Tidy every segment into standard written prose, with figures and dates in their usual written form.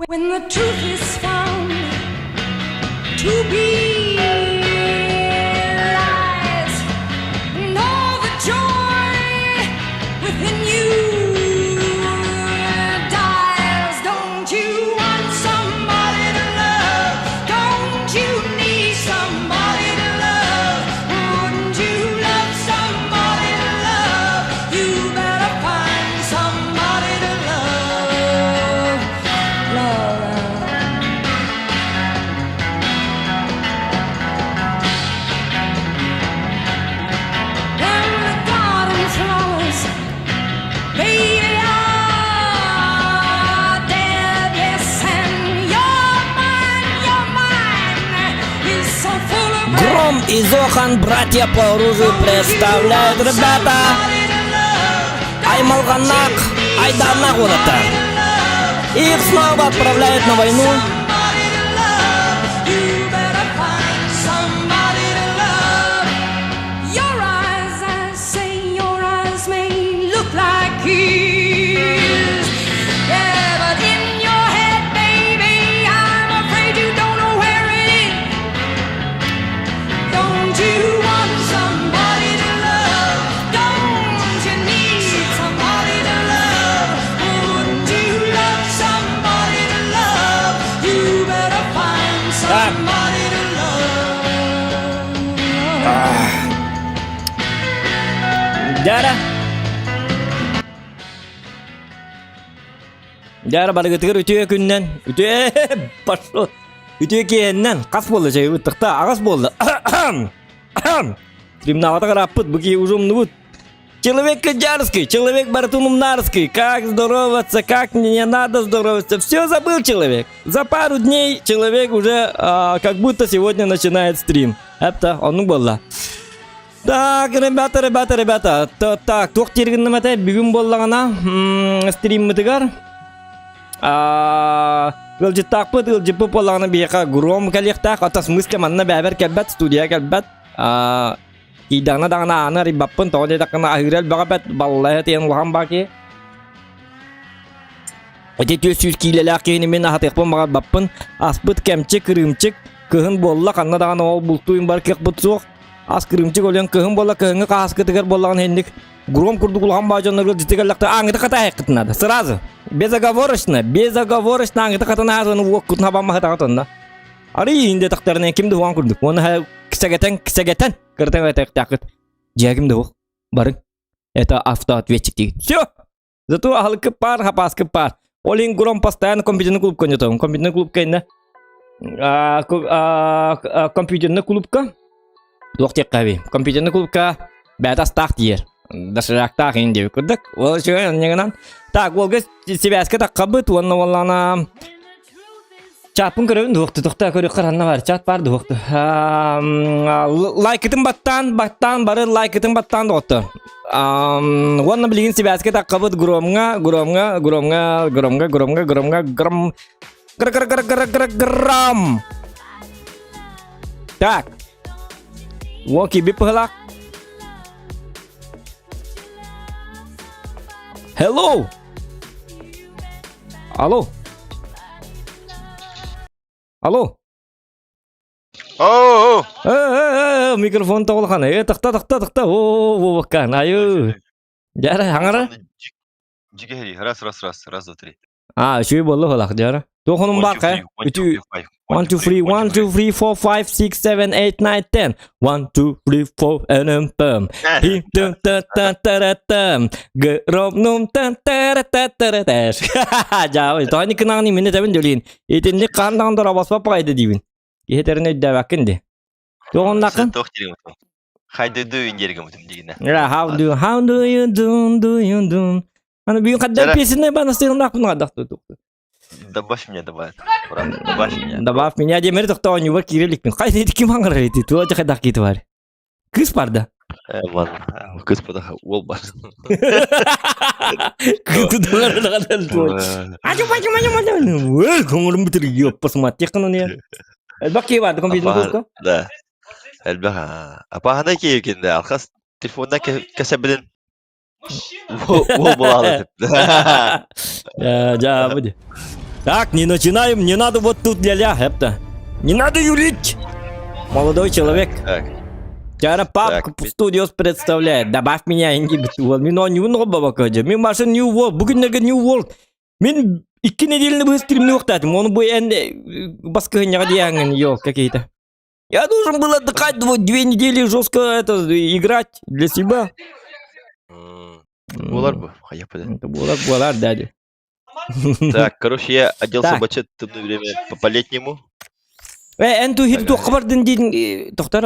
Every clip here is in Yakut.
When the truth is found to be lies, and all the joy within you dies. Don't you want somebody to love? Don't you need somebody to love? Wouldn't you love somebody to love? You better find somebody to love. Love. And the garden flowers, baby, are dead. Yes, and your mind, your mind is so full of Гром и Зохан, братья по оружию, представляют, ребята, Аймалганак, Айданак вот это. Их снова отправляют на войну. Somebody to love. You better find somebody to love. Your eyes, I say, your eyes may look like keys. Yeah, but in your head, baby, I'm afraid you don't know where it is. Don't you want somebody to love? Don't you need somebody to love? Wouldn't you love somebody to love? You better find somebody to love. Дяра. Дяра барыгытыгар үтүө күннэн, үтүө пошел. Үтүө киэннэн хас буолла чайыбыт тахта аҕас буолла. Стримнаҕата карааппыт бу киһи уже умнубут. Человек дярский, человек барытын как здороваться, как не надо здороваться. Все забыл человек. За пару дней человек уже как будто сегодня начинает стрим. Это он было. Так, ребята, ребята, ребята, так, туох дииргинним этэ бүгүн буоллаҕына стриммытыгар ыалдьыттаахпыт ыалдьыппыт буоллаҕына биһиэхэ Гром кэлиэхтээх, ата смысле манна бэбэр кэлбэт, студия кэлбэт. Киирдэҕинэ даҕаны ааны арыйбаппын, тоҕо диэтэххинэ аһыыра элбэҕэ бэт, баллайа тиийэн улахан баа киһи. Ити 400 киилэлээх киһини мин аһатыахпын баҕарбаппын. Аспыт кэмчи, кырыымчык, кыһын буолла, ханна даҕаны ол бултуйун бар кыахпыт суох. Ас кырыымчык өлөн кыһын буолла, кыһыҥҥы хаһааскытыгар буоллаҕына инник гром курдук улахан баа дьоннорго дьиттигэллэхтэ ааҥыты хатаайыккытын надо. Сразу. Безоговорочно, безоговорочно ааҥыты хатанаазаны уоккутун хабаммаһытаҕытынна. Арый инде тахтарына ким да хуан курдук. Уонна кисэгэтэн, кисэгэтэн кыртан этээхтээххит. Дьиэ ким да хуох. Барыҥ. Это автоответчик диир. Все. Зато аһылыкы паар, хапааскы паар. Ол иһин Гром постоянно компьютерный клубка ойнотоҕун. Компьютерный клубка иннэ компьютерный клубка туох диэххэ компьютерный клубка бэйэтэ астаах диир. Доширактаах иһин диэбит курдук. Ол үчүгэй онньугунан. Так, уолга сибээскэ таххабыт уонна уоллаана Чатпын көрөбүн дуохту, тохтоо көрүөххэ ханна бар, чат бар дуохту. Лайкытын баттаан, баттаан, бары лайкытын баттаан доҕоттор. Уонна билигин сибээскэ таххабыт Громҥа, Громҥа, Громҥа, Громҥа, Громҥа, Громҥа, Гром, гр гр гр гр гр гром. Так. Уон киирбит быһылаах. Hello! Алло. Алло. Оо. Э, микрофон тоҕулхан. Э, тахта, тахта, тахта. О, воваккан. Айы. Дьара, хаҥара. Дьигэһи, раз, раз, раз, раз, два, три. А, үчүгэй буолла балах, дьара. Туохунум баар хайа? Үтүү 1, 2, 3, 1, 2, 3, 4, 5, 6, 7, 8, 9, 10. 1, 2, 3, 4, and then bam. Хи, тын, та, та, та, та, там. Громнум, та, та, та, та, та, та. Жаа, тони кынааны мине табын дөлин. Итинник хаан даҕан дорабаспа пагайды диибин. Киһи тэрин өйдөөбөккүн ди. Туоҕуннакын? Туох дириҥ How do you дириҥ дигинэ. How do how do you do do you do? Аны бүгүн хаддар песенный банастыгындаахпын гадах тутукту. Добавь меня, добавь. Добавь меня. Добавь меня демери тохтоонньугар киирэ иликпин. Хайда ити ким аҥарар ити? Тула дьахайдах киити бар. Кыыс бар да? Ладно. Кыыс подаха уол бар. Көңүлүм бүтүр ёппасмат теккын оны. Элбэх киһи барды компьютер клубка. Да. Элбэх. Апаһана киһи алхас телефонна кэсэбилин Уол буолаалы. Жаа, буди. Так, не начинаем, не надо вот тут ля-ля, это. Не надо юлить! Молодой человек. Так. Чара папка Studios представляет. Добавь меня, инди бит. Мин оонньуун оҕобобокко дьэ. Мин машин New World. Бу күннэргэ New World. Мин икки неделяны быһа стримни уохтаатым. Ону бу эн баскыһынньаҕа диэҥҥин, ё, какие-то. Я должен был отдыхать 2 недели жестко это играть для себя. Буолар бу, хайа Буолар, буолар, дядя. Так, короче, я оделся бачат темное время по летнему. Э, эн ту хир туохха бардын диин тохтар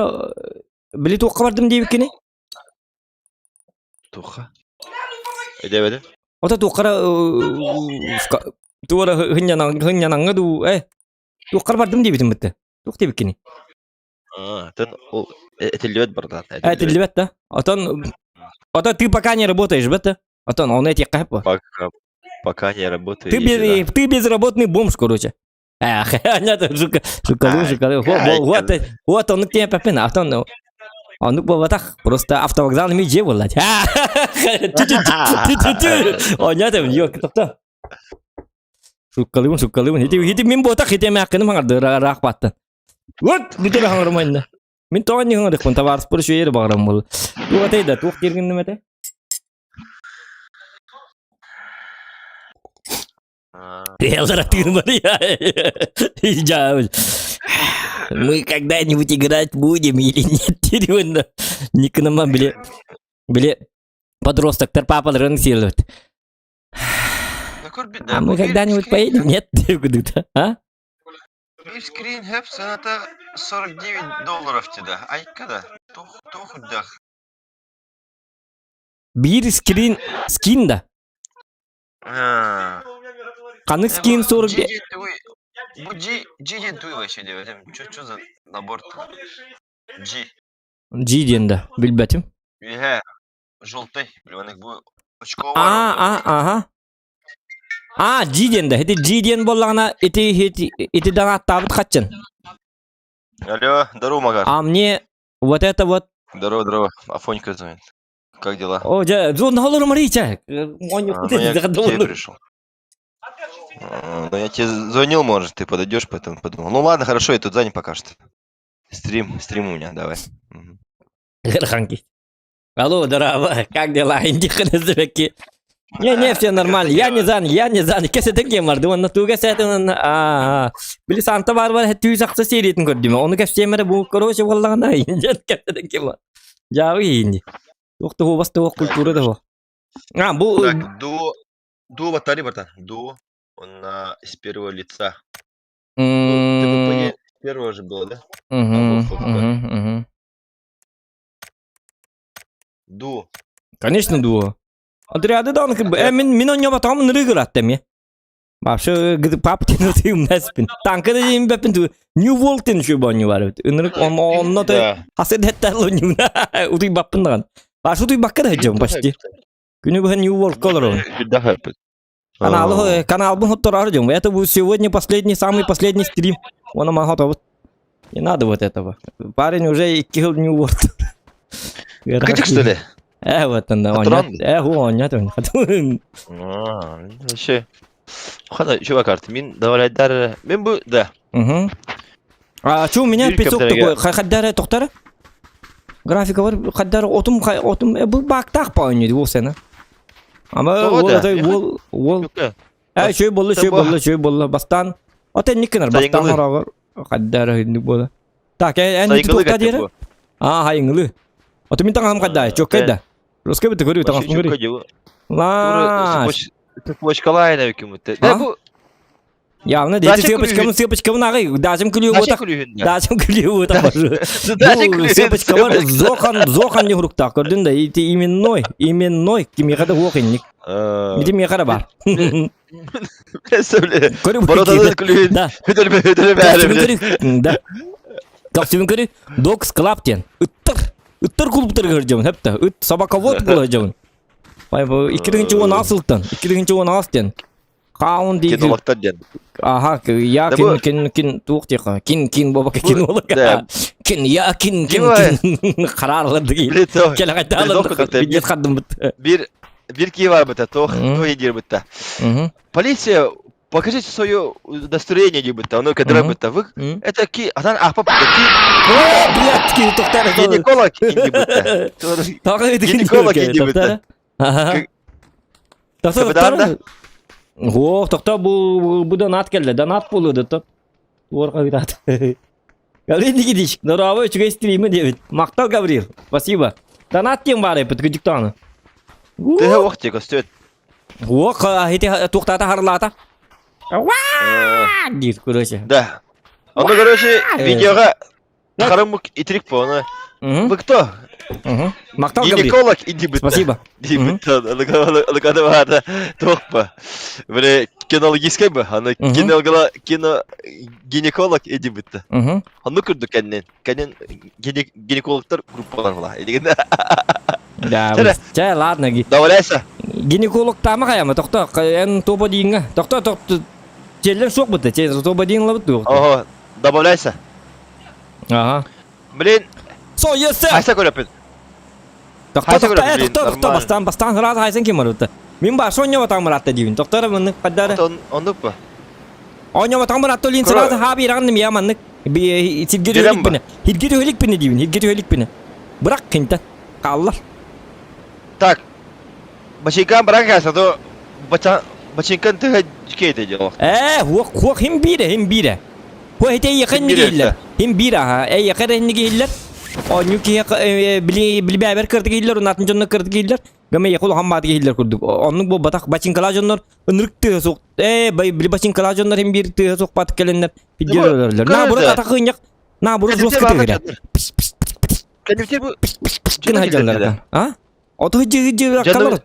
били туохха бардым диэбиккини? Туохха? Өйдөөбөтүм. Ото туоххара туора хынньанаҥҥа дуу э туоххар бардым диэбитим бытты. Туох диэбиккини? А, тын ол этиллибэт бардaan. Этиллибэт да. Отон Ото ты пока не работаешь, бетте? Отон он этих по. Пока, пока не работаю. Ты, без, ты безработный бомж, короче. Эх, нет, жука, жукалу, жукалу. Вот, вот, вот он тебе папин, а он он буолбатах, просто автовокзал ми дьиэ буолла. О, нет, ёк, тохто. Шуккалыбын, шуккалыбын. Ити, ити мин буотах, ити эмээххиним хаҥарды, ыраах бааттан. Вот, бүтэ хаҥарымайна. Мин тоҕо не хаҥарыхпын, табаарыспар үчүгэй эрэ баҕарам буолла. Туох этэй да, туох дииргин этэй? Мы когда-нибудь играть будем или нет, диэн Никыныма били били подростоктар папаларын сиэлбит. А мы когда-нибудь поедем? Нет, а? Скрин хэп цената 49 долларов тебе. Айка да. Тух тух дах. Биир скрин скин да. Ханнык скин 40 Бу G G диэн туй вообще диэбэтим. Чё чё за набор G. G диэн да билбэтим. Үһэ желтый. Билбэник бу очко А, а, ага. А, G диэн да. Ити G диэн буоллаҕына ити ити ити аттаабыт хаччын. Алло, здорово, Макар. А мне вот это вот Здорово, здорово. Афонька звонит. Как дела? О, дьэ, холору Марича. А, ну я к тебе пришел. А, ну я тебе звонил, может, ты подойдешь, поэтому подумал. Ну ладно, хорошо, я тут занят пока что. Стрим, стрим у меня, давай. Ханки. Алло, здорово, как дела? Не, не, все нормально. Я не занят, я не занят. Кэсэтэн кем барды, онна туга сэтэн а били Санта Барбара түү сахса сериятын көрдүм. Оны кэпсиэмэрэ бу короче буоллаҕына индиан кэпсэтэн кем бар. Жабы инди. Туох да хуобас да культура да А, бу Так, до до аватари, братан, до он на с первого лица. Ну, ТВП с первого же было, да? Угу, Ду. Конечно, дуо. Отряды да, мин мин оньо батам нырыгырат ми. Вообще, пап тен умнаспин. Танка да им бепин ту New World тен şu боню бар. Ынырык он онно да хасед хеттерло нюна. Утуй баппын даган. Баш утуй бакка да жом почти. Күнү бу New World колор. Канал канал бу хотторар жом. Это будет сегодня последний самый последний стрим. Он мага Не надо вот этого. Парень уже и килл New World. Кытык что ли? Э, вот он, он, э, он, нет, он. Вообще. Хана, чувак, карт, мин давай мин бу, да. Угу. А что у меня песок такой, хаддара тохтара? Графика бар, хаддара отум, отум, бу бактах по не ол сена. Ама ол ол ол Э, шөй болла, шөй болла, шөй болла, бастан. Отен никкенер, бастан орагыр. Хаддара хинди бола. Так, эн тохта дире? А, хайыңлы. Ото мин таҥаһым хайдай, чоккай да. Русский бит көрү таҥаспын көрү. Ла. Цепочкалай ким-то. Да бу Явно дети сыпочкам сыпочкам нагы, дажым күлүү бота. Дажым күлүү бота. Бу сыпочка бар, зохан, зохан не хуруктак көрдүн да, ити именной, именной кимига да хуок инник. Ити миэхэ бар. Көрү күлүү. Да. Да. Капсыбын көрү. Dogs Club диэн. Ыттар. Ыттар клубтар көрдүм. Хепте. Ыт собаковод була жабын. Бай бу 2016 сылтан. 2016 диэн. Хаун дии. Кинологтар диэн. Аха, я кин кин кин туох диэхэ. Кин кин боба кинолог. Кин я кин кин кин харарлар дии. Келе билет хаддым бит. Бир бир ки бар бит, тох той дир бит. Полиция. Покажите свое удостоверение диэбиттэ, ону кэдэрэ битта. Вы это ки, атан ахпа ки. О, блядь, ки тохтар. Гинеколог диэбиттэ. Гинеколог диэбиттэ. Тохтор, тохтор. О, тохтор бу бу донат келди. Донат болду да. Уорга ыытаат. Гаврил Никитич, здорово, үчүгэй стримы диэбит. Махтал, Гаврил. Спасибо. Донат диэн баар эппит, кыдьыктааны. Төһө уох диэ көстүөт. Уох, ити туохтаата харылаата. Диир, короче. Да. Ону, короче, видеоға Харамук итирик по, ону. Вы кто? Махтал, Гинеколог иди бытта. Спасибо. Иди бытта. Аны туох Били кинологическай бы, аны кинологла кино гинеколог иди бытта. Онну курдук кэннин. Кэннин гинекологтар группалар була. Да, чэ, ладно. Давляйся. Гинеколог тама хайама, тохто, эн топа диинга. Тохто, тохто, теллер суох бытта, топа диин лабыт туох. Ого, добавляйся. Ага. Блин. Со, yes, Хайса көрөппүт. Тохто, тохто, э, тохто, тохто, бастан, бастан сразу хайсан ким барбыта. Мин ба сонья батаң баратта диибин. Тохтора маннык паддара. Оннук ба. Оньо батаң баратта олин сразу ха бираган мия маннык. Сирге төһөлүк бине. Хирге төһөлүк бине диибин. Хирге төһөлүк бине. Бырак кинтен. Қаллар. Так. Бачинкан баран кайса то бачинкан тыга кейте дело. Э, хуох хуох хим бире, хим бире. Хуох ите якын нигиллер. Хим бире аха. Э, якын нигиллер. Онню киһи били билбэбэр кырдык иһиллэр, унатын дьонно кырдык иһиллэр. Гаме якул хаммаат иһиллэр курдук. Оннук бу батах бачинкалаа дьоннор ынырык тыа суох. Э, били бачинкалаа дьоннор хим биир тыа суох бат кэленнер. Пиддер На бурут атах ынньак. На бурут жестко тыгыра. Пш пш пш пш. Гына дьоннор. А? Ото жиги аккалар.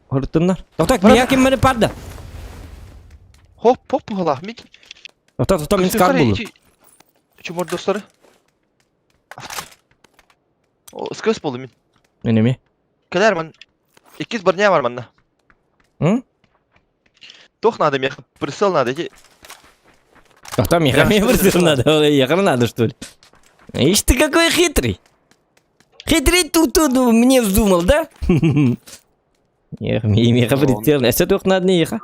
Хорутуннар. Токток мия ким мени парда. Хоп хоп була. Мик. Токток токток мин скар булу. Чумор достары. Скөс болду мин. Энеми. Кэлэр ман. Иккис броня бар манна. М? Тох надо меха, прицел надо. Эти... Токток меха мне прицел надо. Ехал надо что ли? Ишь ты какой хитрый. Хитрый тут тут мне вздумал, да? Эх, меха прицел. Эсэ туох надо не еха.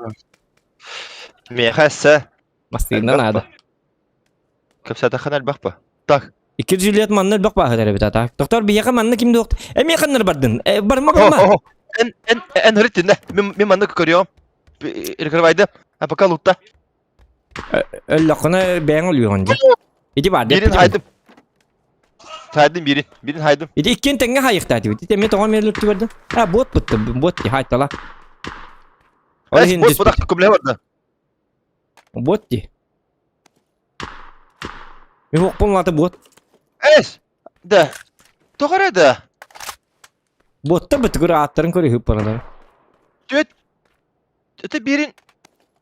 Меха эсэ. Бастыгына надо. Кэпсэтэххин элбэх ба? Так. Икки Джульет манна элбэх бааһы эбит ата. Доктор биһиэхэ манна ким дуох? Эмиэ ханнар бардын? Барма барма. Эн эн эн хырыттын Мен мен манна көрүөм. Перекрывайды. А пока лутта. Өллөххүнэ бэйэҥ өлүөҕүн дьэ. Ити баар Бирин хайдым. Хайдым бирин. Бирин хайдым. Ити иккиэн тэҥҥэ хайыхтаатыбыт. Ити эмиэ тоҕо эмиэ өлөртүбэрдин? А буот бутта буот хайтала. Ол иһин бот бутак көмлө барда. Буот ди. Мен уохпун лата буот. Эс! Да. Тоҕо эрэ да? Буоттар бытыгыр ааттарын көрүһүп баралар. Түөт Это бирин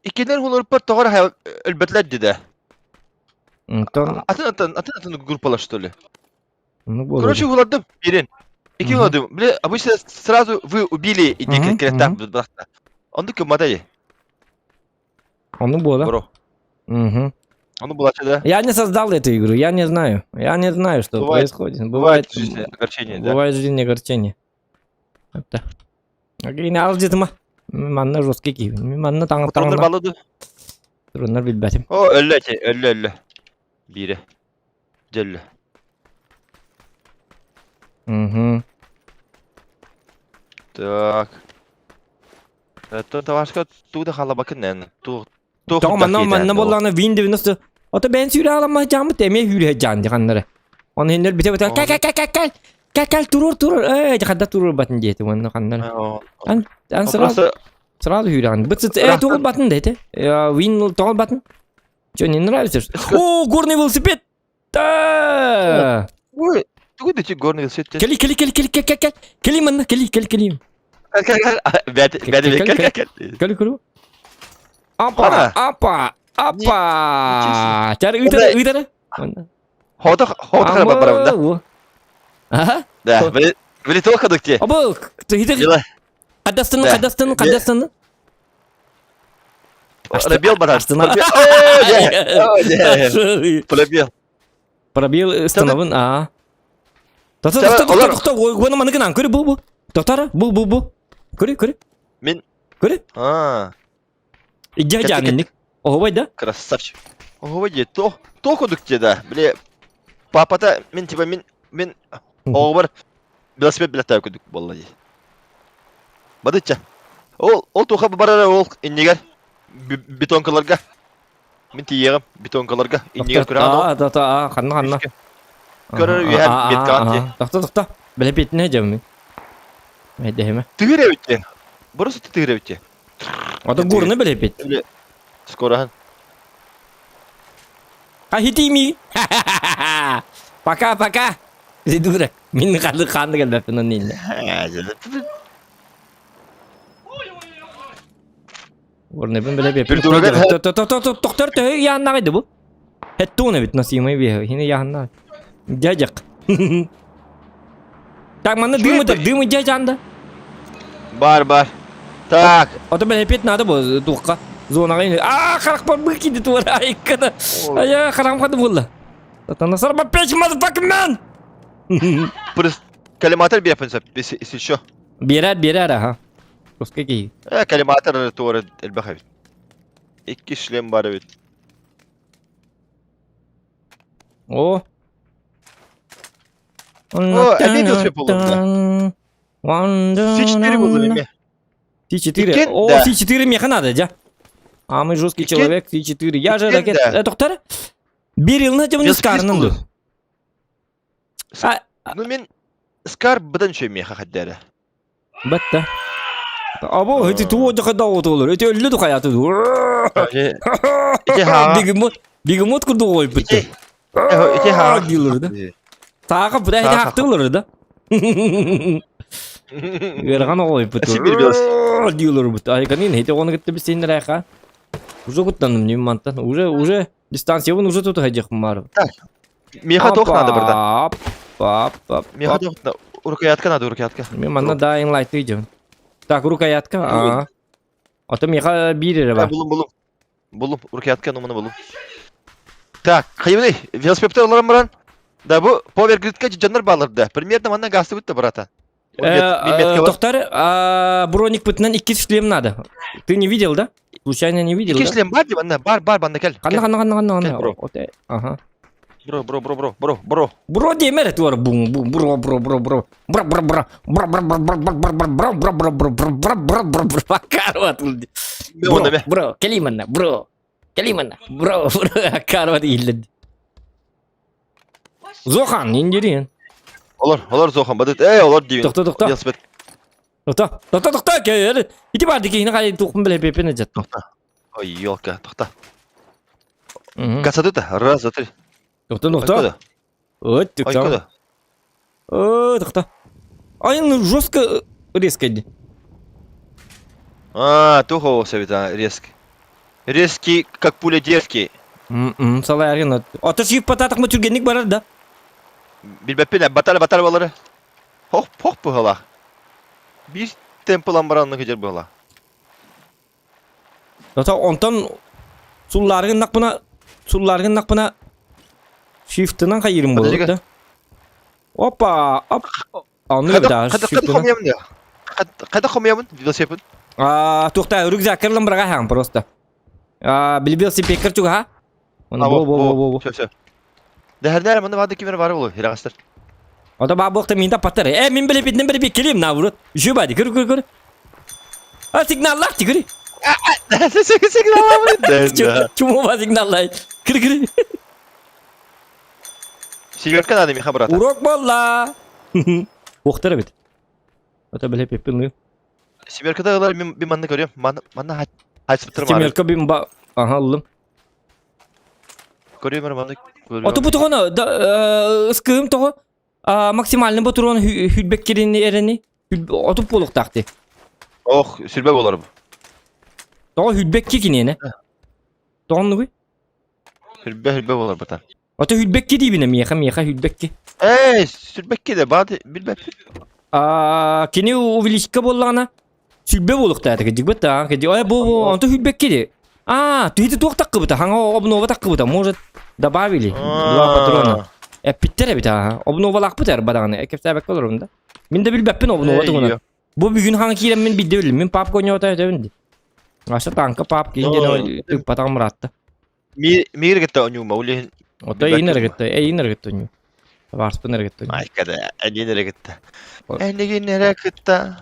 иккилэр хулурпар тоҕо эрэ өлбөтүлэр дии Онтон Атын атын атын атын группалар что ли? ну буолар. Короче, хулардым бирин. Ики хуладым. Бile обычно сразу вы убили иди киреттах бырахта. Онду көмөдө Ону буола. Бро. Угу. Ону булачы да. Я не создал эту игру, я не знаю. Я не знаю, что Бывает, происходит. Бывает Бывает, в жизни огорчение, да? бывает в жизни огорчение. Это. Агина алдьытыма. Манна жесткий киһи. Манна таҥа Патроннар таҥна. баллы Туруннар билбэтим. О, өллө эти, өллө өллө. Бире. Дьэ өллө. Угу. Так. Это тавашка туда халабакын нэн. Ту ту Тоҕо манна манна буоллаҕына Win 90 Ото бэйэн сүүрэ аламма дьааммыт эмиэ сүүрэ дьаан дьаханнары. Оны хиннер бите бите кэл кэл кэл кэл кэл кэл турур турур э дьахадда турур батын диэти уонна ханнары. Ан ан сразу сразу сүүрэҕин. Быт э тугул батын дети. Win тоҕол батын. Че не нравится? О, горный велосипед! Да! Ой, тугу да горный велосипед? Кели кели кели кели кели кели кели манна кели кели кели. Бәт бәт кел кел. Кели кели. Апа, апа, апа. Чар ыйтара ыйтара. Хода хода барабын да. Ага. Да, били тоха дукте. Абы, хитер. Кадастын, кадастын, кадастын. Пробел, баран. Пробел. Пробел становын, а. Тоқта, тоқта, тоқта, тоқта, оны маны гынан, көрі, бұл, бұл. Тоқтара, бұл, бұл, бұл. Көрі, көрі. Мен. Көрі. А. Иджа жанынник. Оһубай да? Красавчик. Оһубай дии, то, то кудук дии да. Били, папата, мин типа мин, мин оҕобор велосипед билэттээ кудук буолла дии. Бадычча. Ол, ол туха барара ол иннигэр бетонкаларга. Мин тиийиэҕим бетонкаларга иннигэр күрэҕин ол. А, да, да, ханна ханна. Көрөр үөһэ меткаҕа тиэ. Тохто, тохто. Бэлэпиэтинэ дьэммин. Эдэһимэ. Тыыр эбит диэн. Бұрыс тыыр эбит диэн. Ото гурны бэлэпит. Скороһын. Хахитими. Пока, пока. Придурок. Мин ханды ханды келбеппин онны инне. Горныбын бэлэпиэппин. Тохтор төһө яаннаҕыйды бу? Хеттуун эбит насимай биэһэ. Хини яанна. Дядяк. Так, манна дымы да, дымы дядянда. Бар, бар. Так. Ото бэлэпиэт надо бу туохха. Зонаҕа Аа, харахпар бу киди туора айыккана. Ая, харам хады булла. Сатана сарба печь, motherfucking man! Коллиматор биэппин сөп, если что. Биэрэр, биэрэр, аха. Пускай киһи. Э, коллиматор туора элбэх эбит. Икки шлем бар эбит. О. О, эмиэ велосипед буолла. С4 буолла эмиэ. С4. О, С4 меха надо, дя. А мы жесткий человек, С4. Я же ракет. Э, доктор? Берилна темный скарнын ду. Ну мен скар быдан үчүгэй миэхэ хаддара. Батта. Або эти туо дьахада отолор. Эти өллө духаятı. Ити хаҕа. Бегемот, бегемот курдук ойбутtu. Ити хаҕа. Дийлер да. Тааҕа бу да хактылар да. Ыарахан ойбутtu. Дийлер бут. Айканин эти оны кытта бисеннер айха. Уже куттаным не мантан. Уже уже дистанциябын уже тут хайдехм бар. Так. Миэхэ туох надо барда? Ап, ап, Миэхэ туох надо? Рукоятка надо, рукоятка. Мен манна Dying Light идем. Так, рукоятка. А. Ото миэхэ биир эрэ бар. Булум, булум. Булум, рукоятка, ну маны булум. Так, хайыбыный, велосипедтер олорон баран. Да бу повергридка дьоннор баалар да. Примерно манна гастыбыт да братан. Доктор, броник пытынан икки шлем надо. Ты не видел, да? Случайно не видел, Икки шлем бар ди манна, бар, бар, манна кел. Ханна, ханна, ханна, ханна, ханна. Ага. Бро, бро, бро, бро, бро, бро. Бро диэмэр этуар бум, бум, бро, бро, бро, бро. Бро, бро, бро, бро, бро, бро, бро, бро, бро, бро, бро, бро, бро, бро, бро, бро, бро, бро, Акарва тулди. Бро, бро, кэлиманна, бро. Кэлиманна, бро, бро, Акарва дииллин. Зохан, индирин. Олор, олор Зохан, бадыт. Эй, олор диин. Тохто, тохто. Велосипед. Тохто, тохто, тохто, кээр. Ити бар дики, хина кай тухпун биле пепене жат. Тохто. Ой, елка, тохто. Касаты-то, раз, два, три. Тохто, тохто. Вот, тохто. О, тохто. Ай, ну жестко резко иди. А, тухо совета резкий. Резкий, как пуля дерзкий. Салайаргын. Ото шип пататах ма түргенник барар да. Билбэппин, батар батар балары. Хох, хох быһалах. Биир темпылан баранны кыдьар быһала. Ото онтон суллааргын нақпына суллааргын нақпына шифтынан хайырым болот да. Опа, оп. Аны да. Хайдах хомуйамын да? Хайдах хомуйамын велосипед? А, туохта рюкзаккарлан быраҕаһаҥ просто. А, били велосипедкар чугаһа. Оны бо бо бо бо. Все, все. Дэһэрнээр манна баады кимер бары болу, хирагастар. Ото баа буохта мин таппаттар. Э, мин билепитинен билепит келем наоборот. Еще бади, көр көр көр. А сигналлаах ти көр. Сигналлаах. Чумова сигналлай. Көр көр. Сигарка надо миха брата. Урок буолла. Уохтар эбит. Ото билепиппин Семеркада ылар мин мин манна көрүөм. Манна манна хайсыптыр Семерка бин ба аха ыллым. Көрүөм эрэ манна көрүөм. Ото бу тоҕоно ыскыым тоҕо максимальный ботурон хүлбэккирини эрени отуп буолуохтаах Ох, сүрбэ болар бу. Тоҕо хүлбэкки киниэнэ. Тоҕоннугуй? Сүрбэ сүрбэ болар бата. Ото хүлбэкки диибинэ миэхэ миэхэ хүлбэкки. Эй, сүрбэкки да баады билбэппин. Аа, кини увеличка буоллаҕына сүлбэ буолуохтаата кырдьык быта кырдьык ой бу бу онто хүлбэкки ди. Аа, түһүтэ туох таккыбыта хаҥа обнова таккыбыта может добавили два патрона. Эппиттэр эбит аа обновалаахпыт эр бадаҕаны кэпсээбэккэ олоробун да. Мин да билбэппин обнова тугунан. Бу бүгүн хаҥа киирэммин бидде билим. Мин папка ойноота өтөбүн ди. Аша танка пап киин диэн тыыппатаҕым ыраатта. Миир кытта оньуума улиһин. Ото эйин эрэ кытта, эйин эрэ кытта оньуу. Табаарыспын эрэ кытта оньуу. Айкада, эйин эрэ кытта. Эйигин эрэ кытта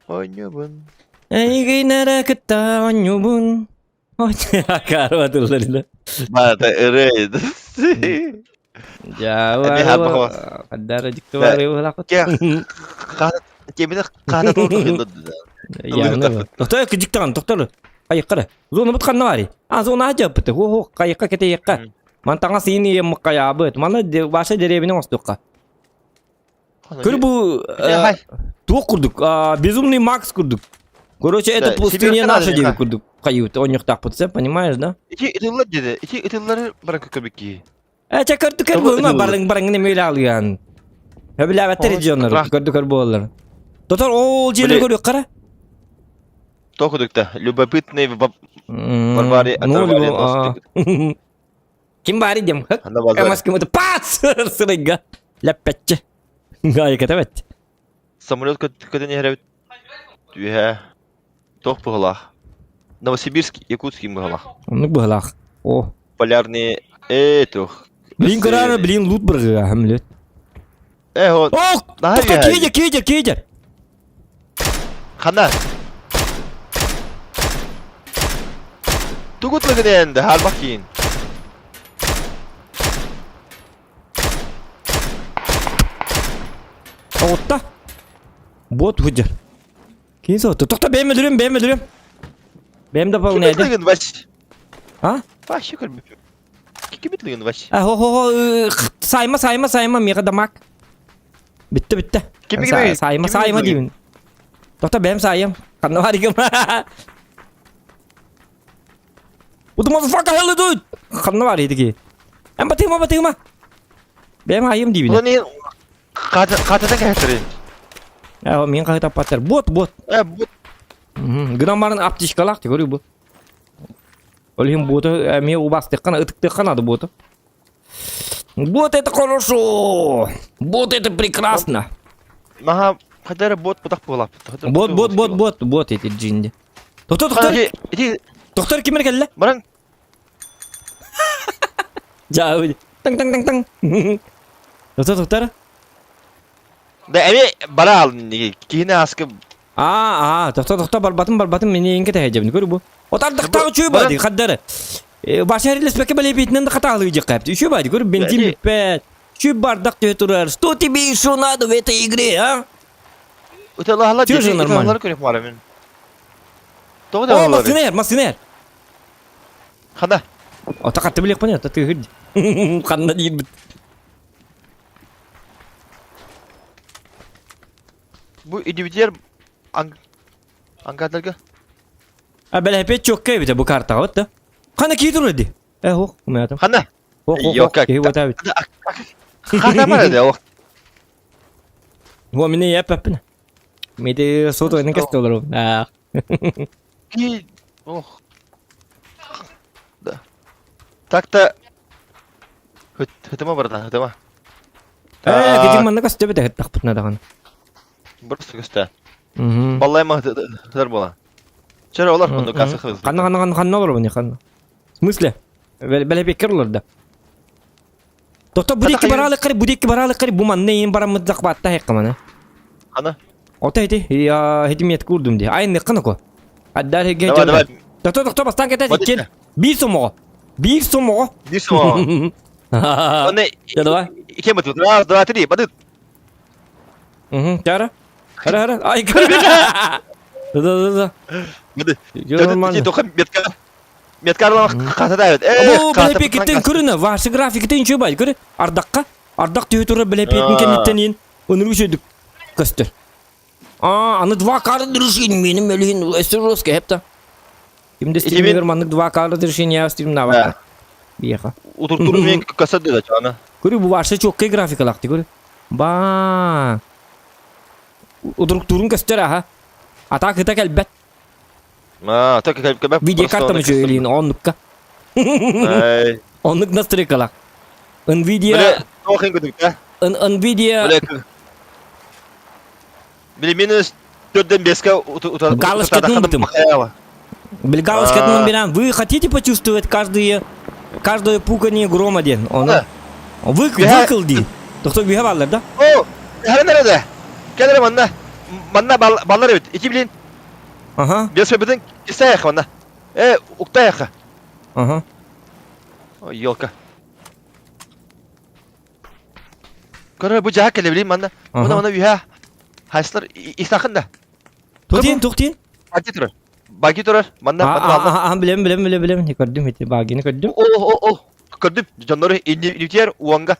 оньуубун. Эйигин эрэ кытта оньуубун. Акаарва тылларына. Баата ырыа. Дьаа, хаддара дьикти барыылаахпыт. Кемине хаата туурдук Тохтоо кыдьыктаҕын, тохтор. Хайыккара. Зонабыт ханна баарый? А, зона аһдьаппыт. Хо-хо, хайыкка кэтэйиэххэ. Ман таҥас иин иэммыккайаабыт. Маны Ваша дэриэбинэ оҥостуохха. Көр бу туох курдук, безумный Макс курдук. Короче, это пустыня наша диэби курдук хайыыбыт, оонньуохтаахпыт, сэ, понимаешь, да? Ити ытыллар диэди, ити ытыллары баран көмүкки. Э, чэ көрдү көр буолма, барың барыңын эмиэ алыан. Хөбүлээбэттэр дьоннор, көрдү көр буолалар. Тотор ол дьиэлэри көрүөх қара. То кудукта, любопытный Варвари оторвали Ким баары дем? Эмас ким пац! Сырыйга. Ләппәтче. Гайка бет. Самолет көтөн иһэрэбит. Түһэ. Туох быһылаах? Новосибирск, Якутский быһылаах. Оннук быһылаах. О. Полярный э туох. Блин, кырара, блин, лут быргыга, хамлет. Э, вот. О, кейдер, кейдер, кейдер. Хана. Тугут лыгын харбах кийин. Оҕутта. Бот худер. Кин сотту. Тохто бэйэм өлөрүм, бэйэм өлөрүм. Бэйэм да полный Ким вач? А? Вообще көрбүппүм. Ким бит вач? А, хо хо сайма сайма сайма миэхэ дамак. Бүтте бүтте. Ким ким Сайма сайма диибин. Тохто бэйэм сайым. Ханна баригым. What the motherfucker hell dude? Ханна бар итики. Эм батыма батыма. Бэйэм айым диибин. Улан Хататан кэһэтэрин. Э, мин хаһытаппаттар. Бот, бот. Э, бот. Гынан баран аптечкалаах ти көрүү бу. Ол иһин боту эмиэ убастыахха, ытыктыахха надо боту. Вот это хорошо! Вот это прекрасно! Маха хадара бот бутах буолап. Бот, бот, бот, бот, бот эти джинди. Тоқтор, тоқтор. Тоқтор кимер келле? Баран. Жаа, таң таң таң таң. Тоқтор, тоқтор. Да эми бара алдын киһини аскы Аа, аа, тохто тохто барбатын барбатын мени инке тэһэдьэбин көрү бу. Отардахтааҕы үчүгэй бади хаддары. Баша эрилеспекке бэлиэпиитинэн да хатаалыы дьэккэпти. Үчүгэй бади көрү бензин бүппэт. Үчүгэй бардак түһэ турар. Что тебе еще надо в этой игре, а? Ыталаһалар Все же нормально. Ыталаһалар көрүк мара мен. Тоҕо О, массынер, массынер. Хана. Ото хатты билек понятно, ты гырди. Ханна диирбит. Бу идибитер ангардарга. А бэлэпет чокка эбитэ бу картаҕа да. Хана кии турар ди. Э ох, умятым. Хана. Ох, ох, ох, киһи уотаабит. Хана бара да ох. Во мине яппаппын. Миди сото энен кесте олору. Аа. Ки ох. Да. Так-то Хытыма братан, хытыма. Ээ, китим манна көстө бит хыттахпытына даҕаны. Просто көстө. Баллайма хытар буола. Чөрө олар онду касы хыз. Ханна ханна ханна ханна олор буни ханна. В смысле? Бэлэпеккер олор да. Тохто будикки бараалы кары, будикки бараалы кары, бу манна иин бараммыт захватта хеккамана. Хана? Ота хити, я хити мет курдум ди. Ай ныккана ко. Аддар хеге. Давай, давай. Тохто тохто бастан кете иккен. Биир сомоҕо. Биир сомоҕо. Биир сомоҕо. Оны давай. Кем бытыт? Раз, два, три, бадыт. Угу, Тара. Хара, хара. Ай, Да, да, да. Бады. Нормально. Только метка. Метка хатадаvet. Э, Бу билепекиттен көрүнө, ваши графикитен үчү бай, көрү. Ардакка, ардак түһү турар билепекин кэнниттен иин өнүргү сөйдүк көстөр. А, аны два кара решение менин мөлүһүн өстөр русский хепта. Кимде стример маннык два кара решение стрим на Биэха. Утуртур мен касады да чана. Көрү бу ваша чоккай графикалакты көрү. Ба. Утуруктурун көстөр аха. Ата кыта кэлбэт. А, так кэлбэт. Видеокарта мүчөйлин оннукка. Оннук настройкалак. Nvidia Nvidia Били минус төрден беске Галочкатын бутым. Били галочкатын беран, вы хотите почувствовать каждое, каждое пуканье грома диэн. Ону вы, выкл дии. Тохто үһэ баллар да? О, хара nerede? Кел эрэ манна. Манна баллар эбит. Ити билин. Ага. Биэс кистээх манна. Э, уктаях. Ага. Ой, елка. Көрө бу жаһа кэлэ билин манна. Мына мана үһэ. Хайсылар исахын да. Тухтин, тухтин. Баги турар. Баги турар. Манна манна. Аа, билем, билем, билем, билем. Көрдүм ити багини көрдүм. Ол, ол, ол. Көрдүм. Дьоннору иннитер уонга.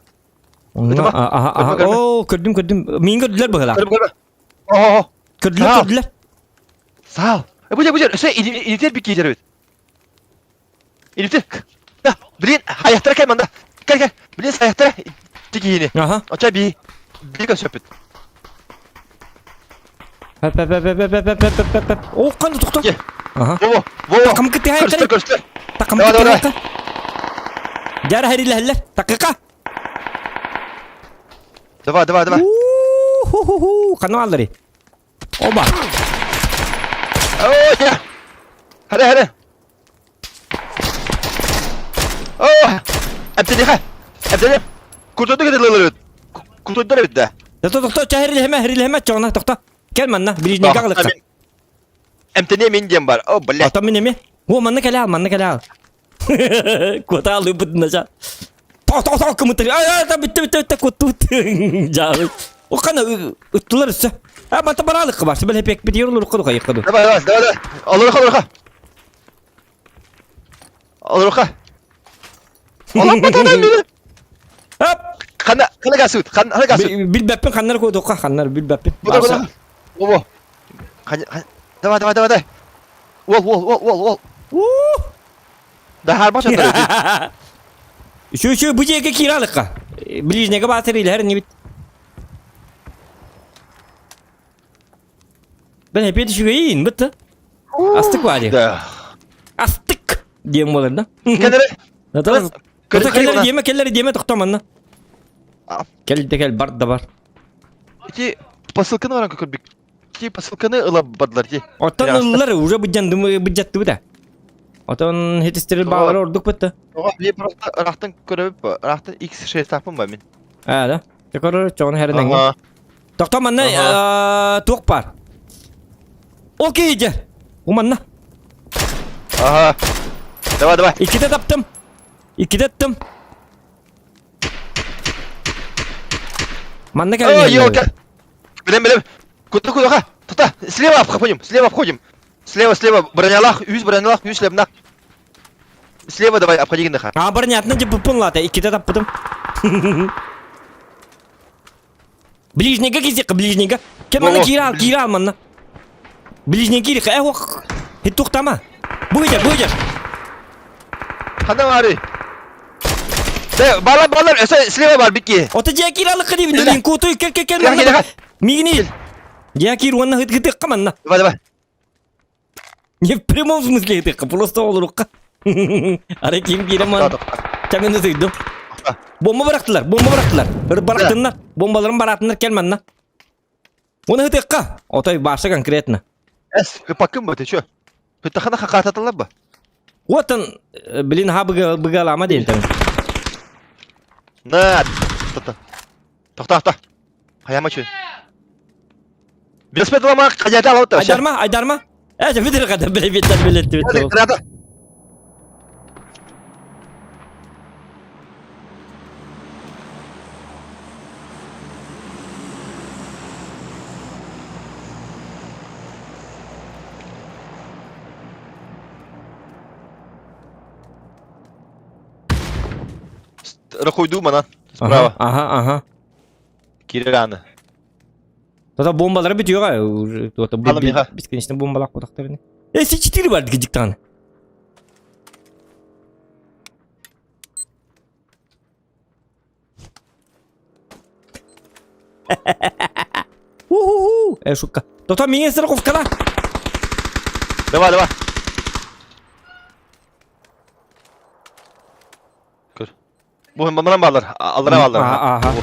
Аха, о, көрдүм, көрдүм. Мин көрдүлөр быһыла. Көрдүм, көрдүм. О, Көрдүлөр, көрдүлөр. Саал. Бу же, бу же, өсө иннитер бикки жербит. Иннитер. Да, блин, аяқтара кел манда. Кел, кел. Блин, аяқтара. Тикиини. Аха. Оча би би көсөпүт. Пеп пеп пеп пеп пеп пеп пеп пеп. О, қанды тоқта. Аха. Во, во. Такым кытты Көрүстөр, көрүстөр. Такым кытты Жара хәриләһәлләр. Такыка. Давай, давай, давай. Ху-ху-ху. Қаны аллары. Оба. О, я. Хәрә, хәрә. О! Әбдәлиха. Әбдәле. Куртойду кетелер. Куртойдор эбит да. Тохто, тохто, чәһәриләһәмә, хәриләһәмә, чоғына, тохто. Кел манна, ближнийга галыкка. Эмтене мин диэн бар. О, блядь. Ата мин эми. О, манна кэлэ ал, манна кэлэ ал. Куота алыппыт нача. Тох, тох, тох, кымытыр. Ай, ай, та бүтті, бүтті, бүтті, кутту, бүтті. Жағы. О, қана ыттылар үсі. А, мата баралыққа бар. Сібіл хепек бит ерулur қыду қайыққыду. Давай, давай, давай, давай. Алырха, алырха. Алырха. Алаппатанан мені. Hop! Қана, қана гасут, қана гасут. Билбәппин қаннар кодуққа, қаннар билбәппин. Куда, куда? Во, Қана, давай, давай, давай, давай. Ол, ол, ол, ол, ол. Да харба жатыр. Үші, үші, бұл жерге киралыққа. Ближнеге батыр илер не бит. Мен опять үшігейін, бітті. Астык бар Да. Астык диэн буолар да. Кэлэрэ. Кэлэр диэмэ, кэлэр диэмэ тохтоманна. Кэл да кэл бар да бар. Ити посылканы баран көрбүк. Ити посылканы ыла бардылар ди. Оттон ыллар уже быдьандым быдьаттыбыт да. Отон хитистерил баалары ордук бытты. Оға би просто ырахтан көрөбүп, ырахтан X6 таппын ба мин. Аа да. Текорор чоҕун хэринэҥҥэ. Тохтоманна туох бар. Окей дьэ. Уманна. Ага. Давай, давай. Иккитэ таптым. Иккитэ аттым. Манна кэлэн елка. Билем, билем. Куда, куда, Тута, слева обходим, слева обходим. Слева, слева, бронялах, үс бронялах, үс лебнах. Слева давай, обходи гынныха. А, бронятны деп бұппын лата, иккитэ таппытым. Ближнего кизик, ближнего. Кем манна киира ал, киира ал манна. Ближний киирик, э, ох. Хит тухтама. Будешь, будешь. Хана бары. Де, балар, балар, өсө слева бар бикки. Ота дьэ киира алыкка диибин, мин кутуй, кел, кел, кел, манна. Мигини. Дьэ киир уонна хыт хытыкка манна. Давай, давай. Не в прямом смысле хытыкка, просто олорукка. Ара ким киирэ ман. Чамын сыйдым. Бомба бырахтылар, бомба бырахтылар. Барахтыннар, бомбаларын баратыннар кел манна. Оны хытыкка. Отой башы конкретно. Эс, хыпаккын ба, ты чё? Хыттахана хакататалар ба? Вот он, блин, ха быгалама дейін там. На, тоқта. Тоқта, тоқта. Хаяма чё? Велосипед лама, хаята алаута. Айдарма, айдарма. Э, видел, когда билет, билет, билет. Рахуйду манан. Справа. Ага, ага. Кираны. Тогда бомбалары бүтүөҕэ уже бесконечно бомбалаах кутахтарыны. Э, С4 бар диктан. Уху! Э, шутка. Тота миңе страховкала. Давай, давай. Көр. Бу манан балар, аллара балар. Аха.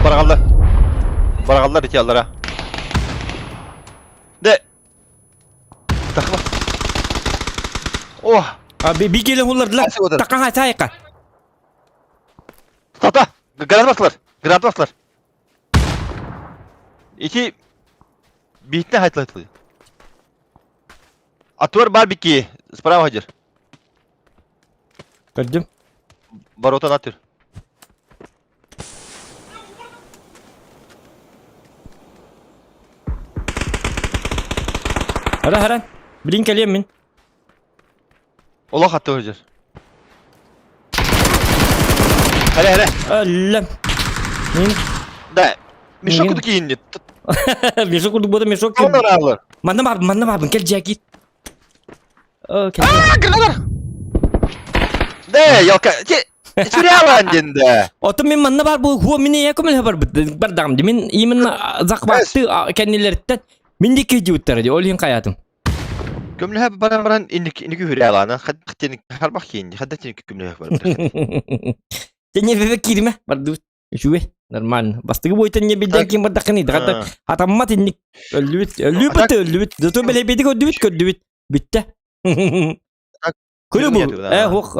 Барагаллар. Барагаллар ити аллара. Де. Тахма. О! А би келе хуллардылар. Такаха сайка. Тата! Гранат бастылар. Гранат бастылар. Ити биитне хайтылайтылы. Атуар бар бики. Справа хадир. Көрдүм. Ворота натыр. Хара хара. Билин кэлиэм мин. Олох атты сылдьар. Хара хара. Өллөм. Мин Да. Мешок курдук киинни. Мешок курдук буода мешок. Онор Манна барбын, манна барбын. Кэл дьиэ киит. Окей. Аа, гранат! Да, елка. Сүрәлән динде. Ото мин манна бар бу хуо мин я көмөл бар бардагым ди. Мин именно захватты кэннилериттен мин ди киһи ди. Ол иһин хаятым. Көмлөһө баран баран инник инник хүрәләна. Хаттен харбах киинди. Хаттен көмлөһө бар. Сене бебе киирме барды. Үчүгэй. Нормально. Бастыгы бойтан не билден ким бардакын иди. Хатта хатаммат инник. Өллүбүт, өллүбүт, өллүбүт. Зато билебедик өллүбүт, көрдүбүт. Бүттэ. Көрү бу. Э, хуох.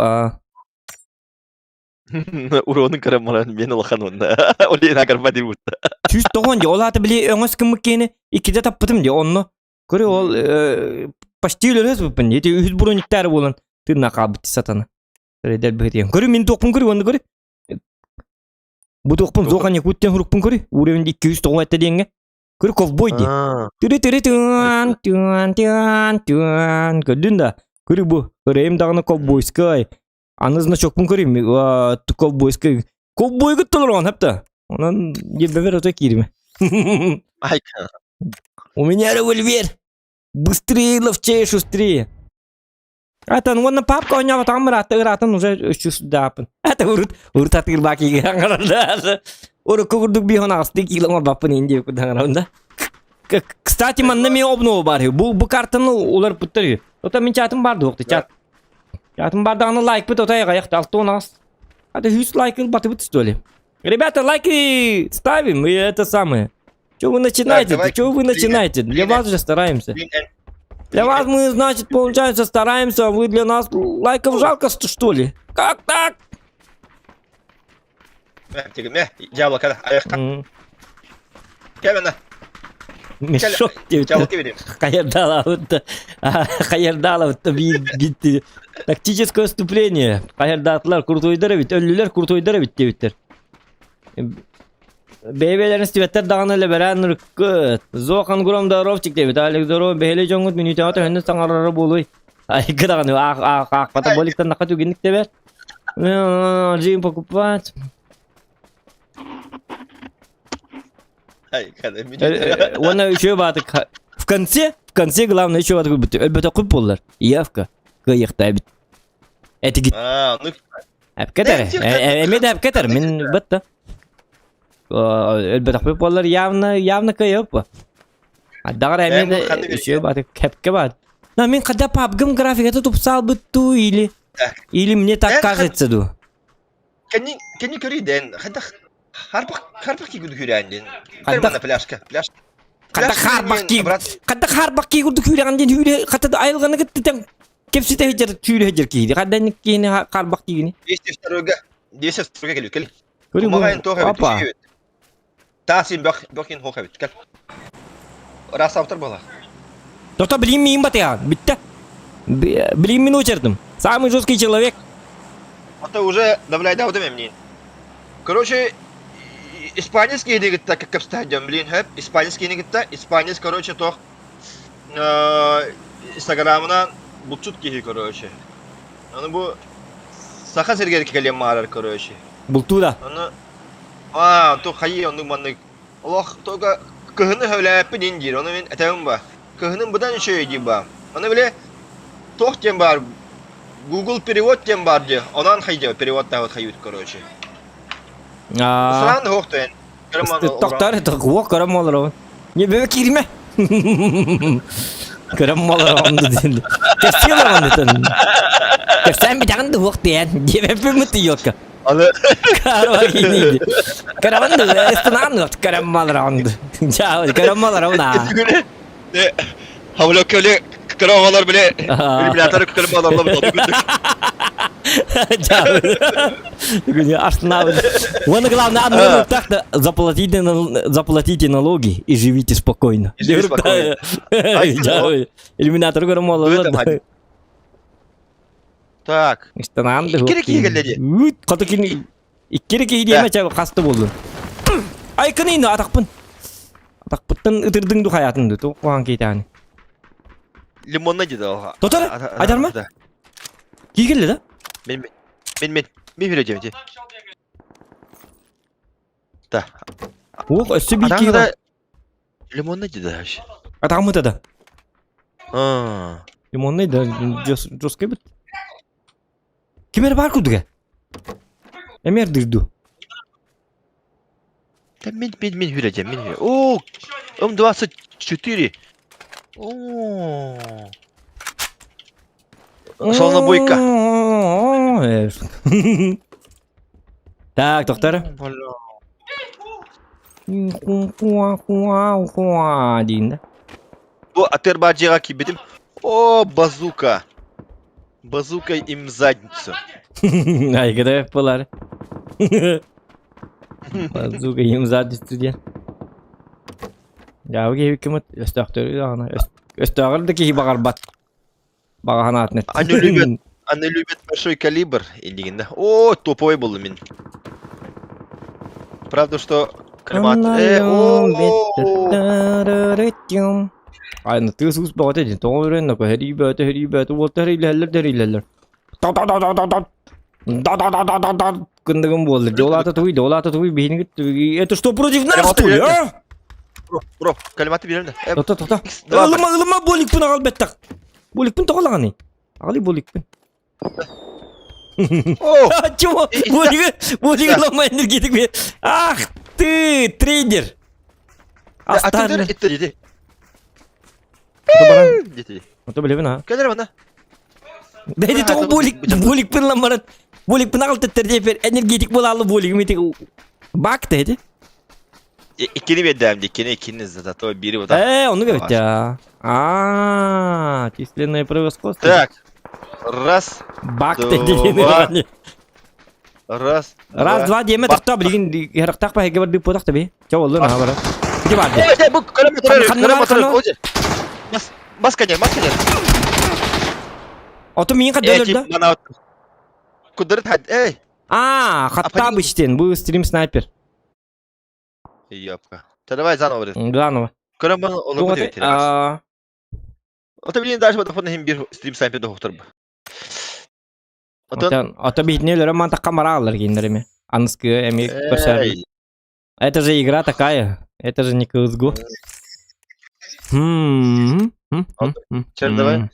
Уронун көрөн баран мен улахан онна. Олен агарба деп утта. Түс тоҕон дии. Ол аата били өҥөс гыммыт киһини иккитэ таппытым дии. Онно көрү ол почти өлөрөс буппун. Ити үһүс брониктары буолан тыынна хаалбыт сатана. Эдэр быһытыйан. Көрү мин туохпун көрү онно көрү. Бу туохпун зохан якуттен хурукпун көрү. Уровень 209 этте диэҥҥэ. Көрү ковбой дии. Түрү түрү түан түан түан түан. Көрдүн да. Көрү бу. Көрөйүм даҕаны ковбойскай. Аны значокпун көрүм. Ковбойскай. Ковбойга толорон хапта. Онон ебебер ото киирме. Айка. У меня револьвер. Быстрее, ловчее, шустрее. Атан уонна папка оонньооботоҕум ыраатта ыраатан уже үчүс даапын. Это урут урут атыыр баакига аҥарарда. Урукку курдук биһон аҕыстыы киилэ оҥорбаппын иин диэбит аҥарабын да. Кстати, манна эмиэ обнова баар үһү. Бу бу картаны уларыппыттар үһү. Ота мин чатым баар дуохта чат. Чатым баар даҕаны лайкпыт отой аҕыйах 68. А ты 100 лайк ылбатыбыт что ли? Ребята, лайки ставим, и это самое. Что вы начинаете? давай, Что вы начинаете? Для вас же стараемся. Для вас мы, значит, получается, стараемся, а вы для нас лайков жалко, что ли? Как так? Яблоко, аяқта. Кел ана. Мешок деп. Яблоко берейін. Хаярдалабытта. Хаярдалабытта битти. Тактическое отступление. Хаярдаатылар куртуйдар эбит, өллүлэр куртуйдар эбит диэбиттэр. Бэйбэлэрин истибэттэр даҕаны лэбэрээн ырыккыт. Зохан Гром здоровчик диэбит. Алекс здоров, бэһэлэй дьоҥҥут мүнүүтэҕэ төһөннө саҥарара буолуой? Айгы даҕаны аах аах аахпата боликтан наха түгэнник тэбэр. Джим покупать. Ай, Уонна үчүгэй баатык. В конце, в конце главное үчүгэй баатык бүттү. Өлбөтөххүт буоллар. Явка. Кыайыахтаабит. Этигит. А, ну Эпкетер. Эми да эпкетер. Мин бытта. Өлбөтөхпүт буоллар явно явно кыайыап. Ардагар эми да үчүгэй баатык кэпке баат. На мин когда папгым графиката тупсаалбыт туу или или мне так кажется ду. Кэнни кэнни көрүйден хайдах харбах харбах кии күрээн диэн. Манна пляжка пляж. Хата харбах кии хата харбах кии курдук күүрэҕин диэн хүүрэ хата айылҕаны кытта кэпсэтэ сылдьар сүүрэ сылдьар киһи. Хата киһини харбах киигини. 202-га 202-га кэл кэл. Кумаҕайын туох эбит Опа. эбит. Таас бөх бөхин хоох эбит кэл. Ыраастаабыттар буолар. Тото билим миин батыйаҕын. Бүттэ. Билим мин очертым. Самый жесткий человек. А то уже давляйдаабытым эмниин. Короче, испанец киһини кытта кэпсэтэ блин, хэп, испанец киһини кытта, испанец, короче, туох инстаграмынан булчут киһи, короче. Аны бу Саха сиригэр кэлиэн маарар, короче. Бултуу да. Аны аа, то хайыы оннук маннык олох только кыһыны сөбүлээппин ин диир, ону мин этэбин ба. Кыһыным быдан үчүгэй дии ба. Аны били туох диэн баар Google перевод диэн баар дии, онон хайдыа переводтаабыт хайыыбыт короче. Аа. Сараан да суох тойон. Тохтор, уох көрөн олоробун. Не бөбө киирмэ. Көрөн олоробун диэн. Кэпсии олоробун диэн. Кэпсээн бүтэҕин да уох диэн. Диэбэппин мытыйыакка. Аны Карвагини. Көрөбүн да, ыстанаан да көрөн олоробун. Чао, көрөн олоробун аа. Хавлөкөлө. Кыра оҕолор били иллюминаторы көрөн балаллар оту күндүк. Астынабын. Уонна главное, анны так да заплатите, заплатите налоги и живите спокойно. И живи спокойно. Иллюминатор көрөн буолаллар. Так. Истанаан да. Иккири киһи кэллэ дии. Хоту кини иккири киһи диэмэ чэ хаста буоллун. Ай кынын атахпын. Атахпыттан ытырдың ду хаятын ду туох куһаҕан киһитээни. Лимонна деді ол. Тотор, айдарма? Киһи кэллэ да? Мен мен мен мен мен хүрэ дии. Да. Ох, өссө биир киһи бар. Лимонный деді вообще. Атаҕымыта да. А. Лимонный да жесткий бит. Ким эрэ баар курдуга? Эмиэ эрдирду. Да мен мен мен хүрэ мен хүрэ. О, М24. О. Слонобойка. Так, доктор. Диин да. Бу Атербаджиға кийбитим. О, базука. Базука им задницу. Айгыда булар. Базука им задницу диэн. Дьаабы киһи кимит өстөөхтөрү даҕаны өстөөҕөр да киһи баҕарбат. Баҕа санаатын эттэ. Они любят, они любят большой калибр илигинде. О, топовый был мин. Правда, что климат... Э, о, Айна тыас уус бөҕөтө дии. Тоҕо өрөөн нако һэрии бөөтө һэрии бөөтө уолта һэриилэһэллэр да һэриилэһэллэр. Да-да-да-да-да-да. Да-да-да-да-да-да. Кындыгым буолла. Дьолаата тугуй, дьолаата тугуй, биһиги Это что, против нас, что ли, а? Бро, бро, калиматы берем да. Тоқта, тоқта. Ылыма, ылыма, боликпін ағал беттақ. Боликпін тоғалағаны. Ағали боликпін. О! Чего? Болигі, болигі ломай энергетик бе. Ах ты, трейдер. Астар. Итті, ити. Ото билебин а. Кэлэр мана. Дэди тоҕо болик боликпин ламарат. Боликпин аҕал тэттэр энергетик буолаалы болигим ити бак дэди. Иккини биэрдэм ди, иккини иккини зато бири вот. Э, ону говорит, а. А, численное превосходство. Так. Раз. Бак дэди. Раз. Раз, два диэме тохтоо билигин ярахтаах баһыга барды путах таби. Чэ оллун аха бара. Ити бар ди. Э, бу көрөм көрөм көрөм. Бас бас кәне, бас кәне. Ото миин хадда өлөрдө. Кудырыт хад, эй. А, Хаттабыч диэн, бу стрим снайпер. Ёпка. Та давай заново. Заново. Көрөм баны олорбут эбит. Ото билин даже бодохпун иһин бир стрим снайпер дохтор. Отон ото биһитини өлөрө мантакка марааллар кинилэр эми. Аныскы эми көрсөр. Это же игра такая. Это же не CSGO. Чер давай.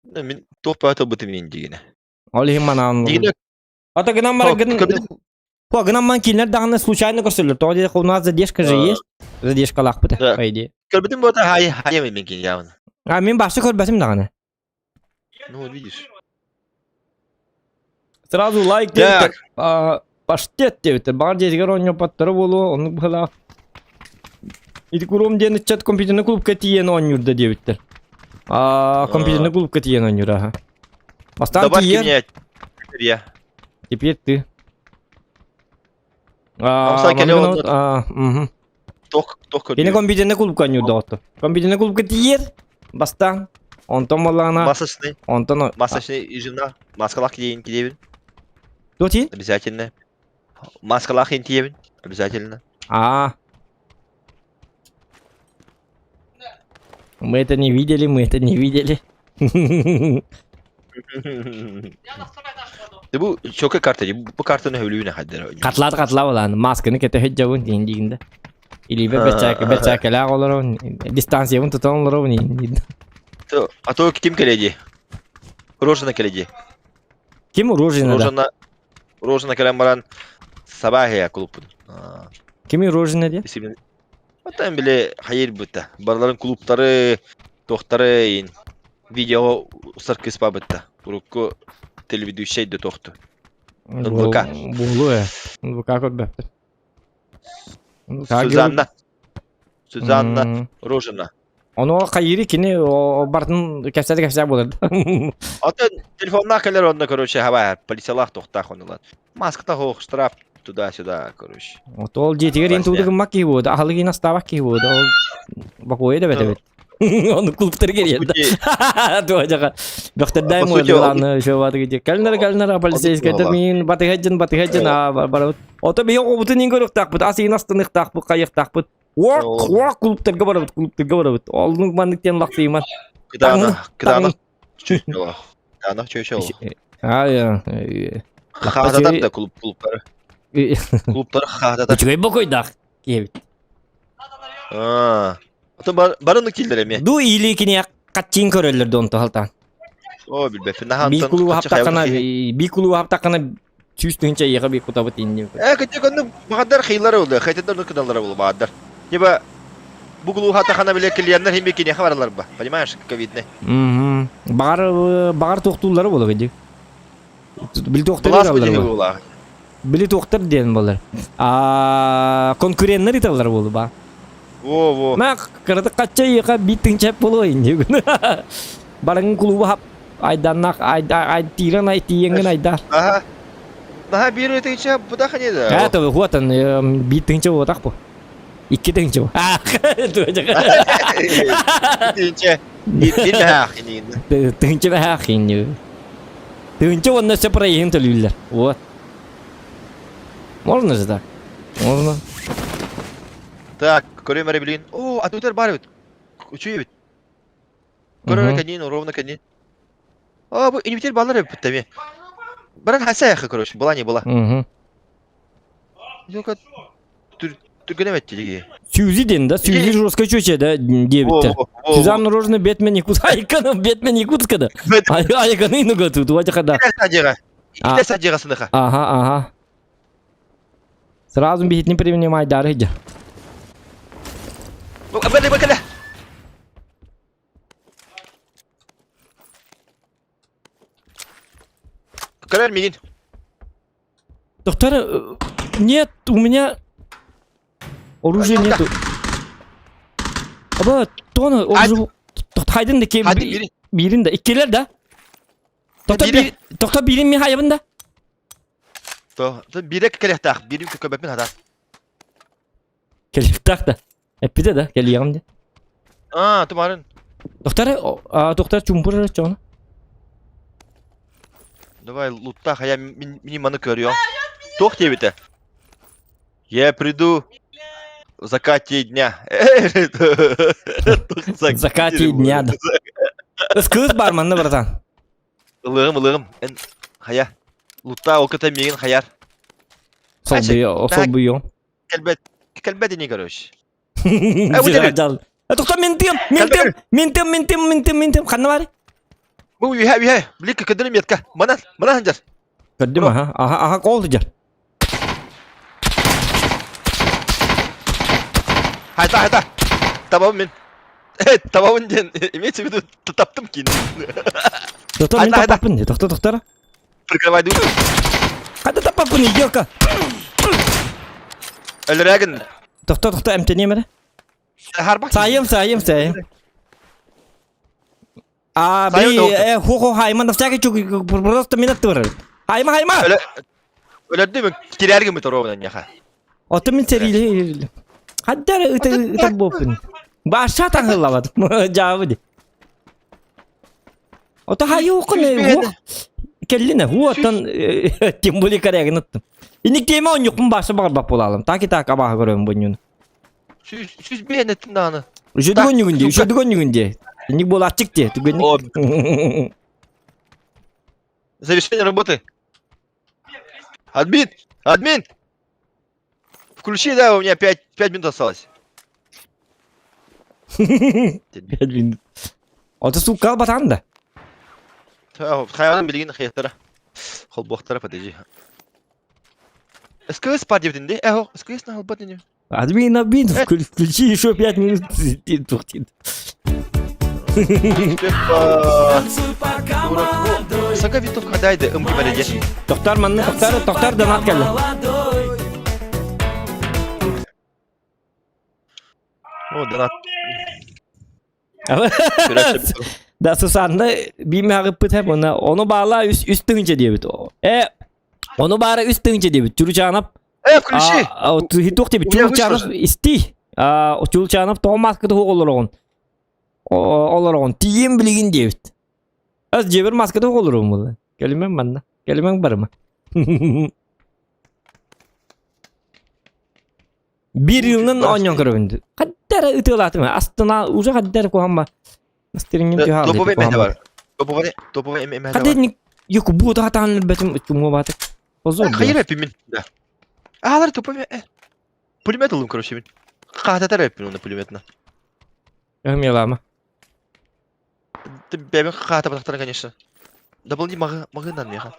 Мин туох баата бутым мин дигине. Ол иһин манаан. Дигине. Ото гынан баран По гынан ман кинилэр даҕаны случайно көрсөллөр. Тоҕо диэтэххэ у нас задержка же есть. Задержкалаахпыт, по идее. Көрбүтүм буота хай хай мин кин явно. А мин башта көрбөтүм даҕаны. Ну вот видишь. Сразу лайк диэбиттэр. Паштет диэбиттэр. Баҕар дьиэтигэр оонньоппоттора буолуо, оннук быһыылаах. Ити курум диэн ыччат компьютерный клубка тиийэн оонньуур да диэбиттэр. А компьютерный клубка тиийэн оонньуур аха. Бастаан Добавь тиийэр. меня теперь я. Теперь ты. Амсай кэлэ маннык а, мгм. Тох тох Кини компьютерный клубка оонньуур доҕоттор. Компьютерный клубка тиийэр. Бастаан. Онтон буоллаҕына Масочный. онтон Масочный жена. Маскалаах килиин килиэбин. Туох тиийин? Обязательно. Маскалаах тиийэбин. Обязательно. А. Мы это не видели, мы это не видели. Де бу чока карта бу картаны өлүүнэ хаддара. Хатлаат хатлаа болаан масканы кэтэ сылдьабын диэн диигин да. Илиибэ бэрчээкэ бэрчээкэлээх олоробун, дистанциябын тутан олоробун диэн. А то ким кэлэ дии? Рожина кэлэ дии. Ким Рожина да? Рожина Рожина кэлэн баран Сабахия клубпун. Кими Рожина диэн? Оттон били хайыр бытта. Барыларын клубтары, тохтары ин видео устар кыыс бытта. Урукку телеведущий да тохту. НВК. Буолуо ээ. НВК көрбөттөр. Сузанна. Сузанна Рожина. Ону хайыыры кини бартын кэпсээтэ кэпсээ буолар. Атын телефоннаах кэлэр онно, короче, хабай, полициялаах тохтаах оннулар. Маската хоох, штраф туда-сюда, короче. Вот ол дьиэтигэр ин тууду гыммак киһи буода, аһылык ин астаабак киһи буода, ол бокуойа да бэтэбит. Ону клубтар кириэн да. Туожака. Бөхтөрдөй муодулааны еще баты где. Кэлнер кэлнер полицейскайдар мин батыһаджын батыһаджын а барабыт. Ото биһи оҕобутун ин көрүөхтаахпыт, ас ин астыныхтаахпыт, хайыахтаахпыт. Уок, уок клубтарга барабыт, клубтарга барабыт. Олнук маннык диэн лахсыйман. Кытаанах, кытаанах чүчү. Кытаанах чүчү. Ай, Хаататар да клуб клубтары. Клубтары хаататар. Үчүгэй бокойдаах киэбит. Аа. Ото барыны киллер эми. Ду или кини катчин көрөллөр дон тоһалтан. О, билбеппин. Наһаа Би кулуу хаптакана, би кулуу хаптакана 100 тыһынча иэхэ би кутабыт инни. Э, кытта конну багадар хейлар oldu. Хейтер ну кыналар oldu багадар. Типа бу кулуу хатахана биле клиенттер химби кинеха баралар ба. Понимаешь, ковидный. Мгм. Багар багар тохтууллары боло кеди. Били туохтар Былаас италлар бу бу. буолаа. Били туохтар диэн болар. А конкуренттар италлар болу ба. Во, во. Ма кыраты качча иэхэ биир тыһынча болуо инни. Барыҥ кулуба хап айданнах айда ай тиирэн ай тиийэҥҥин айдар. Аха. Наһаа биир тыһынча буда хане да. Ээ то хуатан биир тыһынча буотах бу. Икки тыһынча бу. Тыһынча. Биир бэһээх инигин. Тыһынча бэһээх инни. Тыһынча уонна өссө проеһын төлүүллэр. Вот. Можно же так? Можно. Так, көрөм эрэ билигин. О, атыытар бар эбит. Үчүгэй эбит. Көр эрэ кэннин, ровно кэннин. А, бу инвитер баллар эбит тэми. Баран хаса яхы, короче, была не была. Угу. Только түргөн эбит диги. Сюзи ден да, Сюзи жестко чөче да диэбиттэр. Сюзанна Рожина Бэтмен Якутск. Айкана Бэтмен Якутскада. Айканы нуга тут, ватяхада. Иккитэ садьыга сыныха. Ага, ага. Сразу биһитини принимай дары иди. Бэли бэкэлэ. Көрөр мигин. Доктор, нет, у меня оружия нету. Аба, тоны оружие. Хайдын да бирин да. Иккилер да. Тохто бир, тохто бирин ми хайабын да. То, бире кэлиэхтээх, бири көбөппүн хатаат. Кэлиэхтээх да. Эппитэ да, кэлиэҕим де. Аа, тумарын. Доктор, доктор чумпур чоҕуна. Давай, лутта, я мини маны көрүө. Туох диэбитэ? Я приду в закате дня. В закате дня, да. Кыыс бар манна, братан. Ылыгым, ылыгым. Эн хая. Лутта ол кыта миигин хаяр. Солбуйо, солбуйо. Кэлбэт, кэлбэт ини, короче. Жал. Тоқта мен тыам, мен тыам, мен тыам, мен тыам, мен тыам, мен тыам. Ханна бар? Бу үһэ, үһэ. Блик көдөрү метка. Манан, манан ханжар. Көрдүм, аха, аха, аха, кол дьар. Хайта, хайта. Табабын мен. Табабын диэн, имеется в виду, таптым кин. Доктор, мен таппаппын. Доктор, доктор. Прикрывай душу. Қайда таппаппын, идиотка? Өлөрәгин. Тоқта, тоқта, эмтением эрэ. Харбак. Сайым, сайым, сайым. А, би, э, хо-хо, хайма, на всякий чук, просто минут турар. Хайма, хайма! Өлөрдүм, кирэргим ровно няха. Ото мин сэриле. Хаддар ыта буоппун. Баша таҥыллабат. Жаабы ди. Ото хайуукун келлине хуоттан тем более корягин аттым. Иник тема онньукпун баша баҕарбап буолаалым. Так и так абааһы көрөм бунньун. Сүз биэнеттин дааны. Үчүдүк онньугун ди, үчүдүк онньугун ди. Иник буолааччык ди, түгэнник. Завершение работы. Админ! Админ! Включи, да, у меня 5, 5 минут осталось. 5 минут. Ото суукка батаан да. Хайванын билигин хайаттара. Холбуохтара, подожди. СКС бар диэбитин ди. Эхо, СКС на холбот ини. Админ, админ, включи еще 5 минут. Тухтит. Сага винтовка дайды ымки бареде. Тоқтар манны тоқтар, тоқтар донат келді. О, донат. Да, Сусанна биимэҕиппит хэп уна ону баала үс үс тыһыынча диэбит. Э, ону баара үс тыһыынча диэбит. Чуручанов Э, включи! Туох диэбит? Чуручанов исти. Чуручанов тоҕо маската суох олороҕун. Олороҕун. Тиийэн билигин диэбит. Ас дьиэбэр маската суох олоруом буолла. Кэлимэҥ манна. Кэлимэҥ барыма. Биир ылынан оонньоон көрөбүн. Хаддара ытыалаатым. Астына уже хаддара куһамма. Мастерингин түһаал. Топовый эмэ бар. Топовый топовый эмэ бар. Хадэ юку бу таатаан бэтим чумо баатык. Позор. Хайыр эппин. Да. Аалар топовый. Пулемет ылым короче мин. Хаататар эппин оны пулеметна. Мелама. Ты бэбин хаата батахтара конечно. Дополни мага магынан меха.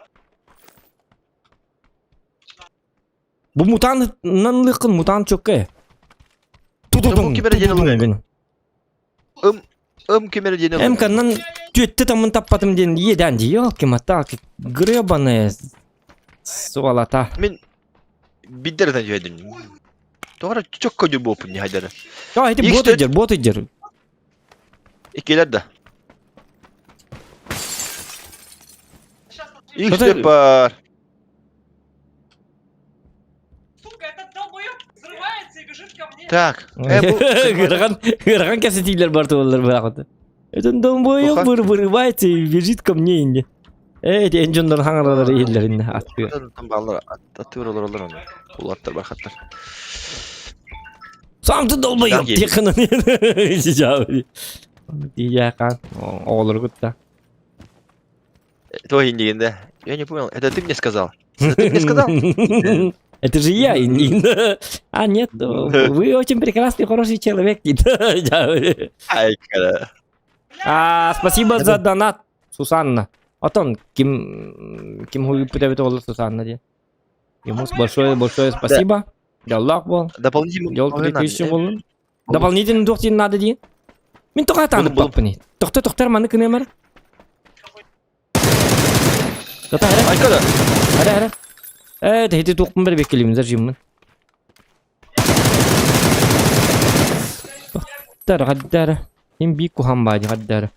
Бу мутаннан лыкын мутан чөккэ. Тутутун. Тутутун. Ым ым кемере диэн. Эм каннан түөттэ тамын таппатым диэн иэдэн дии ёлки маталки гребаная суолата. Мин биддер этен дьүһэдин. Тоҕо чөккө дьүр буоппун дьүһэдэр. Тоҕо ити бот ыдьыр, бот ыдьыр. Иккилэр да. Икки бар. Сука, этот долбоёб взрывается и бежит ко мне. Так. Ыарахан, ыарахан кэпсэтиилэр бар туоллар быраҕыта. Этот долбоёб вырывается и бежит ко мне инде. Э, эти дьоннор хаҥаралар иһиллэринне аттыга. Баллар аттыыр олоролор оны. Улаттар бархаттар. Сам ты долбоёб тихо Тиийээхан оҕолору кытта. Твой индигин, Я не понял, это ты мне сказал? Это ты мне сказал? Это же я, Индин. А, нет, вы очень прекрасный, хороший человек. А, спасибо за донат, Сусанна. Отон, ким, ким хуй ол Сусанна де. Ему большое, большое спасибо. Дьоллоох буол. Дополнительно. Дьол 3000 болун. Дополнительно туох диэн наада дии? Мин тоҕо атаанып баппыный? Тохто тохтор маны кыныамар. Тото эрэ. Айкада. Эрэ эрэ. Э, тэһити туохпун бэр беккелимин зажиммын. Тохтор хаддара. Мин биир куһаан баадьы хаддара.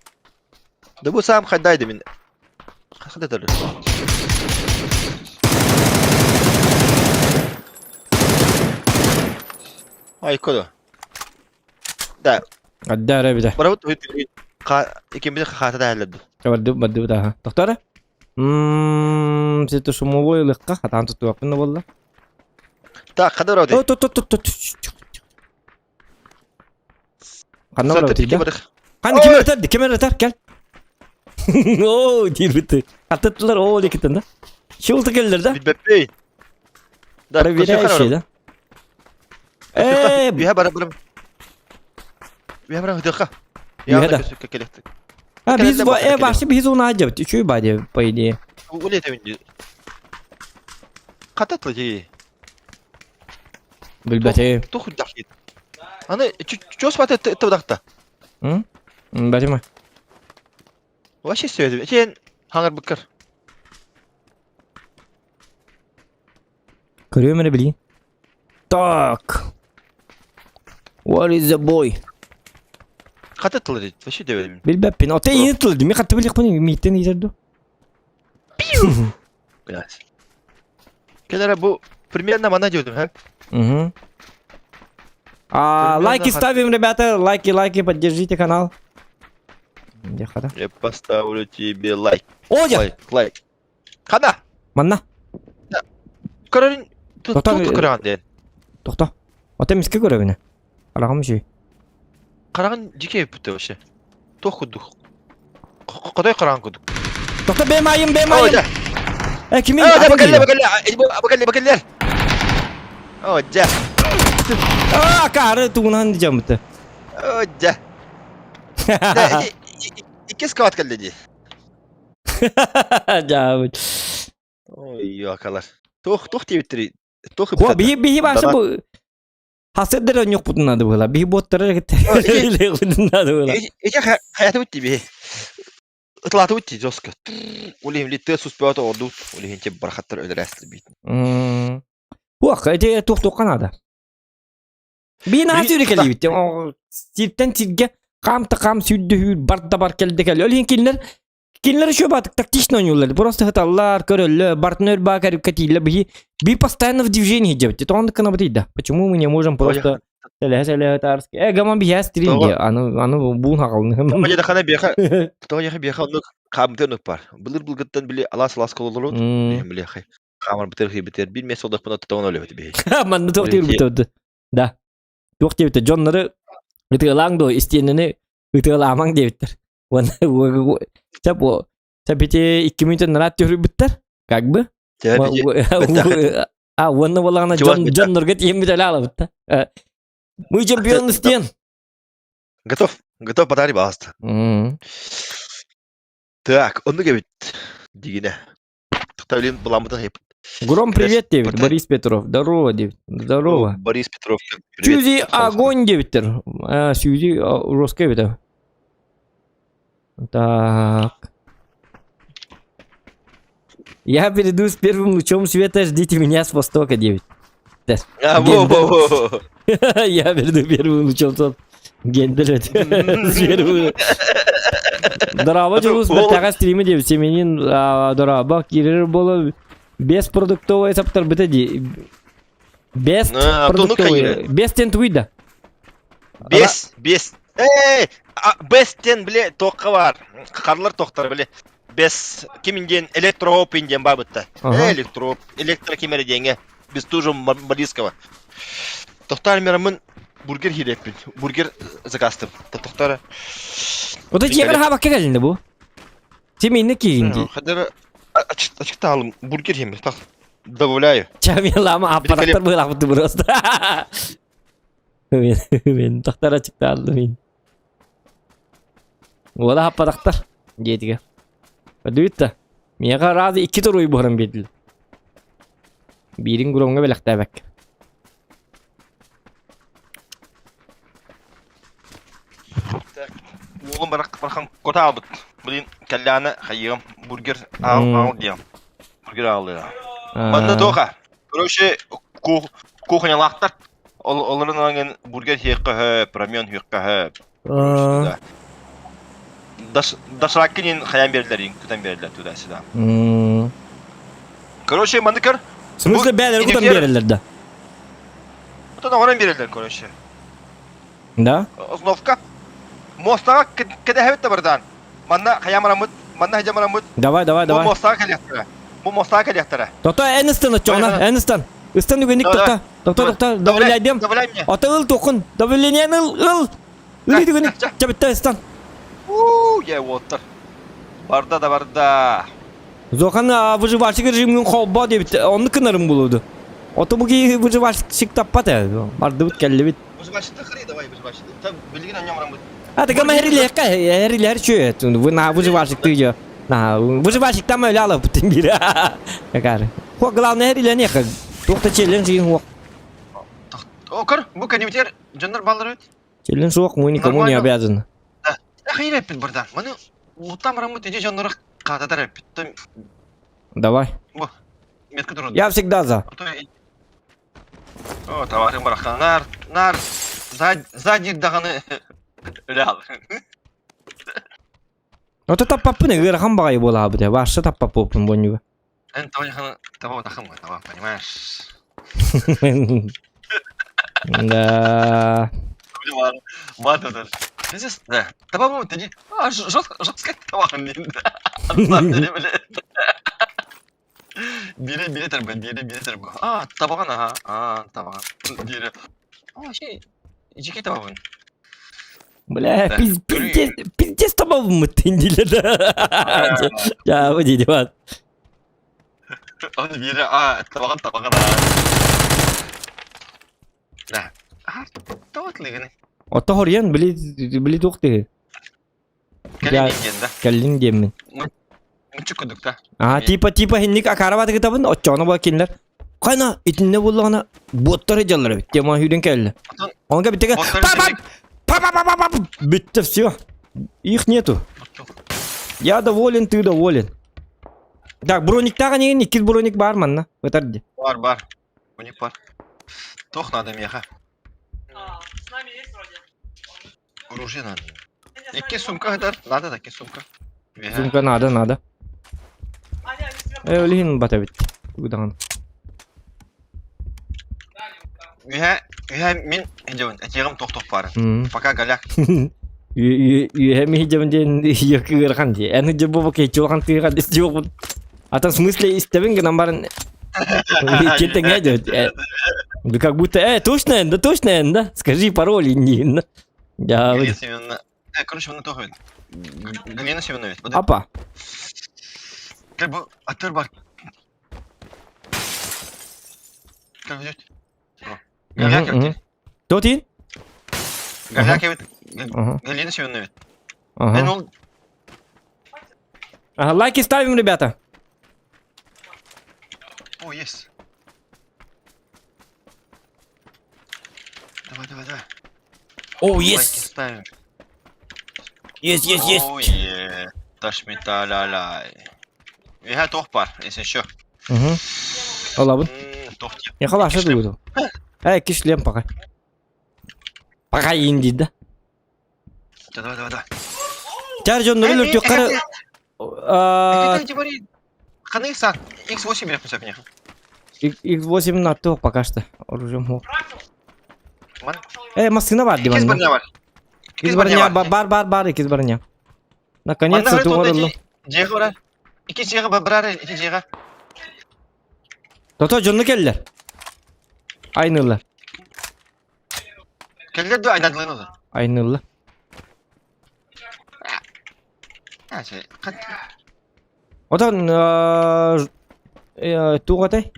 Да бу сам хайдайды мин. Хадатар. Айкода. Да. Хаддара эбитэ. Барабыт иккиммит хаата да Барды барды бытаха. Тохтора? Ммм, сето шумовой лыкка хатаан туттуаппын да буолла. Так, хада барабыт. Тот тот тот тот. Ханна барабыт да? Ханна ким ытар? Ким ытар? Кел. Оо, диирбит. Аттыттылар оо диэкиттэн да. Шулта келлер да? Билбэппей. Да, проверяющий, да? Э, Биһэ бара барам. Биһэ барам хытыха. Биһэ да. А, биз э, вообще биз уна дебит. Үчүй ба деп, по идее. Уле тебин. Кататлы же. Билбэтим. Тух дахит. Аны чос бат это М? Бэтиме. Вообще сөйдүм. Сен хаңар быккар. Көрүөм эрэ билии. Так. What is the boy? Хата тылы дейт. Вообще дебедим. Билбэппин. Оте ийин тылы. Ми хатты билиэхпин мииттен иитэр ду. Блядь. Кенера бу примерно мана дедим, ха? Угу. А, лайки ставим, ребята, лайки, лайки, поддержите канал. Где хата? Я поставлю тебе лайк. О, я! Лайк, лайк. Хана! Манна. Көрөрүн тут көрөҕүн диэн. Тохто. Ота миске көрөбүнэ. Хараҕым үчүгэй. Хараҕын дьикэй эппитэ вообще. Туох курдук. Хотой хараҕын курдук. Тохто бэм айым, бэм айым. Э, кимин? Э, бакаллер, бакаллер, бакаллер, бакаллер. О, дьэ. А, акары тугунан дьамыты. О, дьэ. Иккис кават кэллэ дии. Дьаабыт. Ой, акалар. Туох туох диэбиттэрий? Туох Хуа, биһи биһи баша бу хасырдыр онньукпутун надо было. Биһи буоттара надо было. Ити хаятыбыт дии биһи. Ытылаатыбыт дии жестко. Ол иһин тыа суспуата ордут. Ол иһин те барахаттар өлөрөөстөр биит. Хуа, эти туох туохха надо. Биһи наһаа сүүрэ кэлиибит. Сиртэн сиргэ. Хам та хам сүүрдүһүүр бар да бар кэлдэ кэл. Ол иһин кинилэр кинилэр еще баатык тактично ойууллар. Просто хыталлар, көрөллөр, бартын өр баа кэтииллэр. Биһи би постоянно в движении дебит. Тоҕон кынабытый да. Почему мы не можем просто сэлэһэ-сэлэһэ таарыс. Э, гаман биһээс стрим ди. Аны аны буун хагалны. Тоҕо дьэ биэхэ тоҕо дьэ биэхэ оннук хаамытын оннук бар. Былыр былгыттан били алаас алаас кололорут. Били хаамар бытыр хибитер бир мес олдохпуна тотоон өлөбүт биһи. Манны туох диир Да. Туох диэбиттэр дьоннору ытыалааҥ дуо истиэнэни ытыалаамаҥ диэбиттэр. Уонна чап чап ити 2 мүнөтө нараат түһүрбүттэр как бы. А уонна буоллаҕына дьон дьоннорго тиийэммит эле алабытта. Мы чемпион стен. Готов, готов подари пожалуйста. Так, оннук эбит дигинэ. Тахтавлин буламмытын хайыппыт. Гром привет диэбит Борис Петров. Здорово диэбит. Здорово. Борис Петров. Сюзи огонь диэбиттэр. Сюзи русская эбит. Так. Я перейду с первым лучом света, ждите меня с востока, 9. А, во, во, во. Я перейду первым лучом света. Гендер Первый. Дороба, Дьулус, бэртээхэй стримы диэбит. Семенин дороба киирэр буола без продуктовой саптарбыта дии. Без продуктовой. Без тен тугуй да. Без, без. Эй, бестен биле тоққа бар. Қарлар тоқтар биле. Бес кимин диэн электроп диэн бабытта. Электроп, электро кимере диэҥэ. Без тоже Борискова. Тохтар мирамын бургер хиреппин. Бургер заказтым. Тохтар. Ота дьиэҕэр хаабакка кэлиннэ бу. Семейный киин дии. Хадара ачыктаалым бургер хим. Так добавляю. Чамилама аппараттар быылаахпыт просто. Мен тохтар ачыктаалым мин. Уола аппараттар диэтигэ. Өдүүт Миэхэ разы икки туруй буһаран биэрдилэр. Биирин Громҥа бэлэхтээбэккэ. Так, уолум барах бархан кота албыт. Блин, кэллэҕинэ хайыам бургер аал аал диэм. Бургер аалыа. Манна туоха. Короче, кухнялаахтар. Олорун ылан бургер сиэххэ хөп, рамен сиэххэ хөп. Дошираккин хайан бердилер, кутан бердилер туда-сюда. Короче, манны көр. В смысле бээлери кутан береллер да? Кутан оҕорон береллер, короче. Да? Основка. Мостаға кэдэһэбит да бардан. Манна хайамарамыт, манна хадьамарамыт. Давай, давай, давай. Бу мостаға кэлиэхтэрэ. Бу мостаға кэлиэхтэрэ. Тото эн ыстан оччоҕуна, эн ыстан. Ыстан үгэнник тоқта. Тоқта, тоқта, добавляйдым. Добавляй мне. Ото ыл туохун. Давление ыл, ыл. Ыл үгэнник. Чабытта ыстан. Уу, я уоттар. Барда да барда. Зохан выживальщик режимин холбо диэбит. Онну кынарым булуду. Ото бу киһи выживальщик таппат ээ. Бардыбыт кэллибит. Выживальщикты хри давай выживальщикты. Там билигин анньом рамбыт. А ты кама эрилиэххэ, эрилиэр чүөт. Вы на выживальщикты идё. На выживальщик там өлө алаппытын биир. Какары. Хуа главное эрилиэниэхэ. Туохта челлендж жиин хуох. О, көр, бу кэнибитигэр дьоннор баллар эбит. Челлендж суох, мы никому не обязаны. Хайыр эппит барда. Маны уттам раммыт иди дьоннору хаататар эппит. Давай. Метка турун. Я всегда за. О, товарым барахан. Нар, нар, задник даҕаны өлө Ото таппаппын ыарахан баҕайы буолаабыт ээ. Ваша таппаппын буонньуга. Эн того тахым того, понимаешь? Да. Мат Пиздец, да. Таба ты а, жестко, жестко табаҕын диэн. Бири бири тарба, бири бири тарба. А, табаҕын аха, а, табаҕын. Дири. А, şey, жеке табаҕын. Бля, пиздец, пиздец табабыммыт диилэр. Дьаабы диди бат. Оны бири, а, табаҕын табаҕын. Да. А, табатлыгын. Ото хоруйан били били туох тыһы. Кэлин диэн да. Кэллин диэммин. Муччу курдук да. Аа, типа типа хинник акаарабаты кытабын, оччоҕуна була кинилэр Хайна итиннэ буоллаҕына буоттар дьаллар эбит. Тема сүүрэн кэллэ. Онга биттеге па па па па па Бүттэ все. Их нету. Я доволен, ты доволен. Так, брониктааҕа неген иккис броник бар манна. Ытар ди. Бар, бар. Броник бар. Тох надо меха. А, с нами есть вроде. Оружие надо. Икки сумка сытар. Надо да икки сумка. Сумка надо, надо. Э, олиһин бата бит. Тугу Үһэ, үһэ мин дьон этиэҕим тохтох баар. Пока голяк. Үһэ ми дьон диэн ыарахан дии. Эн дьэ бу кечи улахан тыыга дис диохун. Ата в смысле истэбин гынан баран кетеңе дьэ. Как будто, точно, да точно, да? Скажи пароль, не. Я Галина Семеновна. Короче, оны тоҕо Галина Семеновна. Апа. Как бы атыр бар. Как взять? Голяк эбит. Тотин? Голяк эбит. Галина Семеновна. Ага. ол Ага, лайки ставим, ребята. О, есть. Давай, давай, давай. О, есть. Есть, есть, есть. О, е. Ташмиталя-ляй. Иһэ туох бар, если еще. Угу. Олабын. Туох диэн. Я халаша дугу. Эй, кишлем пока. Пока инди да. Давай, давай, давай. Тяр дьоннору өлөртүөххэ Ханы сан X8 береппин сөп миэхэ. X8 на то пока что оружием мог. Массыына бар Иккис диванна. броня бар. Иккис броня бар бар бар иккис броня. Наконец-то туоруллум. Дьиэҕэ барар. Иккис дьиэҕэ барар икки дьиэҕэ. Тото дьонну келлер. Айнылар. Келлер да айнадылын олар. Айнылла. Отон туох этэй?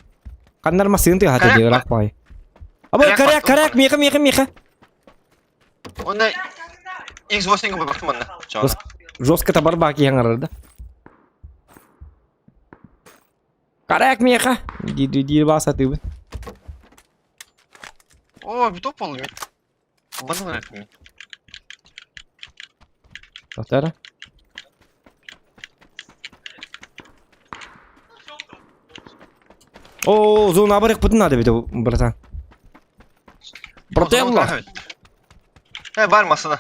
Ханнар массыын тыаһата дии ыраах баҕайы. Абы коряк, коряк, миэхэ, миэхэ, миэхэ. Онно X8 бабахтым манна. Жестко табар баак иһэн да. Коряк миэхэ. Диир диир баа сатыыбын. О, биток болду. Баны бар мен. Тохтара. О, зона барык надо бит, братан. Брателло. Э, бар масына.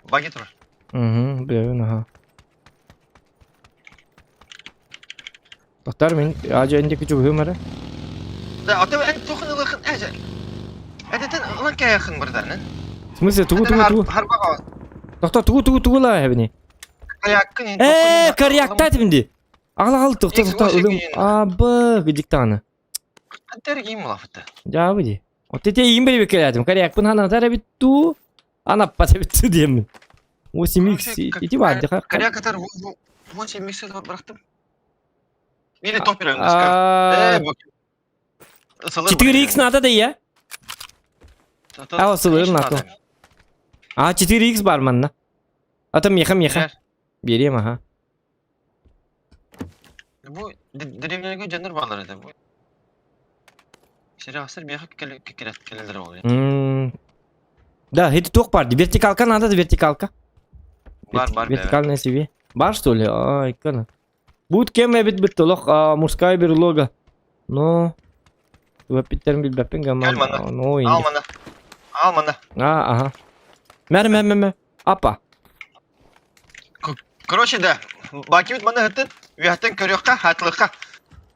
Баги тур. Угу, билэбин, аха. Тохтар мин ажа инде күчүгүм эрэ. Да, ата эн тохын ылыхын әже. Әдетен ылан кәйхын бирдан. В смысле, тугу тугу тугу. Харбага. Тохто тугу тугу тугу ла эбини. Коряккын. Э, корякта тимди. Ағла ағал тоқта тоқта ылым. Абы, гидиктаны. Қантер кийим лафыты. Жабы ди. От те им бери бекелятым. Корякпын хана тара битту. Ана пата битти диемин. 8x ити бар ди. Коряк атар 8x бырактым. Мени топ берем. Э, бу. 4x надо да я. А, сылыр надо. А, 4x бар манна. Ата меха меха. Берем, ага. Бу деревнялерге жандар балар edi bu. Сериасыр меха келелер ол. Да, это туох бар. Вертикалка надо, вертикалка. Бар, бар. Вертикальная себе. Бар, что ли? Ай, кана. Будет кем эбит бит олох, мужская берлога. Но... Вапиттерин билбэппин гаман. Ал мана. Ал мана. А, ага. Мэр, мэр, мэр, мэр. Апа. Короче, да. Бакибит мана хытын, үйәттен көрөккә, хатлыкка.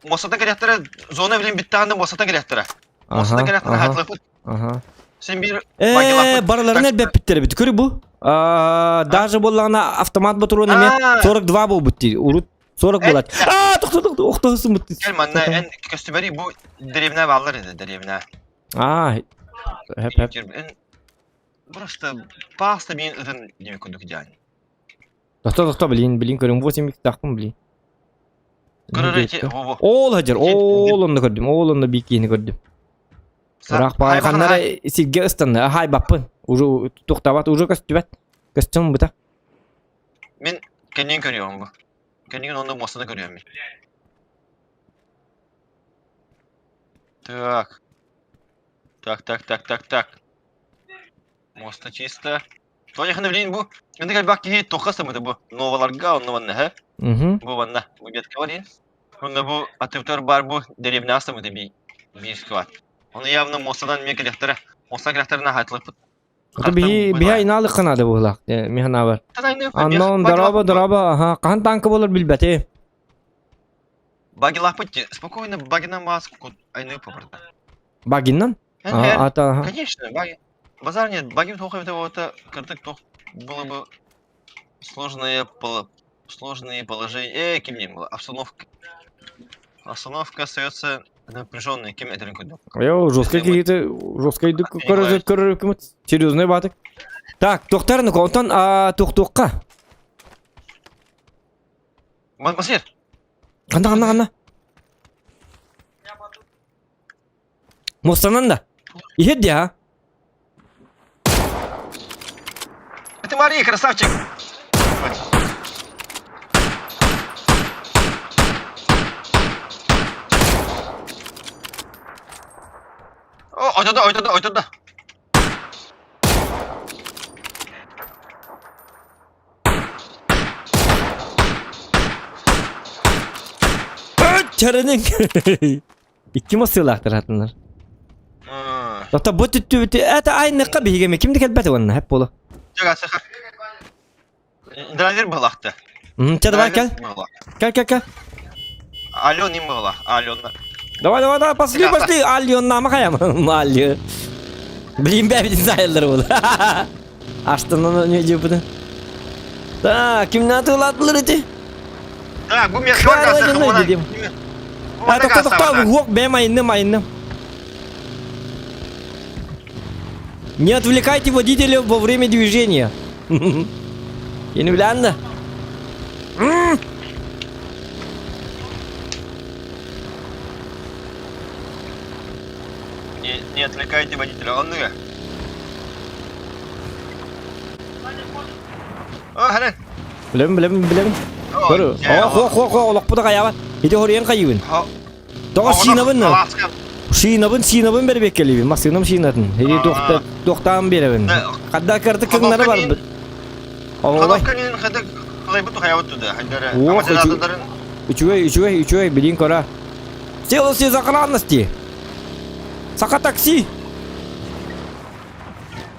Мосатан керәктәре зона белән биттәгәндә мосатан керәктәре. Мосатан керәктәре хатлык. Ага. Сен бир Бараларын элбэппиттер бит. Көрү бу. Даже боллаҕына автомат батурун эме 42 буолбут дии. Урут 40 буолат. А, тохто тохто, охтоһусун бут. Кел манна эн көстүбэри бу деревня баллар иде, деревня. А, хэп хэп. Просто паста мин ытын диме курдук диан. Тохто тохто, блин, блин, көрүм 8 тахпын, блин. Көрөр во. Ол хажыр, ол онны көрдүм, ол онны бикини көрдүм. Ыраах баайханнара сиргэ ыстанна, хай баппын. Уже тухтабат, уже көстүбэт. Көстүм бута. Мен кеннин көрüyorum bu. Кеннин онны мосаны көрüyorum мен. Так. Так, так, так, так, так. Моста чисто. Тоняхны блин бу. Инде кэлбак киһи туохха сымыты бу. Новаларга онно манна хэ. Бу манна. Бу бетке бар Онно бу атыптар бар бу деревня сымыты би. Би скват. Оны явно мостадан мен келехтері. Моста келехтеріне хайтылып. Биһи биһи айнаалык ханаада буолаах миханабар. Аннон дороба дороба аха хаһан танка болор билбэти. Багилахпыт спокойно багина маску айны побарда. Багиннан? А, ата. Конечно, баги. Базар нет, багим тохо это картык тох было бы сложное сложные положения. Э, кем не было. Обстановка. Обстановка остается напряженной. Кем это Йо, жестко какие-то, жестко иду, короче, серьезный батык. Так, тохтар, ну онтон тохтуққа. Масир. Қанда, қанда, қанда. Мустанан да. Иһит дия. Это Мария, красавчик! О, ой туда, ой туда, ой туда. Чарының. Икки масыылаахтар хатыннар. Ота бу түттүбүтү это айныкка биһигеме ким да кэлбэт уонна хэп боло. Драйвер былахты. Чэ давай кэл. Кэл кэл кэл. Алло не была. Алена. Давай давай давай пошли пошли. Алло нама хаям. Алло. Блин бэбитин сайыллар бол. Аштынан не жеппитин. Так, кимнен атыылаатылар ити? Так, бу мен А, тохто, тохто, уох, бэм айынным, айынным. Не отвлекайте водителя во время движения. Я не билянна. Не, не отвлекайте водителя. Он Билэбин, билэбин, билэбин. Көрү. О, хо, хо, хо, олохпута хайаабат. Ити хоруйан хайыбын. Тоҕо сиинабын Сиинабын, сиинабын бэрбиэккэлиибин. Массыынам сиинатын. Ити туохта, туохтаан биэрэбин. Хадда кырты кыҥнары барбыт. Оҕолой. Ох, үчүгэй, үчүгэй, үчүгэй, билин кора. Целости сохранности. Саха такси.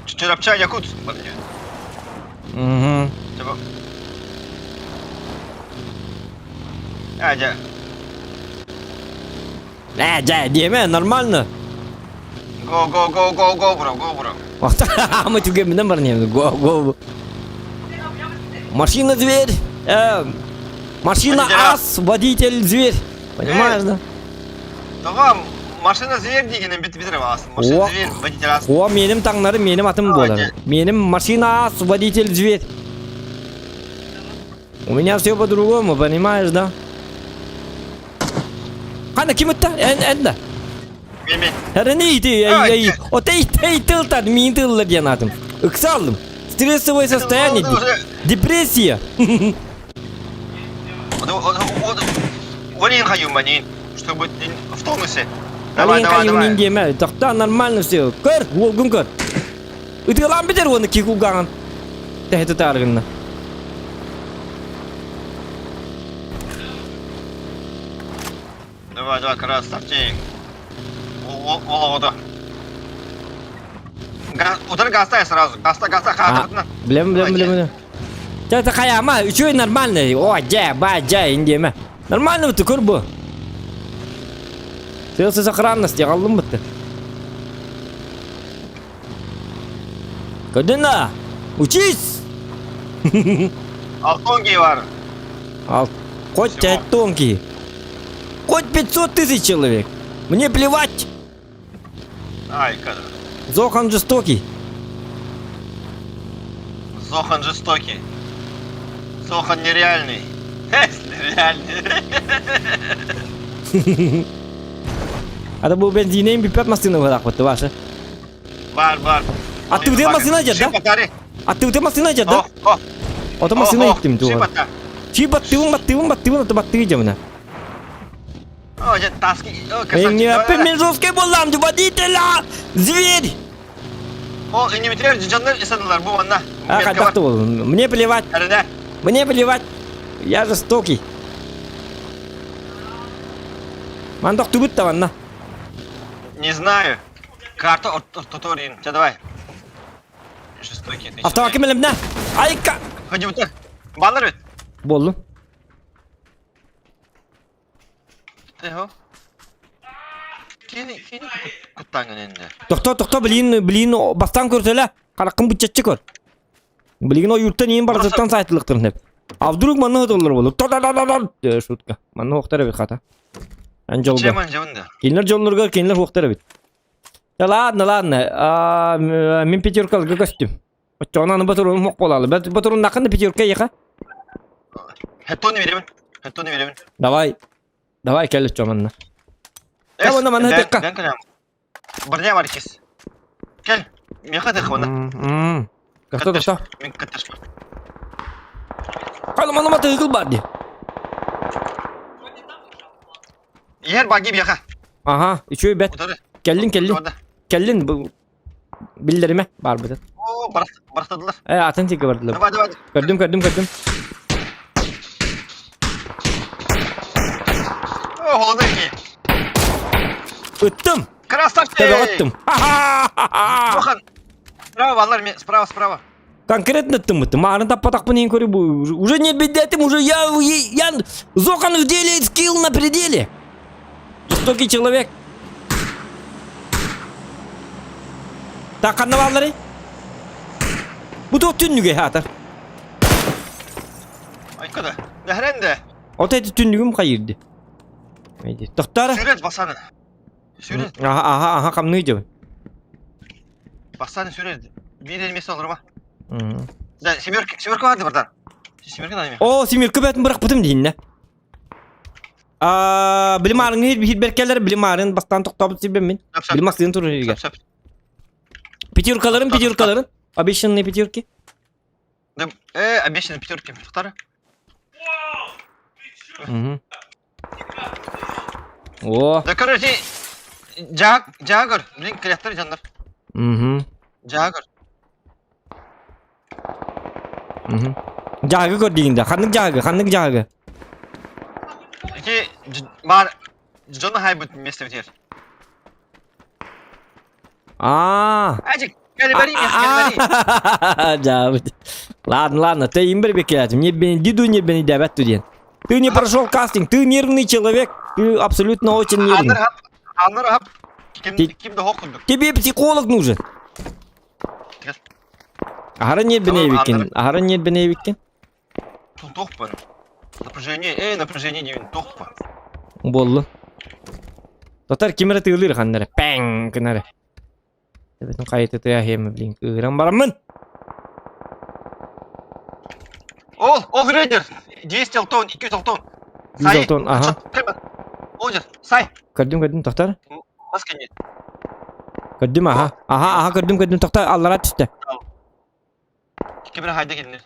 Чурапча Якут. Угу. А, дьэ. Э, дьэ, диэмэ, нормально. Go, go, go, go, go, bro, go, bro. Мы түгэминэн барнем. Го, го. Машина зверь. Э, машина ас, водитель зверь. Понимаешь, да? Тоҕо машина зверь дигенен бит битер аласың. Машина зверь, водитель ас. О, меним таңнары меним атым болар. Меним машина ас, водитель зверь. У меня все по-другому, понимаешь, да? Хана ким ытта? Эн эн да. Мен. Эрени ити эй Ота ити тылтар миин тыллар диэн атым. Ыкса алдым. Стрессовое состояние. Депрессия. Олин хайуманин, чтобы в тонусе. Давай, давай, давай. диэмэ. Тохтоо нормально все. Көр, уолгун көр. Ытыалаан бүтэр уонна кикулгаан. Тэһэ тутааргынна. Давай, давай, красавчик. Ол Удар газтай сразу. Газта, газта, хаатына. Билем, билем, билем, билем. Чэ, это хайама, үчүгэй нормальный. О, дьэ, ба, дьэ, индиэмэ. Нормально бутты, көр бу. Целости сохранности, аҕаллым бутты. Көрдүн да? Учись! Алтонкий бар. Ал... Хоть тонкий. Хоть 500 тысяч человек. Мне плевать. Ай, кадр. Зохан жестокий. Зохан жестокий. Зохан нереальный. Нереальный. А бу бензинин бүппэт массыына быһалаахпыт ваша. Бар, бар. Аттыбытыгар массыына дьарда? Аттыбытыгар массыына дьарда? Ото массыына иттим туга. Чи баттыбын баттыбын баттыбын ото баттыы дьамына. О, дьэ, таски. Мен мен жесткий буоллаам водителя! Зверь! Ол инибитрер дьоннор исадылар бу манна. А, хайдах ол? Мне плевать. Мне плевать. Я жестокий. Мандах түбүт таванна. Не знаю. Карта ортоторин. Че давай. Жестокий ты Автомат человек. ким элемне? Айка! Ходи вот так. Баллар ведь? Боллум. Ты го. Кини, кини куттаңын энде. Тохто, тохто, билин, билин, бастан көрсөлө. Хараккын быччаччы көр. Билигин ойууртан иин барытыттан сайтылыктырын деп. А вдруг манны хытыллар болу? Та-да-да-да-да! Шутка. Манны хуохтар эбит хата. Эн дьолго. Чеман жабында. Кинилер дьонноргор кинилер хуохтар эбит. Да ладно, ладно. А, мин пятеркалга көстүм. Оччоҕуна аны батурун мох буолаалы. Батуруннаххын да пятерка еха. Хеттоны беремин. Хеттоны беремин. Давай. Давай кел оччо манна. Кел онно манна тыкка. Бен кэлем. Броня бар кис. Кел. Меха тыкка онно. Тохто, тохто. Мен катташпа. Кал манна тыгыл бар ди. Ер баги бияха. Ага, үчүгэй бэт. Утары. Кэллин, кэллин. Кэллин бу биллэримэ баарбытын. Оо, барахтадылар. Э, атын сиргэ бардылар. Давай, давай. Көрдүм, көрдүм, көрдүм. О, холодный ки. Ыттым! Красавчик! Төбөҕө ыттым. Ха-ха-ха-ха! Жохан. Справа, баллар, справа, справа. Конкретно ыттым ыттым. Маарын таппатахпын иһин көрү бу уже не бедетим, уже я, я Зохан в деле скилл на пределе. Жестокий человек. Так ханна баалларый? Бу туох түннүгэ хаатар? Айкада. Нәһрәнде. От эти түннүгүм хайырды. Тохтара. Сүрет басаны. Сүрет. Аха, аха, аха, хамныы дьабын. Басаны сүрет. Биир эмес олорма. Да, семерка, семерка барды бардан. Семерка надо. О, семерка бәтин бырахпытым дииннэ. Аа, билим аарыҥҥа иһирбэр кэлэр, билим аарын бастаан тохтообут сирбэммин. Билим астыын турар иһигэр. Пятеркаларын, пятеркаларын. Обещанные пятерки. Да, э, обещанные пятерки. Вторая. Угу. О. Да, короче, Жаг, Жагыр, блин, креатор жандар. Угу. Жагыр. Угу. Жагы көр дигинде. Ханнык жагы, ханнык жагы. Ити бар Джона хайбыт месте битер. Аа. Ажик, калибари, калибари. Жабыт. Ладно, ладно, ты им бекелятым. Не бен диду не бен дебет диэн. Ты не прошел кастинг, ты нервный человек, ты абсолютно очень нервный. Аныр хап, ким ким да хокундук. Тебе психолог нужен. Аһара нервнейбикин, аһара нервнейбикин. Тохпа. Напряжение, эй, напряжение диэн тохпа. Буоллун. Татар ким эрэ тыылыыр ханна эрэ. Пэҥ гынар. Эбэтин хайытытыа иһиэмэ блин кыыран бараммын. Ол, ол рейдер. 200 алтон, 200 алтон. 100 алтон, аха. Ол сай. Көрдүм, көрдүм, тохтар. Маска нет. Көрдүм, аха. Аха, аха, көрдүм, көрдүм, тохтар, аллара түстэ. Ким эрэ хайда кэллэ.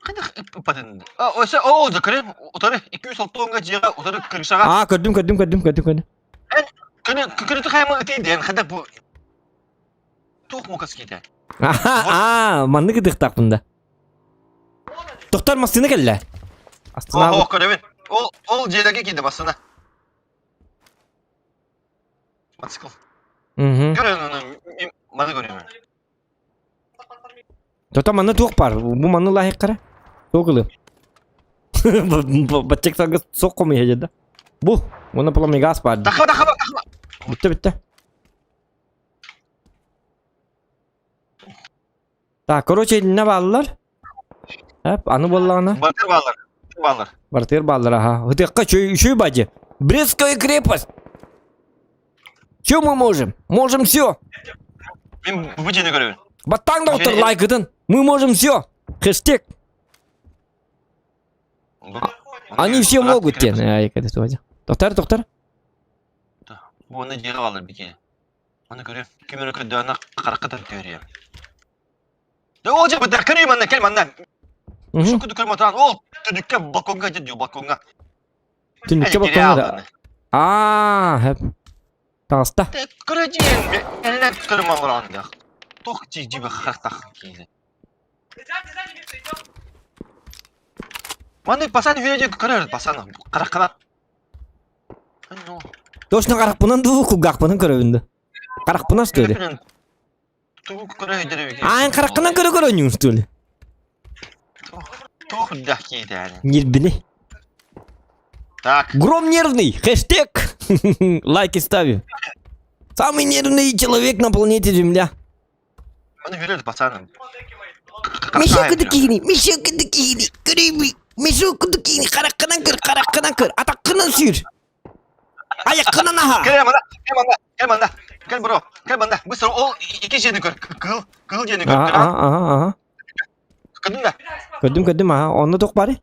Хайдах ыппатын? Өссө оо дыкыры утары 206 дьиэҕэ утары крышаҕа Аа, көрдүм, көрдүм, көрдүм, көрдүм, көрдүм. Эн көнө күкүрүтү хайма ытый диэн хайдах бу туох мукас киитэ? Аа, маннык ытыахтаахпын да. Тохтор массыына кэллэ. Астына Оо, көрөбүн. Ол ол дьиэлэргэ киирдэ массыына. Мотоцикл. Мгм. Көр аны маны көрөмүн. Тото манна туох бар? Бу манны лаһык кара. Туох ылым. Баччак саргы сок хомуйа да. Бу, уонна пламегаз бар. Тахма, тахма, тахма. Бүтте, бүтте. Так, короче, иннэ бааллар. Эп, аны буоллаҕына. Батыр бааллар. Бааллар. Бартыр бааллар, аха. Ытыахха үчүгэй үчүгэй бадьы. Брестская крепость. Что мы можем? Можем все. Мин бу дьиэни көрөбүн. Баттаң доктор лайкытын. Мы можем все. Хэштег. Они все могут диэн. Ай, Тоқтар, тоқтар. Бу оны дьиэҕэ бааллар бикини. Оны көрүм. Ким эрэ көрдөҕүнэ харахха төрүөм. Да ол дьэ быдах көрүм манна кэл манна. Шу курдук көрүм отуран ол түнүккэ балкоҥҥа дьэ дио балкоҥҥа. Түнүккэ балкоҥҥа да. Аа, хэп. Таҕыста. Көрө диэн эллэн көрүм оҥорон да. Туох дии дьибэ харахтах киһи. Маны пасан үйе көрөр пасан хараххана. Точно харахпынан дуу, кулгаахпынан көрөбүн да. Харахпынан что ли? Тугу көрө өйдөрөбүн. Аан хараххынан көрө көрө ойнуур что ли? Туох үрдэх киһитээни. Нервини. Так. Гром нервный. Хэштег. Лайки ставим. Самый нервный человек на планете Земля. Оны билер пацаным. Мешок кудукини, мешок кудукини, көрейби. Мешок кудукини, хараххынан көр, хараххынан көр, атаххынан сүүр. Айаххынан аһа. Кэл манна, кэл манна, кэл манна. Кэл бро, кэл манна. Быстро ол икки дьиэни көр. Кыһыл, кыһыл дьиэни көр. Аха, аха, аха. Көрдүң да? Көрдүм, көрдүм, аха. Онно туох баарый?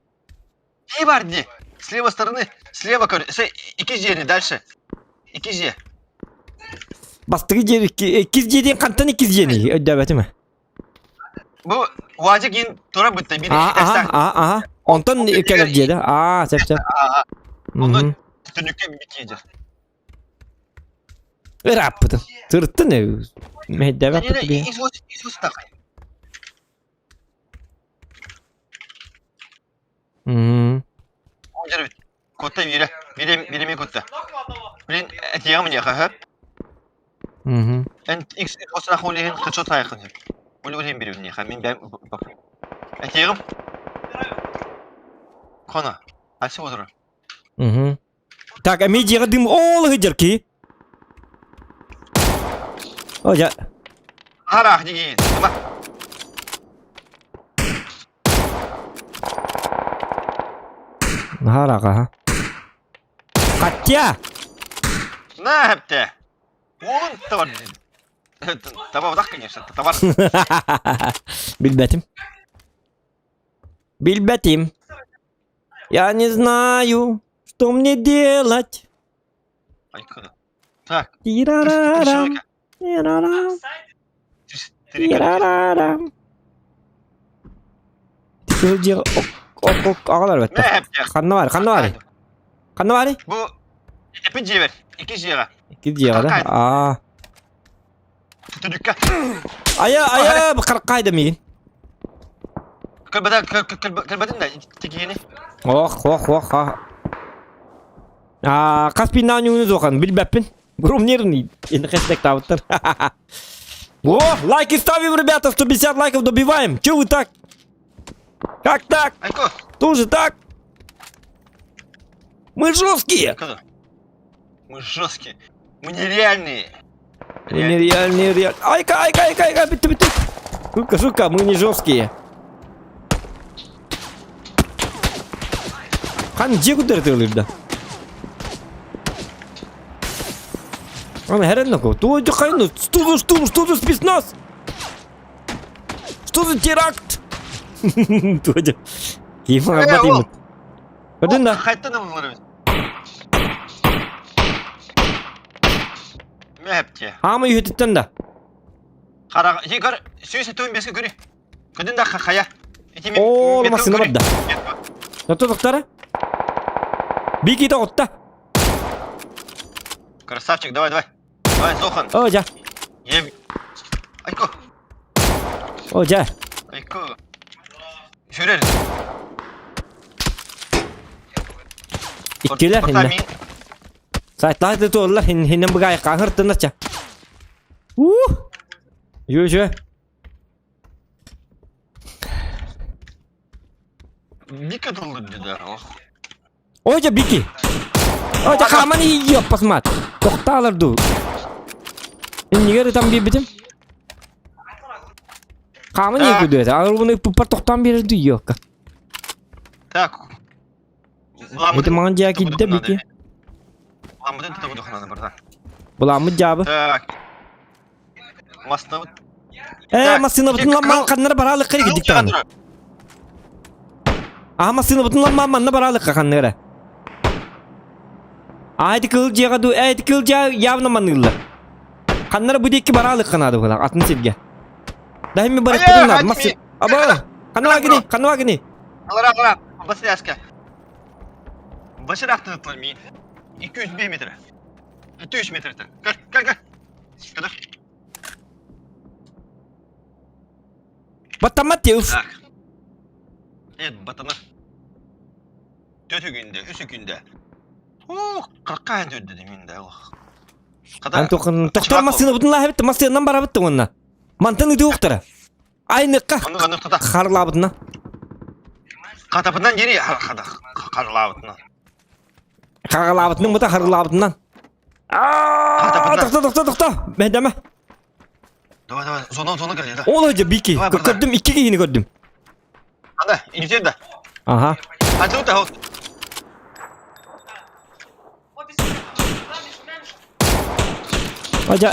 Дии бар дии. С левой стороны, слева көр. Икки дьиэни дальше. Икки дьиэ. Бастакы дьиэ иккис дьиэ диэн хантан иккис дьиэний? Өйдөөбөтүм. Бу Уазик иин тура бытта бир Аа, аа, аа, аа. Онтон кэлэр дьиэ да? Аа, сөп, сөп. Онно түнүккэ битиэдэ. Ырааппытын. Сырыттын мэһэйдээбэппит би. Иисус тахай. Мм. Кутта биирэ. Биирэ биирэми кутта. Блин, этиэҕим миэхэ хөп. Мгм. Эн X осунах ол иһин хычо таайхын сөп. Ол иһин бириүн миэхэ мин бэйэм Этиэҕим. Хона. Айсы отырар. Мгм. Так, эмиэ дьиэҕэ дым ол сылдьар киһи. О, дьэ. Араах дигин. Ба. Наһаа ыраах, аха. Хотя! На, хэпте. Уолун товар. Табабатах, конечно, товар. Билбэтим. Билбэтим. Я не знаю, что мне делать. Так. Тирарарам. Тирарам. Тирарарам. Сылдьар ок аҕалар бэтте. Ханна бар, ханна бар? Ханна бар? Бу эпи дьиэбэр, икки дьиэҕэ. Икки дьиэҕэ да? Аа. Түтүрүккэ. Айа, айа, харкайда миигин. Кырбата, кырбатын да, тикиини. Ох, ох, ох, а. Аа, хас пиннаан ньууну суохан, билбэппин. Гром нервный, енді хэштег табыттар. О, лайки ставим, ребята, 150 лайков добиваем. Че вы так? Как так? Айко. Тоже так? Мы жесткие. Мы жесткие. Мы нереальные. Мы нереальные, реаль... Айка, айка, айка, айка, битти, битти. Сука, сука, мы не жесткие. Хан дьиэ күдэрэ да. Аны хэрэн Туой хайны, что за штурм, что за спецназ? Что за теракт? Туодя. Киим арбат Көрдүн да? Хайтан ыллар Мэпте. Аама үһүтүттэн да. Хара, егор, сүүс этуун беске көрү. Көрдүн да хая. Оо, массыына барда. Тото токтара. Бики тоҕутта. Красавчик, давай, давай. Давай, Зохан. О, жа. Айко. О, жа. Айко. Сүүрэр. Иккилэр хиннэ. Сайтлаах туоллар хиннэн быгаай хаһыртынача. Уу! Южө. Бика тыллыр деді. Ой, жа Бики. Ой, жа хааман ийиоппас мат. Тохтаалар дуу. Иннигер ытан биэрбитим. Хааман ийи күдүөтэ. Арубуну ыппыппар тохтоон биэрэр дуу ийиокка. Так. Ити маҥан дьиэ киирдэ Бики. Ламбытын тутабыт братан. Буламмыт дьаабы. Так. Массыынабыт. Ээ, массыынабытын ламмаан ханнара бараалыкка кирдик даҕаны. Аа, массыынабытын ламмаан манна бараалыкка ханныгара. Аа, ити кыыл дьиэҕэ дуу, ээ, ити кыыл дьиэ явно маныыллар. Ханнара бу диэки бараалыкка наада буолар, атын сиргэ. Да ми барыппытын наада, массы. Аба, ханна гини, ханна гини. Алара, алара, басыряска. Басыряқтыны мин. 201 метр. 3 метр. Көр, көр, көр. Көр. Баттаммат диэ, уф. Так. Нет, батана. Төрт күндө, үс күндө. Оо, какая үрдүнэ мин да олох. Антохан тохтор массыынабытын лааһыбыт массыынанан барабыт уонна. Мантан ытыахтара. Айныкка харлаабытына. Хатапынан дери харлаабытынан. Хагалаабытынан бута харлаабытынан. Тохто тохто тохто. Мэдэме. Давай давай зона зона кэле да. Ол же бики. Көрдүм икки киһини көрдүм. Ана, иди да. Ага. А тут а Ажа.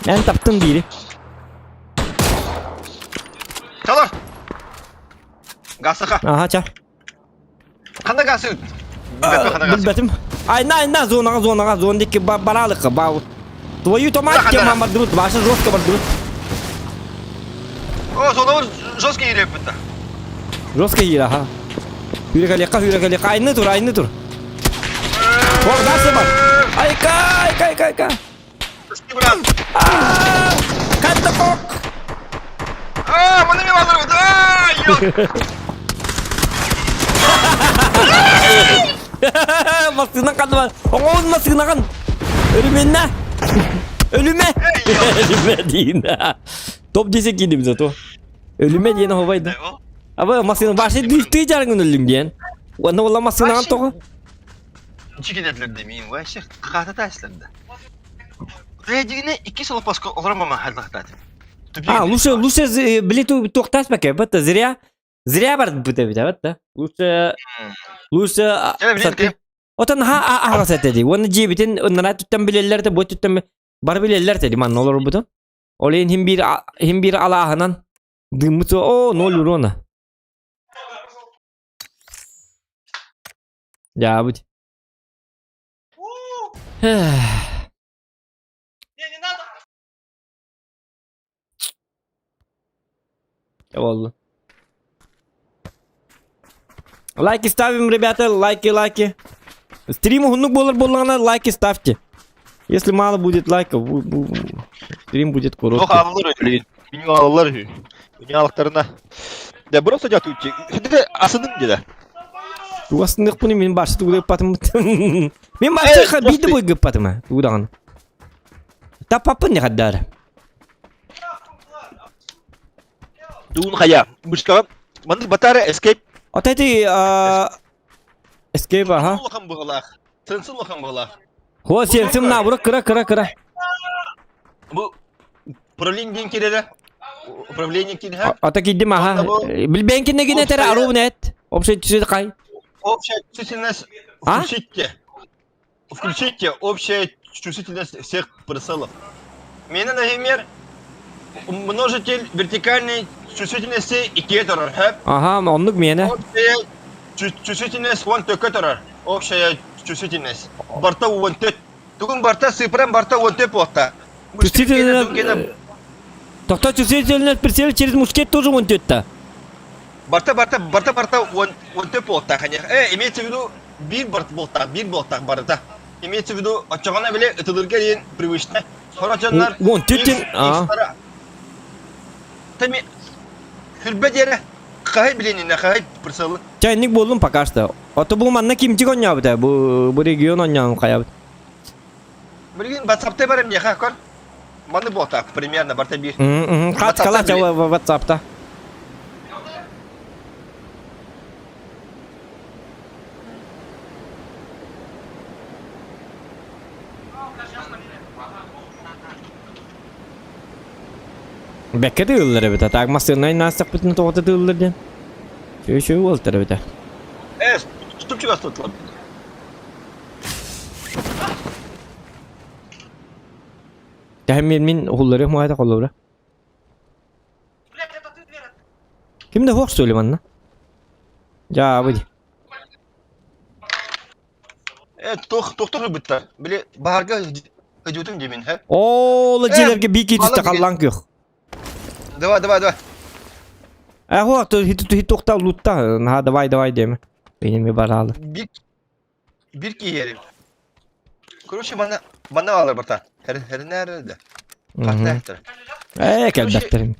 Мен таптым бири. Чалар. Гасыха. Ага, ча. Ханна гасы? Билбэтим. Айна, айна, зонаға, зонаға, зона дикки баралыққа, ба. Твою то мать, тема бардыбыт, башы жестко бардыбыт. О, зона жестко ириэппит Жестко иир, аха. Хүрекалиққа, хүрекалиққа, айны тур, айны тур. О, гасы бар. Айка, айка, айка, айка. Брат. Хатта кок. А, маны мен алырбыт. А, ёк. Массыынан канма. Оҥоһун массыынаҕын. Өлүмэннэ. Өлүмэ. Өлүмэ диин. Топ десе киирдим зато. Өлүмэ диэн оһобайда. Аба массыына башы дүйтэй жарыңын өлүм диэн. Уонна ула массыынаҕын тоҕо? Чикинетлер демейин, вообще қата тәслерді. Дигине икки солопаска олорон мама халлахтаат. А, лучше, лучше били туохтаспаке, бата зря, зря барбыт эбит, да? Лучше, лучше Отон ха аһаҕас этэ дии. Уонна дьиэбитин ыннара түттэн билэллэр да, бу түттэн бары билэллэр этэ дии манна олорбутун. Ол иһин хим биир хим биир алааһынан дыыммыт о ноль урона. Дьаабыт. Не, не надо. Буолла. Лайки ставим, ребята, лайки, лайки. Стрим уһуннук буолар буоллаҕына лайки ставьте. Если мало будет лайков, стрим будет Туох короткий. аалалар үһү. Меню аалалар үһү. Меню аалыктарына. Да просто дьэ тууччи. Хинде асыным деді. Тугасынык буну мин башты тугу гыппатым. Мин башты Э, биди бой гыппатым. Тугу Таппаппын не хаддар. Туун хая. Мышкаҕа маннык батара escape. Вот эти escape аха. Улахан быһылаах. Сенсин улахан быһылаах. Хо сенсим на бура кыра кыра кыра. Бу управление диэн кирэрэ. Управление киирэ. Ата киддим аха. Билбээн кинне кине тера аруу нет. Общий түсі қай? Общая чувствительность включите. Включите общая чувствительность всех прицелов. Меня, например, множитель вертикальной чувствительности и кетерер. Ага, оннук миэнэ. Общая чувствительность он төкөтөрөр. Общая чувствительность. Барта он төт. Тугун барта сыпран барта он төп буолта. Чувствительность... Тохто чувствительность прицел через мушкет тоже он төт-то. Барта барта барта барта он он төп буолта конечно. Э, имеется в виду бир барт буолта, бир буолта барта. Имеется в виду очоҕуна били ытылырга диэн привычно. Сорох дьоннор Вон төттен... Тами хүрбэ диэрэ хаһай билининэ хаһай прицелы. Чайник буоллум пока что. Ото бу манна кимчик онньообута бу бу регион онньоон хайабыт. Билигин WhatsApp-та барам диэхэ көр. Маны буолтаах примерно барта биир. Хат кала WhatsApp-та. Бэккэ тыыллар эбит, а так массыынай наастахпытына тоҕото тыыллар диэн. Үчүгэй уолтар эбит. Э, ступчик астытылар. Тэһэн мин уһулларыах муайта холобура. Блядь, это ты дверь Ким да хуох что ли манна? Дьаабы ди. Э, тох тохтор бытта. Били баһарга өдүтүм димин, хэ? Ол дьиэлэргэ биики түстэ халлаан күөх. Давай, давай, давай. Э, хуох, хит хит тухта лутта. Наха, давай, давай диэме. Бейнеме бараалы. Бир бир киһиэрим. Короче, манна манна баалар барта. Хэр хэрнээр да. Хаттаахтар. Э, кэлбэттэрим.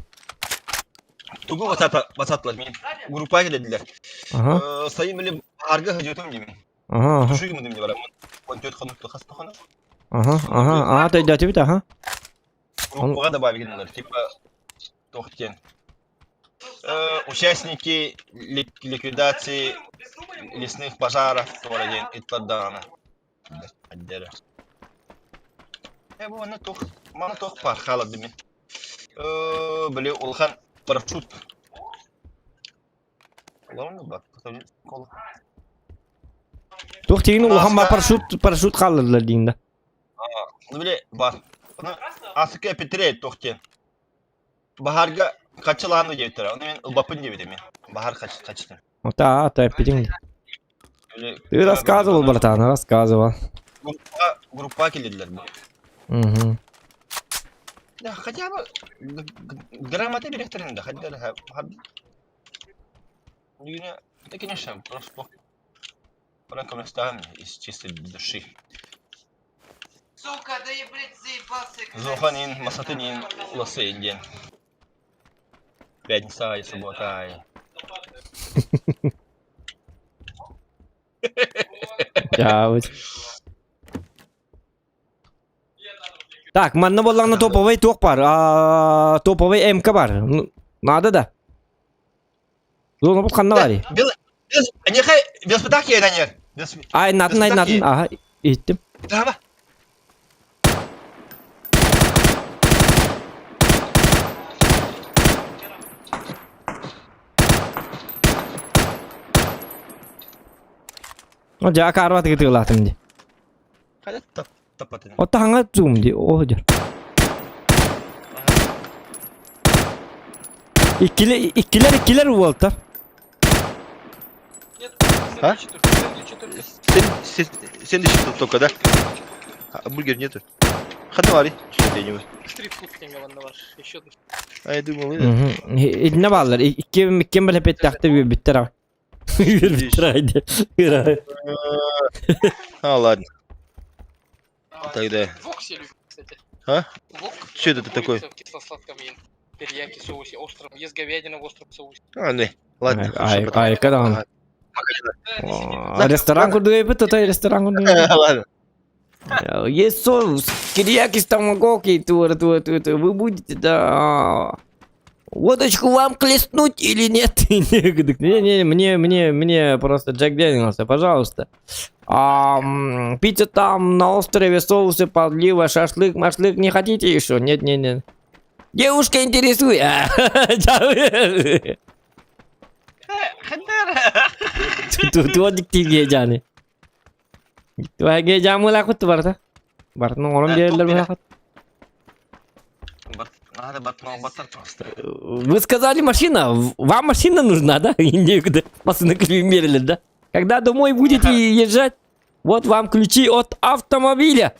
Тугу басаттылар мин группаға келедилер. Ага. Сайын били арга хыжытым деймин. Ага, ага. Тушуй мындым деп барамын. 14 хонук хаста хонук. Ага, ага, ага, төйдөтүбүт, ага. Группаға добавили, типа тохтен. Участники ликвидации лесных пожаров туора иттардана. Отделе. Э, бу маны тух, маны тух бар халады мен. Били улхан парашют. Улан бар, кола. Туох тигин улахан ба парашют парашют хааллардылар диин да. Ну били бар. Асыка Петре тохте. Баһарга хачылааны диэбиттэрэ. Ону мин ылбаппын диэбитим мин. Баһар хачытын. Вот а, то эппитиҥ. Ты рассказывал, братан, рассказывал. Группа, группа кэллилэр бу. Угу. Да, хотя бы грамота бириэхтэрин да, хотя бы Да, конечно, просто прокомментарий из чистой души. Сука, да я, блядь, заебался. Зоханин, Масатынин, Лосейн диэн. Пятница и суббота. ай. Чао. Так, манна буоллаҕына топовый туох бар? А, топовый МК бар. Ну, Надо да. Зона ханна барый? Бел... Нехай велосипедах киэнэнер. Ай, натын, ай, натын. Ага, иттим. Давай. О, дьэ, акаарбат ытыылаатым дии. Хайа тап тапатын. Отто хаҥа зум дии, оо дьэ. Иккилер, иккилер, иккилер уолтар. Нет, А? сэндвичи только, сэндвичи только. Сэндвич только, да? А бургер нету. Хатавари. Что я не Стрит-фуд кеңгаванна бар. Еще одна. А я думал, это. Итиннэ бааллар. Икки иккиэн бэлэпиэттэхтэ үөрбүттэр аҕай. Үөрбүттэр аҕай диэн. А, ладно. Тогда. Вок все любят, кстати. А? Вок. Что это такое? В кисло-сладком ем. Терияки соусе, остром. Есть говядина в остром соусе. А, не. Ладно, Ай, хорошо, потом. ай, даҕаны. Да, это Ресторан курдук эбит, ото ресторан курдук. Ладно. Есть соус, терияки с томагоки, тур, тур, тур, тур. Вы будете, да. Водочку вам хлестнуть или нет? Не, не, мне, мне, мне просто Джек Дэниелса, пожалуйста. А, пицца там на острове, соусы, подлива, шашлык, машлык не хотите еще? Нет, нет, нет. Девушка интересует. Туодик тиге жаны. Туаге жамыла кут барта. Бартын оңорон биэрэллэр быһахат. Надо батар просто. Вы сказали машина, вам машина нужна, да? Некуда машины ключи мерили, да? Когда домой будете езжать, вот вам ключи от автомобиля.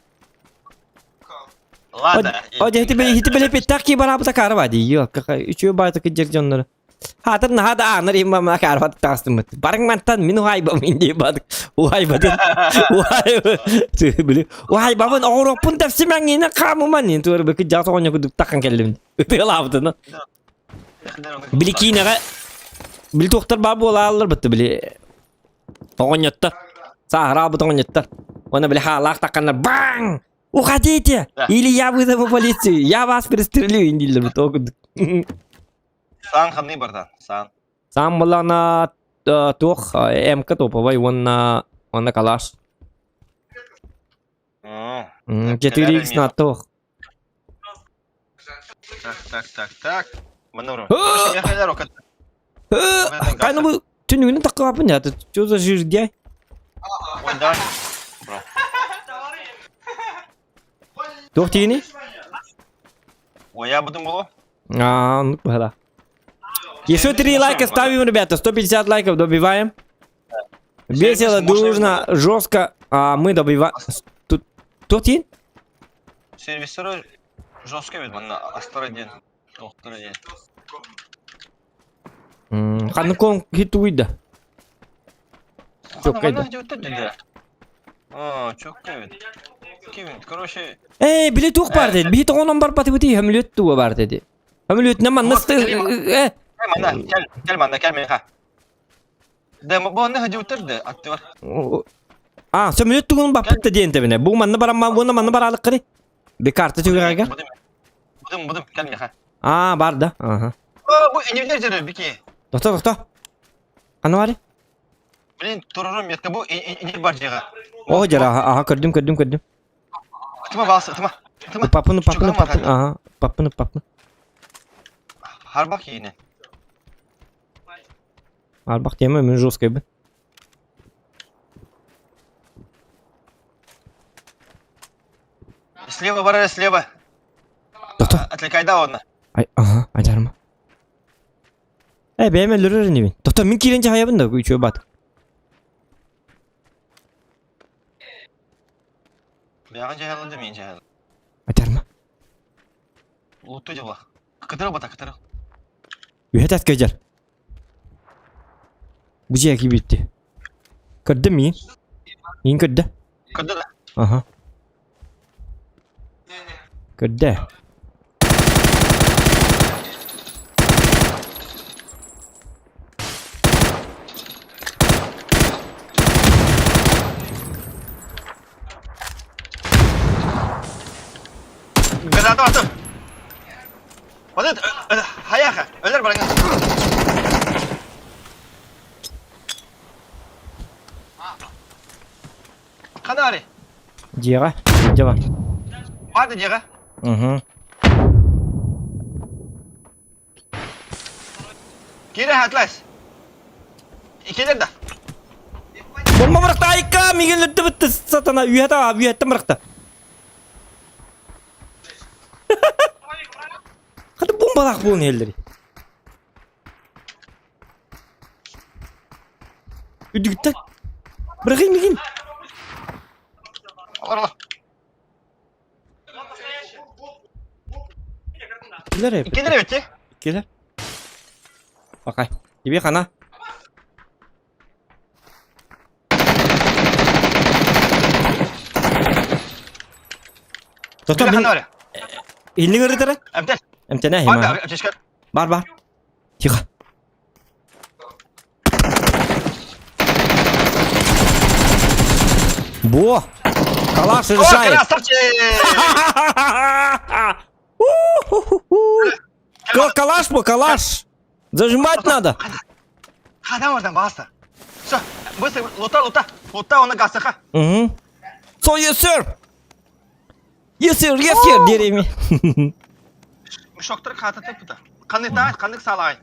Ладно. О, тебе тебе лепет барабы карва ди. Йо, какая үчү байтык жерденнер. Хатыр нахада анар имма ма карва тастымыт. Барың мантан мин ухайба мин ди бадык. Ухайба Ухайба. Били. Ухайбабын ороппун тепсимәңине камуман ин тур беки жас оñо кудук таккан келдим. Тылабытын. Били киинеҕэ били туохтар баар буолааллар бытты били оҕонньоттор сааһыраабыт оҕонньоттор уонна били хаалаах тахханнар баҥ уходите или я вызову полицию я вас пристрелю дииллэр бит ол курдук Саан ханный бартан, саан. Саан буоллаҕына туох МК топовай уонна уонна калаш 4X на туох Так, так, так, так. Маневр. Хайна бу түнүгүнэн таккаапын я что за жирдяй Ой, давай. Туох тигини? Ой, я буду было. А, ну да. Еще три лайка ставим, ребята. 150 лайков добиваем. Весело, дружно, жестко. А мы добиваем. Тут, тут тин? Сервисеры жестко ведь, манна астара ден. Доктор ден. Ханыкон хитуида. Чоккайда. А, чоккай ведь. Кевин, короче... Эй, били тух бар деди. Бихи тоғонон бар баты бути хамлет туа бар деди. Хамлет наман насты... Э, Манна, кэл, кэл манна, кэл миэхэ. Да, бу онно сылдьыбыттар да, аттыбар. А, сөмөлөт тугун баппыт да диэн тэбинэ. Бу манна барамман, уонна манна бараалыккыны. Би карта түгэҕэ. Будум, будум, будум, кэл миэхэ. А, бар да. Ага. О, бу инибилер дьөрөр, бики. Тохто, тохто. Ханна бары? Блин, турурум метка бу инир бар дьиэҕэ. О, дьара, аха, көрдүм, көрдүм, көрдүм. Ытыма баас, ытыма. Ытыма. Паппын, паппын, Чугаһым паппын, ата. аха, паппын, паппын. Харбах иинэ. Арбах тема мен жесткой бы. Слева барар, слева. Тохто. Отвлекайда онно. Ай, ага, ажарма. Э, бэйэм өлөрөр инибин. Тохто, мин киирэн дьаһайабын да, үчүгэй бат. Бэйэҕин дьаһайалын да мин дьаһайалын. Ажарма. Лутту дьыла. Кытырыл бата, кытырыл. Үһэ таска дьар. Бу дьиэ киирбитти. Көрдүм миин. Миин көрдө. Көрдө да. Аха. Көрдө. Граната атым. Оны хаяха, өлөр бараңа. Ханари. Дьиэҕэ. Дьэ бар. Барды дьиэҕэ. Угу. Киирэ Атлас. Икилер да. Бомба бырахта айка миигин өлөрдүбүт сатана үөһэ үөһэттэн бырахта. Хата бомбалаах буолан иһэллэр. Үрдүгүттэн. Бырахын миигин. Олор олор. Килер эбит. Икилер эбит ти. Килер. Окей. Тебе хана. Тото мин Иннин ырытара? Эмтэн. Эмтэнэ хима. Бар бар. Тихо. Во! Калаш решает. Красавчик! Калаш по калаш! Зажимать надо! Хада oradan basta. Все, быстро, лута, лута. Лута, он гасаха. Угу. So yes sir. Yes sir, yes sir деревьями. Мешоктор хата теппита. Қаны тай, қаны салай.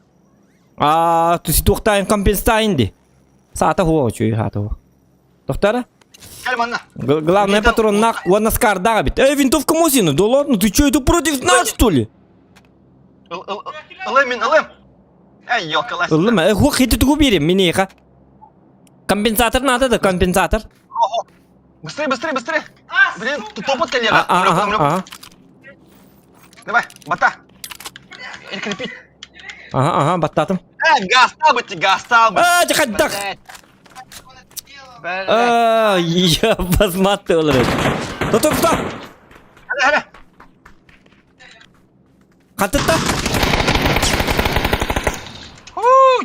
А, туохтаайын компенсатайын ди. Саата хуо чуй саата хуо. Тохтара? Кэл манна. Главное патрон на уонна скардаға бит. Эй, винтовка Мосина, да ладно, ты что, это против нас, что ли? Ылым мин, ылым. Эй, ёлкалас. Ыллым, э, хуох хити тугу берем, минеха. Компенсатор надо да, компенсатор. Быстрее, быстрее, быстрее. Блин, тут топот коллега. А, ага, ага. Давай, бата. Крепить. Ага, ага, баттатым. Э, гастал бы ты, гастал бы. А, хайдах. А, я басматты олар. Тото, тото. Хәле, хәле. Хатытта.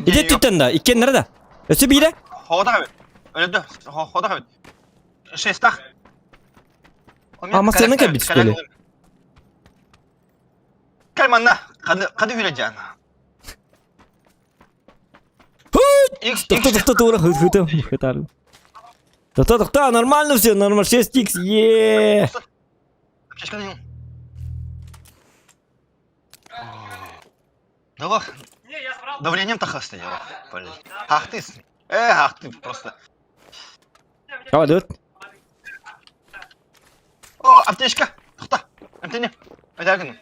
Иде түттен да, иккеннere да. Өсө бире. Хода хабит. Өлөдө, хода хабит. Шестах. А, масыны кәбит что ли? Кәл манна, кады кады хүрәҗән. Тоқта, тоқта, тура, хыты, хытарым. Тоқта, тоқта, нормально все, нормально, 6х, е. Давай. Давлением тахасты я. Блин. Ах ты. Э, ах ты просто. Давай, dur. О, аптечка. Тоқта. Эмтене. Айдагын.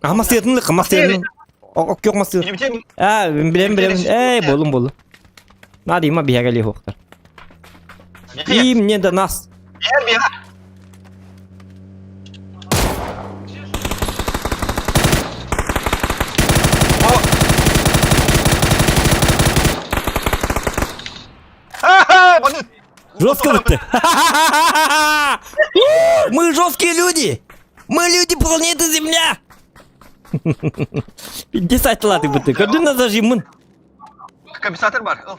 А масыятын масыятын. Ок yok масыят. А, билем билем. Эй, болум болу. Надо има бегали хоқтар. И мне до нас. Жестко вот Мы жесткие люди! Мы люди планеты Земля! Пиздец айтылаатык бытты. Көрдүн да зажиммын. Компенсатор бар. Ыл.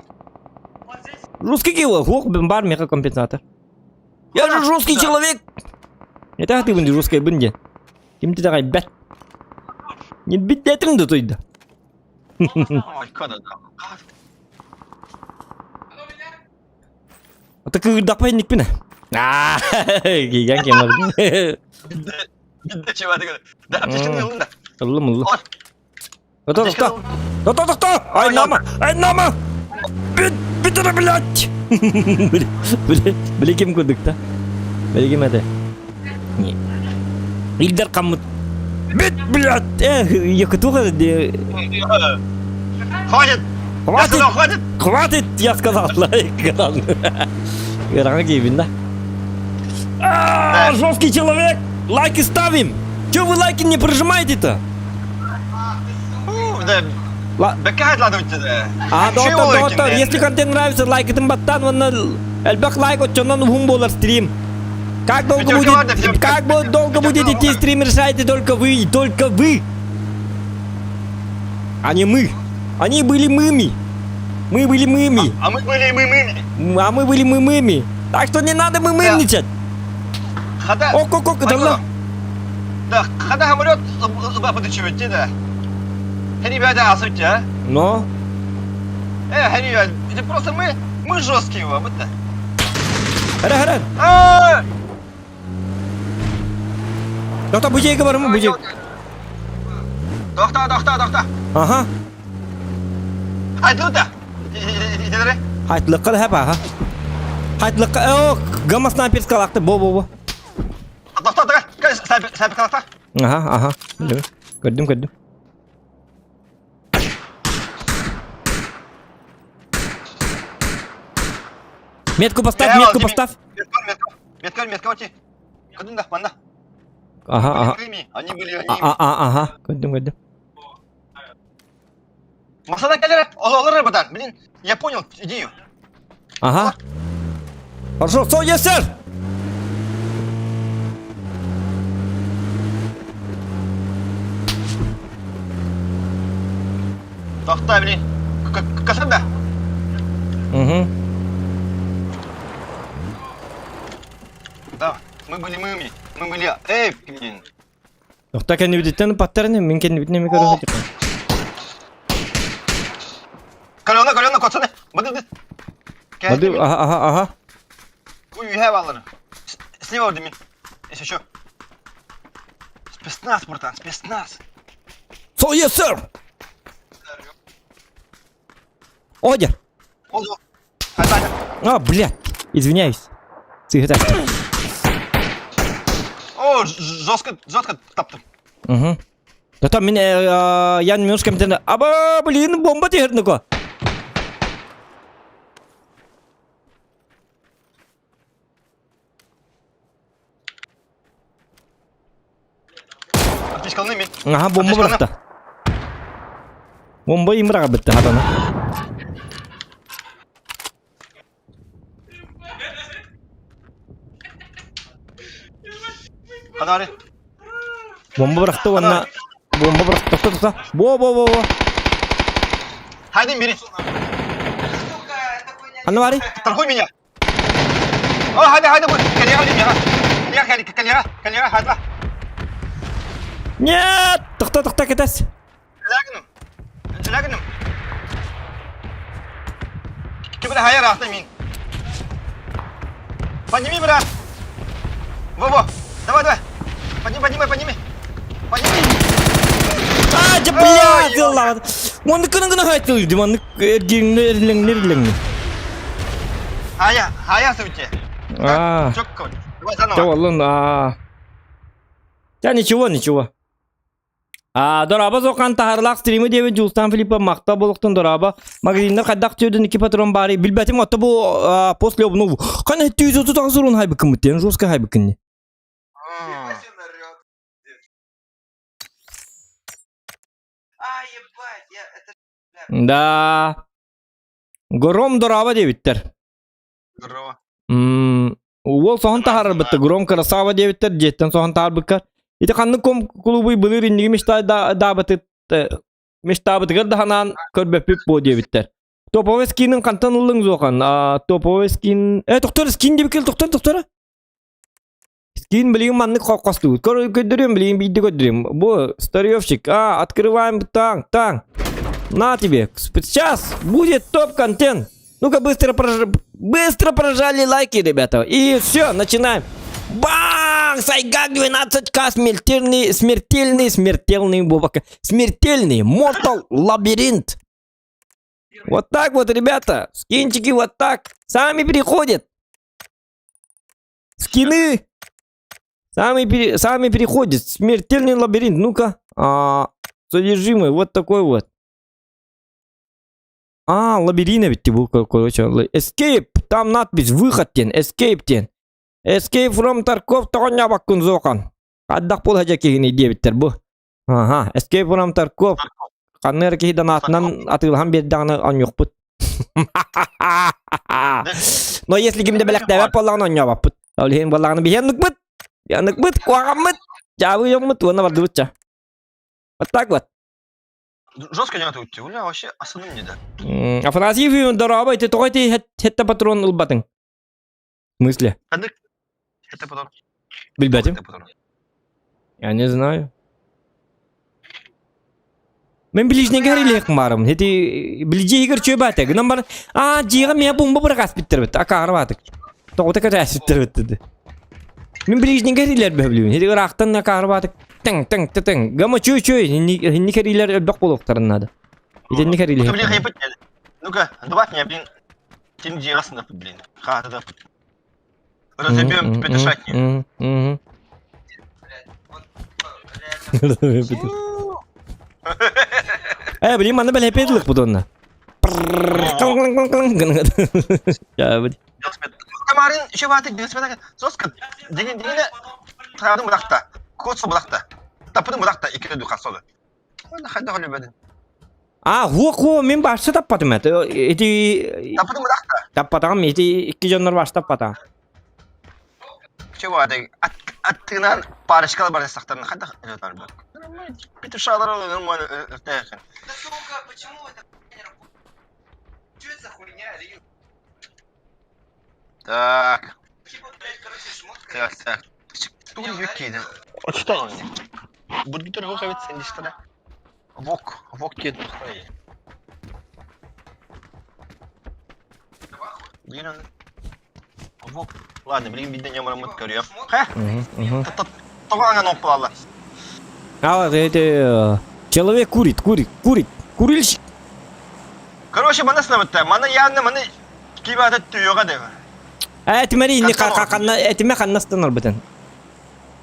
Русский кио, хух, бар меха компенсатор. Я же русский человек! Это ты бын русский бын де. Ким ты такай бәт. Не бит да тойда. Ой, када да. Ата кыырдаппай инникпин аа кийгэн кем Бидде чего ты Да, аптечканы ыллым да. Ыллым, ыллым. Тохто, тохто. Тохто, тохто! Ай, нама! Ай, нама! Бүт, бүт это, блядь! Били, били ким курдук та? Били ким это? Не. Илдар каммыт. Бүт, блядь! Эх, якутуха де... Хватит! Хватит! Я сказал, хватит! Хватит, я сказал! Ыраҥа киһибин да. А, жесткий человек! Лайки ставим! Че вы лайки не прожимаете-то? Да, А, доктор, доктор, если контент нравится, лайкытын баттан, вон элбэх лайк оччонон уһун буолар стрим. Как долго будет, как долго будет идти стрим, решаете только вы и только вы. А не мы. Они были мыми. Мы были мыми. А мы были мы-мыми. А мы были мы-мыми. Так что не надо мы-мымничать. Хада. Ок, ок, ок, да. Да, хада самолет подучивать, да. Ребята, а суть, а? Но? Ребят, это просто мы, мы жесткие, вот это. Хара, хара. А! Доктор, бужейка бар мы, бужейка. Доктор, доктор, доктор. Ага. Айдылда. Айтлыққа да хәп, аха. Айтлыққа, о, гамма снайперская лақты, бо, бо, бо. Доктор, доктор, снайпер лақты. Ага, ага. Көрдүм, көрдүм. Метку поставь, метку поставь. Метку, метку, метку, метку, метку. Көрдүм да, манна. Ага, ага. Они были, они. А, а, ага. Көрдүм, көрдүм. Масана кэлэр, олор бадан. Блин, я понял идею. Ага. Хорошо, so yes, sir. Тохта, блин. Касанда. Угу. Да, мы были мыми. Мы были... Эй, блин. Тохта кэннибититтэн паттарны, мин кэннибитинэн ми көрө сылдьабын. Колено, колено, коцаны. Бады, Бады, ага, ага, ага. Уй, баллары. Слева мин. Если еще. Спецназ, братан, спецназ. So yes, sir. Одя. А, блядь. Извиняюсь. Цыгата. О, жестко, жестко таптым. Угу. Да там меня, я немножко... Аба, блин, бомба теперь, Ага, бомба бырахта. Бомба имраға бітті хатана. Ханары. Бомба бырахты онна. Бомба бырахты. Тоқта, тоқта. Бо, бо, бо, бо. Хайдин, бери. Ханна бары. Страхуй меня. О, хайда, хайда, коллега, коллега, коллега, коллега, хайда. Нет! Тоқта, тоқта, кетес. Лягнем. Лягнем. Кибер хайа рахта мин. Подними, брат. Во-во. Давай, давай. Подними, подними, подними. Подними. А, да блядь, ладно. Оны күні күні хайтыл, диманы эргиңне эрлеңне. Хая, хая сути. А. Давай заново. Олын, а. Да ничего, ничего. А, дораба зоқан тахарлақ стримы дебе Жулстан Филиппа мақта болуқтан дораба. Магазинда қайдақ түйден iki патрон бары. Билбәтим отта бу после обнову. Қана түйді тұтақ зұрын хайбы кіміттен, жестко хайбы кімне. Да. Гром дораба дебиттер. Здорово. Ол соған тахарар бітті. Гром красава дебиттер. Жеттен соған тахар біккар. Ити ханнык ком кулубуй былыр инниги мечтаабытыт мечтаабытыгар да ханаан көрбөппүт буо диэбиттэр. Топовый скинин хантан ыллыҥ зохан? Топовый скин... Э, доктор, скин диэбиккин, доктор, доктор. Скин билигин маннык хостуут. Көрдөрүм, билигин биирдэ көрдөрүм. Бу, старьевщик. А, открываем таң, таң. На тебе. Сейчас будет топ-контент. Ну-ка, быстро, прож... быстро прожали лайки, ребята. И все, начинаем. Бang! Сайгак 12К смертельный, смертельный, смертельный, бобака. Смертельный Mortal Лабиринт. Вот так вот, ребята. Скинчики вот так. Сами приходят. Скины. Сами, пере... сами переходят. Смертельный лабиринт. Ну-ка. А, содержимое. Вот такой вот. А, лабиринт ведь был, короче. Escape. Там надпись выход диэн. Escape диэн. Escape from Tarkov тоҕонньообоккун зохан. Хайдах буола дьэ киһини диэбиттэр бу. Аха, Escape from Tarkov. Ханна эрэ киһи донатынан атыылаһан биэрдэҕинэ оонньуохпут. Но если ким да бэлэхтээбэт буоллаҕына оонньообоппут. Ол иһин буоллаҕына биһиэнныкпыт, биһиэнныкпыт, куһаҕаммыт, дьаабы дьоммут уонна бардыбыт ча. Вот так вот. Жестко не уйти. Бля, вообще асыным не да. Афанасий Ефимович, дорообо, ити тоҕо ити хетте патрон ылбатыҥ? В смысле? Ханнык? Хетте патрон. Билбэтим. Я не знаю. Мен ближнегер илиэх барым. Эти ближнегер чөй баата. Гынан бар. А, дьиэҕэ миэ бомба бырагас биттэрбит. Акаары баатык. Тоҕута кэтээситтэр бит Мин ближнегер илэр бөһүлүүн. Эти ыраахтан акаары баатык. Тэҥ тэҥ тэҥ. Гама чөй чөй. Инни кэрилэр элбэх буолуохтарын надо. Итинни кэрилэр. Ну-ка, добавь меня, блин. Тин дьиэҕэ блин. Хаата Разобьем петушатник. Э, блин, манна бэлэпиэт ылык бу Тамарын еще ваты велосипед соска деген дегене традым бырахта. Косу бырахта. Тапыдым бырахта икки духа солы. Хайда холебедин. А, хуо мен башса таппатым это. Эти Таппытым бырахта. Таппатаҕым ити икки дьоннор башса таппата. Чего это? Аттыгынан парочкалар бар сахтарын хайда Петушалар нормально Да сука, почему это не работает? Что это за хуйня, Рил? Так. Типа, блядь, короче, шмотка. Так, так. Тугу юккейден. Очтан. Бургитер хохавит сендиштана. Вок, вок кед тухай. Блин, вок. Ладно, блин, биден ямарамыт көрүө. Хэ? Тоҕо аҥан оппалалар? А, это человек курит, курит, курит, курильщик. Короче, маны сынабытта. Маны явно маны кибата түйөҕө дева. Этимери инни ханна этиме ханна станар бытын.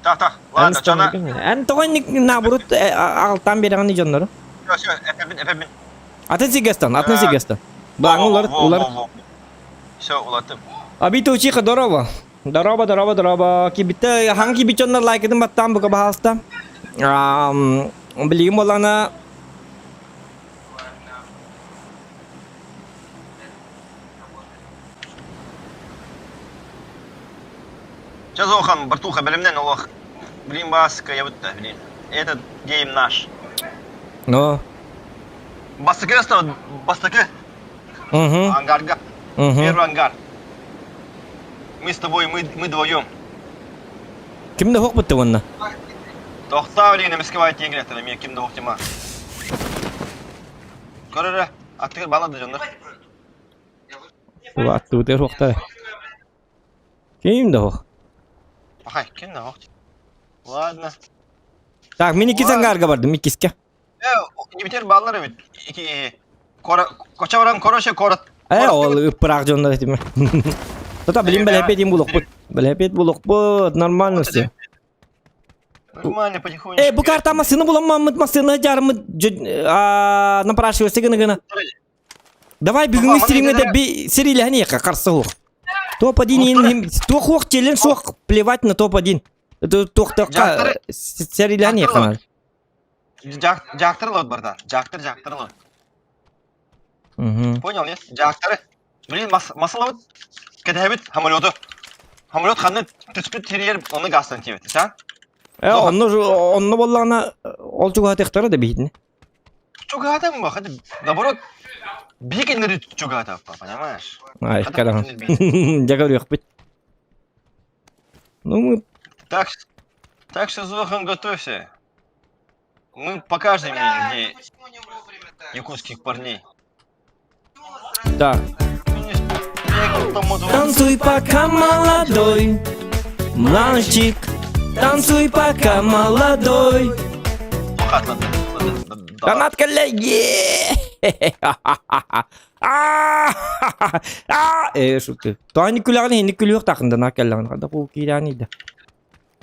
Так, так. Ладно, чана. Эн тоҕо наоборот аҕалтаан биэрэҕин дьоннору. Все, все, эпэбин, эпэбин. Атын сигестан, атын сигестан. Бааңы улар, улар. Все, улаттым. Абито учиха, здорово. Здорово, здорово, здорово. Кибитте, хаҥ кибит дьоннор лайкытын баттаан бука баһаалыста. Билигин буоллаҕына Сейчас Охан, братуха, бэлэмнэн олох. Блин, баска, я вот блин. Этот гейм наш. Но. Бастакы осталось, бастакы. Угу. Ангарга. Угу. Первый ангар. Мы с тобой, мы, мы вдвоем. Ким да хук бутты онна? Тохтаа блин, эмискэ тиэҥ эмиэ ким да тема. Көрөрө, аттыгар балады дьоннор. Аттыбытыгар хуктар. Ким да хук. Ахай, ким да хук. Ладно. Так, мин иккис ангарга бардым, иккиске. Э, нибитер баллар эбит. Ики коча баран короче корот. Э, ол ыппыраах дьоннор этиме. Тота, блин, бэлэпиэт булукпут. Бэлэпиэт булукпут, нормально все. Нормально, потихонечку. Э, бу карта массыына буламмаммыт, массыына дьаарыммыт напрашивайся гына гына. Давай бүгүҥҥү стримҥэ да би сирилэһэн иэхэ харса суох. Топ-1 туох хуох челен суох плевать на топ-1. Туохтахха сэрилэһэн иэхэ. Жактыр лот братан. Жактыр, жактыр лот. Понял, нет? Жактыры. Блин, масалабыт кэтэһэбит самолету. Самолет ханны түспүт сиригэр оны гастан тиэбит, са? Э, онно онно буоллаҕына ол чугаһатыахтара да биһитини. Чугаһатан ба, хотя наоборот, биһикиннэри чугаһатаппа, понимаешь? Ай, кадаҕын. Дьэ көрүөхпүт. Ну, мы... Так, так что, Зохан, готовься. Мы покажем им, где якутских парней. Так. Танцуй пока молодой, мальчик, танцуй пока молодой. Донат коллеги! Э, шутка. Тони күлэҕин иһинник күлүөх тахында кэллэҕин хада бу киирээни да.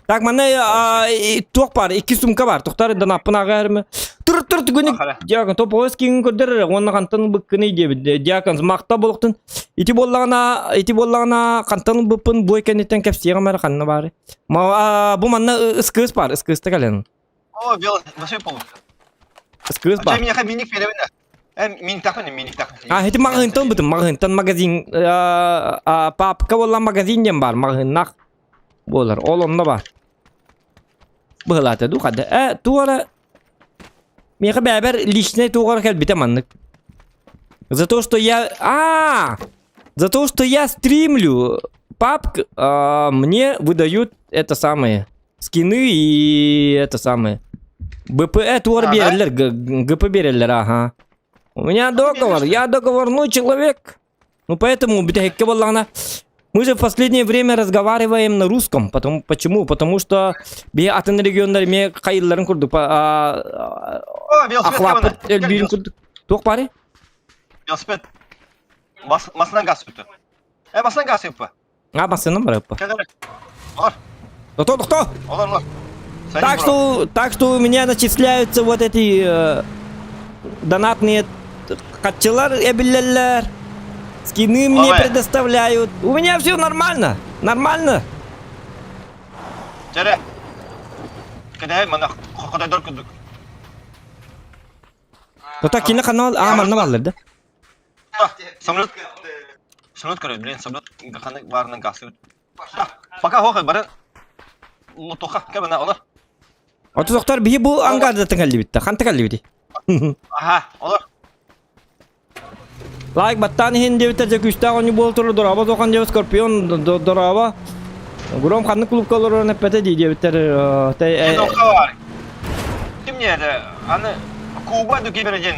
Так, манна туох бар, икки сумка бар. Тохтар донаппын аҕа Тур тур түгүнүк диакон топ киҥин көрдөр уонна хантан быккыный диэбит. Диакон махта болохтун. Ити буоллаҕына, ити буоллаҕына хантан ылбыппын бу кэнниттэн кэпсиэҕим эрэ ханна баары. Бу манна ыскыыс бар, ыскыыста кэлэн. О, бел, вообще пол. Ыскыыс бар. Миэхэ миник беребин Э, миниктахпын, миниктахпын. А, ити маҕаһыынтан ылбытым, маҕаһыынтан магазин, папка буолла магазин диэн бар, маҕаһыыннах буолар. Ол онно бар. Быһылаата дуу хада. Э, туора Миэхэ бэбэр личный туоҕар кэлбитэ маннык. За то, что я... А, За то, что я стримлю, папк, а, мне выдают это самое скины и это самое. БПЭ туор береллер, ГП береллер, ага. У меня договор, я договорной человек. Ну поэтому бүтэһиккэ буоллаҕына мы же в последнее время разговариваем на русском. Потом, почему? Потому что би атын регионнар эмиэ хайылларын курдук охваппыт элбиирин курдук. Туох бары? Велосипед. Масынан газ өтө. Э, масынан газ өппө. А, масынан бар өппө. Олор. Тохто, тохто. Олор, олор. Так что, так что у меня начисляются вот эти э, донатные хатчылар эбиллеллер. Скины мне предоставляют. У меня все нормально. Нормально. Чэрэ. Кэдэһэ мана хотойдор курдук. Тота кини канал а манна баллар да. Самолет Самолет көрө, блин, самолет ханнык баарынан гасыбыт. Пока хоха бары лотоха кэбэна олор. Оту доктор биһи бу ангардатын кэллибит ханта кэллибит. Аха, олор. Лайк баттаан иһин диэбиттэр дьэ күүстээх оонньуу буола турар дорообо тохан диэбит Скорпион дорообо. Гром ханнык клубка олорорун эппэтэ дии диэбиттэр. Ким не это? Аны Куба ду кибер диэн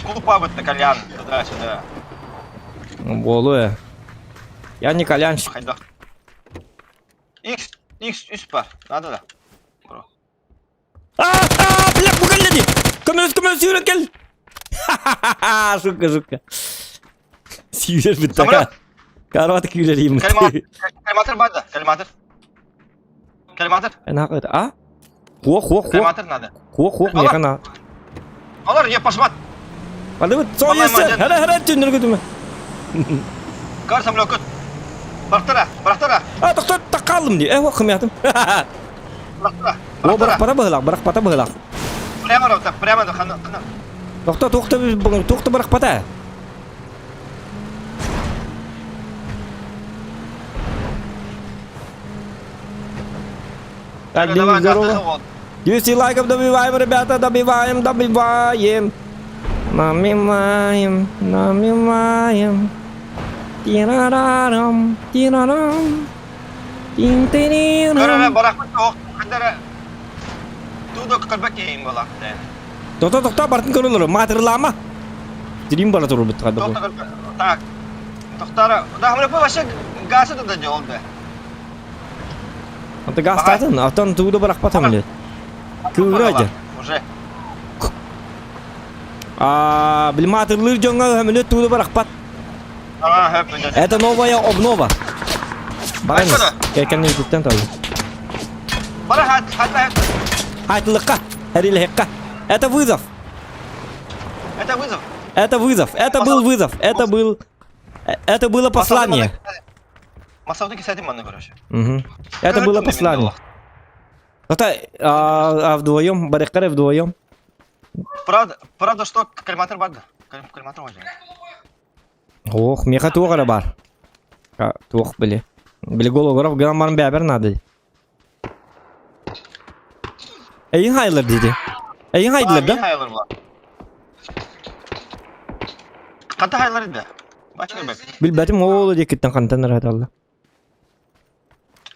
клуб бытта кальян туда-сюда. Буолуо. Я не кальянщик. Хайдах. X X үс бар. Надо да. Бро. А, а, бля, бу кэллэ дии. Көмөлөс, көмөлөс, сүүрэн кэл. Шутка, шутка. Сүүрэр бүттэ. Карват күүлэр Кальматор, кальматор бар да, кальматор. Кальматор. А? Хуох, хуох, хуох. Кальматор надо. Хуох, хуох, миэхэ на. Олор, я пошмат. Бардыбыт, сойысы, хара хара түннөр көтүмэ. Кар самолет. Бырахтара, бырахтара. А, тохто, такалым ди. Э, хуох хымятым. Бырахтара. О, бырахпата быһылах, бырахпата быһылах. Прямо, так, прямо, хана, хана. Тохто, тохто, тохто бырахпата. Так, Денис, здорово. 200 лайков добиваем, ребята, добиваем, добиваем. Намиваем, намиваем. Тирарарам, тирарам. Тин-тирирам. Тохто, тохто, бартын көрөлөр, маатырлаама. Стрим бара турбут Так, Тохтара, да, вообще газ это делал, да. Аты гастатын, аттан тугу да бырахпатам билет. Кыыра дьэ. Уже. А, били маатырлыыр дьоҥҥо өһөмүнү тугу да бырахпат. Это новая обнова. Барыңыз. Кэркэнни ютубтан табы. Бара хат, хат, хат. Хайтылыкка, әрилэхекка. Это вызов. Это вызов. Это вызов. Это был вызов. Это был... Это было послание. Масавды кисәтим аны, короче. Угу. Это было послание. Это а, а вдвоем, барыккары вдвоем. Правда, правда, что кальматор бар да. Кальматор бар. Ох, меха туох эрэ бар. Туох били. Били гологоров гынан баран бэбэр надо. Эйин хайлар диди. Эйин хайдылар да? Хайлар була. Хата хайлар да. Бачка бэк. Билбэтим ол диэкиттэн хантан ырааталла.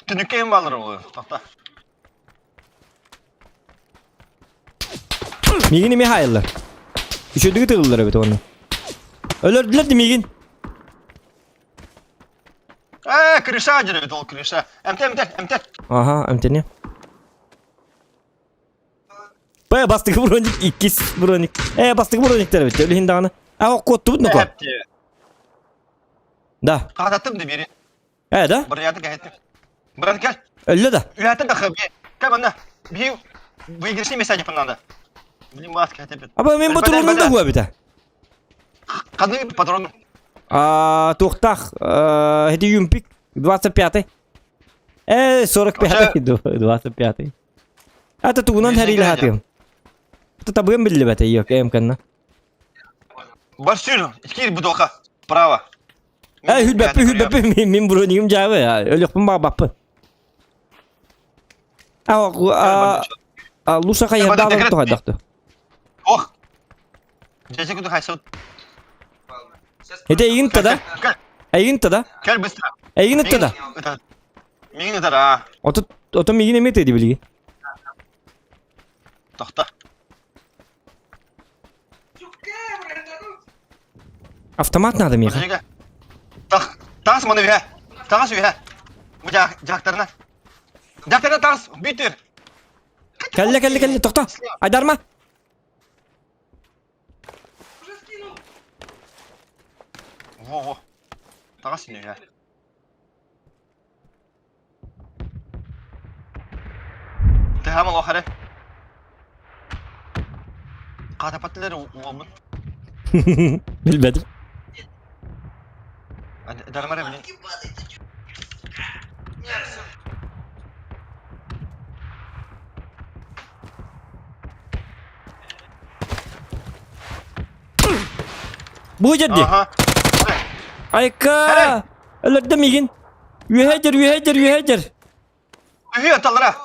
Түнүккэ им балар ол. Тохта. Миигин эмиэ хаайыллар. Үчүгэйдик тыыллар эбит уонна. Өлөрдүлэр да миигин. Ээ, крыша дьэр эбит ол крыша. Эмтэ, эмтэ, эмтэ. Аха, эмтэни. Б бастакы броник, иккис броник. Э, бастакы брониктер эбит. Өлүһүн даҕаны. А, куоттубут нуко. Да. Хаататтым да бири. Э, да? Бырыяты кэһэттим. Брат, кел. Өллө да. Үһәтин да хабы. Кел манна. Би выигрышный место деп надо. Блин, маска кэһэттим. Аба мен патронум да хуа бите. Қандай патрон? А, туохтаах, эти юмпик 25-й. Э, 45-й, 25-й. Это тугунан хэрилэхатыым. Это табыам биллибэтэ, йок, эм канна. Барсыр, кир бутылка. Право. Э, хүлбэппи, хүлбэппи, мин бронигим жабы, өлөкпүн баабаппын. А, а, луша хайырдаалар тухайдахту. Ох. Дядя куда хайсут? Это эйгин тада? Эйгин тада? Кел быстро. Эйгин тада? Миигин ытар, аа. Ото ото миигин эмиэ тыды билигин. Тохто. Автомат надо миэхэ. Тах, таас маны үһэ. Таас үһэ. Бу дьаактарына. Дьаактарына таас, бүтүр. Кэллэ, кэллэ, кэллэ, тохто. Айдарма. Во, во. Таас үһэ. Тыһаам олох эрэ. Хаатапаттылар уолбун. Билбэтим. Дармар блин. Бу дьэрди. Айка! Өлөрдө мигин. Үөһэ дьэр, үөһэ дьэр, үөһэ дьэр. Үһү аталара.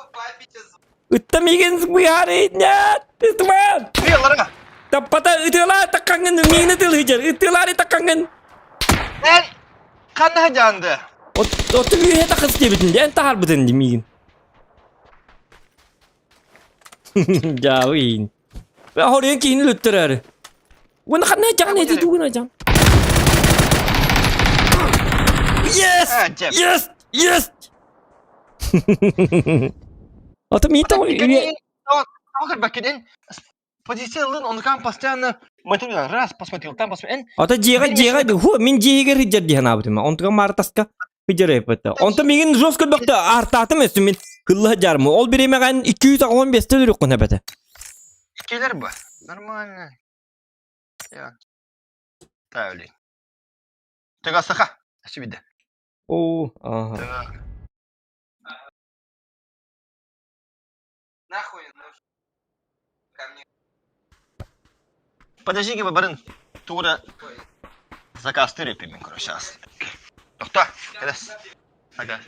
Ытта мигин быһаары нет. Ытман. Үһү аллара. Таппата ытыалаа таккаҥҥын миигин ытыалыы дьэр. Ытыалаары таккаҥҥын. Эн ханна дьаанды? Оту үөһэ тахыс диэбитин эн таһаарбытын ди миигин. Дьаабыйын. Хоруйан киһини өлөттөрөөрү. Уонна ханна дьаҕан эти тугуна дьаҕан. Yes! Yes! Yes! Ото мин того Позиция ылын, онукан постоянно смотрю, раз посмотрел, там посмотрел. Ото дьиэҕэ дьиэҕэ ху мин дьиэгэр сылдьар дии санаабытым. Онтуган маартаска сылдьар эппэтэ. Онтон миигин жестко бөхтө артаатым өссө мин хылла сылдьарым. Ол бириэмэҕэ 215 өлөрүөххүн эбэтэ. Келер бы. Нормально. Я. Та, блин. Тыга саха. Сүбидэ. О, ага. Нахуй нужен. Ко мне. Подожди, барын. Тура заказ репимин, короче, сейчас. Тохта, кэлэс. Ага.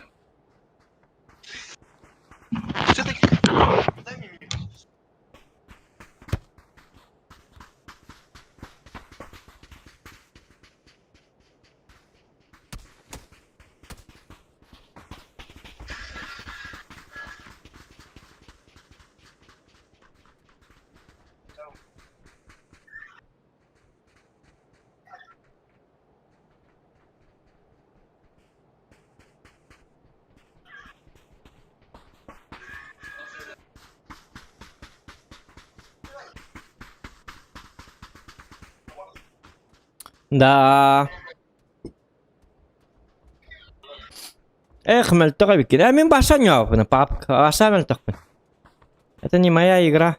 Все-таки... Дай мне Да. Эх, мөлтөх эбиккин. Э, мин баша ньооппун, пап. Баша мөлтөхпүн. Это не моя игра.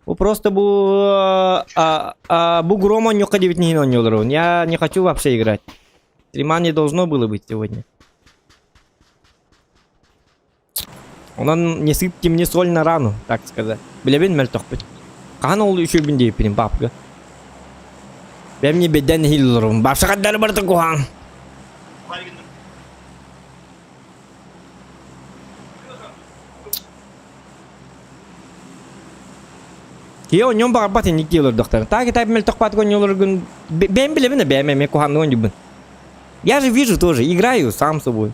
Бу просто бу а, а, бу гром онньукка диэбит иһин оонньууларбын. Я не хочу вообще играть. Стрима не должно было быть сегодня. Онон не сыпьте мне соль на рану, так сказать. Билэбин мөлтөхпүт. Хаһан ол үчүгүн диэппинин папка. Бэм не беден хиллерум. Баша хаддары барыта куһаан. Киһи онньон баҕарбат инник дии олордохтор. Так и так мөлтөх онньолоргун бэйэм билэбин бэйэм эмиэ куһаҕаннык оонньуубун. Я же вижу тоже, играю сам собой.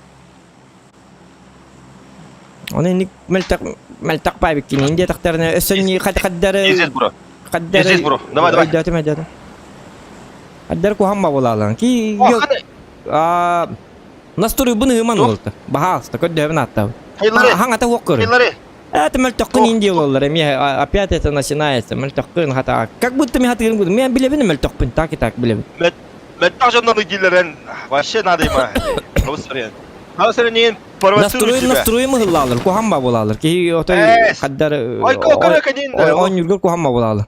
Оны инник мөлтөх мөлтөх баабиккин ин диэтэхтэринэ өссө ни хаддары Здесь, бро. хаддары Здесь, бро. Давай, давай. Өйдөөтүм өйдөөтүм. Хаддары куһаҕан бабылаалаан. Ки О, хана. а настуруйбун ыһыман Туох? уолта. Баһаалыста көрдөһөбүн ааттаабын. Хейлары. Хаҥата уох көрүн. Хейлары. Это мөлтөххүн Туох? ин диэлоллар эмиэ опять это начинается мөлтөххүн хата как будто мен хатыырым курдук мен билэбин мөлтөхпүн так и так билэбин. Мөлтөх дьоннор дииллэрин вообще надо има. Хабыс сарыйан. Хабыс сарыйан провоцируй Настрой тебя. настрой мыһыллаалар куһаҕан ба буолаалар киһи отой Эс. хаддар Ой, кокара кадин да. оонньуургар куһаҕан ба буолаалар.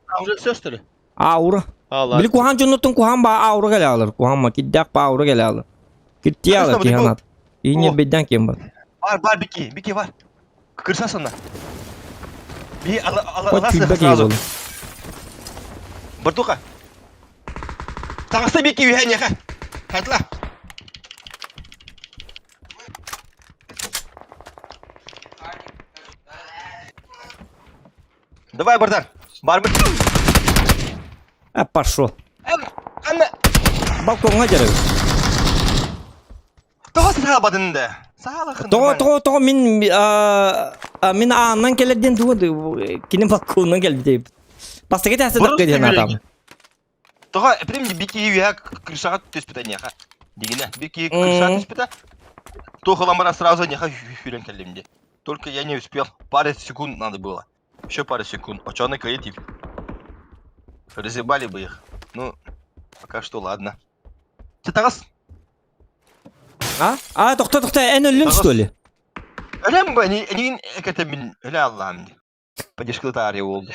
А уже все что ли? Аура. А, Били ладно. куһаҕан дьоннортон куһаҕан ба аура кэлэалар. Куһаҕан ма киддээх ба аура кэлэалар. Киртиялар Конечно, киһи бу- анаат. Иинньэр О. бэйдээн киэн бар. Бар, бар, бики, бики, бар. Кырсасына. Би, ала, ала, Хоть ала, күүрбэ киһи сразу. буолла. Бартуха. Таҕыста бики үһэ ньэхэ. Хатла. Давай, братан. Барбыт. А, пошел. Анна. Балкоҥҥа дьарык. Тоҕо саалбатын да? Саалахын. Тоҕо тоҕо тоҕо мин мин аанынан кэлэр диэн тугу кини балконунан кэлбит. Бастакы тээсэ дакка диэн атам. Тоҕо прям бики үһэ крышаҕа түспүтэ ньэхэ. Дигинэ бики крышаҕа түспүтэ. Туох ылан сразу ньэхэ хүрэн кэллим ди. Только я не успел. Пару секунд надо было. Еще пару секунд. Оченый креатив. Разъебали бы их. Ну, пока что ладно. Ты тарас? А? А, тохто, тохто, эн өллүм, что ли? Өлем бы, не, не, это мин, өле Аллахым. Подешкылтария oldu.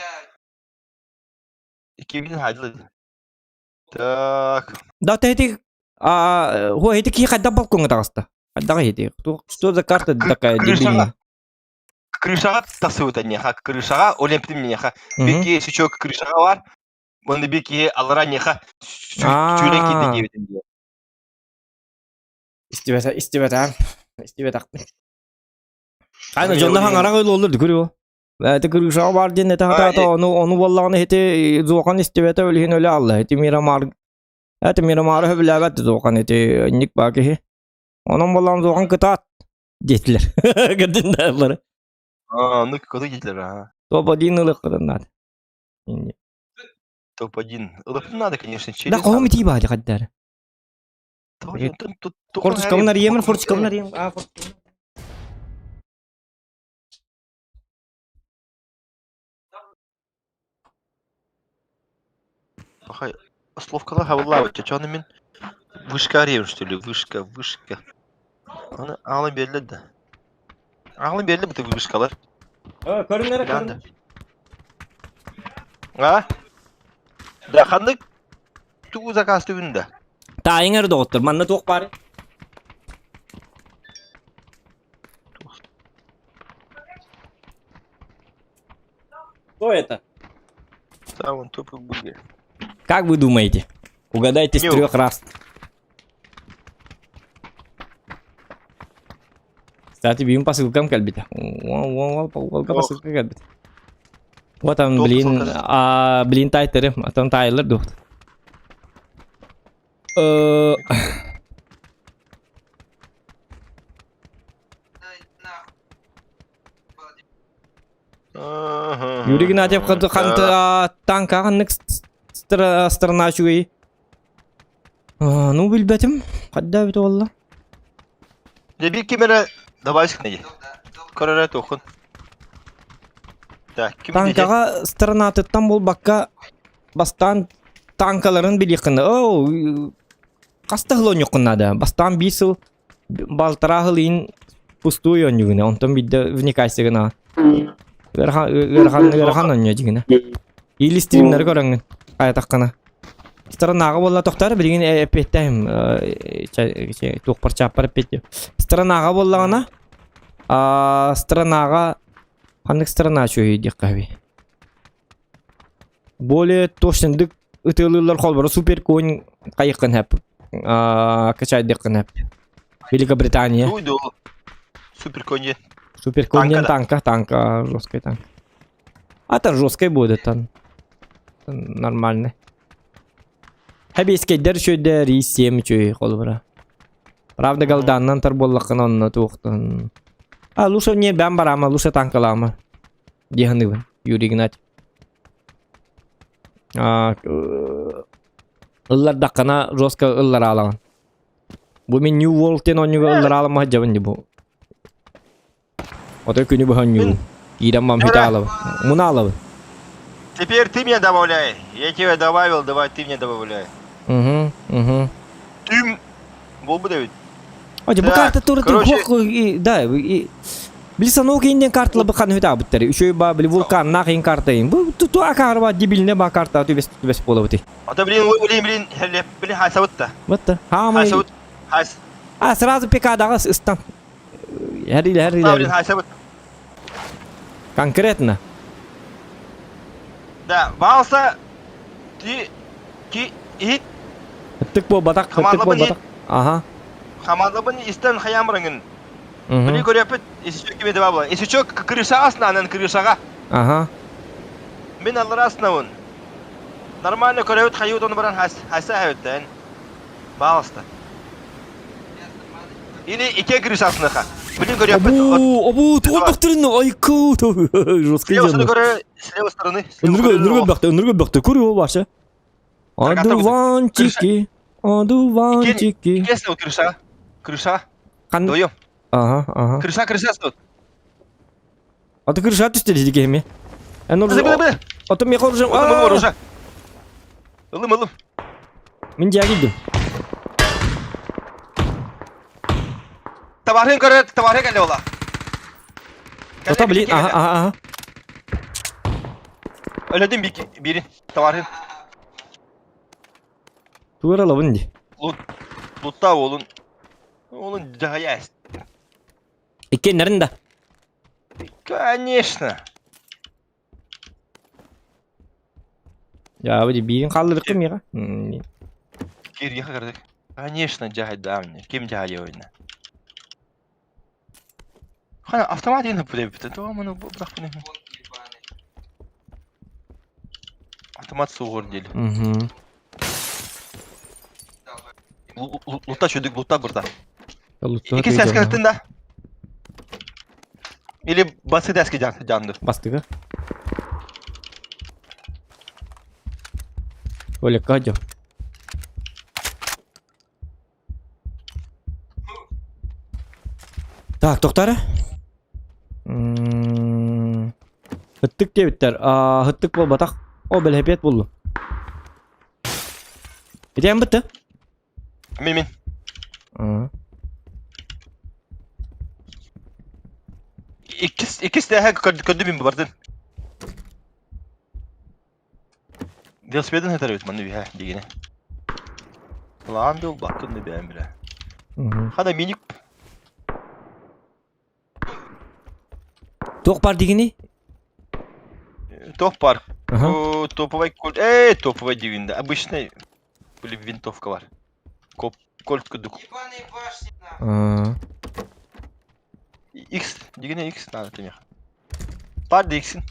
2000 hadi. Так. Да, ты эти... А, хо, эти кихи хайда балконга таҕыста. Хайдаҕа ити? Что за карта такая дебильная? Крышаҕа тахсыбыта ньиэхэ, крышаҕа Олимптин миэхэ. Бики сючок крышаҕа бар. Уонна бики аллара ньиэхэ сүүрэн киирдэ диэбитим дии. Истибэтэ, истибэтэ, истибэтэхпин. Аны дьонно хаҥарах ылоллор күрү. Эти крышаҕа бар диэн этэ хатаата, ону ону буоллаҕына ити зуохан истибэтэ өлүһүн өлө алла. Ити Мирамар эти Мирамары хөбүлээбэт зуохан ити ник баа киһи. Онон буоллаҕына зуохан кытаат диэтилэр. Көрдүн да бары. А, ну куда диэтилэр, а? Топ-1 ылыаххытын наада. Топ-1. Ылыахпын надо, конечно, Да, хоһум итии баады хаддары. Форточкабын арыйамын, форточкабын арыйам. А, Пахай, словкала хавлава, чачаны мин вышка арыйым, что ли, вышка, вышка. Аны алы бериле да. Алы бериле бу вышкалар. Көрүннere көрүн. А? Да ханнык тугу заказ түгүндө. Таайың эрэ доҕоттор, манна туох баар? Кто это? Самый тупый бургер. Как вы думаете? Угадайте с трех раз. Кстати, бим посылкам кэлбитэ. Посылка кэлбит. Вот он, блин, а, блин, тайтерым, а там Тайлер дух. Юрий Игнатьев ханты танка ханнык сторона үчүгэй. Ну билбэтим. Хадда бит олла. Дьэ биир ким эрэ давай сыгнайы. Көр эрэ туоххун. Так, ким Танкаҕа сторонатыттан буолбакка бастаан танкаларын билиэххин Оо, хаста сыл оонньуоххун наада. Бастаан биир сыл балтараа сыл иин пустуй оонньуугуна, онтон биирдэ вникайся гына. Ыарахан ыарахан ыарахан оонньуу дьигинэ. Или стримнары көрөҥҥүн хайатаххына. Сторонааҕа буолла тохтоор билигин эппиэттэһим туохпар чааппар эппиэттиэм. Сторонааҕа буоллаҕына сторонааҕа ханнык сторона үчүгэй диэххэ сөбүй? Более точныйдык ытыалыыллар холборо супер конь хайыххын сөп качайдыаххын сөп. Великобритания. Супер конь. Супер конь диэн танка, танка, жесткая танка. А это жесткой будет там. Нормально. Хэбиэскэйдэр үчүгэйдэр, ИС-7 үчүгэй холобура. Правда, галданнан тар буоллаххына онно туохтан. А лучше не бэм барама, лучше танкалаама. Дии саныыбын, Юрий Игнатьев. А, ыллардаххына жестко ыллараалаҕын. Бу мин New World диэн оонньууга ыллараалама сылдьабын дии бу. Отой күнү быһа оонньуубун. Киирэн мам Юра! хитаалабын. Мунаалабын. Теперь ты меня добавляй. Я тебя добавил, давай ты меня добавляй. Угу, угу. Ты Буолбут эбит. Оже, бу Так, карта туры короче- да, и били санок инден картала бу хан хүтаабыттар. Үчөй ба били вулканнаах ин карта ин. Бу ту акаарба дебилне ба карта түбес түбес буолабыты. А то блин, блин, блин, блин, блин, хайсабытта. Вот хаамай. Хайсабыт. Хайс. А сразу ПК-даҕа ыстан. Хәриле, хәриле. Хайсабыт. Конкретно. Да, баалса ти ки иһит Ыттык буолбатах, ыттык буолбатах. Ага. Хамаанлабын истэн хайаан бараҥын. Били көрөппүт Исичок кими дебабла. Исичок крышаҕа аснанан крышаҕа. Ага. Мин аллара аснабын. Нормально көрөбүт хайыут ону баран хайса хэбиттэн. Пожалуйста. Или икки крыша асныха. Блин көрөппүт. Обу, обу, тугу бөхтөрүн айку. Жесткий С левой стороны, с левой стороны. Өнүргө, өнүргө бөхтө, өнүргө бөхтө. Көрү башы. Одуванчики, одуванчики. Интересно, крыша. Крыша. Қан... Вдвоем. Ага, ага. Крыша, крыша тут. А ты крыша түсті дейді кеме. Эн Бы, бы, бы. А то мен оружие. Ылым, оружие. Ылым, ылым. Мен жагидим. Товарын көрө, товары кэллэ ола. Тота блин, ага, ага, ага. Өлөдүм бири, товарын. Тугар алабын ди. Лут, лутта олун. Олун жая. Иккеннерин да. Конечно. Я биирин хаалларыккын миэхэ. Кирге кырдык. Конечно, жайда мне. Ким жайы ойна. Хана автомат енді бүле бітті. То мұны бұрақ бұны. Автомат суғыр дел. Угу. Лутта чөдік, лутта бұрда. Лутта Iki ses кірттің да. Или басы дәске жанды. Бастыга. Оля, Катя. Так, тоқтары. Ыттык диэбиттэр. Ыттык буолбатах. О, бэлэһэпиэт буллум. Итиэн бытты? Мин мин. Иккис иккис тэһэ көрдүм мин бардын. Велосипедин хэтэр эбит манны үһэ дигини. Лаан дыл баккын да бэйэм билэ. Хана миник Туох бар дигини? Туох бар. Топовай кольт. Эй, топовай дигинде. Обычный были винтовка бар. Коп кольт кудук. Ебаные башни нахуй. X дигине X надо тимех. Бар диксин.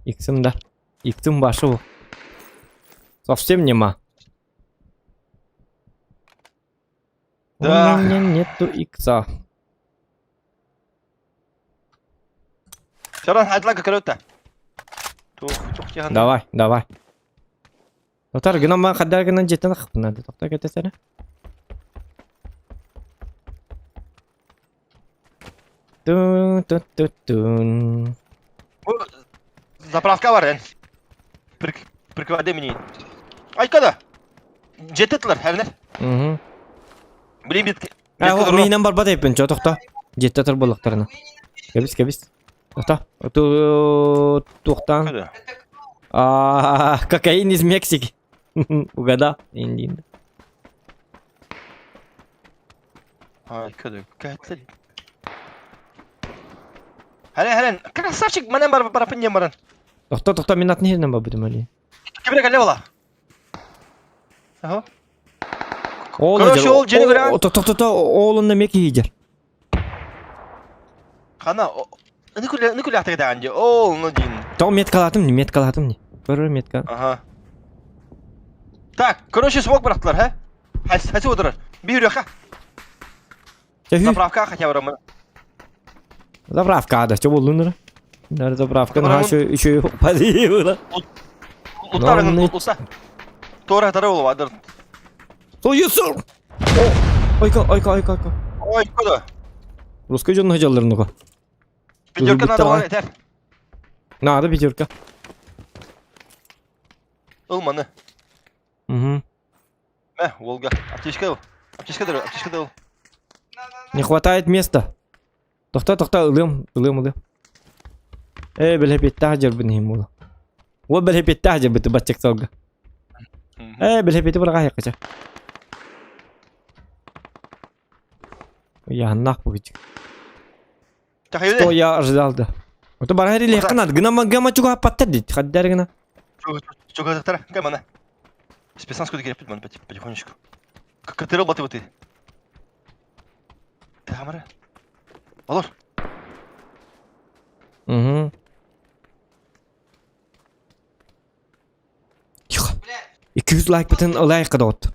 Иксим да. Иксим башы бу. Совсем нема. Да. У меня нету икса. Чаран хайдлага көрөтө. Тух тух тихан. Давай, давай. Тотар гынан ман хаддар гынан жеттен хыпнады. Токта кетесene. Тун тун тун тун. Бу заправка бар эн. Прикладе мини. Айкада. Жететлер, хәрнер. Угу. Блин, бит. Ә, миинен барбат эппин, чо тохто. Жетте тұр боллақтарына. Кэбис, кэбис. Тохто. Туохтан. А, кокаин из Мексики. Угадал. Индин. Айкада. Кәтлер. Хәрен, хәрен. Красавчик, манан бар барапын не баран. Тохто, тохто, мин атын херинен барбытым али. Кибре кале бола. Ага. Ол Короче, ол жени көрән. Тохто, тохто, ол онна меки хиджер. Хана. Ны күлэхтэ кэтэҕин дии. Оо, ну диин. Тоҕо меткалаатым не, меткалаатым не. Көрөр метка. Ага. Так, короче, смог бырахтылар, ха? Хасы отырар. Биир үрүөххэ. Заправка хотя бы. Заправка да, что булдун Нар заправка на еще еще падила. Уттарың утта. Тора тара болу адыр. Союсу. Ойка, ойка, ойка, ойка. Ой, куда? Русский дьон хажалларын нука. Пятерка надо бар этер. Надо пятерка. Ылманы. Угу. Мэ, Волга. Аптечка ыл. Аптечка дыр, аптечка дыл. Не хватает места. Тохта, тохта, ылым, ылым, ылым. Э, бэлэпиэттээх дьарбын иһин буола. Уол бэлэпиэттээх дьарбыты баччак сылга. Э, бэлэпиэти быраҕаһыахха Яһаннаах бу Что я ожидал да. Это бара илиэххэ наада. Гына гама чугаһаппаттар дит. Хаддар гына. Чугаһаттар. Кэмана. Спецназ куда кереппит маны потихонечку. Катырыл баты баты. Тамара. Олор. Угу. Тихо. 200 лайк бытын лайк кыдот.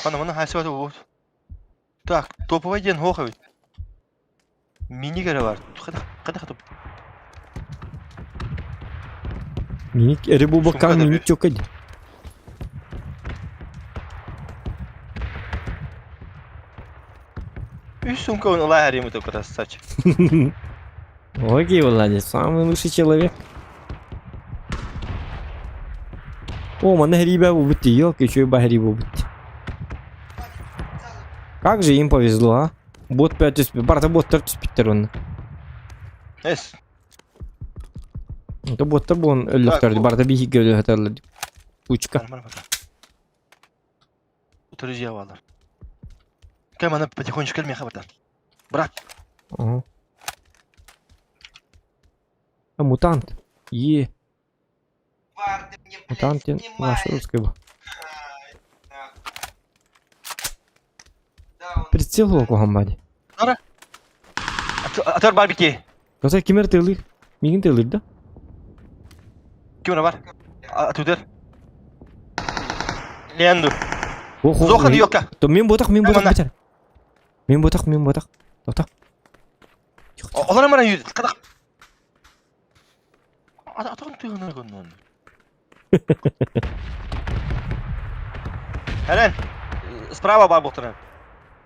Мана мана хайсы вот. Так, топовый ден хоховит. Мини бар. Қада қада Мини эри бу баккан мини чок эди. Үс сумка он лагерь ему только красавчик. Окей, Владимир, самый лучший человек. О, манна хрибе бу ёлки, еще и бахри бу Как же им повезло, а? Бот 5 түспүт, барта боттар түспүттэр онно. Эс. Это боттар буон өллөхтөр, барта биһиге өлөһөтөрлөр. Кучка. Друзья балар. Кем ана потихонечку кел меха братан. Брат. Ага. А мутант. Е. Мутант наш русский был. Прицел окуһаммади. Атар бар бики. Каза кимер тылыр? Мигин тылыр да? Ким бар? Атудер. Ленду. Зохан йокка. То мен ботак, мен ботак битер. Мен ботак, мен ботак. Тоқта. Олар мара юд. Кадак. Атан тыгына гоннон. Хәрен. Справа бар бултырын.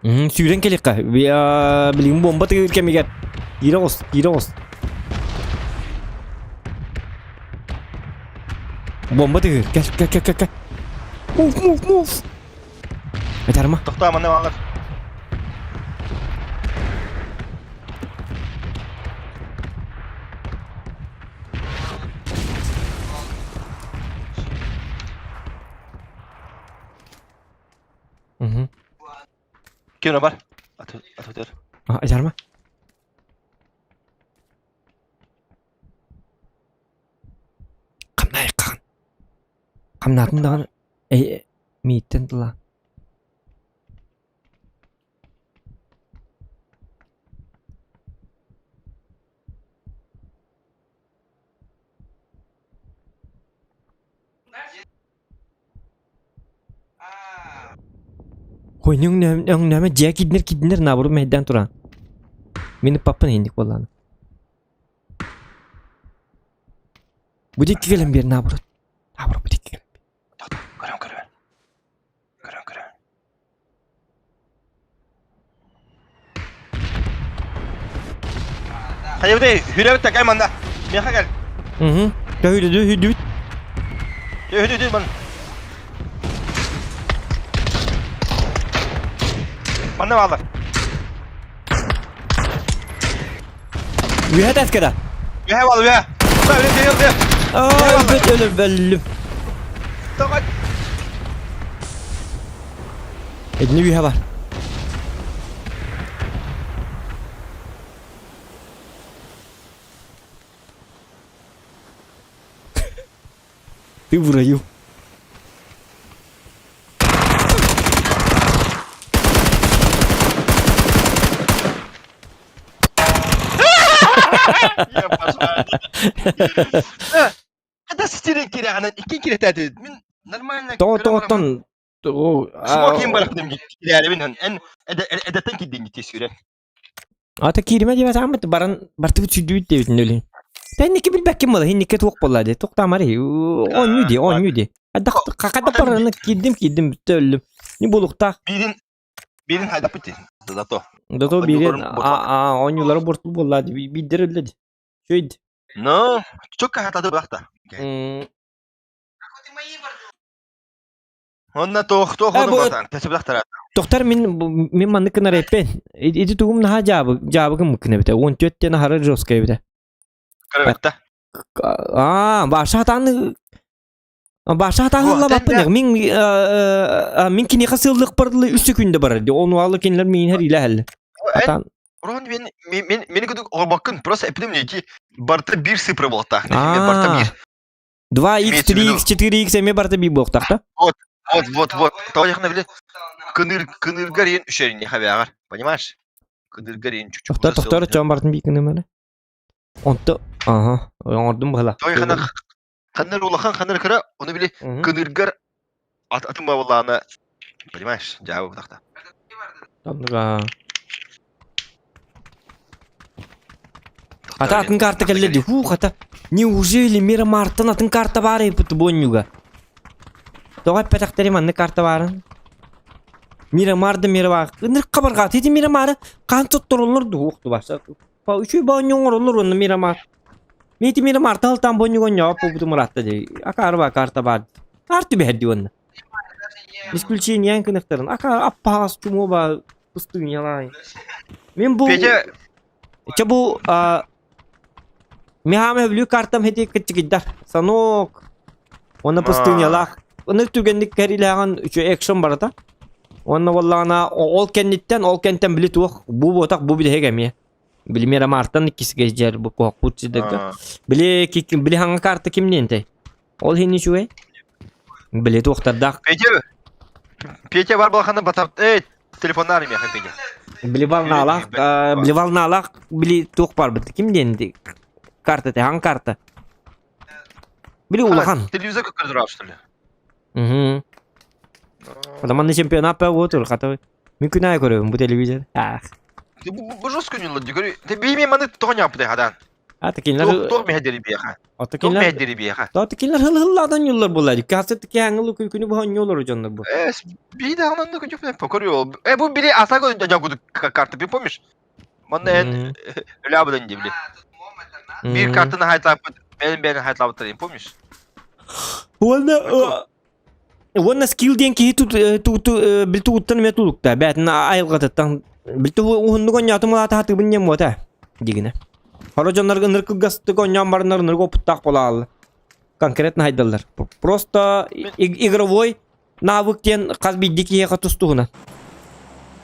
Сүүрэн кэлиэххэ. Билигин бомба тыгыр кэмигэр. Киирэ оҕус, киирэ оҕус. Бомба тыгыр. Кэл, кэл, кэл, кэл, кэл. Move, move, move. Айтарма. Тохтоо, манна баалар. Угу. Ким бар? Атутер. Айтарма. Хамнай хаан. Хамнаатын даҕаны э мииттэн тыла. Өҥнөмө дьиэ киирдинэр киирдинэр наоборот мэһэйдээн туран. Мин ыппаппын иһинник буоллаҕына. Бу диэки кэлэн биэр наоборот. Наоборот бу диэки кэлэн биэр. Көрөн көрөн. Көрөн көрөн. Хайабытай, хүрээбит такай манна. Миэхэ кэл. Угу. Көһүлүдү үһүдүбүт. Үһүдү ман. Манна баалар. Үһэ таскада. Үһэ баал үһэ. Өлө өлө. Өлбөт өлө бөллүм. Тоҕо. Эдини үһэ бар. Ты в раю. Я пожалуйста. Хата ситирен кирэҕинэн икки кирэтээтибит. Мин нормально Тоҕо-тоҕоттон Смокин барахтым кирээрибин эн эдэттэн кирдин дии сүүрэн. Ата кииримэ диэбэт ааммыт баран бартыбыт сүрдүбүт диэбитин өлүн. Тэнники билбэккин буола хинникке туох буолла дии туохтаамар оонньуу дии оонньуу дии. Хата бараны киирдим киирдим бүттэ өллүм. Не булуктаах. Биирин биирин хайдаппыт дии. Зато. Зато биирин а оонньуулары борту буолла дии биирдэр өллө дии. Чөйд. Ну, чөккө хатады бахта. Онно туох туох Э, бу ону тэсибилахтара. Тохтар мин мин маннык гынар эппен. Ити тугум наһаа дьаабы дьаабыгым мыккын эбитэ. 14 тен аһара жесткай эбитэ. Көрөбөттө. Аа, баша хатааны Баша хатаһыллабаппын. Мин мин киниэхэ сыллык бардылы үс күндэ барар. Ону алы кинилер миин хэр илэһэллэ. Хатаан Урон мен мен мени күдүк оҕорбаккын просто эпидем неки барта бир цифра буолтаах. Барта бир. 2x, 3x, 4x эмиэ барыта биир буолуохтаах да? Вот, вот, вот, вот. Тоҕо били кыныр кыныргар иэн үшэринни хабяҕар. Понимаешь? Кыныргар иэн чучу. Тохтор тохтор чон бартын биир кыныманы. Онто ага, оҥордум быһыла. Тоҕо ханнар улахан ханнар кыра, ону били кыныргар атын бабылаана понимаешь, дьаабы бутахта. Оннуга. Хата атын карта кэллэ дии. Хуу, хата. Неужели Мира Мартан атын карта баар эбит бонньуга? Тоҕо эппэтэхтэри маннык карта баарын? Мира Марда Мира Бар. Ынырык хабарҕаат. Ити Мира Мары хаан соттороллор дуу уохтубаса. Үчүй бонньу оҥороллор уонна Мира Мар. Мен ити Мира Марта алтан бонньуга онньоҕо буолбутум ыраатта дии. Акаары баа карта баар. Карта түбэһэр дии уонна. Исключение кыныктарын. Ака аппаас чумуо баа пустынялай. Мен бу Петя Чэ бу Михаама бүлүү картам хити кытчыгыйдар. Санок. Уонна пустынялаах. Ыныр түгэнник кэрилээҕин үчү экшн барата. Уонна буоллаҕына ол кэнниттэн ол кэнтэн били туох бу буотах бу билиһик эмиэ. Били Мирамартан иккисгэ дьэр бу куохпут сидэргэ. Били били хаҥа карта кимниэнтэй? Ол иһин үчүгэй. Били туохтардаах. Петя Петя бар балханы батап эй телефоннар миэхэ Петя. Били волналаах, били волналаах били туох бар бит. Ким диэн карта те хаҥ карта. Били улахан. Телевизор көрдөрөр что ли? Угу. Адаманны чемпионат па отур хата. Мин күн аайы көрөбүн бу телевизор. Ах. Бу жестко не лади. Ты бими маны тоҕо ньаппытай хадан. Ата кинилэр Туох миһэдери биэхэ. Ата Туох кинилэр миһэдери биэхэ. Ата кинилэр хыл-хыллаадан юллар буолла. Кассы тикээҥил күнү бу хонньуолар дьоннор бу. Э, би даҕанан да күнү покорю. Э, бу били асаго жагуду карты, ты помнишь? Манна эн өлөбүдэн дебили. Бир картаны хайтлаппыт, бэйэн бэйэн хайтлабыттар, помнишь? Уонна уонна скилл диэн киһи бил тугуттан эмэ тулукта. Бээтин айылҕатыттан бил уһуннук онньоотум улаата хатыыбын диэн буота дигинэ. Хоро дьоннорго ынырык кылгастык онньоон бараннар ынырык опыттаах буолааллар. Конкретно хайдаллар. Просто игровой навык диэн хас биирдии киһиэхэ тустуһуна.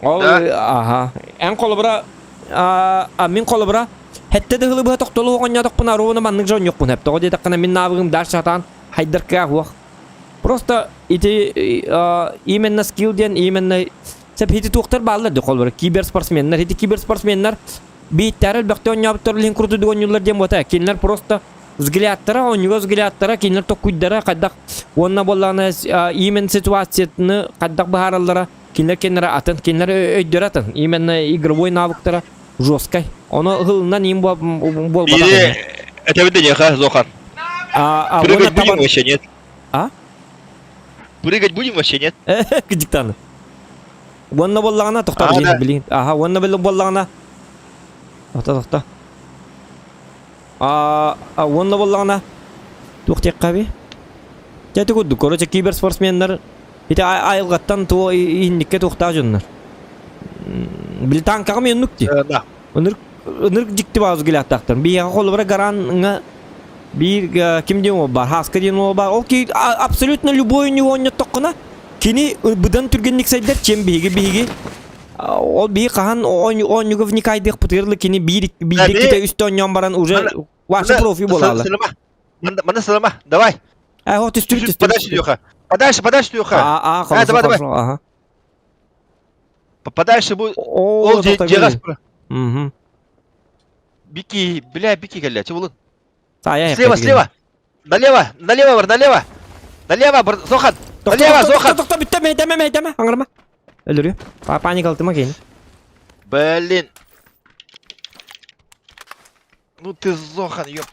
Ол аха. Эн холобура а мин холобура хэтте да хылыбыһа тохтолу оҕонньоотохпуна ровно маннык же онньуохпун сөп. Тоҕо диэтэххинэ мин навыгым дальше сатаан хайдар кыах уох. Просто ити именно скилл диэн именно сеп хити туохтар бааллар ди холобура киберспортсменнар ити киберспортсменнар бииттэр элбэхтэ оонньообуттар илин курдук оонньууллар диэн буота кинилэр просто взглядтара оонньууга взглядтара кинилэр токкуйдара хайдах уонна буоллаҕына именно ситуациятыны хайдах быһаараллара кинилэр кинилэр атын кинилэр өйдөрө атын именно игровой навыктара жесткай ону ылынан им буолбатах Или это видение, Зохан. а, а Прыгать будем вообще, нет? А? Прыгать будем вообще, нет? Диктаны. Уонна буоллаҕына тохтоо билин билин. Аха уонна буоллаҕына тохто тохто. А уонна буоллаҕына туох диэххэ би? Дьэ курдук, короче, киберспортсменнар ити айылҕаттан туо иһинникке туохтаах дьоннор. Били танкаҕа мен оннук дии. Да. Ынырык ынырык дьикти баҕас взглядтаахтар. Биһиэхэ холобура гаранҥа биир ким диэн уол баар, Хаска диэн уол баар. Ол ки абсолютно любой него оонньоттоххуна кини быдан түргэнник сайдар, чем биһиги биһиги ол биһи хаһан оонньууга вникайдыахпытыгар кини биир биирдэ үстэ оонньоон баран уже ваша профи буолаалар. Маны сылама, давай. Э, вот түстүбүт, түстүбүт. Подальше, Леха. Подальше, подальше, Леха. А, а, хорошо, давай, давай. Ага. Подальше будет. Ол Ол дьиэҕэ. Угу. Бики, бля, Бики кэллэ. Чебулун. Сая. Слева, слева. Налево, налево, бар, налево. Налево, бар, Зохан. Налево, Зохан. Тохто, бүттэ, мэйдэмэ, мэйдэмэ. Аңырма. Өлөрү. Паника алтыма кейин. Блин. Ну ты Зохан, ёп.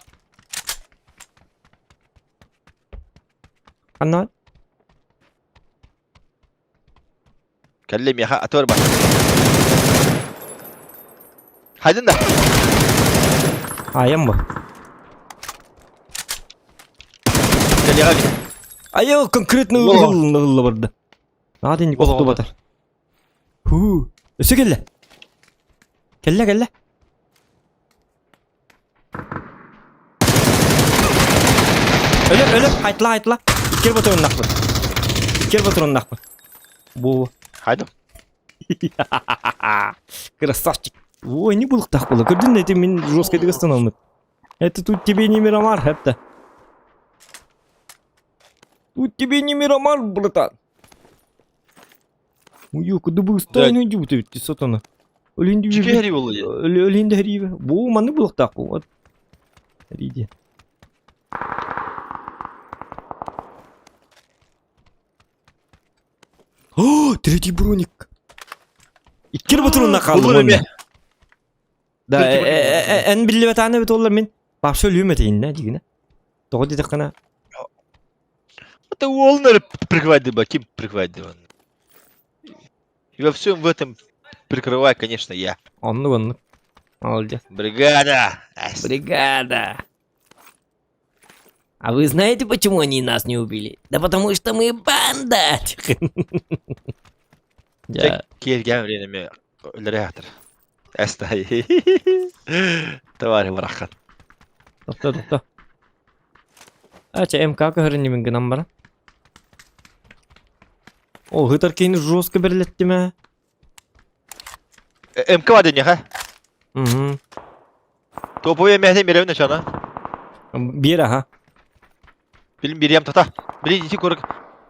Ханна? Кэллэ миэхэ атыар бар. Хайдын да. Айам бу. Кэлиэҕэ Айыл конкретно ылла барда. Наадын охту батар. Ху. Өссө кэллэ. Кэллэ кэллэ. Өлөр, өлөр, айтла, айтла. Иккер батырыннахпын. Иккер батырыннахпын. Бу. Хайдам. Красавчик. Ой, не булыктах было. Көрдүн эти мин жестко дыгыстанаммыт. Это тут тебе не Мирамар, это. Тут тебе не Мирамар, братан. Уйу, куда бы устайны идут, ты сатана. Өлүн Чүкэ хэри буолла дии. Өлүн да хэриибэ. Бу маннык булуохтаах бу. Вот. Хэрииди. О, третий броник. Иккир батырынна қалдым Булur онда. эме. Да, Третий броник. эн биллибэтааны бит олар мен. Вообще өлүм этейин да дигинэ. Тоҕо диэтэххинэ Это Уолнер прикрывать дыба, ким прикрывать дыба. И во всем в этом прикрываю, конечно, я. Оннук оннук. Молодец. Бригада! Бригада. А вы знаете, почему они нас не убили? Да потому что мы банда! Дьэ, киэргээн время үлэрээтэр. Эстай. Товарищ барахан. Тохто, тохто. А, чэ, МК көһөрүннүмүн гынан баран. О, ытар киһини жестко бэрилэттим ээ. МК бар дэньэхэ. Угу. Топовый эмэһэ мирэбин чана. Биэр аха. Билим бириям тата. Билин ити көрүк.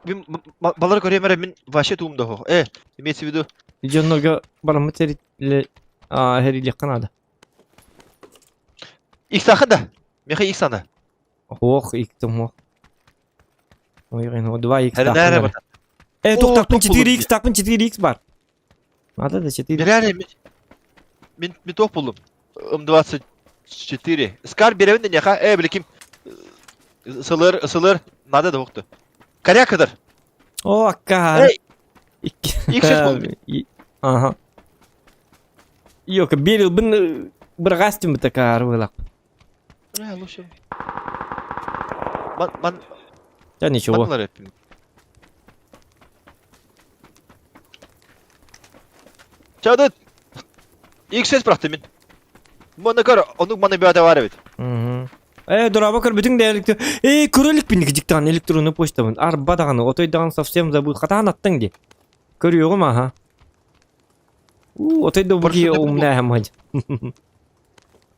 Мин балары көрөм эрэ мин вообще туум да хох. Э, имеется в виду. Дьоннорго бараммыт хэрилиэххэ наада. Иксаха да. Меха иксана. Ох, иктым ох. Ой, 2 х Эрэ Э, туохтаахпын 4 х таахпын 4 х бар. Надо да 4 Реально, мин мин туох буллум. М24. Скар беребин да неха. Э, биликим. Сылыр, сылыр. Надо да оқту. Корякадар. О, акка. Эй! Иксес болду. Ага. Йока, берил бын быргастым такаар арбылак. Э, лучше. Ман, ман, Да ничего. манлар эппим. Чадыт! Иксес бырахты мин. Маны көр, онук маны бөтө бар эбит. Э, дораба көрбүтүң да электр... Э, көрөлүк диктан электронный почтабын. Арба даҕаны, отой даҕаны совсем забыл. Хатаан аттыҥ ди. Көрүөҕүм аха. У, отой да буги умная мать.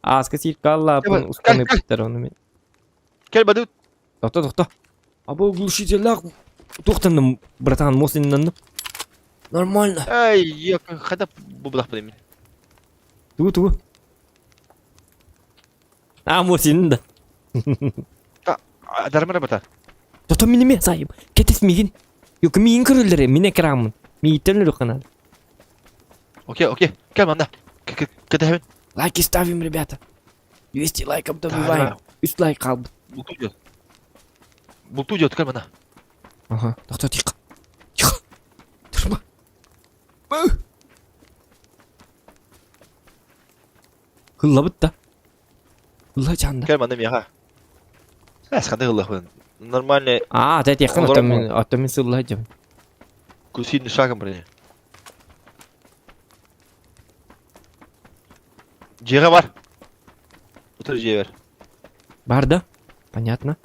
Ааска сиир кааллааппын устаны ыппыттар ону мен. Кел бадыт. Тохто, тохто. Або глушителлаах туохтанным, братан, мосиннанным. Нормально. Эй, я хата бу мин. Тугу, тугу. А, мосин да. Дармара бата. Тото минеме сайым. Кетес мигин. Yok миин көрөллөр, мин экранмын. Мииттен өлүк Окей, окей. Кел манда. Кетебин. Лайки ставим, ребята. 200 лайков добиваем. Үс лайк қалды. Булту идет. Булту идет, кел манда. Ага. Тохто, тихо. Тихо. Турма. Хыллабыт да. Хылла жанда. Кел манда мияха. Эс ханды хыллахпын. Нормальный. А, да тихо, аттамин, аттамин сылла жам. Гусиный шагом, блин. Жеге бар. Утыр жее бер. Бар да? Понятно.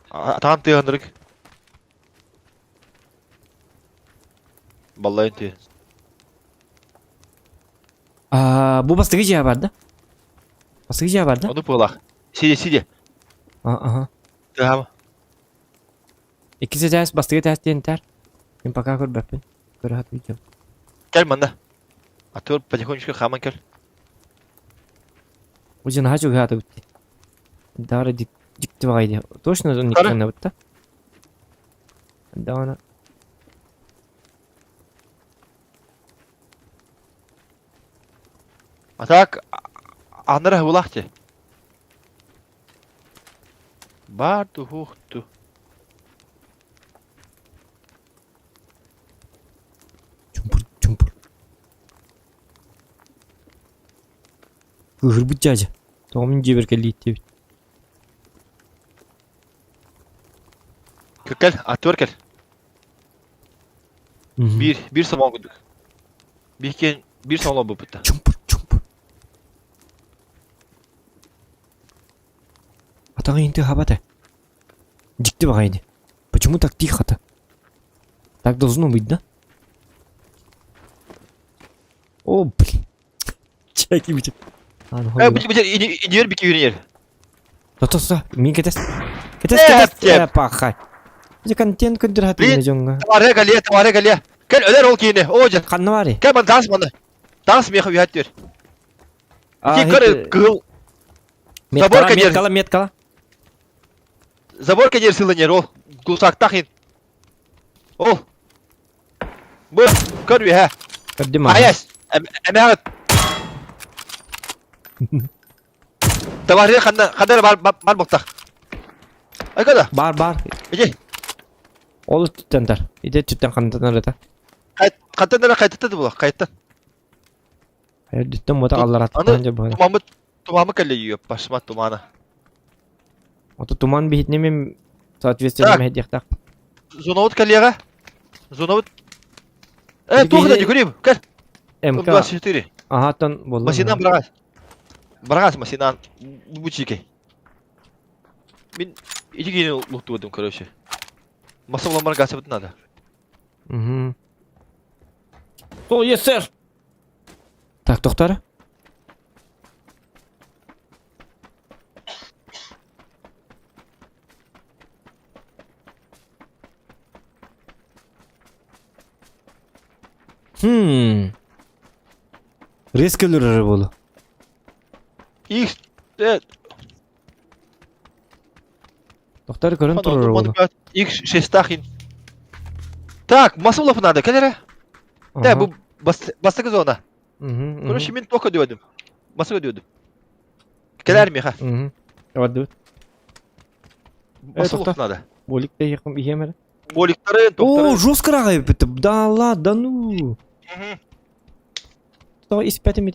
Атаан тыгандырык. Баллайын тыы. А, бу бастыгы жаа бар да? Бастыгы жаа бар да? Ону пылах. Сиди, сиди. Ага. Тыһаама. Иккис этээс, бастакы этээс диэн этэр. Мин пока көрбөппүн. Көрө сатыйдым. Кэл манна. А то потихонечку хааман кэл. Уже наһаа чугаһаатыбыт дии. Даара дьикти баҕайы дии. Точно никтаннабыт да? Даҕаны. А так, анара булах ти. Бар тухту. Чумпур, чумпур. Кыыһырбыт дьаадьа. Тоҕо мин дьиэбэр кэллиит диэбит. Кэл, аттыбар кэл. Биир, биир сомоҕо курдук. Биир биир сомоҕо буолбут. Чумпур, чумпур. Атаҕын инти хабата. Дьикти баҕайы. Почему так тихо-то? Так должно быть, да? О, блин. Чайки бити. Э, бити бити инер бики юринер. То то мин кетес. Кетес кетес. Э, пахай. Бити контент көндүр хатыны дьоҥҥо. Товары гале, товары гале. Кел өлөр ол киини. О, жа. Ханна бары? Кел ман таас маны. Таас меха үйәт түр. Ити көр кыл. Меткала, меткала, меткала. Забор кедер сылынер ол. Гусактах ин. Ол. Бу көр үһэ. Көрдүм аа. Айас. Эмэҕит. Товары ханна ханна бар бар буктах. Айкада. Бар бар. Иди. Ол өттүттэн тар. Ити өттүттэн хантан арата. Хантан эрэ кайтыта була, кайттан. Өттүттэн мота аллараттан же бана. Тумамыт тумамы кэлле үйөп башма тумана. Ото туман биһитне мен соответственно мэһдиэхтаах. Зоновут кэлиэҕэ. Зоновут. Э, туох да көрейм, кэл. МК. 24. Ага, тон болла. Масинан бырагас. Бырагас масинан бучики. Мин ити киини луктубутум, короче. Маса буламар гасыбыт надо. Угу. О, yes, сэр. Так, тохтара. Хм. Резко өлөрөр буолу. Их, э, Тохтар көрөн турар буолу. Их шестахин. Так, масулов надо, кэлэрэ. Да, бу бастакы зона. Короче, мен тока дедим. Басыга дедим. Кэлэр миха. Бардыбыт. Масулов надо. Болик да иһиэм иһиэм эрэ. Боликтары, О, жестко рагай Да ладно, ну. Тоҕо испэтим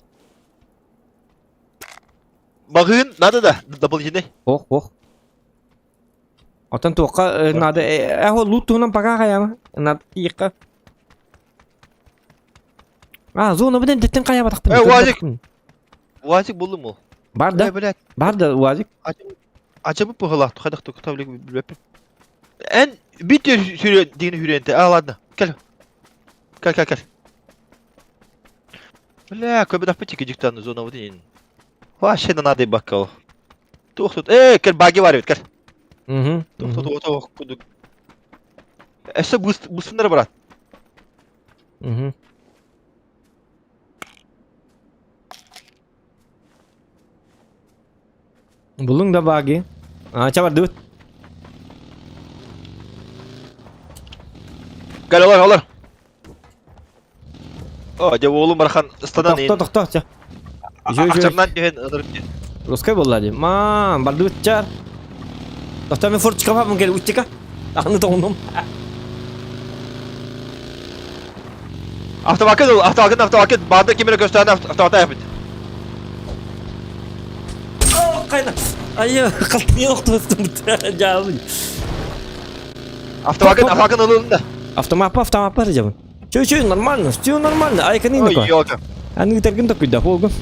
Маҕыын надо да, дополнительный. Ох, ох. Отон туохха надо э лут туһунан пока хайама. Надо тиихха. А, зона бүтэн теттен хайабатахпын. Э, УАЗик. УАЗик булдум ол. Бар да? Блядь. Бар да УАЗик. Ачабы пыгылах, хайдах тукта билбеппин. Эн бит сүрө дигини хүренте. А, ладно. Кел. Кел, кел, кел. Бля, көбү тики диктан зона вот ин. Вообще надо бакал. Тух тут. Э, кел баги бар бит, кел. Угу. Тух тут ото кудук. Эссе бусындар брат. Угу. Булуҥ да баги. А, ча бардыбыт. Кел олар, олар. О, дьэ уолум барахан ыстанан Тохто, тохто, ча. Ахчамнан түһэн ынырып Русскай буолла дии. Маам, бардыбыт чар. Тохто мен форточка баппын кел уччика. Аны тоҥнум. Автомакын ыл, автомакын, автомакын. Баанда ким эрэ көстөөнө автомата япыт. О, кайна. Айы, калтыны охтубуттум. Жаабын. Автомакын, автомакын ылын да. Автомат, автомат бар жабын. Чё, чё, нормально, все нормально. Айканы Ой, ёлка. Аны тергин токуйда, болгун.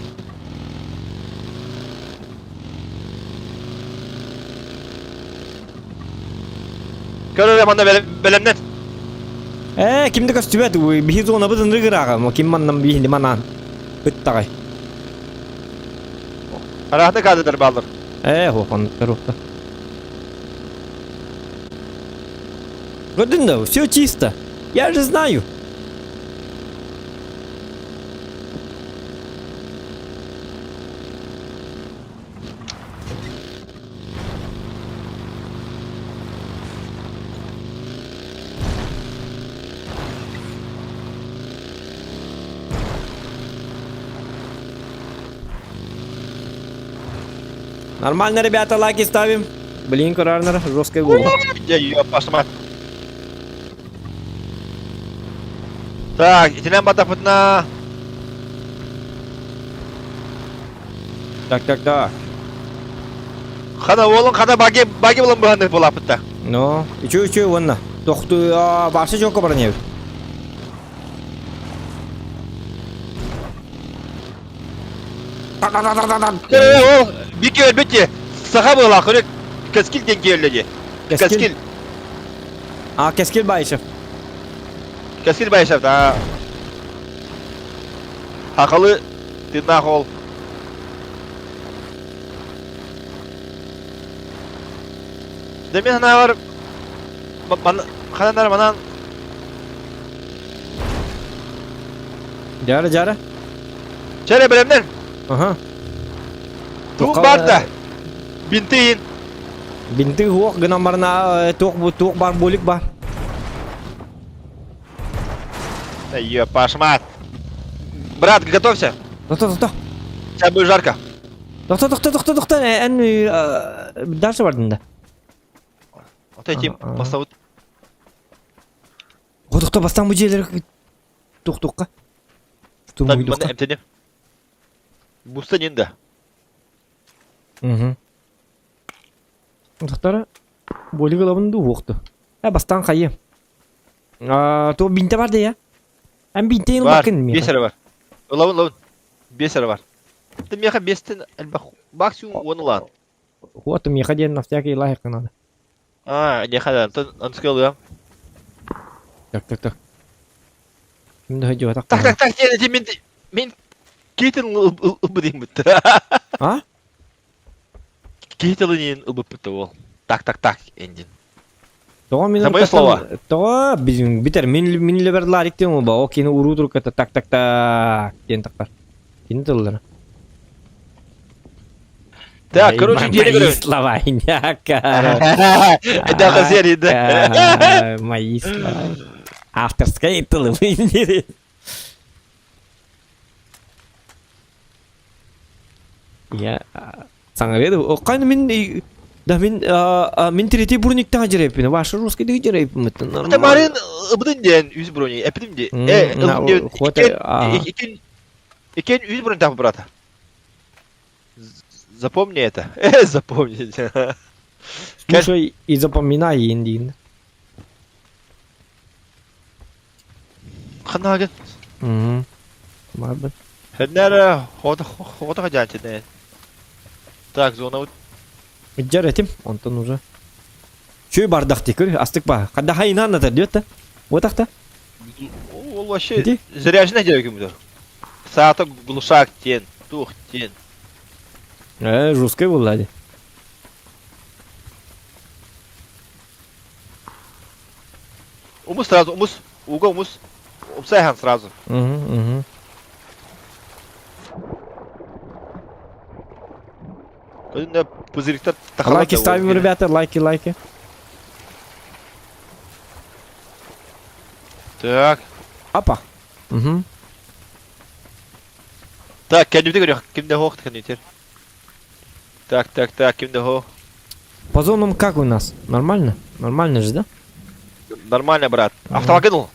Көрөр манна бэлэмнэн. Ээ, кимде көстүбэт, биһи зонабыт ынырык ырааҕа, ким маннан биһини манаан. Ыттаҕай. Араата каадыдар бааллар. Ээ, хуоханныктар уохта. Көрдүн да, все чисто. Я же знаю. Нормально, ребята, лайки ставим. Блин, Карарнер, жесткая голова. Я ее пошла. Так, итинэн батапытна. Так, так, так. Хана уолун хана баги баги булан быһаннык булапытта. Ну, үчү үчү уонна. Тохту башы жокко баран ебит. Ол бики өлбүт саха буола көрө кэскил диэн киэллэ дии. Кэскил. А, Кэскил Баишев. Кэскил Баишев, да. Хакалы тыыннаах ол. Дэ мин санаабар хананар манан Жара, жара. Чэрэ бэлэмнэн. Аха. Туох баар да? Бинты иин. Бинты хуох гынан барна туох туох бар булик бар. Ё, пашмат. Брат, готовься. Тохто, тохто. Сейчас будет жарко. Тохто, тохто, тохто, тохто. Эн дальше бардын да. Вот эти бастабыт. Тохто, бастан бу жерлер Тухтукка. Штурмуйдукка. Эмтени. Буста нинда. Угу. Тохтара боли головын ду уохту. Э бастан хайы. А, то бинте бар да я. Эн бинте Бар, бес бар. Лавын, лавын. Бес бар. Ты меха бестен максимум он улан. Вот меха ден на всякий лайк надо. А, не хада, то он сказал, да. Так, так, так. Ким да так. Так, так, так, не, мин мин Кейтин ылбыдым бит. А? Кейтин ылбыт ол. Так, так, так, эндин. Тоҕо мин Это мои слова. Тоҕо битер мин мин лебер ларик диэн оба о кини уруу туруката так так так диэн тахтар. Кини тыллара. Так, короче, Мои слова, Это хазери, да. Мои слова. Авторская тылы. Я саңареді. Қайны мин да мин мин третий брониктан жереппин. Ваша русский дығы жереппин. Это Марин ыбыдын ден үз брони. Эпидим де. Э, Икен үз брони тапы брата. Запомни это. Запомни. Слушай и запоминай индин. Ханагын. Мм. Марбын. Хэннэр хота хота хажаачыны. Так, зона вот. Жар этим, онтон уже. Чөй бардах тикөр, астык ба. Канда хайнан атар диет да. Вот так-то. Ол вообще заряженный девки мудыр. Саата глушак тен, тух тен. Э, жесткой был, Умус сразу, умус, уга умус. Умсайхан сразу. Угу, угу. Лайки ставим, ребята, лайки, лайки. Так. Апа. Угу. Так, кәнүтә көрөх, кимдә хох кәнүтер. Так, так, так, кимдә хох. По зонам как у нас? Нормально? Нормально же, да? Нормально, брат. Автомобиль.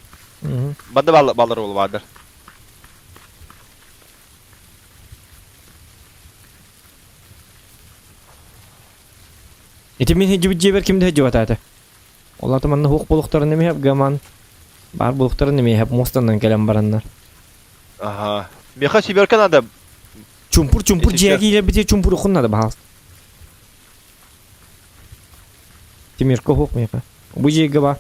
Угу. Банда бал баллар ул бардыр. Ити мин хиджибит дьиэбэр ким да хиджибатаата. Олата манна хуох булуктарын эмиһэп гаман. Бар булуктарын эмиһэп муостанан кэлэн бараннар. Ага. Меха сиберка надо. Чумпур чумпур дьиэгэ киирэрбитигэр чумпур ухун надо баһаалыста. Тимирка уһуох миэхэ. Бу дьиэгэ бар.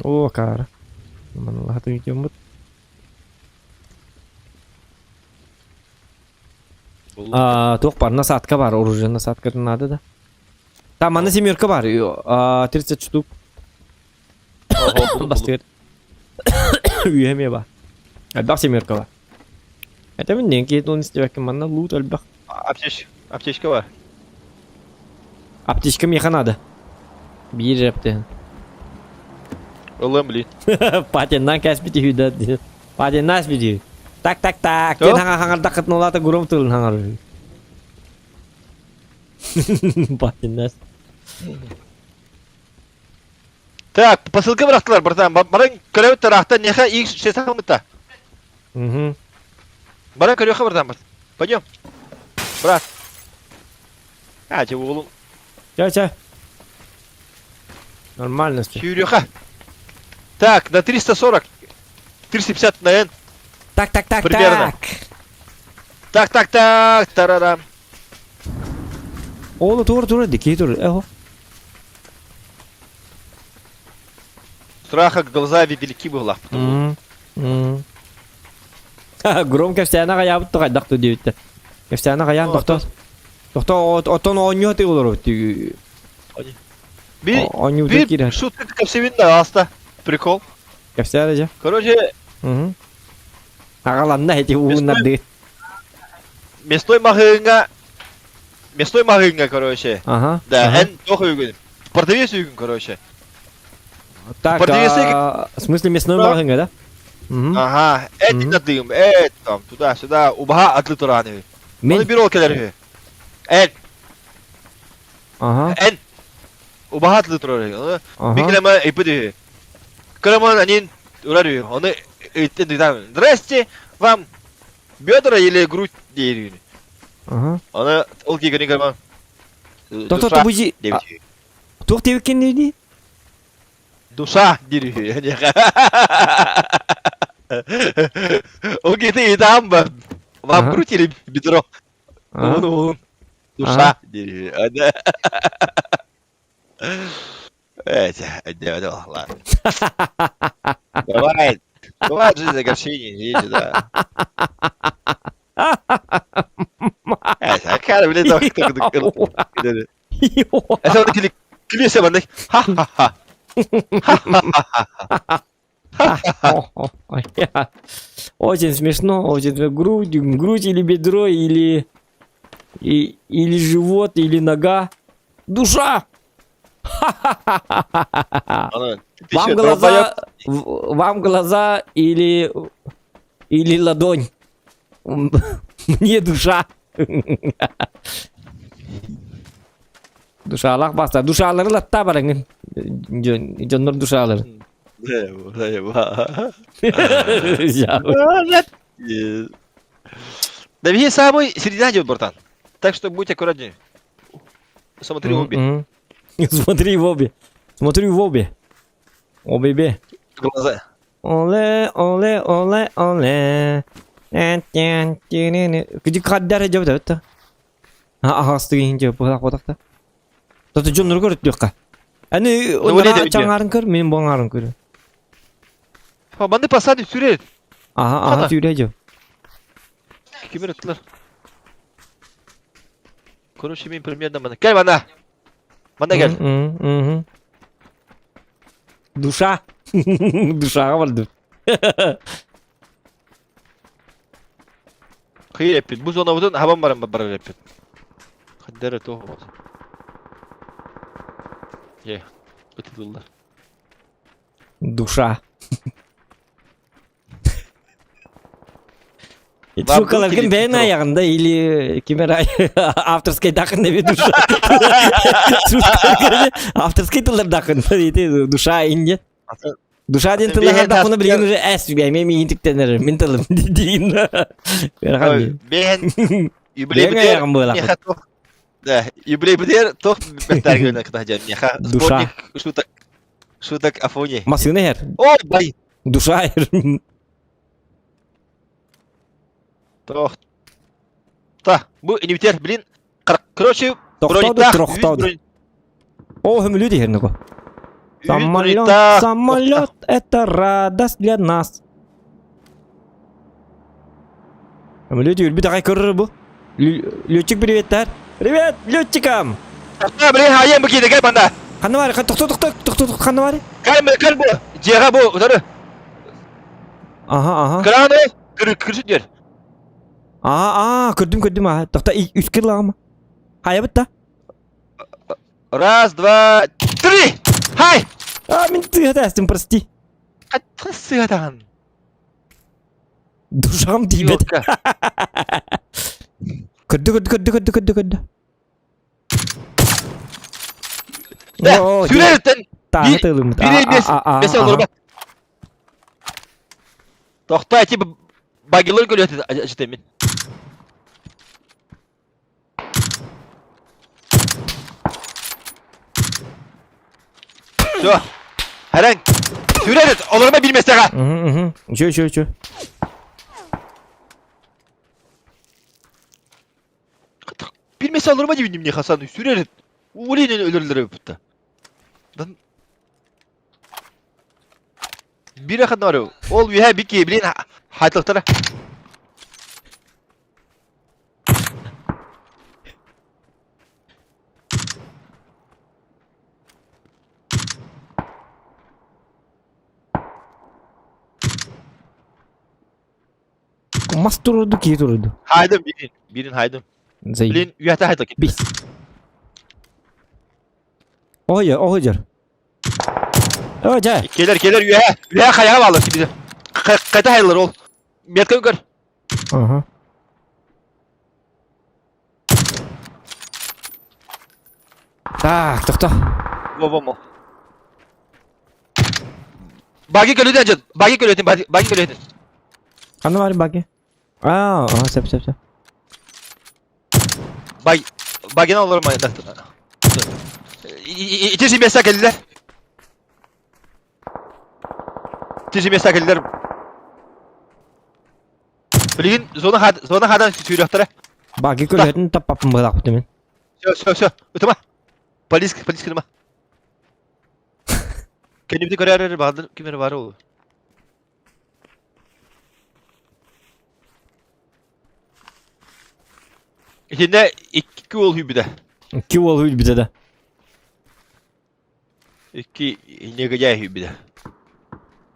О, каара. Манылаһаты дьоммут. А, туох бар, насадка бар, оружие насадкатын надо да. Там манна семерка бар, 30 штук. Бастыыр. Үөһэ бар. Элбэх семерка бар. Это мен нен кейт он истебеккин манна лут элбэх. Аптеч, аптечка бар. Аптечка миэхэ надо. Биир эптен. Ылым, блин. Патеннан кэспит үһү да. Патеннаас бүтүү. Так так так. Диэн хаҥа хаҥардаххытын улаата гром тылын хаҥар үһү. Патеннаас. Так, посылка бырахтылар, братан. Баран көрөбүт тараахтан неха ик шестахамыта. Угу. Баран көрүөххэ, братан. Пойдем. Брат. А, че уолум. Ча ча. Нормально все. Сүүрүөхэ. Так, на 340. 350 на N. Так, так, так, Примерно. так. Так, так, так, тарарам. Ону тур тур дикий тур. Эхо. Страха глаза велики была. Гром кэпсээнэ хайаабыт хайдах ту диэбиттэр. Кэпсээнэ хайаан тохтоо. Тохтоо отон оонньуу ты олорор. Би Оонньуу би киирэр. шутка кэпсэбин да аста. Прикол. Кэпсээнэ дьэ. Короче, Аҕаланна эти ууннарды. мясной маҕаһыыҥҥа мясной маҕаһыыҥҥа, короче. Ага. Да, эн туох үгүн. Продавец үгүн, короче. Так, Продавец в смысле мясной маҕаһыыҥҥа, да? Ага, эт датыым, эт там, туда-сюда, убаһа атыы туран. Мин? Оны бир ол келер үһү. Эн. Ага. Эн. Убаһа атыы турар үһү. Ага. Бир килема ыйпыт үһү. Кыраман анин урар үһү. Оны ыйттын дыйтам. Здрасте, вам бедра или грудь диир үһү. Ага. Оны ол кийгени кыраман. Тото тобужи. Туох диэбиккин дии? Душа диир үһү. Ол киһи ыйытаам ба. Вам грудь или бедро? Уун Душа диир үһү. Эти, ладно. Бывает. Бывает жизнь огорчений, видите, да. Это, блин, Это вот клише маннык. Ха-ха-ха. Ха-ха-ха. Очень смешно, очень смешно. Грудь, грудь или бедро, или, и, или живот, или нога. Душа! Вам глаза, вам глаза или, или ладонь. Мне душа. Душалаах баста. Душалары латта бараңын. Дьоннор душалары. Да весь самый середина идет, братан. Так что будь аккуратнее. Смотри в обе. Смотри в обе. Смотри в обе. Обе. Глаза. Оле, оле, оле, оле. Кыдьык хаддар дьэ это. Аҕастыгын дьэ быһах бодахта. Тото дьоннору көрөттүөххэ. Аны чаҥаарын көр, мин буоҥаарын көр. Манны посадим сүүрэр. Аха, аха сүүрэ дьэ. Кимир ыттылар. Короче, мин примерно мана. Кел мана. Мана кел. Душа. Душаға барды. Кыйыр эппит. Бу зонабытын хабан баран барар эппит. Хаддара туох болсун. Е, ытылылар. Душа. Шукаларгын бэйэн аяҕында или кимер авторский дакын деби душа. Авторский тыллар дакын душа инде. Душа диэн тыллар билигин уже эс мен миин түктенер мин тылым диин. Бэйэн Бэйэн аяҕым буолар. Да, юбилей битэр туох бэттэргүнэ кытаһдьан миэхэ Душа. шуток шуток Афони. Массыына иһэр. О, бай. Душа иһэр. Тох. Та, бу инибитер, блин. Короче, Тохтоду, трохтоду. О, хөмүлүү диһэр нуку. Самолет, самолет, это радость для нас. Самолет үрбүт аҕай көрөр бу. Летчик приветтер. Привет, летчикам! Тохто, блин, хайын бу киирэ кэл банда. Ханна бар, тохто, тохто, тохто, тохто, ханна бар? Кэл, кэл бу. Дьиэҕэ бу, утары. Ага, ага. Кырааны, кыр кырсыт дер. Аа, аа, көрдүм, көрдүм, аа. Тохто, үс кырлагама. Хайабыт та? Раз, два, три! Хай! А, мин тыһа прости. Хатты сыатаҕын. Душам тиийбэт. Көрдө, көрдө, көрдө, көрдө, көрдө, көрдө. Сүрэртэн Тааһы тылымыт. Бири бес олорба. Тохто эти багилар көрөтү ажытемин. Все. Хәрәң. Сүрэр олорба билмесеҕэ. Үчү, үчү, үчү. Билмесе олорба дибин мне Хасан сүрэр. Улин өлөрлөр өпүттэ. Бир ханары. Ол үһэ бики билин хайтылтара. Мас турурду, киһи турурду. Хайдым бирин, бирин хайдым. Зай. Билин үһэтэ хайтыл кит. Бис. Ой, ой, жар. Ой, жа. Келер, келер үһэ, үһэ хайаға балыр бизе. Кайта хайылар ол. Метка көр. Ага. Так, тохто. Во, во, во. Баги көлөтен жат. Баги көлөтен, баги көлөтен. Ханна бар баги? Аа, аа, сөп, сөп, сөп. Баг багини олорум айда. Ити места келдилер. Ити места келдилер. Билигин зона хад зона хадан сүүрөхтөрө. Баги көлөтүн таппаппын быһылаахпыт мин. Все, все, все. Ытыма. Полис, полис кырма. Кэннибити көрөөрөр баҕардар ким эрэ баара ол. Итиннэ икки уол хүйбүтэ. Икки уол хүйбүтэ да. Икки негодяй хүйбүтэ.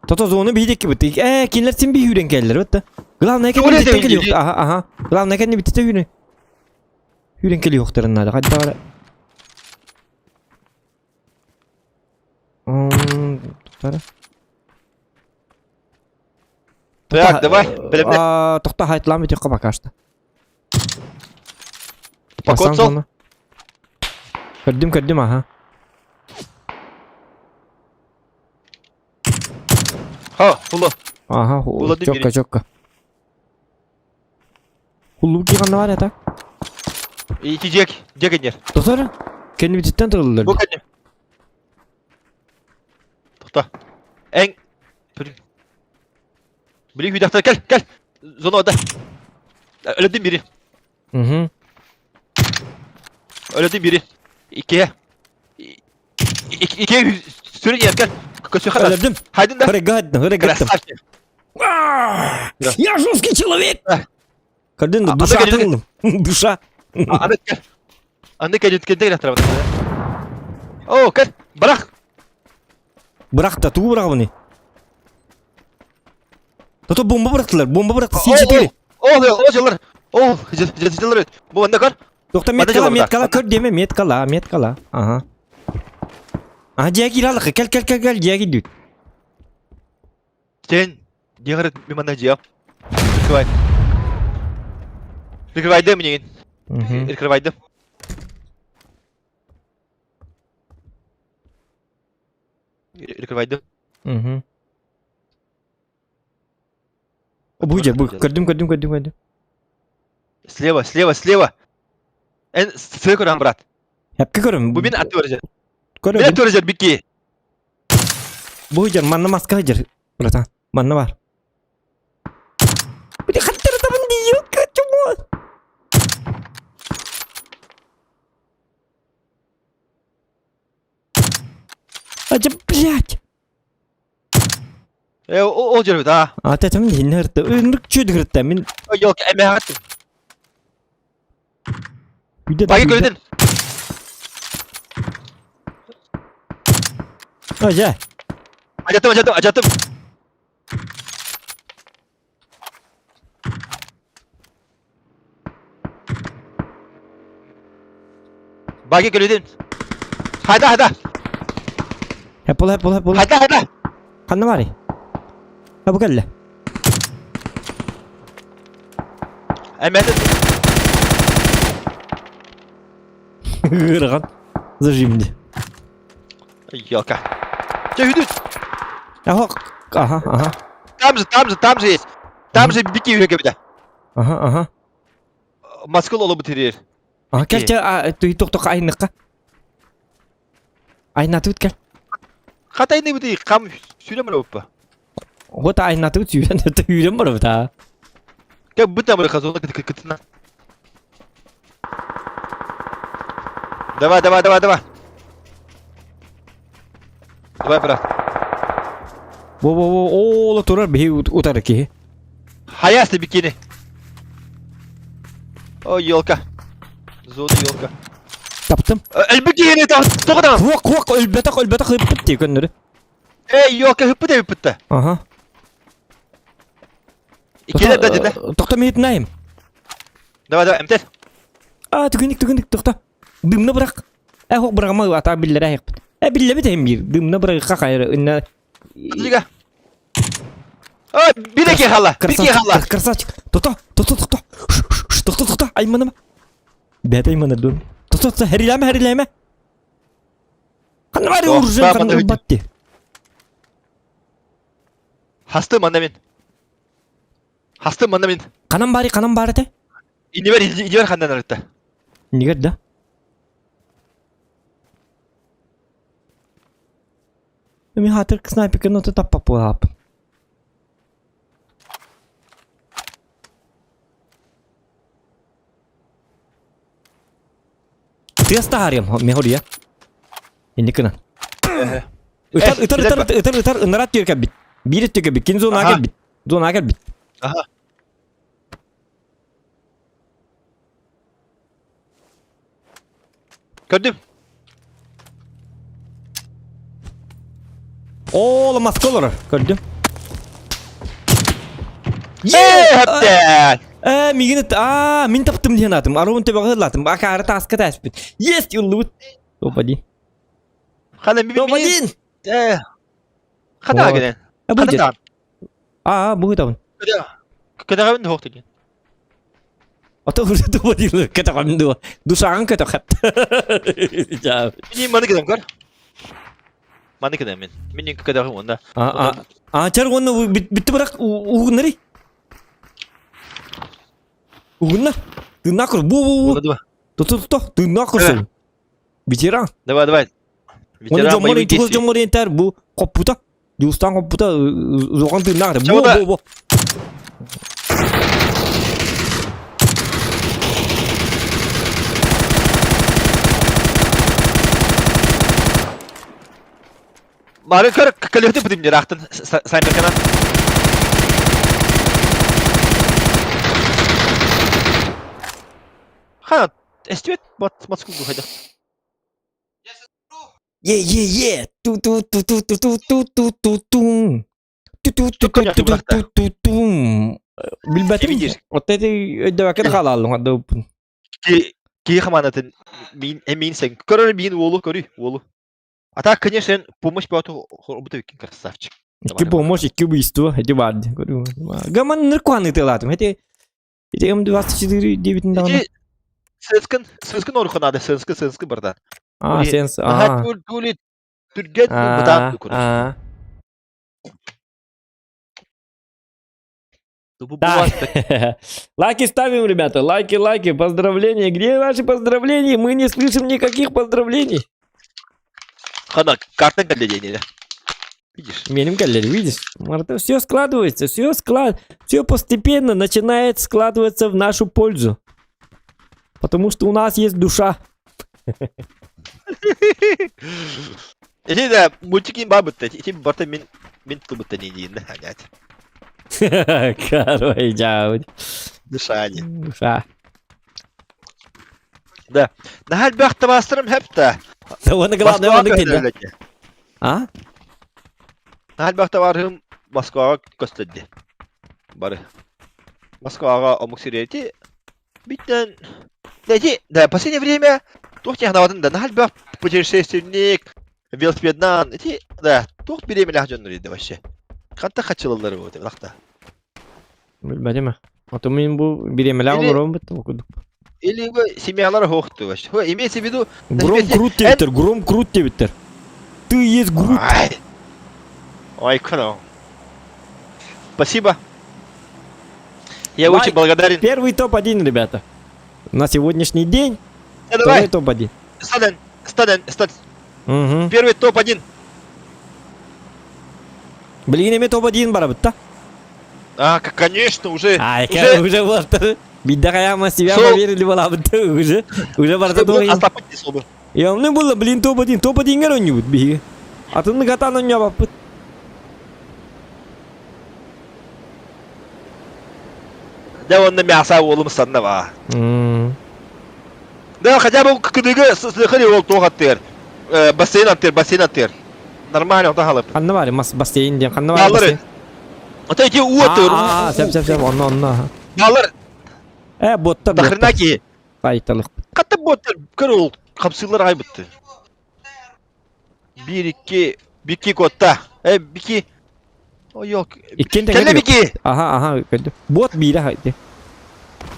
Тото зону биһидикки бит. Э, кинилэр син би хүрен кэллэр бит. Главное кэнни биттен кэлиох. Аха, аха. Главное кэнни биттен хүрен. Хүрен кэлиохтарын надо. Хайда бара. Тохтара. Так, давай, бэлэмнэ. Тохто хайтлаан бүтүөххэ пока что. Покоцал? Көрдүм, көрдүм, аха. Ха, хулу. Аха, чокка, чокка. Хуллу киганна бар это. Ити жек, жек энер. Тохтор, кэннибититтэн тураллар. Бу кэнни. Тохто. Эн Били хүйдахтар кел, кел. Зона ода. Өлөдүм бири. Угу. Өлөдүм бири. Иккиэ. Иккиэ сүрүн иэр кел. Көсүхэ. Өлөдүм. Хайдын да. Хырыгадым, хырыгадым. Красавчик. Я жесткий человек! Көрдүн да, душа атылдым. Душа. Аны кел. Аны кел өткенде келе О, кел. Бырах. Бырах та, тугу бырах Тото бомба бырахтылар, бомба бырахты, Си-4. О, о, жылар. О, жылар. Бу анда көр. Тохта меткала, меткала, көр деме, меткала, меткала. Ага. Ага, дьиэ кииралык, кел, кел, кел, кел, дьиэ киирдүт. Сен, дьиэҕэр мин манна дьиэм. Прикрывай. Прикрывайдым минигин. Прикрывайдым. Прикрывайдым. Угу. Бу дьэ, бу, көрдүм, көрдүм, көрдүм, көрдүм. Слева, слева, слева. Эн сыа көрөн, брат. Эпке көрөм. Бу мин аты көрөжөр. Көрөм. Мин аты көрөжөр, бикки. Бу дьэр, манна маска дьэр, братан. Манна бар. Били хаттырытабын дии, чмо. Ача, блин. Блять! Э, ол жербит, а. А тетем хинне хырта. Ынырык чүд хырта. Мин Йок, эмэхат. Үйде Баги көрдүн. Ажа. Ажатым, ажатым, ажатым. Баги көрдүн. Хайда, хайда. Хепол, хепол, хепол. Хайда, хайда. Ханна барый? Ha бу кэллэ. Эмэхат. Ыарахан. Зажимди. Елка. Че хүдүт? Аха, аха, аха. Там же, там же, там же есть. Там же бики үйрөкө бите. Аха, аха. Москва олобу тирер. Аха, кэл чэ, туй тохтох айныкка. Айнатыбыт кэл. Хатайны бити кам сүрөм эле Вот айнатыбыт сүүрэн, үүрэн барабыт аа. Кэ быта быр хазона кытына. Давай, давай, давай, давай. Давай, брат. Во-во-во, ола турар биһи утары киһи. Хаясты бикини. О, елка. Зона елка. Таптым. Элбик киһини тоҕо Хуак, хуак, өлбөтөх, өлбөтөх ыппыт дии көннөрү. Эй, елка хыппыт эбиппит Аха. Иккилер да деді. Тохто миһитинайым. Давай, давай, эмтер. А, түгүнүк, түгүнүк, тохто. Дымны бырах. Э, хук бырагама ата биллere айыкпыт. Э, биллебит эм бир. Дымны бырагыкка кайры. Инна Подожди-ка. Ой, биреке хала, биреке хала. Красавчик. Тохто, тохто, тохто. Тохто, тохто. Айманыма. Бэт айманыр дун. Тохто, тохто, хэрилэме, хэрилэме. Ханна бары уржен ханна ылбатты. Хасты манна мен. Хасты манна мен. Ханан бары, ханан бары те? Инибер, инибер хандан арытта. Нигер да? Мен хатыр снайперка ноты таппап буолааппын. Тыас таһаарыам, мехория. Инникына. Ытар, ытар, ытар, ытар, ытар, ынарат түөр кэлбит. Биир өттө кэлбит, кин зонаға кэлбит. Зонаға кэлбит. Аха. Көрдүм. Оо, маска олорор. Көрдүм. Ээ, Ээ, мигин аа, мин таптым диэн атым. Аруун төбөҕө ыллатым. Акаары тааска тээспит. Есть, ыллыбыт. Топ-один. Хана ми Топ-один! Ээ. Хана гэнэ. Хана. Аа, бу табын. Кэтэҕэбин дуһуох деген. Ото топ-один кэтэҕэбин дуо. Душаҕын көтөхөт. Мин маны кэтэм көр. Маны кэтэм мин. Мин кэтэҕим онда. Аа, аа, чар уонна бүтті бырақ угуннары. Угунна. Тыыннаах көр. Бу бу бу. Тото тото. Тыыннаах көрсөм. Ветеран. Давай, давай. Ветеран боевых действий. Дьоммор ентер бу хоппута. Дьулустаан хоппута зоҕон тыыннаах этэ. Бу бу бу. Мары көр көлөтү бутум дирахтын снайперканан. Хана, эстибет бат матскул хайда. Е е е ту ту ту ту ту ту ту ту ту ту ту ту ту ту ту ту ту ту Билбэтим. Вот эти өйдөбөккө хаалааллым хадда Ки ки хаманатын мин эмин сен көрөр мин уолу көрүй уолу. А так, конечно, помощь баату хорбута үккен красавчик. Икки помощь, икки убийство, эти барды. Гаман ныркуаны тылатым. Эти эти М24 9 недавно. Эти сенскин, сенскин оруханады, сенскин, сенскин барда. А, сенс, а. Тули, түрген бытан А. Да. Лайки ставим, ребята. Лайки, лайки. Поздравления. Где ваши поздравления? Мы не слышим никаких поздравлений. Хана, карта кэллэ Видишь? Меним кэллэ, видишь? Марта, все складывается, все склад, все постепенно начинает складываться в нашу пользу. Потому что у нас есть душа. Ити да мультик бар бытта. Ити барта мин мин тылбытта не дейін да, блядь. Короче, дьаабыт. Дышание. Душа. Да. Наһаа элбэх табаастарым хэпта. Да уонна главное Москваға оннук диэн. көһөрөллөр. А? Наһаа элбэх табаарыһым Москваҕа көстөрдө. Бары. Москваҕа омук сириэти Биттэн эти да последнее время туох технологатын да наһаа элбэх путешественник велосипедынан ити да туох бириэмэлээх дьоннор иде вообще. Ханта хачылаллары вот лахта. Билбэтим. А мин бу бириэмэлээх Или олоруом бытта бу курдук. или бу семьялар хоохту вообще. Имеется в виду Гром крут диэбиттэр, гром крут диэбиттэр. Ты есть грут. Ай. Ой, кроу. Спасибо. Я Лайк. очень благодарен. Первый топ-1, ребята. На сегодняшний день Э, второй давай, топ-1. Стаден, Стаден, Стаден. Угу. Первый топ-1. Билигин эмиэ топ-1 барабыт да? А, конечно, уже. Ай, уже. уже вот. Бидда каяма себя Сол. поверили балабыт уже. Уже барда туох. Астапыт собы. Я не было, блин, топ-1, топ-1 гер биһиги. Атынны катан онньообаппыт. Да он на мясо уолум санна ба. Да хотя бы кыдыгы сыхыри ол туох аттыр. Бассейн аттыр, бассейн аттыр. Нормально онта халып. Ханна бар, мас бассейн диэн ханна бар Баллар. Ата эти уу аттыр. Аа, сәп сәп сәп, онно онно. Баллар. Э, боттар боттар. Тахрына ки. Айталык. Катта боттар көр ол капсылар айбытты. Бир икки бики котта. Э бики. Ой yok. Иккен Кэллэ бики. Аха, аха, көрдүм. Бот биирэ хайды.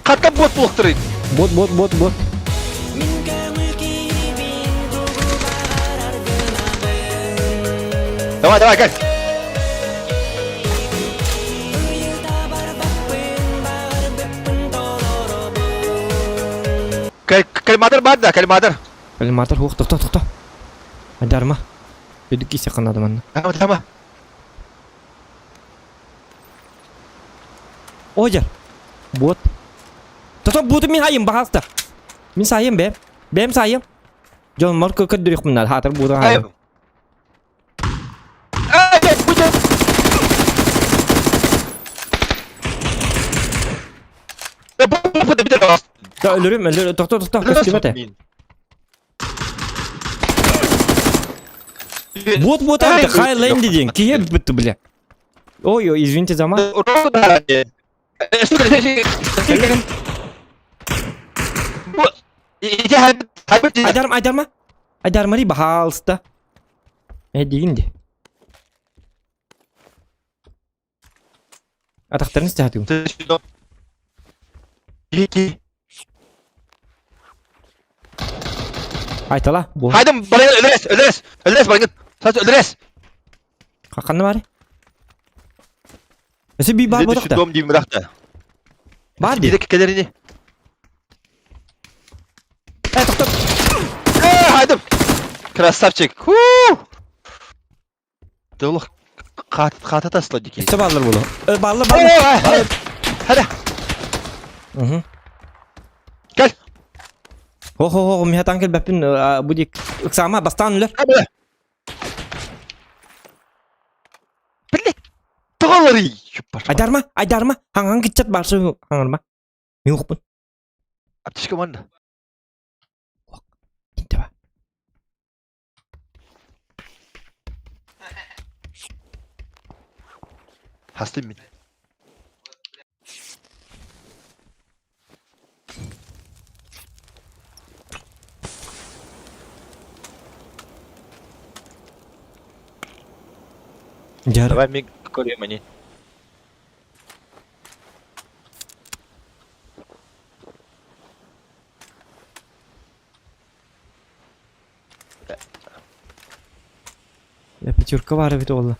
Хатта бот буолуктырый. Бот, бот, бот, бот. Давай, давай, кэл. Кальматор бар да, кальматор. Кальматор хуох, тохто, тохто. Айдарма. Өдүк кисе канады манна. Тама, тама. Ожар. Бот. Тото буту мин айым баһаста. Мин сайым бэм. Бэм сайым. Дьон мор көрдөрүөхпүн хаатыр буту хайым. Ай, буту. Да өлөрүм, өлөрүм. Тохто, тохто, көстүбэт. Вот вот это Хайленди день. Кие бітті, бля. Ой, ой, извините за мат. Айдарма, айдарма. Айдарма ри бахалста. Э, дигин де. Атақтарын істе Айтала, бу. Хайдым, барайын, өлөрөс, өлөрөс, өлөрөс барайын. Сас өлөрөс. Ханна бар? Өсө би бар бодох да. Дом дейм биракта. Бар ди. Биде келерини. Э, токтоп. Э, хайдым. Красавчик. Ху! Долох ката тасла дики. Өсө баллар болу. Э, баллар, баллар. Hadi. Мгм. Кел. Хо хо хо, миха танкел бәппин бу дик. Ыксама бастан үлер. Блять. Тоғалары. Айдарма, айдарма. Хаңан китчат барсы хаңарма. Мен оқпын. Аптечка манна. Инте ба. Хастым мен. Жар. Давай мен көрем ани. Я пятерка бар бит олла.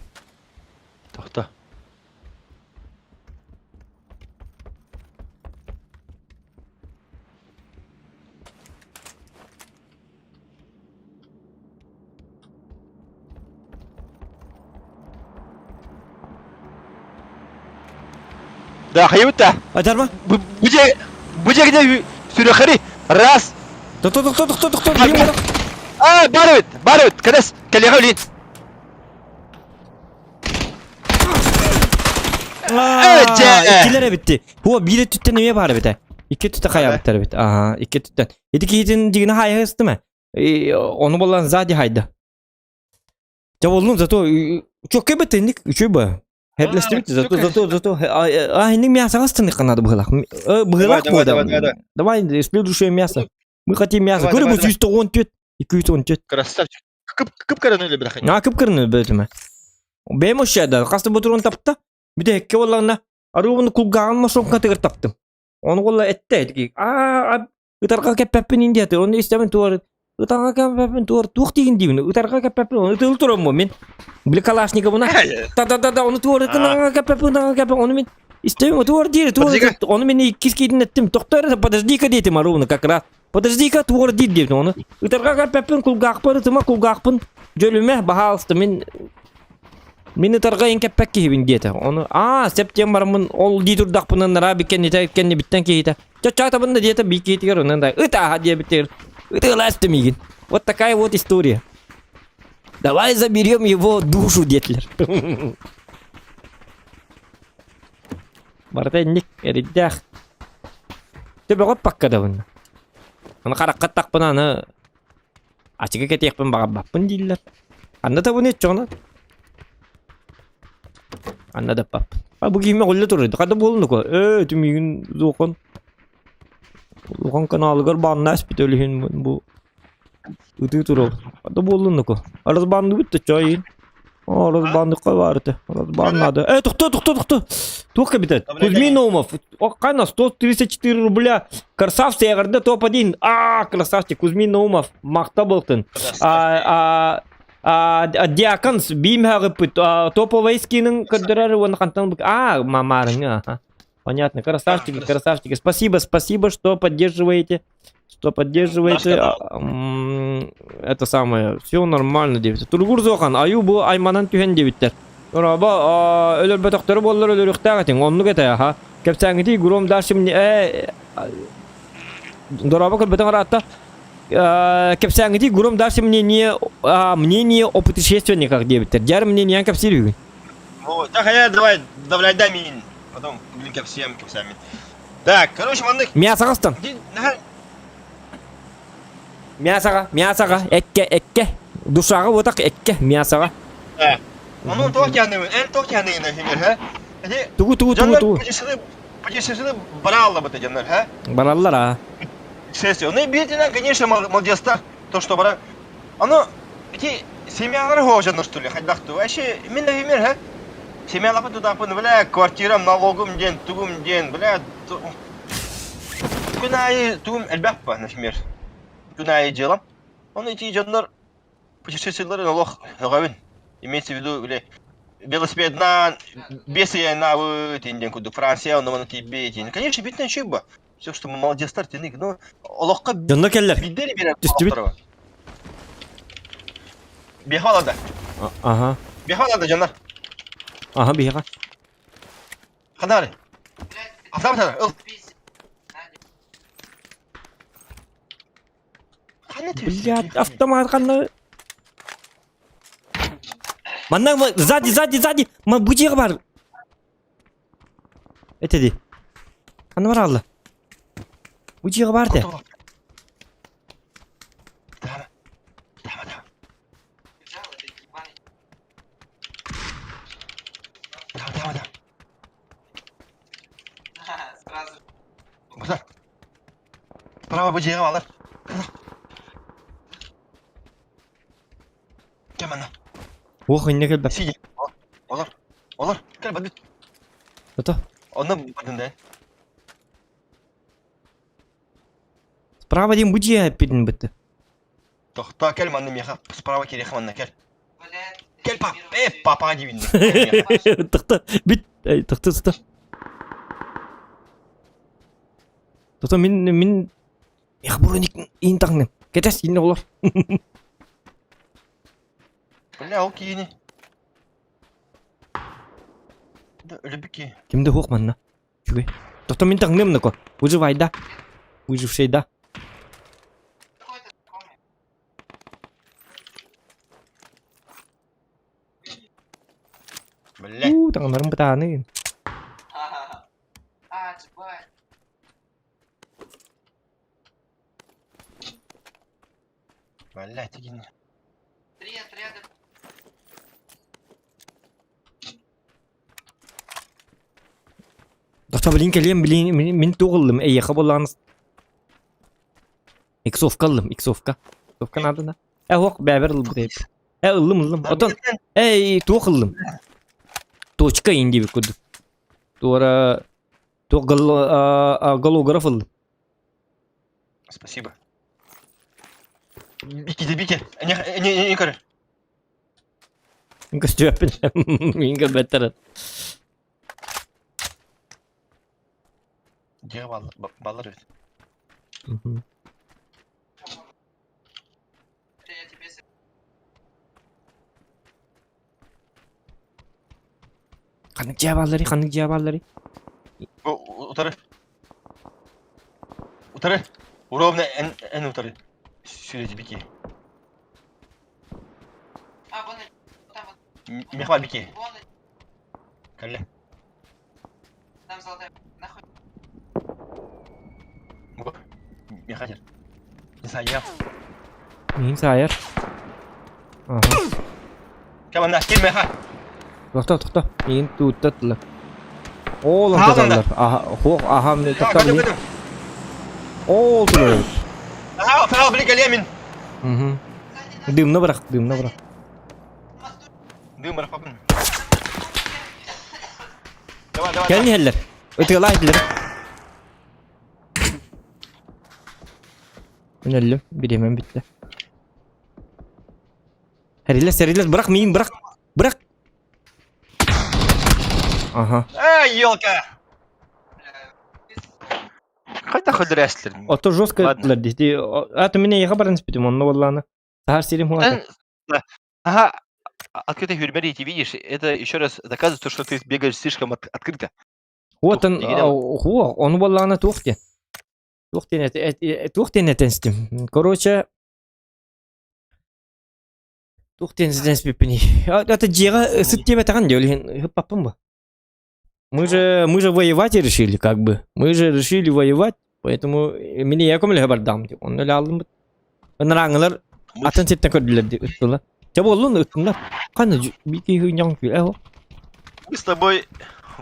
Тоқта. Да, хайбыта. Айдарма. Бу же бу жерде сүрөхөри. Раз. Тохто, тохто, тохто, тохто. Билим бар. А, бар эбит, бар эбит, кэлэс, кэлиэҕэ үлин. Иккилэр эбитти. Хуа биир өттүттэн эмиэ баар эбит. Икки өттүттэн хайаабыттар эбит. Аха, икки өттүттэн. Ити киһитин дьигинэ хайа ыстыма. Ону боллан сзади хайда. Дьэ боллун зато чөккө бит инник үчүй ба. Херлестибит зато зато зато а инник мясо астыны канады быһылах. Быһылах буода. Давай следующее мясо. Мы хотим мясо. Көрө бу 114 214. Красавчик. Кып кып кыраны өлө бирахын. А кып кыраны бөтүмэ. Бэм ошяда хаста бутурун тапта. Бите экке боллаҕына арыыбын кулгааҕын мошонкатыгар таптым. Ону болла этте этики. А ытарга кэппэппин индиэти. Ону истэбин туар ытарга кэппэппин туар туох диигин диибин ытарга кэппэппин ону тыл тураммын мин. Били Калашниковына та та та та ону туар ытарга кэппэппин ытарга кэппэппин ону мин истэбин туар диир туар ону мин иккис киитин эттим тохтор подожди-ка диэтим арууну как раз Подожди-ка, туор диир диэбитим ону. Ытарга кэлбэппин, кулгаахпар ытыма, кулгаахпын дьөлүмэ, баһаалыста мин мин ытарга ин кэппэк киһибин диэтэ. Ону аа, сеп диэн бараммын ол дии турдахпына нараа биккэннитэ кэннибиттэн киһитэ. Чачаатабын да диэтэ бии киһитигэр онон да ыт ааха диэбиттигэр ытыалаа эстим миигин. Вот такая вот история. Давай заберем его душу диэтилэр. Барыта инник эрийдээх. Төбөҕө паккадабын. Аны харахха тахпына аны ачыгы кэтиэхпин баҕарбаппын дииллэр. Анна табыны иччоҕуна. Анна да пап. А бу киһи мөҕүллэ турар. Хада буолунуко. Ээ түмүйүн зуохон. Улахан каналыгар баанна эспит өлүһүн бу Ытыы турар. Хата буоллун Арасбаанныбыт да чай. Арасбаанныкка баар этэ. Арасбаан надо. Э, тохто, тохто, тохто. Туох кэбитет? Кузьмин Наумов. Кана 134 рубля. Красавцы, эҕэрдэ топ-1. А, красавчик, Кузьмин Наумов. Махта болтын. А, а, Диакон биим хаҕыппыт. Топовый скинын көрдөрөр уонна хантан А, мамарыҥы, аха. Понятно. Красавчики, красавчики. Спасибо, спасибо, что поддерживаете. Что поддерживаете. Это самое. Все нормально диэбит. Тургур Зохан, аю бу айманан түһэн диэбиттэр. Раба өлөрбөтөхтөрө буоллар өлөрүөхтээх этиҥ. Оннук этэ, аха. Кэпсээҥҥитий Гром дальше мне Дороба көрбөтөҥ ыраатта. Кэпсээҥҥитий Гром дальше мнение мнение о путешественниках диэбиттэр. Дьэр мнениең кэпсиир үһүгүн. Вот, так я давай, давай дай мин. Потом, блин, кэпсиэм, кэпсээмин. Так, короче, маннык... Мясоҕа Мясоҕа, мясоҕа, эккэ, эккэ. Душаҕа уотах эккэ, мясоҕа. Ону туох тяныгын, эн туох тяныгын например, ха? Эти Тугу, тугу, тугу, тугу. Путешествие баралла дьоннор, ха? Бараллар, а. Путешествие. Ну, битина, конечно, молодец то, что бара. Оно, эти семьялар хоожаннар что ли, хайдахту. Вообще, мин, например, ха? Семьялапы тутааппын, бля, квартирам, налогум диэн, тугум диэн, бля, күн аайы тугум элбэх ба, например. Күн аайы дьыалам. Оны ити дьоннор путешествиеларын олох өҕөбүн. Имеется в виду, бля, велосипеднаан бес ыйанаабыт диэн курдук Франция онно маны тиийбит. Конечно, битнен үчүгэй ба. Все, что мы молодецтар тиник, но олоххо Дьонно кэллэр. биирдэ эрэ биэрэр Түстүбүт. Биэхэ олордо. Ага. Биэхэ олордо дьоннор. Ага, биэхэ. Ханары. Автомат ыл. Блядь, автомат ханна. Манна сзади, сзади, сзади. Ма бу бар. Этэ дии. Ханна бараалла? Бу дьиэҕэ баар этэ. Справа бу дьиэҕэ бааллар. Кэм анна. Ох, инне кэлбэт. Сиди. Олор. Олор. Кэл бадыт. Ото. Онно бадын да. Справа диэн бу дьиэ эппитин бытты. Тохтоо кэл манна миэхэ справа кириэхэ манна кэл. Кэл пап. Э, папаҕа диибин. Тохто. Бит. Тохто тохто. Тохто мин мин Эх, броник иин таҥным. Кэтэс инне олор. Бля, ол киини. Да, өлүбүт киһи. Кимде хуох манна. Үчүгэй. Тохто мин таҥныам нако. Выживай да. Выживший да. бытааныгын. Блядь, иди. Дота блин кэлиэм блин мин, мин туох ыллым эйиэхэ буоллаҕына иксовка ыллым иксовка иксовка надо да э ох бэбэр ылбыт эбит э ыллым ыллым отон эй туох ыллым точка ин диэбит курдук туора туох голограф ыллым Спасибо. Бики, бики. Не, не, не, көрөр. Көстүөппүн. Мин көрбөттөр. Дьиэ баллар эбит. Ханнык дьиэ баалларый? Ханнык дьиэ баалларый? Утары. Утары. Ровно эн, эн утары. Сүрэтибики. Мехва бики. Кэллэ. Мехатер. Не знаю, Мин саайар. Ага. Кабана, ким меха? Тохто, тохто. Мин туттаттылар. Ол онтоталлар. Аха, хуох, аха, мен тохто. Ол турар. Аха, фарал били кэлиэмин. Мгм. Дымна бырах, дымна бырах. Дым бырахпаппын. Давай, давай. Кэлин иһэллэр. Ытыалаа иһэллэр. Мин өллүм, бириэмэм бүттэ. Сэрилэс, сэрилэс, бырах миин, бырах, бырах. Ага. Эй, елка! Хайдах өлөрөөстөр? Ото жестко эттилэр дии. А, ты меня яха баран испитим, онно буоллаана. Сахар сирим хуата. Ага, открытый хүрмэри, ты видишь, это еще раз доказывает, что ты бегаешь слишком от, открыто. Вот он, он буоллаана туох диэн. Туох диэн туох диэн этэнстим. Короче, туох диэн этэнспиппиний. Это дьиэҕэ сыт диэбэтэҕин дии, ол иһин ыһыппаппын бу. Мы же, мы же воевать решили, как бы. Мы же решили воевать, поэтому мини я көмөлөһө бардаҕым дии. Онно эле алдым. Ынырааҥылар атын сиртэн көрдүлэр дии ыттылар. Чэ буоллун ыттыннар. Ханна бики хыняң кү Мы с тобой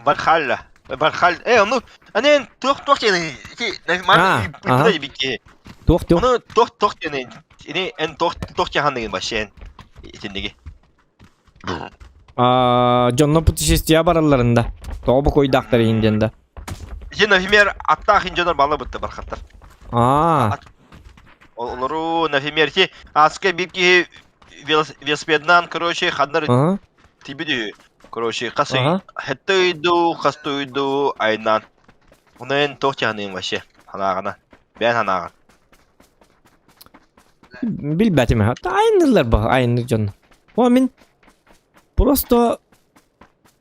Вальхалла. Вальхаль. Э, ну, аны туох туох диэн ити маны бики. Туох туох. Ону туох туох диэн ини эн туох туох диэн ханныгын вообще итинниги. Дьонно путешествие баралларында. Тоҕо бокуойдаахтар иһин диэн да. Ити, например, аттаах индионар бала бытта бархаттар. Аа. Олору, например, ти аска бир киһи велосипедынан, короче, ханнар тибиди. Короче, хас хэтте уйду, хас уйду, айнан. Онон туох тиһаныым вообще, ханаагана. Бэйэн ханааган. Билбэтим. Айнылар ба, айныр дьон. О, мин просто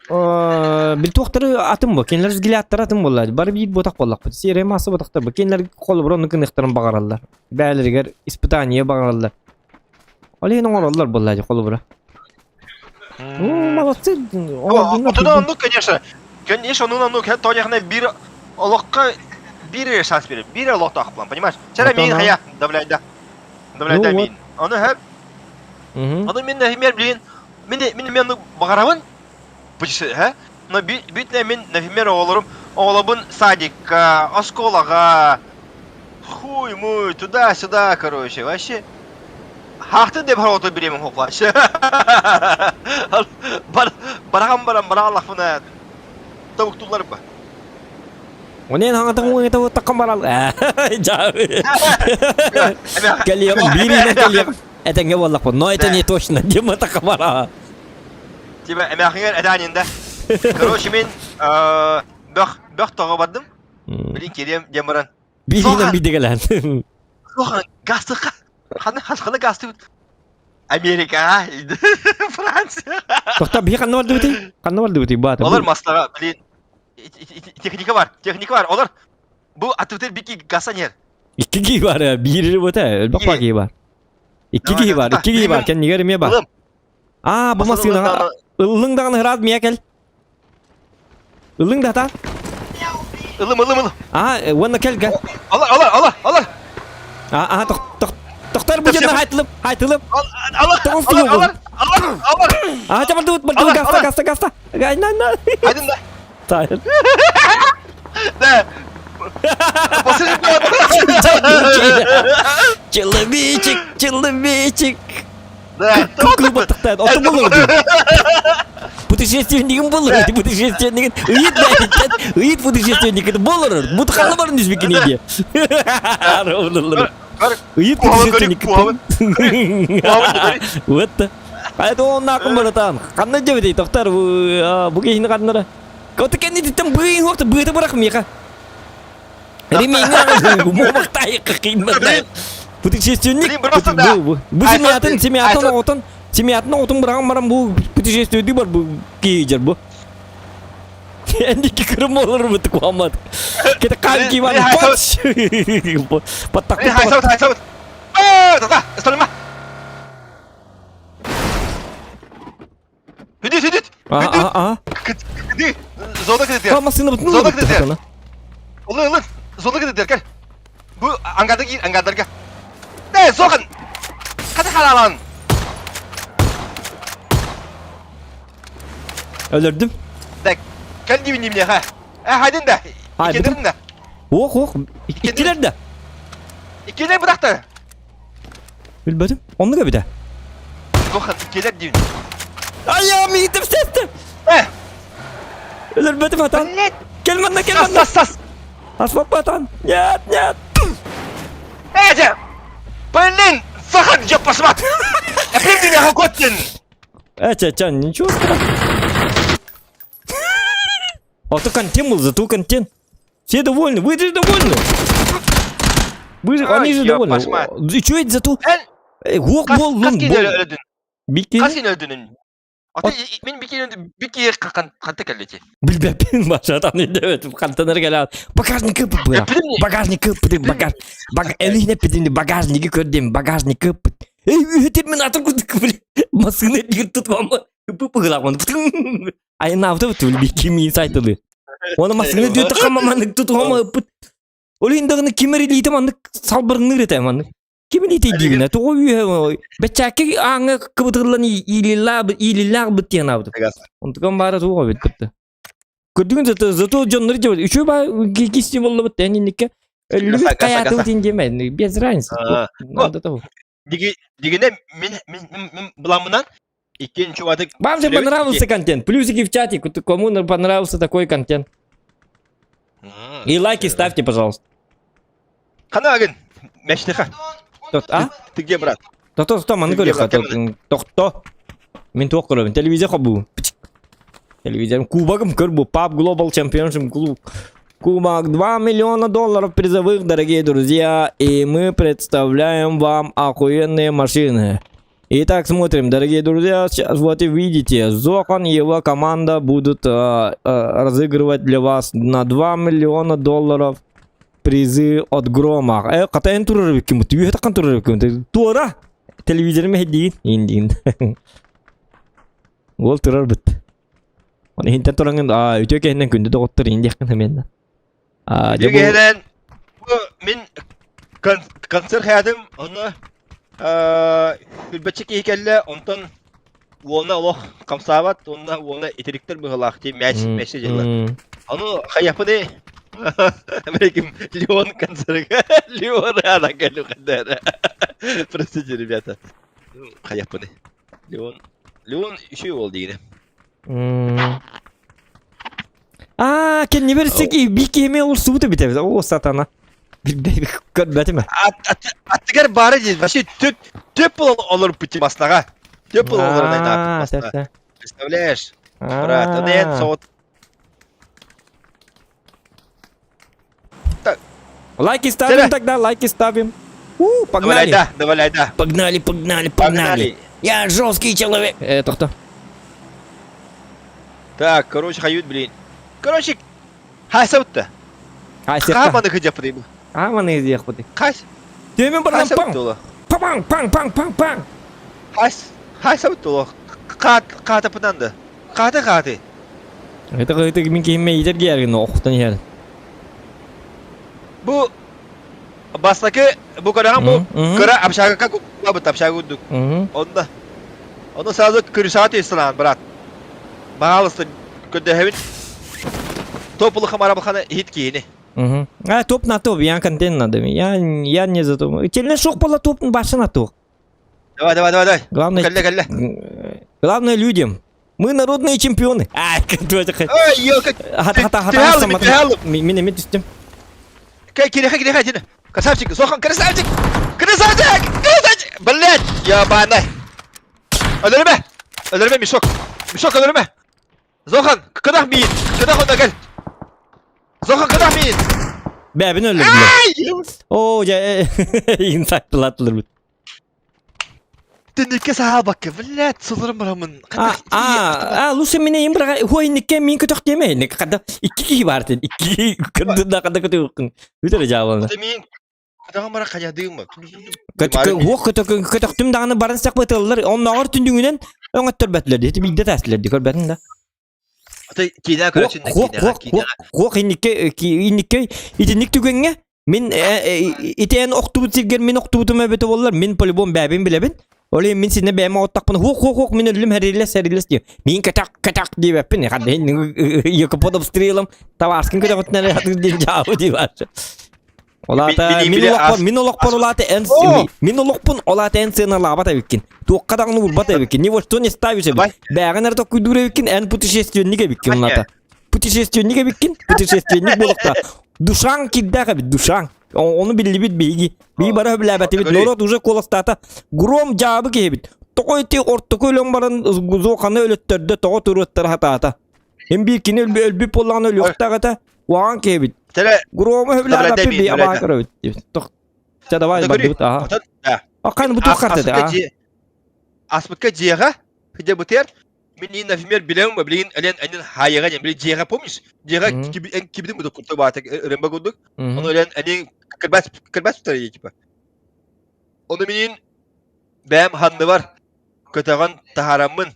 бил туохтары атын бу. Кинилэр взглядтары атын буолла. Бары биир буотах буоллахпыт. Серия масса буотахтар бу. Кинилэр холобур онну гыныахтарын баҕараллар. Бээлэригэр испытание баҕараллар. Ол иһин оҥороллор буолла холобура. Ну, молодцы. Отуда оннук, конечно. Конечно, оннук оннук. Тоняхна бир олохко бир шанс берем. Бир олохтоох план, понимаешь? Чара мин хая, давляй да. Давляй да мин. Ону хэп. Ону мин например, блин, мин мин мен баҕарабын. Һэ? Но бүт мин, например, оҕолорум, оҕолорбун садикка, оскуолаҕа, хуй-муй, туда-сюда, короче, вообще. Хаахтын деп хорото бириэмин хоплааччы. Бар барахан баран бараалахпына тобуктууллар ба. Онен хаҥатан уҥата уоттаххын барал. Кэлиэм, биир кэлиэм. Этэҥҥэ буоллахпын. Но это не точно. Дима такамара. Типа эмээхиҥэр этаанин да. Короче, мен бөх бөх тоҕо бардым. Блин, кириэм диэн баран. Бииринэн биирдэгэлээн. Суохан, гастыха. Ханна ханна гастыбыт? Америка, Франция. Тохта, биһи ханна бардыбытый? Ханна бардыбытый баата? Олар маслаға, блин, техника бар, техника бар. Олар бу атыбытыр бики гасанер. Икки киһи бар, биир бута, элбэх баар киһи бар. Икки киһи бар, икки киһи бар, кэннигэр эмиэ бар. Аа, бу массыынаҕа ыллыҥ даҕаны ыраат миэ кэл. Ылыҥ да атаан. Ылым, ылым, ылым. Аа, уонна кэл кэл. Алар, алар, алар, алар. Аа, аа, тохтор бу дьонно хайтылып, хайтылып. Алар, алар, алар, алар, алар. Аа, чабырдыбыт, бардыбыт, гаста, гаста, гаста. Гайна, на. Хайдын да. Тайыр. Да. Человечек, человечек. Да. Кылбаттыктан, оту болор дии. Путешественнигин болор, путешественнигин ыйыт бәйттен, ыйыт путешественнигин болор. Бут халы барын үзбекин иде. Ыйыт путешественник. Вот. Айда он накын баратан. Ханна дебедей, тоқтар, бу кихини ханнара. Коты кенни диттен быйын уақта быйты бырак меха. Путешественник. Бу семьятын, семьятын оҕотун, семьятын оҕотун быраҕан баран бу путешествуйдуу бар бу киһи бу. Эндики кырым болор бу куамат. Кете кан киван пач. Паттак. Хүдүт, хүдүт! Аха, аха. Кыды! Зона кыды Ха, машина бутун Зона кыды Улы, улы! Зона кыды кел. Бу ангарды кир, ангардарга. Не, зохан! Каты халалан! Өлөрдүм. Так, кел дибин мне, ха. Э, хайдын да. Иккендерин да. Ох, ох. Иккилер да. Иккилер быракты. Билбэтим. Оннук эбитэ. Гохан кэлэр диибин. Айаа, миитим сестэ! Э! Өлөрбөтүм атан. Блять! Кел манна, кел Сас, манна. сас, сас! Аспаппа атан. Нет, нет. Э, дьэ! Блин! Сахан, ёб вашу мать! Эприм меня хокоттин! Э, ча, ча, ничего страшного. А то контент был, зато контент. Все довольны, вы же довольны. Вы же, они же довольны. И что это зато? Ох, бол, Хас кини өлөдүн? Хас кини өлдүн? Ата мен бикини бики канта келлети. Билбеппин башатан индебет кантанар келе. Багажник кыпыт бу. Багажник кыпыт багаж. Баг элине пидин багажниги көрдüm багажник кыпыт. Эй, үтер мен атым күдүк били. Масыны дигир тутмам. Пыпыгылагман. Айнаабыта бит бики миин сайтылы. Оны масыны дүөтө хамаманнык тутуама ыппыт. Ол индагыны кимер илиитэ маннык салбырыңныыр этэ маннык. Ким илиитэ диибинэ тоҕо үөһэ бэчээкки ааҥҥа кыбытыллан иилиллээх быт диэн аабытым. Онтукан баара туох эбит бытта. Көрдүгүн зато зато дьоннор дьэ үчүгэй баа кисти боллубут эн инникке өллүбүт хайаатыбыт ин диэмэ без разницы. Надо того. Дигине мин мин мин буламмынан Иккиэн чугатык Вам же понравился контент. Плюсики в чате, кому понравился такой контент. И лайки ставьте, пожалуйста. Хана агын? Мэчтиха. Тот, а? Ты где, брат? Тохто, тохто, маны көрүөххэ. Тохто. Мин туох көрөбүн? Телевизор хобу. Телевизор. Кубогом көр бу. PUBG Global Championship Клуб. Кубок 2 миллиона долларов призовых, дорогие друзья. И мы представляем вам охуенные машины. Итак, смотрим, дорогие друзья, сейчас вот и видите, Зохан и его команда будут э, э, разыгрывать для вас на 2 миллиона долларов призы от Грома. Э, катайын турар ким түйе такан турар ким туора телевизорым хедиин индиин. Ол турар бит. Оны хинтен тураңын а үтө кэһинен күндү доҕоттор индиэххин хэмиэнна. А дьэ бу Үтүө бу мин концерт хаятым онно Үрбэччэ киһи кэллэ, онтон уона олох хамсаабат, уонна уона итириктэр быһыылаах дии мяч мяч дьылла. Ону хайапыны Америким Леон концерга Леон ана кэллу ханнара. Простите, ребята. Хайапыны. Леон Леон үчүгэй уол диигинэ. Аа, кэннибэр сики биир киһи олорсубут эбит эбит. О, сатана. Көрбөтүм. Аттыгар баара дии, вообще төп төп олорбут маслаға. Төп олорон маслаға. Представляешь? Брат, аны соғыт. Лайки ставим тогда, лайки ставим. У, погнали. Давай, да, давай, да. Погнали, погнали, погнали. Я жесткий человек. Это кто? Так, короче, хают, блин. Короче, хайсабытта. Хааманы кыдьаппыты. Хааманы кыдьаппыты. Хас. Төмөн баран паң. Паң, паң, паң, паң, паң. Хас, хайсабыттула. Каат, каатапытанды. Кааты, кааты. Это кыһыты мин киһим мэйитер гиэргин охтон иһэр. Бу бастакы бу көрөҕүн бу кыра общагакка куттабыт общага курдук. Онно Ону сразу крышаҕа түһүстэлээн брат. Пожалуйста, көрдөһөбүн. Топ улахан барабахана иһит киһини. Угу. А, топ на топ, я контент надо. Я, я не за то. Теле шок была топ башы на топ. Давай, давай, давай, давай. Главное, Кэллэ, кэллэ. главное людям. Мы народные чемпионы. А, Ай, елка. Хата, хата, хата, Мен эме түстүм. Кай, киреха, киреха, тине. Красавчик, Зохан, красавчик! Красавчик! Красавчик! Блять, ебаный. Өлөрүмэ! Өлөрүмэ, мешок! Мешок өлөрүмэ! Зохан, кынах миин! Кынах онно кэл! Зохан, кынах миин! Бэбин өлөрдүлэр. Оо, дьэ, инсайт-латлар. Түннүккэ саалбакка, блядь, сылырым барамын. А, а, а, лучше меня им брага, хуй никке мин көтөх деме, ник када икки киһи бар ден, икки кырдында када көтөх. Бүтөр жабылны. Мин Көтөҕөн бара хайадыым ба? Уох көтөхтүм даҕаны баран сахпытыллар, оннооҕор түндүгүнэн өҥөттөрбөтүлэр, ити биирдэ таастылар ди көрбөтүн да. Аты киинэ көрөчүн киинэ киинэ. Хуох инникке инникке итинник түгэҥҥэ мин итиэн охтубут сиргэр мин охтубутум эбитэ буоллар мин по-любому бэйэбин билэбин. Ол иһин мин синэ бэйэм оҕоттохпуна хуох хуох хуох мин өллүм хэриллэс хэриллэс диye. Мин кэтэх кэтэх диэбэппин ханна под обстрелом табаарскын көтөҕүтүнэн хатыр диэн дьаабы дии бааччы. Ол аата мин олохпор мин олохпор ол аата эн мин олохпун ол аата эн сыаналаабат эбиккин. Туохха даҕаны уурбат эбиккин. Ни во что не ставишь эбит. Бэҕин эрэ токкуйдуур эбиккин эн путешественник эбиккин ол аата. Путешественник эбиккин, путешественник буолуохта. Душаң кирдээх эбит, душаң. Ону биллибит биһиги. Биһи бары сөбүлээбэтибит. Народ уже куоластаата. Гром дьаабы киһибит. Тоҕо ити ортоку өлөн баран зооханы өлөттөрдө, тоҕо туруоттара хатаата. Им биир кини өлбүт буоллаҕына өлүөхтээх этэ. Уаҕан киһибит. Теле Грому сөбүлээбэппит би абаа көрөбүт. Чэ давай бардыбыт аха. Акан бу туох картата а? Аспыкка дьиэҕэ где бытыр Мин например билем билигин элен энин хайыга диэн били дьиэҕэ помнишь дьиэҕэ эн кибитин бу курдук баата ырымба курдук ону элен энин кырбас кырбас тутар типа ону минин бэйэм ханныбар көтөҕөн таһаараммын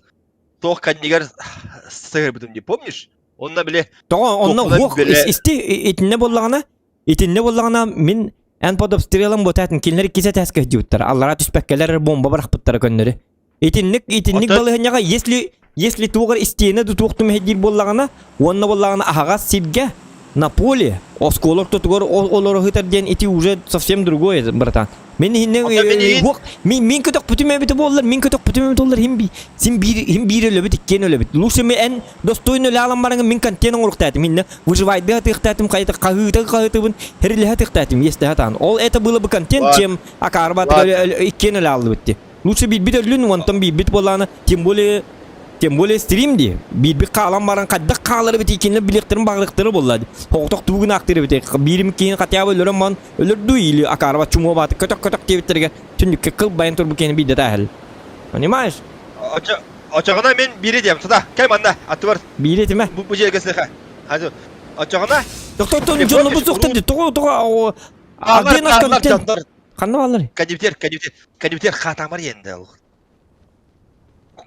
туох кэннигэр сыһырбытым дии помнишь онно били Тоҕо онно уох исти итиннэ буоллаҕына итиннэ буоллаҕына мин эн под обстрелом буотаатын кинилэр иккис этээскэ сылдьыбыттара аллараа түспэккэлэр бомба бырахпыттара көннөрү Итинник итинник балаһыанньаҕа если если туох эрэ истиэнэ да туох түмэһэйдиир буоллаҕына уонна буоллаҕына аһаҕас сиргэ на поле оскуола ортотугар олоро сытар диэн ити уже совсем другое братан. Мин иһиннэ уох мин мин көтөхпүтүм эбитэ буоллар мин көтөхпүтүм эбитэ буоллар хим син биир хим биир өлөбүт иккиэн өлөбүт. Лучше ми эн достойно өлө алан бараҥын мин контент оҥоруохтаатым иннэ выживайдыы атыахтаатым хайыта хаһыыта хаһыытыбын хэрилэһэ атыахтаатым иэстэһэ атаан. Ол это было бы контент чем акаарбатыга иккиэн өлө аллыбыт ти. Лучше биирбит өллүн, онтон биирбит буоллаҕына, тем более тем более стрим дии. Биирбит хаалан баран хайдах хаалар эбит кинилэр билиэхтэрин баҕарыахтара буолла дии. Соҕотох тугу гынаахтыыр эбит. Биирим киһини хотя бы өлөрөн баран өлөрдүү или акаарба чумуо бааты көтөх-көтөх диэбиттэригэр түннүккэ кылбайан турбут киһини биирдэ тааһыл. Понимаешь? Очоҕуна мин биири диэм. Сата, кэл манна, аттыбар. Биири этимэ. Бу бу жерге сыха. Хазы. Очоҕуна Тоқтон дьоннубут суохтар дии. Тоҕо тоҕо Аҕар Арден Ханна бааллар? Кадибтер, кадибтер, кадибтер хатамар енді ол.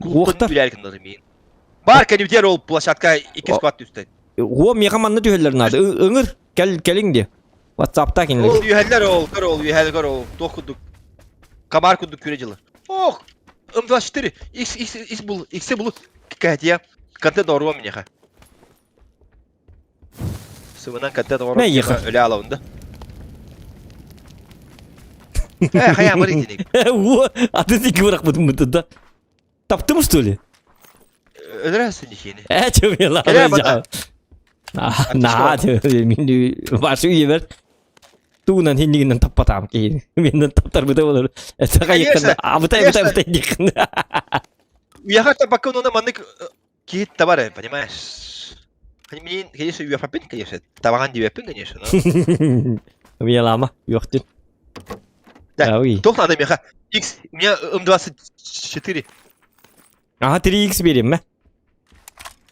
Уохтар. Бар кадибтер ол площадка икки сквад түстэ. Уо миэхэ манна түһэллэр наада. Ыҥыр, кэл кэлиҥ диэ. WhatsApp-та кинилэр. Ол үһэллэр ол, көр ол, үһэл көр ол. Туох курдук. Комар курдук күрэ дьылы. Ох! М24, X, X, X бул, X бул кәтия. Контент оруом миэхэ. Сымынан контент оҥорон өлө алабын да. Э, хайа бар итиник. Во, а ты тики бырахпытым бутун да. Таптым что ли? Өлөрөсүн дихини. Э, чөмела. На, мин башы үйебер тугунан хиннигинен таппатаам киһи. Менен таптарбыта болор. Это кайыккын. Абытай, абытай, абытай диккин. Уяха таппакка онно маннык Киһи табар, понимаешь? Мин, конечно, үөхпүн, конечно. Табаҕан диэбэппин, конечно, но... Миялаама, үөхтүн. Да, туох надо меха? X, у меня М24. Ага, 3X берем, мэ?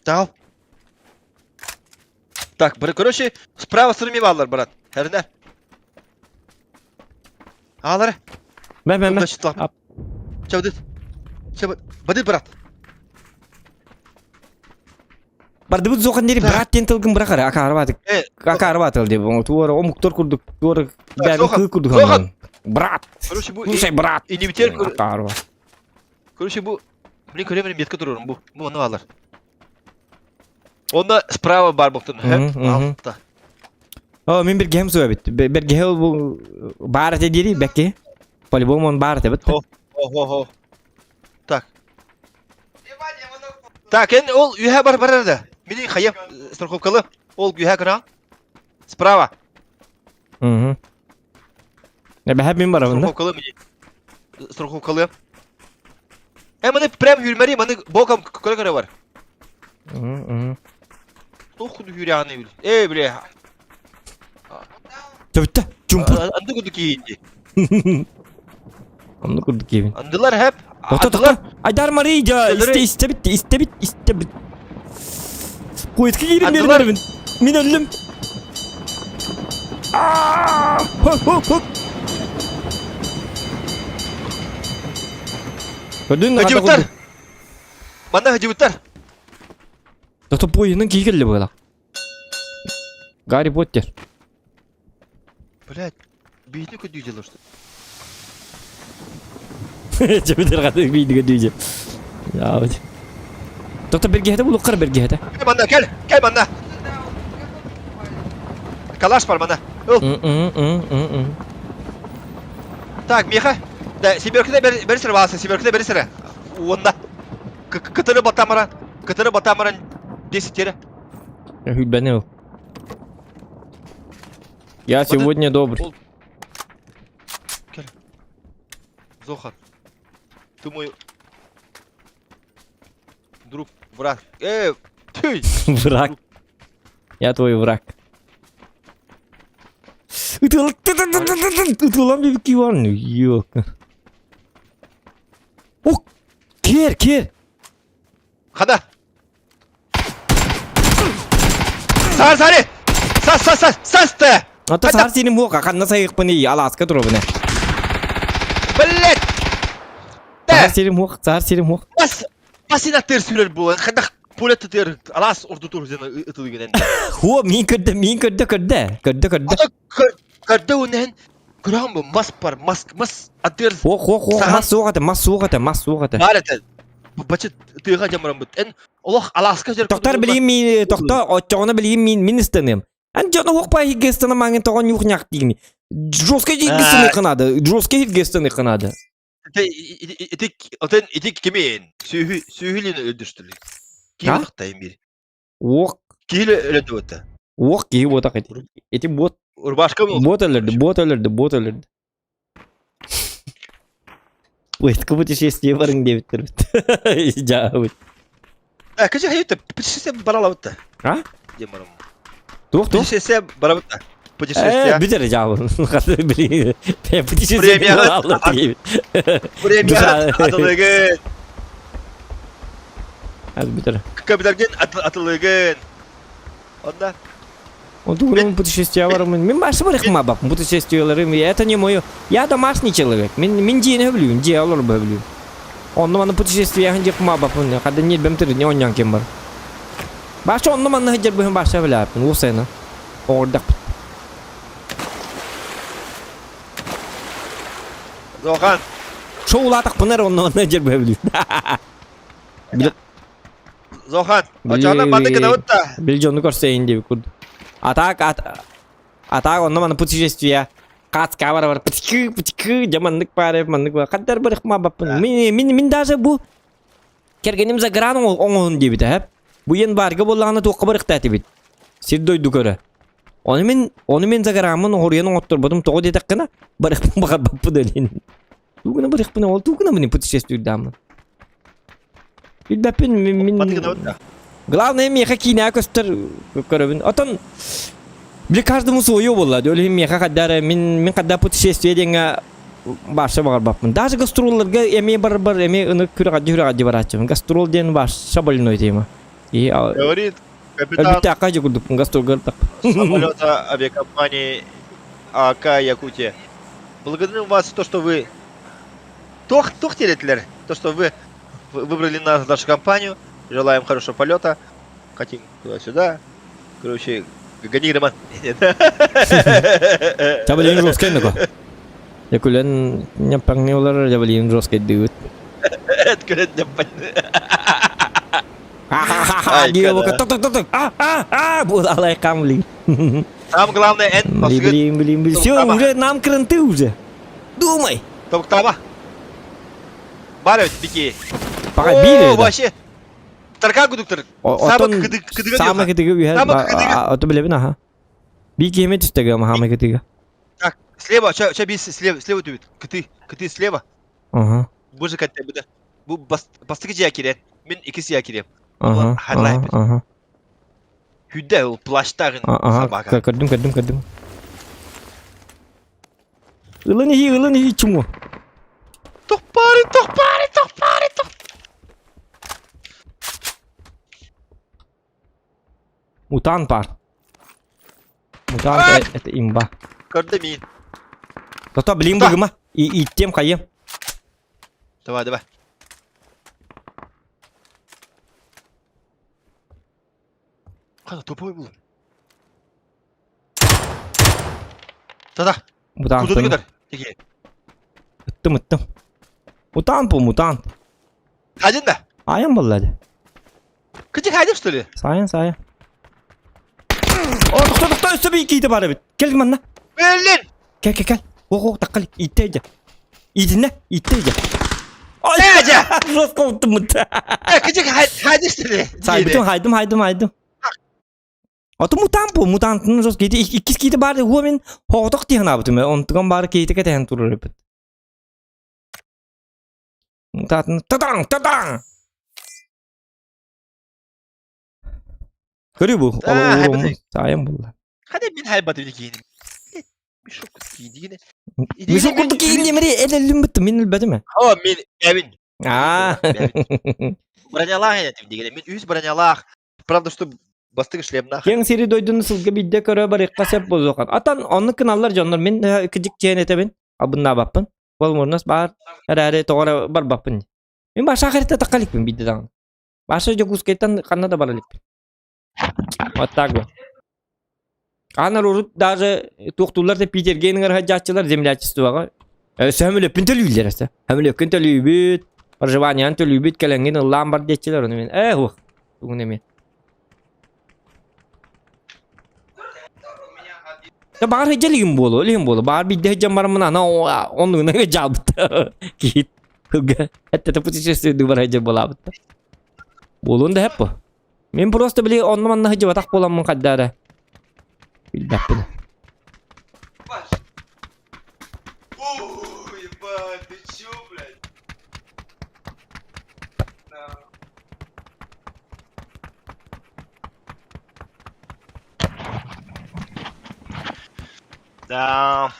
Дал. Так, короче, справа стороны баалар, брат. Хэрнер. Аалары. Мэ, мэ, мэ. Чабыт. Чабыт. Бады, брат. Бардыбыт зохан дири брат диэн тылгын бырахары акаарбатык. Акаарбатыл деп туора омуктар курдук туора бэбин кыы курдук Брат. Короче, бу Слушай, брат. Инибитер Акаарба. Короче, бу блин көрөмүн метка турурум бу. Бу онно алар. Онно справа бар буктун. Алта. О, мин бергеһим суа бит. Бергеһи бу баар этэ дири бэкки. По-любому он баар этэ бит. Хо, хо, хо. Так. Так, эн ол үһэ бар барар да. Мини хайа страховкалы. Ол үһэ кыра. Справа. Угу. Эбэһэ мин барабын да. Страховкалы мини. Страховкалы. Э, маны прям хүрмэри, маны боком көрө-көрө бар. Угу. Туох куду хүряны бил. Э, бля. Төбүттэ. Чумпу. Анды куду киинди. Онну курдук киэбин. Андылар хэп. Тохто тохто. Айдар Мария, исте истебит, истебит, истебит. Куйтка киирин бермербин. Мин өллүм. Хоп хоп хоп. Көрдүн Хадьыбыттар. Манна хадьыбыттар. Тохто поездын кии келли буолак. Гарри Поттер. Блять, биитини көдүү дьылы что. Чөбүтер хаты биитини көдүү дьэ. Яабыт. Тохто бергиһэтэ булуккар бергиһэтэ. Кэл манна, кэл, кэл манна. Калаш бар манна. Ыл. Так, Миха, да, семеркіде бер сире баасы, семеркіде бер сире. Уонна. Кытыры батамаран, кытыры батамаран 10 тере. Хүлбәне ол. Я сегодня добрый. Зохар, ты мой друг, враг. Ты! Враг. Я твой враг. Ытылам бибики бар. Ёк. О, кер, кер. Хада! Сар, сари! Сас, сас, сас, сас ты! Ата сар синим хуока, ханна сайыкпыны алааска туробуна. Блять! Сар сирим хуок, сар сирим хуок. Бас, басина тыр сүрер бу. Хадах пуля тыр алаас ордутур зена ытылыгын. Хуо, мин көрдө, мин көрдө, көрдө, көрдө, көрдө. Ата көрдө үнен көрөм бу мас бар, мас, мас атыр. Хуок, хуок, хуок, мас суох ата, мас суох ата, мас суох ата. Бар ата. Бачы тыга жамырам бут. Эн олох алааска жер. Тохтар билигин мин тохто оччоҕуна билигин мин мин ыстаныам. Эн дьоно хуохпай иһиргэ ыстана маңын тоҕо ньух-ньах диигини. Жестко иһиргэ станыахха наада. Жестко иһиргэ станыахха наада. Ити отен ити кимин? Сүүһү сүүһүлүн өлдүрстүлү. Ким тахтайым бир. Уох. Киһи өлөдү Уох киһи буотах ити. Ити бот. Рубашка Бот өлөрдү, бот өлөрдү, бот өлөрдү. Поездка путешествие барың диэбиттэр бит. Дьаабыт. Э, кыжы хайыта путешествие баралабытта. А? Диэн барам. Туох туох? Путешествие барабытта. Путешествие. Э, бүтэр дьаабын. Хаты били. Путешествие баралабыт диэбит. Премия атылыгын. Аз бүтэр. Капиталген атылыгын. Онда. Онтугунун путешествияларым мин башы барыхма бап путешествияларым это не мое я домашний человек мин мин дьиэни сөбүлүүбүн дьиэ олорбу сөбүлүүбүн онно манна путешествияһын диэхпин баппын хада ньиэрбэм төрүнэ онньоон ким бар башы онно манна сылдьарбыһын башы сөбүлээппин уусайна оҕордахпыт Зохан шоулаатахпына эрэ онно манна сылдьарбы сөбүлүүбүн Зохан, очоҕуна маннык гынабыт да. Били дьону көрсөйүн диэбит курдук. А так, а так онно манна путешествие кацка бар бар пытыкы пытыкы дьэ маннык баар маннык бар хаддар барыхма баппын мин мин мин даже бу кэргэним загран оҥоһун диэбитэ хэп бу январьга буоллаҕына туохха барыхта этибит сир дойду көрө ону мин ону мин заграммын оһуруйан оҥотторботум тоҕо диэтэххинэ барыхпын баҕарбаппын өлүн тугуна барыхпын ол тугуна мин путешествуйдааммын Билбэппин мин Главное миэхэ киинэҕэ көстөр көрөбүн. Отон били каждому свое буолла. Ол иһин миэхэ хайдары мин мин хайда путешествие диэҥҥэ барса баҕарбаппын. Даже гастролларга эмиэ бар бар эмиэ ынык күрэҕэдди күрэҕэдди барааччыбын. Гастрол диэн барса больной тема. И Говорит капитан Өлбүттээххэ дьэ курдукпун гастролга самолета авиакомпании АК Якутия. Благодарим вас за то, что вы Туох туох диэтилэр? То, что вы выбрали нас, нашу компанию. Желаем хорошего полета. Хотим туда-сюда. Короче, гони Роман. Жабелин жесткий нako. Я күлэн няппаҥны олорор жабелин жесткий дыыбыт. Эт күлэн няппаҥны. Ха-ха-ха! Диэбэккэ тук тук тук а а а бу алай камли. Самое главное, эн Блин, блин, блин, все, уже нам кранты уже. Думай. Тобуктаба. Бар өт бики. Пока били. Вообще. Тарка кудуктар. Самы кыдыгы. Самы кыдыгы үһэ. Ото билебин аха. Би киһиме түстеге махамы кытыга. Так, слева, ча, ча бис слева, слева түбүт. Кыты, кыты слева. Ага. Бу же катта бу да. Бу бастыкы жия кирер. Мен икisi я кирем. Ага. Ага. Хүдэ ол плащтагын собака. Көрдүм, көрдүм, көрдүм. Ылын иһи, ылын иһи чуму. Тохпари, тохпари, тохпари, тох. Мутант бар. Мутант это имба. Көрдө мин. Тото блин быгыма. И иттем хайым. Давай, давай. Хана тупой был. Да-да. Мутант. Куда ты Тиги. Ыттым, ыттым. Мутант бу, мутант. Один да? Айан буолла Кытик хайдым что ли? Сайын, сайын. О, тохто, тохто, өссө бии киитэ бар эбит. Кэл манна. Блин! Кэл, кэл, кэл. Ох, ох, таккал, иттэ дьэ. Итиннэ, иттэ дьэ. Ой, Дядя! жестко уттуммут. Э, кытик хайдым что ли? Сайбытым, хайдым, хайдым, хайдым. Ото мутант бу, мутантын жестко киити, иккис киити бар, хуа мен хоҕотох дии санаабытым, онтуган баары киити кэтэһэн турар эбит. Мутатын, тадаң, тадаң! Көрүү бу, Да, саайан булла. Хада мин хайбаты кииним. Мешок киинигине. Мешок курдук кииннемери элеллим бутtu мин билбэтим. О, мин эбин. Аа. Бронялаах этим дигене. Мин үс бронялаах. Правда, что бастык шлемнах. Кең сири дойдуну сылга бидде көрө барыqqa сеп болуохан. Атан онну кыналлар дьоннор мин кыдьык чиэн этэбин. Абыннаабаппын. Болмурнас баар эрээри тоҕо барбаппын. Мин баша харita таккаликпин бидде даҕаны. Баша Дьокуускайтан ханна да бара иликпин. Вот так вот. Анар урут даже туохтууллар да Питерге иҥэр сылдьааччылар землячествоҕа сөмөлөппүн төлүүллэр этэ. Сөмөлөккүн төлүүбүт, проживаниены төлүүбүт, кэлэҥҥин ыллаан бар диэччилэр ону мин ээ ух тугун эмиэ. Да баҕар сылдьа илигим буолуо, илигим буолуо. Баҕар биирдэ сылдьан бараммын ана оннугунан дьаалбыт киһи тылга эттэтэ путешествие бар сылдьар буолаабыт. Буолуон да сөп бу. Мин просто били онно-манна сылдьыбатах буоламмын хайда эрэ билбэппин. Ой, ебать, ты чё, блядь? Да. Да.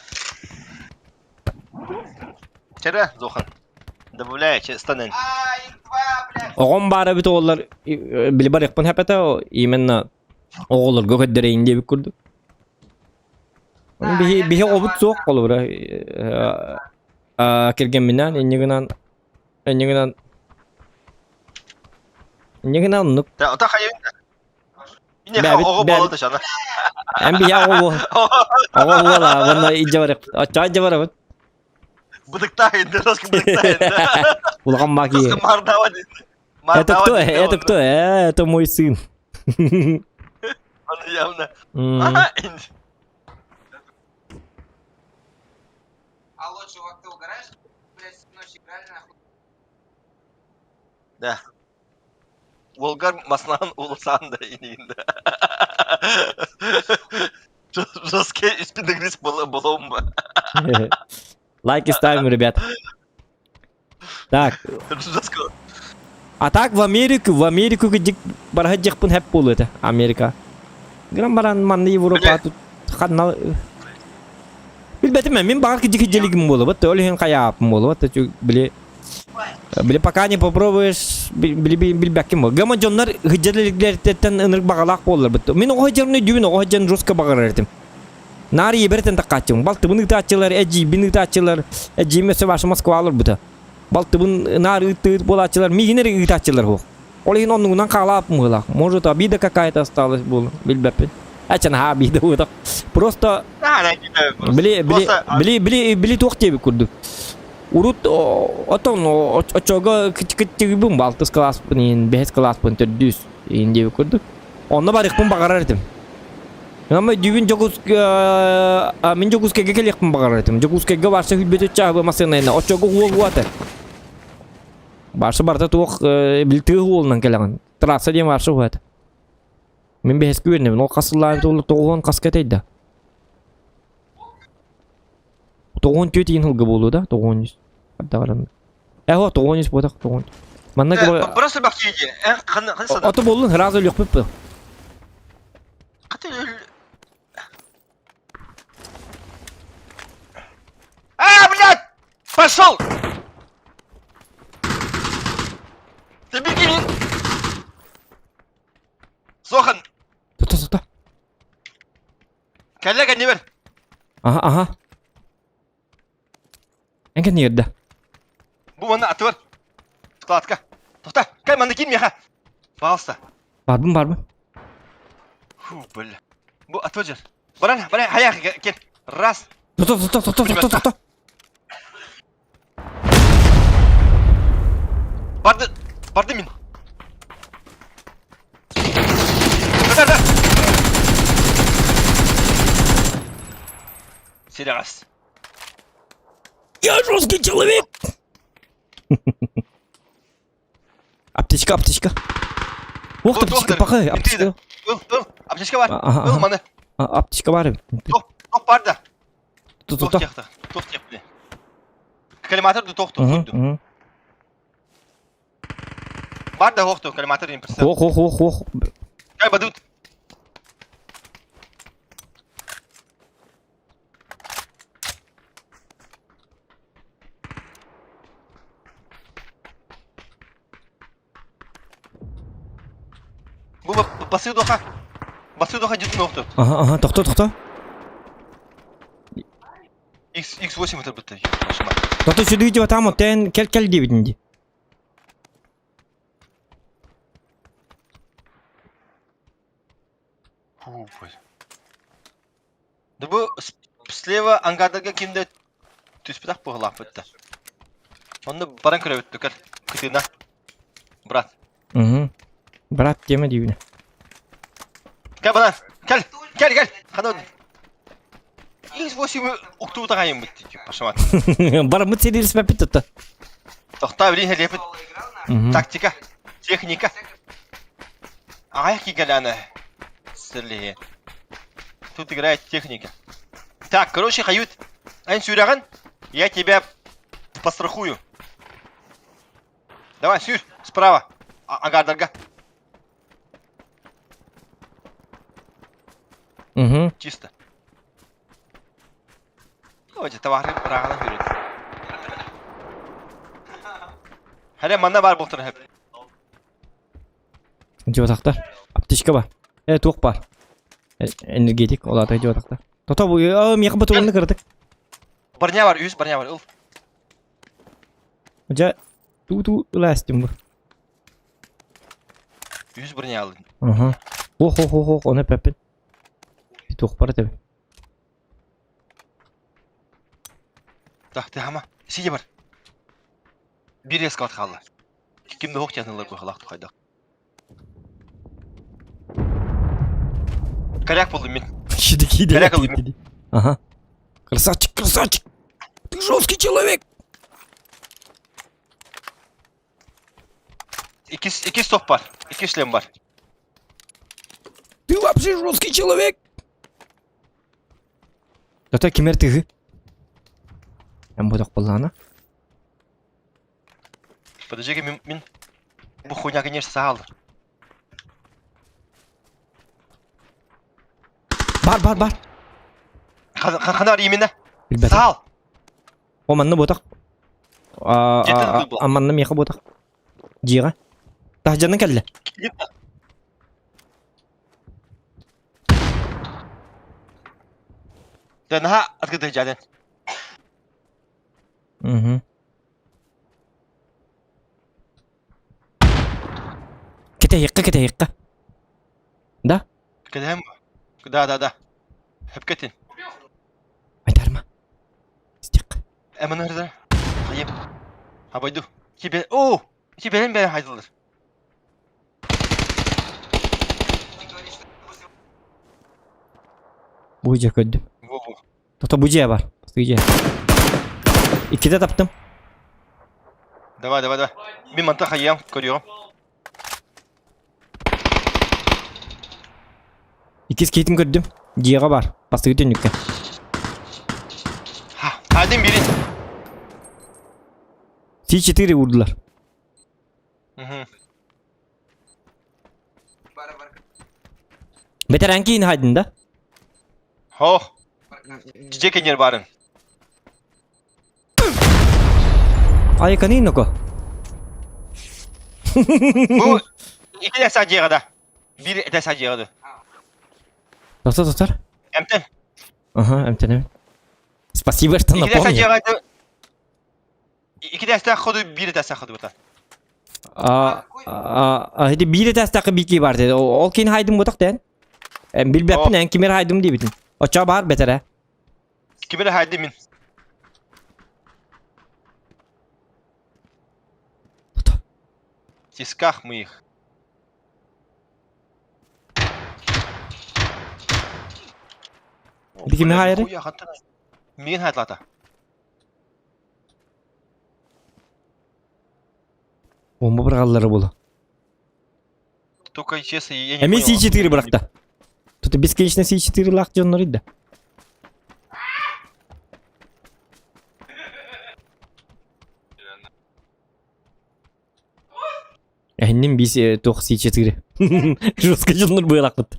Вчера, Зохан, добавляй, станен. А, их два, блядь. Оҕом баара эбит оҕолор били барыахпын хэпэтэ именно оҕолорго көрдөрөйүн диэбит курдук. Биһи биһи оҕобут суох холобура кэргэмминээн инньэ гынан инньэ гынан инньэ гынан оннук Да, ота хайын. Ине Бэбит оҕо бэбит буола да эн биһи оҕо буол оҕо буола уонна илдьэ барыахпыт оччоҕо илдьэ барабыт Быдыктаах инде, роска быдыктаах инде. Улахан маки. Роска мардава Это кто? Это кто? Это мой сын. Он явно. Алло, чувак, ты угораешь? Блядь, всю ночь играли, нахуй. Да. Волгар маслан улусан да инигинде. Жесткий спидогриз болом. Лайки ставим, ребят. Так. Жестко. А так в Америку, в Америку дик барахадьяхпын хэп буолуо этэ Америка. Гынан баран манна Европа тут ханна Билбэтим мин баҕар кидик дьэлигим буолуо ол иһин хайааппын буолуо били били пока не попробуешь били билбэккин буол гама дьоннор хыдьаллэртэн ынырык баҕалаах буоллар бит мин оҕо сылдьарбын өйдүүбүн оҕо сылдьан жестко баҕарар этим Наар ийэбэр этэн таккааччыбын. Балтыбын ыытааччылар, эдьиийбин ыытааччылар, эдьиийим өссө ваша Москва олорбута. Балтыбын наар ыыттыыр буолааччылар, миигин эрэ ыытааччылар суох. Ол иһин оннугунан хаалааппын быһыылаах. Может, обида какая-то осталась буолуо, билбэппин. Ачан аһаа обида буотах. Просто били били били били били туох диэбит курдук. Урут отон оччого кыттыгыбын балтыс кылааспын иин, бэһис кылааспын төрдүс иин диэбит курдук. Онно барыахпын баҕарар этим. Ама дүүбүн Дьокуус мин Дьокуускайга кэлиэхпин баҕарар этим. Дьокуускайга барса хүлбөтү чаабы массыынайна оччого уол уата. Барса барыта туох били тыа уолунан кэлэҕин. Трасса диэн барса уһат. Мин бэһискэ үөрэнэбин. Ол хас сыллаан туолла тоҕуһун хаска этэйда. Тоҕуһун түөрт иин сылга буолуо да? Тоҕуһун үс. Ардағаран. Э, тоҕуһун үс буотах тоҕуһун. Манна Просто бахтиги. Э, хан хан сана. Ото буоллун, сразу өлүөхпүт бу. Хаты А, блядь! Пошел! Ты беги! Сохан! Тута, тута. Кэллэ кэннибэр. Аха, аха. Эн кэннигэр да. Бу манна атыбар. Складка. Тоқта, кэл манна киир миэхэ. Пожалуйста. Барбын, барбын. Фу, бля. Бу атыбар жер. Баран, баран, хая, кел. Раз. Тоқта, тоқта, тоқта, тоқта, тоқта. Барды, барды мин. Да, да. Серегас. Я жесткий человек! Аптечка, аптечка. Ох, аптечка, пахай, аптечка. Ыл, ыл, аптечка бар. Ыл, маны. Аптечка бар. Тоқ, тоқ бар да. Тоқ тиэхтэ. Тоқ тиэхтэ. Коллиматор да тоқ тоқ. Бар да хоқ коллиматор им Хох, хох, хох, хох. Кай бадут. Бу басыы дуоха. Басыы дуоха дьитин охту. Ага, ага, тохто, тохто. X X8 ытырбытты. Тото сүдү дип атам, тен кел кел диэбитин ди. Фу, Да бу слева ангардарга кимде түспүтах быһылаахпыт да. Онно баран көрөбүт кэл кытына. Брат. Угу. Брат тема диибинэ. Кэл бана. Кэл. Кэл кэл. Хана. X8 уктубута хайыммыт пашамат. Бараммыт сириилспэппит тутта. Тохтоо билин хэлиэпит. Тактика. Техника. Аҕайах кигэлээнэ сэлиһи. Тут играет техника. Так, короче, Хают, эн сүүрэҕин, я тебя пострахую. Давай, сүүр, справа. Агардарга. Угу. Чисто. Давайте товары быраҕынан хүрүт. Хәле манна бар болтыр хеп. Дьуотахтар. Аптечка бар. Э, туох бар. Энергетик, ол ата дьуотахтар. Тото бу, миэхэ батугунна кыратык. Барня бар, үс барня бар, ыл. Дьэ, туу-туу ылаастым бу. Үс барня алын. Аха. Ох, ох, ох, ох, оны пеппин. Туох бар этэ. Так, ты хама. Сидя бар. Бир эскалат хаалла. Ким да ох тянылар быһалаах хайдах. Коряк болдум мин. Коряк Ага. Красавчик, красавчик! Ты жесткий человек! Икки, икки стоп бар. Икки шлем бар. Ты вообще жесткий человек! Это кимер тыгы. Эн бодох боллаана. Подожди, мин, мин бу хуйня, конечно, саал. Бар, бар, бар. Ханар именно. Билбэтим. Саал. О, манна ботах. А манна миэхэ ботах. Дьиэҕэ. Таһдьанан кэллэ. Да наһаа открытый дьаден. Угу. Кэтэһиэххэ, кэтэһиэххэ. Да? Кэтэһэм. Да, да, да. Хөпкетин. Айтарма. Истиэххэ. Эмэн ырда. Хайым. Абайду. Тебе. О! Тебе бәрі хайдылар. Бу дьэ көрдүм. Во-во. Тото бу дьиэ бар. Бастакы дьиэ. Иккитэ таптым. Давай, давай, давай. Мин манта хайыам, көрүөҕүм. Иккис киһитин көрдүм. Дьиэҕэ бар. Бастакы түннүккэ. Ха, хайдын бирин. Си-4 уурдулар. Мгм. Бэтэрээн киин хайдын да? Хох. Дьиэ кэннир барын. Айканы ноко. Бу ити эсэ дьиэҕэ да. Биир этэсэ дьиэҕэ да. Тотор тотор. Эмтэн. Ага, эмтэнэбин. Спасибо, что Ики эсэ напомнил. дьиэҕэ да. Ики эстээх ходу биир этэсэ ходу бата. А, а, а, ити биир этээстэххэ биики бар деді. Ол кин хайдым ботах дэн. Эн билбэппин, эн кимер хайдым диэбитин. Оччо бар бэтэрэ. Кимер хайдым мин. В тисках мы их. Ити кими хайары? Мин хайдлата. Бомба быраҕаллара буолуо. Только честно, я не Эмиэ понял. Си-4 бырахта. Тут бесконечно Си-4 лаах дьоннор да. Эһинним бис туох Си-4. Жестко дьоннор быалахпыт.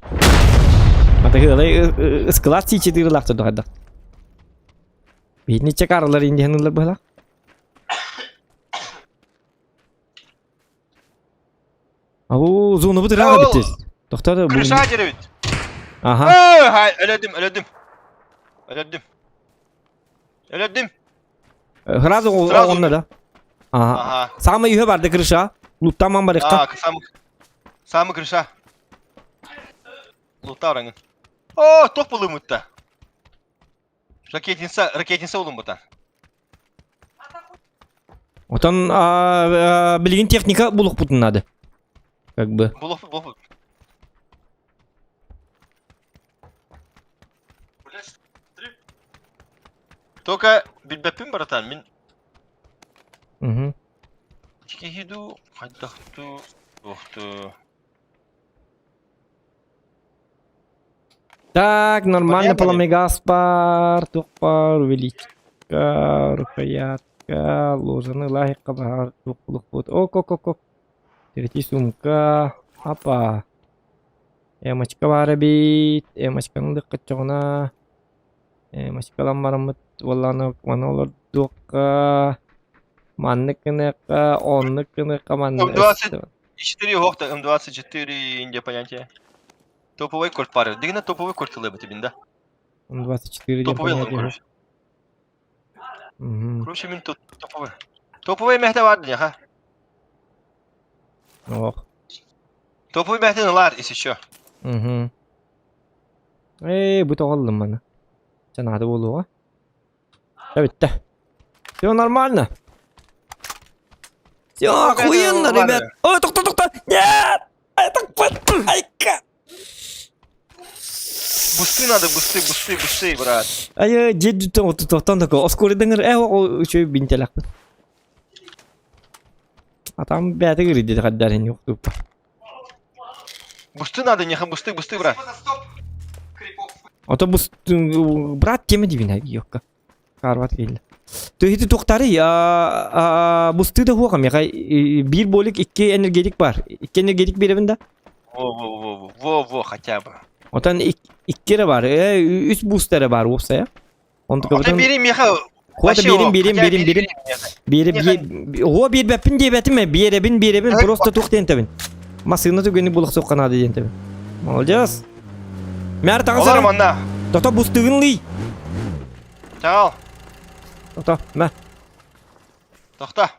Ата склад Си-4 лаах дохайдах. Биһини чекарылар индиһанылар быһалах. Ау, зонабыт ыраах эбит. Тохтоо Крыша деревит. Аха. Эй, өлөдүм, өлөдүм. Өлөдүм. Өлөдүм. Сразу онно да. Ага. Самый үһө барды крыша. Луттаман барыкка. А, самый самый крыша. Луттар аңын. О, топ булумутта. Ракетница, ракетница улумбута. Отон билигин техника булукпутун надо. Как бы. Булук, булук. Только билбеппин братан, мин Угу. Киһиду хайдахту туохту. Так, нормально Понятно ли? пламегаспар, тухпар, увеличка, рукоятка, ложаны лайка баар, тух Ок, ок, ок, ок. Третий сумка. Апа. Эмочка баар эбит. Эмочканы дыккаччоҕуна. Эмочкалан бараммыт уоллааны маны олордуохха. Маннык гыныахха, оннук гыныахха, маннык. М24 уохта, М24 Индия понятие. Топовый кольт пары. Дигина топовый кольт ылыбыт бин да. М24 диэн Топовый ылым понятие. короче. Мгм. Короче, мин тут топовый. Топовый мэхте бар дня, ха. Ох. Топовый мэхтен ылар, если что. Мгм. Ээ, бу тоҕоллум маны. Санаата буолуоҕа. Бүттэ. Все нормально. Все охуенно, ребят. Ой, тохто, тохто. Нет! Это айка. Бусты надо, бусты, бусты, бусты, брат. Ай, дед тохтон такой. Оскоридыңыр, э, үчү бинтелакпын. А там бәті кириди хаддарин юктуппа. Бусты надо, неха, бусты, бусты, брат. Ото бус брат тема дибин йокка. Карват келді. Төһити тухтары бусты да хуака меха бир болик икки энергетик бар. Икки энергетик беребин да. Во, во, во, во, во, хотя бы. Отан иккере бар, үс бустере бар уопсая. Онтукабытын берим меха. Хуата берим берим берим берим. Берип о бербеппин диэбэтим биэрэбин биэрэбин просто тух диэн тэбин. Массыына түгэни булах канады диэн тэбин. Молодец. Мэр таҕыс Олар манна. Тото бустыгын лый. Чаал. Тото, мэ. Тохта.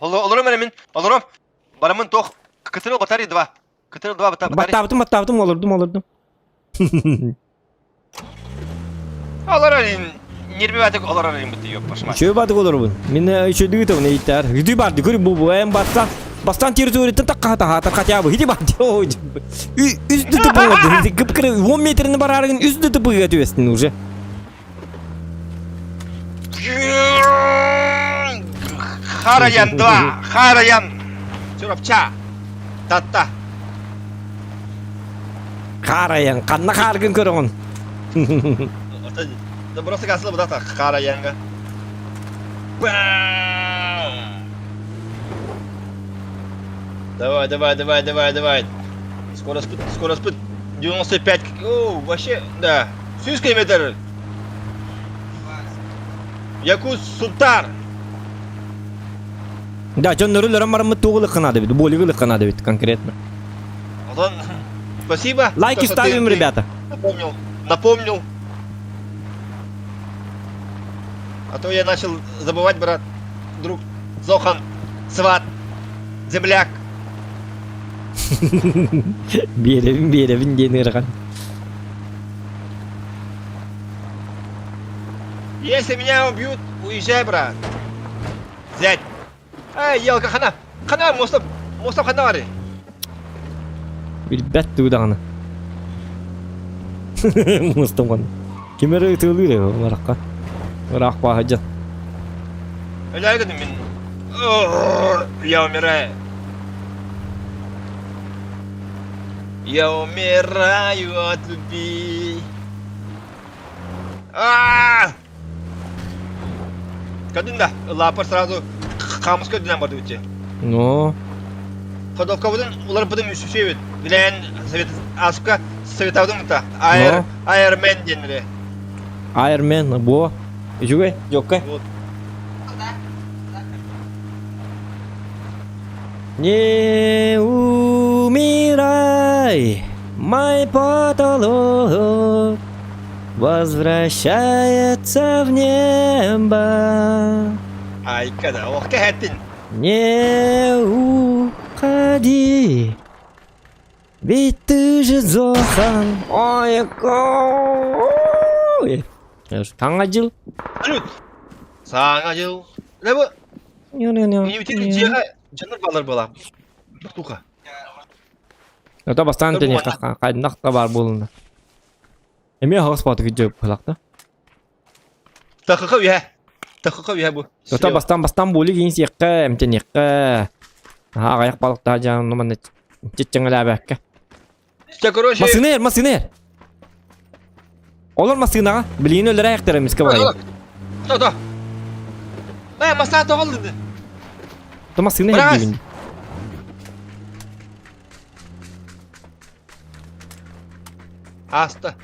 Олором эрэ мин. Олором. Барамын тох. Кытырыл батарея 2. Кытырыл 2 батарея. Баттаабытым, баттаабытым, олордум, олордум. Олорор нервиватык олорор быты ёп пошма. Үчүгэй баатык олоробун. Мин үчүгэй ыытабын ыйытар. Үтүй барды көрү бу бу эм бастан бастан территорияттан такка тахатар хотя бы. Иди барды. Үс ДТП оңордун. Кып-кыры 10 метрini барарыгын үс ДТП-га түбэстин уже. Хараян 2, Хараян. Чурапча. Татта. Хараян, ханна хааргын көрөҕүн? Да просто касла будата Хараянга. Давай, давай, давай, давай, давай. Скорость, скорость 95. О, вообще, да. 100 километр. Якут Сунтар. Да, дьоннору өлөрөн бараммыт тугу ылыхханаада бит, болигы ылыхханаада бит конкретно. Антон, спасибо. Лайки то, что ставим, ты, ребята. Напомнил. Напомнил. А то я начал забывать, брат, друг, Зохан, сват, земляк. Биэрэбин, биэрэбин диэн ыарахан. Если меня убьют, уезжай, брат. Зять. Эй, елка, хана. Хана, мостов. Мостов хана бары. Билбэт тугу даҕаны. Мостом хана. Ким эрэ ытыалыыр ээ барахха. Ыраах бааһадьан. Өлөөр гынным мин. Я умираю. Я умираю от любви. Аа! Кадын да, лапар сразу хаамыска үрдүнэн барды үччэ. Но. Ходовкабытын уларбытын үсүсүөбүт. Билээн совет аспка советабытын мута. Air Airman диэннэри. Airman бу. Үчүгэй, жокка. Вот. Не умирай, мой потолок возвращается в небо. Айка да, ох кэһэттин. Не уходи, ведь ты же Зохан. Ой, ой. Саҥа дьыл. Салют. Саҥа дьыл. Ле бу Университет дьиэҕэ дьоннор баалар буолаа. Туха. Ото бастаан тэниэххэ хайдах да баар буолунна. Эмиэ аһаҕас баатыгы дьэ быһалаахта. Тахыха үһэ. Тахыха үһэ бу. Ото бастаан бастаан буолу киин сиэххэ, эмтэниэххэ. Аһаа аҕыйах балыктаах дьаан манна чиччэҥэлээбэккэ. Чэ, короче... Массыына эр, массыына эр. Олор массыынаҕа. Билигин өлөрө айахтара эмискэ баҕайы. То, то. Э, массаа тоҕоллуду. То массыына эр диибин. Ааста.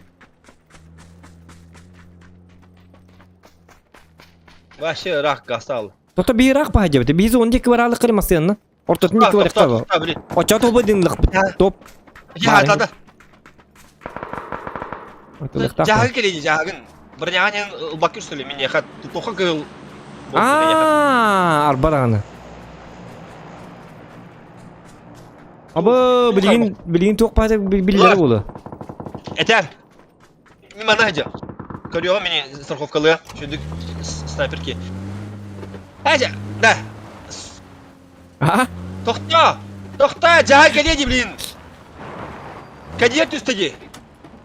Вообще ыраах гастаал. Тото биир ыраах баһа дьэбит. Биир он диэки бараалык кыры массыынна. Ортотун диэки барыахха Оччо тобу дынлахпыт. Топ. Жаһатата. Жаһагы келейди жаһагын. Броняҕа ылбакка үстөлө миниэхэ туха кыыл. Аа, арба даҕаны. Абы билигин билигин туох баата биллэрэ буолуо. Этэр. Мин манна сылдьа. Көрүөҕүм мини страховкалыа. Сүрдүк снайперки. Эжэ, да. А? Тохтоо! Тохтоо, дьаһай кэлиэ дии блин! Кэлиэ түстэ дии.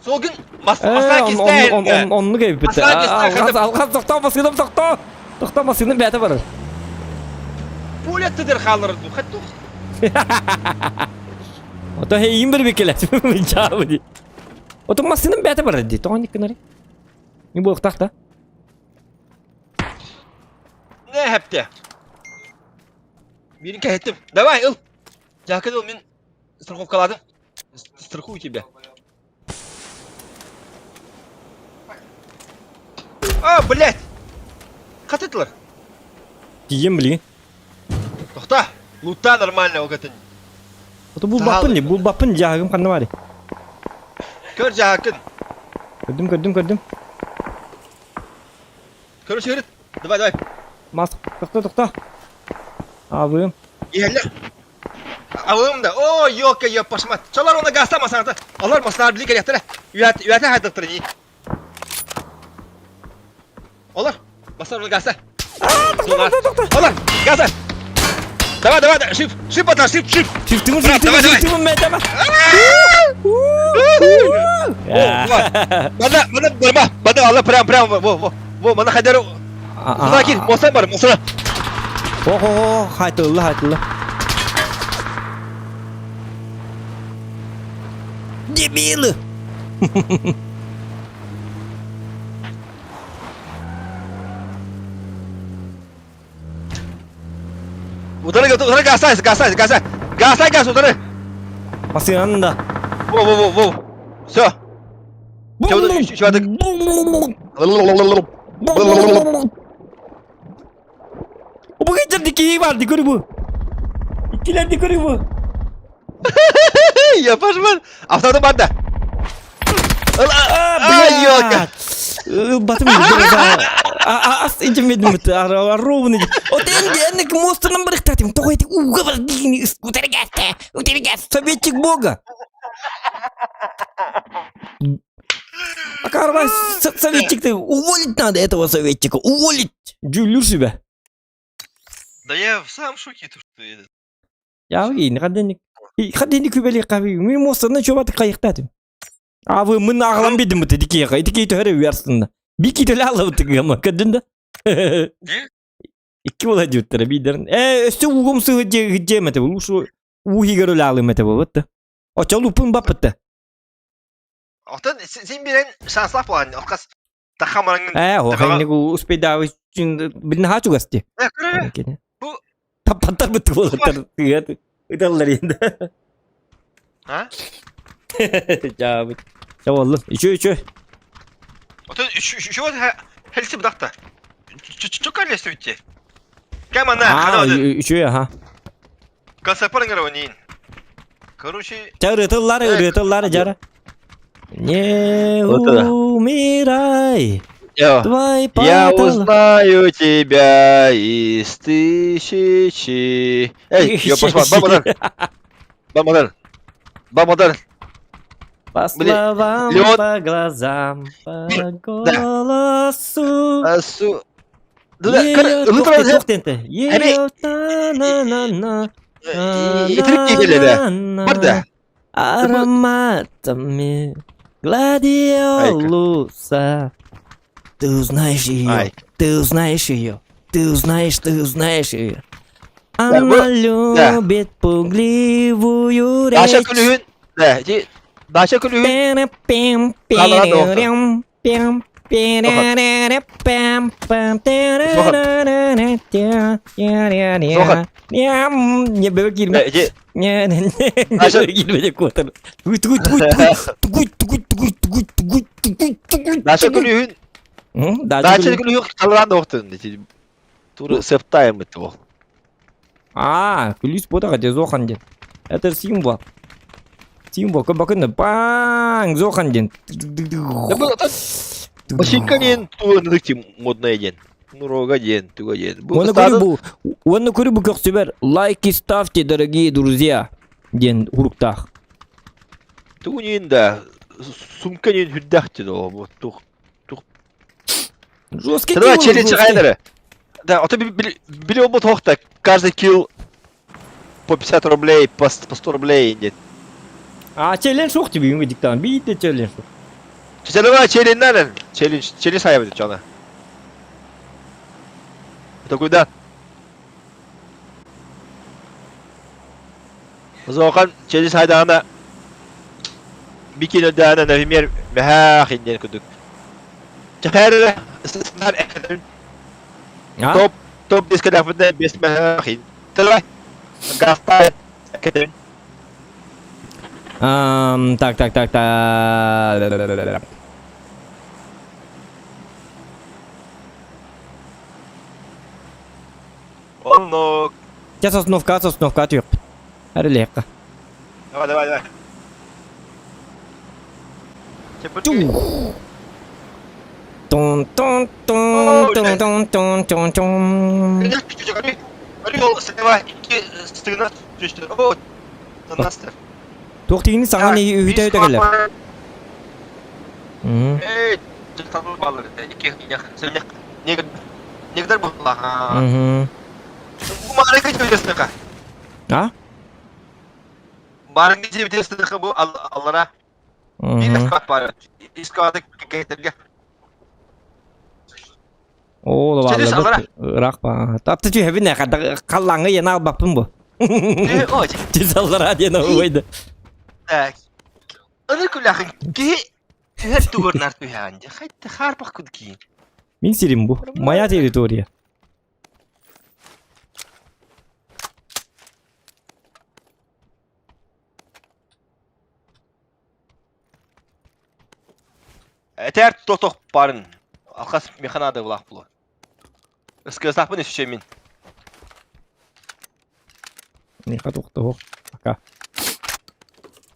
Суолгун мас масаа кистээ. Оннук эбиппит. Алҕас алҕас тохтоо массыынам тохтоо. Тохтоо массыынам бэйэтэ барар. Пуля тыдыр хаалар дуу хаттух. Ото эйиин бир бикелет. Чаабы дии. Ото массыынам бэйэтэ барар дии. Тоҕо оннук гынарый? Не буолуохтаах да? Не хэпте. Мин кэһэттим. Давай, ыл. Жакын ыл, мин страховкаладым. Страхую тебя. А, блядь! Хатытылар. Тиийэн билигин. Тохта! Лутта нормально ол кэтин. Ото булбаппын дии, булбаппын дьааһыгым ханна баарый? Көр дьааһыккын. Көрдүм, көрдүм, көрдүм. Короче, говорит, давай, давай. Мас, тохто, тохто. Аабыым. Иһэллэр. Алым да. О, ёлка, ёп, пошмат. Чалар оны газтама саңата. Алар маслар били керектер. Үәт, үәтә хайдыктыр ни. Олар, маслар оны газта. Олар, газа. Давай, давай, давай, шип, шип ата, шип, шип. Шифтимин, Брат, шифтимин, давай, давай. шифтимин, мен давай. О, Мана, мана, барма, мана, алла, прям, прям, во, во, во, мана хайдар. Мына кир, мосан бар, мосана. О, о, о, хайтылла, хайтылла. Дебилы! Утары, утары, газай, газай, газай. Газай, газ, утары. Массыынан да. Во, во, во, во. Все. Бу киһи бар, көрү бу. Иккилерди көрү бу. Я пошман. Автоды бар да. А, ёлка. Батым ас инжемедим бит ровно. От энди энник мостынан барыктатым. Тоҕо эти уга бар дигини утергәстә. Утергәс советчик бога. А карвай советчик ты уволить надо этого советчика, уволить. Дьүүллүүр себя. Да я сам в шоке, то что это. Я хаденник. Хаденник күбели каби. Мен мостынан чобаты кайыктатым. А вы мы нағылан бедім бит дикеға. Итикей төһөрө уярсында. Бики төлө алып тыгама кадында. Икки бола диуттара бидерин. Э, өстө угум сыгы жемете бул. Ушу ухигер өлө алымете болот. Очол упун бапытты. Оттон сен берен шанслах болған, отказ тахамарыңын. Э, о хэнник успейдабы билин хачу гасти. Э, көрө. Бу Таппаттар битти болоттар. Ыталлар енді. А? Жабы. Жаболлу. Үчө үчө. Оттон үчө вот хелси будакта. Чөкөр лесте үтте. Кем ана, А, үчө аха. Касапарыңар ойнайын. Короче, Ча ырытыллар, ырытыллар жара. Не Вот это. умирай, твой Я потолок. узнаю тебя из тысячи. Эй, я пошла, бамадан. Бамадан. Бамадан. По Блин, словам, Леон- по глазам, по голосу. Асу. Да, да, Её- лутра Тохтен, тохтен. Её та-на-на-на, Итирик келеді. Бар да. Ароматами гладиолуса. Ты узнаешь ее, Ай. ты узнаешь ее, ты узнаешь, ты узнаешь ее. Да, Она любит пугливую Даша речь. күлүһүн. Да, ти Даша күлүһүн. Пем, Каларан да пем, пем, Сохан. Не бебе кирме. Ти Не, не, не, Даша- кирме котор. Тугуй, тугуй, тугуй, тугуй, тугуй, тугуй, тугуй, тугуй, тугуй, тугуй. Даша күлүһүн. Даша Даша күлүһүн. күлүһүн каларан да оқтын. Ти Туры септайм это ол. А, күлүс бода где Зохан ден. Это символ. Символ, көбакын паң, Зохан ден. Да бұл Машинка ден туы ныкти модная ден. Нурога ден, туга ден. Бу Оны көрү бу, оны көрү бу көксүбер. Лайки ставьте, дорогие друзья. Ден уруктах. Тугунин да сумка ден хүддәхти до бу тух. Жесткий Давай килл, челлендж жесткий. айнары. Да, а то били оба тохта каждый килл по 50 рублей, по 100 рублей нет. А челлендж жоқ тебе үйіңе диктант. Бейте челлендж. Давай челлендж надо. Челлендж, челлендж сайбы чана. Такой да. Зохан челлендж хайдана. Бикин дана, например, мехахин кудук. Чахайра снар эхен. А? Топ топ диск дафна бес мехахин. Давай. Гафта эхен. Так, так, так, так. Онно. Сейчас остановка, остановка түйіп. Әрі леққа. Давай, давай, давай. Тух. Тон тон тон тон тон тон тон тон. Тынастыр. Туох тигини саҥа үһүтэ үтэ кэлэр. Эй, дьахталлар бааллар этэ. Икки негр негр буолла. Бу маарыгы дьүөстэхэ. А? Маарыгы дьүөстэхэ бу аллара. Биир скат баар. Искаты кэйтерге. Оо, бааллар ыраах баа. Тапты түһэбин ээ, халлааҥҥа иэн аалбаппын бу. Тизаллара диэн уойда. Так. Аны күлэхин киһи түһэр тугурнар түһээн дьэ. Хайта хаарбах куд киин. Мин сирим бу. Моя территория. Этэр тотох барын. Алхас механада булах булу. Ыскыасахпын үсүчэ мин. Миха тохтоһо. Пока.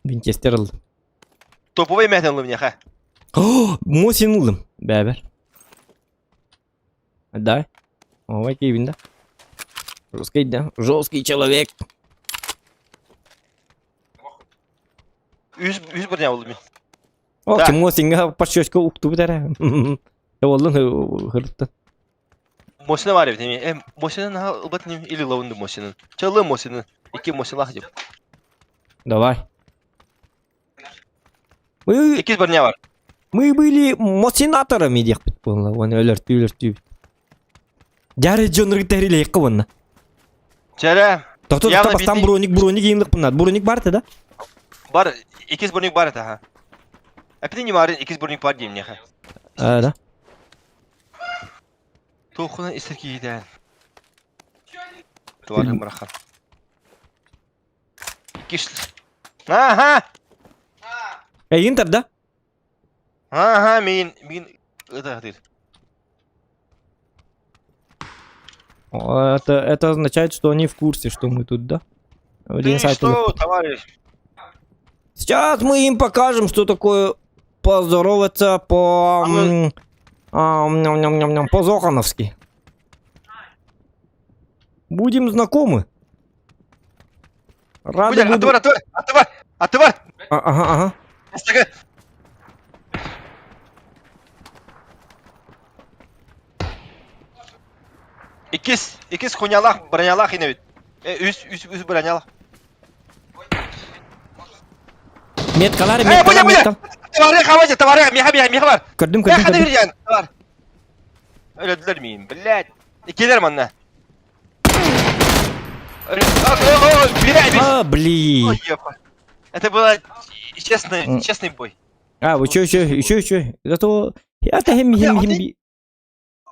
Винчестер ыллым. Топовый мэтен ыллым миэхэ. Мосин ыллым. Бэбер. Да. Ой, киевин да. Жесткий, да? Жесткий человек. Үс үс броня булдум мин. О, ким сиңа подщечка уктубут эрэ. Оллун хырытты. Мосина бар эбит эми. Э, Мосина наха ылбат ним или лавынды Мосинын. Чалы Мосинын. Икки Мосилах деп. Давай. Мы... Икки броня бар. Мы были мосинаторами диэхпит буолла. Уонна өлөртүү өлөртүү. Дьары дьоннорго тэрилэйэххэ уонна. Чэрэ. Тохто тохто бастаан броник броник иинлыкпыннар. Броник бар да? Бар, иккис броник бар это, ха. Опять не бар, иккис броник бар дейм неха. А, да. Туохуна истер киһитэ. Туары бырахан. Иккис. Ага! Эйин тарда? Ага, мин мин это Это, это означает, что они в курсе, что мы тут, да? Ты что, товарищ? Сейчас мы им покажем, что такое поздороваться по... А, ням-ням-ням, по-зохановски. Будем знакомы. Рады буду... Атывар, атывар, атывар, атывар! Ага, ага. Иккис, иккис хунялах, бронялах инэбит. Э, үс, үс, үс бронялах. Меткалар, меткалар, меткалар. Товары хавайте, товары, меха, меха, меха бар. Көрдүм, көрдүм, көрдүм. Товар. Өлөдүлөр миин, блядь. Келер манна. А, блин. Это было честный, честный бой. А, еще, еще, еще, еще. Зато это хим хим хим.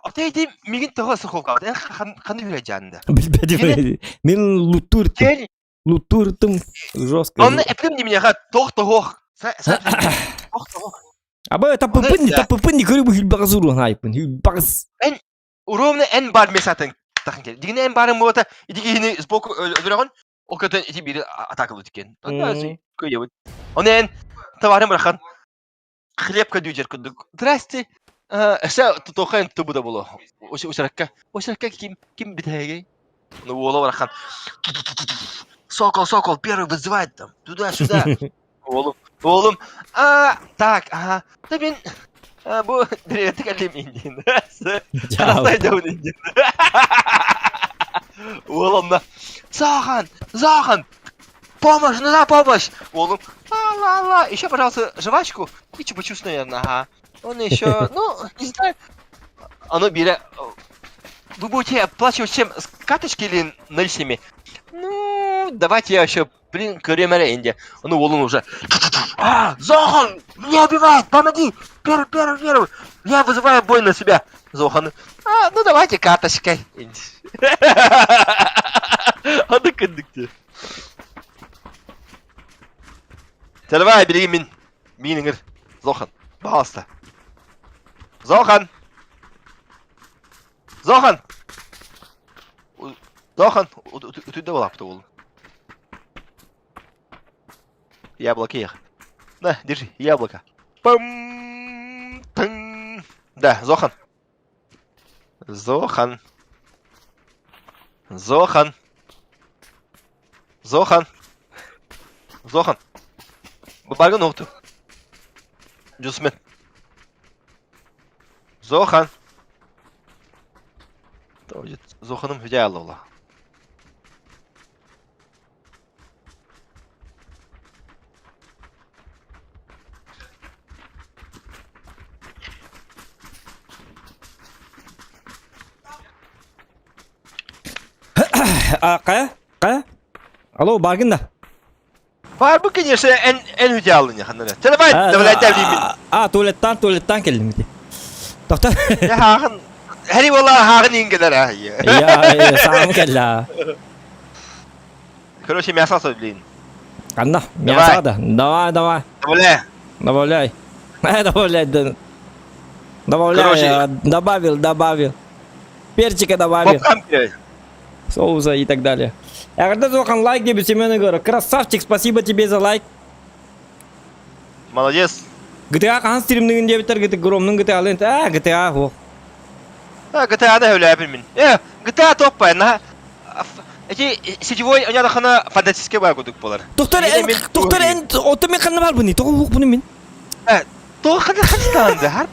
Ата иди мигин тоҕо сухолка. Эн ханны хүрэ жаанда. Билбэти. Мин лутуртум. Лутуртум жестко. Онно эпим не меня тох тох. Тох тох. Аба таппыпын, таппыпын көрү бу хүлбагыз уруун айпын. Хүлбагыз. Эн ровно эн бар месатын тахын кел. Дигине эн барын буота ити киһини сбоку өлөрөҕүн ол көтөн ити бири атакалыы тикен. Көйөбүт. Оны эн товарым бырахан хлеб кадүүжер курдук. Здрасте. Өсө тутуоха тубу да боло. Усаракка. Усаракка ким ким битээгэй? Ну уола барахан. Сокол, сокол, первый вызывает там. Туда-сюда. Уолум, уолум. А, так, ага. Да мен бу деревья кэллим индин. Харастай дьон индин. Уолум да. Захан, Захан, помощь, нужна помощь. Уолум, ла-ла-ла, еще, пожалуйста, жвачку и чупа-чупс, наверное, ага. Он еще, ну, не знаю. Оно беря... Вы будете оплачивать чем? С карточки или наличными? Ну, давайте я еще, блин, көремере инде. Ну, уолун уже. А, Зохан! Меня убивает! Помоги! Первый, первый, первый! Я вызываю бой на себя! Зохан. А, ну давайте карточкой. Аны кындыкты. Давай, бери мин. Мин Зохан. Пожалуйста. Зохан! Зохан! Зохан! Утуйда болапты ол. Яблоко их. На, держи, яблоко. Пам! Тын! Да, Зохан. Зохан. Зохан. Зохан. Зохан. Баргын оҕту. Жусмен. Зохан. Зоханым хүдэ алла. А, кая? Кая? Алло, баргын да? Бар бу конечно эн эн хүдэ аллыня ханна. Давай, давай деймин. А, туалеттан, туалеттан келдим ити. Тохта. Я хагын Хәри вала хагын ингелер а. Я, саам келла. Короче, мясо блин. Анна, мясо да. Давай, давай. Добавляй. Добавляй. Добавляй, да. Добавляй, Короче, добавил, добавил. Перчика добавил. Соуса и так далее. Эҕэрдэ Зохан лайк диэбит Семен Егоров. Красавчик, спасибо тебе за лайк. Молодец. GTA хаһан стримныгын диэбиттэр GTA Громнун GTA лент. А, GTA хо. А, GTA да өләбин мин. Э, GTA топпай, на. Эти сетевой онядахана фантастический бар кудук болар. Доктор, доктор, эн ото мен ханна бар буни. Тоҕо хук буну мин. Э, тоҕо ханна ханстанды, хар.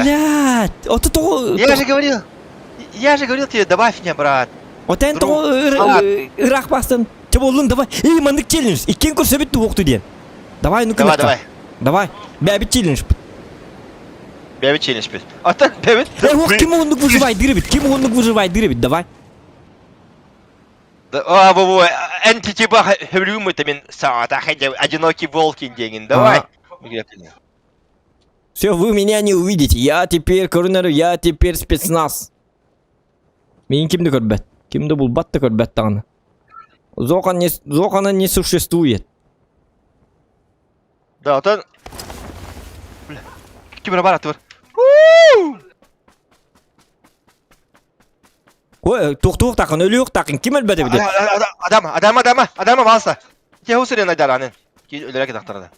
Блядь, ото тоҕо Я же говорил, я же говорил тебе, добавь меня, брат. Отен тоҕо ыраах бастан. Чэ боллун, давай. Эй, маннык челлендж. Иккиэн көрсөбүт туохту диэн. Давай, ну Давай, давай. Давай. Бэбит челлендж. Бэбит челлендж бит. Ата бэбит. Эй, ох, ким оннук выживай дырыбит? Ким оннук выживай дырыбит? Давай. А, во, во, эн типа хөбүлүүм это мен саата одинокий волкин деген. Давай. Все, вы меня не увидите. Я теперь коронер, я теперь спецназ. Мин кимди көрбөт. Кимди булбат да көрбөт даҕаны. Зохан не, Зохана не существует. Да, отон... Бля, ким бар атыр. Ой, туох-туох тақын, өлүөх тақын, ким өлбөт эбит? Адам, адам, адам, адам балса. Те хусурен айдаранын. Ки өлөрөк тактарда.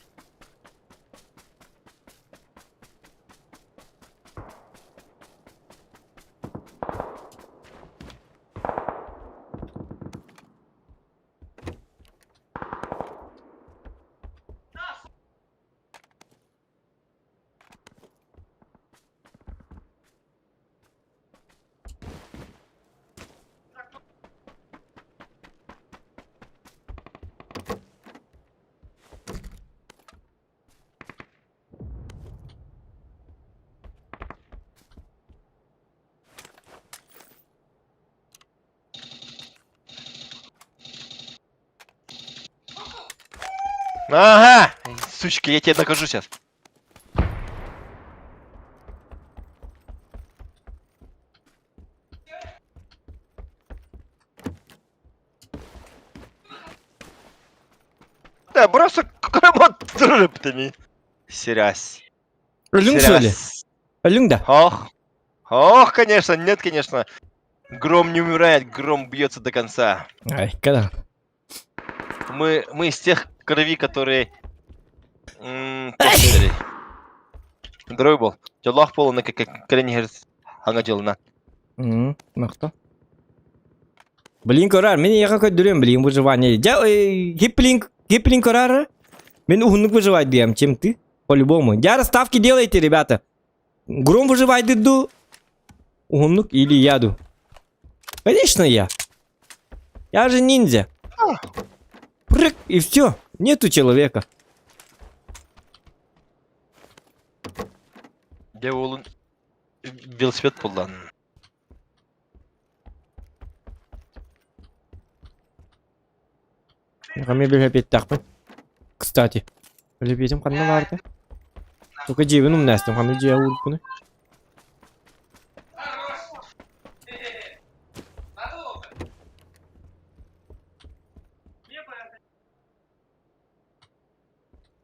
Ага! Сучка, я тебе докажу сейчас. Да, просто крамат Серясь. Өлүҥ сөйле. Өлүҥ да. Ох. Ох, конечно, нет, конечно. Гром не умирает, гром бьется до конца. Ай, когда? Мы, мы из тех крови, которые... Здоровый был. Дьоллоох буолуна кэлэн хаҥа дьылына. Махта. Блин, көрөр, мин эйиэхэ көрдөрүөм, блин, выживание. Дьэ, гиплин, гиплин көрөр. Мин уһуннук выживать диэм, чем ты? По-любому. Дьэ, ставки делайте, ребята. Гром выживать ду. Уһуннук или яду? Конечно я. Я же ниндзя. Прыг, и все. Нету человека. Дьэ уолун велосипед буллан. Мин велосипедтаахпын. Кстати, велосипедим ханна баарда? Только дьиэбин умнаастым, ханна дьиэ уурбуну.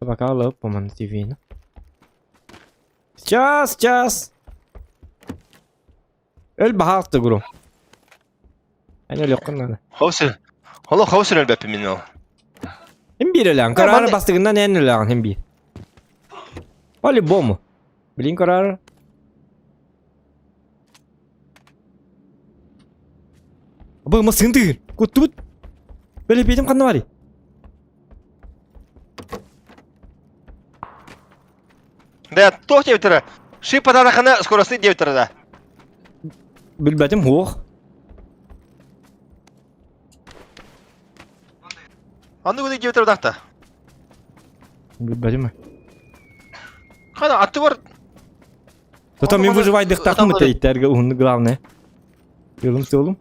Пока лып по ТВ. Сейчас, сейчас. Өл баһаалта гуру. Эн өлүөххүн наада. Ховсер. Холо ховсер өлбөппүн мин ол. Хим биир өлөҕүн. Караары бастыгынан эн өлөҕүн хим биир. По-любому. Блин, караары. Бу массыын тыгыр. Куттубут. Бэлэпиэтим ханна барый? Да, туох диэбиттэрэ? Шип подарахана скоростный диэбиттэрэ да. Билбэтим хуох. Анны күнү диэбиттэрэ дахта. Билбэтим. Хана атты бар. Зато мен выживайдыктахмын тейтерге уһунну главное. Yolum solum.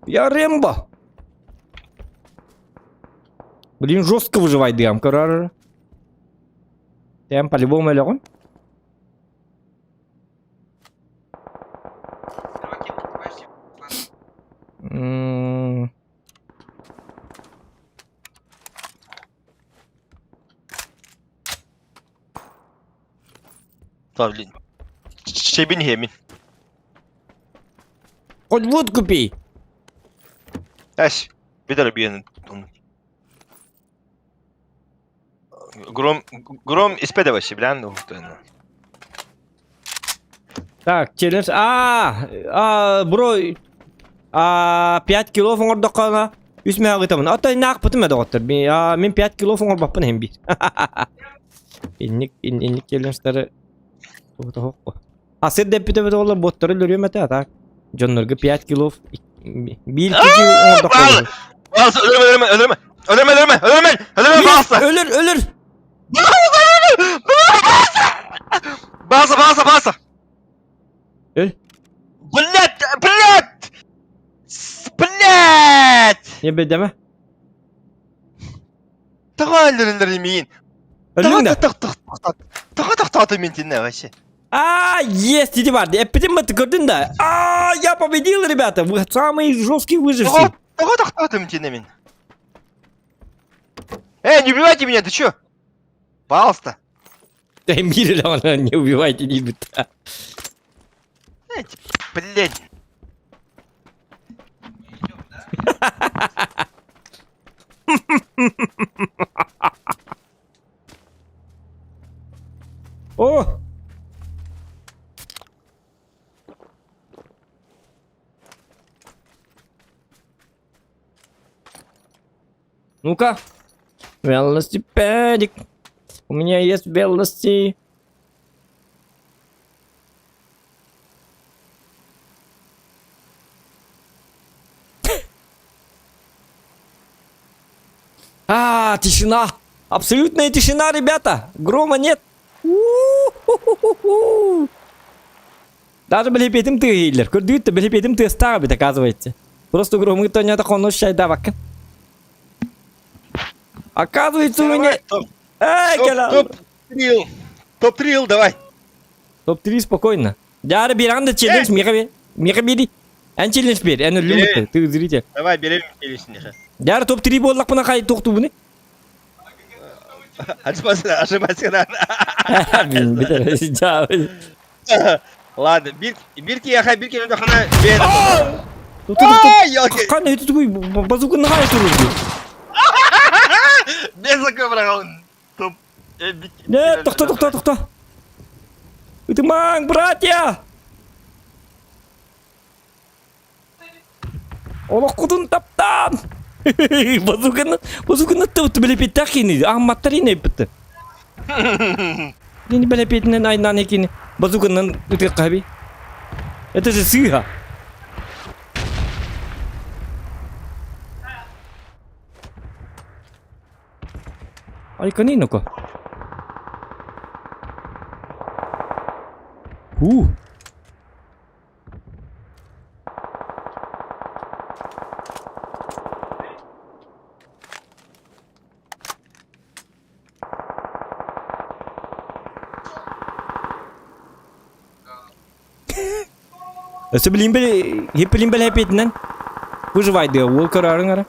Я Рэмбо. Блин, жестко выживайдыам, короче. Тем по-любому өлөҕүн. М. Да, блин. Щебень хемин. Хоть водку пей. Эс, бедер биен. Гром, гром испеде вообще, бля, ну, Так, челлендж. А, а, бро, а, 5 кило оҥордоххуна үс мээҕитабын. Ата наахпытым ээ доҕоттор. Мин 5 кило оҥорбоппун иһин биир. Инник инник челленджтары тоһоққо. А сир дэппитэ олар боттары өлөрүөм этэ, а так дьоннорго 5 кило биир киһи оҥордоххо. Өлөрүмэ, өлөрүмэ, өлөрүмэ, өлөрүмэ, өлөрүмэ, өлөрүмэ, өлөрүмэ, бааса. Өлөр, өлөр. Бааса, бааса, бааса. Өл. Блядь, блядь! Блядь! Не бедеме? Тоҕо өлөрөлөр миин? Өллүҥ да? Тоҕо тохтоото мин тиннэ вообще? А, есть, иди бар. Эппитим бат көрдүн да. А, я победил, ребята. Вы самый жесткий выживший. Тоҕо тохтоото мин тиннэ мин? Эй, не убивайте меня, ты чё? Пожалуйста. Да мир не убивайте, не Блядь. О! Ну-ка. Велосипедик. У меня есть велосипед. А, тишина. Абсолютная тишина, ребята. Грома нет. У-ху-ху-ху. Даже бэлэпиэтим тыаһыыллар. Көрдүгүт да бэлэпиэтим тыастаах эбит, оказывается. Просто громы тонята хонус чайдабакка. Оказывается, у меня... Эй, Топ-3. Топ-3, давай. Топ-3 спокойно. Дьары биэрэҕин да челлендж миэхэ бер. Миэхэ биэри. Эн челлендж бер. Эн өллүм ты зритель. Давай, берем челлендж. Дьары топ-3 буоллахпына хай туохтуубуну? Ошибайся, ошибайся. Блин, бүтэр. Ладно, бир бир киһиэхэ бир киһи хана бэйэ. Ханна это такой базука нахай туру. Без закабрал. Топ. Нет, тохто, тохто, тохто. Ытымаҥ, братья! Олоххутун таптаан! Базуканы, базуканы тыбыт бэлэпиэттээх киини, аамматтар иини эппитте. Кини бэлэпиэтинэн айнаан кини базуканан ытыахха хаби. Это же сыыһа. Айканы ну-ка. У. Өссө билин били хиппилин бэлэпиэтинэн выживай дыа уол көрөөрүҥ эрэ.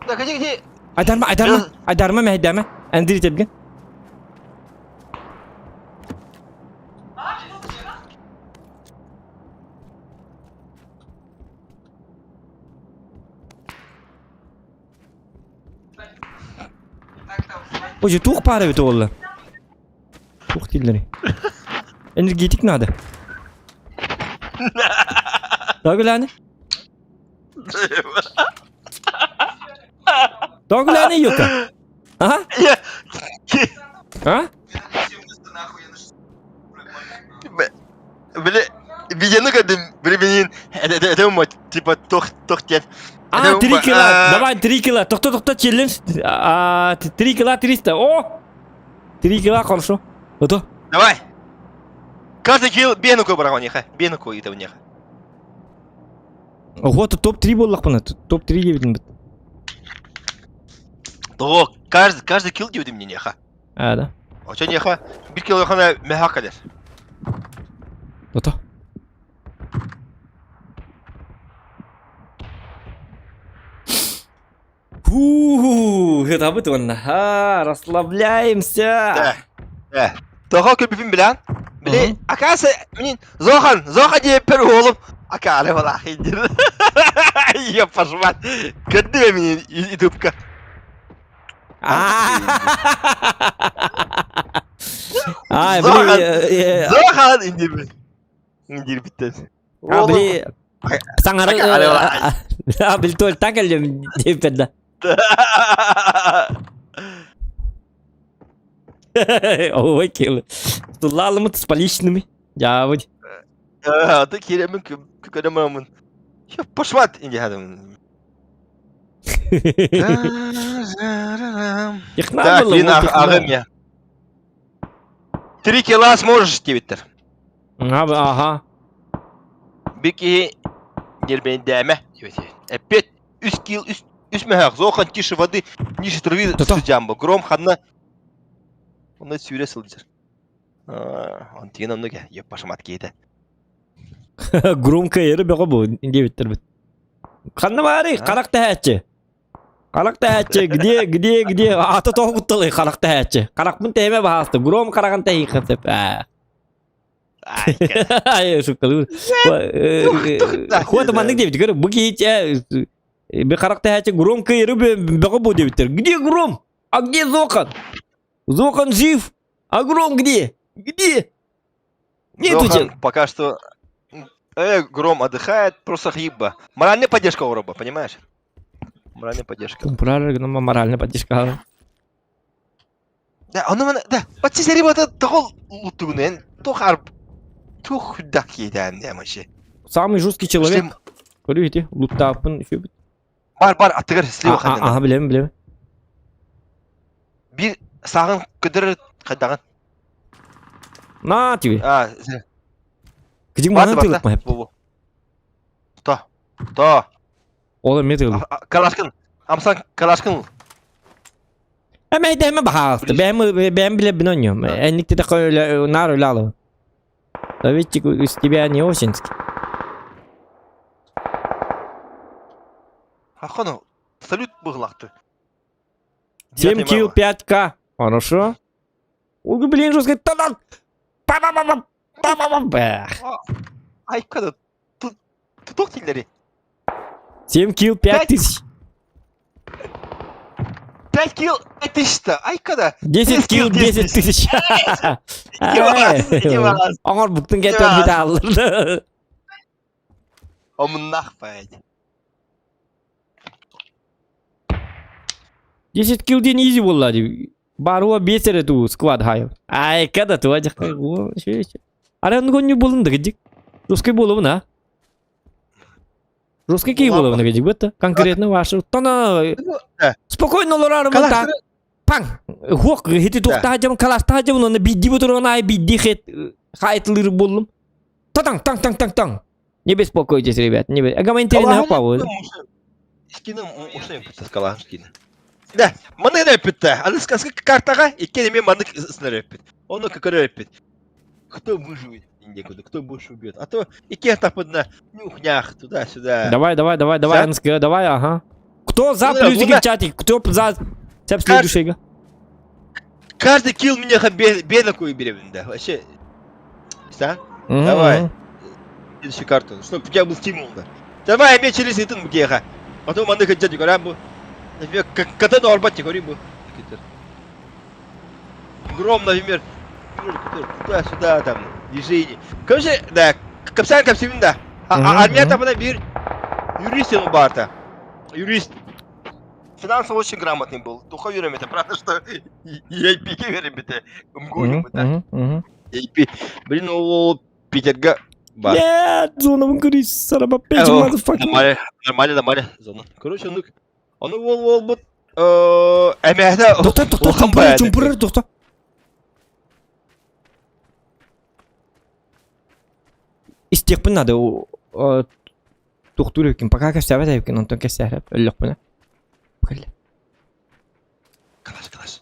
Да, где, где? Айдарма, айдарма, айдарма, мэһэйдээмэ. Андрей тэбгин. Ой, туох баар эбит уолла? Туох дииллэрий? Энергетик надо. Догуляны? Догуляны юка? А? А? Били, видеоны көрдүм, били билин, это типа тох тох диэн. А, 3 кило, давай 3 кило, тохто тохто челлендж, а, 3 кило 300, о! 3 кило, хорошо. Ото. Давай. Каждый килл бенуку бараҕа бенуку ыытабын Ого, топ-3 буоллахпына, топ-3 диэбитин бит. Того, каждый, каждый килл диэбитим неха. А, да. Очо неха, бир килл хана меха кэлэр. Ото. Фу, это уонна. А, расслабляемся. Да. Да. Того көрбүпүн билэн. Били, акасы, мин Зохан, Зоха диэппэр уолум акаары балаахый диир. Ёппаш мать. Көрдү мин ютубка. Ай, били Зохан индирбит. Индирбиттен. А, били саҥара а, били туолтан кэллим диэппэр да. Ой, кил. Тулалымыт с поличными. Дьаабыт. Аты кииремин көрөмөмүн. Пошват инди хадым. Так, блин, аҕам я. Три кило сможешь диэбиттэр. Ага. Бики нербендәмә диэбит. Эппет үс кил үс үс мөһөх зохан тише воды ниже травы сылдьамбы. Гром ханна онно сүүрэ сылдьар. Онтигин оннук еппашымат киһитэ. Громко эрэ бөҕө бу диэбиттэр бит. Ханна баарый? Харах тэһээччи. Харах тэһээччи, где, где, где? Ата тоҕо кутталый харах тэһээччи. Харахпын тэһимэ баһаалыста. Гром хараҕын тэһииххэ сөп. Ай, шуткалыы. Хуата маннык диэбит. Көрө, бу киһи би харах тэһээччи гром кыйыры бөҕө бу диэбиттэр. Где гром? А где Зохан? Зохан жив? А гром где? Где? Нет у тебя. Пока что Гром отдыхает, просто хиба. Моральная поддержка у Роба, понимаешь? Моральная поддержка. Правильно, моральная поддержка. Да, ону да, бачча ребята тоҕо луттугунен, туох арб, туох үрдэх киһитээн вообще. Самый жесткий человек. Көрү луттааппын үчүбүт. Бар, бар, аттыгар слева ханна. Ага, билем, билем. Бир сағын көдөрөр хайдаҕын. На тебе. А, Где манан тылык Бу. То. То. Ол эмиэ тылы. Калашкын. Амсан калашкын. Эмэ дэме баһаалты. Бэм бэм биле биноньо. Энник ты такой нар үлялы. Советчик из тебя не осинский. Ахону, салют быглахты. 7 килл 5к. Хорошо. Ой, блин, жестко. Та-да! Па-па-па-па! Па-па-па! Ай, когда тут тут тиллери. 7 килл 5 тысяч. 5 килл 5 тысяч-то. Ай, когда? 10 килл 10 тысяч. Оҥор буктун кеттен бит Омуннах паять. 10 килл диэн изи буолла дии. Баруа биэс эрэ туу сквад хай. Ай, когда ту ажакка. Ара нгонню булун да гидик. Русский буолубун а? Русский кии буолубун гидик бетта. Конкретно ваши. Тона спокойно олорарым та. Паң! Хуок хити туохтаха дьон каластаха дьон онно бидди бутурун ай бидди хет хайтлыр буллум. Таң таң таң таң таң. Не беспокойтесь, ребят, не бе. Агама интересно павы. Скины ушли скины. Да, маны репит. Аны сказка картага икки эме маны снарепит. Он как репит. Кто выживет? Некуда, кто больше убьет. А то икки тапыдна нюхнях туда-сюда. Давай, давай, давай, давай, НСК, давай, ага. Кто за плюсики в чате? Кто за следующего? Каждый килл меня бедокую берем, да. Вообще. Да? Давай. Следующую карту. Чтобы у тебя был стимул, да. Давай, я через итын бгеха. Потом аны хотят говорят бу. Ката норбат говори бу. Гром, например, туда-сюда, там, движение. Короче, да, капсан капсимин да. Армия табына бир юрист ему барта. Юрист. Финансово очень грамотный был. Туха юрем это, правда, что я пике верим это. Мгу это. Я Блин, ол Питерга бар. Нет, зона көрүс, сарaba печь, motherfucker. Нормально, нормально, нормально. Зона. Короче, ну, ону ол ол бут эмэһэ Тоқта, тоқта, чумпурар, чумпурар, тоқта. Истиэхпин надо, тохтуур эбиккин, пока кэпсээбэт эбиккин, онтон кэпсээрэп өллөхпүнэ. Кэллэ. Калаш, калаш.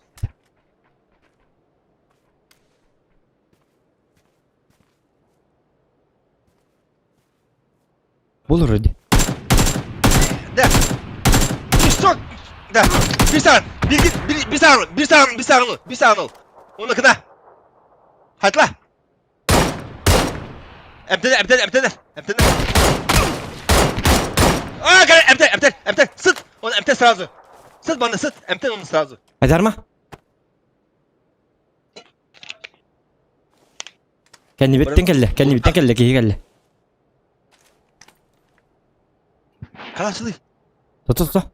Буолар вроде. Да. И что? Да. Бисан, бир бисан, бисан, бисан, бисан. Оны кына. Хатла. Эмтэн, эмтэн, эмтэн, эмтэн. А, эмтэн, эмтэн, эмтэн. Сыт. Он эмтэн сразу. Сыт баны, сыт. Эмтэн он сразу. Айдарма. Кэннибиттэн кэллэ, кэннибиттэн кэллэ, киһи кэллэ. Калашылый. Тото, тото.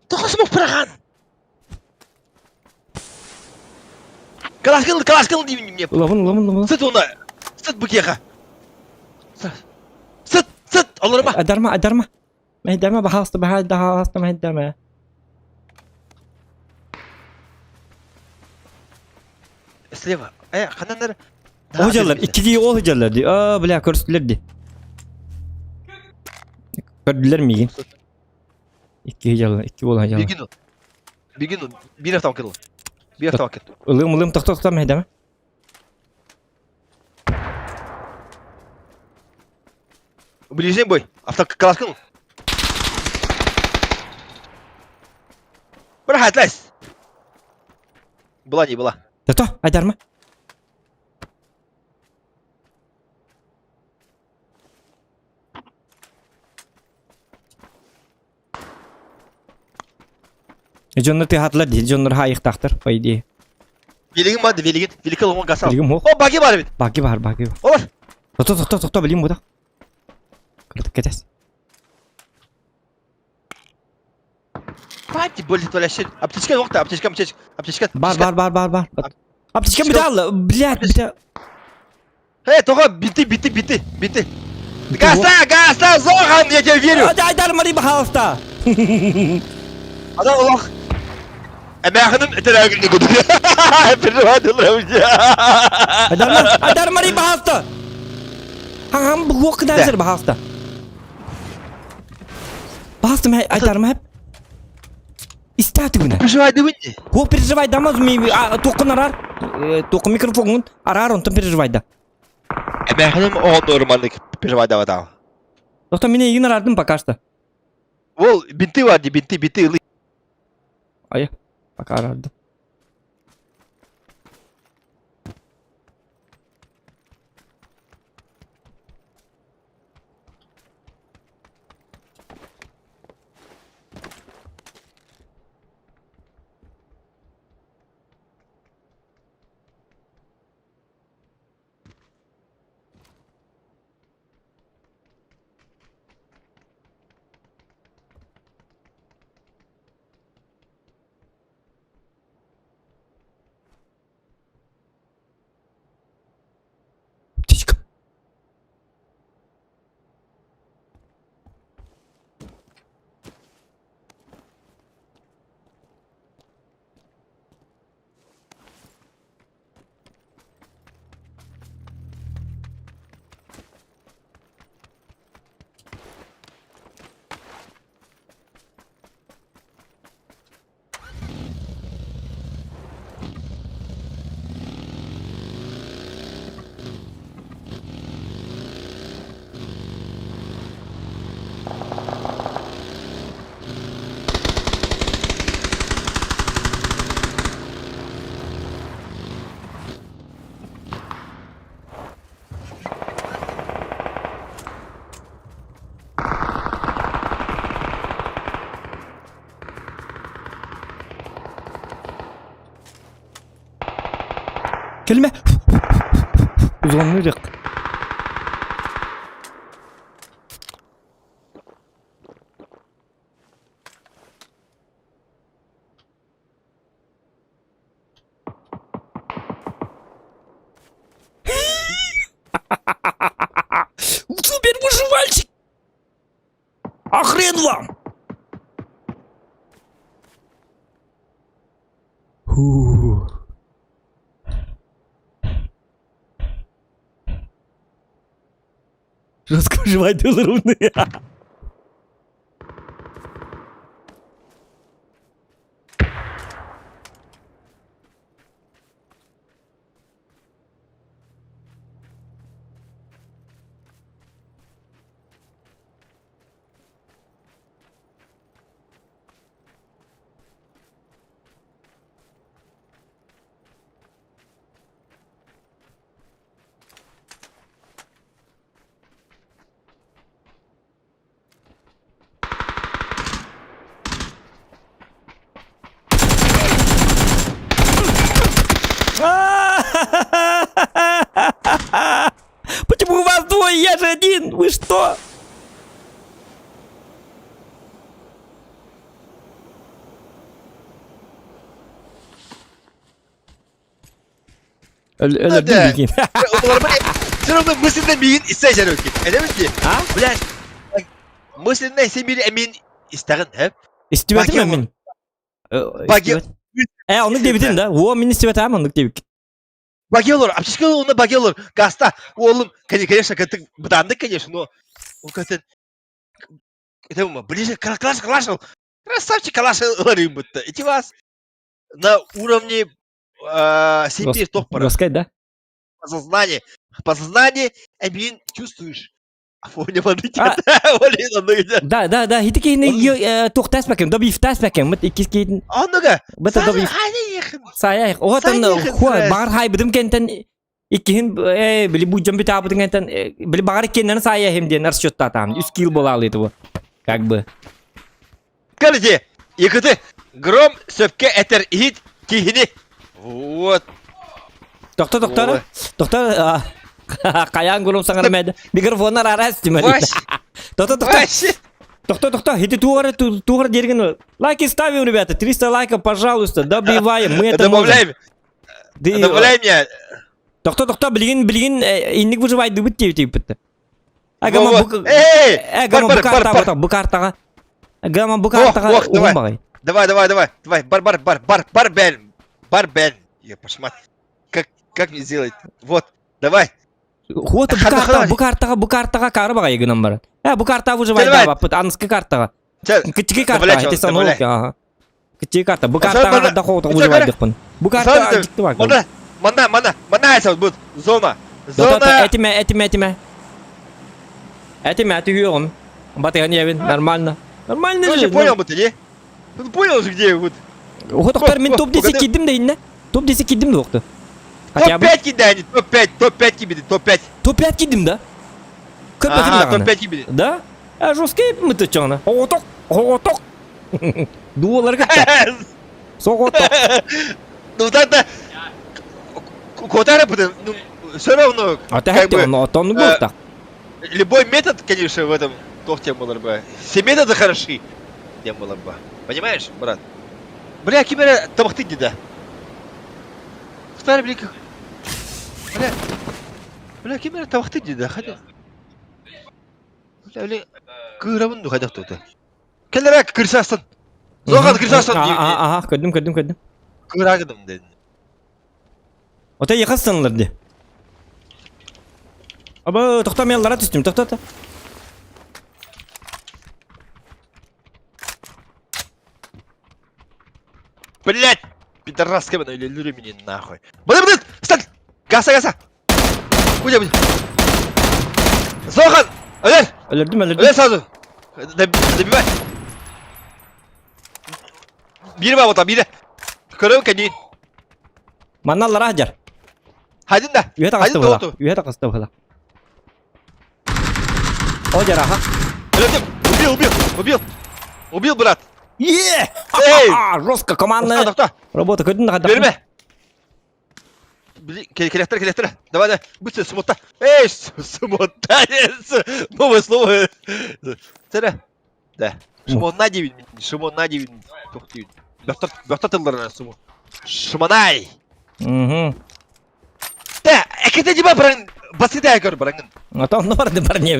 Тоҕо смог пырахан? Калашкыл, калашкыл деймін мне. Ылабын, ылабын, ылабын. Сыт оны. Сыт букеха. Сыт, сыт, олорма. Айдарма, айдарма. Мэйдэмэ, баһаалыста, баһаалыста, мэйдэмэ. Слева. Э, ханан Ол дьаллар, иккилии ол дьаллар дии. Аа, бля, көрүстүлэр дии. Көрдүлэр миигин. Икки дьаллар, икки буола дьаллар. Бигин Бигин бир автомат кыл. Бир автомат кыл. Ылым, ылым, тохто, тохто, мэйдэмэ. Ближний бой. Автокалашкын. Браха, Была не была. Тото, айдарма. Дьоннор тыаһаатылар дии, дьоннор хаайыахтаахтар, по идее. Велигин бар, велигин. Великий ломон гасал. Билигин муох. О, баги бар бит. Баги бар, баги бар. Олар. Тохто, тохто, тохто, билим буда. Кырдык кэтэс. Пати болит вообще. Аптечка нокта, аптечка, аптечка, аптечка. Бар, бар, бар, бар, бар. Аптечка бүтэ блядь, бүтэ. Эй, тоҕо бити, бити, бити, бити. Гаса, гаса, Зохан, я тебе верю. Айдар Мари пожалуйста. Ада олох. Эмээхиним этэрээгин кудук. Переживай, Айдар, Айдар Мари пожалуйста. Хам буок кыдан пожалуйста. Пожалуйста, Айдар Мап. Истааты гына. Переживай, дыбынни. О, переживай, дамаз ми тоқын арар. Тоқын микрофонун арар, онтон переживай да. Эмээхиним оҕоннору маннык переживай даватаа. Доктор, меня игин арардым пока что. Ол бинты бар ди, бинты, бинты ылы. Ая, пока арардым. Кэлимэ! Узоннуйдук. Супер выживальщик! А хрен вам! Фу. Жестко выживать белорунный. Почему у вас двое, я же один? Вы что? Өлөрдүм бигин. Все равно мысленно миин истэжэр өкин. Элемин ди. А? Блядь. Мысленно сен миин эмин истэҕин, э? Истибэтим мин. Баги. Э, оннук диэбитин да? Уо, мин истибэтим оннук диэбик. Баги олор, аптечка онно баги олор. Гаста, уолум, конечно, кытык бытаандык, конечно, но ол кытын это ближе калаш калаш красавчик калаш ыларым бутта. Эти вас на уровне сепир топпора. Госкай, да? Подсознание. Подсознание, эмин чувствуешь. Да, да, да, хити киһини туохтаас бакем, добифтаас бакем, мыт иккис киһин. Оннуга. Бата добиф. Сая, оотон хуа багар хайбытым кентен иккиһин били будьам бүтаабытын кентен били багар иккиэннэрин саайа хим диэн расчеттаатаам. Үс килл буолаалыы бу. Как бы. Скажите, якыты гром сөпкө этер иһит киһини. Вот. Тохто, тохто, тохто, хайаан гром саҥара мэдэ. Микрофоннар арас тимали. Тохто, тохто. Тохто, тохто, иди тугара, тугара дергин. Лайки ставим, ребята, 300 лайков, пожалуйста, добиваем, мы это Добавляем. Добавляй меня. Тохто, тохто, билигин, билигин, инник выживайдыбыт диэбит Агама бу Эй! Агама бу картаҕа бу картаҕа Агама бу картаҕа давай. Давай, давай, давай, давай, бар, бар, бар, бар, бар, бен, бар, бен. Я пошмат. Как, как мне сделать? Вот, давай. Вот бу картаҕа, бу картаҕа, бу картаҕа кары баҕайы гынан баран. Э, бу картаҕа выживай баппыт, аныскы картаҕа. Кичики картаҕа, ити санолук, ага. Кичики карта, бу картаҕа да хоҕутук выживайдыкпын. Бу картаҕа дьикти бар. Мана, мана, мана, мана это будет зона. Зона. Этиме, этиме, этиме. Этиме, түһүөҕүм. Батыһан иэбин, нормально. Нормально же. понял бы ты, не? Ты понял же, где вот. Хотохтор мин топ 10 киирдим да инне. Топ 10 киирдим да уохту. Топ-5 кидай, топ-5, топ-5 кибиди, топ-5. Топ-5 киирдим да? Көрбөтүм топ-5 кибиди. Да? А жесткий мы-то чоңна. Оҕотох, оҕотох. Дуоларга Соҕотох. Ну тогда Куда ну, все равно. А ты хотел, но то он был так. Любой метод, конечно, в этом тохте было бы. Все методы хороши. Тем было бы. Понимаешь, брат? Бля, кимера тамахты да. Старый, бля, бля, бля, кимера тамахты да, хотя. Бля, бля, кыырабын ду хайдах тута. Кэлэрэ кырсастан. Зохан кырсастан. Ага, көрдүм, көрдүм, көрдүм. Кырагыдым дедин. Ота яхастанлар ди. Аба, тоқтамаялара түстүм, тоқтата. Блять! Пидораска мен өлөлүрү меня нахуй. Блин, блин, встань! Гаса, гаса! Куда, блин? Зохан! Өлөр! Өлөрдүм, өлөрдүм. Өлөр сразу! Добивай! Бири бар бота, бири. Көрөм кәдин. Манна аллара сылдьар. Хадин да. Үһэ таҕыста быһыла. Үһэ таҕыста быһыла. О, дьараха. Убил, убил, убил. Убил, брат. Е! Эй! Жестко командная работа. Көрдүн да Берме. Били, кэлэхтэр, кэлэхтэр. Давай, давай, быстро, сумотта. Эй, сумотта, новое слово. Сэрэ. Да. Шумонна диибин, шумонна диибин. Туох диибин. Бөхтөр, бөхтөр тылларынан суму. Шуманай. Угу. Да, экете диба баран, басыда көр барангын. А там барды бар не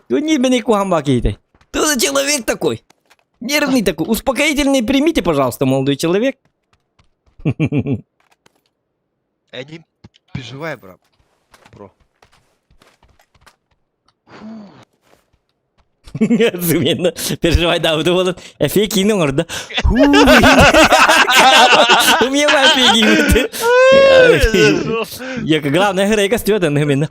Ты не бени кухамба кейте. Ты за человек такой. Нервный такой. Успокоительный примите, пожалуйста, молодой человек. Я не переживай, брат. Бро. Зуменно переживай да буолан эфе киин оҥордо. Умева эфе Я главное хрейка стёда именно.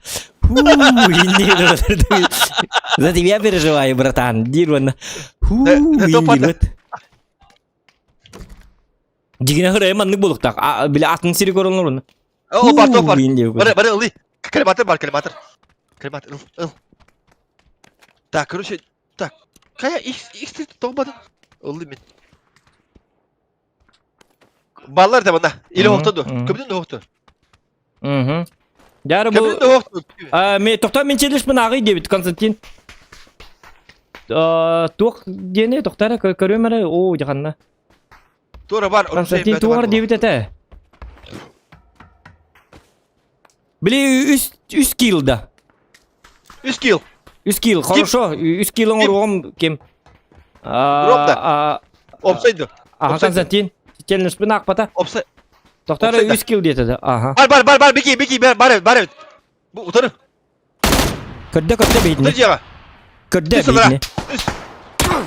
За тебя переживаю, братан. Дирван. Дигинэ хырайы маннык буолуктаах. Били атын сири көрөлөр О, бар, то бар. Бары, бары, ылый. Калиматор бар, калиматор. Калиматор, ыл, ыл. Так, короче, так. Кая X, X тоҕбадын. Ыллы мин. Баллар да бана. Или оһто ду. Көбүнүн да оһто. Мгм. Дәрі бұл... Көбүнүн да оһто. Мен тоқта мен челешпін ағый дебит Константин. Туох диэни тоқтара көрүөм эрэ оо дьаханна. Туора бар. Константин туор диэбит этэ. Били үс үс килл да. Үс килл. Үс килл, хорошо. Үс килл оҥоруоҕум ким? Ромда. Опсайды. Аха Константин. Челленджпин аахпата. Опсай. Тоқтар үс килл диэтэ да. Аха. Бар бар бар бар беги беги бар бар бар. Бу утары. Көрдө көрдө бейтини. Дьиэҕэ. Көрдө бейтини.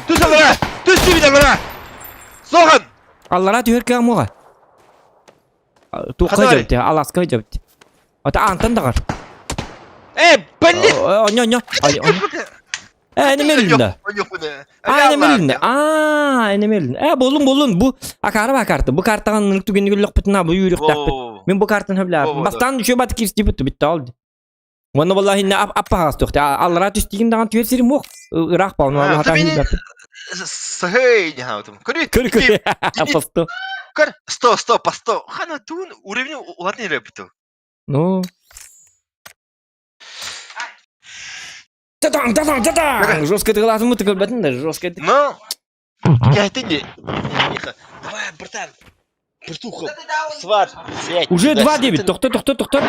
Түс аллара! Түс диэбит аллара! Соҕан! Аллара түһэр кыаҕым уоҕа. Туохха дьэбит, аласка дьэбит. Ата аантан даҕар. Э, блин! Онньо, онньо. Э, энемелинде. А, энемелинде. А, энемелин. Э, болун, болун. Бу акары ба карта. Бу картаҕын ынырык түгенигэр өлөхпүтүн бу үүрүхтээхпит. Мин бу картаны сөбүлээбин. Бастаан үчүгэй бат киирсибит бүттэ ол. Уонна буоллаҕа иннэ аппаһаас туох аллараа түстигин даҕан түһэр сирим уох ыраах баҕын хатаан Сахэй хаатым. Көрү. Көр көр. Посто. Көр. Сто, сто, посто. Хана туун уровень улатын эрэ Ну. Та-дан, та-дан, та-дан! Жестко тыгылаатым тыкылбатын да, жестко. Ну, я это не. Давай, братан. Братуха, сват, сядь. Уже 2-9. Тохто, тохто, тохто.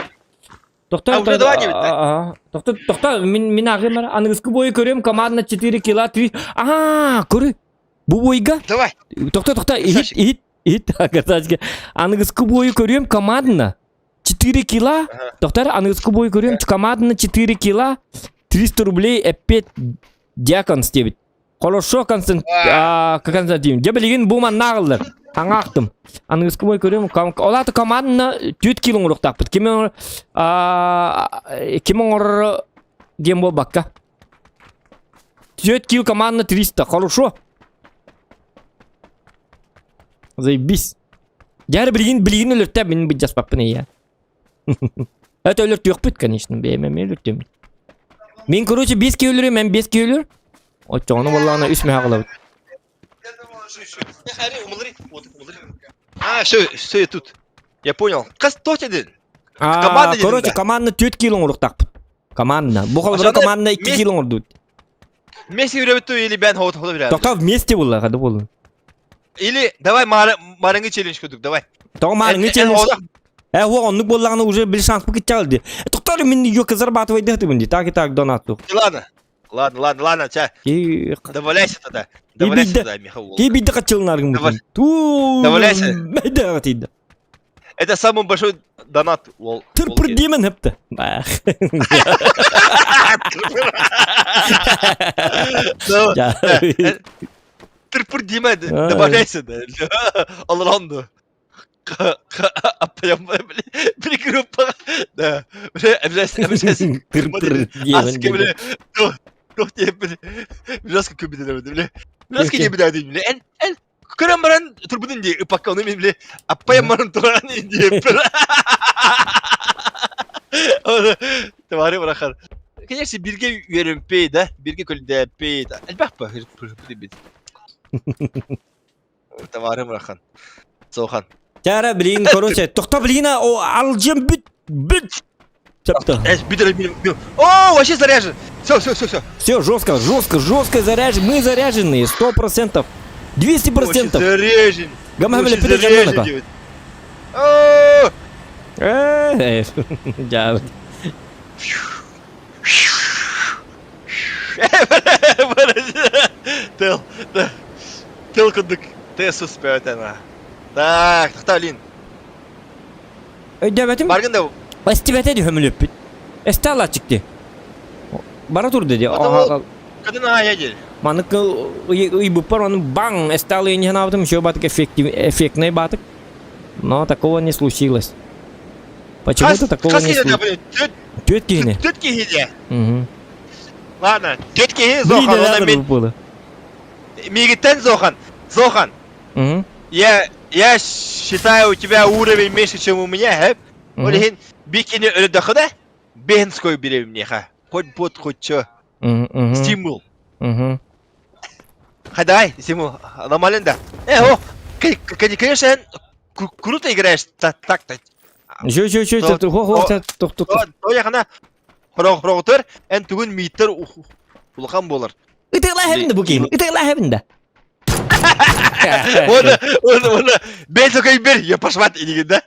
Тохто, А, уже 2-9, да? Тохто, тохто, мин мин ағым аныгыскы бойы көрөм, командна 4 кила 3. А, көрү. Бу бойга. Давай. Тохто, тохто, ихит, ихит, ихит, красавчик. Аныгыскы бойы көрөм, командна 4 кила. Тохтар, аныгыскы бойы көрөм, командна 4 кила 300 рублей опять дьякон стебит. Хорошо, Константин. Дьэ билигин бу манна аҕыллар. Аҥаахтым. Аныгыскы бой көрүм. Ол аата командна түөрт кило оҥоруохтаахпыт. Ким ким оҥорор диэн буолбакка. Түөрт кило командна 300. Хорошо. Заебись. Дьэ билигин билигин өлөртө мин быдьаспаппын ийэ. Это өлөртүөхпүт, конечно, бэйэм эмиэ өлөртүөм. Мин, короче, 5 киһи өлөрүм, эн 5 киһи өлөр. Оччоҕуна буоллаҕына үс мөһө аҕалабыт. А, все, все, я тут. Я понял. Хас точ один. А, короче, команда 4 кило оҥоруохтаахпыт. Команда. Бу холобура команда 2 кило оҥордубут. Вместе үрөбүттүү или бэн хоот хоот билэр. Тоқтоо вместе буолла, хады буоллун. Или давай марыңы челлендж курдук, давай. Тоҕо маарыҥы челлендж? Э, уох, оннук буоллаҕына уже били шанспыт киччаҕыл дии. Тоқтоо мин ёка зарабатывайдыхтыбын дии. Так и так донатту. Ладно. Ладно, ладно, ладно, ча. Добавляйся тогда. Добавляйся тогда, Михаил. Ки бидде качылнаргын. Ту. Добавляйся. Мэдэ Это самый большой донат. Ол. Тырпыр деймін хепті. Тырпыр деймін, добавляйся да. Алранды. Били группа. Да. Тырпыр деймін. Туох диэппин Бляска көбүтэлэр били. Бляска диэбит били. Эн эн көрөн баран турбутун дии ыпакка ону мин били аппайан баран туран диэппин. Товары барахар. Конечно, бирге үөрэмпей да, бирге көлдөөппей да. Элбэх ба бит. Товары барахан. Сохан. Чара, блин, короче, тохто, блин, о, алжым бүт, бүт. Чапта. О, вообще заряжен. Все, все, все, все. Все, жестко, жестко, жестко заряжен. Мы заряженные, 100%. 200%. Заряжен. Гамма заряжен. Э, дьэ. Тыл, тыл курдук тесус пөтена. Так, тахта Өйдөөбөтүм. Баргын да. Эстибэтэ ди хөмүлүппүт. Эсте алааччыкты. Бара турду ди. Кадын аая дир. Манык ыйбыппар оны баң эсте алыйын ханабытым еще батык эффектный батык. Но такого не случилось. Почему-то такого не случилось. Түөт киһини. Түөт киһини. Ладно, түөт киһи Зохан, она мен... Мигиттен Зохан. Зохан. Я, я считаю, у тебя уровень меньше, чем у меня, э? Ол иһин бикини өлөдөхүнэ бэһинской бирэбим миэхэ. Хоть бот, хоть чё. Стимул. Хадай, стимул. Нормально да. Э, о, конечно, круто играешь так-то. Жо, жо, жо, хо, хо, тох, тох. Тояхана хороготор, эн тугун мииттер улахан буолар. Ытыглаа да бу киһи. Ытыглаа да. Он, он, он, бей такой бер, я пошват и да?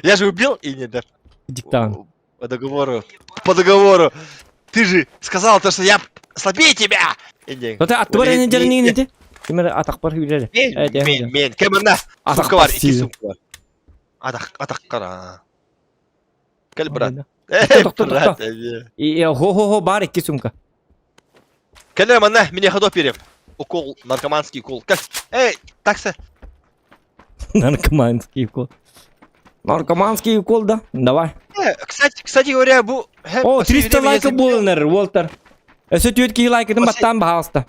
Я же убил и не да. Диктант. По договору. По договору. Ты же сказал то, что я слабее тебя. Это аттыбар неделя не Кимер атахпар хүләр. Мен, мен, кемерна. Сумка бар, икки сумка бар. Атах, атахкар. Кел, брат. Тоқта, тоқта. Хо-хо-хо, бар икки сумка. Кэлэр манна, мне ходок берем. Укол, наркоманский укол. Эй, такса. Наркоманский укол. Наркоманский укол, да? Давай. Кстати, кстати говоря, бу... О, 300 лайков было, Уолтер. Өсө түөрт киһи лайкытын баттаан баһаалыста.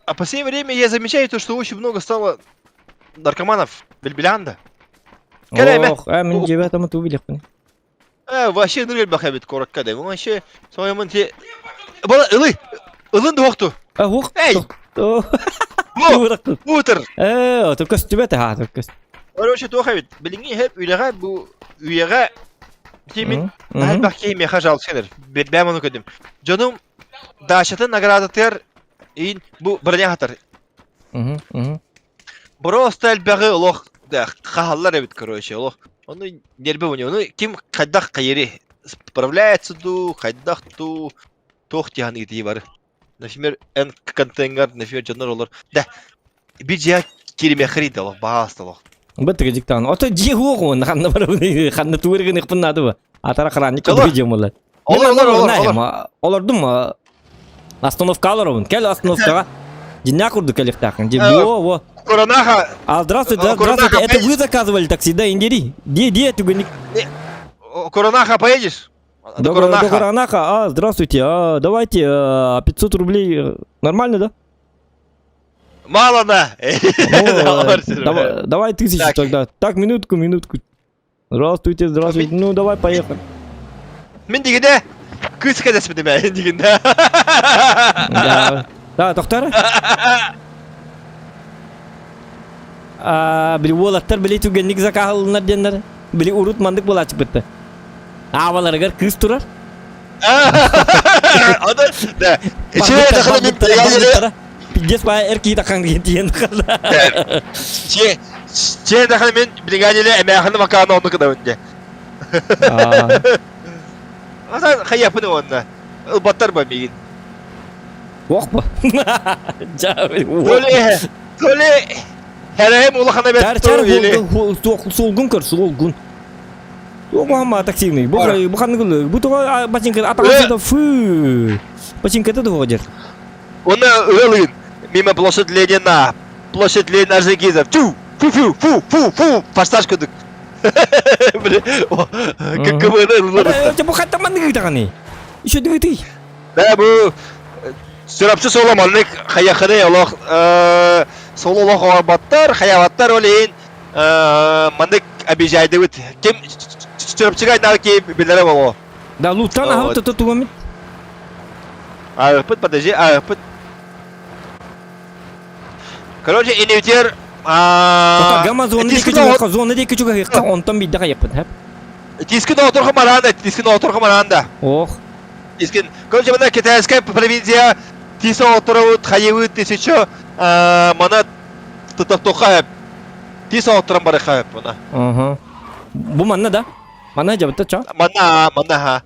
А в последнее время я замечаю то, что очень много стало наркоманов Бельбелянда. Ох, э, мин дьиэбэ тамы туу билиэхпин. Э, вообще ныр бахабит коротко да. Вообще, своему те... Бала, ылы! Ылын дуохту! Э, хух! Эй! Бу! Бутер! Э, то көстүбэт ха, то көст. Короче, туохабит. Билиҥҥи хэп үлэҕэ бу үйэҕэ тимин наһайбах киһи миэхэ жалсыныр. Бэм ону көрдүм. Дьонум дачатын наградатыгар иин бу броня хатар. Просто элбэҕи олох хаһаллар эбит короче олох. Ону нербе уни. Ону ким хайдах хайыри справляется ду, хайдах ту туох тиһан итии бары. Например, эн контейнер, например, дьоннор олор. Да, бир дьиэ киримэхри да олох, баҕаста олох. Бытыгы диктан. Ото дьиэ хуоҕун ханна барабын ханна туыргын наады ба. Атара хранник Чоло. видео молар. Олор, олор, олор, олор. Олордум. Остановка олоробун. Кел остановкаға. Дьиҥнээх курдук кэлиэхтээххин. Дьи во во. Коронаха, А здравствуйте, здравствуйте. Это вы заказывали такси, да, индери? Где, где түгэнник? Коронаха поедешь? До Коронаха. Коронаха. А, здравствуйте. А, давайте 500 рублей. Нормально, да? Мало на. Ну, давай, давай тысячу Так. тогда. Так, минутку, минутку. Здравствуйте, здравствуйте. Ну, давай, поехали. Мин дигиде кыыс кэдэспитим ээ дигинде. Да, да, доктор. А, били уолаттар били түгэнник закаһылыннар диэннэр. Били урут маннык буолааччыппытта. Аабаларыгар кыыс турар. Аны да. Ичээ дахана мин Бандыттара. Пиздец баа эр киһи такан тиийэн хаалла. Че че дахана мин бригадиле эмээхини макааны онну кыдабын де. Асан хайапын онна. Ылбаттар ба мигин. Ох ба. Төле төле Херэм улахана бет. Чар чар суолгун көр суолгун. Оҕо таксиный. Бу бу ханнык бу тоҕо бачинка атаҕын фу. Бачинката да хоҕо Оны ылын. Мимо площадь Ленина. Площадь Ленина Аржегизов. Тю! Фу фу фу фу фу. Форсаж курдук. Бля, КВН ылын. Бу хатта маннык даҕаны. Еще дыгытый. Да бу Сүрапчы соло маннык хайахыны олох соло олох оҕорботтор, хайабаттар ол иһин маннык обижайдыбыт. Ким Сүрапчыга айнаар ки билэрэ боло. Да луттан аһабыт то тугамит. Арыппыт, подожди, арыппыт. Короче, инвитер Ото гамма зона диэки чугаһыахха, зона диэки чугаһыахха, онтон биирдэ хайыппыт, хэп. Тискин оторго мараанда, тискин оторго мараанда. Ох. Тискин, короче, мына китайская провинция тис оторобут, хайыбыт, тисичо, мана тотоха тис оторон барыха мына. Ага. Бу манна да? Манна жабыта ча? Манна, манна ха.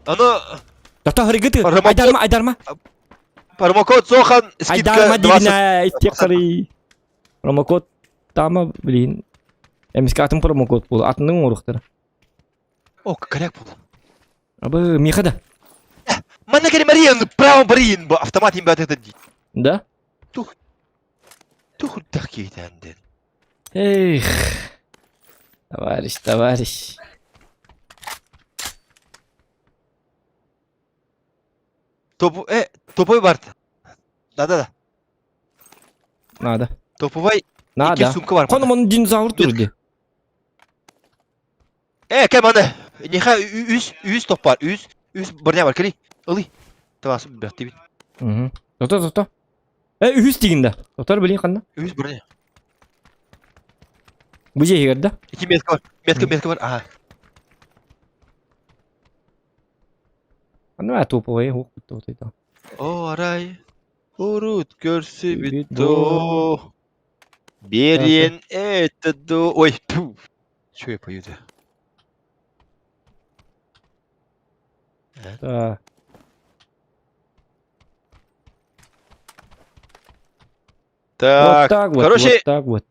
Аны Тото харыгыты. Айдарма, айдарма. Промокод Зохан, скидка Айдарма 20. дибина, истеккары. Промокод тама, блин. Эмискэ атын промокод буолу, атыннык оҥоруохтара. О, коряк буолла. Абы, миэхэ да. Манна кэри Мария, право барыйын бу автомат им баатыта дии. Да? Тух. Тух дах кейтәнден. Эх. Товарищ, товарищ. Топу, э, топовой барт. Да-да-да. Надо. Топовой Надо. икки сумка бар. Хоном он динозавр турди. Э, кем аны? Неха үс, үс топ бар, үс, үс броня бар, кели. Ылый. Тавасы бәхти бит. Угу. Тото, тото. Э, үс дигин да. Тотор билин ханна. Үс броня. Бу же да? Ики метка бар. Метка, метка бар. Ага. Аны топовый, хук бит О, арай. Урут көрсүбүт до. Берен это до. Ой, тьфу. Чё я пою-то? Да. Так, вот так вот, короче, вот так вот.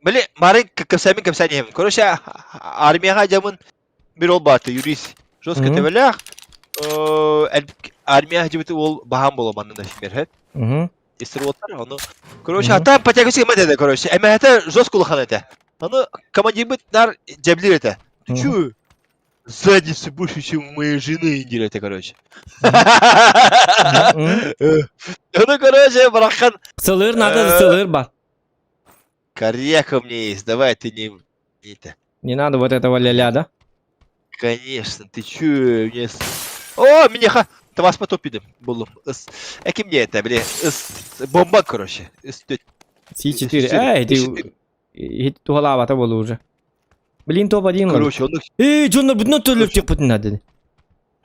Били, мары кэпсэми кэпсэниэм. Короче, армияҕа дьамын бир ол бааты, юрист. Жестко тэбэлээх. Армия дьыбыты ол баһаам буола манна например, хэт. Истер ону. Короче, а там потягуси эмэ короче. Эмэһэтэ жестко улахан этэ. Аны командирбыт нар дьэблир этэ. Ты чё? Задницы больше, чем у моей жены, диир этэ, короче. Ну, короче, барахан. Сылыр надо, сылыр бар. Коряк у меня есть, давай ты не... Это. Не надо вот этого ля-ля, да? Конечно, ты чё, мне... О, меня ха... Тавас потопидым, буллум. Эки мне это, бля, бомба, короче. С4. Эй, ты... Ит туһалаабата буолу уже. Блин, топ-1. Короче, он... Эй, дьоннор бүтүн төлөп текпитин надо.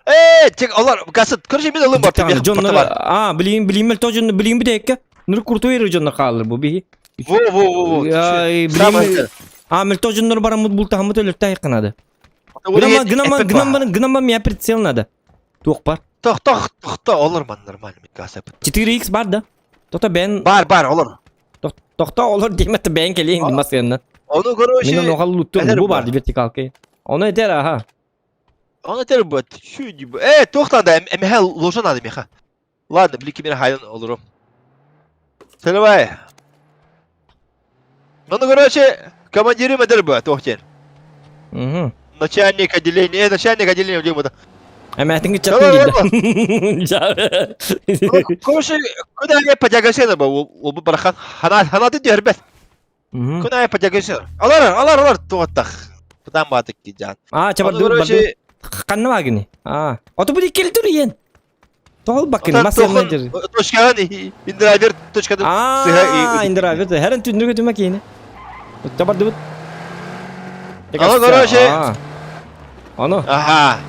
Э, тек олар гасыт, короче, мен ылым бар, Дьоннор, а, блин, блин, мел тоже, блин, битекке. Нур куртуйры дьоннор хаалыр бу биһи. Во, во, во, во. Ай, блин. А, мел тоже дьоннор бараммыт бултаһаммыт өлөртө айыкканады. Гынама, гынама, гынама, гынама, меня прицел надо. Туох бар. Тох, тох, тохто, олор ман нормально, мен гасып. 4x бар да. Тото бен. Бар, бар, олор. Тохто олор диэмэтэ бэйэн кэлиэҥ ди массыаннан. Ону короче. Мин ону халлуттум бу бар ди вертикалка. Ону этэр аха. Ону этэр бу. Чү ди бу. Э, туохтан да эмэхэ ложа надо меха. Ладно, били кимер хайын олорум. Сэлэвай. Ну, короче, командирым этэр бу, туох диэн. Угу. Начальник отделения, начальник отделения где бу. Эмээтин кыччаттын киирдэ. Короче, куда я подягасена бу, ол бу барахан ханаты дербет. Куда я подягасена. Алар, алар, алар туаттах. Пытан баатык кижан. А, чабар барды. Ханна багини. А, ото бу кел туриен. Тоғыл бакын, масырна жер. Точкадан индрайвер точкадан. А, индрайвер. Хәрен түндүгө түмә кийини. Чабарды бут. Аны, короче. Аны. Ага.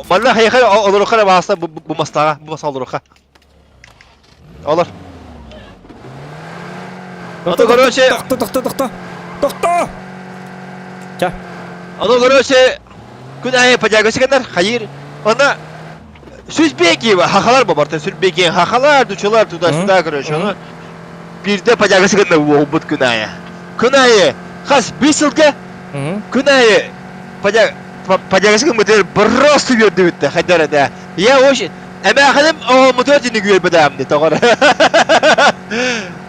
Манна хайхай олоруха бааса бу мастаға, бу маса олоруха. Олор. Аны, короче. Тохто, тохто, тохто. Тохто! Ча. Аны, короче, күн айы подягасыгандар, хайыр. Ана Сүзбеки хахалар бу барта, Сүзбеки хахалар, дучалар туда-сюда, короче, аны бирде подягасыгандар буолбут күн айы. Күн айы хас бир сылга күн айы подягасыган просто үөрдүбүттэ хайдар этэ. Я очень эмээхиним оҕоммутугар дьиник үөрбэтэҕим тоҕор.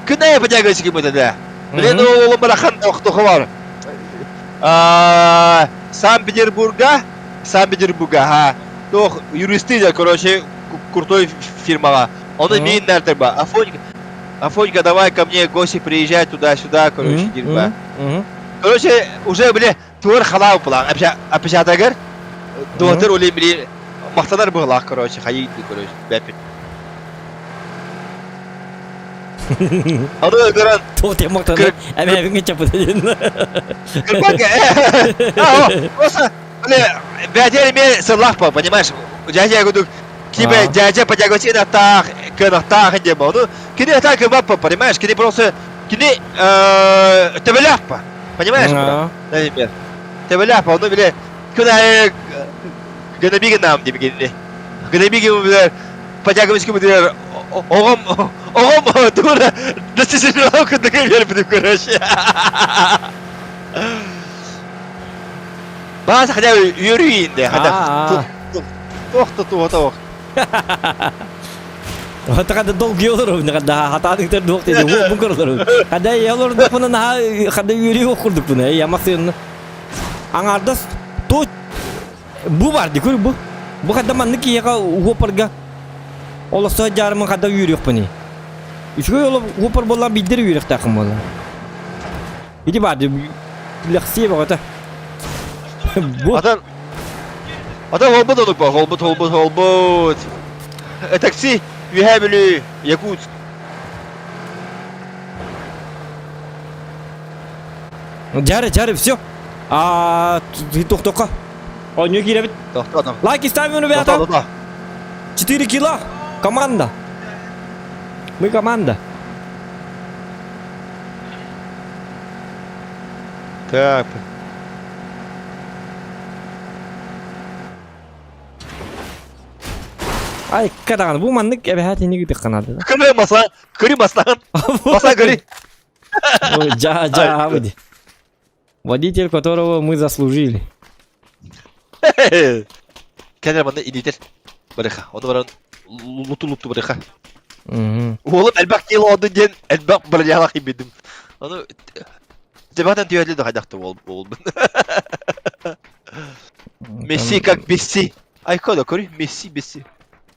Күн айы подягасыгыммыт этэ. Блин, оҕолум барахан тохтоху бар. Санкт-Петербурга, Санкт-Петербурга, ха, туох юристы да, короче, крутой фирмаҕа. Ону миин нартырба. Афонька, Афонька, давай ко мне гости приезжай туда-сюда, короче, дирба. Короче, уже, бля, туор халаа упулаах. Опечатагар, дуотар ули, били, махтанар быһылаах, короче, хайыы, короче, бэппит. Аны көрөн Туох диэн мактанар? Эмээбиҥ чапыта диэн. Кырбака, э. Просто, бля, бэдэр эмиэ сыллаах по, понимаешь? Дядя кудук кибе дядя подяготина таах, кынахтаах диэн бо. Ну, кини это кыбаппа, понимаешь? Кини просто кини төбөлөөх по. Понимаешь? Например. Төбөлөөх по, ну, бile күн аайы гынабигин нам диби кини. Гынабигин билер подяговичка билер оҕом оҕом тугуна да курдук биэрбитим короче. Бааса хотя бы үөрүү иинде хотя туох да туох туох. Хата долгий олору, хада хатаадыктар дуох диде, бу көрөлөр. Хада я олордук буна наха хада үөрүү окурдук буна, я масыын. Аңардас то бу бар ди көр бу. Бу хада маннык киһиэхэ уопарга олохсо дьаарымын хада үөрүөхпүнүй. Үчүгэй олох уопар буоллар биирдэр үөрүөхтээххин буолла. Ити бар ди лэхсиэ бөҕөтө. Бу Атын Атын холбут онук ба, холбут, холбут, холбут. Такси, Үөһээ Бүлүү, Якутск. Жары, жары, все. А, тохтоққа. Ойнуу киирэбит. Тохтоо, Лайки ставим, ребята. 4 кило. Команда. Мы команда. Так. Ай, кадаҕан бу маннык эбэһээт инник ытыхханаады. Көрө маса, көрү масаан. Маса көрү. Жа, жа, выйди. Водитель, которого мы заслужили. Кэлэр манна инитер. Барыха. Ону баран луту луту барыха. Уолум элбэх кило оду диэн элбэх бырыйалах имбидим. Ону Тебатан түһэлли да хайдахты уол уолбун. Месси как Месси. Айко да көрүй Месси Месси.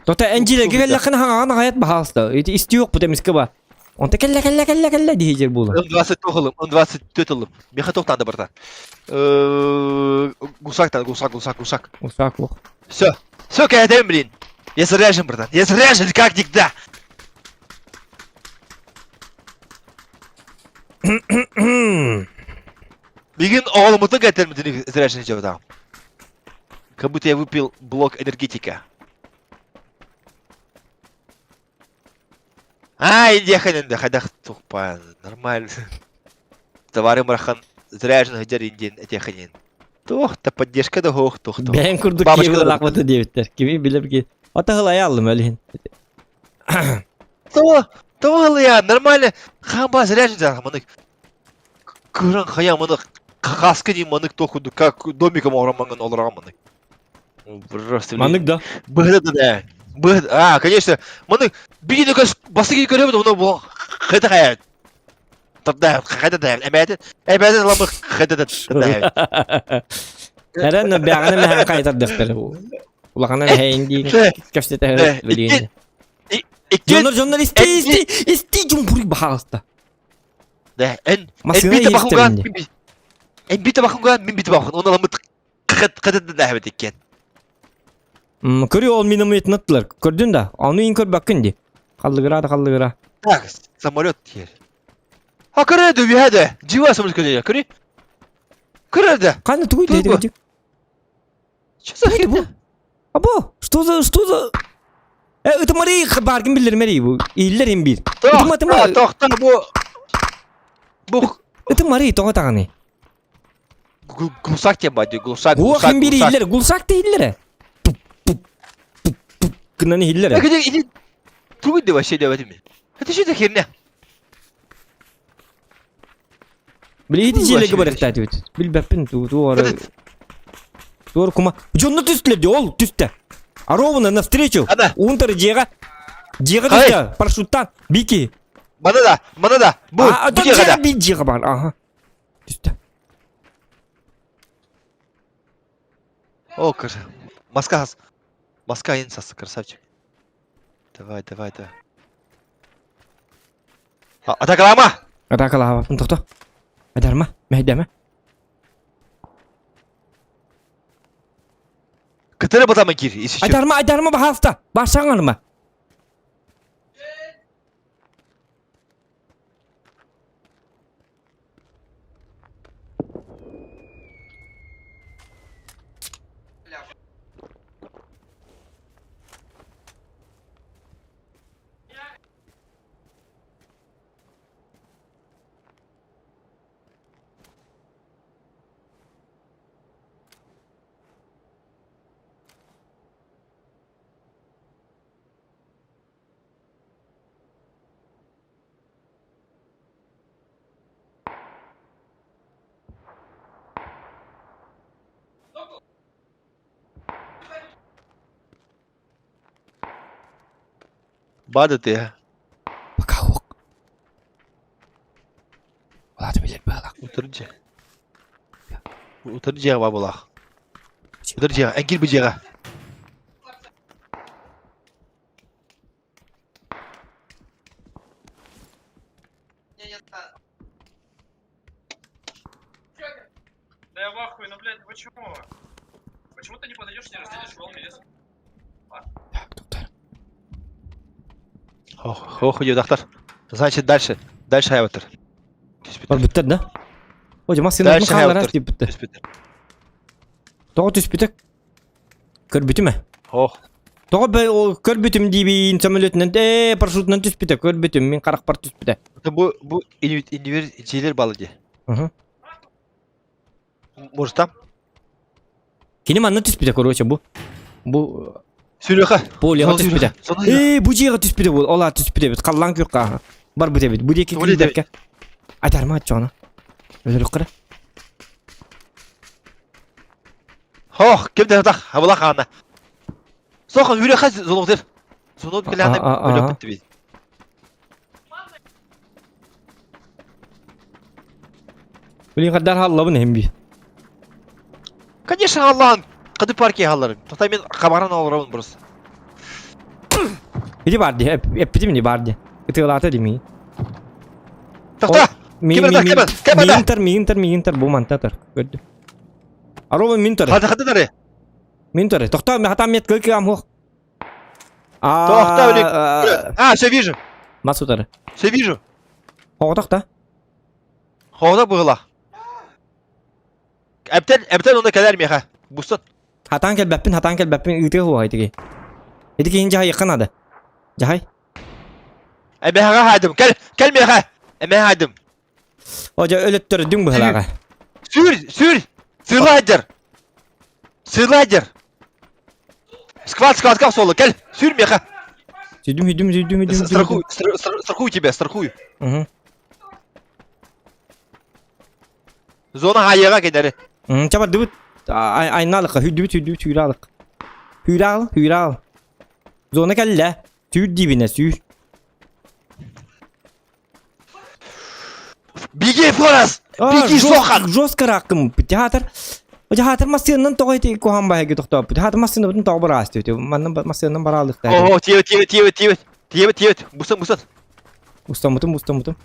Тота энжилерге келлэххин хаҥаҕын аҕайат баһаалыста. Ити истиох бу эмискэ ба. Онто кэллэ кэллэ кэллэ кэллэ диһи буолар. Он 20 ылым, он 24 ылым. Меха тоқтанды братан. Гусак гусак, гусак, гусак. Гусак лох. Все, все, кәдем, блин. Я заряжен, братан. Я заряжен, как никогда. Бүгүн оҕоломмутун кэтэрмитин заряжен дьабытаҕым. Как будто я выпил блок энергетика. А, индиэхэнэн да хайдах тухпаан, нормально. Товарым ырахан заряжен сылдьар индиэн этиэхэнин. Туох да поддержка да суох туох да. Бэйэҥ курдук Бабочка киһи да лаахпыта диэбиттэр. Кими билэр ки. Ата хылайа аллым өлүһүн. Того, того хылыйа, нормально. Хаан заряжен зарах манык. Кыран хая манык хаска дии манык туох курдук как домиком оромаҥын олорон манык. Просто Маннык да. Быһыта да. Быһыт, а, конечно. Маны биир көс бастакы көрөбүт оны бу хыта хайа. Тарда хайда да эмээтин эмээтин ламы хайда да да. Эрэн бэҕэни мэһэн кайтардахтар. Улахана мэһэйин дии кэпсэтэ билигин. Икки Дьоннор дьоннор исти исти исти дьумпуруй баһаалыста. Да, эн Массыына эн бите бахуган иһистеринди. эн бите бахуган мин бите бахун оны ламы хыт да эбит иккен. Көрү ол минометин аттылар. Көрдүн да. Аны ин көрбөккүн ди. Халлыгыра да халлыгыра. Так, самолет теперь. А көрөдү үһәдэ. Жива самолет көрөдү. Көрү. Көрөдү. Каны тугуй Тугу? деди. Что за херня? Або, что за, что за? Э, ытымары баргын билдирмери бу. Иллер им бир. Тох, Ытыма, ытыма. тохта бу бу Ытымары тоҕо таҕаны. глусак тем бади, глусак, Гуах глусак, им бир глусак. иллер, гулсак да иллер. Туп, туп, туп, туп. Гынан иллер. Э, где, иди, тугу да вообще давайте мне. Это что за херня? Билети Тугу дьиэлэргэ вообще барыахтаатыбыт. Билбэппин ту туора. Этот, Туора кума. Дьонно түстүлэр дии, ол түстэ. А ровно навстречу. Ана. Унтер дьиэҕэ. Дьиэҕэ Хай. түстэ. Парашюттан. Бики. мана да, мана да, бу, А, бу а дьиэҕэ да. дьиэҕэ биир дьиэҕэ бар. Ага. Түстэ. О, красавчик. Маска, маска инсас, красавчик. Давай, давай, давай. А, атакалама! Атакалаабаппын тохто. Айдарма, мэһэйдэмэ. Кытары батама кир, если что. Айдарма, айдарма баһааста. Барсаҥ арма. Бады ты. Пока ук. Улааты билэр баалах. Утыр дьэ. Утыр дьиэҕэ ба булах. Утыр дьиэҕэ. Эн киир бу дьиэҕэ. Да я в ахуе, ну блядь, почему? Почему ты не подаешь, не разделишь волны лес? Так, доктор. Ох, ох, доктор. Значит, дальше. Дальше хайватыр. Барбыттар да? Ой, массыына Дальше хаалара хайватыр. тииппиттэр. Түспүттэр. Тоҕо түспүтэ? Көрбүтүм ээ. Ох. Тоҕо бэ ол көрбүтүм диибин самолетунан ээ парашютунан түспүтэ көрбүтүм мин харахпар түспүтэ. Бу бу инвер дьиэлэр балы дии. Мгм. Может там? Кини манна түспүтэ короче бу. Бу Сүрүхэ. полеға түспүтэ. Соны Ээ бу дьиэҕэ түспүтэ бу. Ол аат түспүтэ эбит. Халлаан күөххэ барбыт эбит. Бу диэки Тугу диэбит? киирбэккэ. Айтарма отчоҕуна. Өлөрүк Хох, ким да тах, абыла хаана. Соха үрөхэ зонуктыр. Зонут билэхэ өлөппүт бит. Блин, хаддар халлабын эһим би. Конечно, Аллаһын кыды парке халларым. Тоқтай мен хабаран олоробун просто. Иди бар ди, эппитим ди бар ди. Ытыалаата ди ми. Тоқта! Ким ким ким Миин тар, миин тар, миин тар, бу манта тар. Көрдү. Арова мин тар. Хады хады тары. Мин тар. Тохтоо, мен хатам мет кылкы ам хух. Тохтоо, блин. А, все вижу. Мас утары. Все вижу. Оҕотох да? Хоҕото быһыла. Эптен, эптен онно кэлэр миэхэ. Бустан. Хатаан кэлбэппин, хатаан кэлбэппин ыытыа хуоха итиги. Ити киһин дьаһайыахха наада. Дьаһай. Эмэхэҕэ хаайдым. Кэл, кэл миэхэ. Эмэхэ хаайдым. О, дьэ өлөттөрдүҥ быһылааҕа. Сүр, сүр. Сыылайдер. Сыылайдер. Сквад, сквад, как соло. Кэл, сүр миэхэ. Сүдүм, сүдүм, сүдүм, сүдүм. Страхую, страхую тебя, страхую. Угу. Зона хайыга кенери. Чэ бардыбыт. Айналык, хүдүбүт, хүдүбүт, хүүралык. Хүүрал, хүүрал. Зона кэллэ. Түүр диибинэ, сүүр. Беги, Форес! Беги, Сохан! Жестко ракым. Театр. Театр массыыннан тоҕо ити куһаан баһыгы тохтооппут. Театр массыынабытын тоҕо бараас диэбит. Манна массыыннан бараалыктаа. Ого, тиэбит, тиэбит, тиэбит, тиэбит. Тиэбит, тиэбит. Бусан, бусан. Устаммытым, устаммытым.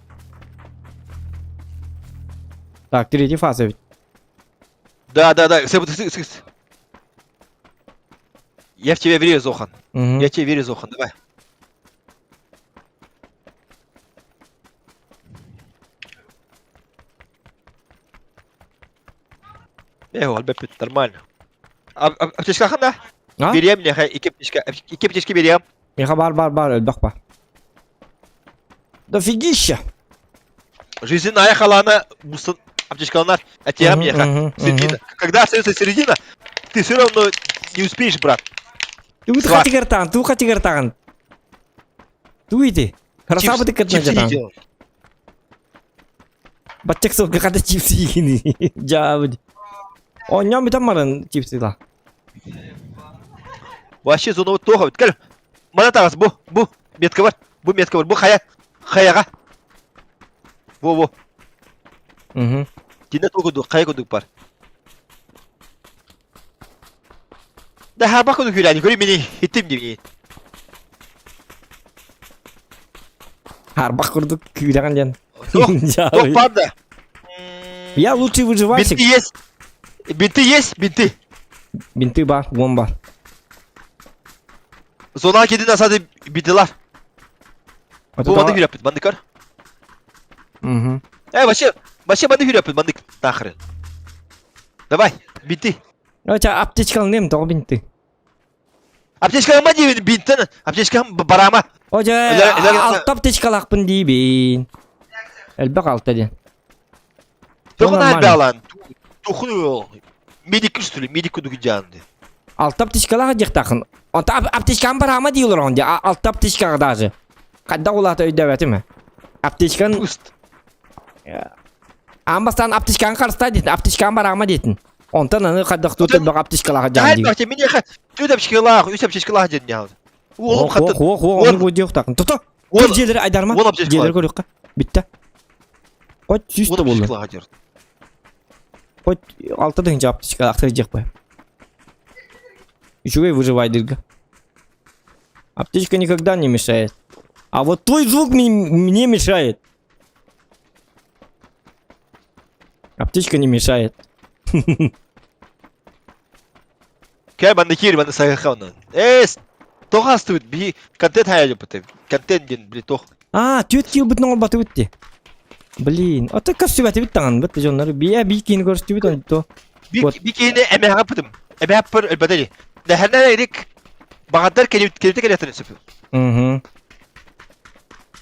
Так, третья фаза ведь. Да, да, да. Я в тебя верю, Зохан. Угу. Я тебе верю, Зохан. Давай. Э, альбеппит, нормально. Аптечка ханда? А? Берем, меха, икки аптечка, икки аптечки берем. Меха бар, бар, бар, өлбөх бар. Дофигища! Жизненная халана, мусын, аптечкаланар, атеам меха. Середина. Когда остается середина, ты все равно не успеешь, брат. Тугу хатигартаан, туу хатигартаан. Тугу ити? Красава кытна жатаан. Баччак сылгы хата чипсы игини. Жаабыд. Онньон бүтэн баран чипсы ла. Вообще зона вот тоха. Кел. Мана тагас бу, бу метка бар. Бу метка бар. Бу хая. Хаяга. Бу бу. Угу. Динэ тугу хая кудук бар. Да хаба кудук күләни. Көрі мени иттим дибни. Харбах курдук күүрәгән диэн. Тох, тох бар да. Я лучший выживальщик. Бинты есть. Бинты есть, бинты. Бинты бар, вон бар. Зона кедин асады бинтылар. Бу манды хүрәппит, манды көр. Угу. Э, вообще, вообще манды хүрәппит, манды нахрен. Давай, бинты. Оча аптечкаланыам тоҕо бинты. Аптечкаҕа диибин бинтен, аптечкам барама. Ожа алта аптечкалаахпын диибин. Элбэх алта диэн. Тоҕо албаалаан тухун медик үстүлү, медик кудук жаанды. Алта аптечкалаах диэхтаахын. Онто аптечкам барама дии олороҕун дии. Алта аптечкаҕа даже. Хайдах улаата өйдөөбөтүм. Аптечкан Пуст. Аан бастаан аптечканы харыстаа диэтин, аптечкам барама диэтин. Онтон аны хайдах туут элбэх аптечкалаах дьаан дии. Миниэхэ түөрт аптечкалаах, үс аптечкалаах диэн дьаһал. Уолум хаттын. Ох, ох, ох, ону диэх тахын. Тото. Уол Дьиэлери айдарма. Уол аптечка. Дьиэлери көрүөххэ. Бүтте. Хоть сүүс да буолла. Хоть алта тыһыынча аптечка ахтар бай. Үчүгэй выживайдырга. Аптечка никогда не мешает. А вот твой звук мне мешает. Аптечка не мешает. Кэ манна киир манна сайыха онон. Эс тоҕо астыбыт биһи контент хайа Контент диэн били тох. А, түөт киилбитин оҥорботубут дии. Блин, ото көрсүбэтибит даҕаны бит дьоннор бия би киини көрүстүбүт онто. Би киини эмэҕэ пытым. Эмэхпэр өлбөтө дии. Дэһэнэ эрик баҕардар келибит келибит келетин сөп. Угу.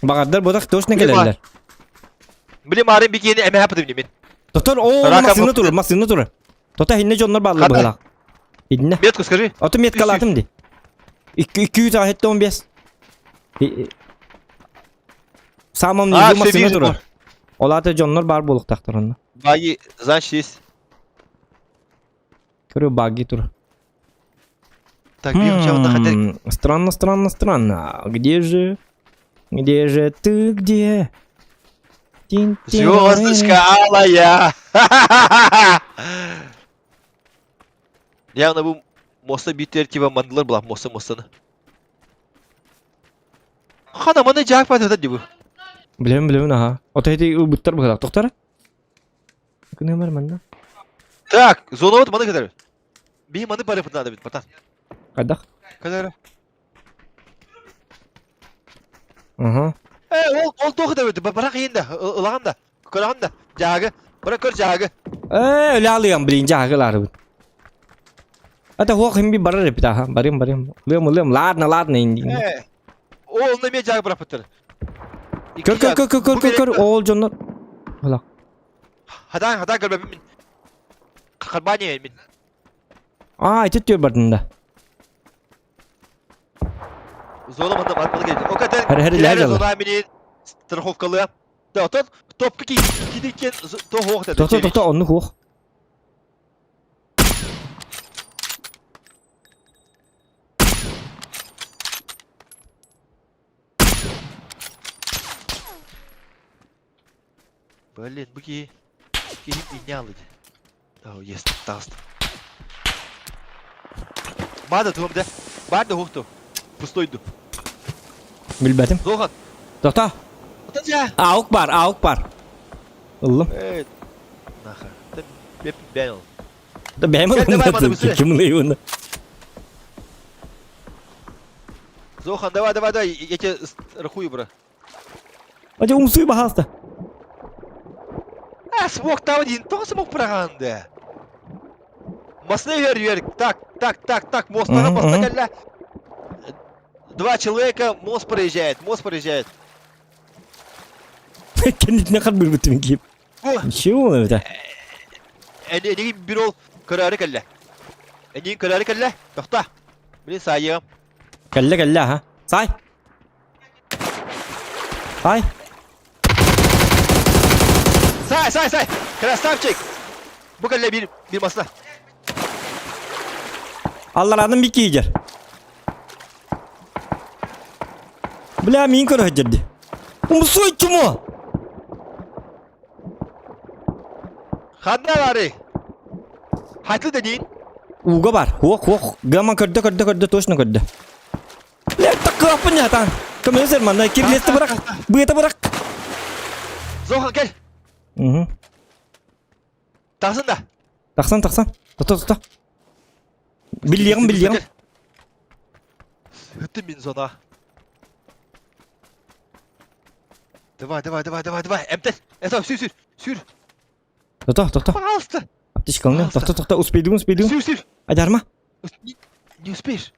Баҕардар бодах точно келеллер. Били марын би киини эмэхэ пытым димин. Тотор о массыына турар, массыына турар. Тота хинне дьоннор бааллар быһалаах. Инне. Метку скажи. Ото меткалаатым ди. 215. Самом низу массыына турар. Ол аата дьоннор баар буолуохтаахтар онно. Баги, значит, есть. Көрө баги тур. Так, Странно, странно, странно. Где же? Где же ты, где? Звездочка алая! Явно бу моста битер типа мандылар була моста мостаны. Хана маны жаак патата ди бу. Билем билем аха. Ото эти ылбыттар быһылаах тохтара. Күнүмэр манна. Так, зона вот маны кытары. Би маны бары надо бит, братан. Хайдах? Кытары. Ага. Э, ол ол тоғы да өтті, бірақ енді, ылаған да, көраған да, жағы, бірақ көр жағы. Э, өле алыам, блин, жағы бит. Это хуох им би барар эпит, аха, барым, барым. Лым, лым, ладно, ладно, инди. Э, ол неме жағы бірақ бітір. Көр, көр, көр, көр, көр, көр, көр, ол жоннор. Ала. Хадан, хадан көрбөпүн мин. Карбани мин. А, ити түр бардын да. Зона мында мында келди. О катер. Хәр, хәр, ләр Зона мени страховкалы. Да, тот топка ки кидикен то хох да. Тохто, тохто, онну хуох. Блин, бу ки ки меня алды. О, есть, таст. Бада туым да. Бада хохту. Пустой ду. Билбэтим. Зохан. Тохто. Отажа. Аук бар, аук бар. Ыллым. Э, нахер. Ты беп бел. Да бэйм Кел, давай, маны быстрее. Ким лыйын. Зохан, давай, давай, давай, я тебе страхую, бро. Ача умсуй бахаста. А, смог там один, только смог проганды. Мосты вверх, вверх. Так, так, так, так, мост, Мгм, мост, мгм. ля. Два человека, мост проезжает, мост проезжает. Кендитine кар bir бүтүн кип. Бу, Чего это? эни эни бир ол көрөрү кэллэ. Эни көрөрү кэллэ. Тохта. Блин, сайым. Кэллэ кэллэ ха. Сай. Сай. Сай, сай, сай. Красавчик. Бу кэллэ бир бир масла. Алларанын bir кийдер. Бля, мин көрө жерди. Умсуй чумо. Ханна бары. Хатлы да дин. Уга бар. Хуох, хуох. Гаман көрдө, көрдө, көрдө, точно көрдө. Бля, таккапын я там. Көмөсөр манна кирлести бырак. Быта бырак. Зохан кел. Угу. Тахсын да. Тахсан, тахсан. Тохто, тохто. Биллиэгим, биллиэгим. Хөттүм мин зона. Давай, давай, давай, давай, давай. Эмтен. Это, сүр, сүр, сүр. Тохто, тохто. Пожалуйста. Аптечка алны. Тохто, тохто. Успейдим, успейдим. Сүр, сүр. Айдарма. Не, не успеешь.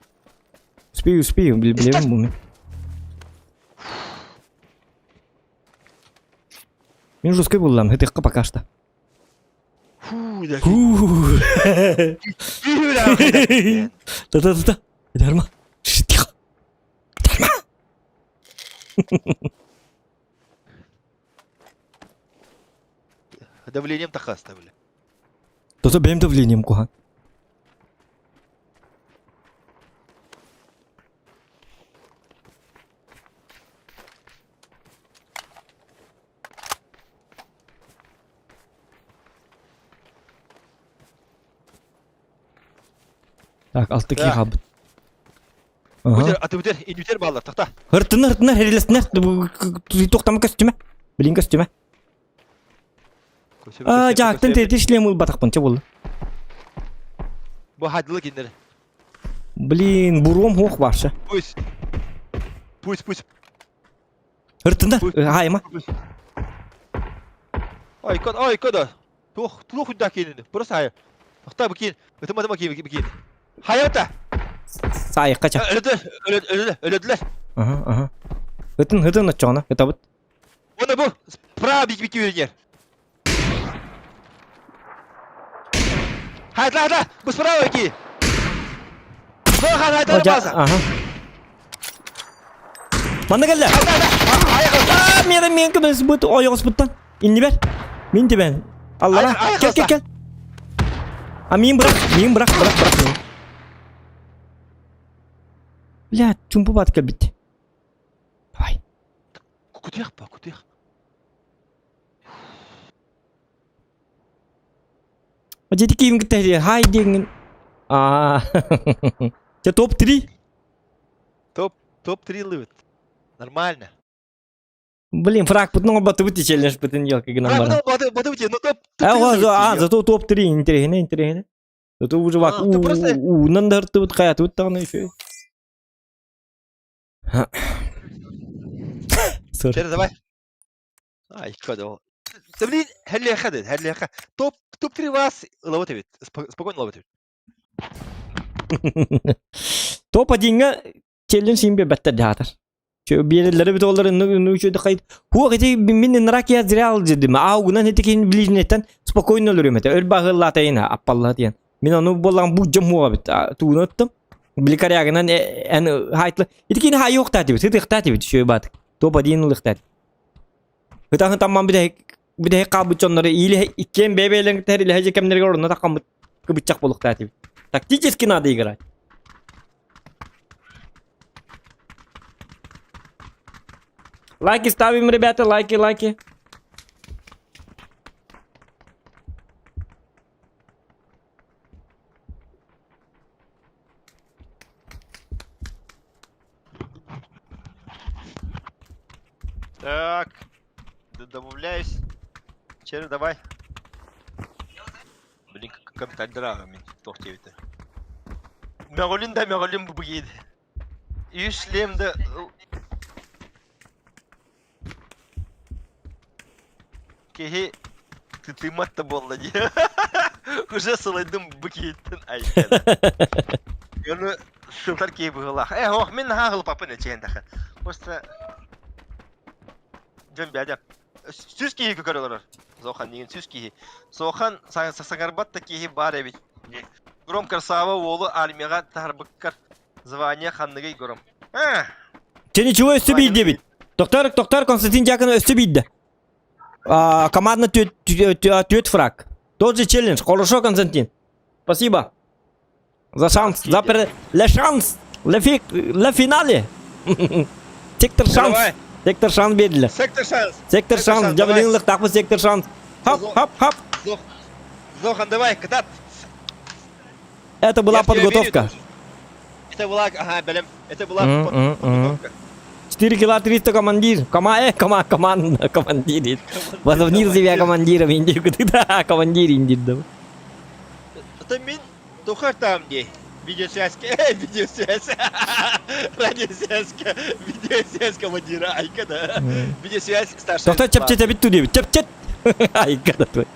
Успею, успею. Билем бу мен. Мин жесткой буллам, это пока что. Фу, да. Фу. Та-та-та-та. Айдарма. Шш, Тихо. Айдарма. Давлением таха оставили. То-то бэм давлением куха. Так, алты киһи хаалбыт. Бүтер, аты бүтер, инүтер баалар, тахта. Хыртынар, хыртынар, хэрилэстинэр, туохтама көстүмэ. Билин көстүмэ. Аа, жаактан третий шлем ылбатахпын, чэ буолла. Бу хадылы кинилер. Блин, буруом хуох барша. Пусть. Пусть, пусть. Хыртынар, хайма. Ой, код, ой, кода. Туох, туох удаа киинини. Просто хайа. Тохтоо бу киин. Ытыма ытыма киин, киин. Хайа Саайыкка ча. Өлөдүлэр, өлөдүлэр, өлөдүлэр. Аха, аха. Ытын, ытын оччоҕуна, ытабыт. Уонна бу справа бик бик үүнэр. Хайда, хайда, бу справа ки. Хайда, хайда, Ага. Манна кэллэ. Аа, миэрэ миэн көмөс бут ойоҕоспуттан. Иннибэр. Мин тибэн. Аллара. Кел, кел, кел. А мин бырах, мин бырах, бырах, бырах мин. Бля, чумпу бат кэлбит. Давай. Кутуях ба, кутуях. Дьэ киим кытта хай диэҥҥин. Аа. Чэ топ-3. Топ топ-3 лыбыт. Нормально. Блин, фраг пытын оҥорботубут челлендж пытын елка гынан баран. Батыбыт ну топ А, зато топ-3 интересно, интересно. Зато уже вак уунан да ыртыбыт хаятыбыт даҕаны еще. Сори. Давай. Ай, кадо. Да блин, хеллеха хеллеха. Топ топ-3 вас ловот эбит. Спокойно ловот эбит. Топ-1-ҥа челлендж иин биэрбэттэр дьаатар. Биэрэллэрэ бит олар ну үчү хайт. Хуох ити мин нрак я зря дедим. Аугунан ити кин ближнеттен спокойно өлөрүм этэ. Өл баһыллаатайына аппалла диэн. Мин ону боллан бу жом хуа бит. Тууну ыттым. Бликарягынан эн хайтлы. Ити кин хайуохта дибит. Сытыхта дибит шөй бат. Топ-1 ылыхта. Ытан ытамман бүтэһик бүтэһик хаалбыт дьоннору или иккиэн бэйэ-бэйэлэрин кытта илэһэ кэмнэригэр орунна таххаммыт кыбыччах буолуохтаах этибит. Тактически надо играть. Лайки ставим, ребята, лайки, лайки. Так, добавляюсь. Череп, давай. Блин, капиталь мин туох диэбитэ. Мөҕүлүн да мөҕүлүн бу быгиид. Үс шлем да Киһи тытыымат да буолла дии. Уже сылайдым бу киһиттэн айкада. Оны сылтар киһи быһыылаах. Э, ох, мин наһаа хылпаппын эчээн даха. Просто дьон бядя. Сүс киһи көрө олорор. Зохан деген сүс киһи. Сохан саҥарбат да киһи баар эбит. Гром красава уолу армияҕа таһарбыккар звание ханныгый Гром? А, Че ничего өссө биирдэ эбит. Доктор, доктор Константин Дьяконов өссө биирдэ. А, командно түөт фраг. Тот же челлендж. Хорошо, Константин. Спасибо. За шанс. За пер... Le шанс. Le, фи... Le финале. Сектор шанс. Давай. Сектор шанс бердилер. Сектор шанс. Сектор шанс. шанс, давай. Жабылыңлық сектор шанс. Хоп, хоп, хоп. Зохан, давай, катат. Это была Я в тебя подготовка. верю. Это была, ага, бэлэм. Это была М, м, м. подготовка. 4 кило 300 командир. Кома, э, кома, команда, командир. Возомнил себя командиром, индир. Да, командир, индир. да. Это мин тухар там где. Видеосвязь, э, видеосвязь. Радиосвязь, видеосвязь командира, айка, да. Видеосвязь старшая. Тоқта чапчет эбит диэбит. Чапчет. Айка да твой.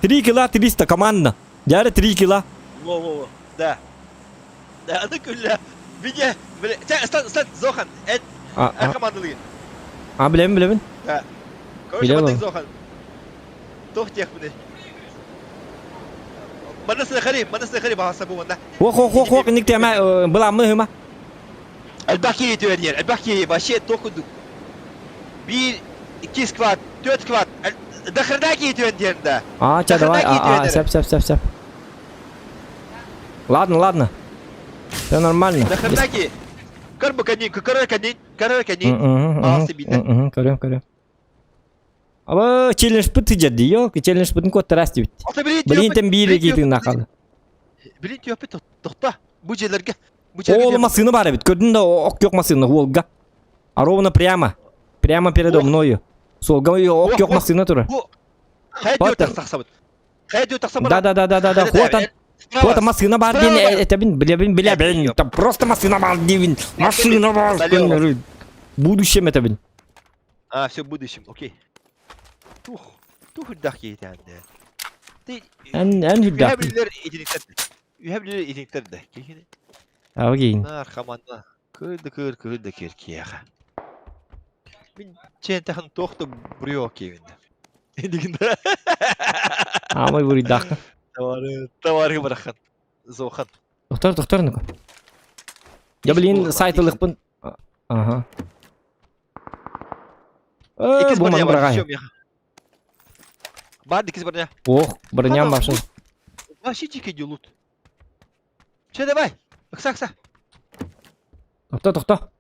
3 кило 300 команда. Дьэ 3 кило. Во-во-во, да. Да, аны күллэ. Видео, бля, стан, стан, Зохан, э, А, э, а, командалыгын. а билэбин билэбин. Да. Короче, Билэбин. мантык Зохан. Туох диэх мини. Манна сыхари, манна сыхари баҕаса бу манна. Хуох хуох хуох хуох инник тема былааммы хыма. Элбэх киһи түөрнер, элбэх киһи вообще туох курдук. Биир, икки сквад, түөрт сквад. Дахырда киһи түөрнер да. А, ча давай, а, а, сеп сеп сеп сеп. Ладно, ладно. Все нормально. Дахырда киһи. Көр бу кэннин, көрөр кэннин, көрөр кэннин. Аасы биитэ. Көрөм, көрөм. Аба, челлендж быт тыжарды, ёлки, челлендж бытын куоттарас дебит. Ата били Блин, там биир киитин накалы. Билин түөппүт тохто. Бу дьиэлэргэ. Бу дьиэлэргэ. Ол массыына бар эбит. Көрдүн да ок yok массыына уолга. А ровно прямо. Прямо передо мною. Суолга ок yok массыына турар. Бу хайа диотах тахсабыт. Хайа диотах тахсабыт. Да да да да да да. Хуотан. Хуота массыына бар диэн этэбин билэбин билэбин. Там просто массыына бар диибин. Массыына бар. Будущем этэбин. А, все, будущем, окей. Тух, тух үрдэх киһитэ Ты Эн эн үрдэх. Үһэ билэр итиниктэр. Үһэ билэр итиниктэр да. Киһини. Агин. Нар хаманна. Кыр да кыр, кыр да кир киэхэ. Мин чэнтэхэн туох да буруйа киэбин. Дигин да. Аамай буруйдаахха. Товары, товары барахан. Зохан. Тохтор, тохтор ну-ка. Я, блин, сайт ылыхпын. Ага. Э, бу маны быраҕай. Бар иккис броня. Ох, броням башын. Вообще дикий лут. Че, давай! Ыкса, ыкса! Тохто, тохто.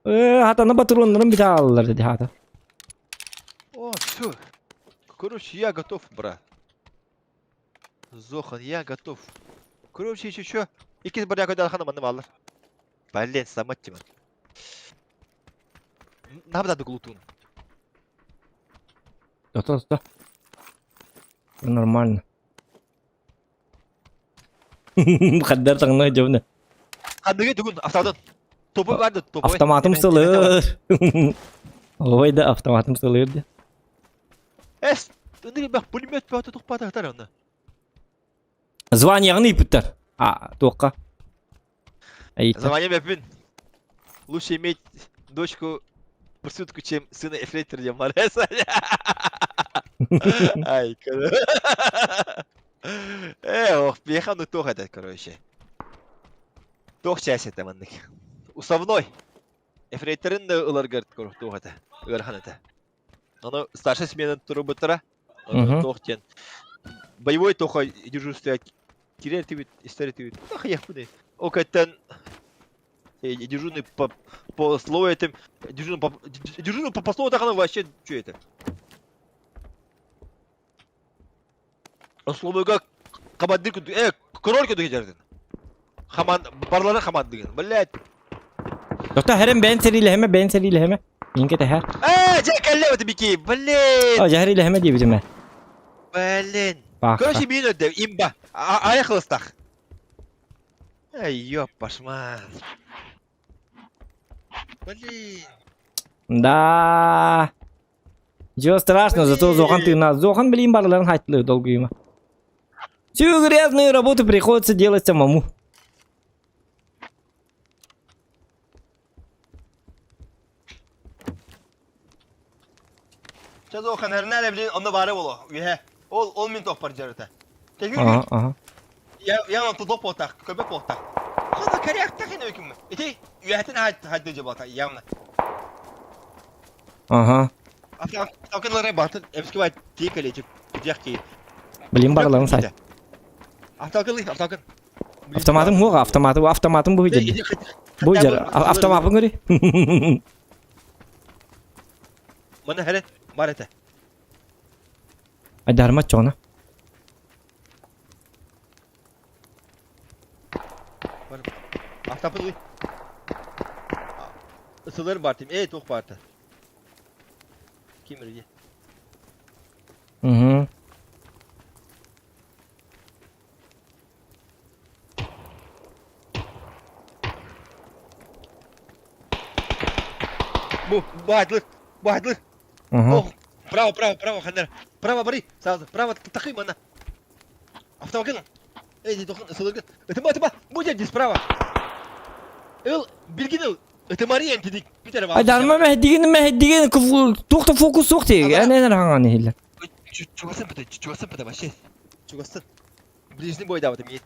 Э, хатаны патроннарын бите алалар dedi хата. О, все. Короче, я готов, брат. Зохан, я готов. Короче, еще что? Иккис броня көдө манны баллар. Блин, самат тиман. Нам надо глутун. Тохто, тохто. Нормально. Хаддар таҥна дьобуна. Ханныгы тугун автоматын. Топу барды, топу. Автоматым сылыр. Ой да автоматым сылыр де. Эс, ындыр бах пулемет баты тухпата хатар онна. Званияҕын ыйпыттар. А, туохха? Айыттар. Звание бэппин. Лучше иметь дочку проститутку, чем сына эфрейтора диэн баар. Ай, Э, ох, биэхэ ону туох этэ, короче. Туох чээс этэ маннык. Уставной. Эфрейторын да ыларгар туох этэ. Ыарахан этэ. Ону старшай сменаны турубуттара. Ону туох диэн. Боевой тоха дежурство кирер тибит, истер тибит. Нахуй Ол кэттэн дежурный по, по слову этим, дежурный по, дежурный по, по слову тахана вообще что это? Условига командир күндү, э, король күндү жердин. Хаман, барлары хамандыгын, блядь. Доктор, хэрэн бэйэн сэриилэһэмэ, бэйэн сэриилэһэмэ. Минке тэһэр. Э, дьэ кэллэ это бики, блин. О, дьэһэриилэһэмэ диэбитим ээ. Блин. Баахха. Короче, мин өдө, имба. Ая хылыстах. Эй, ёп, пашман. Блин. Да. Ничего страшного, зато Зохан ты нас. Зохан, блин, барларын хайтлы долгуйма. Всю грязную работу приходится делать самому. Чэ Зохан, эрнэ блин, онно баара боло. Үһэ. Ол, ол мин тохпар дьарыта. Ага, ага. Я, я онто доп буолтах, көбөк буолтах. Хана коряктах ин өкүм. Ити үһэтин хайдыы дьабата явно. Ага. Автокынлары батын эмске бай тиекелечик күдьэх кии. Блин, барыларын сай. Автокын автокын. Автоматым хуга, автоматы, автоматым бу жер. Бу жер, автоматым көрі. Мына хәрен бар эте. Айдарма чоҕуна. Автопын уй. Ысылар бар тим. Эй, туох барта. Ким иди. Угу. Бу, баайдылык, баайдылык. Угу. Ох, право, право, право, ханнар. Право бары, сразу, право, тахы мана. Автомобиль. Эй, тохон, сылыргын. Ытыма, ытыма, будет здесь справа. Ыл, билгин ыл. Это Мария, дедик, Питер Айдарма мэһдигин мэһдигин туох да фокус суох тиэг. Эн эн хаҥан иһиллэр. Чугастан пыта, чугастан пыта вообще. Чугастан. Ближний бой да, вот имеет.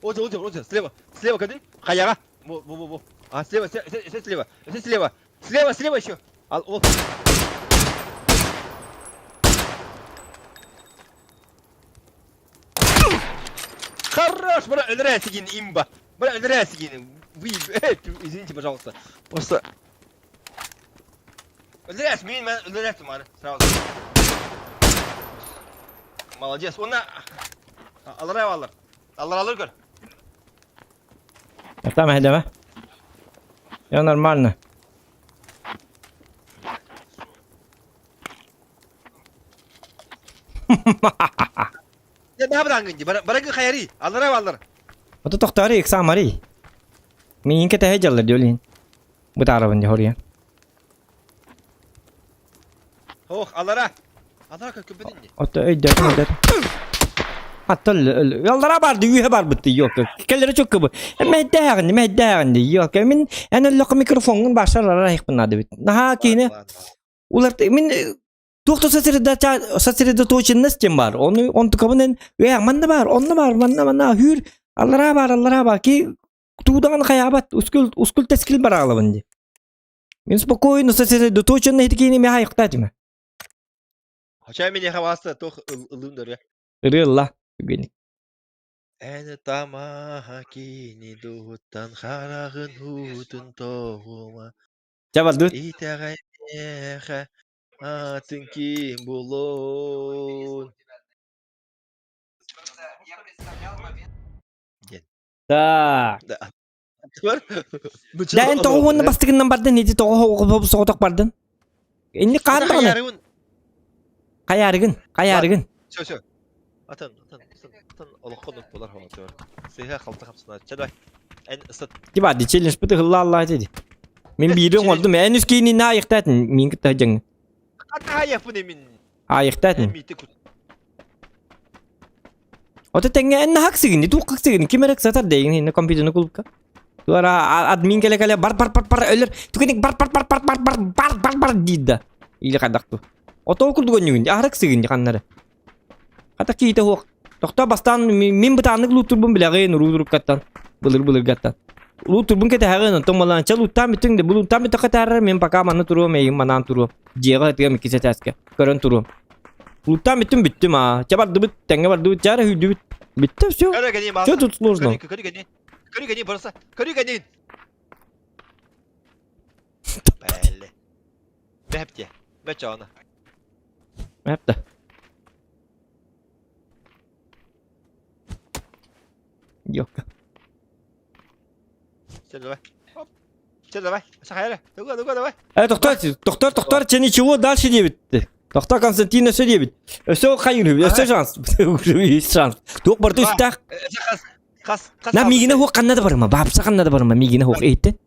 Вот, вот, вот, слева, слева, кадын, хаяга. Во, во, во, во. А, слева, слева, слева, слева, слева, слева еще. Ал, вот. Хорош, бра, өлөрөөсүгүн имба. Бра, өлөрөөсүгүн. Вы, извините, пожалуйста. Просто... Өлөрөөт, мин мен өлөрөөт маны сразу. Молодец. Уонна аллараа аллар. Алларалар көр. Там эһэлэмэ. Я нормально. Я баабыраангын ди. Барагы хайари. Аллараа аллар. Ото тохтаары ыксаамарый. Миин кэтэһэ дьаллар диолин. Бытаарабын дьэ хоруйан. Ох, аллара. Аллара көппүтүн ди. Ото өйдөөтүм өйдөөтүм. Аттал аллара барды үһэ барбыт yok. Келлere çok кыбы. Мэйдээҕин мэйдээҕин ди yok. Мин эн өллөхө микрофонгун башар ара хайпын нады бит. Наха киһини улар мин туох да сосредоточенность диэн бар. Оны онтукабын эн үһэ манна бар, онно бар, манна манна хүүр аллара бар, аллара бар ки туудаҕын хайаабат ускул ускул тэскил бараалабын ди. Мин спокойно сосредоточенно итикини миха айыктаатыма. Хоча меня хаваста тох ылын дөрө. Ырыалла үгүнүк. Эн тамаха кини дуһуттан хараҕын уутун тоҕума. Ча бардыбыт. Итэҕэйиэхэ атын ким булуон. Диэн. Так. Да. Да эн тоҕо уонна бастыгынан бардын ити тоҕо соҕотох бардын? Инни хаан даҕаны. Хайаарыгын, хайаарыгын. Все, все. Атын, атын, атын, атын олоххо нут болар хоҕотуор. Сыһа халта хапсына. Чэ давай. Эн ыстат. Тиба ди челлендж быты хылла алла диди. Мин биири оҥордум. Эн үс киинин аайыктаатын. Мин кытта дьаҥ. Атаайаппын мин. Аайыктаатын. Миити кут. Ото тэҥҥэ эн наһаа ыксыгын, туох ыксыгын, ким эрэ ыксатар дейин инне компьютерны клубка. Туара админ кэлэ кэлэ бар бар бар бар өлөр түгэнник бар бар бар бар бар бар бар бар бар диир да. Или хайдах ту. Ото курдук өннүгүн, аһара ыксыгын ханнары. Хата киһитэ суох. Тохтоо бастаан мин бытааннык луутурбун билэҕин уруу-туруккаттан былыр-былыргаттан. Луутурбун кэтэһэҕин, онтон малаанча лууттаан бүтүҥ да, бу лууттаан бүттэххэ таарар мин пока манна туруом, эйигин манаан туруом. Дьиэҕэ ытыам иккис этээскэ көрөн туруом. Луттаан бүттүм бүттүм аа. Чэ бардыбыт, тэҥҥэ бардыбыт, чэ эрэ сүүрдүбүт. Бүттэ все. Все тут сложно. Көрү просто. Көрү кэнин. Бэлле. Бэпте. Бэчона. Бэпте. Ёка. Все, давай. Оп. Все, давай. Сахайра. Ну-ка, ну-ка, давай. Э, тохтор, тохтор, тохтор, че ничего дальше диэбит. Тохтор Константин өссө диэбит. Өссө хайыр, өссө шанс. Уже есть шанс. Туох барыта үстэх. Хас, хас. На мигине хуох ханна да барыма, баапса ханна да барыма, мигине хуох эйттен.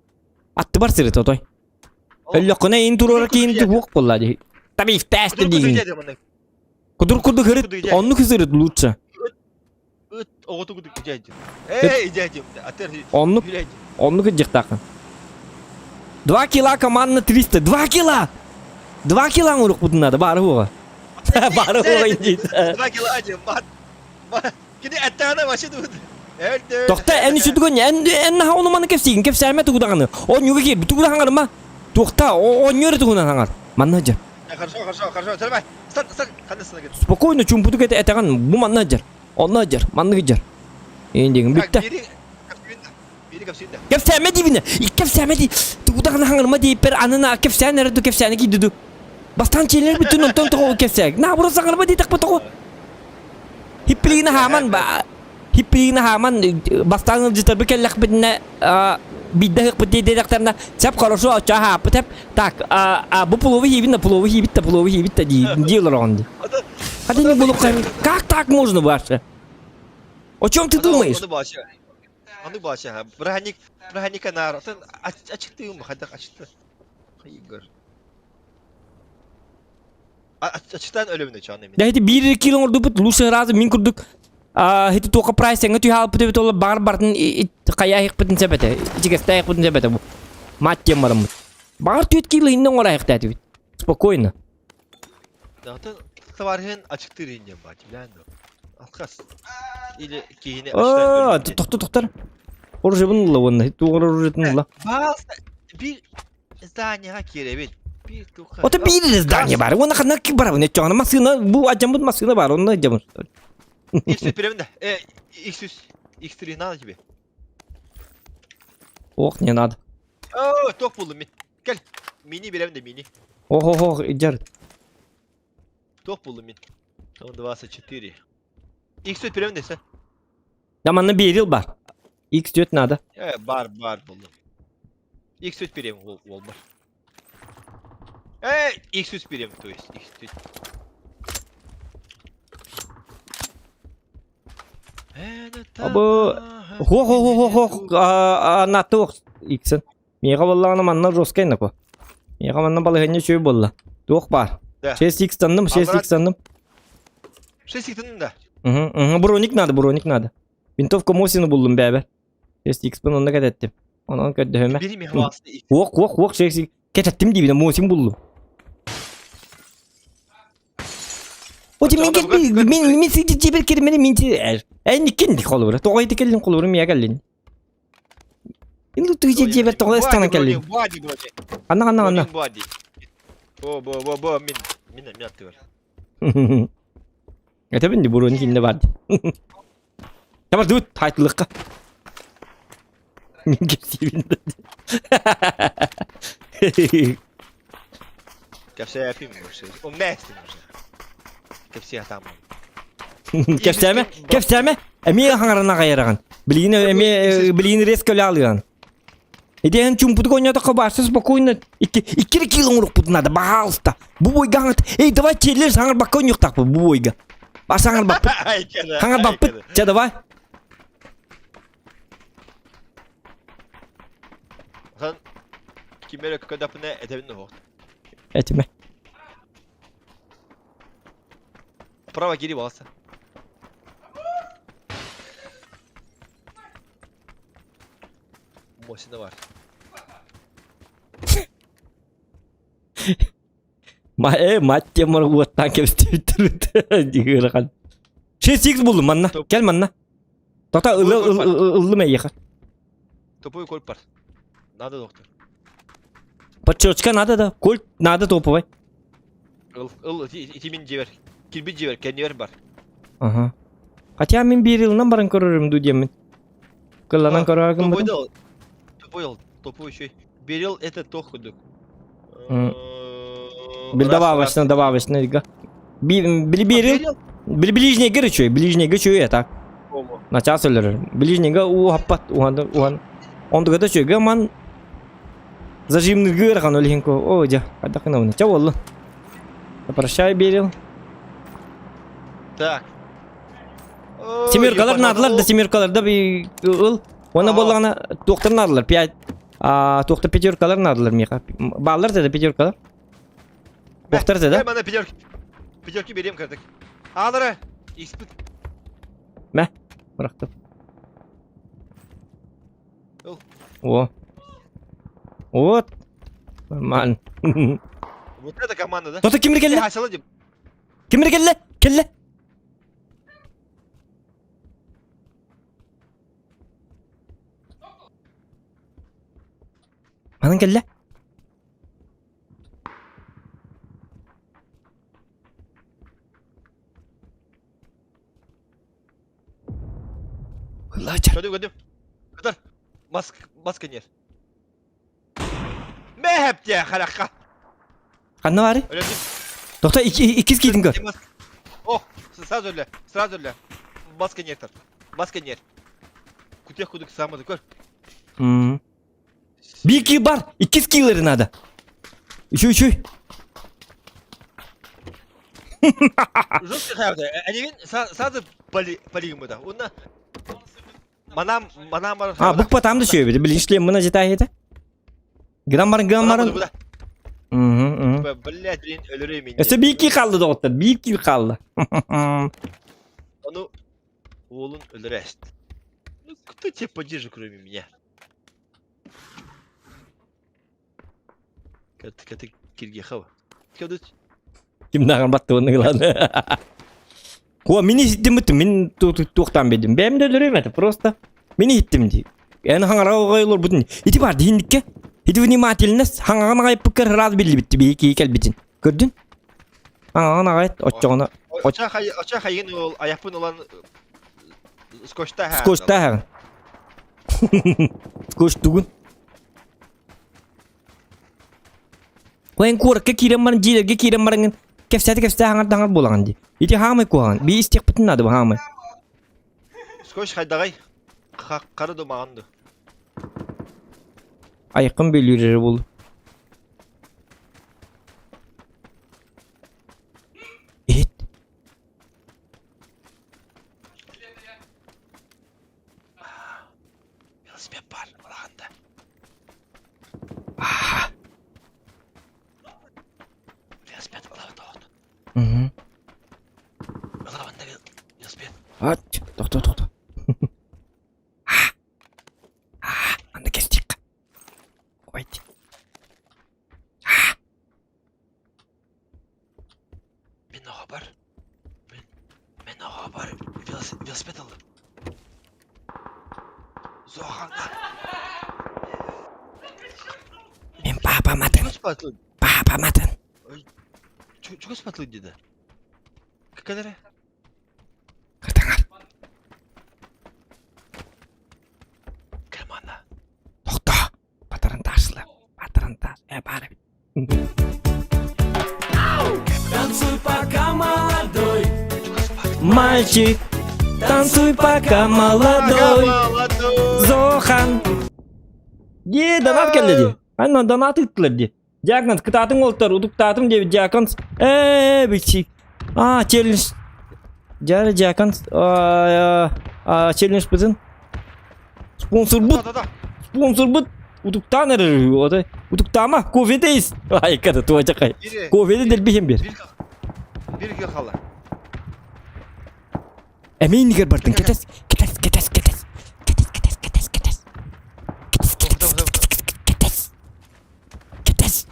Аттыбар сырыт отой. Өллөххүнэ ин туруора киин хуох буолла дии. Табив тесте диигин. Кудур курдук ырыт, оннук ырыт лучше. Ыт оҕоту кудук идьэйдим. Эй, идьэйдим. Атыр. Оннук оннук ыдьыктааххын. Два кила командна 300. Два кила! Два кила оҥоруохпутун надо, баары буоҕа. Баары буоҕа индиит. Два кила один. Мат. Кини эттэҕинэ вообще тут. Тохта эн үчүдүгүн эн эн наһаа ону маны кэпсиигин кэпсээмэ тугу даҕаны. Оонньууга киир тугу да хаҥарыма. Туохта оонньуу эрэ тугунан хаҥар. Манна сылдьар. Хорошо, хорошо, хорошо. Давай. Стан, стан. Ханна стан. Спокойно чуумпутук этэҕин бу манна сылдьар. Онно сылдьар, маннык сылдьар. Эйин диэгин бүттэ. Кэпсээмэ диибинэ, кэпсээмэ дии. Тугу даҕаны хаҥарыма диэппэр анына кэпсээн эрэ ду кэпсээни киирди ду. Бастаан чиэлэр бүтүн онтон тоҕо кэпсээг. Наоборот саҥарыма диэтэхпэ тоҕо. Хиппилигин хааман ба хиппилигин хааман бастаан ыалдьытарбы кэллэхпитинэ биирдэ ыһыкпыт диэтэхтэринэ сеп хорошо оччо хааппыт эп так бу пловы хиибин да пловы хиибит да пловы хиибит да дии дии олороҕун дии. Хотя не булук как так можно вообще? О чем ты думаешь? Аны баша. Браник, браника нар. Сен ачыктыым хайдах ачыкты. Хайгыр. Ачыктан өлөмүнө чаны мен. Да эти биир кило оҥордубут лучше разы мин курдук хити туока прайс эҥэ түһэ алпыт эбит ол баар бартын хайа иһикпитин сөп этэ ичигэстээх сөп этэ бу мать диэн бараммыт баҕар түөрт кило иһиннэ оҥоро иһиктаатыбыт спокойно Атын товарыһын ачыктыыр иһин баар билэн Алкас. Или киһини Аа, тохто тохтор. Оружиебын ылла уонна туох оружиетын ылла. Пожалуйста, биир зданияға киирэбит. Биир туха. Ото биир эрэ здание бар. Уонна ханна ки барабын өттөҕүнэ массыына бу адьаммыт массыына бар онно адьаммыт. X беремин да. Э, X X3 надо тебе. Ох, не надо. О, ток булдум мин. Кел. Мини беремин да мини. Ох-ох-ох, идер. Туох буллум мин? 24. X4 берем десе. Да манна берил бар. X4 надо. Э, бар, бар буллум. X4 берем ол, ол бар. Э, X3 берем, то есть X4. Абы хо хо хо хо хо натух X. Миэхэ буоллаҕына манна жесткай нако. Миэхэ манна балаһыанньа үчүгэй буолла. Туох баар? Да. 6 х-танным, 6 х-танным. 6 х-танным да. Угу, угу. Броник надо, броник надо. Винтовка Мосина буллум бэбэ. 6 х-пын онно кэтэттим. Онон көрдөһөмө. Бери мехвасты. Уох, уох, уох, 6 кэтэттим диибинэ Мосин буллум. О, мин мин мин сидит жибер кермени мин эн иккин холобура. Тоҕо ити кэллин холобура мия кэллин. Инду туйже дьиэбэр тоҕо ыстанан кэллиҥ? Ханна ханна ханна? Бо бо бо бо мин мин мин аттыбар. Этэбин ди буруни кинне бар. Табар дуут хайтылыкка. Мин кепсибин. Кепсэпим уже. Умнестим уже. Кепси атам. Кепсэме? Кепсэме? Эмиэ хаҥарана хайараҕын. Билигин эмиэ билигин резко өлө Идеян чумпутук ойнотоххо баарса спокойно икки икки кило оҥорукпут надо, пожалуйста. Бу бойга хаҥат. Эй, давай челлендж хаҥарбакка ойнуохтаахпыт бу бойга. Бас хаҥарбаппыт. Хаҥарбаппыт. Чэ, давай. Хан кимere көдөпүнэ этэбин оһох. Этиме. Право кири балса. Мосина бар. Ма э мать темыр уоттан кэбистибиттэр диир 6x буллум манна. Кел манна. Тота ыллым эйиэхэ. Тупой кольт бар. Надо, доктор. Подчёчка надо да. Кольт надо топовый. Ыл, ыл, ити мин дьиэбэр. Кирбит дьиэбэр, кэннибэр бар. Ага. Хотя мин биир ылынан баран көрөрүм дуу диэммин. Кылланан көрөр Тупой да, тупой ыл, тупой еще. Берил это тох кудук. Бил добавочно, добавочно. Били берил. Били ближнего үчүгэй, ближнего үчүгэй так. Начаас өлөрөр. Ближнего уһаппат, уһан уһан. Онтугата үчүгэй ман зажимныгы ыарахан ол иһин о дьэ хайдах гынабын чэ буоллун. Прощай берил. Так. Семеркалар наадылар да семеркалар да би ыл. Уонна буоллаҕына туохтар наадылар? Пять а туохта пятеркалар наадылар миэхэ. Бааллар да пятеркалар. Туохтар да? Мана пятерки. Пятерки берем кырдык. Аалара. Испыт. Мэ. Бырахтым. О. Вот. Нормально. Вот это команда, да? Тота кимир келле? Кимир келле? Келле. Манан кэллэ. Ылаачар. Көрдүм, көрдүм. Көтөр. Маск, маска нет. Мэхэп диэ харахха. Ханна баарый? Өлөдүм. Тохто иккис киитин көр. О, сразу өлө, сразу өлө. Маска нет. Маска нет. Кутех кудук самады көр. Бики бар, иккис киллери надо. Үчүй, үчүй. Жестко хайбыта. Әнеген сразу полигымыда. Онна манам манам бар. А, букпа там да шөйбүтэ. Билин шлем мына жета Гынан барын, гынан барын. Блядь, блин, өлөрөй мен. Өссө бики қалды доғыттар, бики қалды. Ону уолун өлөрөст. Ну, кто тебя поддержит, кроме меня? Кат кат кирге хава. Кадыт. Кимнааҕар баттыбын ылан. Куа мин иһиттим мин туохтаан биэрдим. Бэйэм да өлөрүм этэ просто. Мин иһиттим дии. Эн хаҥара оҕойлор бутун. Ити бар диһинникке. Ити внимательность хаҥаҕын аҕайппыккар ыраас биллибитти биһи киһи кэлбитин. Көрдүн? Хаҥаҕын аҕайт оччоҕуна Оча хай оча хайын ол аяппын ылан скотчта Скотчта Скотч тугун. Куэн куоракка киирэн баран дьиэлэргэ киирэн бараҥҥын кэпсээтэ кэпсээ хаҥар буолаҕын дии. Ити хаамай куһаҕан. Бии истиэхпитин наада бу хаамай. Скотч хайдаҕай? Хары ду маҕан ду? Айыккын бүлүүр эрэ буолу. Иһит. Велосипед бар, улахан да. Аа. Велосипед ылабыт оҕот. Мгм. Ылабын да велосипед. Ат, тохто, тохто. Аа, анда кестик. Ойт. Мин оҕо бар. Мин, мин оҕо бар. Велосипед ыллым. Зооханга. Мин папам атын. Чугас патлы. Папам атын. Чугас патлы диде. Кэлэрэ. Кыртаңар. Кэмана. Тохто. Патарантаасла. Патарантаас. Э, баар эбит. Танцуй пока молодой. Мальчик, танцуй пока молодой. Зохан. Дии, донат кэллэ дии. Анна донат ыыттылар дии. Диагноз кытаатыҥ уолтар, утуктаатым диэбит диакон. Ээ, бичи. А, челлендж. Дьара диакон челлендж бытын. Спонсорбут. Спонсорбут утуктаан эрэр үһү. Утуктаама, кофе ис. Айката туочакай. Кофены дэлбиһин бир. Бир кил хала. Эмиэ иннигэр бардын. Кэтэс, кэтэс, кэтэс, кэтэс. Кэтэс, кэтэс, кэтэс, кэтэс. Кэтэс, кэтэс, кэтэс, кэтэс. Кэтэс.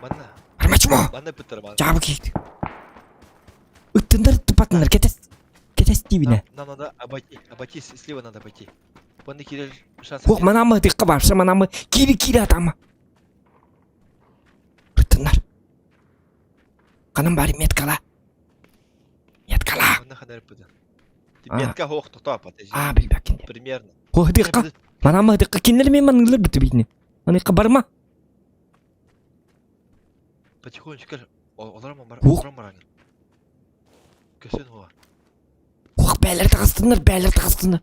Манна. Армачмо. Манна пыттар ман. Жабы кийт. Ыттындар тупатыннар кэтэс. Кэтэс диибинэ. Нам надо обойти, обойти, слева надо обойти. Манна киирэр шанс. Ох, манамы тыкка барса манамы кири кири атама. Ыттыннар. Канам бары меткала. Меткала. Манна ханар пыта. Метка хох тото подожди. А, билбэккин. Примерно. Хох тыкка. Манамы тыкка кинилер мен манылар бүтү битини. Аныка барма. Потихонечку олором бар, Ух. олором баран. Көсөн хуа. Ох, бээлер тагыстыннар, бээлер тагыстыннар.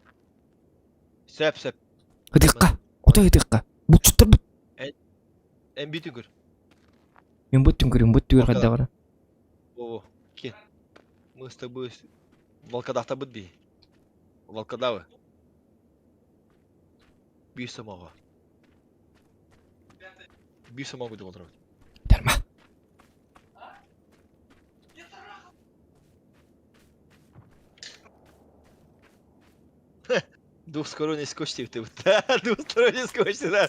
Сөп, сөп. Ытыкка, отой ытыкка. Бутчуттар бут. Эн бүтүн көр. Мен буттун көрүм, бутту көр кайда бара. О, ке. Мы с тобой волкодавта бут би. Волкодавы. Би самого. Би самого деп отырамын. Дарма. Двухсторонний скотч деп ты. Двухсторонний скотч, да.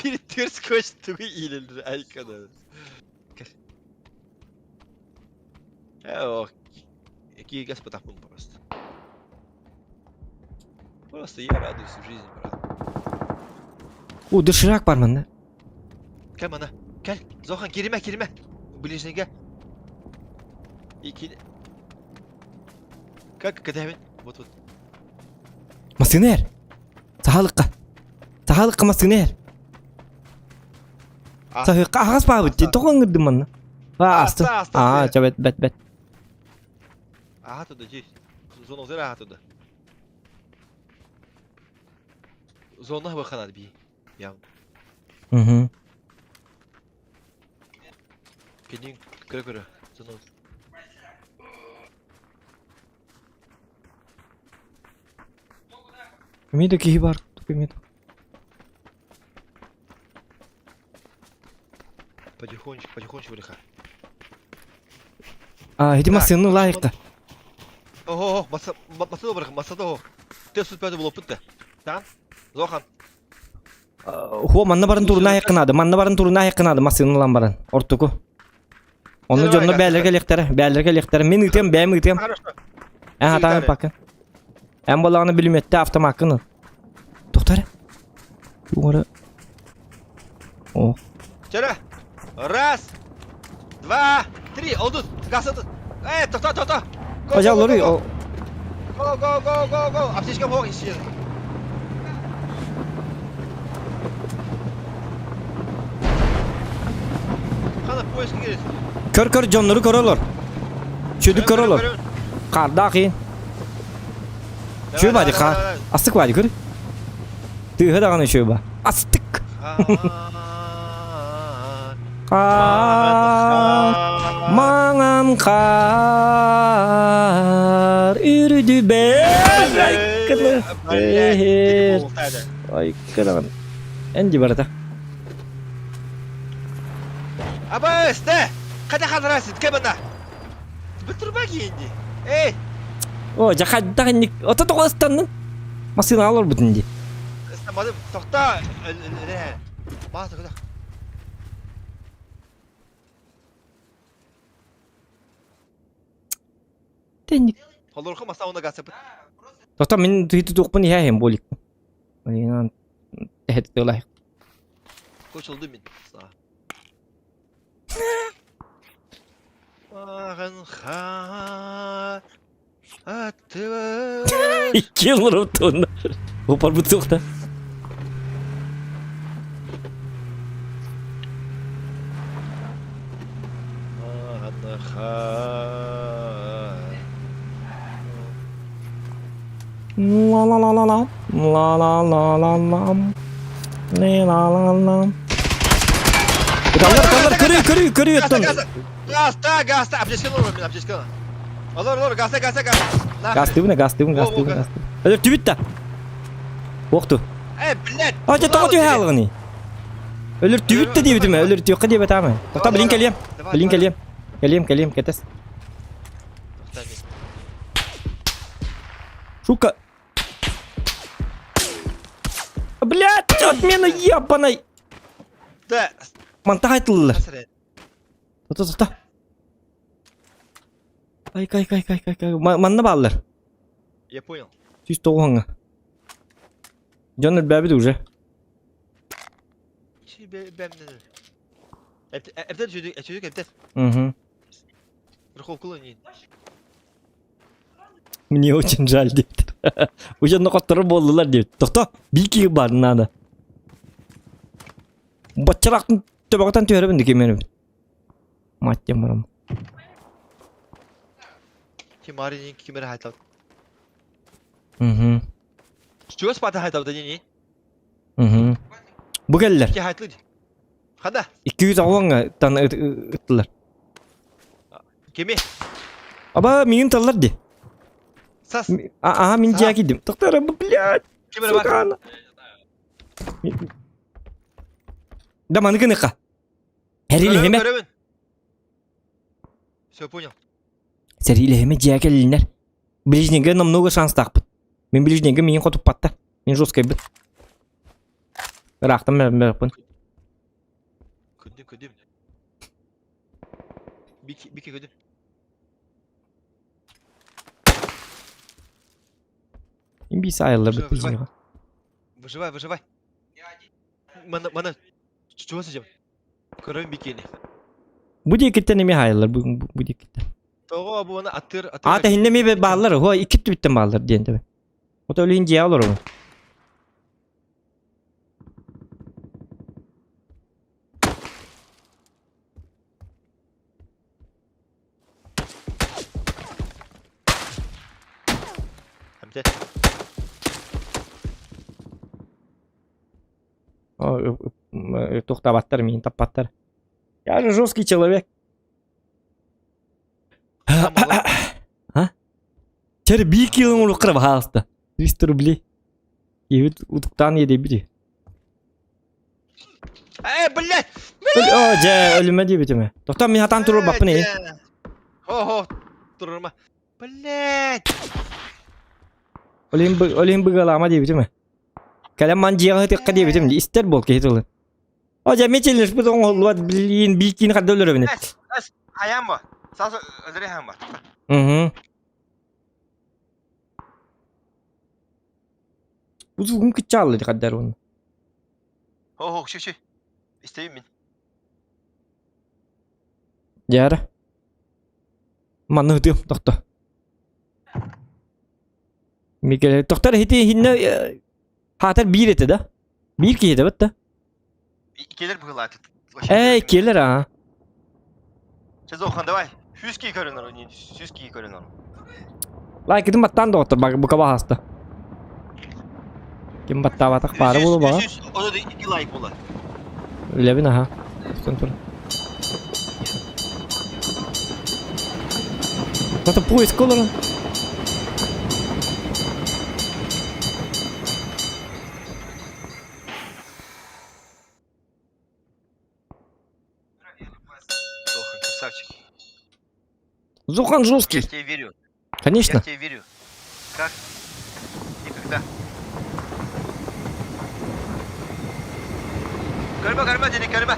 Бир түр скотч тугу иилилдир айкада. Э, Какие господа просто. Просто я радуюсь жизни, брат. О, доширак бар манна. Кэл мана. Кэл. Зохан кириме, кириме. Ближнийге. И Как когда Вот вот. Массына эр. Сахалыкка. Сахалыкка массына эр. Сахыкка аҕас баабыт дии. Тоҕо ыҥырдым манна? Аа, астын. Аа, чэ бэт бэт бэт. Аха туда, дии. Зона узер аха туда. Зона хабаханат би. Ям. Угу. Кенин көрө-көрө. Зона. Эмиэ да киһи баар эмиэ да. Потихонечку, потихонечку выдыхай. А, ити массыынаны ылаайыкка. Ого, маса, масада барах, масада о. Те супер булоппут да. Таан, Зохан. Хуо, манна баран турунаа наада, манна баран турунаа наада, массыынаны ылан баран. Ортуку. Онно дьонно бээлэргэ кэлиэхтэрэ, бээлэргэ кэлиэхтэрэ. Мин ыытыам, бэйэм ыытыам. Эн хатаан ыппаккын. Эн буоллаҕына бүлүмүөттэ автомаккын ыл. Тоқтар. Тугара. О. Чөрө. Раз, два, три. Олдут. Газ отут. Э, тохто, тохто. Пожалуй, ол. Go, go, go, go, go. Аптечка бог исчез. Надо поиск киирэр. Көр-көр дьоннору көрө олор. Чүдүк көрө олор. Хаардаах иин. Чүө бади хаар. Астык бади көр. Тыыһа даҕаны чүө ба. Астык. Хаар. Маҥан хаар үрдүбэр айкыны. Айкыны. Энди барата. Абысты! Қайда ханырасың? Кем ана? Бытырма кейінде. Эй! О, жа хайдах инник. Ото тоҕо ыстаннын? Массыына олорбутун дии. Ыстамадым. Тоқта. Баа тоқта. Тенник. Холорху маса оны гасыпыт. Тоқта мин туһиту туохпун иһээһин болик. Манан тэһэттэлай. Кочулду мин. Маған ха аттыбы. Икки олоруптун. Опар бутуохта. Маған ха. Ла ла ла ла ла. Ла ла ла ла ла. Ле ла ла ла. Ыталлар, ыталлар, көрүү, көрүү, көрүү оттон. Гаста, гаста, аптечканы олор мен, аптечканы. Олор, олор, гаста, гаста, гаста. Гастыбына, гастыбын, гастыбын, гастыбын. Өлөр түбүт да. Уохту. Э, блядь. А, дьэ, тоҕо түһэ алҕыный? Өлөр түбүт да диэбитим, өлөр түөххэ диэбэтаамы. Тоқта, билин кэлиэм. Билин кэлиэм. Кэлиэм, кэлиэм, кэтэс. Сука. Блядь, отмена ебаной. Да. Мантах айтылылар. Тота, тота. Ай, кай, кай, кай, кай, кай. Манна бааллар. Я понял. Сүүс тоҕуһаҥҥа. Дьон өлбөөбүт уже. Эптен чүдүк, чүдүк эптен. Угу. Верховкулы не. Мне очень жаль диэбит. Уже нокотторо буоллулар диэбит. Тохто, биир киһи баар надо. Баччалаахтын төбөҕүтэн түһэрэбин дикимэн Мать барам. Ким арин кимер хайтал. Угу. Чугас пата хайтал да не. Угу. Бу кэллэр. Ки хайтлы. Хада. 200 тан ыттылар. Кими? Аба миин таллар ди. Сас. Ага, мин дьиэ киирдим. Тохтор, блядь. Сука. Да маны гыныха. Сэрилэһимэ. Көрөбүн. Все понял. Сэрилэһимэ дьиэ кэллинэр. Ближнеге намного шанстаахпыт. Мин ближнеге миин хотуппатта. Мин жесткайбын. Ыраахтан мэрпин. Күндүм, күндүм. Бики, бики күндүм. Имбис айыллар бит ближнеге. Выживай, выживай. Мана, мана, чего сидим? Көрөм бикини. Бу диэкиттэн эмиэ хаайыллар бу бу диэкиттэн. Тоҕо бу аны атыр атыр. А тэһиннэ эмиэ бааллар, хо икки түбүттэн бааллар диэн тэбэ. Ото өлүн дьиэ олоробун. Эмте. Туохтаабаттар, миин таппаттар. Я же жесткий человек. А? Чер биир килоны улуккара баһаалыста. 300 рублей. Киһибит утуктаан иэдэйбит. Э, блядь! О, дьэ, өлүмэ диэбитим. Тоқтоо, мин хатаан турар баппын ээ. Хо-хо, турурма. Блядь! Олин олин быгалаама диэбитим. Кэлэн ман дьиэҕэ ытыахха диэбитим. Истэр буол киһи тылын. О, дьэ, мечеллэспит оҥоһуллубат, блин, биир киини хадда өлөрөбүн. Эс, эс, хайаан бу? Саас өлөрө хаан ба. Угу. Бу кыччааллы хаддар уонна. Хо-хо, ши ши. Истэйим мин. Дьара. Манна ытыам, тохто. Микеле, тохтор ити хинне хаатар биир этэ да? Биир киһи этэ да? Иккилэр быһылааты. Ээ, иккиэлэр аа. Че, Зохан, давай. Сүүс киһи көрөн ору, 100 киһи көрөн ору. Лайкытын баттаан доҕоттор, бука баһаста. Ким баттаабатах баара буолу баҕа. 332 лайк була. Үлэбин аха. Өстөн тур. Это поиск олорон. Зохан, красавчик. Зохан жесткий. Я тебе верю. Конечно. Я тебе верю. Как? Никогда. Көрүмэ, көрүмэ, Дени, көрүмэ.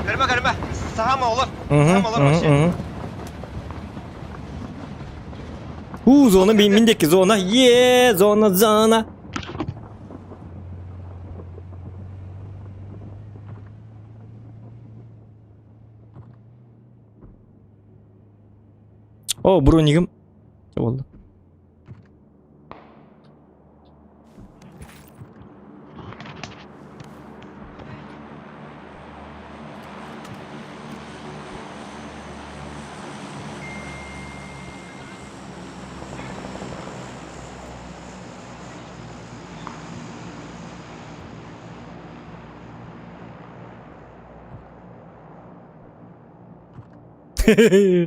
Көрүмэ, көрүмэ. Саама олор. Саама олор вообще. У, зона, мин диэки зона. Е, зона, зона. О, бронигым. Чэ буолла.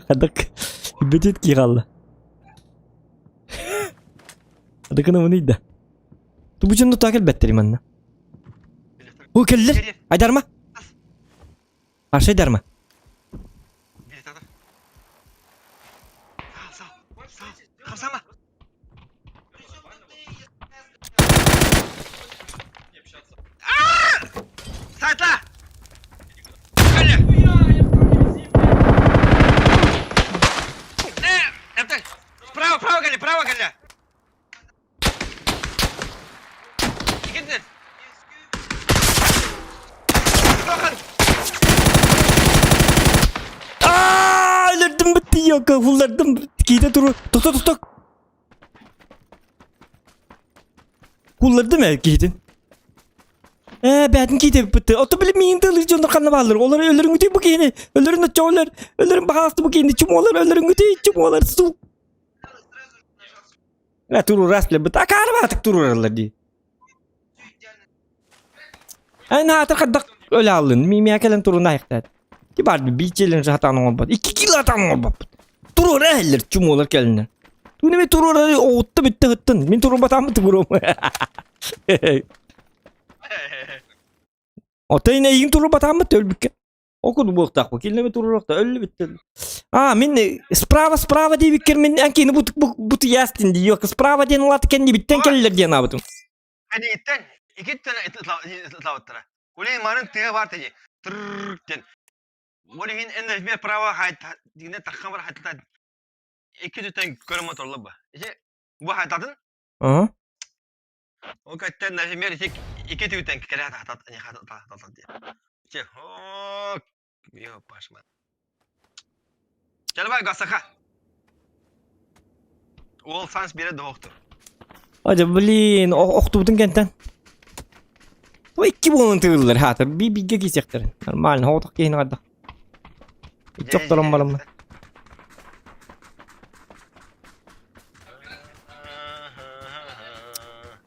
Хадак бетет ки хаалла. Адыкына муну да. Тубучун тутаа кэлбэттэр манна. О кэллэр. Айдарма. Аршай дарма. Сайта! Справа, право, Галя, право, Галя! Аа, өлөрдүм битти ёка, уллардым киитэ туру. Тохто, тохто. Куллардым ээ киһитин. Ээ, бээтин киитэ битти. Ото били миин тылыр дьоннор ханна бааллар. Олар өлөрүҥүтүй бу киһини. Өлөрүн оччоҕо өлөр. Өлөрүн баҕаасты бу киһини. Чумуолар өлөрүҥүтүй, чумуолар су. Э, туруурас билбит. Акаары баатык туруураллар дии. Эн аатыр хардах өлө аллын. Мимия кэлэн туруна айахтаат. Ки бар биичелин сатаан оҥорбот. Икки кило атаан оҥорбоппут. Туруора эһэллэр чумуолар кэлиннэр. Тугун эми туруора оҕутта бүттэ ыттын. Мин туруорбатааммын туруом. Отой эйигин туруорбатааммыт өлбүккэ. Ол курдук буолуохтаахпын. Кинилэри туруоруохта өллүбүт. А, мин справа справа диэбиккэр мин эн кини бу бу бутуйаастын дии. Справа диэн улаат кэннибиттэн кэллилэр диэн аабытым. Кэнниттэн икиттэн ытаабыттара. Улей марын тыа бар теди. Трррр Ол иһин эн например право дигне таххан бар хайтата икки түттэн көрө моторло ба. Ити бу хайтатын Ага. Ол кэттэн например ити икки түттэн кэлэ хатат не хатат диye. Че о Йо пашма. Чалбай гасаха. Ол санс бере доктор. Ожа блин, охтубутун кэнтэн. Ой, икки буолан тыыллар хаатар. Би бигэ киисэхтэр. Нормально, хоотох киһини хадда. Иччохторон бараммын.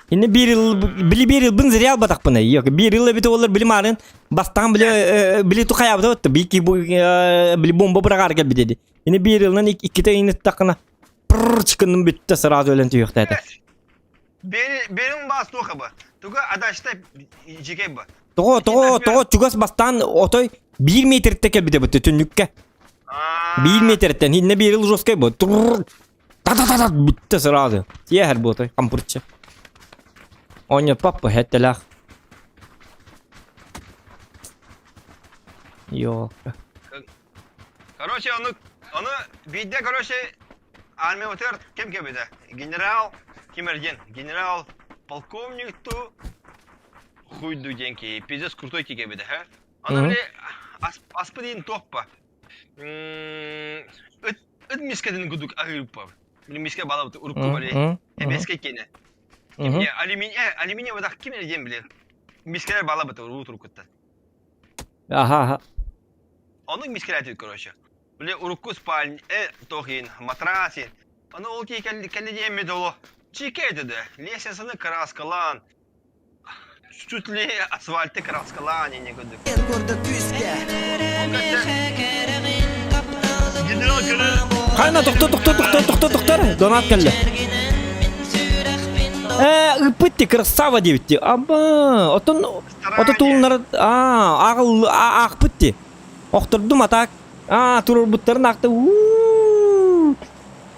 Инне биир ыл били биир ылбын зря албатахпын yok. Биир ыл эбит олар били марын бастаан били били тухайабыта отто бики били бомба бырагаар кэлбит диди. Инне биир ылынан икките иниттахына пырр чыкынным бүттэ сразу өлөн түйүөхтээтэ. Берин бас туха ба. Туга адашта жикей ба. Тоҕо тоҕо тоҕо чугас бастаан отой биир метртэ кэлбитэ бутта түннүккэ. Биир метртэн инне биир ыл жесткай бу. Турр та-та-та-та бүттэ сразу. Тиэһэр буотай хампырча. Оонньоппаппа хэттэлээх. Ёлка. Короче, ону ону биирдэ короче армиябытыгар ким кэлбитэ? Генерал ким эрдиэн? Генерал полковник ту хуйду диэн киһи пиздец крутой киһи кэлбитэ һэ? Аны били аспы диэн туохпа? Ыт ыт мискэтин курдук аһыырыппа. Били миске балабыт урукку бали эбэскэ киэнэ. Алюминий алюминий бадах ким эрдиэн били мискелер балабыт уруккуттан. Аха аха. Оннук мискелер короче. Били урукку спальня, э, туох иин, матрас иин. Аны ол киһи кэлли кэлли диэммит оло. Чике этэ да, лестницаны краскалаан, чуть ли асфальты краскалаан ине курдук. Генерал кэлэр. Хайна тохто тохто тохто тохто тохтор. Донат кэллэ. Э, ыппытти красава диэбитти. Аба, отон ото тууннар аа агыл аахпытти. Охтордум атаак. Аа, турурбуттарын аахта. Уу!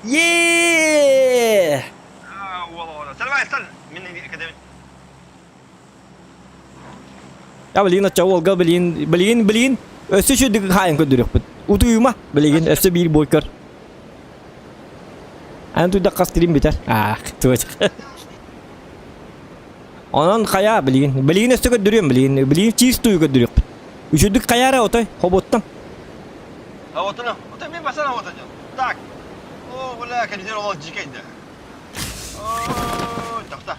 Е! Аа, уол оҕото. Давай, стан. Мин академик. Я билигин оччо уолга билигин билигин билигин өссө үчүгдүк хаайан көрдөрүөхпүт. Утуйума билигин өссө биир бой көр. Аны туйдах хас тирим бүтэр. Аах, туочах. Онон хайа билигин билигин өссө көрдөрүөм билигин билигин чиис туйу көрдөрүөхпүт. Үчүгдүк хайа эрэ отой хоботтон. А вот оно, вот мен басана вот оно. Так. О, бля, коридор ол дикой да. О, тохта.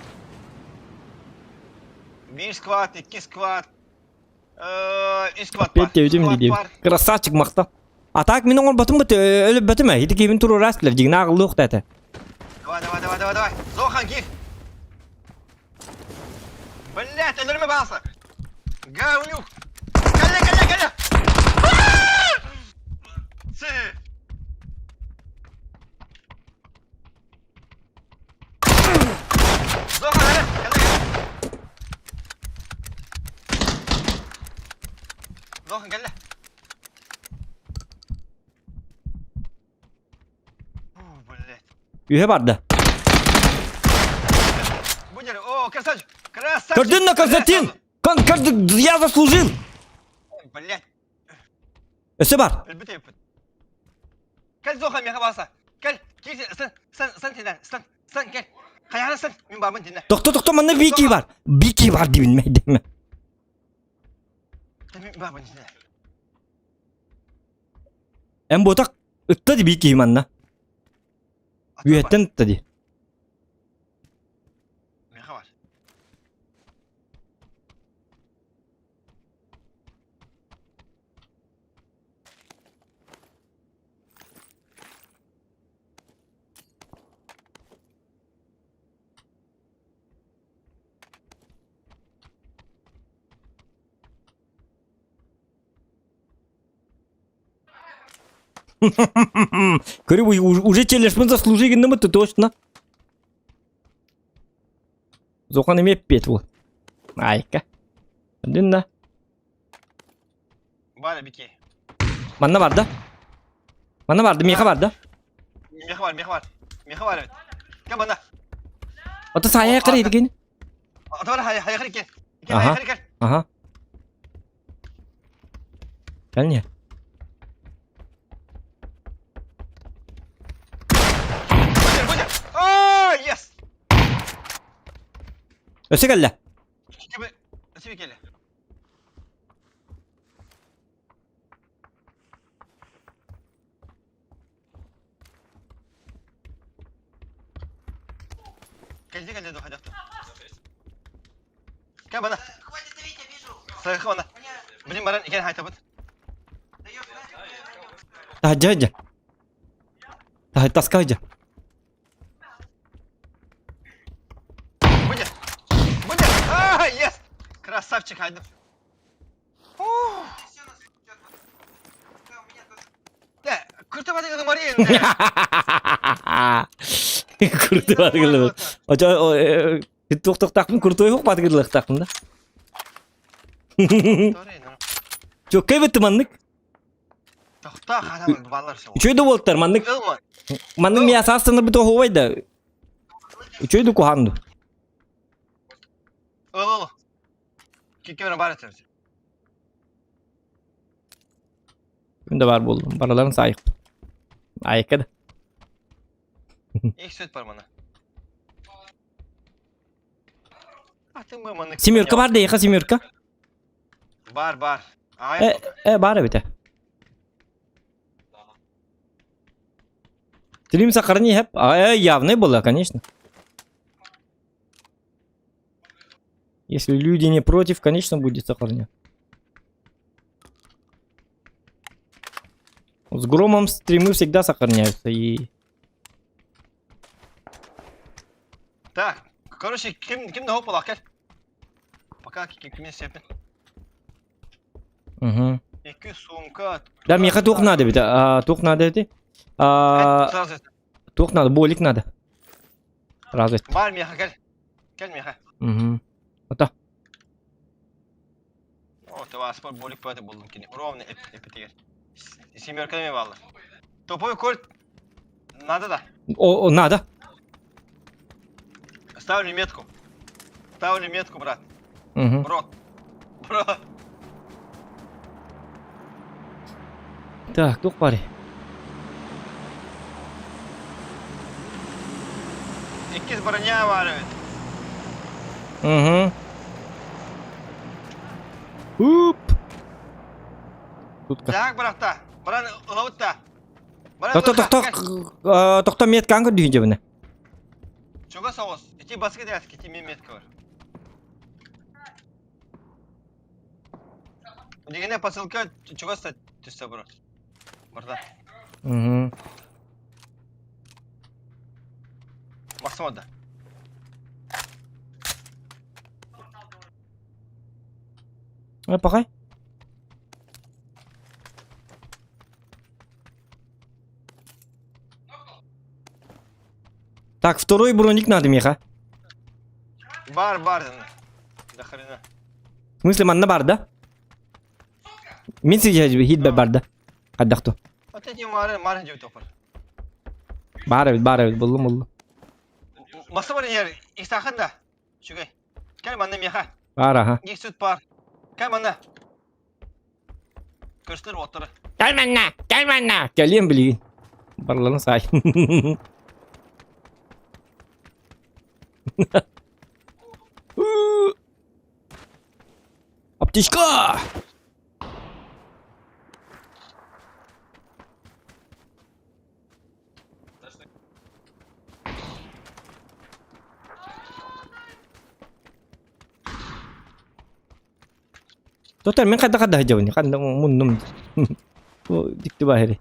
Биир сквад, икки сквад. Үс сквад бар. Опять девятим дии. Красавчик махта. А так мин оҥорботум бут өлбөтүм ээ. Ити киһибин туруораас билэр дьиҥнээх аҕыллыах да этэ. Давай, давай, давай, давай, давай. Зохан, кир. Блять, өлөрүмэ баалса. Говнюк. Кэллэ, кэллэ, кэллэ. Сы. Зохан, кэллэ, кэллэ. Зохан, кэллэ. Үһэ барда. Көрдүн на Константин! Кон, я заслужил! Блять. Өссө бар. Кэл Зоха меха баса. Кэл, кир, сан, сан, сан тинен, сан, сан кел. Хайана сан, мин бармын тинен. Тохто, тохто, манна Вики бар. Вики бар дибин мейдеме. Мин бармын тинен. Эн буотах ытта ди бии киһи манна. Үөһэттэн ытта ди. Миэхэ бар. Говорю, уже челлендж заслужи гыннымыт точно. Зохан эмиэ эппиэт буол. Айка. Динна. Бара бики. Манна бар да? Манна барды, миэхэ барда. Миэхэ бар, миэхэ бар. Миэхэ бар эбит. Кем манна? Ото саайа кыр едигин. Ото бар хайа хайа кыр Ага. Ага. Кэлне. Yes! Өссө кэллэ. Өссө кэллэ. Кэлди кэлди духадахта. Кэ бана. Хватит давить, я вижу. Сыхы бана. Блин, баран икен хайтабыт. Таһдьа дьа. Таһ таска дьа. Будет. Будет. А, yes. Красавчик, хайдым. Курты бар гылы. Очо туохтахтаахпын куртой хук бат гылыахтаахпын да. Чоккай бытты маннык. Үчүй да буолтар маннык. Маннык мия саастанар бит оһуобай да. Үчүй да куһаан Ыл ыл. Киккемер бар этер. Күн да бар буоллум. Бараларын саайык. Айыкка да. Их сүт бар мана. Семерка бар дейха семерка. Бар бар. Э, э бар эбите. Трим сохрани хэп. А, э, явный было, конечно. Если люди не против, конечно, будет сохранять. С громом стримы всегда сохраняются и... Так, короче, ким ким да буолар кэл. Пока ким сеппин. Угу. Икки сумка. Да, миэхэ туох надо эбит? А, туох надо эти? А, Сразу. туох надо? Болик надо. Разве? Бар миэхэ кэл. Кэл миэхэ. Угу. Ото. О, ты спор болик поэты булдум кини. Ровно эпитигер. Семерка ми балла. Топовый кольт надо да. О, о, надо. Ставлю метку. Ставлю метку, брат. Угу. Бро. Бро. Так, туох баарый? Иккис броня баар эбит. Угу. Уп. Тутка. Так, бырахта. Баран ылабыт да. Баран Тохто, тохто, тохто меткаан көрдүүн дьэбинэ. Чугас соҕус. Ити баскы дээски, ити мен метка бар. Дигене посылка чугас түстэ бро. Барда. Угу. Максим да. А, пахай. Так, второй броник надо, Миха. Бар, бар. Да хрена. В смысле, манна бар, да? Мин хит бар да. Хайдахту. Вот эти мары, мары жеп топыр. Бар эбит, бар эбит, буллум, буллум. Маса бар ер, исахан да. Шүгэй. Кэл манна миха. Бар, аха. Их сүт бар. Кэл манна. Көрсүлэр уоттары. Кэл манна, кэл манна. Кэлиэм билигин. Барларын сай. Аптечка! Тотар мин хайда хайда сылдьабын, ханна муннум. Бу дикти баһыри.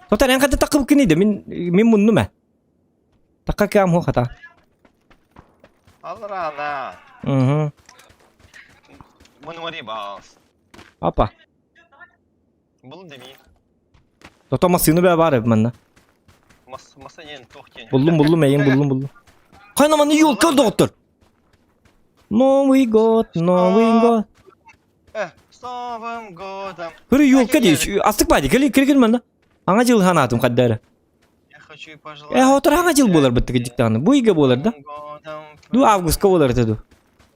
Тотар эн хайда такыбыккыный да мин мин муннум ээ. Такка кэм хо хата. Алрана. Угу. Мунумари баас. Апа. Бұл демей. Тото массыыны бээ баар эбит манна. Мас маса диэн туох диэн. Буллум буллум эйин буллум буллум. Хайна манна елка доҕоттор. Новый год, Новый год. Э, с Новым годом. Көрү елка дии. Астык баа дии. Кели кели манна. Аңа жыл ханаатым хаддара. Я хочу пожелать. Э, отор аңа жыл буолар быттыгы дьиктааны. Бу ыйга буолар да. Ду августка буолар этэ ду.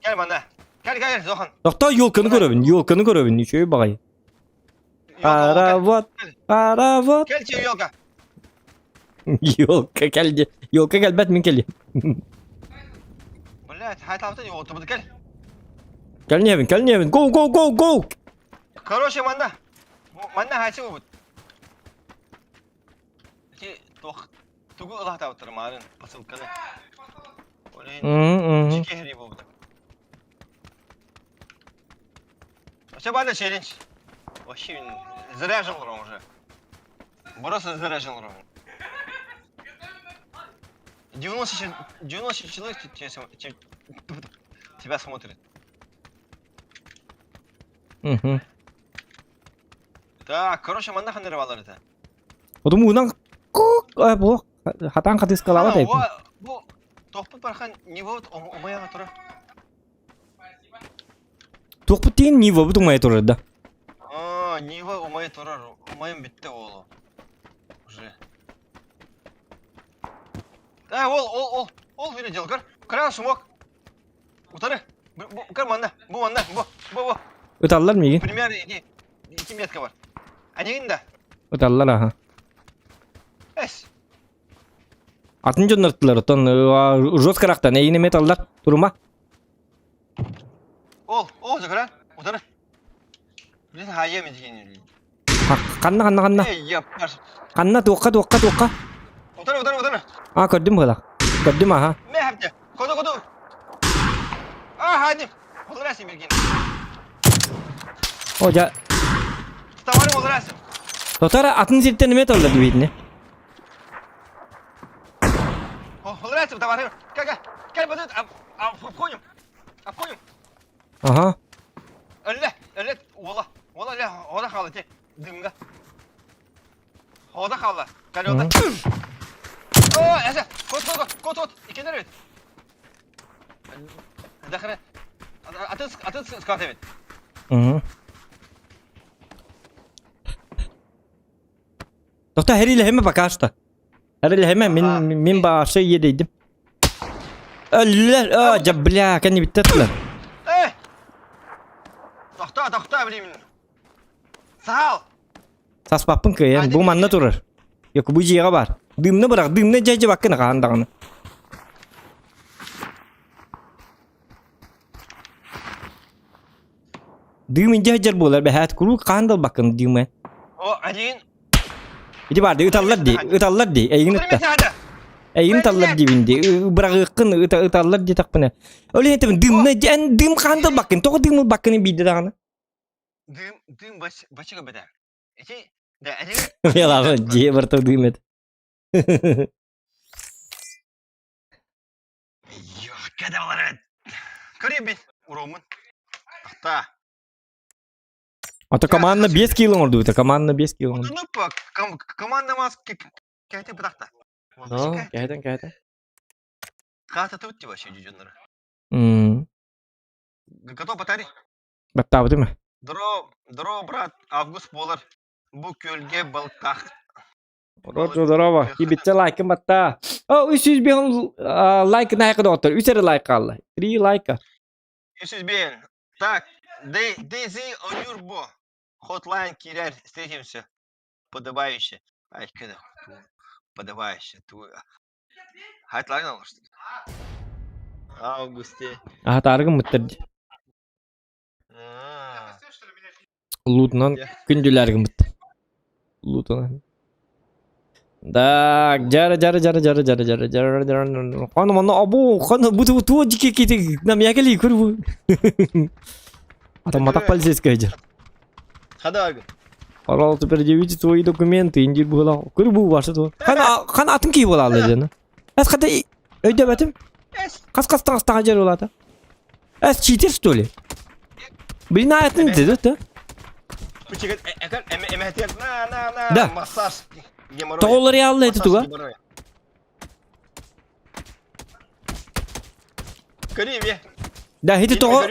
Кел манна. Кел кел Зохан. Тохтоо елканы көрөбүн, елканы көрөбүн. Үчүгэй баҕайы. Хоровод, хоровод. Кел че елка. Елка кэлди. Елка кэлбэт мин кэлиэм. Блять, хайталты отубут кел. Кэлниэбин, кэлниэбин. Go, go, go, go. Короче, манна. Манна хайсы бут. Ити туох тугу ылаатаабыттар маарын посылканы. Олен чики буолбута. Вообще банда челлендж. Вообще заряжен уже. Просто заряжен уже. 90, 90 человек тебя смотрит. Угу. Так, короче, манна ханырывалар это. Отумуунан кук бу хатаан хатыскалаабат эбит. Бу тохпут бархан не вот умаяга тура. Туохпут тиин Нивабыт умайа турар да. А, Нива умайа турар. Умайым битте оолу. Уже. Да, ол, ол, ол, ол видео дел, көр. Кран сумок. Утары. Көр манна, бу манна, бу, бу, бу. Ыталлар миигин. Пример, иди. Ити метка бар. Анегин да. Ыталлар аха. Эс. Атын дьоннор ыттылар, оттон жестко рахтан эйин эмиэ таллар. Турума. Ол, ол закара. Утары. Блин, хайа мен деген. Ханна, ханна, ханна. Эй, яппар. Ханна, туохха, туохха, туохха. Утары, утары, утары. А, көрдүм быһылаах. Көрдүм, аха. Мэ хапте. Коду, коду. А, хадим. Холрасим берген. О, дьэ. Товарым олорасың. Тотара атын сиртэн эмиэ таллар дибитини. Олорасың, товарым. Кэл, кэл, бадыт, обходим. Обходим. Ага. Өллө, өллө, уола, уола, өллө, ода хаалла, те, дымга. Ода хаалла, кэл, ода. О, эсэ, кот, кот, кот, кот, икенер эбит. Дахара, атын, атын скат эбит. Тоқта хэрилэһэмэ пока что. Хэрилэһэмэ мин мин башы иэдэйдим. Өллөр, а, жа бля, кэнни биттэтилэр. Эй! Тохтоо, тохтоо, блин. Саал! Саспаппын кыайан, бу манна турар. Yok бу дьиэҕэ бар. Дымны бырах, дымны дьэ баккын хаан даҕаны. Дыым инде сылдьар буолар бэһээт куруук хаһан да ылбаккын дыымы. О, один. Ити баар дии ыталлар дии, ыталлар дии, эйигин ытта. Эйигин ыталлар диибин дии, быраҕыаххын ыталлар диэтэхпинэ. Ол иһин этэбин дыымна эн дыым хаһан да ылбаккын, тоҕо дыым ылбаккын биирдэ даҕаны. Дыым, дыым бачыга бэтэ. Ити, да, эти. Мелаҕы дьиэ барта дыым эт. Көрөбүн, уруомун. Тахта. Ата команда 5 кило оҥордубута, команда 5 кило оҥорду. Ну, команда мас кэһэтэ бытахта. Кэһэтэн, кэһэтэн. Хаата тут вообще дьоннор. Готов батари? Баттаабытым ма? Дро, дро, брат, август буолар. Бу күөлгэ балыктаах. Рожо, здорово. Кибитче лайкын батта. О, 305 лайк на доктор. Үс эрэ лайк хаалла. Три лайка. 305. Так, Дейзи Онюрбо. Хотлайн кирер. Встретимся. Подобающе. Ай, когда? Подобающе. Хотлайн алышты. Августе. А, таргын мыттыр. Лутунан күндүлэргин бытта. Лутунан. Так, жара жара жара жара жара жара жара жара. Ханы манна абу, ханы бу ту ту дики кити нам якали көр бу. Ата матак полицейская жар. Хада Пожалуйста, предъявите свои документы, индир була. Көр бу башы ту. Хана хана атын ки була алды жана. Эс хата өйдөбөтүм. Кас кас тагас тага жер булата. Эс читер что ли? Блин, а это не да? Да. Массаж. Тоҕолор ялла эти туга? Көрейме. Да, ити тоҕо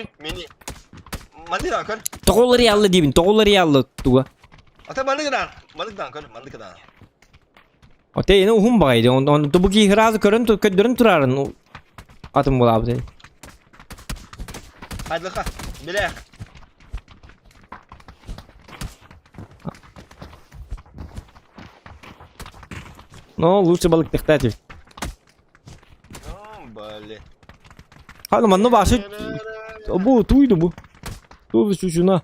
Мандыдан көр. Тоҕолор ялла диибин, тоҕолор ялла туга. Ата мандыгынан, мандыгынан көр, мандыгынан. Оте ини уһун баҕайды, он он бу киһи сразу көрөн көрдөрөн турарын атын булаабыт. Хайдыха, билэ. Ну, лучше балыктыктать. Ну, блин. Ханы манна башы бу туйду бу. Туу чучуна.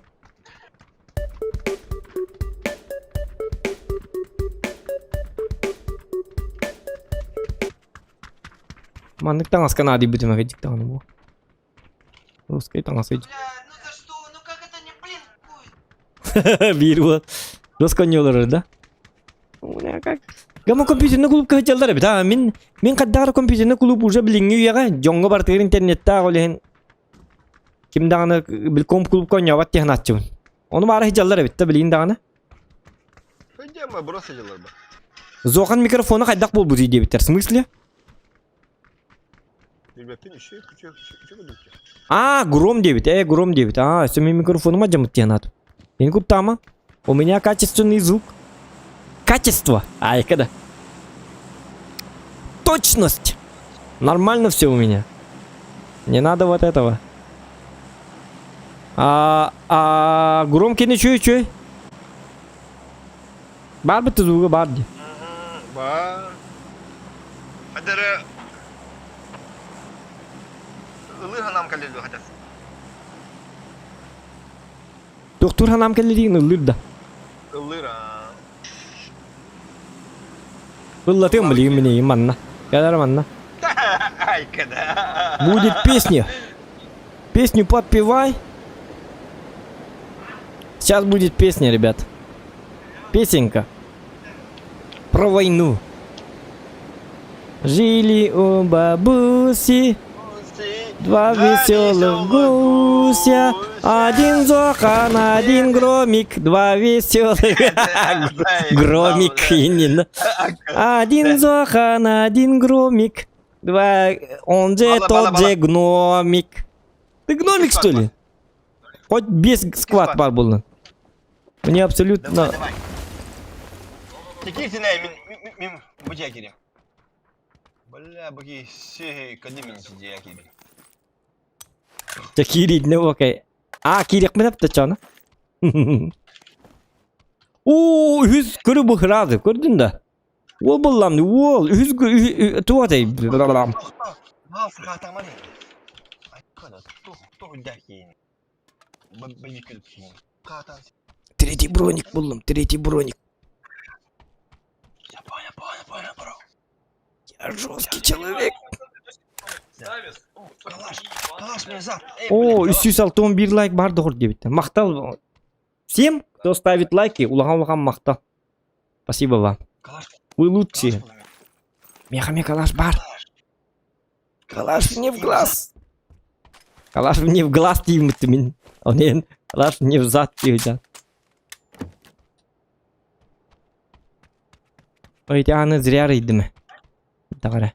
Маннык таҥаска наадыйбытым эгэдьик даҕаны бу. Русскай таҥас Бля, ну за что? Ну как это не, блин, будет? Биир уол. Росконньолорор да? Как? Гама компьютерный клубка хотеллар эбит. А, мин мин хаддаар компьютерный клуб уже билиҥҥи үйэҕэ дьоҥҥо барытыгар интернеттаах ол иһин ким даҕаны билком клубка оонньообот диэн аатчыбын. Ону баара сылдьаллар эбит да билигин даҕаны. Где бросили бы? Зохан микрофона хайдах буолбутуй диэбиттэр. В смысле? А, гром диэбит. Э, гром диэбит. А, өссө мин микрофонума дьаммыт диэн аат. Мин куттаама. У меня качественный звук. Качество. Ай, когда? Точность. Нормально все у меня. Не надо вот этого. А, а громкий не чуй, чуй. Бар бит звуга бар ди. Бар. Хадары ылыр ханам кэллэ хатас. Доктор ханам кэллэ диин ыллыр да. Ыллыр а. Ыллатыам билигин мин манна. Кэлэр манна. Ай, когда. Будет песня. Песню подпевай. Сейчас будет песня, ребят. Песенка. Про войну. Жили у бабуси два веселых гуся. Один Зохан, один Громик, два веселых Громик инин. Один Зохан, один Громик, два он же тот же гномик. Ты гномик что ли? Хоть без сквад бар буллун. Мне абсолютно... Давай, давай. Кирсинэ мин мин бу дьиэ кириэм. Бля, бу киһи кадимин дьиэ киирим. Дьэ кииридинэ окей. А, киириэхпин эптэ чоно. Оо, үһүс көрү быһыраады, көрдүн да? Уол буллам, уол, үһүс туох этэй? Третий броник буллум, третий броник. Я понял, понял, понял, бро. Я жесткий человек. Калаш, калаш мне зад. О, 361 лайк бар доҕор диэбиттэр. Махтал всем, кто ставит лайки, улахан-улахан махтал. Спасибо вам. Вы лучшие. Меха калаш бар. Калаш мне в глаз. Калаш мне в глаз диибит мин. Онен калаш мне в зад диэбит. Ой, аны зря рейдим. Давай.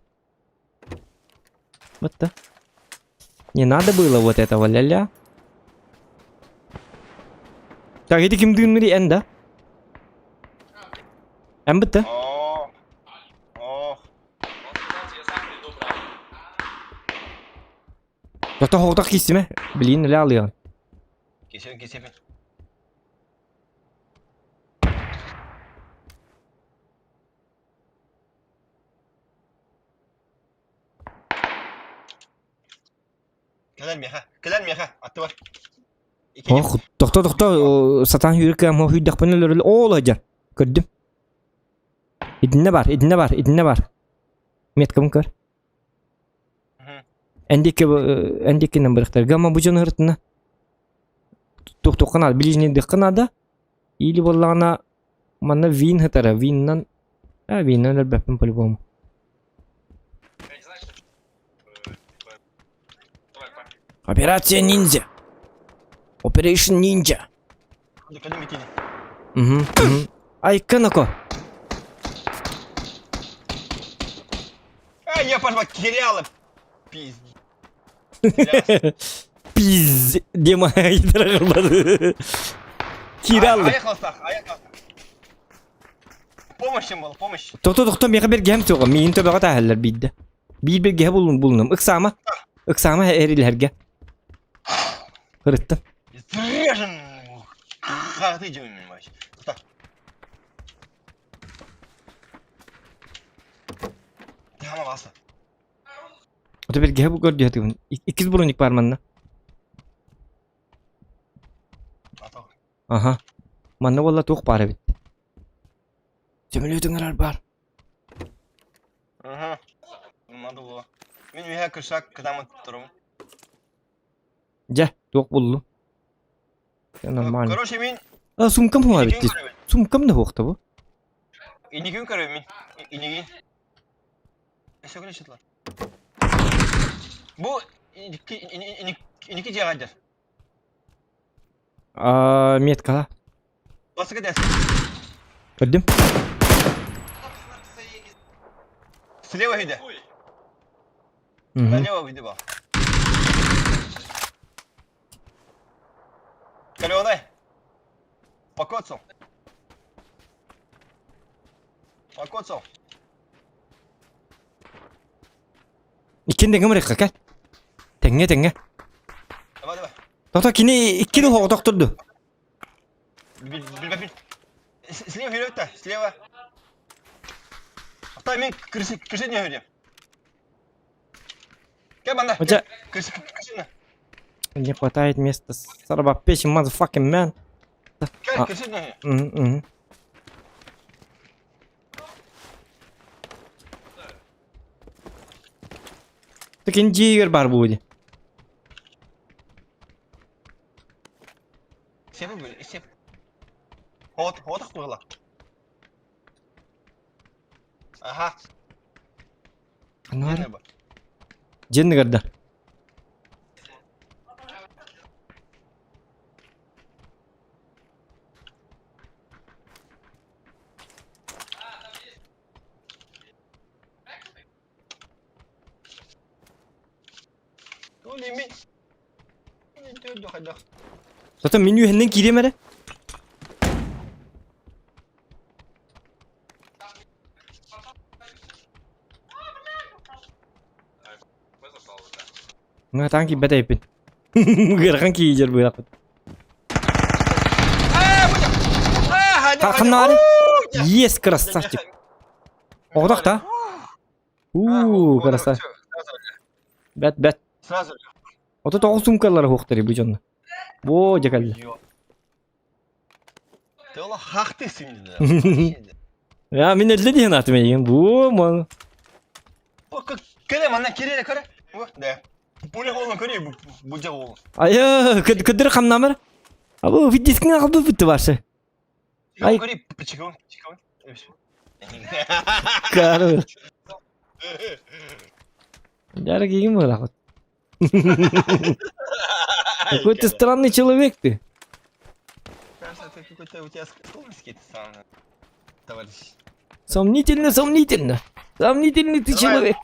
Вот да. Не надо было вот этого ля-ля. Так, ити ким дыынныри эн да? Эн бытта? О, о. Тохто хоҕотох киистимэ. Блин, ля алыан. Кисебин, кисебин. Кэлэн миэхэ, кэлэн миэхэ, аттыбар. Ох, тохто тохто сатаан сүүрэр кыам хүйдэхпин өлөрөл оол сылдьар. Көрдүм. Итиннэ бар, итиннэ бар, итиннэ бар. Меткабын көр. Эндикки эндиккинэн бырахтар. Гамма бу дьон ыһыртына. Туохтуохха наада, ближнийдыхха наада. Или буоллаҕына Манна вин сытара, виннан а виннан өлбөппүн по-любому. Операция ниндзя. Operation Ninja. Угу, угу. Айка нако. А, я пошла киряла. Пиздец. Пиз, Дима, Кираллы. Помощь им был, помощь. Тохто тохто миэхэ бэргэһэм суоҕа, миигин төбөҕө тааһаллар биирдэ. Биир бэргэһэ булун булунум. Ыксаама. Ыксаама эрилэһэргэ. Ырыттым. Заряжен. Хаты дьүммүн Тама баса. Ото бэргэһэ бу көрдүһэтигин. Иккис броник бар манна. Аха. Манна буолла туох баар эбит. Сөмөлүөт ыҥырар баар. Аха. Надо было. Мин үһэ кышак кытамыт турум. Дьэ, туох буллум? Нормально. Короче, мин А, сумкам хуа бит. Сумкам да хуохта бу. Инигин көрөм мин. Инигин. Өссө чытла. Бу иники дьиэҕэ Аа, меткала. Басыгы дэс. Көрдүм. Слева иде. Налево иде ба. Каленый. Покоцал. Покоцал. Иккин тэҥҥэ мырыхха кэл. Тэҥҥэ тэҥҥэ. Давай, давай. Тото кини иккини хоҕотохторду. Билбэппин. Слева вперед слева. Стой, мен крысы, крысы не говори. Кем она? Крысы, крысы. Не хватает места. Сарба печь, motherfucking man. Кем, крысы не Такин дьиэгэр баар буолуо дии. Сеп, сеп. Хот, хот хуйла. Ханна бар? Дьиэннигэр да. Зато мин үһүннэн киириэм эрэ. Ŋа киирбэт эбиппин. Ыарахан киирэр быһыылаахпыт. Ханнаары? Есть, красавчик. Оҕотох да? Уу, красавчик. Бэт, бэт. Сразу. Ото тоҕо суумкалара суохтар бу дьонно. Боо, дьэ кэллэ. Ты ола хахты симдин. Я мин элле диэн атым эйигин. Бу мон. Кэлэ манна кириэ көрө. Да. Пуля холун көрө бу бу жа ол. Айы, көддөр хамнамыр. Абы видискин алды бүтті барсы. Ай. Көрө пичикон, пичикон. Кары. Дәрі киім бар Какой ты странный человек ты. Кажется, ты какой-то у тебя склонность какие-то странные, товарищ. Сомнительно, сомнительно. Сомнительный ты Давай. человек.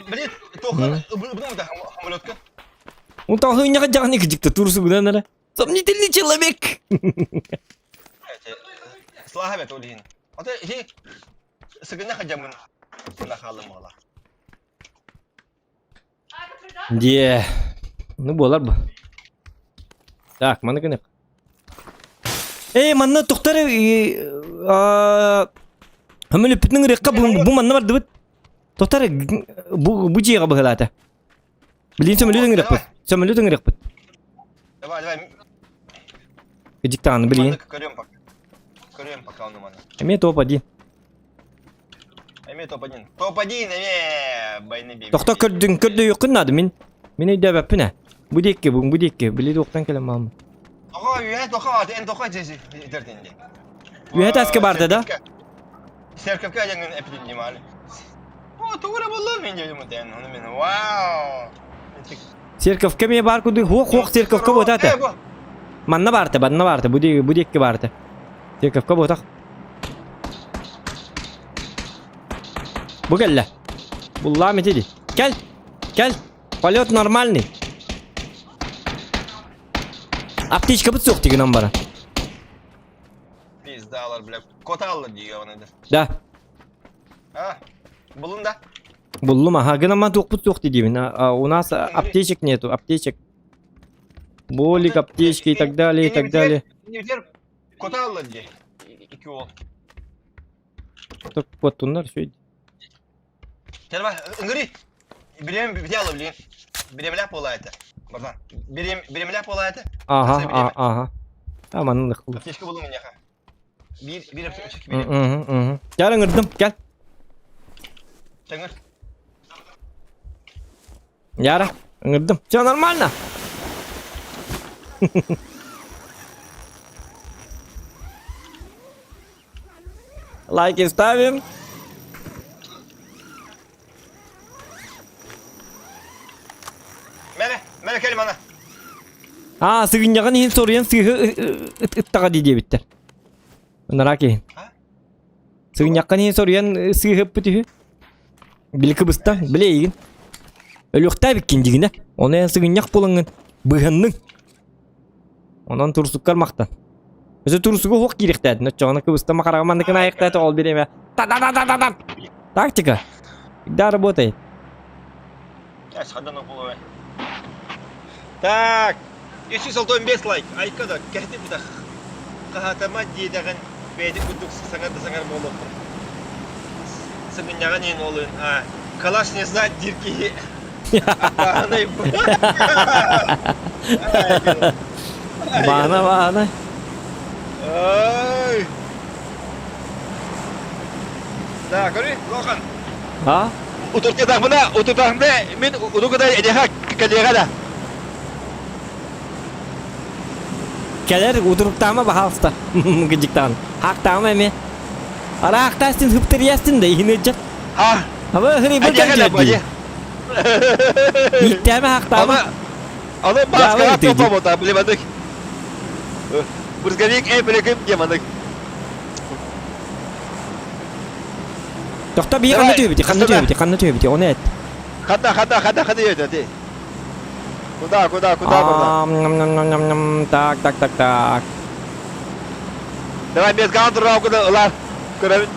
Блин, тоха, бұның да самолетка. Он там хуйня жағын жікті турсы гынан ара. Сомнительный человек. Слаха бет олин. Ата хи сыгына хажамын. Мына халым ола. Де. Ну болар бу. Так, маны гынық. Эй, манна тоқтар Хөмөлүппүтүн ырыакка бу бу манна бардыбыт. Тоқтар бу бу дьиэҕэ быһылаата. Билин сөмөлүт ыҥырыахпыт. Сөмөлүт ыҥырыахпыт. Давай, давай. Кыдьыктаҕаны билин. Көрөм пока. Көрөм пока он мана. Эмиэ топ-1. Эме топ-1. Топ-1 эме байны бейби. Тохто көрдүн көрдөйүккүн наада мин. Мин өйдөөбөппүн ээ. Бу диэкки бу бу диэкки били туохтан кэлэн маам. Тоҕо үһэ тоҕо эн тоҕо дьэзи дэрдинди. Үһэ таска барда да? Церковка дьаҥын эпидемиали. О, тугура болла мен дедим отен. Оны мен вау. Церковка эмиэ баар курдук хуох хуох церковка буотаата. Манна баарта, манна баарта, бу диэки бу диэкки баарта. Церковка буотах. Бу кэллэ. Буллаам ити ди. Кэл! Кэл! Полет нормальный. Аптечкабыт суох дигинэн баран. Пиздалар, бля. Кота аллар дии оны. Да. А, булун да. Буллум аха гынан туохпут суох диибин. У нас аптечек нету, аптечек. Болик, аптечки и так далее, и так далее. Кота аллар дии. Ики ол. Так вот, туннар все. Терба, ыңгыри. Берем бите алып билин. Беремләп була это. Братан, берем беремләп була это. Ага, а, ага. Tamam anladık. Аптечка булу меня. Бир бир аптечка Hı бир. hı hı. Gel ыңырдым, gel. Чаңыр. Яра, ыңырдым. Все нормально. Лайки ставим. Мәрә, мәрә кел мана. А, сыгынньаҕын иһин соруйан сыыһы ыттаҕа дии диэбиттэр. Ынараа киһин. Сыгынньаххын иһин соруйан сыыһыппыт үһү. Били кыбыста, билэ эйигин. Өлүөхтээ эбиккин дигинэ. Ону эн сыгынньах буолаҥҥын быыһанныҥ. Онон турсуккар махтан. Өсө турсуга уһук киириэхтээтин. Оччоҕуна кыбыста махараҕа манныкын айыктаата ол бириэмэ. Та-та-та-та-та! Тактика. Всегда работает. Так, 365 лайк. Айка да, кэхти бутах. Хаһатама диэдэҕин бэйэтин курдук саҥар да саҥар буолуохпун. Сыгынньаҕын иһин олуйун. А, калаш не знать диир киһи. Бааһынай Баана баана. Ай. Да, көрүй, Лохан. А? Утуртатахпына, утуртахпына мин удукута эдиха кэлиэҕэ да. Кэлэр утуруктаама баһаалыста. Кыдьыктаан. Хаактаама эмиэ. Араахтаастын хыптырыйастын да иһин ыдьа. Ха. Аба хрибы кэлдиэрдии. Ииттээмэ хахтаама. Аны маскаҕа топпобота, били манык. Брызговик эй биликим диэ манык. Тохто бии ханна түһүбүтүй, ханна түһүбүтүй, ханна түһүбүтүй, ону эт. Ханна, ханна, ханна, ханна түһүбүтүй? Куда, куда, куда барда? Так, так, так, так. Давай мезган турау куда ылар. Көрөбүн.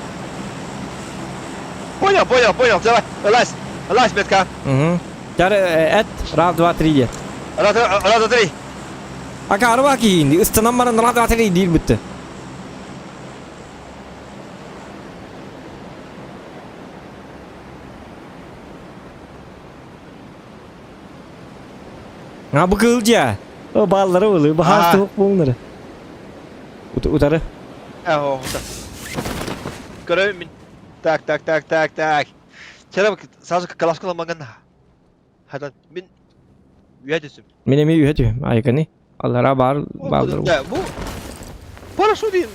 Понял, понял, понял. Давай, ылась. Ылась метка. Угу. Тар эт, раз, два, три диye. Раз, раз, два, три. Ака арба киһини ыстанан баран раз, два, три диир бүтті. А бу кыыл дьэ. О бааллары ылы, баһаас туох буолнары. Утары. Көрөбүн мин. Так, так, так, так, так. Чара сразу калашка ламаган. Хадан мин үһэ түсүм. Мин эмиэ үһэ түһүм. Айканы. Аллара баар бааллар. Бу парашют дейм.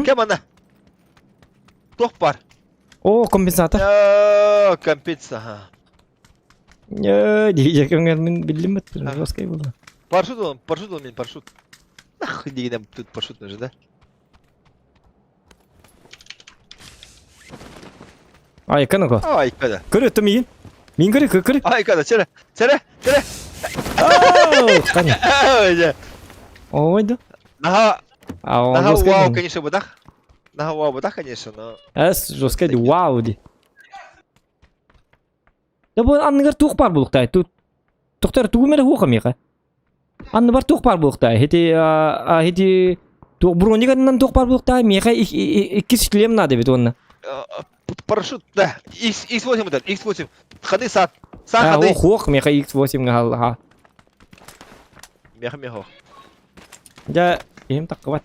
Кем ана? Туох бар? О, компенсатор. Э, компенса, ха. Э, дии мин биллим бит, жесткий было. Парашют он, парашют он, мин парашют. Нахуй дигенем тут парашют нужен, да? Ай, кanago. Ай, када. Көрө өттө миин. Мин көрө, көрө, көрө. Ай, када, чere, чere, чere. Кана. Ой, да. Наха. Наха, вау, конечно, будах. Наха, вау, будах, конечно, но... Эс, жестко, вау, ди. Да бу анныгар туох баар буолуохтаай. Тохтор тугум эрэ хуоха миэхэ. Анныбар туох баар буолуохтаай. Хити хити туох броник аннынан туох баар буолуохтаай. Миэхэ иккис шлем надо эбит уонна. Парашют, да. X, X8 этот, X8. Ходы сад. Сад ходы. Ох, миэхэ X8 гаалла. Меха меха. Дьэ, им таккыбат.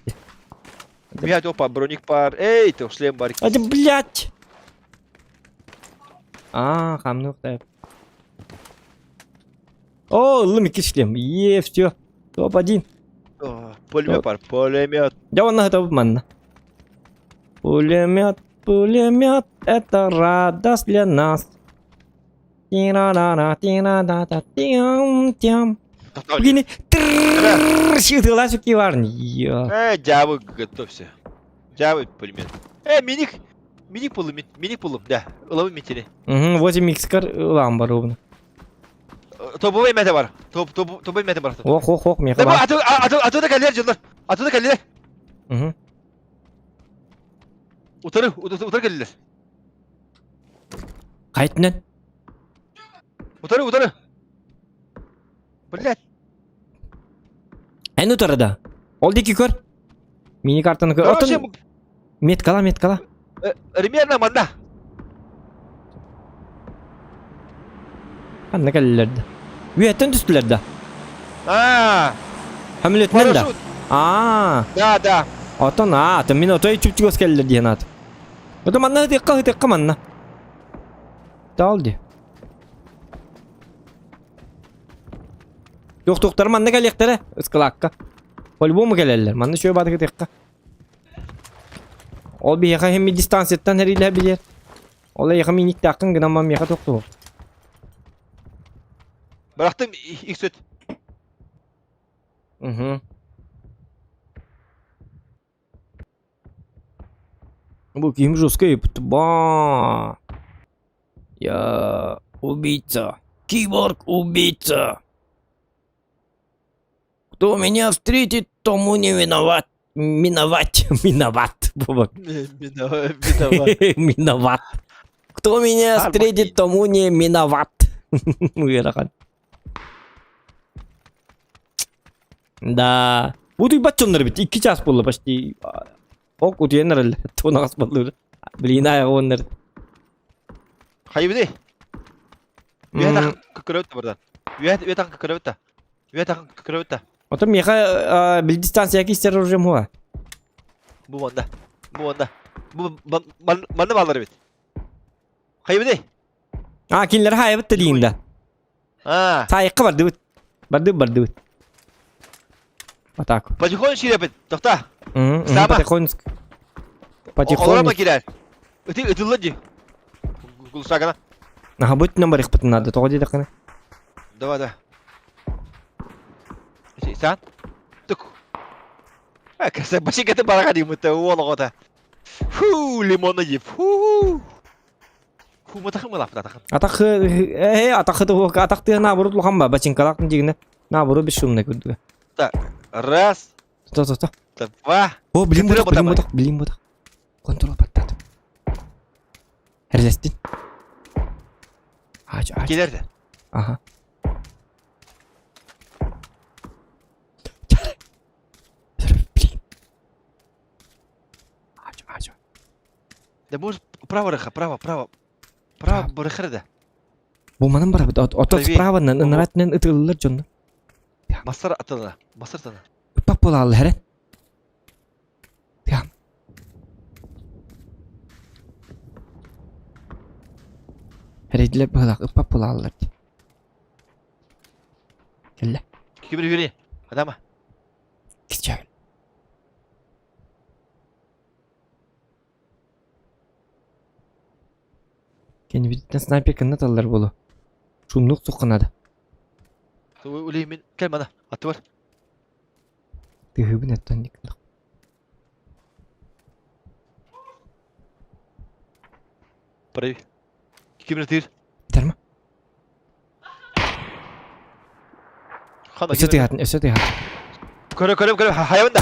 Блядь, опа, броник пар. Эй, ты шлем бар. А блядь! Аа, хамнук О, ыллым икки шлем. Е, все. Топ-1. Пулемет бар, пулемет. Я вон это манна. Пулемет, пулемет, это радость для нас. Тира-да-да, тира-да-да, тям-тям. Гини, трррррр, суки варни. Э, дявы, готовься. Дявы, пулемет. Э, миник, миник пулемет, миник пулем, да, лови метели. Угу, 8 икс-кар ламба ровно. Тобовой мете бар. Топ, топ, тобовой мете бар. Ох, ох, ох, меха бар. Ато, ато, ато да калер жондар. Ато да калер. Угу. Утары, утары калер. Қайтынан? Утары, утары. Блять. Эн утары да. Ол дики көр. Мини картаны көр. Отын... Меткала, меткала. Примерно манда. Ханна кэллилэр да? Үөттэн түстүлэр да? Аа. Хамилетинен да? Аа. Да, да. Отон аа, атын мин отой чүпчүгөс кэллилэр диэн аат. Ото манна ытыахха ытыахха манна. Таал ди. Туох-туохтар манна кэлиэхтэрэ ыскылаакка. По-любому кэлэллэр. Манна үчүгэй баатык ытыахха. Ол биһиэхэ иһин дистанцияттан эриилэһэ билиэр. Ол эйиэхэ миниктааххын гынан ман миэхэ тохтуо. Бырахтым иксөт. Угу. Бу ким жесткий, ба. Я убийца. Киборг убийца. Кто меня встретит, тому не виноват. Миновать. Миноват. Миноват. Миноват. Кто меня встретит, тому не миноват. Ыарахан. Да. Утуйбат дьоннор эбит. Икки час буолла почти. Ок, утуйан эрэллэр. Туонаҕас буоллулар. Блин, айаҕы Хайыбыный? Үөһэ көрөбүт да бардан. Үөһэ үөһэ көрөбүт да. Үөһэ көрөбүт да. Отон миэхэ бил дистанция кистер оружием хуа. Бу манна. Бу манна. Бу манна баалар эбит. Хайыбыный? А, кинилэр хаайбыт да диин да. А. Саайыкка бардыбыт. Бардыбыт бардыбыт. Атаку. Потихоньку киирэбит. Тохта. Потихоньку. Потихоньку. Олорма киирэр. Ыты ытылла дии. Гулсагана. Аха, бу өттүнэн барыахпытын наада, тоҕо диэтэххинэ. Давай, давай. Сан. Тук. Каса башикаты бараха димыта уол оҕото. Фу, лимона еп. Фу. Фу, матахым лафтатахым. Атах э атах атах тыа наоборот улахан ба бачинкалаах дигинэ наоборот бесшумный курдуга. Так, раз. То то то. Два. О, блин, бутах, блин, бутах, блин, бутах. Контрол баттатым. Эрлестин. Ач, ач. Келерді. Ага. Блин. Ач, ач. Да может право рыха, право, право. Право барыхыр да. Бу манан барабыт. Ото справа наратнен ытыллар дьонно. Масар атыла. Масар тана. Ыппап буолааллар эрэ. Тыам. Эрэйдилэр быһылаах ыппап буолааллар дии. Кэллэ. Кибир юри. Адама. Кичэбин. Кэннибититтэн снайпер кынна таллар буолуо. Шумнук сухханада. Улей мин кэл мана. Аттыбар. Тыһыыбын оттон никнах. Правее. Кимир тир. Терма. Хана Өссө тыһатын, өссө тыһатын. Көрө көрө көрө хайабын да.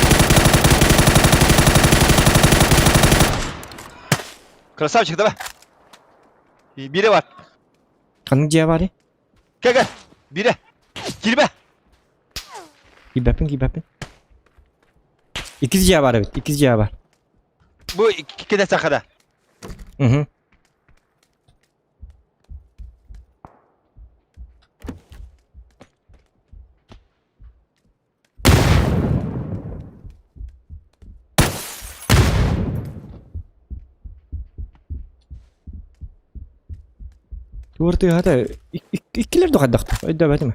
Красавчик давай. Бире бар. Ханнык дьиэ баарый? Кэл кэл. Бире. Кирбе. Киирбэппин, киирбэппин. Иккис дьиэ баар эбит, иккис дьиэ баар. Бу кэнэ сахара. Угу. Туор тыаһата иккилэр да хайдахтар өйдөөбөтүм.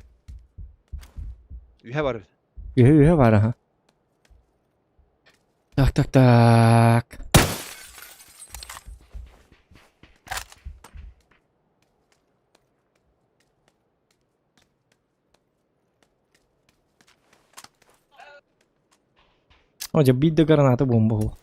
Үһэ бар. Үһэ үһэ бар аха. Так так так. О, дьэ биир да граната буомба буолуо.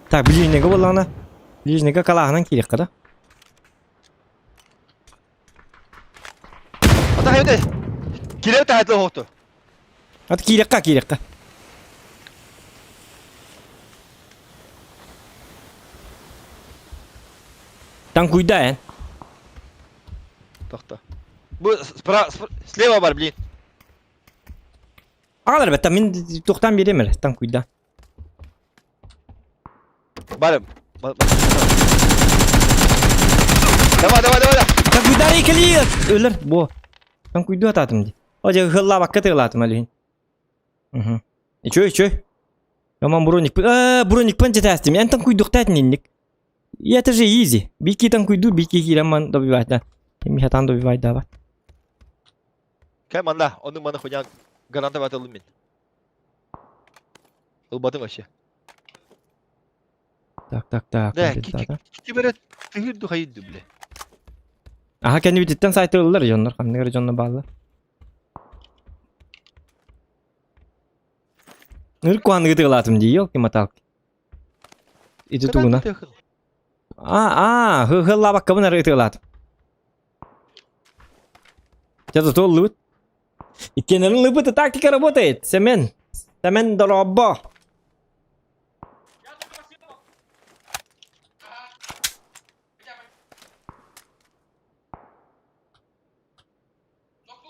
Так, ближнего буоллаҕына, ближнего калааһынан киириэххэ да. Ата хайда. Кире таһыты оһохту. Ат киириэххэ, киириэххэ. Танкуйда эн. Тохто. Бу справа слева бар, блин. Аҕалар бэтта мин туохтаан биэриэм эрэ танкуйда. Барым. Давай, давай, давай. Танкуйдары кэлиир. Өлөр бу. Танкуйду атаатым дии. О дьэ ыһыллаабакка тыалаатым алиһин. Угу. Үчү, үчү. Яман броник. Э, броникпын жетээстим. Эн танкуйдуктаат инник. И это же изи. Бики танкуйду, бики киирэн добивать. Эми хатан добивать дават. Кэ манна, ону маны хуйня граната батылым мин. Ылбатым вообще. Так, так, так. Да, киберет тыгыр хайды бле. Аха кэннибититтэн сайты ыллар дьоннор, ханнык эрэ дьонно бааллар. Ныр куанныгы тыалаатым дии, елки-моталки. Ити тугуна. А, а, хыллаабаккабын эрэ ытыалаатым. Дьэ, зато ыллыбыт. Иккиэннэрин ыллыбыт, тактика работает. Сэмэн. Сэмэн дорообо.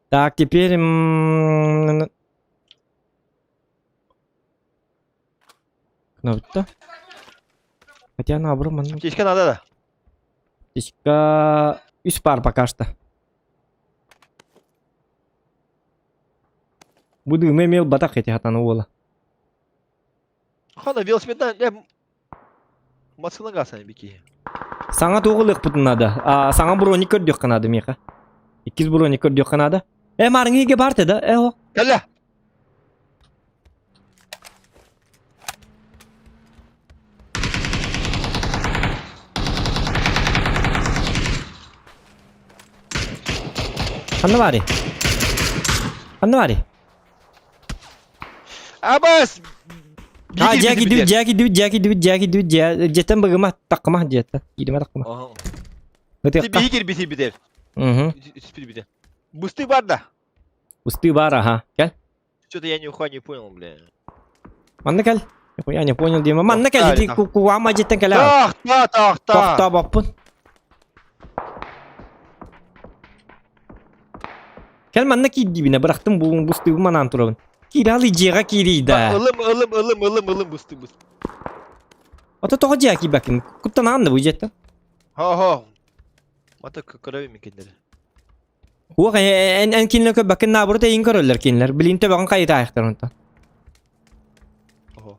Так, теперь... Кнопка. Хотя наоборот, манна... Аптечка надо, да? Аптечка... Үс пар пока что. Буду имел батах эти хатаны уола. Хана велосипедна, э, массыына гасан бики. Саҥа туох ылыахпытын наада. А, саҥа броник көрдүөххэ наада миэхэ. Иккис броник көрдүөххэ наада. Э, маарыҥ иһигэ баар да, э, о. Кэллэ. Ханна баарый? Ханна баарый? Абас! А, дьэ кидибит, дьэ кидибит, дьэ кидибит, дьэ кидибит, дьэ дьэттэн быгыма, таккыма дьэттэн, кииримэ таккыма. Ытыахха. Биһи кирбити битер. Угу. Бите. Бысты бар да. Бысты бар, ага. Кэл. Что-то я нихуя не понял, бля. Манна кэл. Я не понял, Дима. Манна кэл, ити куама дьэттэн кэлэ. Тохта, тохта. Тохта баппын. Кэл манна киирдибинэ, бырахтым бу бустыыбын манаан турабын. Кииралы дьиэҕэ киирий да. Ылым, ылым, ылым, ылым, ылым, бусты, бусты. Ото тоҕо дьиэҕэ киирбэккин? Куттанаан да бу дьиэттэн. Хо-хо. Мата көрөбүн мин кинилэри. Уох, эн эн кинилэр көрбөккүн наоборот эйин көрөллөр кинилэр. Билин төбөҕүн хайытаайахтар онтон. Ого.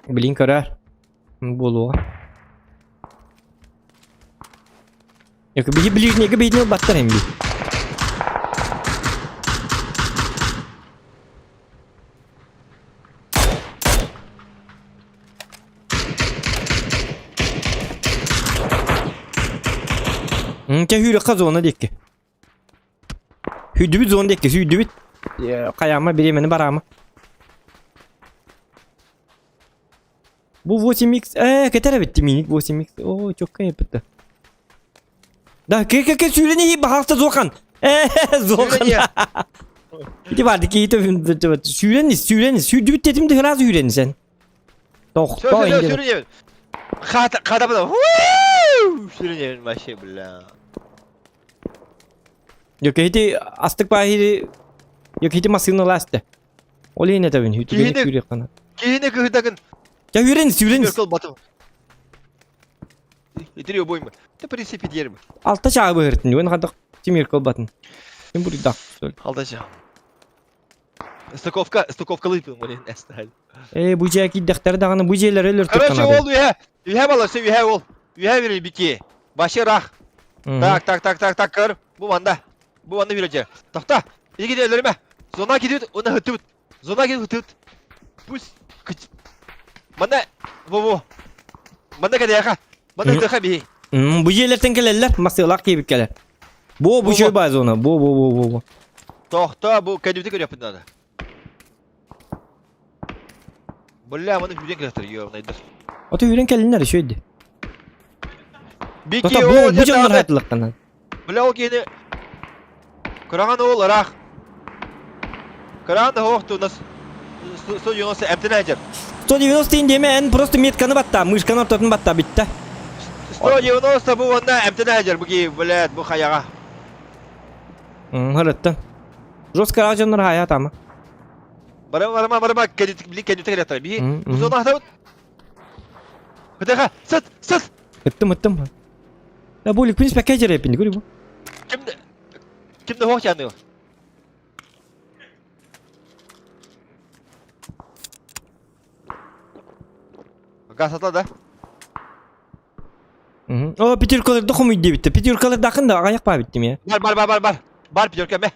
Билин көрөр. Буолуоҕа. Yok биһи ближнийгэ биһини ылбаттар эми. Чэ сүүрүөххэ зона диэки. Сүүрдүбүт зона диэки сүүрдүбүт. Хайаама бириэмэни бараама. Бу 8x ээ кэтэр эбит миник 8x. Оо чокка эппит. Да ке ке ке сүүрэн иһи баһаалта Зохан. Ээ Зохан. Ити барды киһи сүүрэн ис сүүрэн ис сүүрдүбүт тетим де сразу сүүрэн сен. Тохто инде. Хата хата бла. Сүүрэн вообще бля. Yok ити астык баһири Yok ити масыны ласты. Ол иһин этэбин, үтүгэни Киһини- күүрүөххэ Киһини кыһытагын. Дьэ үүрэн ис, үүрэн ис. Кыл батым. Итири обойма. Ты принципе дерьмо. Алта чаҕы быһыртын, үөн хадах тимир кылбатын. Ким буруйдаах сол. Алта чаҕы. Стыковка, стыковка лыпын, блин, эсталь. Э, бу дьиэ киирдэхтэр даҕаны бу дьиэлэри өлөртөх Короче, канады. ол үһэ, үһэ баласы, үһэ ол. Үһэ бери бики. Башы рах. Так, так, так, так, так, көр. Бу манда. Бу манна үрөдьэ. Тохта! Иги өлөрүмэ. Зона кидибит, уна хытыбыт. Зона кидибит хытыбыт. Пусть кыч. Манна во-во. Манна кэдэйэхэ. Манна хытыха биһи. Бу дьиэлэртэн кэлэллэр, масыалаах киэбит кэлэр. Бу бу чөй баа зона. Бу бу бу бу бу. Тохта, бу кэдибити көрүөхпүт надо. Бля, маны хүрен кэлэхтэр, ёбнайдар. Ото хүрен кэлиннэр үчүөйдү. Бики, Тота бу бу дьоннор хатылыктанан. Бля, ол киһини Кыраҕан уол ыраах. Кыраҕан да суох у нас 190 эмтэнэ сылдьар. 190 диэмэ эн просто метканы батта, мышканы ортотун батта бүтте. 190 бу уонна эмтэнэ сылдьар бу киһи, блядь, бу хайаҕа. Харыттан. Жестко ыраах дьоннор хаайа тама. Барыма, барыма, барыма, кэннити, били кэннити кэлиэхтэрэ. Биһи, бу зона хатабыт. Хытыха, сыт, сыт! Ыттым, ыттым. Да бу ликпин спекке жерепин, көрү бу. Ким ким да хоох яны. Газ да? О, пятеркалар да хомуй дебитте. Пятеркалар дакын да аяк ба биттим я. Бар, бар, бар, бар, бар. Бар пятерка ме.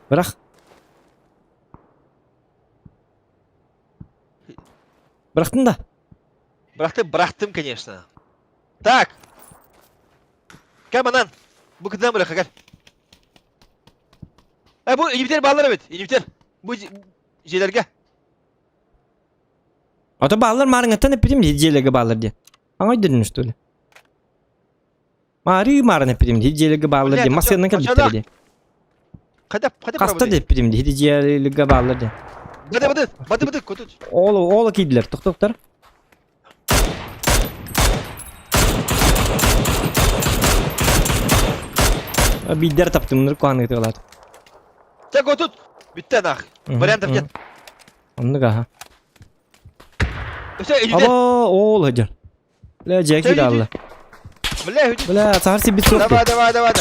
Бырах. Бырахтын да. Бырахтым, бырахтым, конечно. Так. Кэл манан. Бу кытынан бырахха кэл. Э, бу инибитер баалар эбит. Инибитер. Бу дьиэлэргэ. Ото баалар маарыҥаттан эппитим дьиэлэргэ баалар диэн. Аҥай дедин что ли? Маары маарын эппитим дьиэлэргэ баалар диэн. Массыынан кэлбиттэр диэн. Хайда, хайда Хаста да эппитим дьиэлэргэ баалар диэн. Бады, бады, бады, бады, көтүт. Ол ол киирдилэр, тохтоттор. Биирдэр таптымныр куһаныгы тыалаат. Чэ, көтүт. Бүттэ нах. Вариантов нет. Оннук аха. Өсө, илдэ. Ало, ол сылдьар. Бля, дьиэ киирэ Бля, Бля, сахар сибит суох. Давай, давай, давай.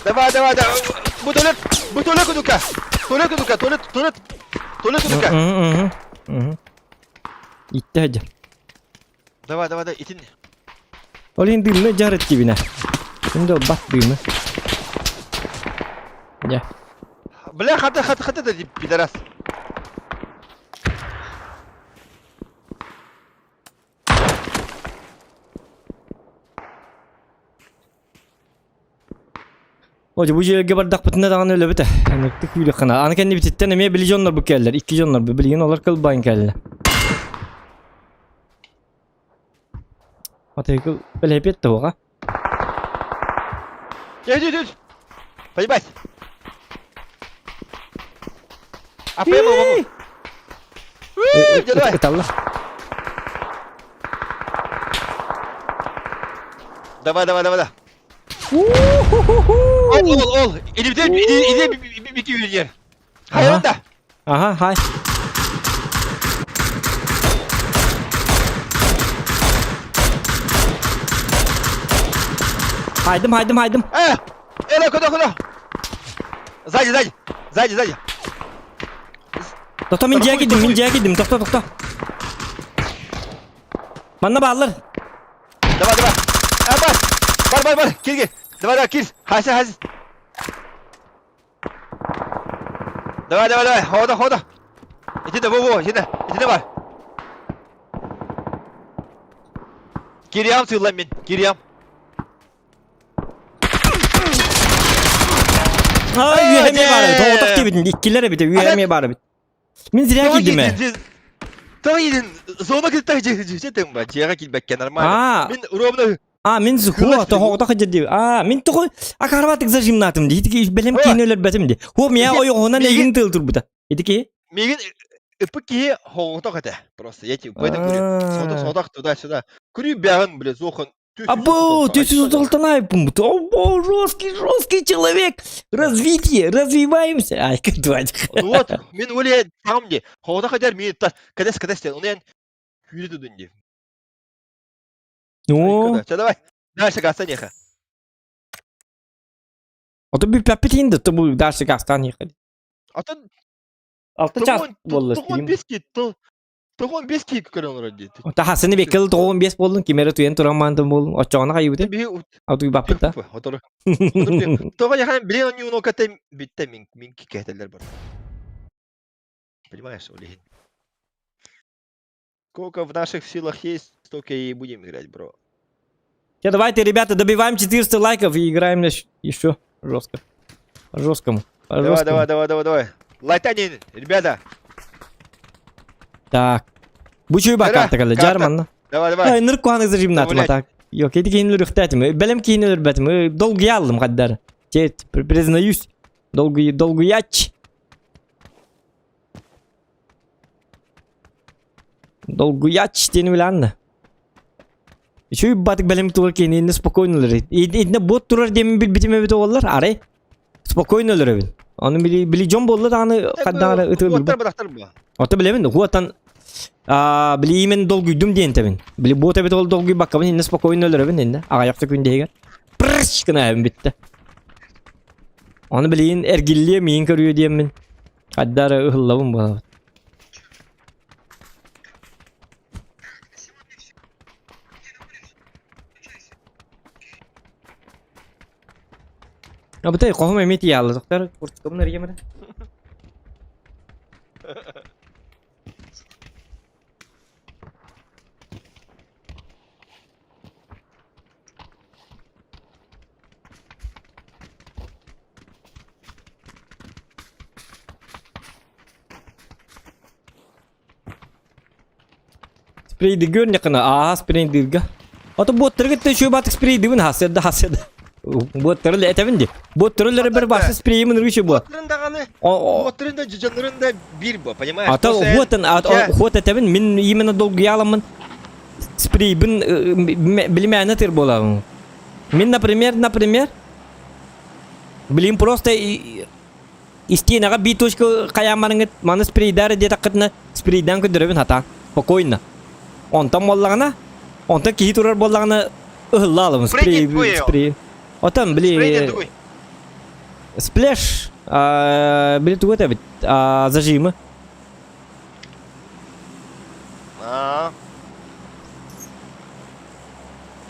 Давай, давай, давай. Бу туалет, бу туалет кудука. Туалет кудука, туалет, туалет. Туалет кудука. Иттэ сылдьар. Давай, давай, давай, итин. Ол иһин дыымны дьарыт дибинэ. Ким да ылбат дыымы. Дьэ. Бля, хата, хата, хата, да, пидорас. О, бу дьиэлэргэ бардахпытына даҕаны өлөбүт ээ. Ынырыктык күүрүөххэ Аны кэннибититтэн эмиэ били дьоннорбут кэллэр. Икки дьоннорбут. Билигин олор кылбайан кэллэ. Матайкыл бэлэпиэт туоҕа. Иди, иди, Поебать! А прямо Давай. Ыталла. Давай, давай, давай, давай. Ол, ол, ол. Иди, иди, иди, бики үйер. Хайранда. Ага, хай. Хайдым, хайдым, хайдым. Э, э, куда, куда? Сзади, сзади, сзади, сзади. Тохто, мин дьиэ киирдим, мин дьиэ киирдим, тохто, тохто. Манна бааллар. Давай, давай. А, бар, бар, бар, бар, кир, кир. Давай, давай, кир. Хася, хася. Давай, давай, давай, хода, хода. Иди да, во, во, иди да, иди давай. Кириам сыыллан мин, кириам. Ай, үөһэ баар эбит, оҕотох диэбитин, иккилэр эбит, үөһэ баар эбит. Мин зря киирдим ээ. Тоҕо иһин зона кытта дьиэтин ба, дьиэҕэ киирбэккэ нормально. Мин ровно А, мин хуа, тоҕо хадьа А, мин тоҕо акарбатык зажимнатым ди. Ити бэлэм киин өлөрбөтүм ди. Хуа мия ойоҕунан эйин тыл турбута. Ити ки? Мигин ыппыт киһи хоҕотох этэ. Просто я тебе поэтому говорю, соток соток туда-сюда. Күрүү бэҕин, блядь, зохан Або, ты суталтанайпум. О, жесткий, жесткий человек. Развитие, развиваемся. Ай, как Вот, мин оле там де. Хоҕото хадьар мин та кэдэс кэдэс ден. Онен күүрү тудун ди. Ну. Чэ, давай. Дальше гастан ехай. А то бүппэппит да, то бу дальше гастан ехали. А то Алты час буолла стрим. Тоҕон бес киһи көрөн олорор дии. Таһасыны беккел тоҕон бес буоллун, ким эрэ туйан туран маантын буоллун. Оччоҕуна хайыбыты? Атуйбаппыт да. Отору. Тоҕо яхан билин онньууну кэтэй бүттэ мин мин кикэтэллэр бар. Понимаешь, Олегин? Сколько в наших силах есть, столько и будем играть, бро. Все, давайте, ребята, добиваем 400 лайков и играем еще жестко. По жесткому. По давай, давай, давай, давай, давай. Лайтанин, ребята. Так. Бу чуйба карта калла, жарманна. Давай, давай. Ай, ныр куаны зажимнатым так. Yok, эти кейинлер үхтәтим. Белем кейинлер бәтим. Долгий алдым каддар. Те, признаюсь. Долгий, долгуяч. Долгуяч диэн биланна. Үчүгэй батык бэлэм тугар киһини спокойно өлөр. Итиннэ бот турар диэмин билбитим эбит оҕолор, арай спокойно өлөрөбүн. Ону били били дьон буолла даҕаны хаддаҕары ытыыр. Уоттар бырахтар буо. Ото билэбин, уотан аа били именно долгуйдум диэн тэбин. Били бот эбит ол долгуйбаккабын иннэ спокойно өлөрөбүн иннэ. Аҕайахта күн диһигэр. Прыш гына бүттэ. Ону билигин эргиллиэ миин көрүө диэммин. Хайдары ыһыллабын буолабыт. Абытай хоһум эмиэ тиийэ Тоқтар курткабын эрийэм эрэ. Спрейдигер ньакына ааһа спрейдирга. Ото буоттарга төчүө батык спрейдибин хасыда хасыда. Буоттары эле этэбин ди. Буоттары эле бир басы спрейимин рүчү бу. Буоттарын даҕаны, буоттарын да дьоннорун да биир бу, понимаешь? Ата хуотан хуот этэбин мин именно долгуяламын спрейбин билимээнэ тыр буолабын. Мин, например, например, блин, просто истиэнэҕэ биир точка хайааммарыҥыт маны спрейдаар диэтэххитинэ спрейдаан көрдөрөбүн хатаан спокойно онтон буоллаҕына онтон киһи турар буоллаҕына ыһылла алабын спрей спрей отон били сплеш били тугу этэбит зажимы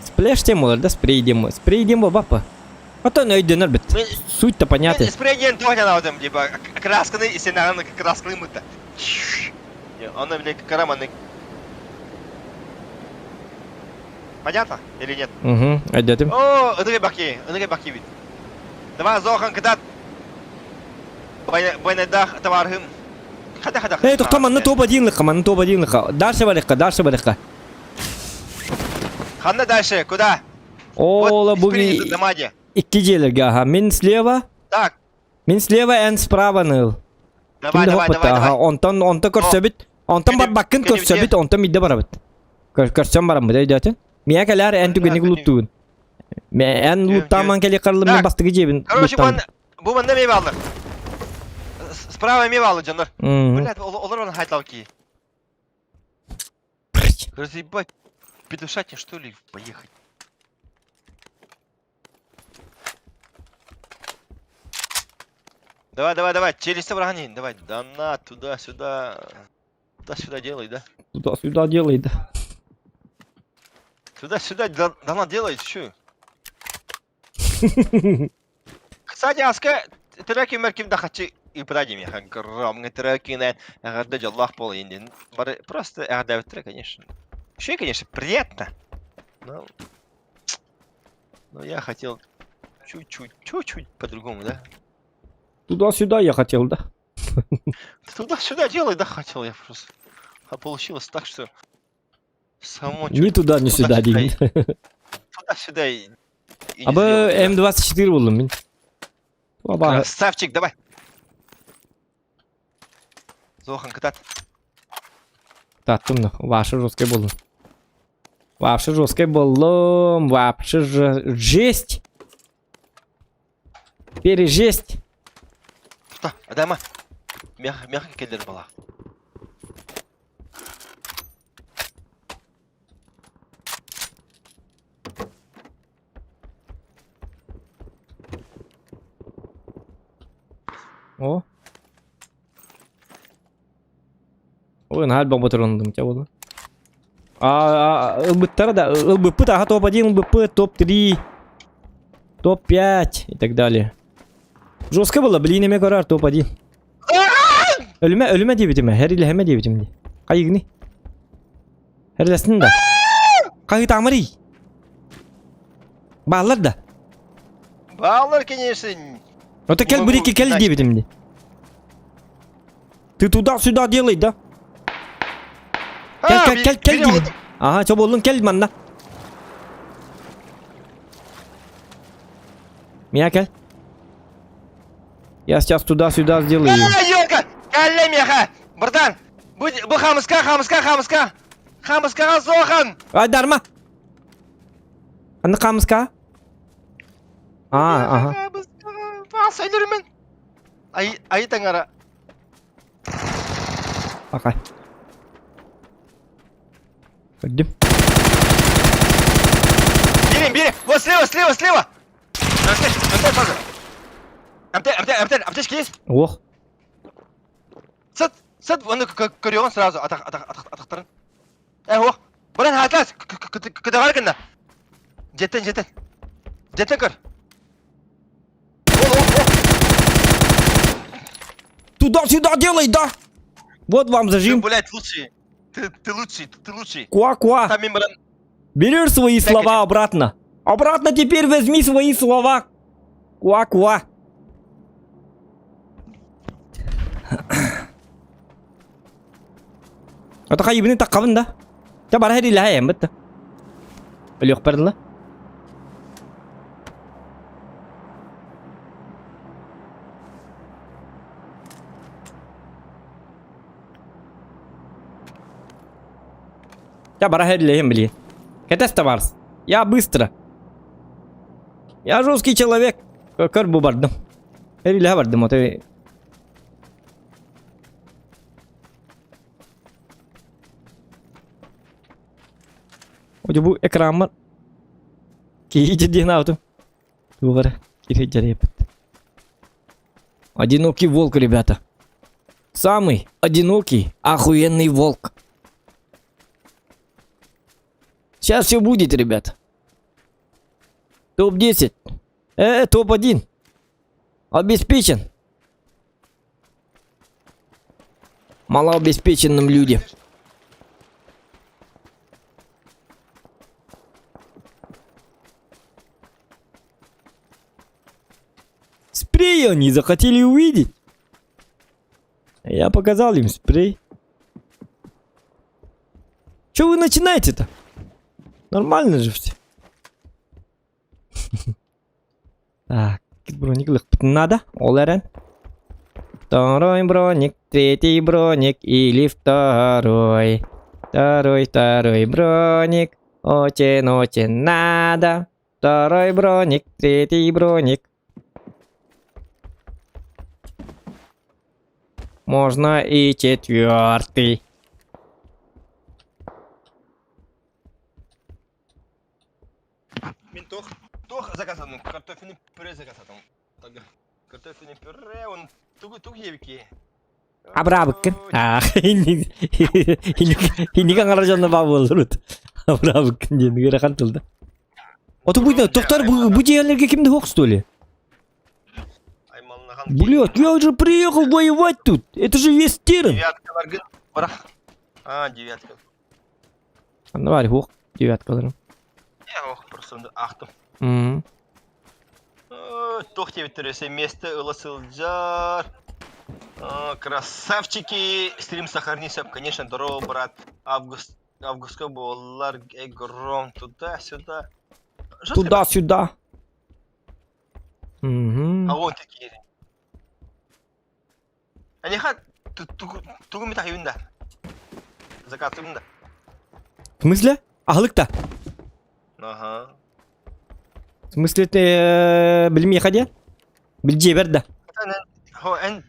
сплеш тем болар да спрей дем спрей дем баппа. Оттон өйдөнөр бит. Суть-то понятна. Мен спрей диэн туох диэн типа красканы сенаҕын краскалыыммыт да. Онно бile караманы. Понятно или нет? Угу, өйдөтүм. О, ыныгы баки, ыныгы баки бит. Давай зохан кытат. Байнайдах товарыһым. Хада хада. Эй, тоқта манна топ один лыка, манна топ один лыка. Дальше барыхка, дальше барыхка. Ханна дальше, куда? Ола бу икки дьиэлэргэ аха. Мин слева. Так. Мин слева эн справа ныл. Давай, давай, давай, давай. Онтон онто көрсөбүт. Онтон барбаккын көрсөбүт, онтон мидде барабыт. Көрсөн бараммыт өйдөөтүн. Миэ кэлээр эн түгэник луттугун. Эн луттааман кели карлым мен бастыгы жебин. Короче, бу манна ме баллар. Справа ме баллар дьоннор. Блядь, олор он хайтлау ки. Разъебать петушатни что ли поехать? Давай, давай, давай, челюсть врагани, давай, да на, туда-сюда, туда-сюда делай, да? Туда-сюда делай, да. Туда-сюда, да, да на делай, чё? Кстати, аска треки мерким да хачы ипрадим я огромный треки на эҕэрдэ дьоллоох буол индин бары просто эҕэрдээбиттэрэ конечно еще конечно приятно но но я хотел чуть-чуть чуть-чуть по-другому да Туда-сюда я хотел, да? Туда-сюда делай, да, хотел я просто. А получилось так, что само Ни туда, ни сюда диин. Туда-сюда и, и не Абы сделал, да. М24 буллум мин. Аба Красавчик, давай. Зохан, кытат. Таттым да. Вообще жесткий буллум. Вообще жесткий буллум. Вообще жесть. Пережесть. Тута, Адама. Мягко, мягко келдер бала. О. Ой, наһаа бомба туруннум чэ буолла. А ылбыттара да ылбыппыт аха топ-1 ылбыппыт топ-3 топ-5 и так далее. Жестко было, блин, эмэ көрөр топ-1. Өлүмэ, өлүмэ диэбитим ээ, хэрилэһэмэ диэбитим дии. Хайыгыный? Хэрилэстин да. Хаһыытаамарый? Бааллар да. Бааллар, конечно. Это кэл бурики кэл диэбитим дии. Ты туда-сюда делай, да? Кэл, кэл, кэл, кэл диибин. Ага, чо буоллун кэл манна. Меня кэл. Я сейчас туда-сюда сделаю. Ёлка! Кэллэ миэхэ! Братан! Бу, бу хамыска, хамыска, хамыска! Хамыскаҕа суохан! Айдарма! Анны хамыска? А, ага. Хамыска, өлөрүмэн! Ай, ай таҥара. Пока. Пойдем. Бери, бери! Вот слева, слева, слева! МТ, МТ сразу. МТ, МТ, МТ, аптечки есть? Ох. Сыт, сыт, оны көрөҕүн сразу, атах, атах, атах, атахтарын. Э, ох, баран хаатаас, кытаҕар гынна. Дьиэттэн, дьиэттэн. Дьиэттэн көр. Туда-сюда делай, да? Вот вам зажим. Ты, блядь, лучший. Ты, ты лучший, ты лучший. Куа-куа. Там мембран. Берешь свои слова обратно. Обратно теперь возьми свои слова. Куа-куа. Ата хайыбыны таккабын да. Та бара херилэһэ бытта. Өлүөхпэр дылы. Я бара херилэһэм билиэн. Кэтэс табаарыс. Я быстро. Я жесткий человек. Көр бу бардым. Эрилэһэ бардым отой. Одьу бу экраммар киһи диэн аабытым. Туох эрэ киһи дьарыйаппыт. Одинокий волк, ребята. Самый одинокий, охуенный волк. Сейчас все будет, ребят. Топ-10. Э, топ-1. Обеспечен. Малообеспеченным люди. Спрей они захотели увидеть. Я показал им спрей. Че вы начинаете-то? Нормально же все. Так, броник надо, ол эрэн. Второй броник, третий броник или второй. Второй, второй броник, очень-очень надо. Второй броник, третий броник. Можно и четвертый. Мин туох туох заказанным картофельный пюре заказатым. Картофельный пюре, он тугу туг ебики. Абрабыккын. Ах, инник аңара дьонно баа буоллурут. Абрабыккын диэн ыарахан тылда. Ото бу тоқтар бу дьиэлэргэ ким да что ли? Блядь, я уже приехал воевать тут. Это же весь Терен. Девяткаларгын бырах. А, девятка. Анна бар, хуох, девяткаларым. Я ох, просто ахтым. М. Туох диэбиттэр өсө миэстэ ыла сылдьар. Красавчики! Стрим сохранился, конечно, здорово, брат. Август, августка буоллар, гром, туда-сюда. Туда-сюда. Угу. А вон такие. Аниха, тугу митахыбын да. Заказывын да. В смысле? Аһылыкта. Ага. В смысле ты билмиэхэ диэн? Билдьиэбэр да. Хо эн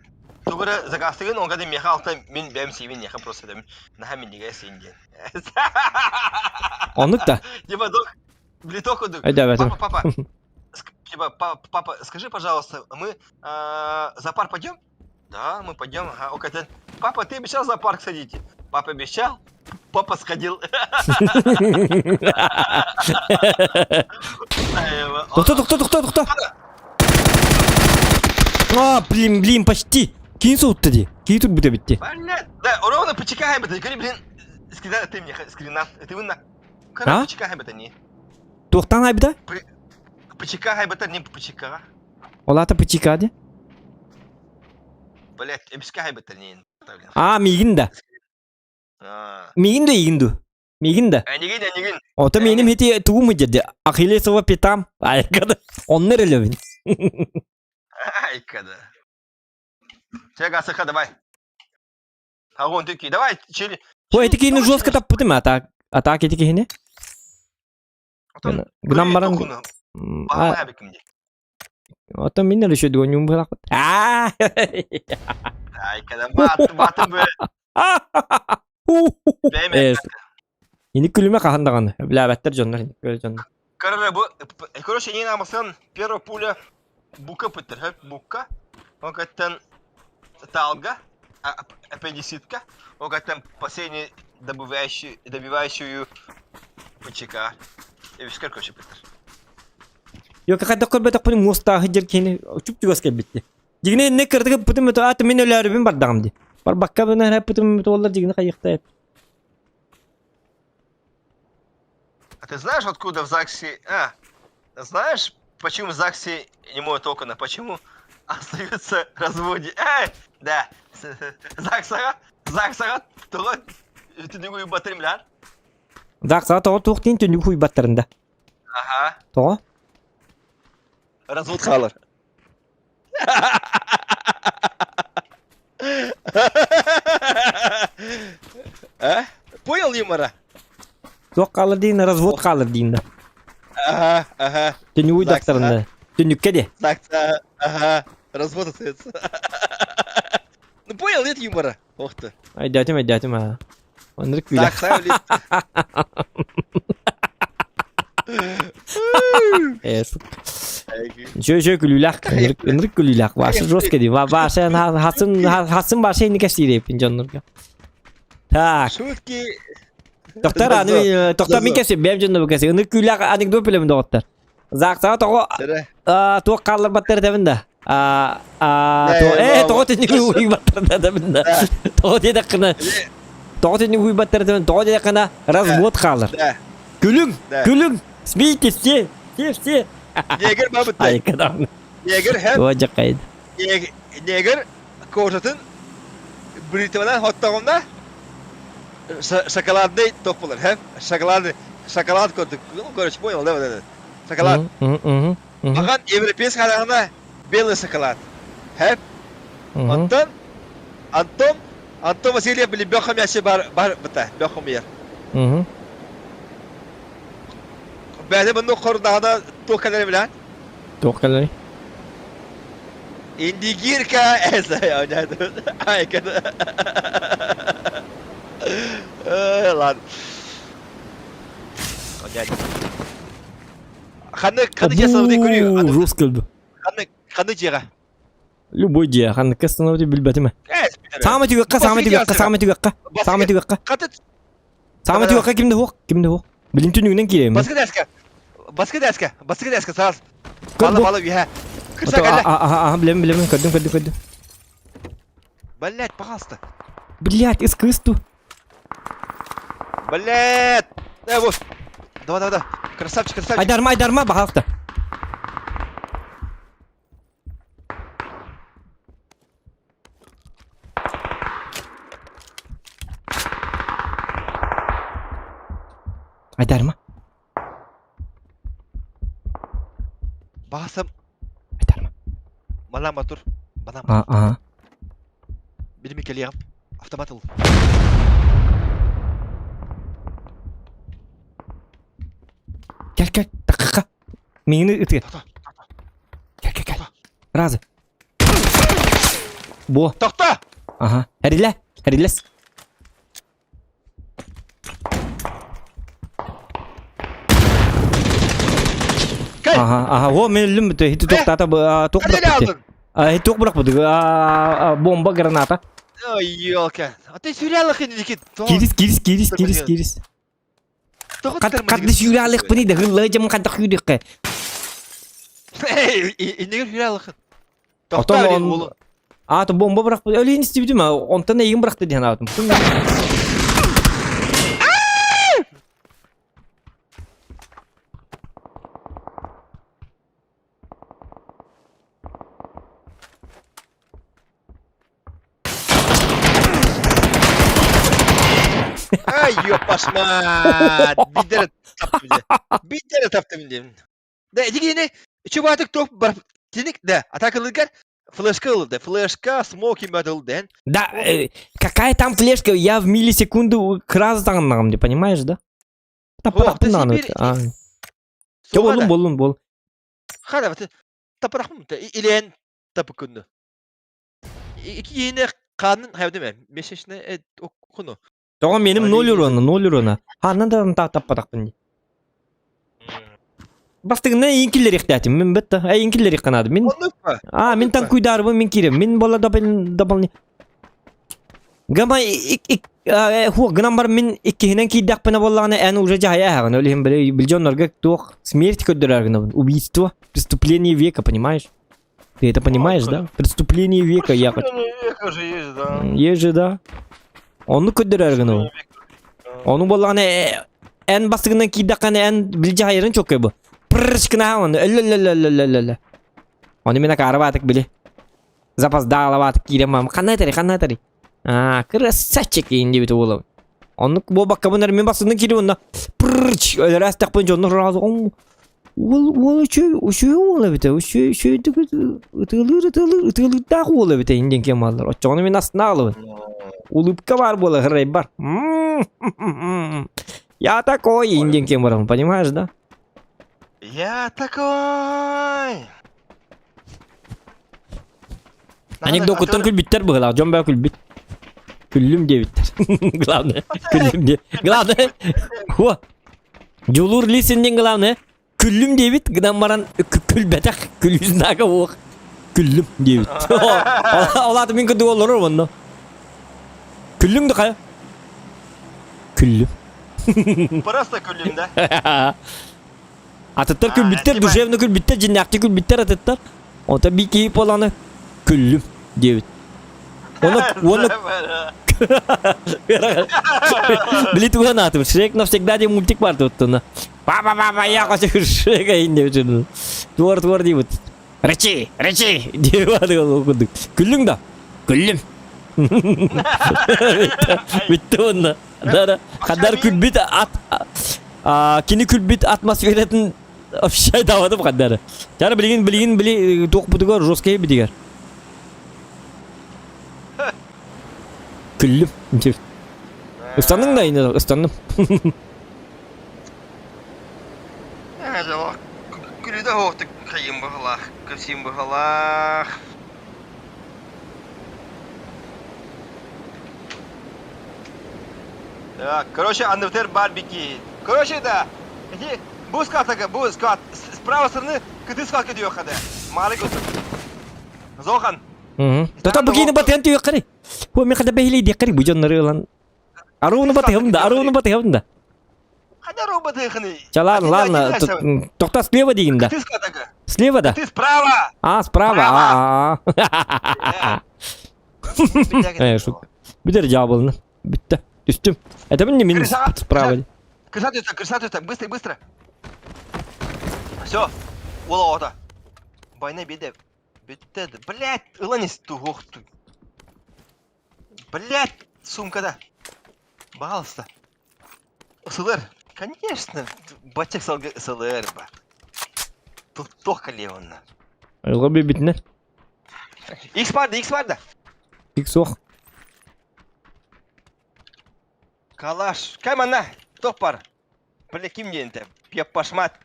тугура заказтыгын онга да миэхэ алта мин бэм сиибин миэхэ просто да наһаа минньигэс сиин диэн. Оннук да. Типа док, блиток курдук. Өйдөөбөтүм. Папа, папа, типа, папа, скажи, пожалуйста, мы в зоопарк пойдем? Да, мы пойдем. Ага, окей. Папа, ты обещал в зоопарк сходить? Папа обещал? Папа сходил. Тохто, тохто, тохто, тохто. А, блин, блин, почти. Киин соутта дии. Киин турбута битти. Блядь, да, ровно почекай, это, блин, скрина, ты мне, скрина, ты вы на... А? Почекай, это не. Туохтан айбыта? Почекай, это не почекай. Ол аата ПЧК дии. Блять, эмискэ хайбыттар нин. А, миигин да. Миигин да игин ду. Миигин да. Энигин, энигин. Ото мииним хити тугум деді. Ахиллесова пятам. Айкада. Оннор элебин. Айкада. Чега сыха давай. Огонь түки, давай, чили. Ой, эти кихини жестко таппытым, а так, а так эти кихини. Гынан баран... Оттон мин эрэ үчүгэй дьонньуум быһалаахпыт. Аа! Ини күлүмэ хаһан даҕаны. Билээбэттэр дьоннор, ини дьоннор. Короче, не намасан первая пуля бука пытыр, бука. Он каттан талга, аппендицитка. Он каттан последний добивающий, добивающую ПЧК. Эбискер короче пытыр. Йока хайдах көрбөтөхпүн муостааһы дьэр киһини чуп-чугас кэлбитти. Дьигинэ иннэ кыратык ыппытым өтө аата мин өлөөрүбүн бардаҕым дии. Барбакка бына ыппытым туоллар дьигинэ хайыахтай. А ты знаешь, откуда в ЗАГСе... А, знаешь, почему в ЗАГСе не моют окна? Почему остаются разводе? Эй, да. ЗАГСаҕа, ЗАГСаҕа тоҕо түнүгү уйбатырымлар? ЗАГСаҕа тоҕо туох диэн түннүгү уйбаттарында? Аха. Тоҕо? Развод хаалар. А? Понял юмора? Туох хаалар диин, развод хаалар диин да. Ага, ага. Түннүгү уйдахтарында. Түннүккэ де. Так, ага. Развод остается. Ну понял, нет юмора. Ох ты. Өйдөөтүм, өйдөөтүм аа. Оннук күлэ. Так, ставили. Э, Үчүгэй үчүгэй күлүүлээх, ынырык ынырык күлүүлээх. Башы жестко дии. Башы хасын хасын башы инники кэпсиирэппин дьоннорго. Так. Шутки. Доктор аны доктор мин кэпсиир, бэйэм дьоннорго кэпсиир. Ынырык күлүүлээх анекдот билэбин доҕоттор. Заактаҕа тоҕо Сэрэ. туох хаалларбаттар этэбин да. Э, тоҕо түннүгү уйбаттар да этэбин да. Тоҕо диэтэххинэ, тоҕо түннүгү уйбаттар этэбин, тоҕо диэтэххинэ развод хаалар. Күлүҥ, күлүҥ, смейтесь все, все, все. Негр бабытта. Айка даҕаны. Негр хэп. Туох дьаххайд. Негр кожатын бритванан хоттоҕуна шоколадный топ болар, хэп. Шоколадный, шоколад курдук. Ну, короче, понял, да, вот это. Шоколад. Ахан европейский хараҕына белый шоколад. Хэп. Онтон Антон Антон Васильев били бөх хомящий бар бар быта бөх хомуйар. Бэйэ мунну хордаҕына туох кэлэр билэн? Туох кэлэрий? Индигирка Ай, Ладно. Ханнык ханнык дьиэ остановить көрүү? Жестко өлдү. Ханнык ханнык дьиэҕэ? Любой дьиэ ханнык остановить билбэтим. Саамай түгэххэ, саамай түгэххэ, саамай түгэххэ, саамай түгэххэ. Саамай түгэххэ кимде суох, кимде суох. Билин түнүгүнэн киирэм. Баскы дәскә. Баскы дәскә, баскы дәскә саас. Бала бала үһә. Кырса кэллэ. Аха, билем, билем, көрдүм, көрдүм, көрдүм. Блять, пожалуйста. Блять, из кысту. Блять! Э, вот. Давай, давай, давай. Красавчик, красавчик. Айдарма, айдарма, пожалуйста. Айдарма. Басым. Айдарма. Манан батур. Манан. А, ага. Билими кэлиэҕим. Автомат ыл. Кэл, кэл, такка. Миигин ытыа. Кэл, кэл, кэл. Разы. Бу. Тохто! Ага. Эрилэ, эрилэс. Кэл! Ага, ага, о, мен өллүм бүтэ. Хити туохтаата туох Ханна бырахпыт. алдың? Хити туох бырахпыт. Бомба граната. Ой, елка. А ты сюрялых иники. Кирис, кирис, кирис, кирис, кирис. Хат сүүрээлихпини да хыллыы дьым хантах сүүрүөххэ. Иннигер сүүрээлихин. Отон он А, то бомба бырахпыт. Өлүн истибитим, онтон эйигин бырахты диэн аатым. Ай, ёпашмат! Бидere таптым дии. Бидere таптым диим. Да, дигини чубатык топ бар тиник да, атакалыгар флешка ылды. Флешка, смоки метал ден. Да, э, какая там флешка? Я в миллисекунду краз таҥыннаҕым дии, понимаешь, да? Таппатахпын даҕаны. Чэ, боллун, боллун, бол. Хара, тапарахпын, илээн тапыккынны. Икиine канын хайдым месячный окуну. Тоҕо меним ноль урона, ноль урона. Ханна да таппатахпын дии. Бастыгына эйин киллериэхтээтим мин бытта. Эйин киллериэххэ наада. Мин А, мин танкуйдаарбын мин киирем. Мин бола дополни Гама хуа гынан бар мин иккиһинэн киирдэхпинэ буоллаҕына эн уже дьаһайа аһаҕын. Ол иһин били билдьоннорго туох смерть көрдөрөр гынабын. Убийство, преступление века, понимаешь? Ты это понимаешь, да? Преступление века я хочу. Преступление века же есть, да. Есть же, да. Ону көрдөрөр гынабын. Ону буоллаҕына эн бастыгынан киирдэххинэ эн билдьэ хайырын чоккой бу. Пррршкына өллөллөллөллөллөллө. Ону мен акаарыбаатык били. Запасдаалабаатык киирэн мам. Ханна этэрий, ханна этэрий? Аа, красавчик диэбит уолум. Оннук буолбаккабын мин бастыгынан киирим онно прррч өлөрөөстөхпүн дьоннор сразу Уол уол үчүгэй үчүгэй уол эбитэ үчүгэй үчүгэйдик ытыалыыр ытыалыыр ытыалыырдаах уол эбитэ диэн киэн бааллар. Оччоҕуна мин астына аҕалабын. Улыбка баар буола ырайбар. Я такой диэн киэн барабын, понимаешь, да? Я такой. Анекдокуттан күлбүттэр быһыылаах, дьон бөҕө күлбүт. Күллүм диэбиттэр. Главное, күллүм диэ. Главное, во, Дьулуур Лисин главное, күллүм диэбит, гынан баран күлбэтэх, күлүү знага уох. Күллүм диэбит. Ол аата мин курдук олорор онно. Күллүҥ да хайа? Күллүм. Просто күллүм да. Атыттар А, күлбүттэр, типа- душевно күлбүттэр, дьиннээхтик күлбүттэр атыттар. Онтон биир киһи буоланы күллүм диэбит. Уонна уонна Били туган аатым Шрек навсегда диэн мультик бар туттуна. Папа папа я хочу Шрека инде Туар туар дейбит. Рычи, рычи диэбит курдук. Күллүҥ да? Күллүм. Бүтті онно. Дара хадар күлбүт ат кини күлбүт атмосфератын вообще давадым хаддары. Жары билигин билигин били туох бутугар жесткий битигер. Күллүм. Ыстанның да ини ыстанным. Күлүдэ хоохтук хайым быһалаах, көсүүм быһалаах. Так, короче, андвтер барбики. Короче, да. Эти бу скатага, бу скат. С правой стороны кыты скатка диохада. Мары госу. Зохан. Тота бу киини батыан түйөккари. Ху мен хада бэһили диэккари бу дьоннору ылан. Арууну батыһым да, арууну батыһым да. Хада аруу батыһыны. Чалан, ладно, тохта слева дигин да. Ты скатага. Слева да. Ты справа. А, справа. А. Э, шутка. Бүтэр дьаабылны. Бүтті. Түстүм. Это мне минус справа. Крыша түстэ, крыша түстэ, быстро, быстро. Все, уола ота. Байна беде. Бүттэ, блядь, ылан ис туһуох Блядь, сумкада. Пожалуйста. СЛР. Конечно, батек СЛР ба. Тут только Леона. Айылға бебитіне. X бар да, X бар да. X оқ. Калаш. Кай манна? Топ бар. Бля, ким диэнте? Ёппашмат.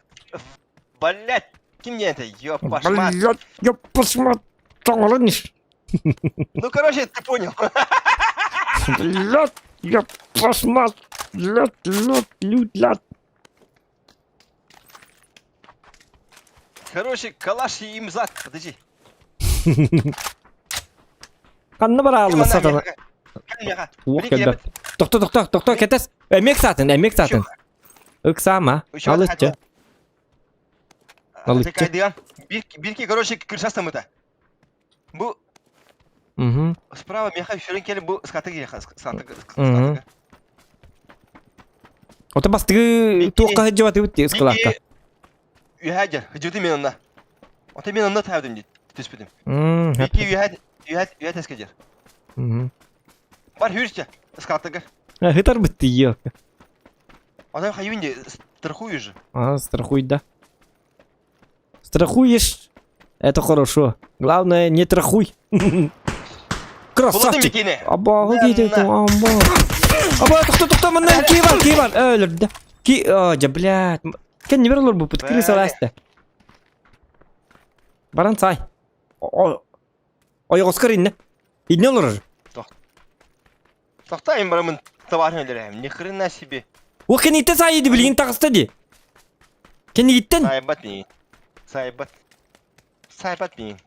Блять, ким диэнте? Ёппашмат. Блять, ёппашмат. Тоңорон Ну, короче, ты понял. Блять, ёппашмат. Блять, лют, лют, лят. Короче, калаш и им зад. Подожди. Ханна бараалла сатана. Уох кэлбэт. Тохто, тохто, тохто, кэтэс. Эмиэк саатын, эмиэк саатын. Ыксаама. Алыччы. Алыччы. Бирки, короче, крыша самыта. Бу Угу. Справа меха сүрен келip бу скаты киһиэхэ скаты Мгм. Ото бастыгы туохха сылдьыбатыбыт дии ыскылаакка. Үһээ дьэр, дьүтү мен онна. Ото мен онна таабытым дии түспүтүм. Мм, Бики үһээ үһээ үһээ тэскэ дьэр. Мгм. Бар хүрчэ скатыгар. Хытарбыт тиийиэ. Ото хайын дии страхую же. Ага, страхуй, да. Страхуешь, это хорошо. Главное, не трахуй. Красавчик! Аба, киите, аба. Аба, тохто, тохто, манна, кивар, кивар. Өлөрдө. Ки, о, дьэ, блядь. Кэннибэр олорбуппут, крыса ласта. Баран сай. Ойоҕоскор иннэ. Иннэ олорор. Тохтоойун барамын табаарым өлөрөм. Ни хрена себе. О, кэнниттэн саайыды билигин таҕыста дии. Кэннигиттэн? Сайбат миигин. Сайбат. Сайбат миигин.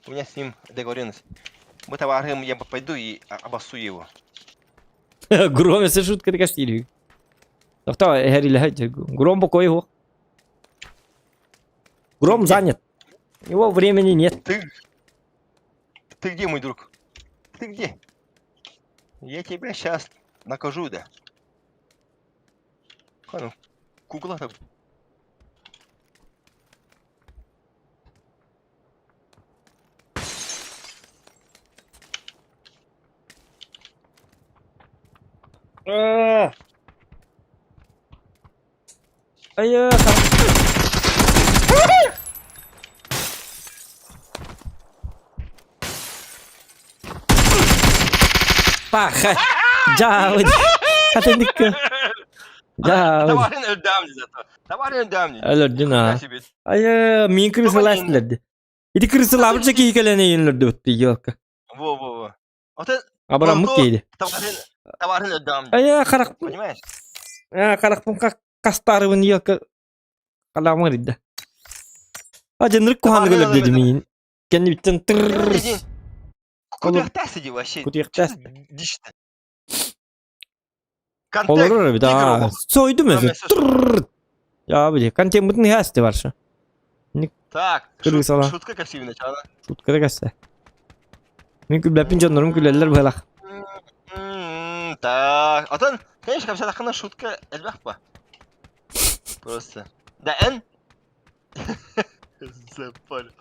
У меня с ним договоренность. Мы товарым, я пойду и обоссу его. Гром, если шутка такая стиль. Тохтоо, эһэрилэһэ Гром бокой его. Гром занят. Его времени нет. Ты... Ты где, мой друг? Ты где? Я тебя сейчас накажу, да. Хану, кукла там. Айа, Паха! Дьаабыт! Хатындыкка! Дьаабыт! Товарын өлдөм зато. Товарын өлдөм. Өлөрдүн аа. Айа, мин крысалаастылар Ити крысалаабыт киһи кэлэн эйин өлөрдүбүт ёлка. Во, во, во. Ота Абыраммыт киһи. Товарын товарын өлдөм. Айа, харах. Понимаешь? Аа, харахпын хастаарыбын ёлка. Халамыр идда. А дьэннэрик куһааны өлөрдү миин. Кэннибиттэн тырррр. Кутуйахтаас дии вообще. Кутуйахтаас. Дичь-то. Олорор эбит аа. Сойдум өзү. Тырррр. Я били, контеммытын иһээсти барша. Так, Кыргысала. шутка красивый начало. Шутка да кәссе. Мин күлбэппин дьоннорум күлэллэр быһалах. Так, отон, конечно, капсатахына шутка элбэх ба. Просто. Да, эн Запар.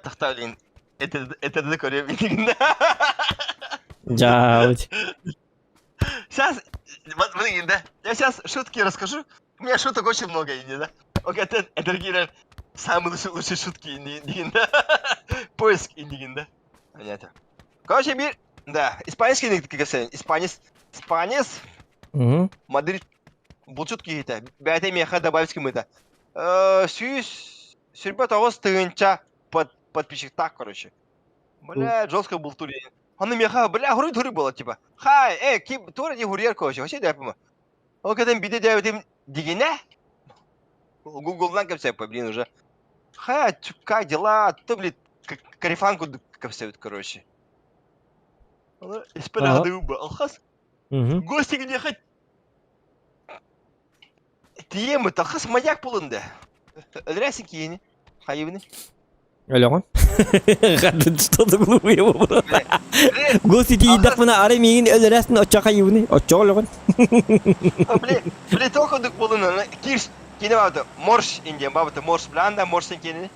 Тахта блин. Это это да көрөм Дьаабыт. Сейчас, вот, блин, да. Я сейчас шутки расскажу. У меня шуток очень много, не да. Окей, это это самые лучшие, лучшие шутки не да. Поиск индигин, да. Понятно. Короче, мир, да, испанский как испанец, испанец, Мадрид булчут киһитэ, бэйэтэ миэхэ добавить гыммыта. 129 тыһыынча под подписчиктаах, короче. Бля, жестко был тур. Аны миэхэ, бля, хуруй туруй было, типа. Хай, э, ким, тура не хурьер, короче, вообще да, по Ол кэтэн биде дээбитим дигинэ. Гуглдан кэпсэппэ, блин, уже. Хай, как дела? Ты, блин, карифан кэпсэбит, короче. Испэр алхас. Гости ехать Тиэммит алхас маяк булунда. Өлөрөөсүн киһини. Хайыбыны. Өлөҕүн. Хатын что-то глупые вопрос. Гости тиийдэхпинэ арай миигин өлөрөөсүн оччо хайыбыны. Оччо өлөҕүн. Били, били тоқудук булун кирс кини бабыта морс индиан бабыта морс бланда морс кини.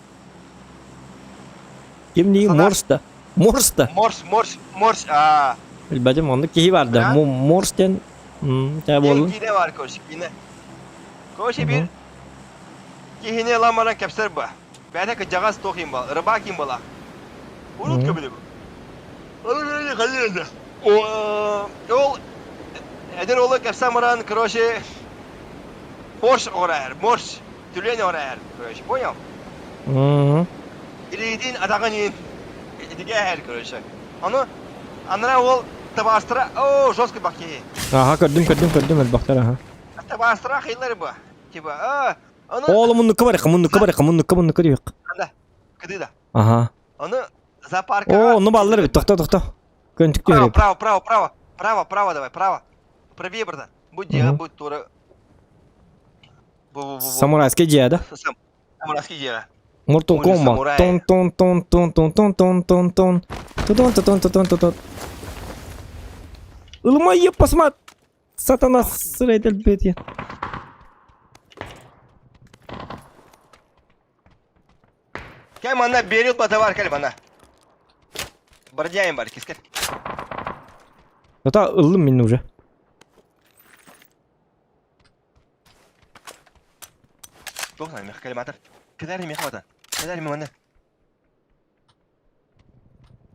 Ким дии морс да. Морс да. Морс, морс, морс, а. Билбэтим оннук киһи бар да. Морс диэн тээ буоллун. Киинэ бар короче, киинэ. Короче биир киһини ылан баран кэпсэр ба. Бэйэтэ кырдьаҕас туох иин бал, рыбак иин бала. Урут көбүлү бу. Ол эдэр уолу кэпсэн баран, короче, морс оҕороор, морс, түлүөн оҕороор, короче, понял? Илиитин атаҕын иин итигээһэр, короче. Ону анараа уол табаастара, о, жестко бак киһи. Аха, көрдүм, көрдүм, көрдүм, элбэхтэр, аха. Табаастара хейлер бу. Типа, а, ону... Оол муннукка барыха, муннукка барыха, муннукка, муннукка диэх. Анда, кыды да. Аха. Ону зоопаркаҕа... О, онно бааллар эбит, тохто, тохто. Көнтүк Право, түһэреп. право, право, право, право, право давай, право. Правее, братан. Будь дьиэҕэ, будь тура. Бу, бу, бу, бу. Самурайский дьиэ да? Сам, самурайский дьиэҕэ. Mortal Kombat. Тон тон тон тон тон тон тон тон тон. Тон тон тон тон тон тон. Ылма еппасмат. Сатана сырайдал бетия. Кэм манна берил батавар кэл манна. Бардяем бар кискер. Ата ыллым мин уже. Туох мех кэлиматар. Кэлэр мех бата. Кэлэр манна.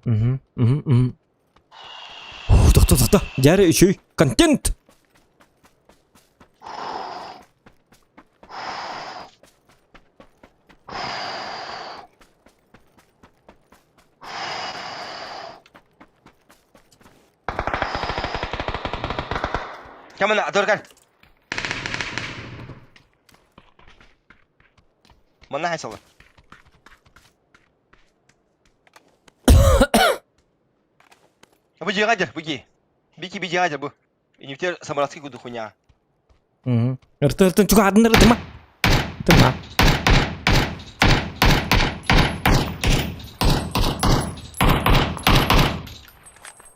Мгм, мгм, мгм. Тохто, тохто. Дьэ үчүй. Контент! Кэмэн адоргар. Манна хайсалы. Бу дьиэҕэ бу дьиэ. Бики би дьиэҕэ бу. Инифтер самаратский куду хуйня. Ырты ыртын чугаһадыннар ытыма. Ытыма.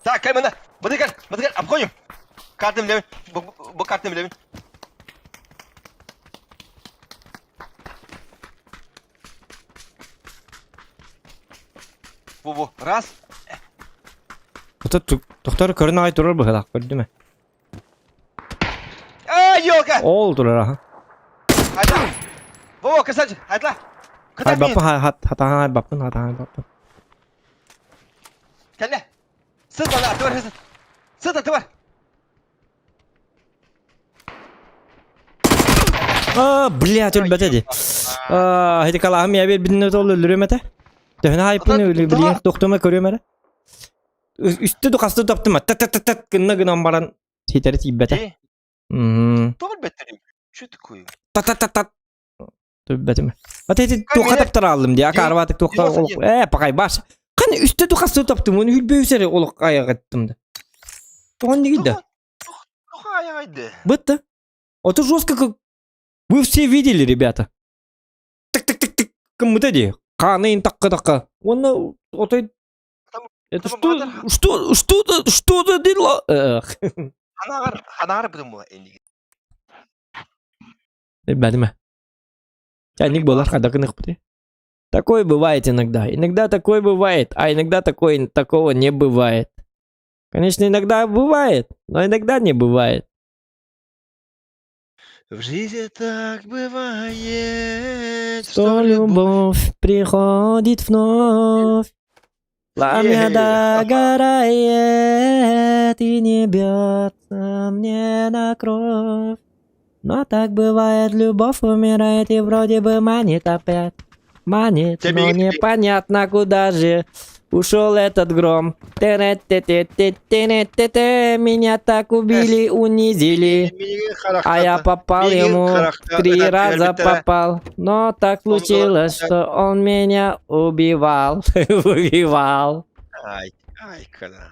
Так, кэл манна. Быды кэл, быды кэл, обходим. Картым билэбин. Бу, бу картым билэбин. Бу бу. Раз. Ото тохтор көрөн аҕай турар быһылаах көрдүм ээ. А, елка! Ол турар аха. Айда. Во, красавчик, айда. Хайбаппын хатахан хайбаппын хатахан хайбаппын. Кэллэ. Сыт ана, атыбар, сыт. Сыт атыбар. А, блядь, өлбөтө ди. А, хити калаһым я биэрбитин ол өлөрүөм этэ. Төһөнө хайпын билиэн тохтума көрүөм эрэ. Үстэ ду хаста таптым. Тат тат тат гынна гынан баран ситэри тиийбэтэ. Тоҕо өлбөттөрүй? Что такое? Тат тат тат тат. Түббэтим. Ата ити туохха таптарааллым дии. Акаарбаатык туохха олох ээ пакай баш. Каны үстэ ду хаста таптым. Оны хүлбөйүсэри олох аяҕыттым да. Тоҕон дигий да. Тоҕо аяҕайды? Бытты. Ото жестко. Вы все видели, ребята. Тык-тык-тык-тык гыммыта дии. Хааны такка-такка. Уонна отой Это что, что, что за, что за дела? Ханагар, ханагар придумала энийг. Ребята, Чайник была хадакных Такое бывает иногда. Иногда такое бывает, а иногда такое, такого не бывает. Конечно, иногда бывает, но иногда не бывает. В жизни так бывает, что любовь приходит вновь. Пламя догорает и не бьется мне на кровь. Но так бывает, любовь умирает и вроде бы манит опять. Манит, но непонятно куда же ушел этот гром. Те-те-те-те-те-те-те, меня так убили, унизили. А я попал ему, три раза попал. Но так случилось, что он меня убивал. Убивал. Ай, ай, когда.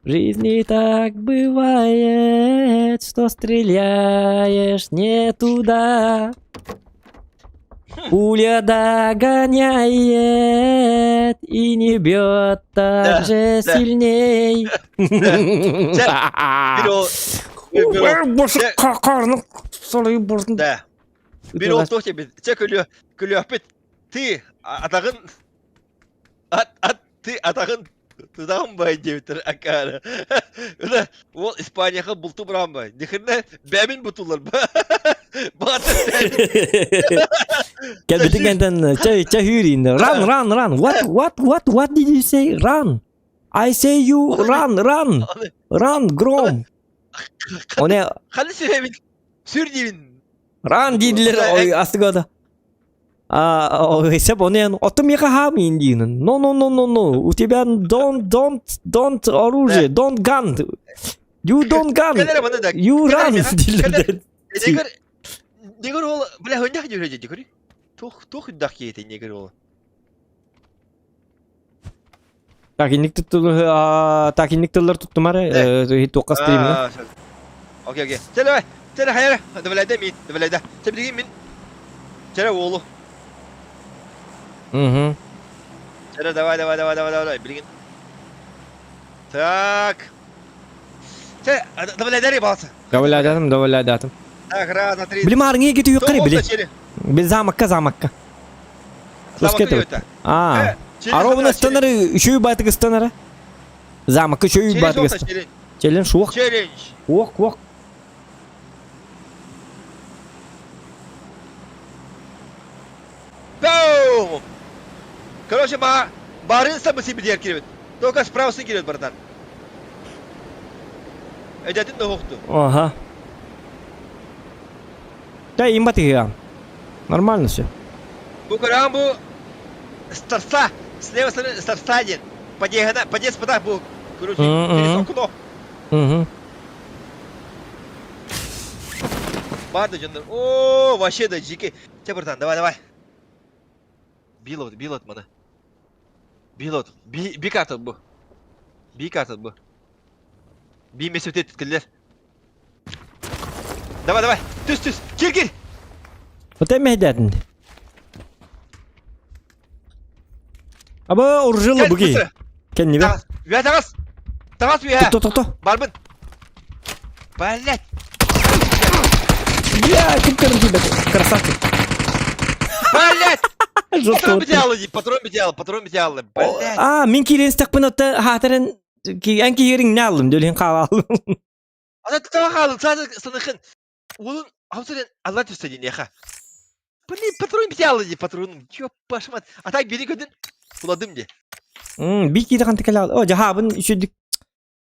В жизни так бывает, что стреляешь не туда. Пуля догоняет и не бьет так Да, же да. сильней. Да. Бир ол туох диэбит, чэ күлүө, күлүөхпүт, ты атаҕын, ат, ат, ты атаҕын тутаҕын бай диэбиттэр акаары. Уна уол Испанияҕа булту быраан бай. Нихрена бэбин бутулар ба. Баҕата бэбин. Кэлбитин кэнтэн чэ чэ хүүриин. Run, run, run. What, what, what, what did you say? Run. I say you run, run. Run, Гром. Оне Ханы сүрэбин, сүр диибин. Run дииллэр астыгада. А, сеп онен, отто миэхэ хаамыйын диинин. No, no, no, no, no. У тебя don't, don't, don't оружие, don't gun. You don't gun. You run дииллэр. Негр, негр ол, бля, хөннөх дьүрэ дьүрэ. Тух, тух дах киһитэ негр ол. Так, инник туттулар, так, инник тыллар туттумары, туохха стримҥа. Окей, окей. Чэ, давай. Чэ, хайара. Добавляйда мин, добавляйда. Чэ, билигин мин. Чэ, уолу. Угу. Чэ, давай, давай, давай, давай, давай, билигин. Так. Чэ, добавляйда балса. Добавляйдатым, добавляйдатым. Так, раз, два, три. Били маарыҥы кити били. Били замакка, замакка. Замакка А. Аровна ыстанары, үчүй баатык ыстанара. Замокка үчүй баатык ыстанара. Челлендж уох. Челлендж. Уох, уох. Бум! Короче, ма барын сабы себе киребит. Только справился киребит, братан. Эдетин да хохту. Ага. Да, им батыга. Нормально все. Бу көрөн бу старса, слева стороны старса один. Подъехана, подъезд подах был. Короче, через окно. Угу. Барды дьоннор. О, вообще да жики. Че, братан, давай, давай. Билот, билот маны. Билот. Би, би карта бу. Би карта бу. Би месөтет киллер. Давай, давай. Түс, түс. Кир, кир. Вот эмэһдэтин. Аба оружие буги. Кэннибе. Үө тагас. Тагас үө. Тохто, тохто. Барбын. Блять. Я ким көрүм тиийбэт. Красавчик. Блять. Жестко. Патрон битялы, патрон битялы, патрон битялы. Блять. А, мин киирэн истэхпин отта хаатарын эн киириҥ не аллым, дөлүн хаалалым. Ана тава хаалым, сразу санахын. Улун, аусырен алла түсті неха. Блин, патрон битялы, патрон. Чё, пашмат. А так бери көдін, буладым де. Би киирэ ханта кэлэ. О, жаһаабын үчүдүк.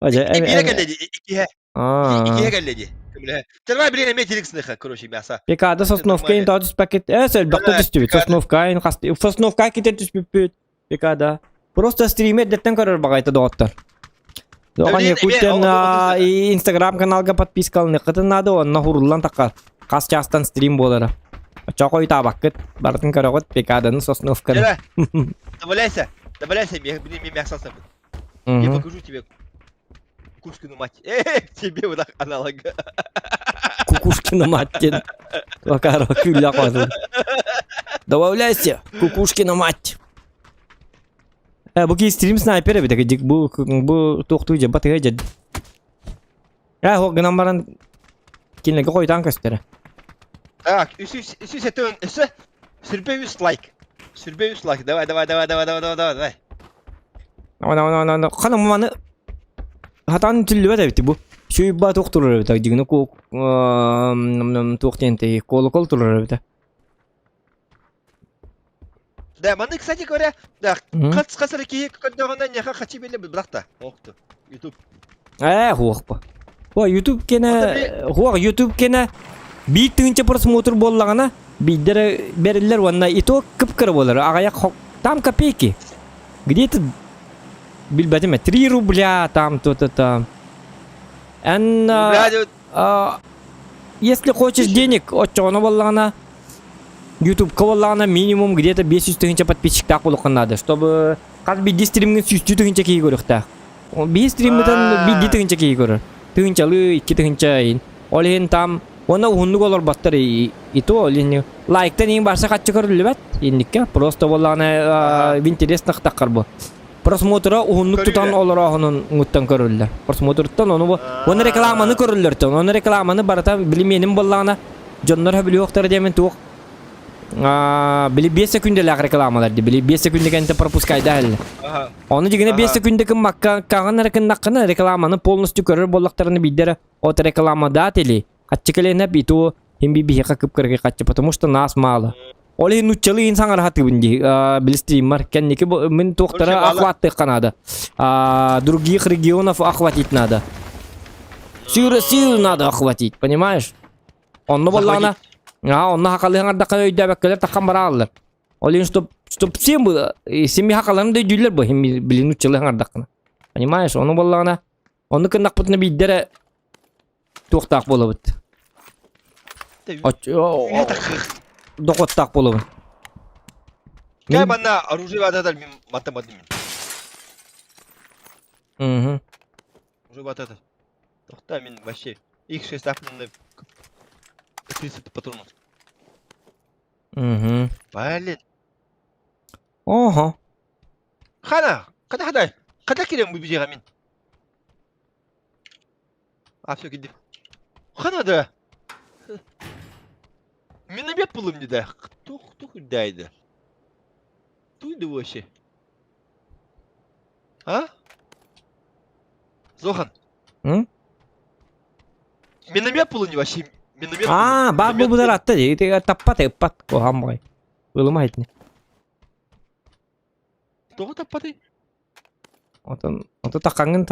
О, жа. Бире кэллэ иккиһэ. Иккиһэ кэллэ ди. Давай, блин, эме тириксныха, короче, мясо. Пекада сосновка ин таа түспэккит. Э, сөлбөхтө түстүбүт. Сосновка ин хас. Сосновка китер түспүппүт. Пекада. Просто стример деттен көрөр багайта доҕоттор. Доҕон Якутиян Инстаграм каналга подпискалыныххытын наада онно хуруллан таххар. Хас чаастан стрим буолара. Оччоҕо үтаабаккыт. Барытын көрөҕүт Пекаданы Сосновканы. Добавляйся. Добавляйся, блин, мясо Я покажу тебе Кузькину мать. Э, тебе вот так аналог. Кукушкина мать диэн. Макарова күллэ қойды. Добавляйся, Кукушкина мать. Э, бу ки стрим снайпер эбит, дик бу бу туохтуу же батыга же. Э, хо гынан баран кинилерге қойтан көстөрө. Так, үсүс үсүс этөн өсө сүрбэ үс лайк. Сүрбэ үс лайк. Давай, давай, давай, давай, давай, давай, давай. Давай, давай, давай, Хана маны хатан түллүбэт эбит бу. Сүйбаа туох турар эбит, дигини ку туох диэн колокол турар эбит. Да, маны, кстати говоря, да, хас хас эрэ киһи көрдөҕүнэ ньаха хачы биллэ бырахта. Охту. YouTube. Ээ, хуохпа. О, YouTube кенэ, хуох YouTube кенэ биир тыһыынча просмотр буоллаҕына, биирдэрэ бэриллэр уонна итог кып-кыра буолар. Аҕыйах там копейки. Где-то билбэтим 3 рубля там то-то там. Эн если хочешь денег, оччоҕуна буоллаҕына Ютубка буоллаҕына минимум где-то 500 тыһыынча подписчиктаах буолуоххун наада, чтобы хас биирдии стримҥин сүүстүү тыһыынча киһи көрүөхтээх. Биир стриммытын биирдии тыһыынча киһи көрөр. Тыһыынчалыы, икки тыһыынча иһин. Ол иһин там уонна уһуннук олорботтор и то ол иһин лайктан иһин барса хаччы көрүллүбэт инникке. Просто буоллаҕына в интересных таххар бу. Просмотра уһуннук тутан олорооһунун уҥуттан көрүллэр. Просмотртан ону бу уонна рекламаны көрүллэр Оны рекламаны барыта билимиэним буоллаҕына дьоннор хөбүлүөхтэрэ диэмин туох били 5 секундалаах рекламалар ди били 5 секунда кэнтэ пропускайда элле. Оны дигине 5 секунда кыммакка каҕан эрэ кыннаххына рекламаны полностью көрөр буоллахтарына биирдэрэ от рекламодатели хаччы кэлэнэ биту хим би биһиэхэ кып-кыргы хаччы потому что нас мало. Ол иһин нуччалыы иһин саҥара сатыыбын дии били стриммар кэнники мин туохтара охваттыахха надо. Других регионов охватить надо. Всю Россию надо охватить, понимаешь? Онно буоллаҕына, аа, онно хахалыы хаҥардахха өйдөөбөккөлөр таххан барааллар. Ол иһин чтоб чтоб всем было, семья хахаларын да өйдүүллэр бу, билин нуччалыы хаҥардаххына. Понимаешь, ону буоллаҕына, онну кыннахпытына биирдэрэ туохтаах буолабыт. Дохуоттаах буолабын. Кэ манна оружие бататар мин матамадым. Мгм. Оружие бататар. Тохта мин вообще X6 апнын 30 патронов. Мгм. Блин. Ого. Хана, хана хана. Хана кирем бу бижега мин. А все киди. Хана да. Миномет булым да. Тух тух дайды. Туйды вообще. А? Зохан. М? Миномет булым вообще. Миномет. А, бар бу будар атты ди. Таппат ыппат кохан бай. Ылыма айтны. Тоҕо таппатый? Отон ото таххаҥҥын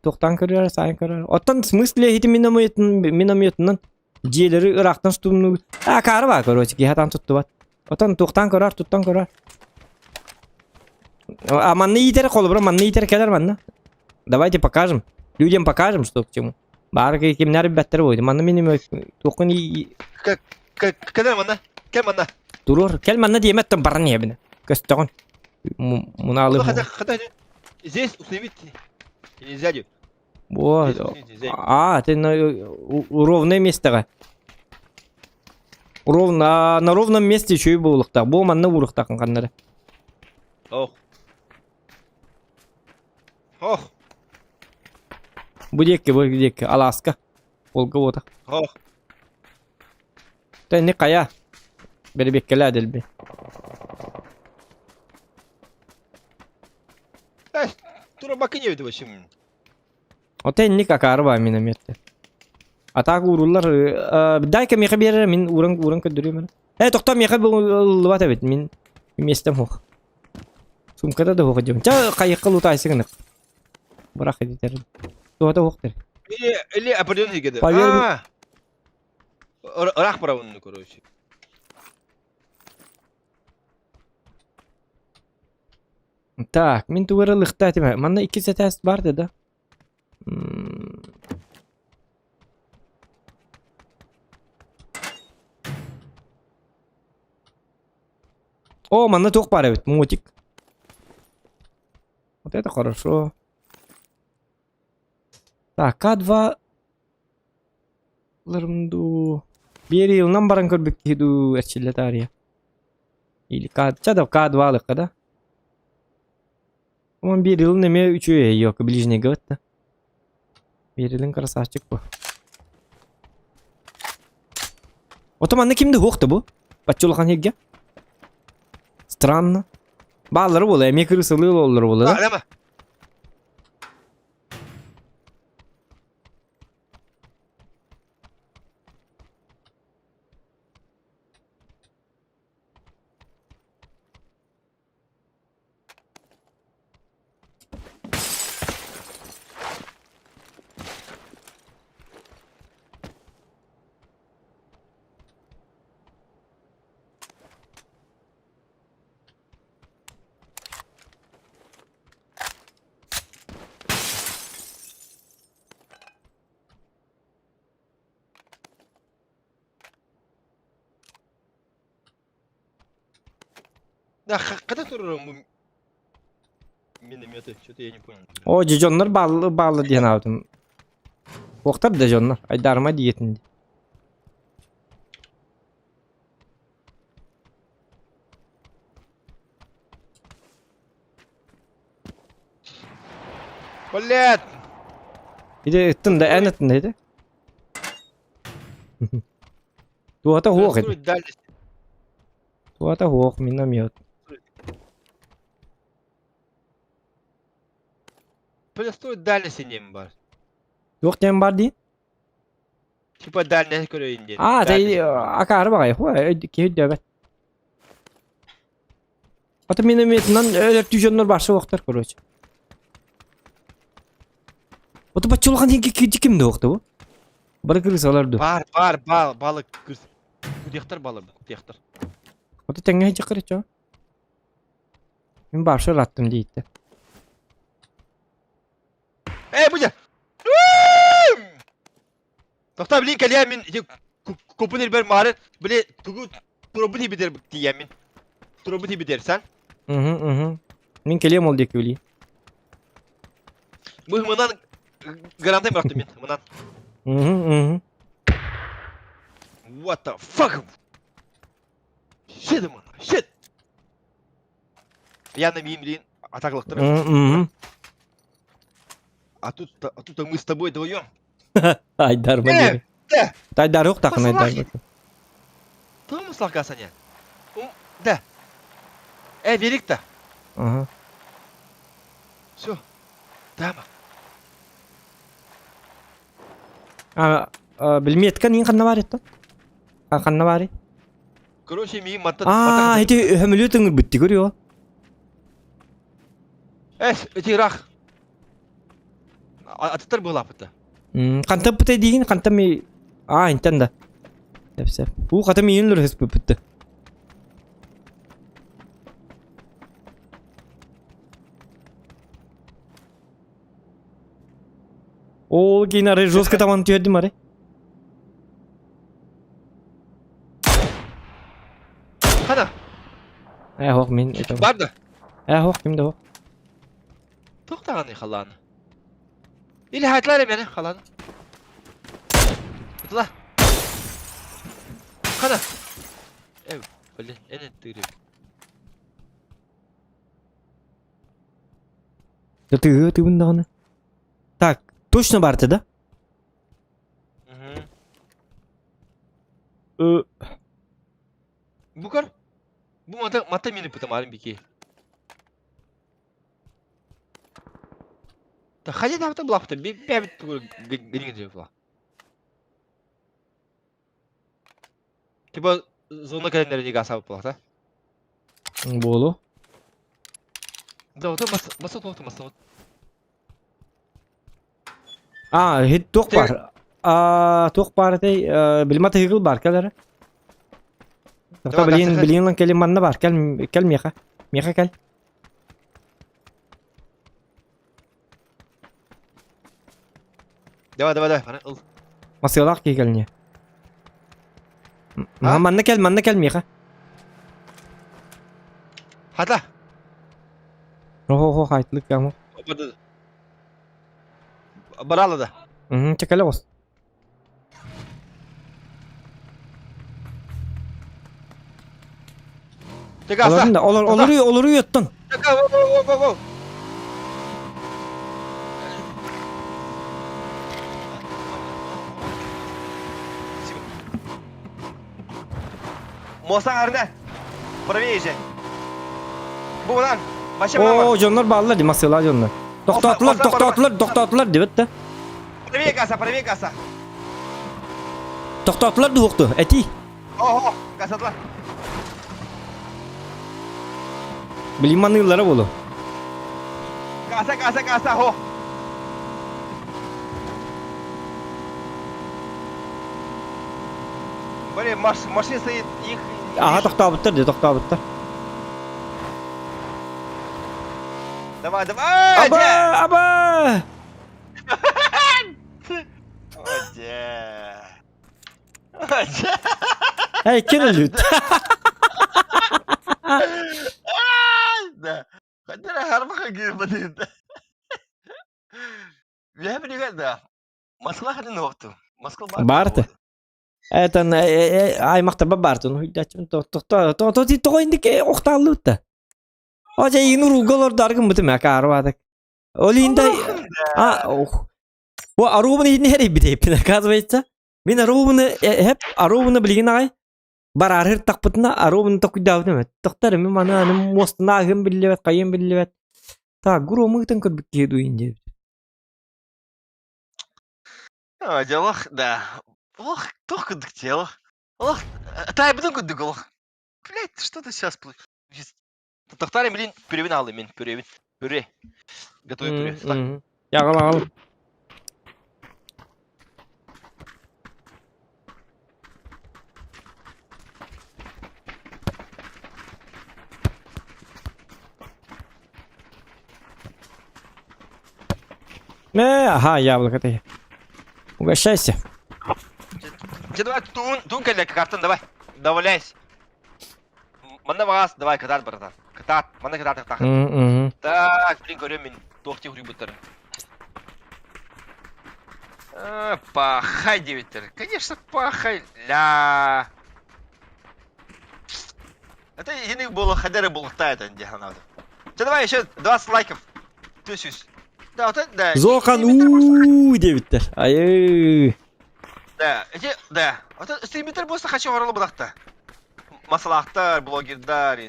туохтаан көрөр, саайан көрөр. Оттон в смысле ити минометын минометынан дьиэлэри ыраахтан штурмнуур. А, каары баар, короче, киһи атаан туттубат. Отон туохтаан көрөр, туттан көрөр. А манна иитэр, холобура, манна иитэр кэлэр манна. Давайте покажем. Людям покажем, что к чему. Баар кимнэр билбэттэр буолуо. Манна миномет туоххун Кэлэр манна, кэл манна. Туруор, кэл манна диэмэттэн баран иһэбин. Көстөҕүн. Мунаалы. Здесь установить нельзя. Во, а, ты на ровное место. Ровно, на ровном месте еще и буолуохтаах. Бу манна уурухтаахын ханнары. Ох. Ох. Бу диэки, бу диэки, Аласка. Волга уота. Ох. Тэнни хайа? Бэрибиэккэлээ дэлби. Тура бакыне это вообще. Оте инник акаары баа минометте. А так ууруллар дай-ка миэхэ биэрэр мин ууран ууран көрдөрүөм эрэ. Э тохтоо миэхэ ыллыбат эбит мин миэстэм суох. Сумкада да суох дьон. Ча хайыкка лутаайсыгынык. Бырах эдитер. Туота суох дэр. Или или определенный геде. Поверь. Ыраах барабын, короче. Так, мин тугу эрэ ылыахтаах этим. Манна иккис этээс баар да? О, манна туох баар эбит, мотик. Вот это хорошо. Так, К2. Ыларым дуу. Биэри ылынан баран көрбүт киһи дуу эрчиллэ таарыйа. Или К, да К2 алыкка да. Онон биэрилин эмиэ үчүгэй ёка ближнийга бытта. Биэрилин красавчик бу. Ото манна ким да суох да бу? Бачча улахан сиргэ. Странно. Бааллары буола, эмиэ кырысылыы олороллор буола да? Алема. Да, когда турар минометы, что-то я не понял. О, дьэ дьоннор бааллы бааллы диэн аабытым. Уохтар да дьоннор, айдаарыма диэтин. Блядь! Ити ыттын да эн ыттын да ити. Туата хуох ити. Дальность. Туата хуох миномет. Плюс дальность нем бар. Туох диэн бар дии? Типа дальность көрөйүн диэн. Аа, тэй акаары баҕайы. Хуа, киһи өйдөөбөт. Ата минометынан өлөр дьоннор барса уохтар, короче. Ото баччулахан хинки кирди ким да уохта бу? Бары кырысалар ду. Бар, бар, бал, балык кырс. Кудехтар балы, кудехтар. Ото тэҥҥэ чакыр чо. Мин барша ыраттым дийтте. Эй, будя! Тохта, блин, кэлиэ мин купун ирбер маары, били тугу туробут ибидер тиийэммин. Туробут ибидер сан. Угу, угу. Мин кэлиэм ол диэки билии. Бу мынан гарантай бырахтым мин, мынан. Угу, угу. What the fuck? Shit, man, shit. Я на миим, блин, атакалыктар. Угу. А тут, а тут мы с тобой вдвоем. Айдар Э, да. Айдар yok takın Айдар. Тоҕо муслахка Саня? Да. Э, велик-то. Ага. Все. Дама. А, билметка нин ханна бар еттен? Ханна бар? Короче, миим маттан. Аа, ити хөмөлү тыңыр битти көрүө. Э, эти рах. Атыттар буолаапыта. Хантан пытай диигин, хантан ми... Аа, интен да. Сеп, сеп. Уу, хата миин лөрөспүппүттэ. Ол кейін ары жестко таман түһэрдим ары. Хана, Э, хоқ мен это. бар да. Э, хоқ кимде хоқ. Тоқтаған халаны. Или хайтлар мені халаны. Утла. Хана. Э, блин, эне тыры. Да ты, ты даҕаны. Так, точно барты да? Мгм. Э, Букар. Бу мата мата мени пытамарым бики. Та хади там там лапта би би грин була. Типа зона календаря гаса була, да? Буолу. Да, вот мас маса туох маса. А, хит туох бар. А, туох бар этэй, билма тыгыл бар кэлэр. Тоқта билин билин кэлин манна бар, кэл кэл миэхэ. Миэхэ кэл. Давай, давай, давай, ыл. Масыалаах киһи кэлниэ. Манна кэл, манна кэл миэхэ. Хата. Хо-хо, хайтылык кamo. Барала да. Угу, чекале ос. Олорун да, олор, олору, олору оттон. Го, го, го, го. Моста арна. Правее же. Бу булан. Баша О, дьоннор бааллар ди, масыла дьоннор. Тохтоотулар, тохтоотулар, тохтоотулар дебет да. Правее гаса, правее гаса. Тохтоотулар дуохту, эти. Ого, гасатла. Билим маныыллара болу. Гаса, гаса, гаса, хо. Блин, маш, машина стоит, их... Аха, тохтообуттар ди, тохтообуттар. Давай, давай! Аба, аба! Эй, ким өлүт? Да. Хотя харбаха гирбадын. Я билигэн да. Москва хатын оқту. Москва Барты. Этан аймақтарба бартын. Хуйдачым тохто то ти тоҕо индик охтааллыбытта. О жа ин уруулга олордааргын бутум акаарбаатак. Ол иһин а ох. Бу аруубун иһин эрийбит оказывается. Мин аруубуну хеп аруубуну билигин аҕай бараарыр тахпытына аруубуну токуйдаабытым. Тохтор мин маны аны муостана аһым биллибэт, хайым биллибэт. Так, гуромыгытын көрбүт киһи дуйун диэбит. А, делах, да. Ох, туох курдук дело. Ох, таайбытын курдук олох. Блять, что ты сейчас Тохтари, блин, пюребин алды мин, пюребин. Пюре. Готовый пюре. Так. Яғал ағал. Э, ага, яблоко ты. Угощайся. Че, давай, тун, тун кэллэ, картын, давай. Давляйся. Манна баас, давай, катат, братан. Катат, манна катат, так. Так, блин, көрөм мин. Туох ти хурибыттар. Пахай девиттер. Конечно, пахай. Ля. Это иник было хадеры бултает, надо. Че, давай еще 20 лайков. Түсүс. Да, вот это, да. Зохан уу диэбиттэр. Айыы. Да, эти, да. Вот это стримитер болса хочу оролу будакта. Масалахтар, блогердар.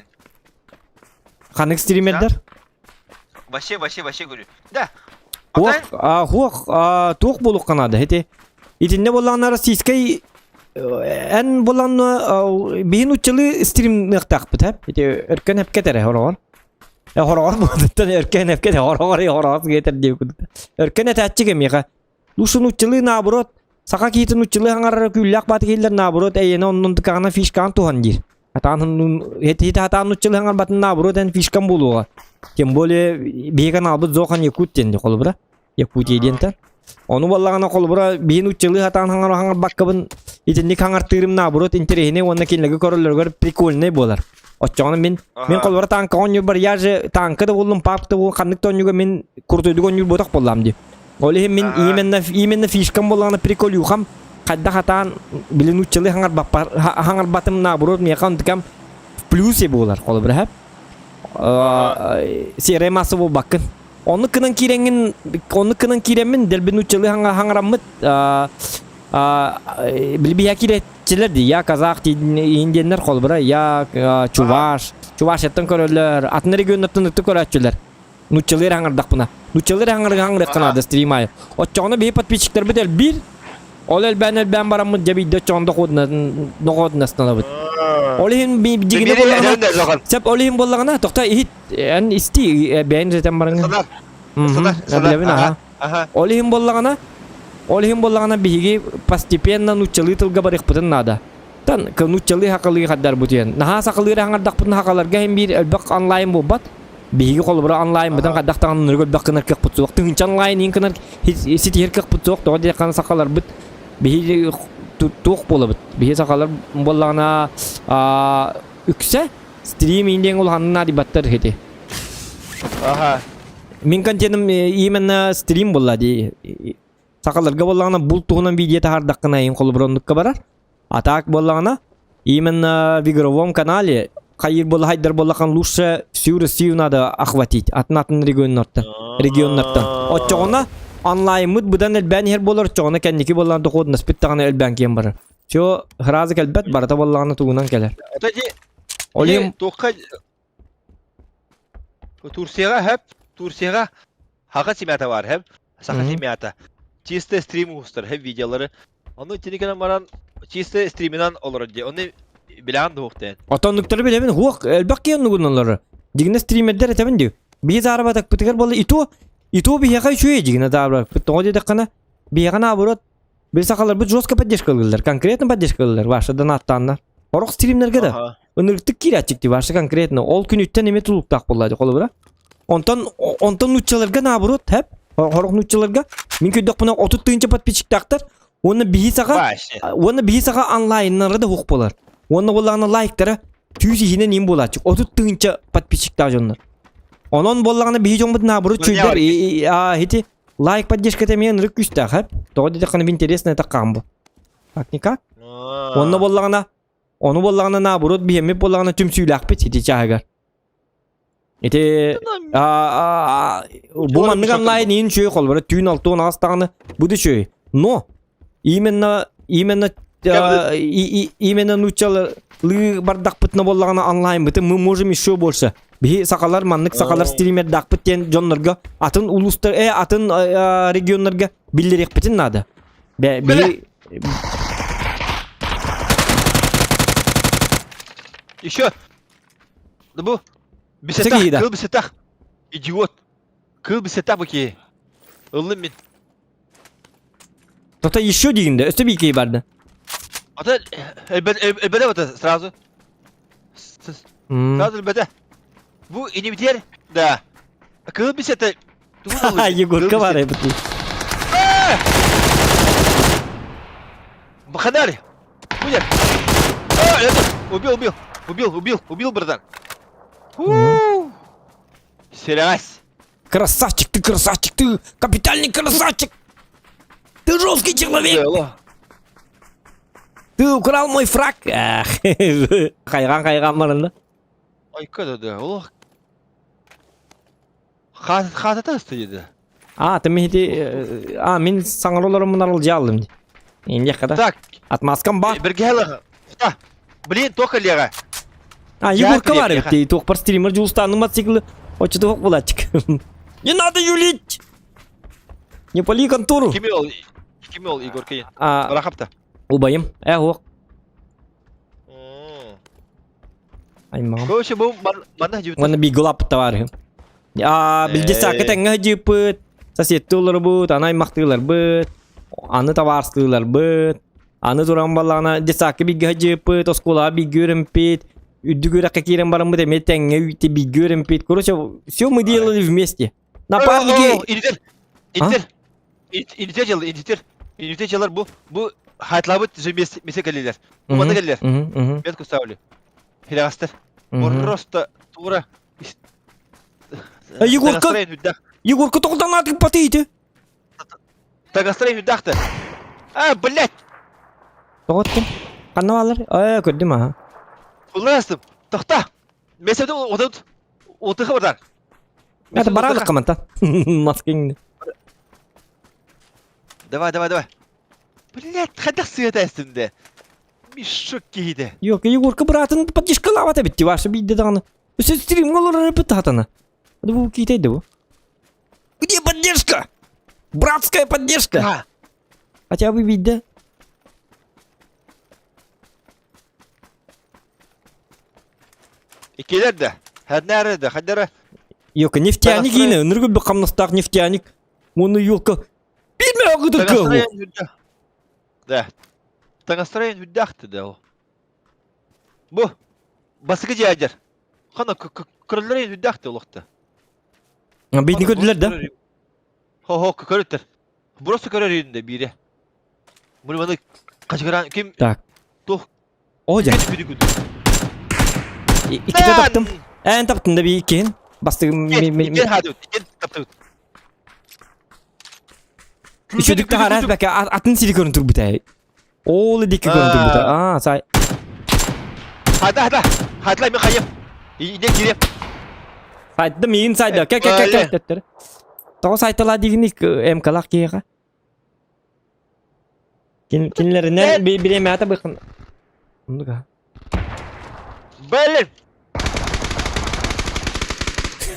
Ханнык стримердер? Вообще, вообще, вообще говорю. Да. Хуох, а, хуох, а, туох буолуохха наада. Ити итиннэ буоллаҕына российскай эн буолан биһин уччалы стримныахтаахпыт һэ. Ити өркөн эпкет эрэ хороҕор. Э хороҕор буолуттан өркөн эпкет хороҕор хороҕор гетер диэбит курдук. Өркөн этээччи кэмиэхэ. Лучше нуччалыы наоборот саха киһитин нуччалыы хаҥарара күүллээх бааты киһилэр наоборот эйиэнэ оннун тыкаҕына фишкаҕын туһан диир. Атаан һити атаан нуччалыы хаҥарбатын наоборот эн фишкам буолуоҕа. Тем более биһи каналбыт Зохан Якут диэн холобура. Якутия диэнтэн. Ону буоллаҕына холобура биһи нуччалыы хатаан хаҥар хаҥарбаккабын итинник хаҥартыырым наоборот интэриэһинэй уонна кинилэргэ көрөллөрүгэр прикольнай буолар. Оччоҕуна мин мин холобура тааҥка оонньуурбар я же тааҥка да буоллум папка да буоллум ханнык да оонньууга мин крутойдук оонньуур буотах буоллаам дии. Ол иһин мин именно именно фишкам буоллаҕына приколюхам хайдах хатаан били нууччалыы хаҥарбаппар хаҥарбатым наоборот миэхэ онтукам в плюсе буолар холобура һэп серая масса буолбаккын Оннук гынан киирэҥҥин, оннук гынан киирэммин, дэлби нууччалыы хаҥараммыт, билбиһэ киирээччилэр дии, я казах индианнар холобура, я чуваш, чувашияттан көрөллөр, атын регионнартан ытык көрөөччүлэр. Нууччалыы эрэ хаҥардахпына. Нууччалыы эрэ хаҥарыахха наада стрим аайы. Оччоҕуна биһи подписчиктарбыт элбиир, ол элбээн элбээн бараммыт дьэ биирдэ оччоҕуна дохуотунастанабыт. Ол иһин дьигинэ буоллаҕына, сөп ол иһин буоллаҕына, тохто иһит Эн исти бэйэн этэн бараҥ. Садар. Садар. Билэбин аха. Ол иһин буоллаҕына, ол иһин буоллаҕына биһиги постепенно нууччалыы тылга барыахпытын наада. Тан нууччалыы хакалыы хаддарбытыйан. Наһаа сахалыы эрэ хаҥардахпытын хакаларга иһин биир элбэх онлайн буолбат. Биһиги холобура онлайнбытын хайдах даҕаны нөргө элбэх гынар кыахпыт суох. Тыһыынча онлайн иин гынар ситиһэр кыахпыт суох. Тоҕо диэххэ сахаларбыт биһиги туох буолабыт. Биһиги сахалар буоллаҕына үксэ Стрим индиэн улаханын наадыйбаттар ити. Аха. Мин контеным именно стрим буолла дии. Сахаларга буоллаҕына бул туһунан видео таһаардаххына иин холобуроннукка барар. А так буоллаҕына именно в игровом канале. хайыр буолла хайдар буоллахан лучше всю Россию надо охватить атын атын регионнартан регионнартан оччоҕуна онлайнмыт быдан элбээн иһэр буолар оччоҕуна кэнники буоллаҕына доходность даҕаны элбээн киэн барар все сразу кэлбэт барыта буоллаҕына тугунан кэлэр Это ди ол иһин туохха Турцияҕа хэп Турцияҕа хаха семята бар хэп саха семята чисто стрим устар хэп видеолары ону итини гынан баран чисто стриминан олорор дии ону билэҕин дуохтаан Отоннуктары билэбин хуох элбэх киһи оннугун олорор. Дигинэ стримердер этэбин дии. Биһи заработокпытыгар буолла ито ито биһиэхэ үчүгэй дигинэ заработокпыт тоҕо диэтэххинэ биһиэхэ наоборот Били сахаларбыт жестко поддержка ылыллар, конкретно поддержка ылыллар, ваша донаттааннар. Орох стримнерге да ынырыктык киирээччикти ваша конкретно. Ол күнүттэн эме тулуктаах буолла холобура. Онтон онтон нууччаларга наоборот, хэп, хорох нууччаларга мин көрдөхпүнэ 30 тыынча подписчиктаахтар. Уонна биһи саха уонна биһи саха онлайннары да хух болар. Уонна буоллаҕына лайктара түүс иһинэн им буолааччы. 30 тыынча подписчиктаах дьоннор. Онон буоллаҕына биһи дьоммут наоборот чүйдэр хити Лайк поддержката эмиэ ынырык күүстээх, эп. Тоҕо диэтэххинэ интересно это хаан бу. Так никак. Онно буоллаҕына, ону буоллаҕына наоборот биһиэммит буоллаҕына түмсүүлээхпит ити чааһыгар. Ити бу маннык онлайн иин үчүгэй холбора түүн алтуон аҕыс даҕаны бу да үчүгэй. Но именно именно именно нууччалыы бардахпытына буоллаҕына онлайнбытын мы можем еще больше биһи сахалар маннык сахалар стримердаахпыт диэн дьоннорго атын улуустар э атын регионнарга биллэриэхпитин наада биһи еще бу бисетах кыл бисетах идиот кыл бисетах бу киһи ыллым мин Тота еще дигинде, өстө бийкей барды. Ата элбеде бата сразу. Сразу элбеде. Бу инибитер да. Кыл бисете. Егорка бар эбит. Баханари. Будет. А, это убил, убил, убил, убил, убил, братан. Серясь. Красавчик ты, красавчик ты, капитальный красавчик! Ты жесткий человек! Ты украл мой фраг! Хайган хайган барында. Айка да да, олох. Хатата стоит. А, ты мехти... А, мин саңаролорум мунарыл жалдым. Инде када. Так. Отмазкам бар. Бергелы. Блин, только лега. А, Егорка бар бит, туох стример Жулстанның мотоциклы. Очы туох булачык. Не надо юлить! Не пали контору. Кими ол? Кими ол Егорка? А, Рахапта. Убайым. Э, ох. Аймагым. Короче, бу манна жибит. Манна биглап товарищ. А, билде сакы тэҥҥэ жиппыт, соседтууларбыт, аны аймахтыыларбыт, аны табаарыстыыларбыт, Аны туран баллаҕына детсадка бииргэ сылдьыбыппыт, оскуолаҕа бииргэ үөрэммиппит, үрдүк үөрэххэ киирэн бараммыт эмиэ тэҥҥэ үүтэ бииргэ үөрэммиппит. Короче, все мы делали вместе. Напарники... Инитер, инитер, инитер дьыл, инитер, инитер дьылар бу, бу хайтлабыт же вместе вместе кэллилэр. Уманы кэллилэр. Метку ставили. Хилэҕэстэр. Просто тура. Егорка, Егорка тоҕо патыйты? Тагастрай үрдэхтэ. А, блядь! Тоҕоттум. Ханна баалар? Э, көрдүм аха. Улаастым. Тохта! Меседе отут. Отыха барар. Это баралык команда. Маскиңни. Давай, давай, давай. Блядь, хайдах сыата эстимде. Мешок киһитэ. Yok, Егорка быраатын поддержкалаабата битти. Ваша бидде даҕаны. Өссө стримҥа олорор эппит хатана. Бу киитэйди бу. Где поддержка? Братская поддержка! Да. Хотя бы видно. Иккилэр да. Хаднары да, хаднары. Ёлка, нефтяник ине, ныргы бу хамнастаах нефтяник. Оны ёлка. Билме агыды кыл. Да. Таҥастарайын үрдэхти да ол. Бу басыкы дьиэдэр. Хана көрөллөрүн үрдэхти олохта. Битни көрдүлэр да? Хо-хо көрүттэр. Просто көрөр үйүндэ биире. Муну маны качыгыран ким Так. Тух. О дьэ. Күдү күдү. Иккитэ таптым. Эн таптым да би иккиһин. Бастыгым Иккен хадыбыт, иккен таптыбыт. Үчүдүк таһарас бәкә атын сири көрүн турбута. Ол дикки көрүн турбута. Аа, сай. Хада, хада. Хатлай мен хайым. Ине кириэм. Сайдым иин сайда. Кэ кэ кэ кэ төттөр. Тоҕо сайталаа дигини МКлах киһиэхэ. Кин кинилэринэн бириэмээтэ быхын. Оннук Блин!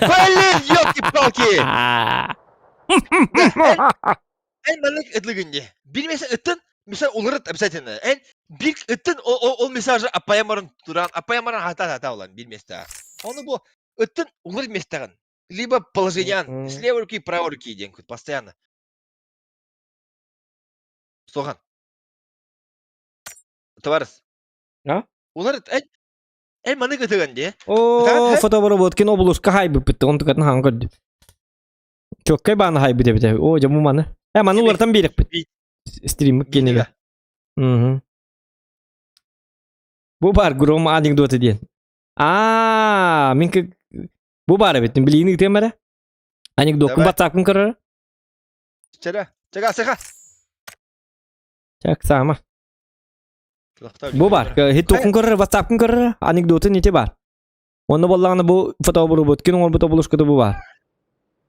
Блин, ёлки-палки! Эн маннык ытлыгын дии. Бир меса ыттын, меса уларыт обязательно. Эн бир ыттын ол мессажы аппайамарын туран, аппайамарын хата-хата улан бир места. Оны бу ыттын уларыт местаҕын. Либо положениян с левой руки, правой руки диэн постоянно. Сохан. Товарищ. А? Уларыт эн эн маннык ытыган дии. О, фотобаработкин облуска хайбыппыт, онтукатын хаҥ көрдүм. Чоккай бааны хайбыт эбитэ. О, дьэ бу маны. Э, маны уларытан биэрэхпит. Стриммик киэнигэ. Мгм. Бу бар гром анекдоты диэн. Аа, мин бу бар эбит. Билиини ытыам эрэ. Анекдоккун батсаапкын көрөр. Чэрэ, чэгэ сыха. Чак саама. Бу бар. Хит көрөр, ватсапкын көрөр, анекдотын ити бар. Онно буоллаҕына бу фотобурубут кин оҥорбут обулушката бу баар.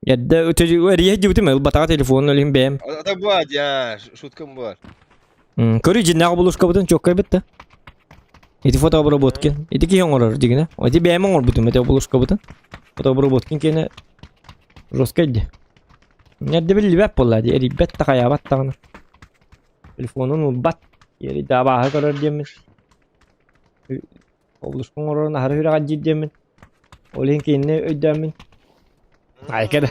Эрдэ эрийэ дьибитим ылбатаҕа телефонун өлүм бэйэм. Это баар, я шуткам баар. Көрүү дьиннээх обулушкабытын чоккай битта. Ити фотобработкин. Ити киһи оҥорор дигинэ. Ити бэйэм оҥорбутум ити обулушкабытын. Фотобработкин киэнэ жесткай ди. Эрдэ биллибэт буолла ди эрийбэт да хайаабат даҕаны. Телефонун ылбат. Эрийдэ абааһы көрөр диэммин. Облушка оҥорорун аһары үрэҕэр диир диэммин. Ол иһин кинини өйдөөммүн. Айка да.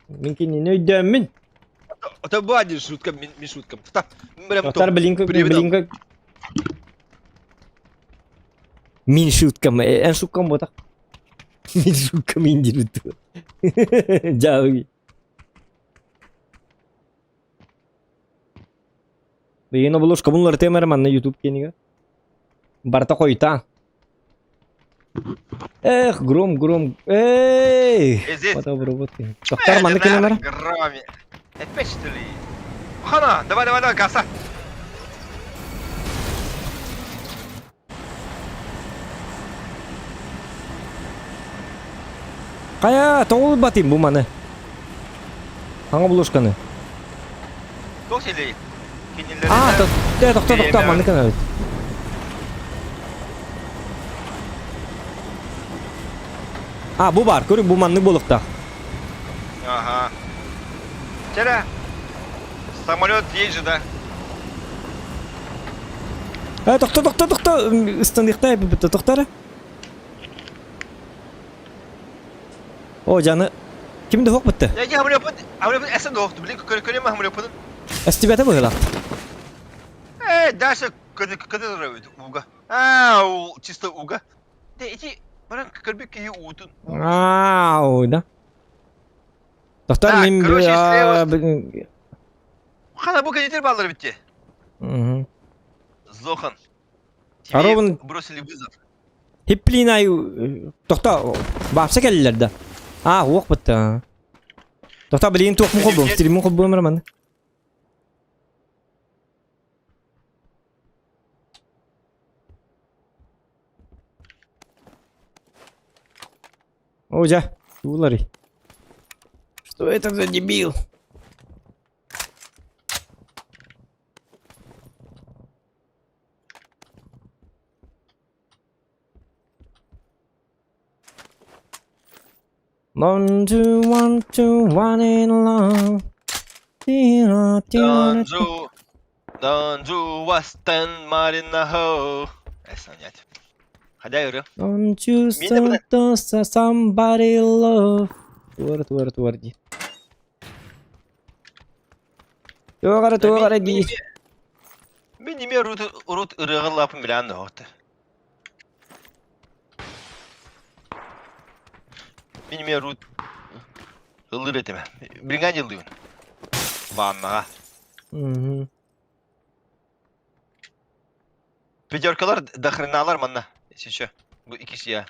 Мин кинини өйдөөммүн. Это была один шутка, мин, мин шутка. Тоқтар блинка, блинка. Мин шуткам, эн шуткам ботак. Мин шуткам индирүттү. Жабы. Билигин оболушкабын уларытыам эрэ манна YouTube киэнигэр. Барыта хойутаан. Эх, гром, гром. Эй! Фотобработка. Тоқтар манна кэлэн эрэ. Громе. Опять что ли? Хана, давай, давай, давай, гаса. Хайа, тоҕо ылбатым бу маны? Хаҥа булушканы. Туох силей? Аа, тохто, тохто, манны кынабыт. А, бу бар, көрү, бу маннык буолуохтаах. Ага. Вчера самолет есть же, да? Э, тохто, тохто, тохто, ыстаныахтай эбиппит, тохто эрэ. О, жаны, ким да хуох бытты? Я не хамлёпын, хамлёпын эсен доохту, блин, көрөм хамлёпын. Эстибэтэ быһыылаах. Э, дальше көтө уга. А, чисто уга. Де ити баран көрбүт киһи уутун. Аа, да. Тохтор мин короче, Хана бу кенетер баллар битти. Угу. Зохан. Аробын бросили вызов. Хипплинай тохто баапса кэллилэр да. Аа, уох бытта. Тохто билигин туохмун холбуом, стриммун холбуом роман. О, дьэ, тууларый. Что это за дебил? One, two, one, two, one in love. Danzu, Danzu Western Marina Ho. Эсанять. Хотя ыры. Don't you somebody love. Туар, туар, туар дии. Туох эрэ, туох эрэ дии. Мин неме рут рут ырыгын лапын билэн да Мин эмиэ рут ыллыыр этим. Билиҥҥэ ыллыыбын. Ваннаҕа. Пятеркалар дохреналар манна. Если что. Бу иккис я.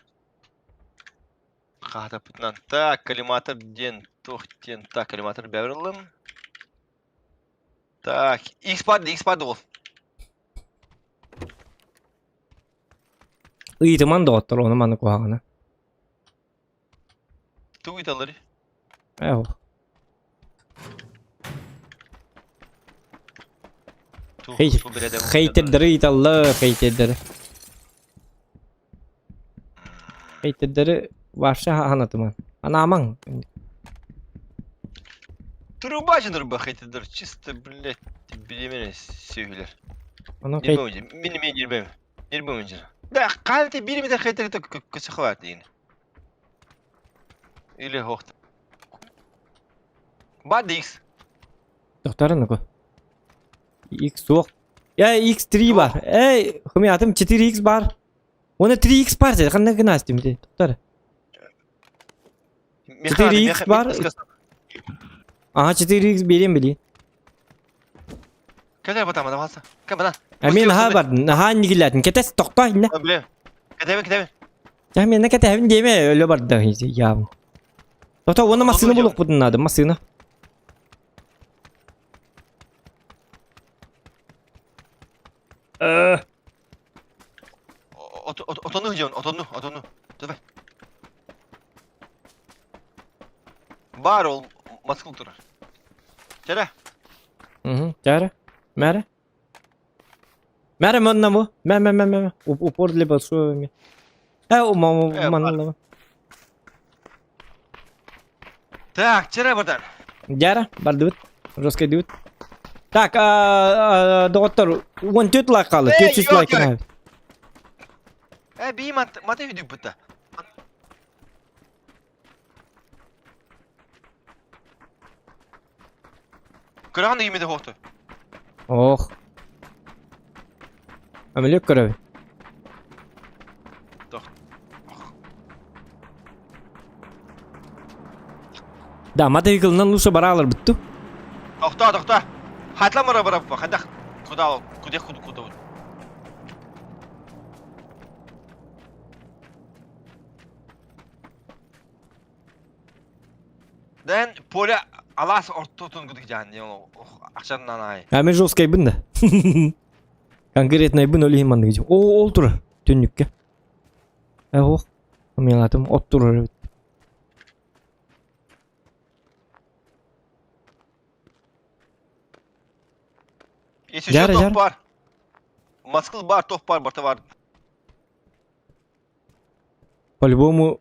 Хаатаппытынан. Так, коллиматор диэн туох диэн. Так, коллиматор бэбирыллым. Так, X-пад, X-пад ол. Ыйытыман доҕоттор, ону маны куһаҕана. Тугу ыйталлар? Ээ, Хейтердери ыйыталлар, хейтердери. Хейтердери вообще ханатыман. Анаамаҥ. Труба же хейтердер чисто, блядь, билимene сүйүлэр. Ону Мин мен нербем. Нербем Да, калте биримете хейтерде көсөхват дейин. Или хохт. Бад X. Доктор ну-ка. X суох. Я X3 бар. Эй, хумятым 4X бар. Оны 3X бар деді. Қандай гына істеймін Доктор. 4X бар. Ага, 4X берем били. Кәле батам, адам алса. Кә бана. А мен аха бардым. Аха нигиләтин. Кетес тохто инне. Билем. Кетебин, кетебин. Я мен кетебин деме өлө барды. Я. Тото оны масына булук будун надо, масына. Отону жон, отону, отону. Давай. Бар ол маскул турар. Чара. Угу, чара. Мәрі. Мәрі манна бу. Мә мә мә мә. Упор для большого ми. Э, манна. Так, чара бардан. Жара, бардыбыт. Жесткий дыбыт. Так, доктор, 14 лайк қалды. 400 лайк. Э, би мат мат видео бутта. Көрөҕүн да хоохту. Ох. Амелек көрөбүн. Да, мотоциклынан лучше баралар бүттү. Тохто, тохто. Хатла мара бара хадах. Куда куда куда куда. Дэн поле алас ортотун гудик жан, акчаннан ай. А мен жесткий бын да. Конкретно бын өлейін манды гидим. О, ол тур түннүккө. Э, ох. Мен атым от турар. Если что, топ бар. Москва бар, топ бар, барта бар. По-любому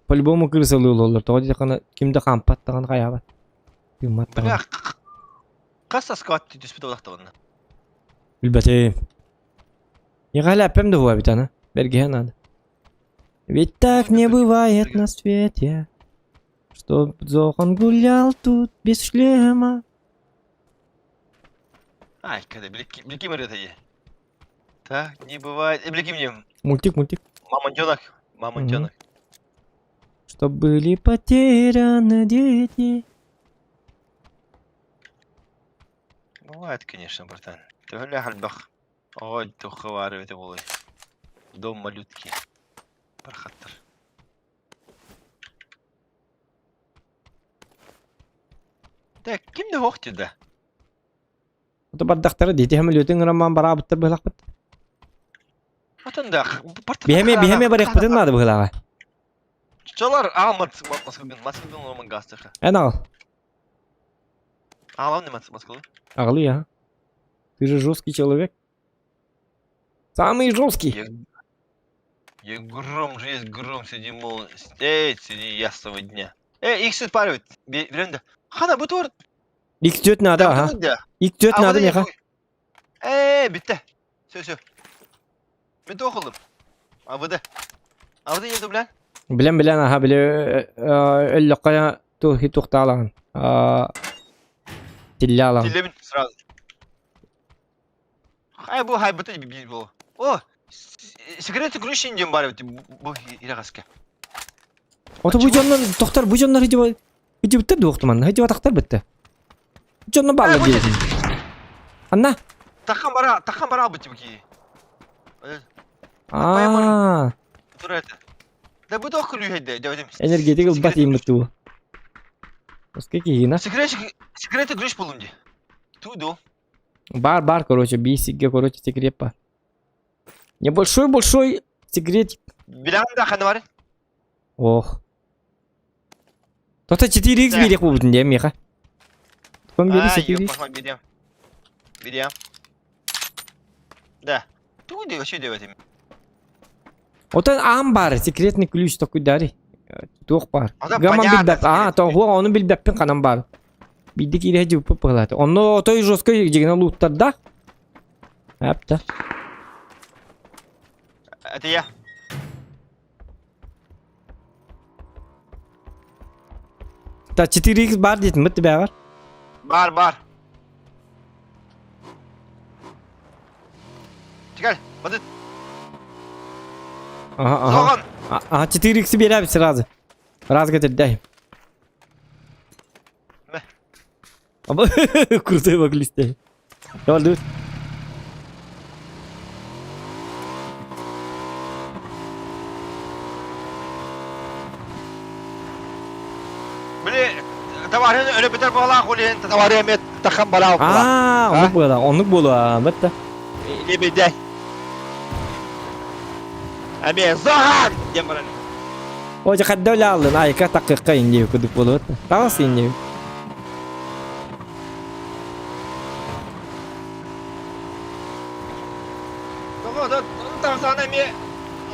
по-любому крысалыы олороллор. Тоҕо диэтэххинэ ким да хаампат даҕаны хайаабат. Тыыммат Бля, даҕаны. хас скват түспүт олохтоҕуна. Билбэтим. Миэхэ эппэм да буолуо эбит аны. Бэргэһэ надо. Ведь так не бывает на свете, Чтоб Зохан гулял тут без шлема. Ай, когда блики это е. Так, не бывает. Блики мне. Мультик, мультик. Мамонтенок. Мамонтенок. Чтоб были потеряны дети. Бывает, конечно, братан. Ты хальбах. Ой, туховары это было. Дом малютки. Пархаттар. Так, ким да хохтю да? Это бардахтара дети хамлютын роман барабыттар быһлахпыт. Отон да. Биһэме биһэме барыахпытын наада быһлаҕа. Чалар алмат маскылбын, маскылбын роман гастыха. Эн аҕал. Аҕалам не маскылы. Аҕалы я. Ты же жесткий человек. Самый жесткий. Я гром же есть гром среди мол... Эй, среди ясного дня. Эй, их спаривает. Берем да. Хана, бу тур. X4 надо, ага. X4 надо меха. Эй, битте. Все, все. Мен тоқылдым. АВД. АВД енді білән? Билэн билэн аха били өллөккө тухи тухтаалаҕын. Тиллаалаҕын. Тиллебин сразу. Хай бу хай буту би бу. О, секреты грушин дем бар бу ирагаске. Ото бу дьоннор тохтор бу дьоннор хидиба хидибиттер дуохтуман хидиба тахтар битте. Дьонно баалар диэтин. Анна. Тахан бара, тахан бара бу тибки. Аа. Да бу тох күлүү дедим. Энергетик ылбат ииммит туу. Оска киһина. Секрет секреты груш булум ди. Ту до. Бар бар короче бисигге короче секрет бар. Небольшой-большой секретик. Билэҕин да ханна бары? Ох. Тота 4x биэриэх буолбутун диэн миэхэ. Тупан биэри 4x. Бириэм. Бириэм. Да. Тугу диэ вообще диэбэтим. Отон аан баар, секретный ключ такой дари. Туох баар. Гаман билбэп. Аа, тоҕуох ону билбэппин ханан баар. Биирдэ киирэ дьыппыт быһылаата. Онно отой жесткой дьигинэ лууттарда. Апта. Это я. Та 4x бар дейтін бітті бәрі. Бар, бар. Чекай, бадыт. Ага, ага. Соған. Ага, 4x береміз сразу. Раз дай. Мә. Крутой вокалист. Давай, дуй. Били, товарищ өлө бүтэр буолаах улиһин товарищ эмиэ тахан балаах буолаа. Аа, оннук буола, оннук буола, бэтте. Лебедей. Эмиэ Зохан диэн баран. О, дьэ хадда өлө айка таккыкка иннии кудук буолуот. Таҕыс иннии. Тоҕо таҕсаана эмиэ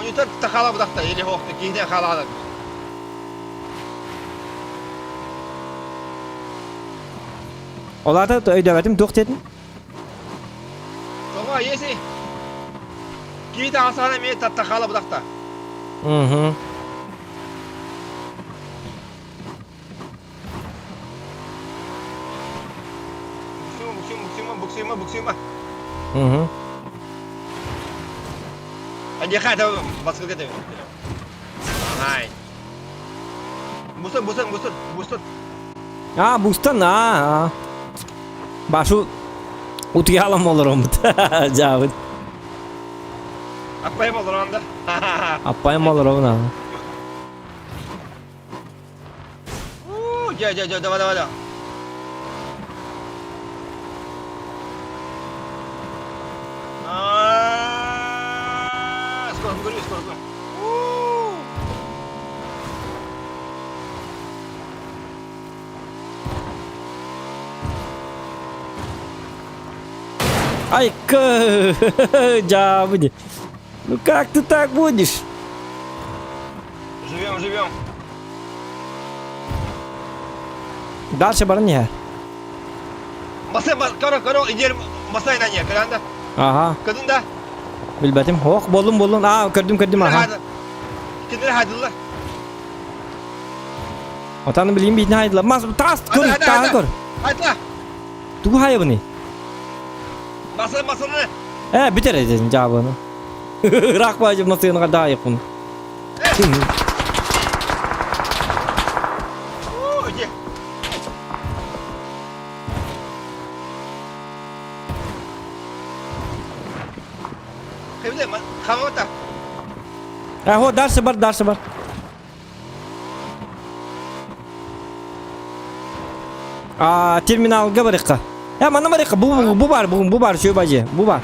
ойутар тахала будахта или хоохта киһине халаада. Олата өйдөбөтүм туох диэтин? Тоҕо если киһи таҕсаана эмиэ тахала будахта. Угу. Буксуйма, буксуйма, буксуйма, буксуйма, буксуйма. Угу. Адьяха это баскылга деп. Ай. Бустан, бустан, бустан, бустан. А, бустан, а, а. Башу утуйалам олороммут. Жаабыт. Аппайым олоронда. Аппайым олоробун а. Дьэ, дьэ, дьэ, давай, давай, давай. Скоро, скоро, скоро, скоро. Ай, дьаабы Ну как ты так будешь? Живем, живем. Дальше баран иһэр. Маса, коро, коро, иди, масай на не, кыранда. Ага. Кадын да. Билбэтим. Ох, боллум, боллум. Аа, көрдүм, көрдүм, аха. Кинилер хайдылар. Отаны билим битин хайдылар. Мас, тас, көр, таа көр. Хайдыла. Тугу хайабыный? Маса, масаны. Э, бүтэр этин жаабыны. Ыраах баайым масыыныга даайыкпын. Аһо, дальше бар, дальше бар. А, терминалга барыхха. Э, манна барыхха, бу, бу бар, бу, бу бар, шөй бажы, бу бар.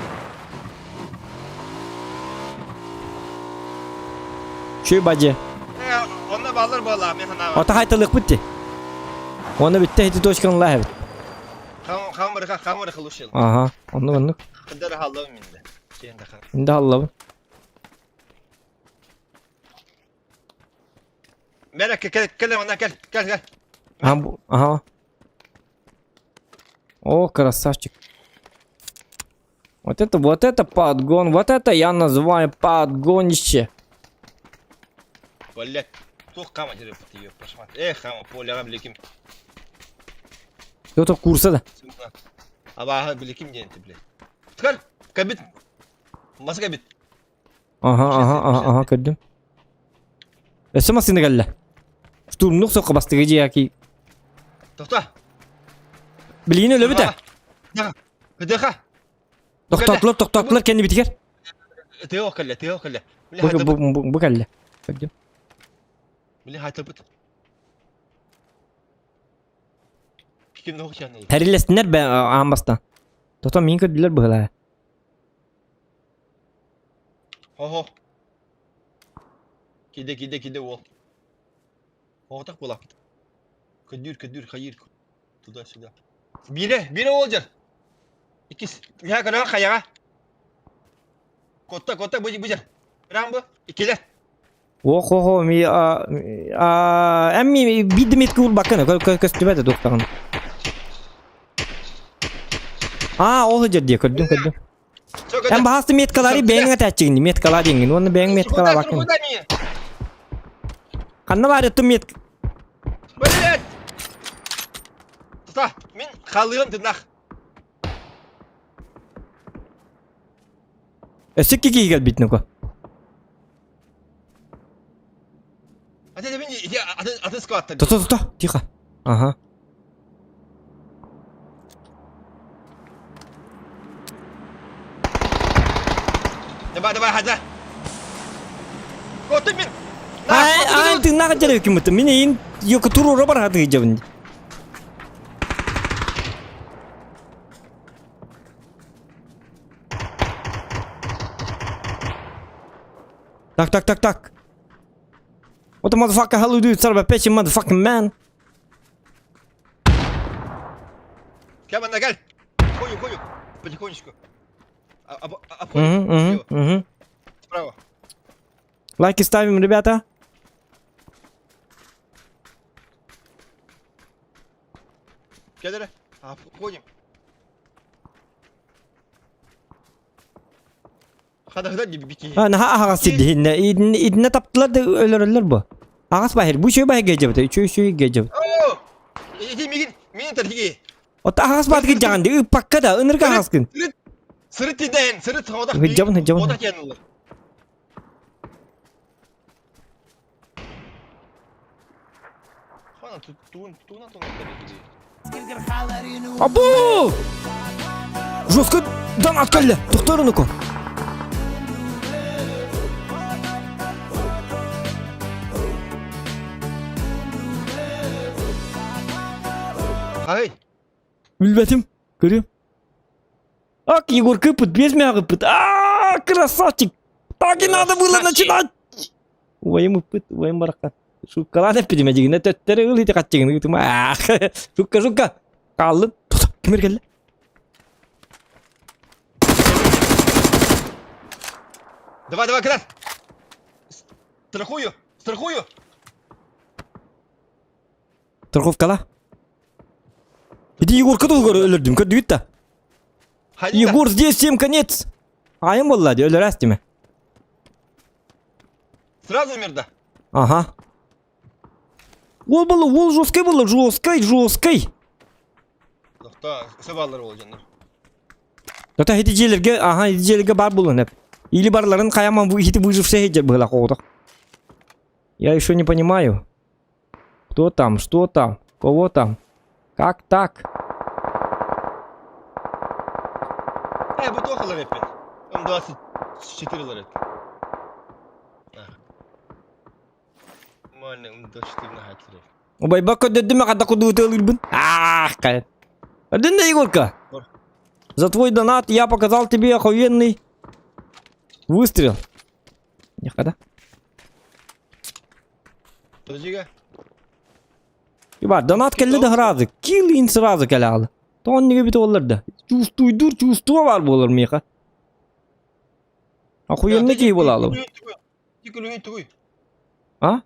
Шөй бажы. Онно баллар буолла, мен санаабар. Ота хайталык битти. Оны битте хити точканы лаһ эбит. Хамырыха, хамырыха лучше. Ага, оннук оннук. Кыдары халлабын минде. Киһин да Инде халлабын. Мэрэ, кэл, кэл, онна кэл, кэл, кэл. Ага, ага. О, красавчик. Вот это, вот это подгон, вот это я называю подгонище. Блять, туох хама терапевт ее пошмат. Эх, хама, поляга биликим. Это курса да. Абаха биликим диэн блядь. Ткар, кабит. Маса кабит. Ага, ага, ага, ага, көрдүм. Өссө массыына кэллэ. Штурмнук соққа бастыгы дьиэки. Тохто. Билигин өлөбүтэ. Кыдыха. Тохтоотулар, тохтоотулар кэннибитигэр. Тыа кэллэ, тыа кэллэ. Бу бу бу кэллэ. Көрдүм. Били хайтылбыт. Ким нох чаныл. Тэриллэстиннэр бэ аан бастаан. Тото миин көрдүлэр быһылаа. Хо-хо. Киде, киде, киде уол. Оҕотох буолаппыт. Көдүүр, көдүүр, хайыыр. Туда-сюда. Биирэ, биирэ уол дьэр. Иккис. Үһэ көрөҕө хайаҕа. Котта, котта, бу, бу дьэр. Бирам бу. Иккилэр. Ох, ох, ми а а эмми бидди метки урбаккана көстүбэт туохтаҕын. Аа, ол дьэр дии көрдүм, көрдүм. Эн баһаасты меткалары бэйэҥ этээччигин меткалаа диэҥҥин уонна бэйэҥ меткалаабаккын. Ханна баар еттум мет... Блять! Тута, мин халыым тынах. Өссө киһи кэлбит нука. Тута, тута, тихо. Ага. Давай, давай, хаза. Коту мин. Ай, ай, тыыннаах дьэрэ киммытым. Мин эйин йоку туруора бар хатыы дьабын. Так, так, так, так. What the motherfucker hell you do, son of a bitch, you motherfucking man. Кел манна кел. Хою, хою. Потихонечку. Обходим. Угу, угу, угу. Справа. Лайки ставим, ребята. Кел Обходим. А, наһаа аһаҕас сирдиһиннэ. Итиннэ таптылар да өлөрөллөр бу. Аҕас баһыр. Бу үчүгэй баһырга дьэбит. Үчүгэй үчүгэй дьэбит. Ити мигин мин тархиги. Ота аһаҕас баатыгы дьаҕан ди ыппакка да ынырга аһаҕаскын. Сырыт тидээн, сырыт хоодах. Хыдьабын, хыдьабын. Хоодах диэн Абу! Жестко донат кэллэ. Тохтоор онуку. Ай! Билбэтим. Көрүм. Ак, Егор кыпыт, без меня кыпыт. А, красавчик! Так и надо было начинать! Убайым ыппыт, убайым бараххан. Шуккалаан эппитим эдьигинэ төттөрү ыл ити хаччыгын ыытыма. Аах, шукка, шукка. Хааллын. Ким кэллэ? Давай, давай, кыдар! Страхую! Страхую! Страховкала. Иди Егорка тугар өлөрдүм, көрдүгүт да. Егор, здесь всем конец. Айым болла ди, өлөрәс диме. Сразу умер, да? Ага. Ол было, ол жесткой было, жесткой, жесткой. Тохто, сөп аллар ол дьоннор. Тота хити дьиэлэргэ, аха, хити дьиэлэргэ бар булан эп. Или барларын хаяман хити выживший хеджер была хоҕотох. Я еще не понимаю. Кто там, что там, кого там, как так? Э, бу туох ылар эппит? М24 ылар эт. Мааны М24 наһаатыр. Убайба көрдөрдүм хата кудууталыырбын. Ах, кай. Один да, Егорка. За твой донат я показал тебе охуенный выстрел. Никогда. Подожди-ка. Ибар, донат кэллэ да сразу. Килин сразу кэлэҕэ. Тоҕон бит олар да. Чувствуйдур, чувство бар буолар миэхэ. Охуенный киһи буолаалым. Тугуй, А?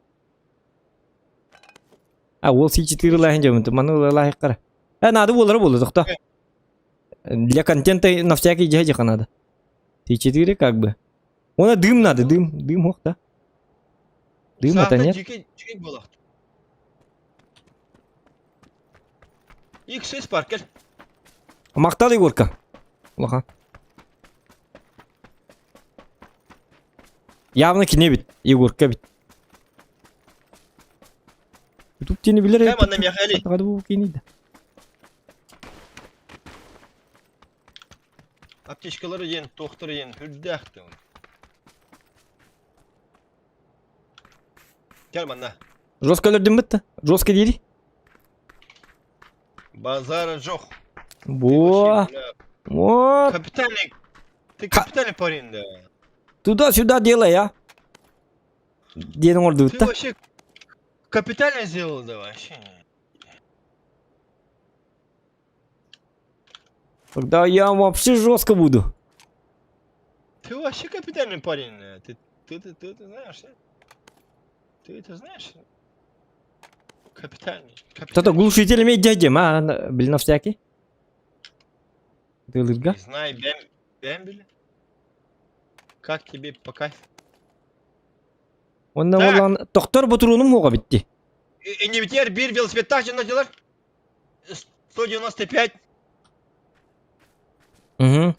А, ол С4 лаһын дьабын, маны лаһы Э, надо буолара буолла, тохто. Для контента на всякий дядя надо. С4 как бы. Она дым надо, дым, дым, ох, да. Дым это нет. Дьикэй буолах. X6 бар, кел. Махтал Егорка. Улахан. Явно кини бит, Егорка бит. Ютуб тени билер. Кэм анна Михаили. бу кини да. Аптечкалары ен, тохтары ен, хүрдээхти. Кел манна. Жестко өлөрдүм битті. Жестко дири. Базара жоқ. Во. Вот. Капитальный. Ты капитальный парень, да. Туда-сюда делай, а? Диэн Ты оҥордубут вообще капитально сделал, да, вообще. Тогда я вообще жестко буду. Ты вообще капитальный парень. Э, ты, ты, ты, ты, ты знаешь, э? Ты это знаешь? Капитальный. Кто-то глушитель имеет дядя, а, блин, на всякий. Ты лыжга? Не знаю, бэм, бэмбили. Как тебе по кайфу? Онна болан тохтор ботуруунум хуга битти. Иннибитер бир велосипедтаах дьонно дьылар 195. Угу.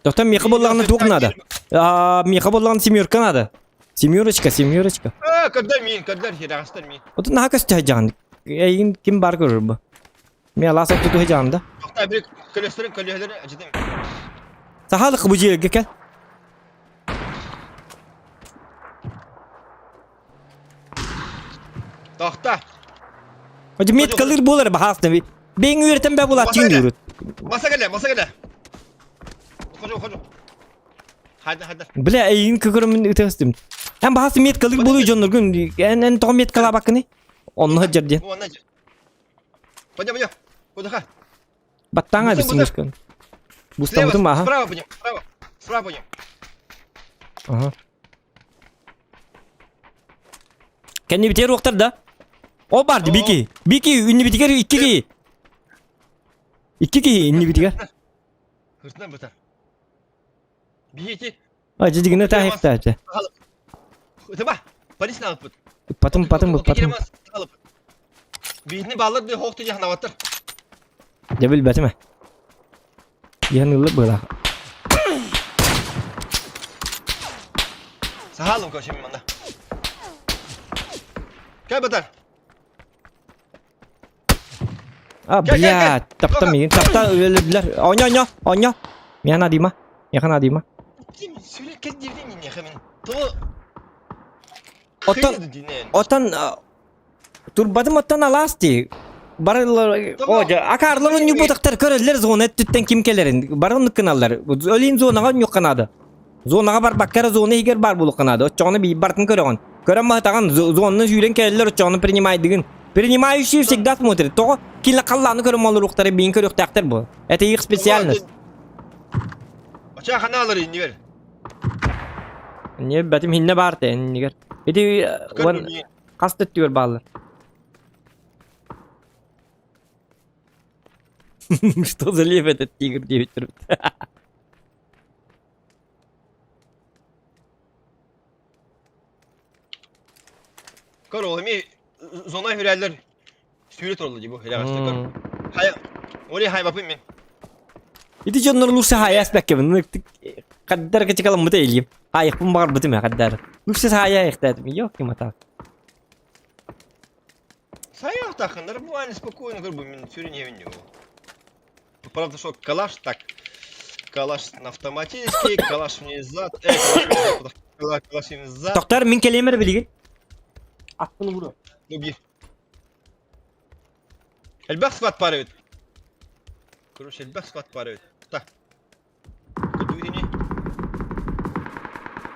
Тохтор миэхэ буоллаҕына туох надо? А, миэхэ буоллаҕына семерка надо. Семерочка, семерочка. А, когда мин, когда хирагастар мин. Вот наһаа көстө сылдьаҕын. Эйигин ким баар көрөр бу? Мен алаас оттуту сылдьаҕын да. Тохтаа бир көлөстөрүн көлөһөлөрүн ачытым. Сахалык бу дьиэгэ кэл. Тохта. Hadi met kalır буолар баһаасна. Бэйиҥ үөрэтэн бэ булааччыҥ диурут. Маса кэлэ, маса кэлэ. Хожу, хожу. Хайда, хайда. Бля, эйин көкөрөмүн ытыастым. Эн баһаас мет калыр буолуй дьонноргун. Эн эн тоҕо мет калаабаккыный? Онно сылдьар диэн. Онно Пойдем, пойдем. Куда? Баттааҥа бисиҥ Бустаммытым maaha. Справа пойдем, справа. Справа пойдем. Ага. Кэннибитигэр уохтар да? О барды Бики. Бики үннибитигэр икки киһи. Икки киһи иннибитигэр. Хыртынан бытар. Бихити. А дьигинэ таахтаача. Ытыба. Полис алыппыт. Потом потом потом. Биһини бааллар да хоох тиһэ ханабаттар. Дьэ билбэтим ээ. Иһэн ыллык быһыылаах. Саһаалым көрсүм манна. Кэл батар. А, блядь, тапта миигин, тапта өлөллөр. Оонньоо, оонньоо, оонньоо. Миэхэ наадыйма, миэхэ наадыйма. Ким сүрэ кэл диэбитин миэхэ мин. Тоҕо Оттон, оттон Турбатым оттон алаас дии. Барылар, о, акаарлар унньук көрөллөр зона өттүттэн ким кэлэрин. Бары оннук гыналлар. Өлүүн зонаҕа унньук наада. Зонаҕа барбакка эрэ зона иһигэр баар буолуохха наада. Оччоҕуна биир бартын көрөҕүн. Көрөн баһытаҕын, зонаны сүүрэн кэлэллэр, оччоҕуна принимайдыгын. Принимающий всегда смотрит. Тоҕо килэ халлааны көрөн олоруохтара, биин көрүөхтээхтэр бу. Это их специальность. Оча ханаалар иннибер. Не, бэтим хинне бар те, иннигер. Ити Хас да өттүгэр бааллар. Что за лев этот тигр диэбиттэр Көр ол эми зона хүрээллэр сүүрэ тураллар дии бу ирэҕэстэ көр. Хайа Оли хайбапын мин. Ити дьоннор лучше хайа эспэккэбин. Хаддар кычыкаламмыта илиим. Хайыхпын баҕарбытым ээ хаддар. Лучше хайа айахтаатым. Ёк ким Сайахтахын нормально, спокойно, как бы мин сүрүн иһэбин Правда, что калаш так. Калаш на автоматический, калаш мне зад, э, калаш, калаш мне зад. Токтор мин кэлиэм эрэ билигин. Аттын ууру. Ну, бир. Элбэх склад пар эбит. Короче, элбэх склад пар эбит. Так.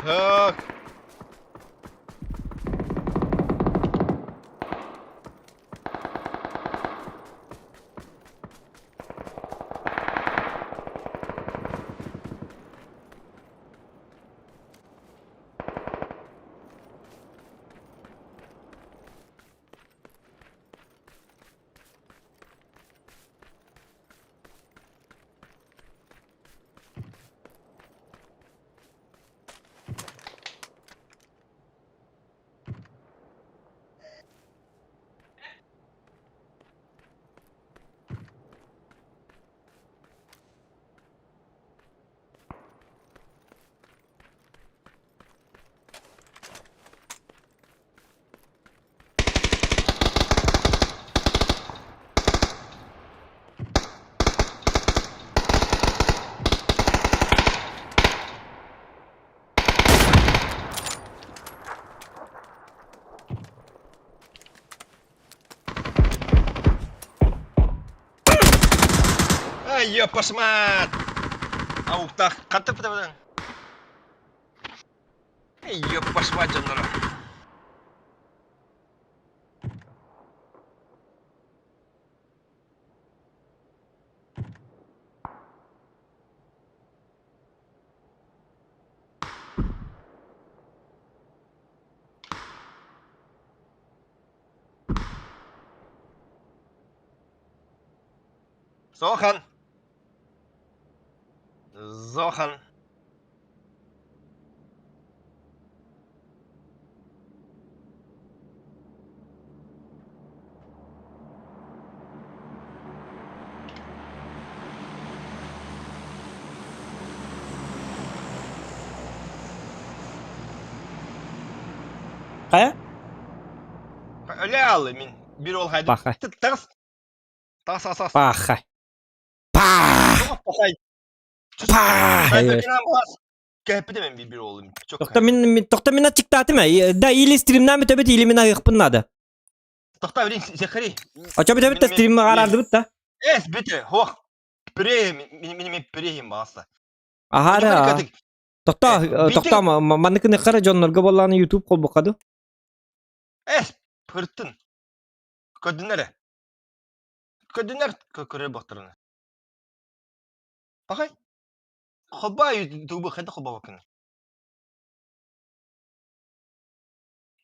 Так. Ай, ёпашмат! Ауктах, хантан пытабытын? Ёппашма дьонноро. Зохан! Зохан! Хайа? Өлө аалы мин бир ол хайдым. Пахай. Тагыс. Тагыс ас ас. Пахай. Пах! Пахай. Пах! Кэһэппитим мен бир олым. Тохто мин тохто мин ачыктаатым э. Да или стримнан бүтөбүт или мин аһыахпын наада. Тохто блин сехари. Очо бүтөбүт да стриммэ араардыбыт да. Эс бите хох. Пирехим мин мин пирехим бааса. Аһара. Тохто тохто маннык нехара дьоннорго боллааны YouTube холбукаду. Эс пыртын. Көдүнөр. Көдүнөр көрөр бохторуна. Пахай. Холбаа ютубу хайда холбообоккун?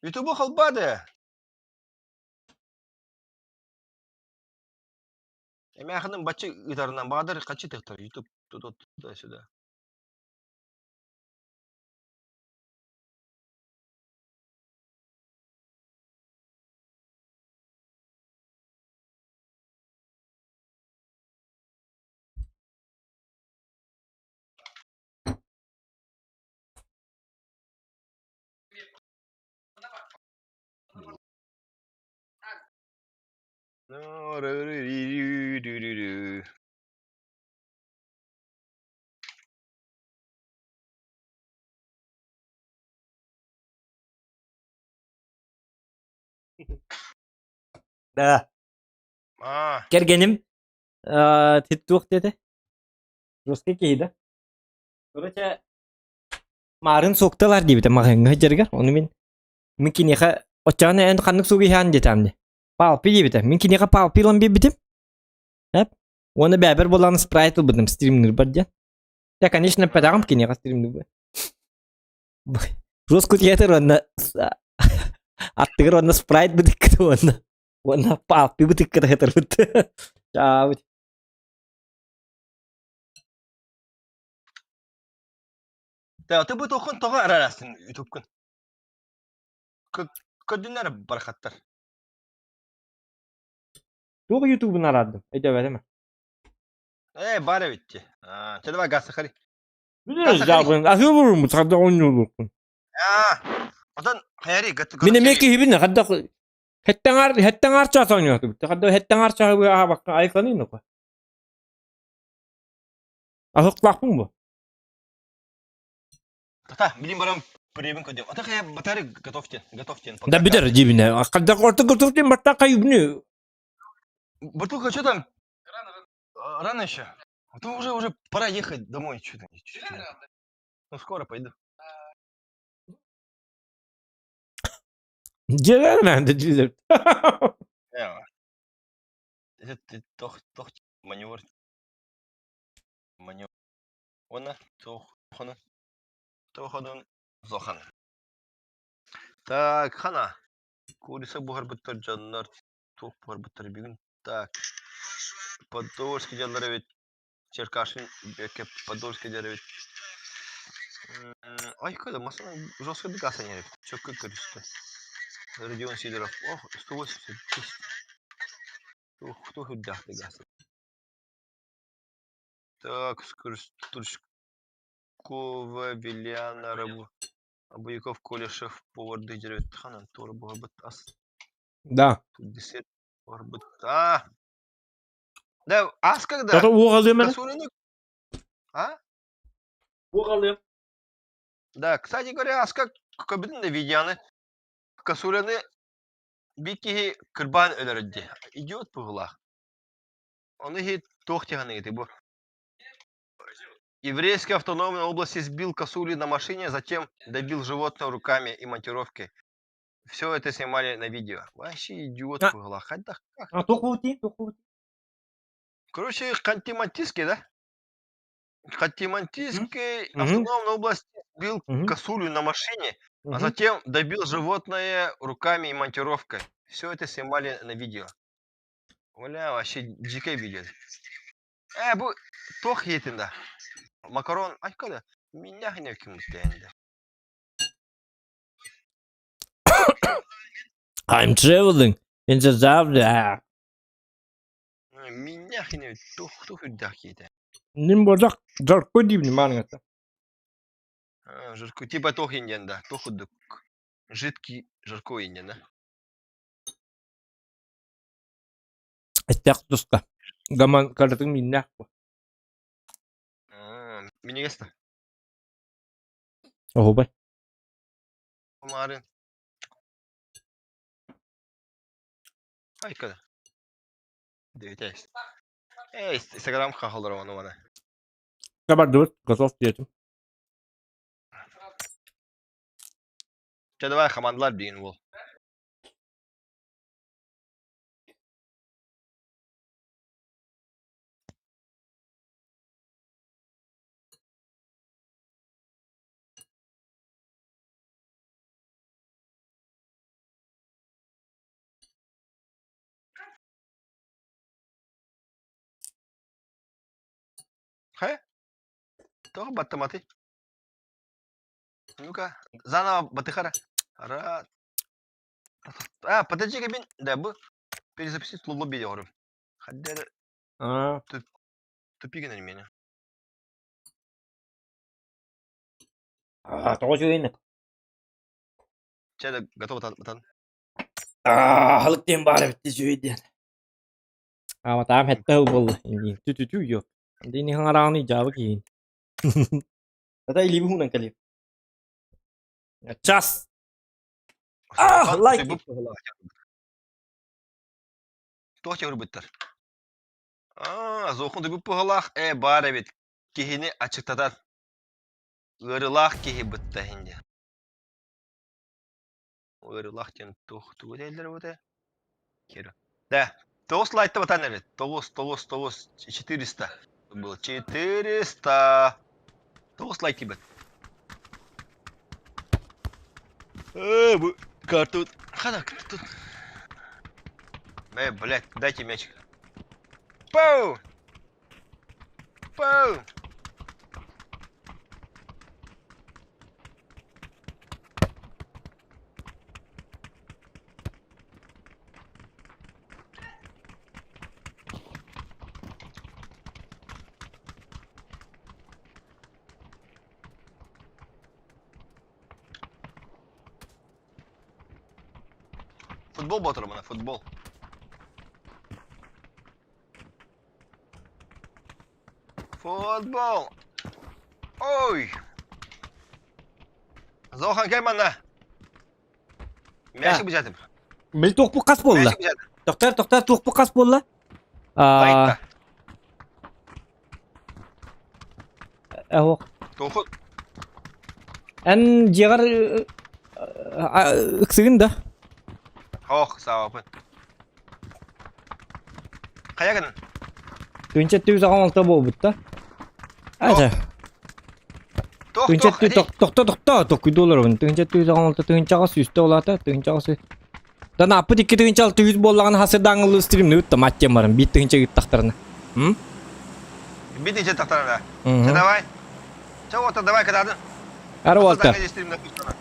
Ютубу холбаа да. Эмээхинин бачча ыытарынан баҕадар хаччы тыктар ютуб туда-сюда. Да. Аа. Кэргэним туох диэтэ? Русский киһи да? Короче, маарын суокталар диэбитэ маҕаһыыҥҥа сылдьарыгар. Ону мин мин киниэхэ оччоҕуна эн ханнык сугу иһээн диэтэҕим дии. Палпи диэбитэ. Мин киниэхэ палпи ылан биэрбитим. Эп. Уонна бэйэбэр буолан спрайт ылбытым стримнырбар диэн. Я, конечно, эппэтэҕим киниэхэ стримнырбар. Русский театр уонна аттыгар уонна спрайт бытыккыта уонна уонна палпи бытыккыта хатарбыт. Чаабыт. Да, ты бу тохун тоҕо арарасын ютубкун. Көрдүннэр бархаттар. Туох ютубун араардым? Өйдөөбөтүм. Э, бар эбитти. Аа, чэ давай газ сахари. Жабын, аһыы буруммут, хадда оонньуулууккун. Аа, отон хаяри гат. Мин эмиэ киһибин, хадда хэттэн хэттэн арчаас оонньоотубут. Хадда хэттэн арчааһы аһабакка айканын око. Аһыктаахпын бу. Тата, билим барам пребин көдем. Ата хая батаре готовьте, готовьте. Да бүтэр дибине. Хадда орто готовьте баттан кайыбны. Братуха, что там? Рано еще. А то уже уже пора ехать домой, что там? Ну скоро пойду. Дьиэлэр дьиэлэр. Это тох тох маневр маневр. Она тох хона тоходун зохан. Так, хана. Курица буһарбыттар дьоннор туох буһарбыттар бүгүн. Так. Подольский дьоннор эбит. Черкашин бэкэ Подольский дьоннор эбит. Ай, когда массана жестко бегаса не эбит. Чөккө көрүстэ. Родион Сидоров. Ох, 180 тысяч. Тух, тух үрдээх бегаса. Так, Стручкова, Вильяна, Рабу. Абыйков Колешев поварды дьэрбит ханан туора буһарбыт ас Да. тут десерт буһарбыт а да ас когда Тото уоҕалыам эрэ. Косулины а Уоҕалыам. да кстати говоря аска көбүтүн да видеоны косулины биир киһи кырбаан өлөрөр дии идиот быһыылаах ону иһи туох тиһаныгыты бу. Еврейской автономной области сбил косулю на машине, затем добил животное руками и монтировкой. Все это снимали на видео. Вообще идиот была. Хотя как? А туох буути? Туох буути? Короче, Ханты-Мансийский, да? Ханты-Мансийской Мгм. автономной области сбил Мгм. косулю на машине, а Мгм. затем добил животное руками и монтировкой. Все это снимали на видео. Бля, вообще дикое видео. Бу туох иһитин да? Макарон, ай коля, меня ким I'm traveling in the Zambia. Меня тух тух үрдэх киһитэ. Ним бозак жарко дибни маныгата. Жарко, типа туох индиан да, туох курдук. Жидкий жарко индиан да. Эттээх туска. Гаман каратын миннээх бу. Минньигэс да. Оһубай. Марын. Айка. Дивитээс. Эй, Инстаграм хахалар ону мана. Кабардыбыт, готов диэтим. Чэ давай хамандылар биин уол. Хайа? Тоҕо баттаматый? Ну-ка, заново батыхара. Ара. А, подожди-ка, мин, да, бу перезапустить службу видео. Хаддер Аа. тупигин меня. Аа, тоҕо үчүгэйин. Чэ, да, готово батан. Аа, халык диэн баар эбит үчүгэй диэн. Ааматаам хэттэ хыл буолла. Тү-тү-тү йо. Дини хаҥарааны дьаабы киһин. Тата илиби хуунан кэлиэ. Час. Ah, like it. Туох чэгирбиттэр? Аа, зоохун дыбыт быһалаах ээ баар эбит. Киһини аччыктатар. Ыарыылаах киһи бытта иһин Ыарыылаах диэн туох тугу дииллэр эбитэ? Киru. Да, тоҕус лайта батан эбит. Тоҕус, тоҕус, тоҕус, 400 было. 400. Тоҕус лайк киирбит. Э, бу карту... Хана, тут... Э, блядь, дайте мячик. Пау! Пау! Футбол батырмана, футбол. Футбол! Ой! Зохан кэл манна. Мячик бузятым. Били туохпут хас буолла? Мячик бузятым. Тохтор, тохтор, туохпут хас буолла? Аа, Лайкта. Эһох. Туохут. Эн дьиэҕэр ыксыгын да? Ох, саабаппын. Хайа гынын? Тыынча түс аҕам буолбут да. Ача. Туох, Тыынча туох, ити. тохто тохто токуйду олоробун. Тыынча түс аҕам тыынчаҕа сүүстэ улаата, тыынчаҕа сүүс. Да нааппыт икки тыынча алты үс буоллаҕына хасырдааҥылы стримни ытта маттиэн баран биир тыынча ыттахтарына. М? Биир тыынча ыттахтарына. Чэ давай. Чэ уота давай кытаатын. Ара уолта.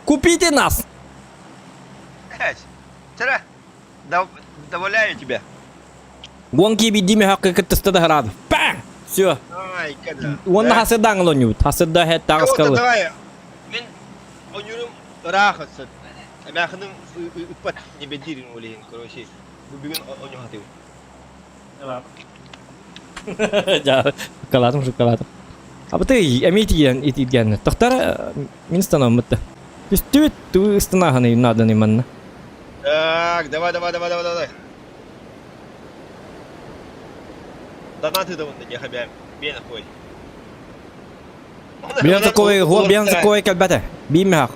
Купите нас! Чэ, доволяю тебя. Уон кии биирдии мөһөккө кыттыста да хараады. Бang! Все. Ай, когда. Уонна хасырдааҥыл оонньуубут. Хасырда хэт Чэ, таҕыскалы. давай. Мин оонньуурум ыраах өссө. Эмээхиным ыппат не бедирин олиһин, короче. Бу бүгүн оонньуу хатыбын. Шоколадым, шоколадым. Абыты эмиэ итиэн итииргээннэ. Тохтар мин станоммут да. Түстүбүт туу ыстанааһыны нааданы манна. Так, давай, давай, давай, давай, давай. Донаты да вон не хабя. Бен хуй. Биэн такой, хуа биэн такой кэлбэтэ. Биир мехах.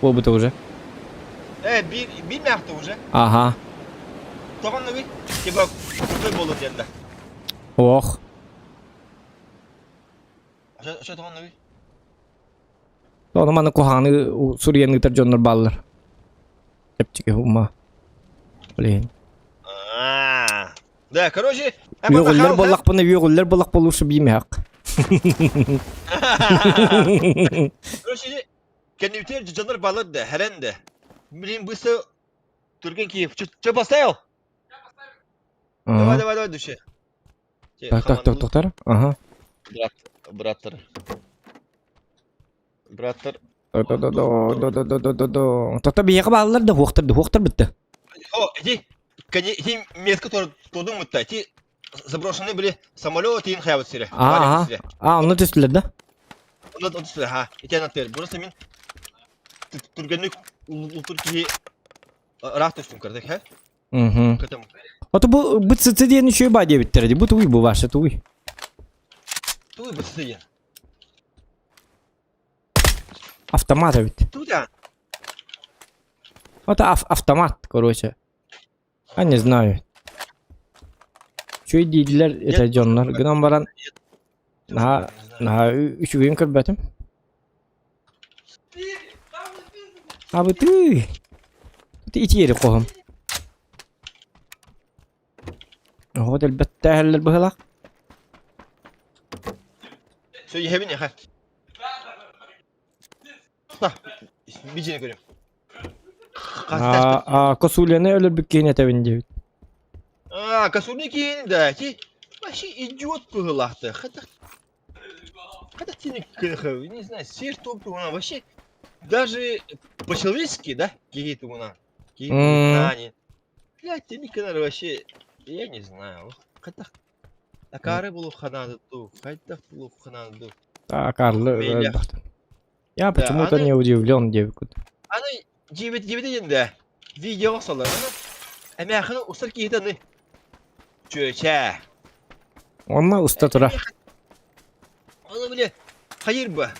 Буолбута уже. Э, биир биир мехта уже. Ага. Тоҕоннугуй? Типа крутой буолуо диэн да. Ох. Что тоҕоннугуй? Ону маны куһаҕаны суруйан ыытар дьоннор бааллар. Чэпчэки ума. Блин. Да, короче, Үөҕүллэр буоллахпына, үөҕүллэр буоллахпына лучше биимэһэх. Короче, кэннибитигэр дьоннор бааллар да, хэрэн да. Блин, быстро Түргэн Киев. Что поставил? Давай, давай, давай, душе. Так, так, так, так, так. Ага. Брат, браттар. Браттар. Да, да, да, да, да, да, да, да. Тота биһиэхэ бааллар да хуохтар да хуохтар битте. О, иди, иди метка турдун мутта. Ити заброшенные были самолеты им хаябыт сире. А, а, онно түстүлэр да? Онно түстүлэр, ха. Ити анаттыр. Просто мин түргэнник улутур киһи ыраах түстүм көрдүк, ха? Мгм. Ото бу БЦЦ диэн үчүгэй баа диэбиттэрэ дии. Бу тугуй бу ваша тугуй? Тугуй БЦЦ диэн? Автомат эбит. Туда. Это ав автомат, короче. А не знаю. Үчүгэй дииллэр это дьоннор. Гынан баран наһаа наһаа үчүгэйин көрбөтүм. Абытыы! Ити итиэри хоһум. Оҕо дэлбэттээһэллэр быһылаах. Все, иһэбин яха. Бижини көрүм. А, косуляны өлөрбүт киһини этэбин диэбит. А, косуля киһини да, ти вообще идиот быһылаахты. Хотя Хотя ти не знаю, сир топ она вообще даже по-человечески, да, киһи тугуна. Киһи тугуна, Блядь, ти никогда вообще, я не знаю. Хотя Акары булу ханады ту, хайдах булу ханады. А, Карлы, Я почему-то не удивлен, девку. Аны жибит жибит дегенде видео салар. Аны эмээхин устар киһитэ аны чүөчэ. Онно уста тура. Оны биле хайыр ба.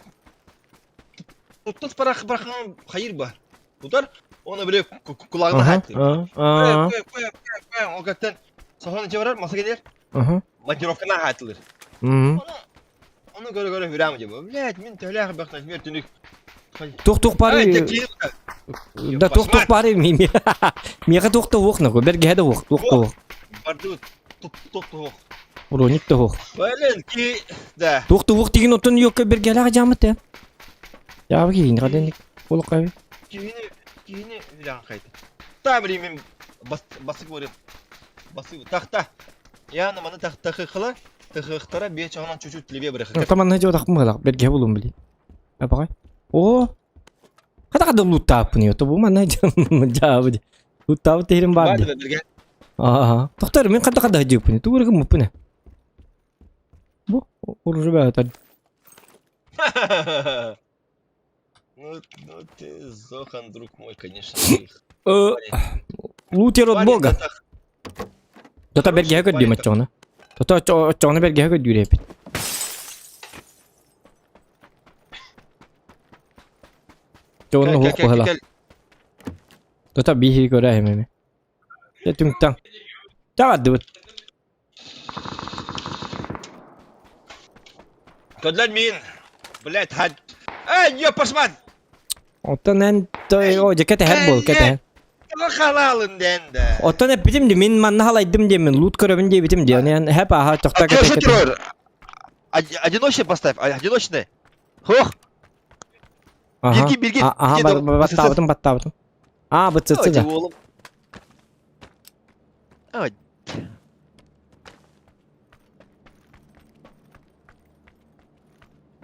Туттас парах бархан хайыр ба. Тутар, оны биле кулагына хатты. Ол каттан сохон иче барар, маса келер. Монтировкана хатылыр. Оны көрө көрө хүрәм деп. Блядь, мин төлөөх бахтан мер түнүк. Тух-тух бары. Да тух-тух бары миэхэ туох да уох нахуй, бэргэһэ да уох, туох да уох. Барды тух туох. Уроник да уох. Блин, ки да. Туох да уох деген оттон юкка бэргэлээх дьаамыт ээ. Яабы киһини хаденник олоххой. Киһини киһини билэн хайты. Та блин мен бас басык барып. Басык тахта. Яна маны тахтахыхла тахыхтара бие чаҕынан чуть-чуть левее бырахыта. Таманна жо тахмылах бэргэһэ булум били. Апаҕай. О! Хата хада луттааппын то бу манна жаабы. Луттаабыт теһирин баар ди. Ага. Тохтор мен хата хада жыппын. Ту көргүм муппун. Бу уружу баатар. Ну, ну ты, Зохан, друг мой, конечно. Лутер от бога. Тота бэргэһэ көрдүүм оччоҕуна. Тота оччоҕуна бэргэһэ көрдүүр эпит. Чоҕуна уһук быһыла. Тота биһи көрө эми. Дэ түҥтаҥ. Таҕардыбыт. Көдлөр мин. Блять, хад. Эй, ёпашман! Оттон эн той о дьэ кэтэһэр буол кэтэһэр. Халалын дэн да. Оттон эппитим ди мин манна халайдым диэммин лут көрөбүн диэбитим ди. Оны хэп аха тохта кэтэй кэтэй. Одиночный поставь, одиночный. Хох. Бирги, бирги. Аха, баттаабытым, баттаабытым. Аа, бытсытсы да.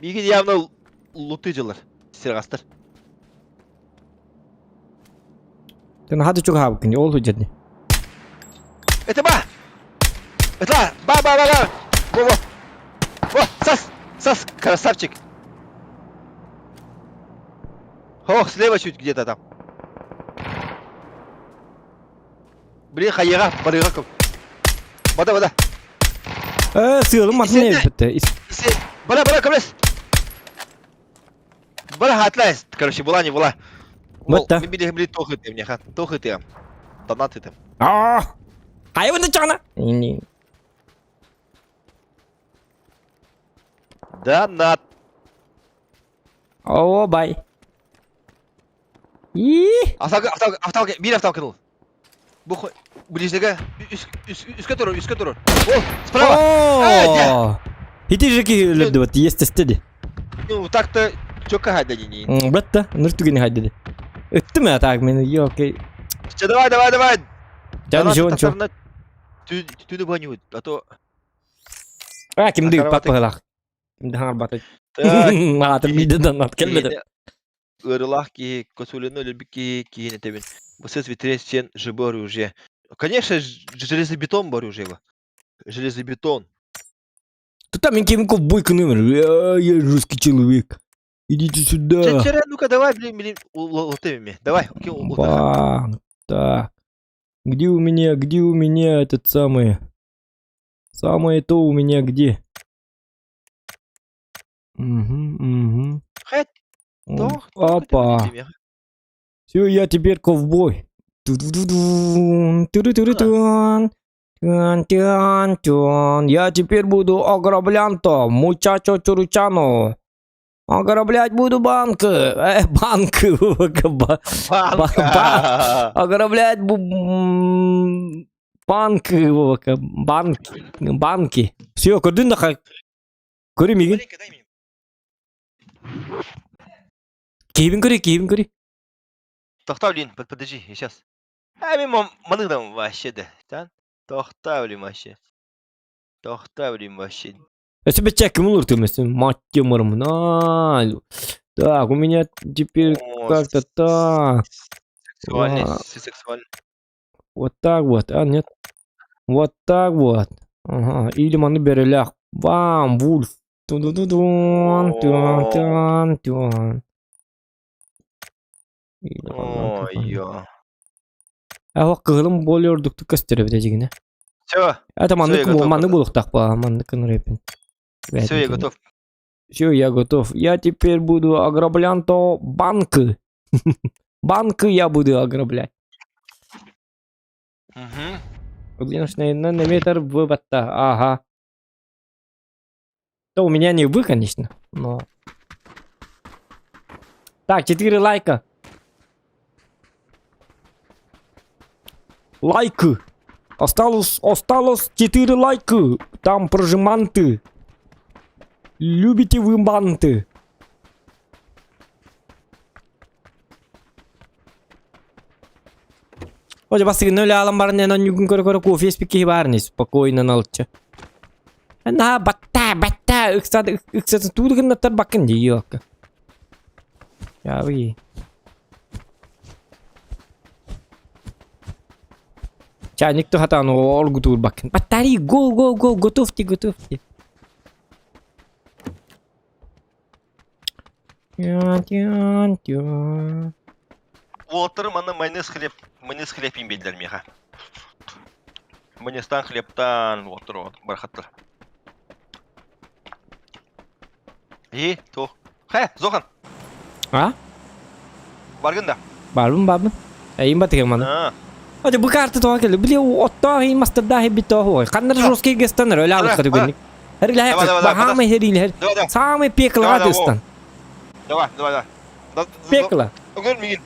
Биги явно луты дьылар. Сиргастар. Тэн хады чугаабыккын, ол худжадни. Это ба! Это ба ба ба ба! Во во! Во, сас! Сас, красавчик! Ох, слева чуть где-то там. Блин, хайыга, барыга Вода, вода. Э, сыалым атын эбитте. Бара, бара, көмөлөс. Бара хатлай, короче, была не была. Бытта. Мен биле биле тох ытым, не хат, тох ытым. Донат ытым. Аа! Хайван чана. Не. Донат. О, бай. И. Авталка, авталка, авталка, бир авталка дыл. Бу ближнеге үскө турur, үскө турur. О, справа. О! Ити же ки өлөрдү есть стеди. Ну, так-то чөкө хайда дини. Братта, ныр түгени хайда. Өттүм я так мен, ёлки. Че, давай, давай, давай. Жан жон чо. Түнү баню, а то А, кимди пак пахалах. Кимди хаңар бата. Аатым миде донат келбеди. Ыарылаах киһи косулины өлөрбүт киһи киһини этэбин. Бу витрес сен ЖБ оружие. Конечно, железобетон бар уже его. Железобетон. Тут там ким ковбой кынымыр. Я русский человек. Идите сюда. Чечера, ну-ка давай, блин, блин, лотыми. Давай, окей, Бам. Так. Где у меня, где у меня этот самый... Самое то у меня где? Угу, угу. Опа. Все, я теперь ковбой. Я теперь буду ограблянто, мучачо чуручано. Ограблять буду банк. Банк. Ограблять банк. Банк. Банки. Все, көрдүн да Көрү мигин. Киһибин көрүй, киһибин көрүй. Тохтоо, блин, подожди, сейчас. А мен маныгдан вообще да. Тохтоо, блин, вообще. Тохтоо, блин, вообще. Өсө бече ким olur төмөсүн? Мать мырмына. Так, у меня теперь как-то так. Сексуальный, сексуальный. Вот так вот, а нет. Вот так вот. Ага, или маны берелях. Бам, вульф. Ту-ду-ду-дун, тун-тун-тун. Ой-ё. А кыһылым более ордуктук көстөрө бите жигине. Все. Это маннык маннык булуктак ба, маннык рэпин. Все, я готов. Все, я готов. Я теперь буду ограблянто банк. Банк я буду ограблять. Угу. на метр выбатта. Ага. То у меня не вы, конечно, но... Так, 4 лайка. Лайк. Осталось, осталось 4 лайка. Там прожиманты. Любите вы манты? Оля бастыгы нөл алан барын эн онньугун көрө-көрө кофе испит киһи баар ини спокойно налыччы. На батта батта ыксат ыксатын тууду гыннаттар баккын дии ёкка. Ябы. Чайник тухатан оргутуур баккын. Батари го го го готовьте готовьте. Уолаттарым аны майонез хлеб, майонез хлеб иин биэрдилэр миэхэ. Майонезтаан хлебтаан уолаттар барахаттар. И, туох. Хэ, Зохан. А? Баргын да. Барбын, барбын. Эйин батыгым маны. Ode bu kartı toğa geldi. Bile otto hi master da hi bito hoy. Kannar жесткий гестанер öyle алып кадыгынник. Хер Бахама херил хер. Самый пекло дыстан. Давай, давай, давай. Пекло. Өгөр мигин.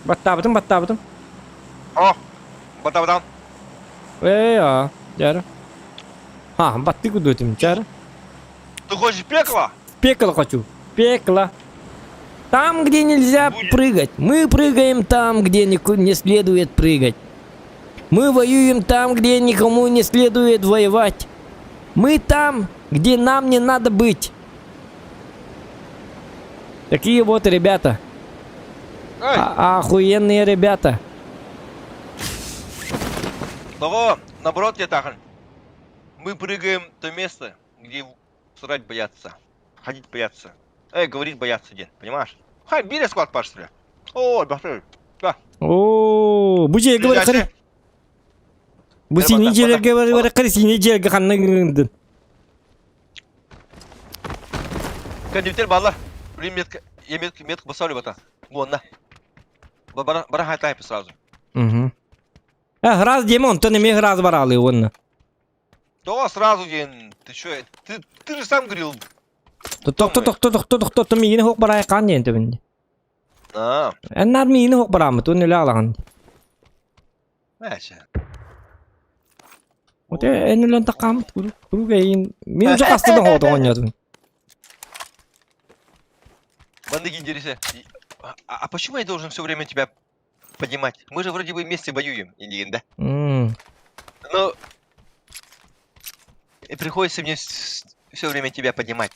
Баттабытым, баттабытым. О, баттабытам. Э, а, жары. А, батты кудутым, жары. Ты хочешь пекло? Пекло хочу. Пекло. Там, где нельзя Будет. прыгать. Мы прыгаем там, где не следует прыгать. Мы воюем там, где никому не следует воевать. Мы там, где нам не надо быть. Такие вот ребята. А охуенные ребята. Того, наоборот, я так. Мы прыгаем в то место, где срать боятся. Ходить боятся. Эй, говорить боятся, дед, понимаешь? Хай, бери склад пашли. О, башли. Да. О, бу же говорит, хары. Бу синий жерге говорит, хары синий жерге ханна гындын. Кандибитер балла. Блин, метка, я метку, метку поставлю бата. Вон, на. Бара, бара хайтайп сразу. Угу. Э, раз диэм, онтон эмиэ раз бараалыы уонна. Да, сразу диэн, ты чё, ты, ты же сам говорил. Тохто, тохто, тохто, тохто, то миигин хуох бараай хаан диэн төбүн. А. Эн наар миигин хуох бараамыт, уонна үлэ алаҕын. Мәче. Вот эн үлэн такаамыт куруук куруук эйин мин уже хаста да хоото оонньоотум. Банды интересно. А, а почему я должен все время тебя поднимать? Мы же вроде бы вместе воюем, Индиген, да? Но и приходится мне все время тебя поднимать.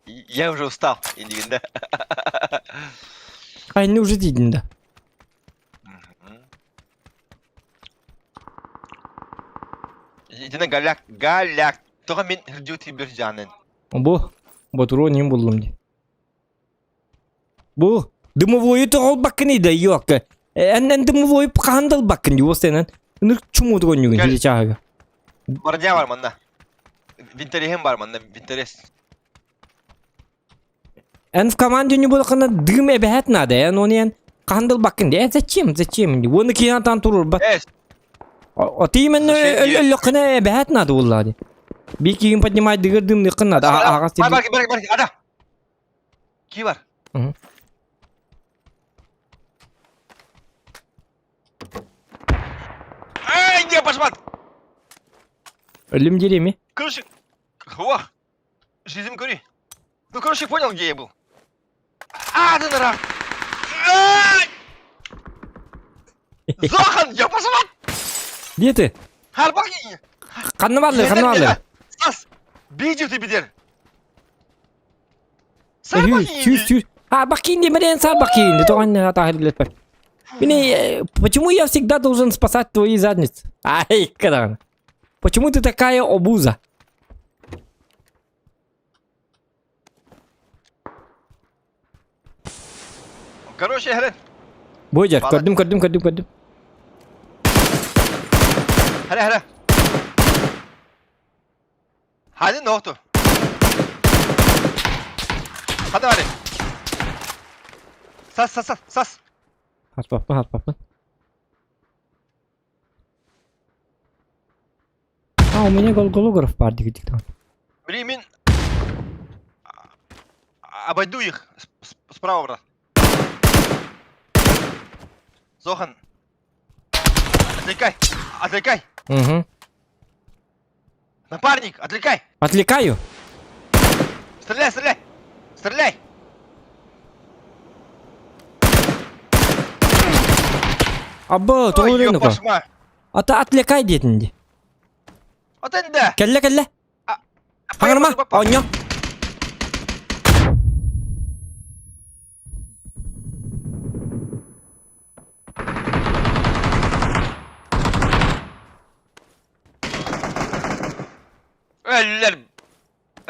Я уже устал, Индиген, да? Айны уже дейдин да. Итинэ галяк, галяк. Тоҕо мин дьути бір жанын. Бу ботуруон иһин буллум дии. Бу дымовойу тоҕолбаккын да йокка. Эн дымовой хаһан да ылбаккын дии уостайынан. Ынырык чумуутук онньугун Кэл. сири чааһыга. Бардя бар манна. Винтерехим бар манна, винтерес. Эн в команде не буолаххына дым эбэһэт наада эн оны эн хаһан да ылбаккын дии. Эн зачем зачем дии. Уонна киһи атаан туруорбат. Э, Вот именно өллөххүнэ эбэһэт наада буоллаа дии. Биир киһин поднимать дыгыр дымныххын наада. Аҕас Бар, бар, бар, бар, ада. Ки бар. Эй, не пошмат! Өлүм диэри Короче, о, жизнь кури. Ну, короче, понял, где я был. А, ты нара! Зохан, я пошла! Где ты? Харбаки! Ханна бааллар, ханна бааллар. Сас! Бийдив ты бедер! Сүүс, сүүс. Харбакин демерен сарбакин. Тоҕон атаһыр Мини, почему я всегда должен спасать твои задницы? Ай, когда? Почему ты такая обуза? Короче, хәрен. Бойдер, көрдүм, көрдүм, көрдүм, көрдүм. Хәрэ, хәрэ. Hadi ne oldu? Hadi hadi. Sas sas sas sas. Хаспаппын, хаспаппын. А, у меня голограф бар дигитик там. Блин, мин обойду их справа, брат. Зохан. Отвлекай! Отвлекай! Угу. Напарник, отвлекай! Отвлекаю? Стреляй, стреляй! Стреляй! Абба, тоҕо ну-ка. Ата отвлекай диэтин дии. Отэнде! Кэллэ, кэллэ. Хаҥырма, оонньоо. Өллөр.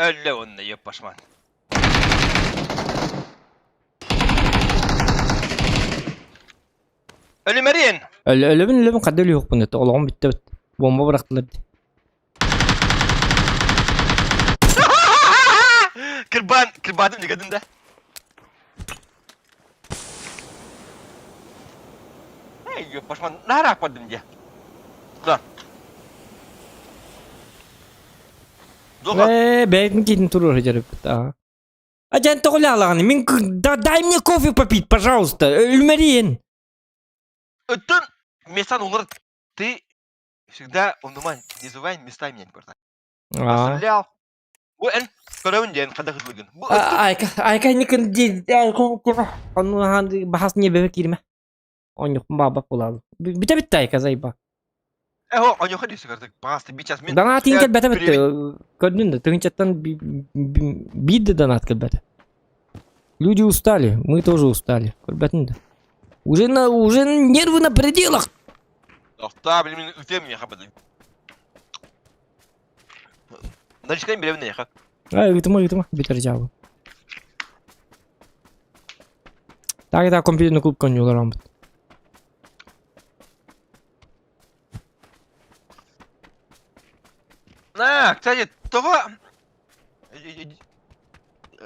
Өллө онно еппашман. Өлүмэриэн. Өлөбүн өлөбүн хадда өлүөхпүн это олоҕум бүттэ бит. Бомба бырахтылар дии. Кырбан, кырбадым дегедин да. Эй, еппашман, нараак бардым дии. Куда? Ээ, бэйэтин киитин туруор дьарыппыт. Аа. А дьэн тоҕулаалаҕын мин да, дай мне кофе попить, пожалуйста. Өлмэриэн. Өттөн местан улар ты всегда умнумай, не забывай места менять просто. Стрелял. Бу эн көрөбүн диэн хада кытылыгын. Бу Айка, айка никын ди Ону бахас не бебе кирме. Оньюкпун баабак булаалы. Бүтэ бүтте айка зайба. Э, оньюха дии картык. Паасты бичас мен. Донат иин кэлбэтэ битте. Көрдүн да, тыгынчаттан биир да донат кэлбэтэ. Люди устали, мы тоже устали. Көрбөтүн да. Уже на уже нервы на пределах. Тохтаа, блин, мин ытыам миэхэ бадын. Наличканы бирэбин эйиэхэ. Ай, ыытыма, ыытыма, бүтэр дьаабы. Так, так, компьютерный клуб конньулараммыт. На, кстати, того...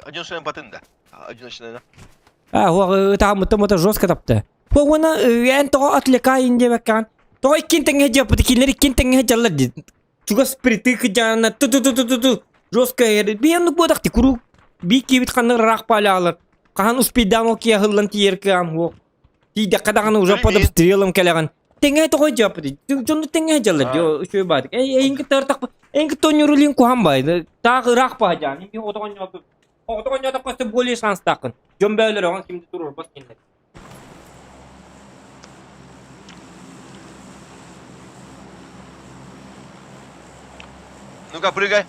Один шоем батын да. Одиночная. А, ытааммыттан это жестко тапты. Уонна эн тоҕо отвлекаин диэбэккэҕин. Тоҕо иккин тэҥҥэ дьиэппит кинилэр иккин тэҥҥэ дьаллар дии. Чугас притык дьаана ту ту ту ту ту ту жестко биэннук буотах ти куруук бии киэбит ханнык ыраах паалаалар. Хаһан успейдаан ол киэһыллан тиийэр кыам хуох. Тиийдэххэ даҕаны уже под обстрелом кэлэҕин. Тэҥҥэ тоҕо дьиэппит. Дьону тэҥҥэ дьаллар дии үчүгэй баатык. Эй эйин кытта ыртахпыт. Эйин кытта онньурулин куһан бай. Таах ыраах баа дьаан. Оҕотоҕон Оҕотох оонньоотоххо өссө более шанстааххын. Дьон бөөлөр оҕон ким да туруорбат кинилэр. Ну-ка, прыгай.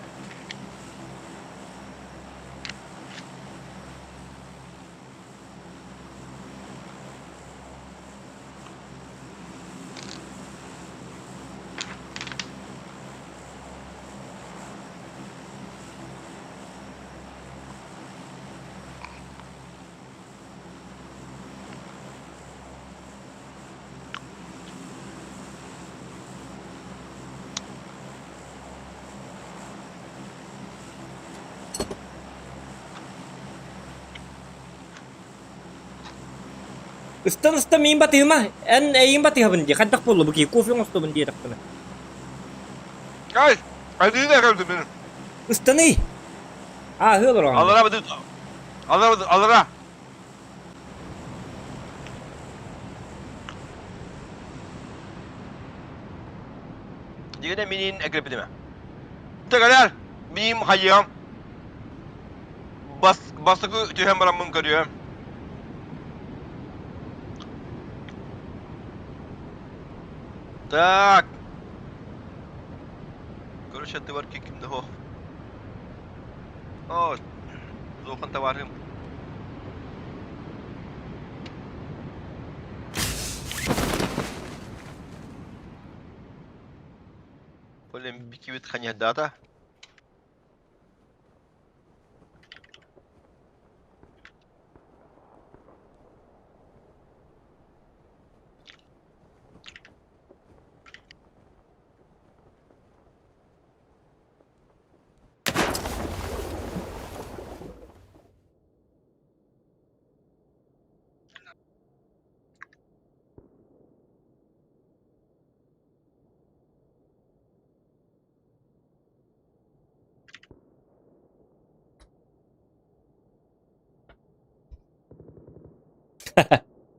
Ыстан ыстан миин батыһыма, эн эйин батыһабын дии, хайдах буолла бу киһи кофе оҥостобун диэтэхпинэ. Ай, айдыына кэлдим мин. Ыстаный! Ааһыы олороҕун. Аллара быдыт. Аллара аллара. Дигене минин экрепидиме. Тэгэлэр, миим хайыам. Бас бастакы түһэн бараммын көрүөм. Так. Короче, ты варки ким да О, Зохан товарым. Полем бикивит ханя дата.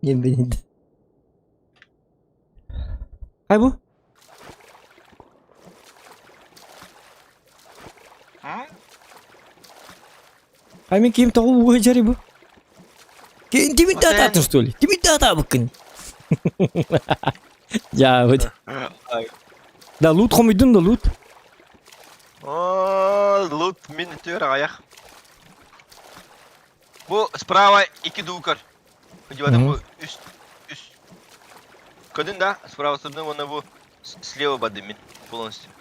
Диэн Хай бу? Хай мин ким тоҕу ууга дьари бу? Ким тимин таатаатын что ли? Тимин таатаабыккын. Дьаабыт. Да лут хомуйдун да лут. О, лут мин түөр аҕайах. Бу справа икки дуукар. Дивата бу үс үс. Көрдүн да, справа стороны уонна бу слева бардым мин полностью.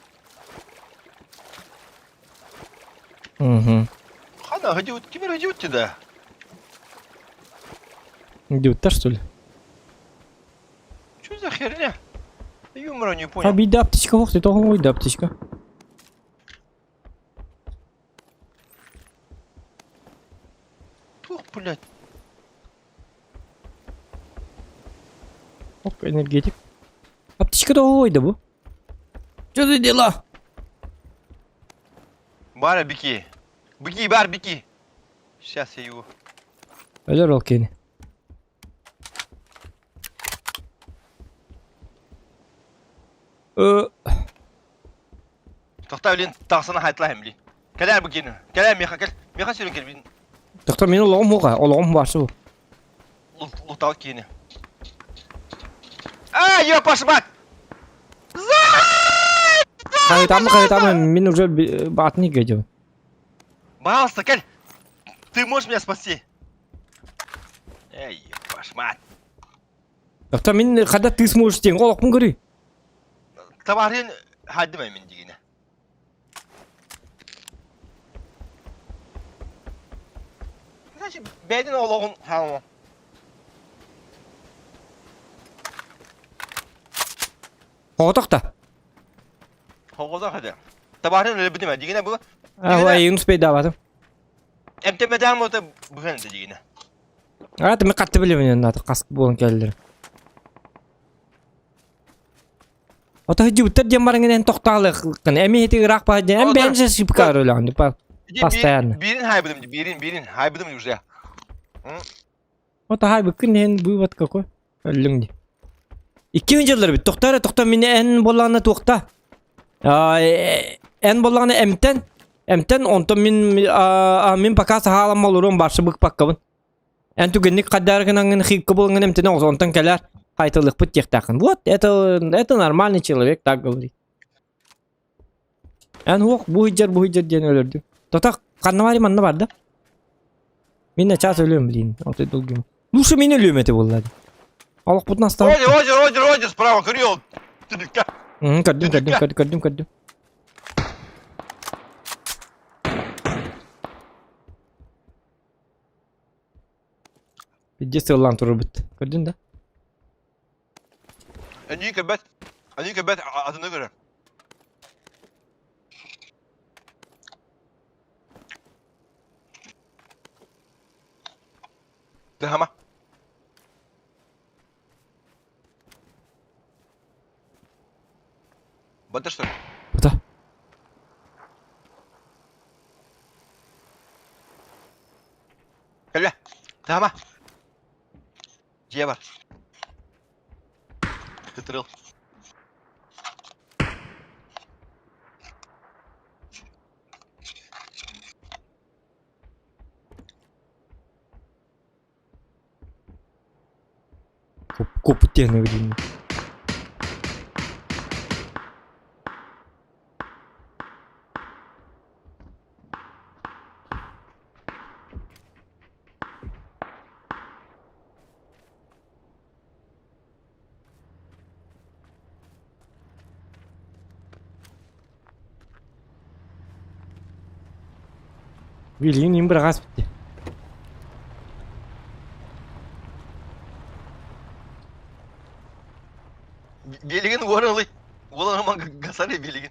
Угу. Хана, где вот кимер где вот да? Идиоттар что ли? Что за херня? Юмора не понял. Обида аптечка, ох ты, того да аптечка. Тух, блядь. Оп, энергетик. Аптечка того да бу. Что за дела? Бар бики. Бики, бар бики. Сейчас я его. Өлөр ол кини. Э, Тохта блин, тахсана хайтлаһым блин. Кэлээр бу кини. Кэлээр миэхэ кэл. Миэхэ сүрүн кэл блин. Доктор мин олоҕум хуга, олоҕум башы. Лутал кини. А, ёпаш мать! Хайытамы хайытамы мин уже баатны кедем. Пожалуйста, кэл. Ты можешь меня спасти? Эй, ёпаш мать. Доктор мин когда ты сможешь диэн олохпун көрүй. Табарын хаддым мин дигине. Значит, бэйдин олоҕун хаалма. Оҕотох да. Оҕотох этэ. Табаарын өлбүтүм дигине бу. А, ой, успейдаватым. Эмтэммэтэҕим уота быһан этэ дигинэ. А, ты хатты билебин наата хас буолан кэллэр. Ото хыдьыбыттар диэн баран эн тохтаалыаххын. Эми ити ыраах баһа диэн. Эм бэйэн же шипка өлөҕүн типа постоянно. Биирин хайбыдым биирин биирин хайбыдым уже. Ото хайбыккын эн вывод какой? Өллүҥ ди. Икки дьыллар бит. Тохтоо эрэ тохтоо мин эн буоллаҕына туохта? Эн буоллаҕына эмтэн эмтэн онтон мин мин пока саһааламма олоруом барсы быкпаккабын. Эн түгэнник хаддаары гынаҥҥын хиикка булаҥҥын эмтэнэ оҕус онтон кэлээр хайтылыахпыт диэхтээххин. Вот это это нормальный человек так говорит. Эн уох бу сылдьар бу сылдьар диэн өлөрдүм. Тотах ханна барый манна бар да? Мин начаас өлүөм блин. Отой долгуйум. Лучше мин өлүөм этэ буолла. Олохпутун астан. Роджер, Роджер, Роджер, Роджер, справа, көрүө. Түнүккэ. Көрдүм, көрдүм, көрдүм, көрдүм, көрдүм. Виде сыллаан турарбыт. Көрдүн да? Аньыы көрбөт. Аньыы көрбөт, атыны көрөр. Тыһама. Бадыр что ли? Да. Кэллэ. Тыһама. Дьиэ бар. Тытырыл. Куппут диэн билин. Билигин им быраҕас битти. Билигин уоралы. Уолан гасары билигин.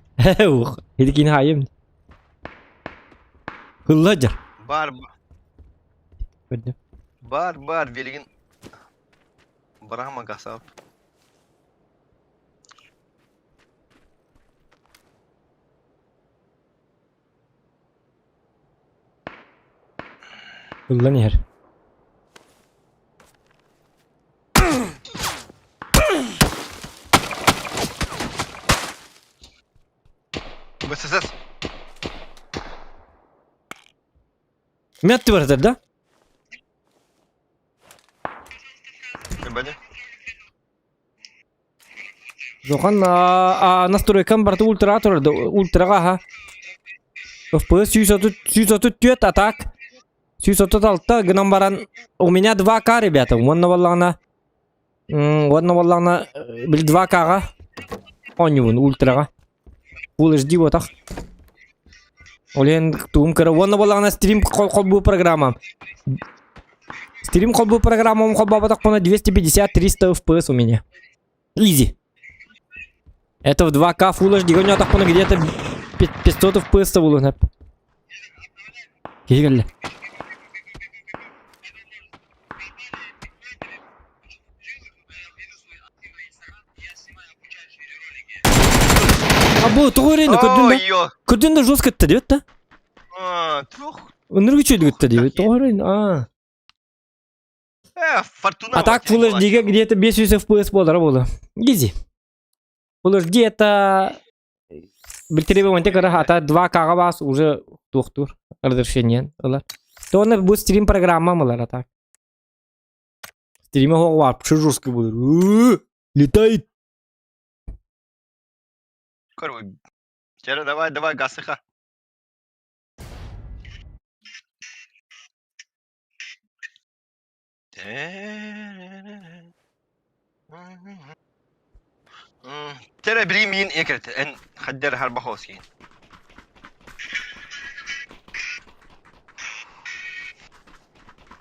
Ух, иликин хайым. Хылла дьар. Бар Көрдүм. Бар бар билигин Брахма гасап. Ыллан иһэр. БСС. Мятты баратар да? Бәне. Жохан настройкам барыта ультра турар да ультраҕа аха. FPS 130 134 атак 136 гынан баран у меня 2К ребята уонна буоллаҕына уонна буоллаҕына били 2К-ҕа оонньуубун ультраҕа Full HD буотах Ол иһин тугум кыра уонна буоллаҕына стрим холбуу программам Стрим холбуу программам холбообатахпына 250-300 FPS у меня. Изи. Это в 2К Full HD гонятахпына где-то 500 FPS булуон сөп. Киһи кэллэ. А бу тоҕо эрэ көрдүн да? Көрдүн да жестко этте диэбит да? Туох Ынырык үчүгэй диэбит диэбит. Тоҕо эрэ аа. Э, Фортуна. А так Full HD где-то 500 FPS буолара буолуо. Изи. Full HD это билтириби онте кыра ата 2К-га бас уже туохтуур разрешение ылар. То оны бу стрим программа ылар а так. Стриме вообще жестко будет. Летает. Короче, давай, давай, гасыха. Тере билигин миин экерт эн хаддер харбахоскин.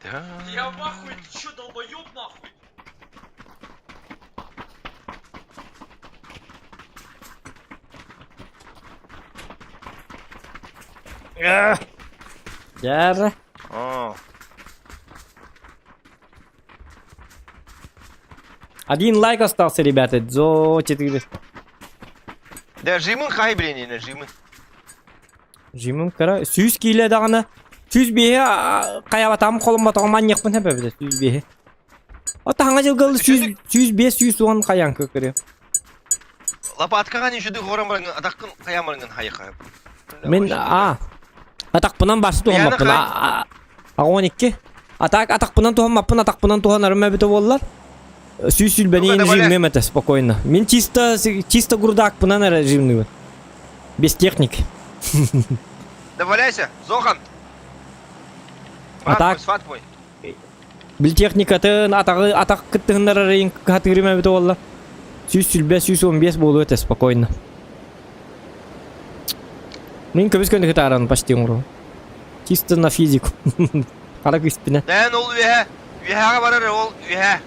Я в ахуе, ты чё, долбоёб нахуй? Дьэ. О. Один лайк остался, ребята. Зо 4. Да жимын хай блин, жимын. Жимым кыра. Сүүс киилэ даҕаны. 105 хайабатаҕым холоммотоҕум манньыахпын сөп эбит. 105. Ота хаҥа дьылга 100 105 110 хайаан кыкыры. Лопаткаҕа ничего хорон баран атаххын хайаан баран хайха. Мин а атахпынан басы туһаммаппын. А 12. Атак атахпынан туһаммаппын, атахпынан туһанарым эбитэ буоллар. Сүүс сүлбэни жимнем это спокойно. Мин чисто чисто грудакпынан эрэ жимныбын. Без техники. Да валяйся, Зохан. А так Бил техникатын атаҕы атах кыттыһыннарар ыйын кыһатыырым эбитэ буолла. 120 115 буолуо этэ спокойно. Мин көмүс көнү кытааран почти оҥору. Чисто на физику. Хара күүспүнэ. Дээн ол үөһэ, үөһэҕэ барар ол үөһэ.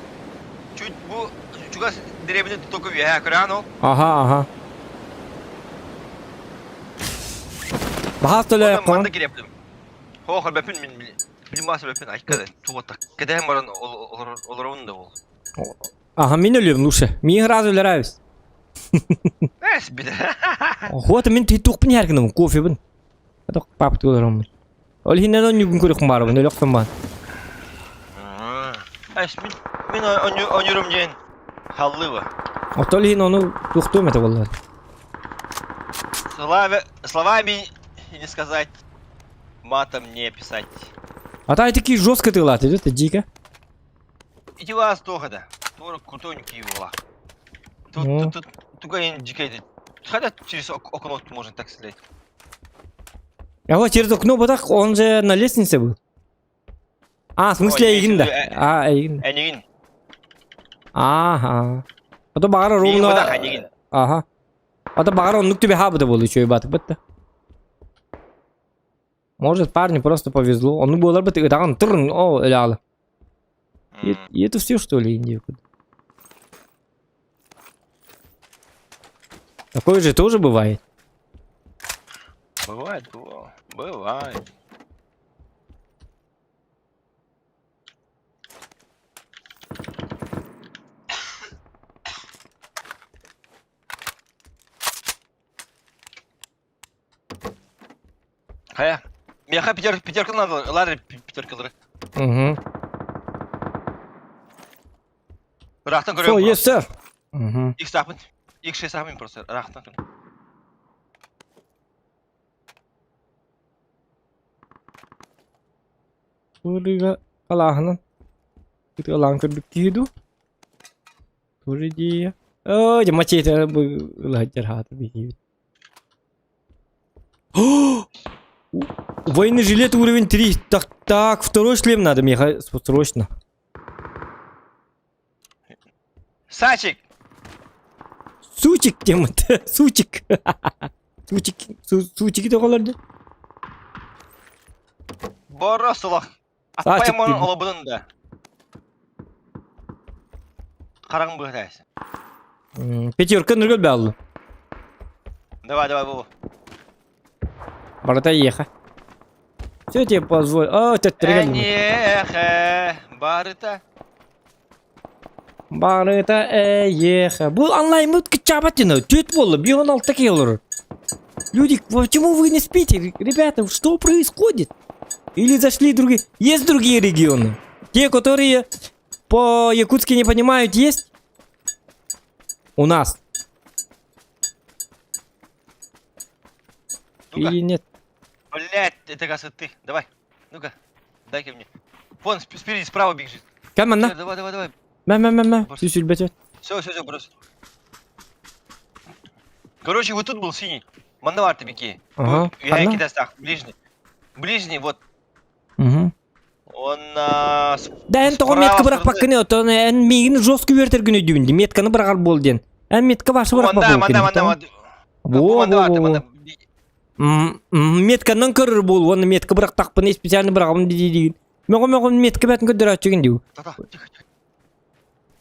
Чуть бу чугас дэриэбинэ только үөһэ көрөҕүн ол. Аха, аха. Баһаас төлөйөккө. Манна кириэптим. Хоох бэпин мин Билим баас бэпин айка тугата кэтэһэн баран олоробун да ол. Ага, мин өлүөм лучше. Мин сразу өлөрөбүс. Эс биле. Вот мин туохпун иһэр кофебын. Атах папты олороммун. Ол иһинэн онньугун көрүөхпүн баарыбын, өлөхпүн баар. Эс мин мин онньурум диэн халлыба. Отол иһин ону туохтуом этэ буоллар. Словами не сказать. Матом не писать. А та такие жестко ты латы, это дико. Ити вас туох это? Туора крутой була. Тут Ну. тут тут туга ин дикий. Хотя через окно можно так стрелять. А вот через окно вот так, он же на лестнице был. А, в смысле Ой, эйигин да. э, А, эйигин. Энигин. Ага. А то баҕар Миигин ровно... бадах энигин. Ага. А то баҕар оннук түбэһэ быта буолуо үчүгэй баатык бытта. Может, парню просто повезло. Он буолар бы ытаҕын турн, о, өлөҕөлө. И, и это все, что ли, Индию? Такое же тоже бывает. Бывает, бывает. Бывает. Хайа. Миэхэ пятер, пятерка надо, ылар пятеркалары. Угу. Ыраахтан Все, көрөм. yes, sir. Угу. Икс саахпын. Икс шесть саахпын просто. Ыраахтан көрөм. Турига алааһынан. Ытыалаан көрбүт киһи дуу? Тури дии. Ой, дьэ мачете бу ылаһыдьар хаата биһиибит. Военный жилет уровень 3. Так, так, второй шлем надо мне срочно. Сачик! Сучик тема Сучик. Сучик. Сучики тоҕолорду. Боро сулах. Сачик Аппаймон дима. олобунун да. Хараҥ быһытайс. Пятерка ныргыл бааллы. Давай, давай, Вова. Барыта еха. Все тебе позволь. О, төттөргө Эниэхэ, барыта. Барыта эйеха. Бу онлайн кыччаабат дьоно. Түөт буолла. 5-16 киһи олорор. Люди, почему вы не спите? Ребята, что происходит? Или зашли другие... Есть другие регионы? Те, которые по-якутски не понимают, есть? У нас. Ну-ка. Или нет? Блять, это кажется ты. Давай. Ну-ка, дай-ка мне. Вон, спереди, справа бежит. Кам манна? Давай, давай, давай. Мэ мэ мэ мэ. Сүүс үлбэт. Все, все, все, брось. Короче, вот тут был синий. Манна беги. Ага. Я Ханна? кидастах, ближний. Ближний, вот. Угу. Он а, Да эн тоҕо справа метка стороны. бырахпаккыный, оттон эн миигин жестко үөртэргин өйдүүбүн дии. Метканы быраҕар буол диэн. Эн метка башы бырахпат Манда, манда, манда, буолкун. манда. Во, Манда, во, манда, во. манда. Метканан көрөр буол, уонна метка бырахтахпына специально быраҕабын дии диигин. Мөҕө мөҕө метка бэтин көрдөрөөччүгүн дии. Та-та, тихо, тихо.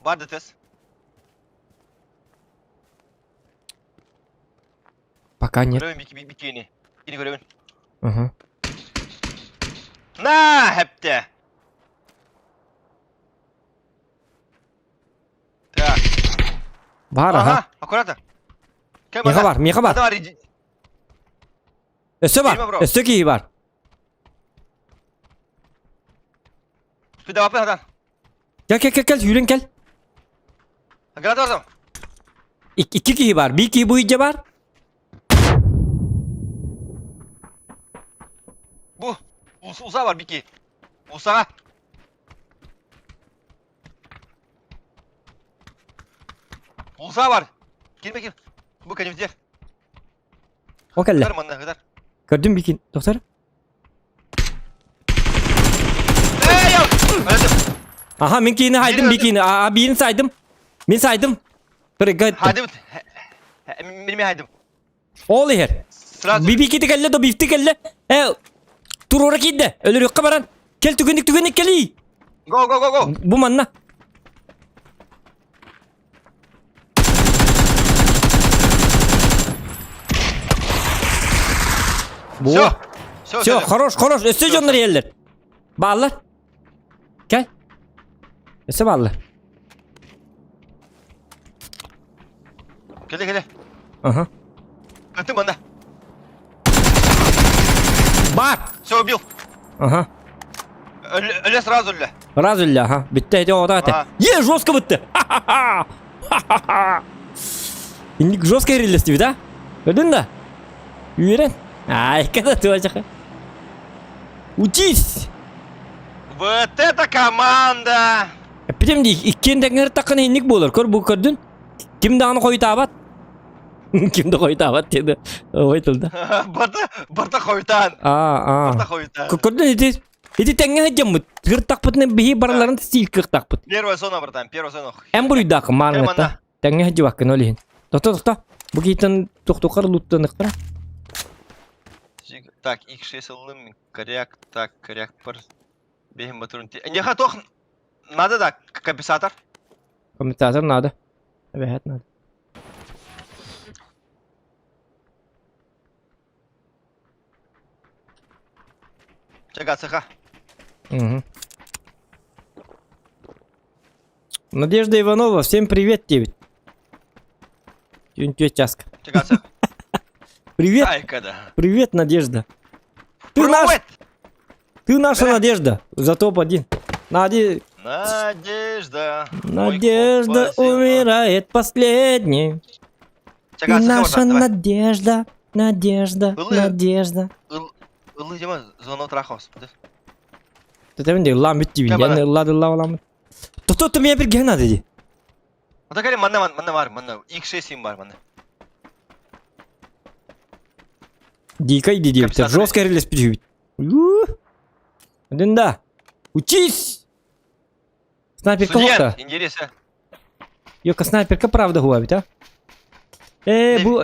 Бар ДТС. Пока нет. Көрөбүн бики бикини. Кини көрөбүн. Ага. На, хэптэ. Так. Бар, аха. Аккуратно. Миэхэ бар, миэхэ бар. Өссө бар, өссө киһи бар. Кел, кел, кел, кел, сүүрэн кел. Икки киһи бар, биир киһи бу иджа бар. Бу, уса бар бики. Усаға. Уса бар. Кирме кир. Бу кәнемдер. О кэллэ. Кытар манна кытар. Көрдүм бикин. Доктор. Эй, өлдүм. Аха, мин киини хайдым бикини. Аа, биирин сайдым. Мин сайдым. Прыгай. Хайдым. Мин мен хайдым. Ол иһэр. Сразу. Бибикити кэллэ до бифти кэллэ. Э, туруора киирдэ. Өлөрүөххэ баран. Кэл түгэнник түгэнник кэлии. Го го го го. Бу манна. Все. Все, Все, хорош, хорош. Өссө дьоннор иһэллэр. Бааллар. Кэл. Өссө бааллар. Кэлэ, кэлэ. Ага. Ты манда. Бар. Все, убил. Ага. Өлө сразу өлө. Раз өллө, ага. Бүтті, эти оҕото этэ. Е, жестко бытты. Ха-ха-ха. Ха-ха-ха. Инник жестко эриллестибит, а? Көрдүн да? Үөрэн. Ай, когда ты очаха. Учись! Вот это команда! Эппитим дии, иккиэн тэҥҥэр таххына инник буолар. Көр бу көрдүн? Ким даҕаны хойутаабат. Ким да хойутаабат диэн ой тылда. Барта, барта хойутаан. Аа, аа. Барта хойутаан. Көрдүн ити ити тэҥҥэ сылдьаммыт. Кыртахпытына биһи барыларын стиль кыахтаахпыт. Первая зона, братан, первая зона. Эн буруйдааххын маарыҥҥатта. Тэҥҥэ сылдьыбаккын ол иһин. Тохто, тохто. Бу киһиттэн тохтуоххар луттаныхтара. Так, X6 ыллым, коряк, так, коряк пар. Бэһин батырын. Неха тох надо да компенсатор? Компенсатор надо. Эбэһэт надо. Чага цеха. Угу. Надежда Иванова, всем привет тебе. Түн часка. Привет. Привет, Надежда. Ты наш, ты наша надежда. За топ-1. Нади... Надежда. Надежда умирает последней. Ты наша надежда, надежда, надежда. Ыллы дема звонок трахос. Тэтэбин дии ыллаан бүт диибин. Ян ыллаа да ыллаа буоламмын. Тото то миэхэ биргэ наада дии. Ата кэлин манна манна бар манна X6 бар манна. Дикай дии диэбиттэр. Жестко эрилэспит үһүбүт. Один да. Учись! Снайперка Студент, интересно. Йока снайперка правда хуабит, а? Э, бу...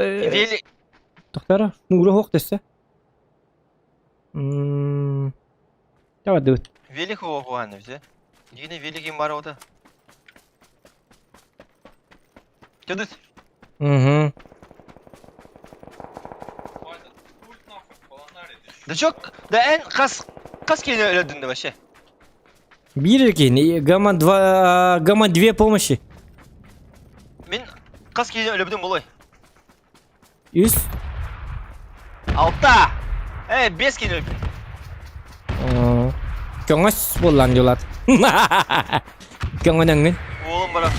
Тохтара, нура хоқ дэссе. Давай дыбыт. Велик хуаны все. Дигине велик бар ота. Тедыт. Угу. Да чё, да эн хас хас киһини өлөрдүн да вообще? Биир киһини гамма 2 гамма 2 помощи. Мин хас киһини өлөрбүтүм болой. Үс. Алта! Э, бес киһини өлбүт. Көҥөс буоллаан дьулаат. Көҥөнөҥҥүн. Уолум барар.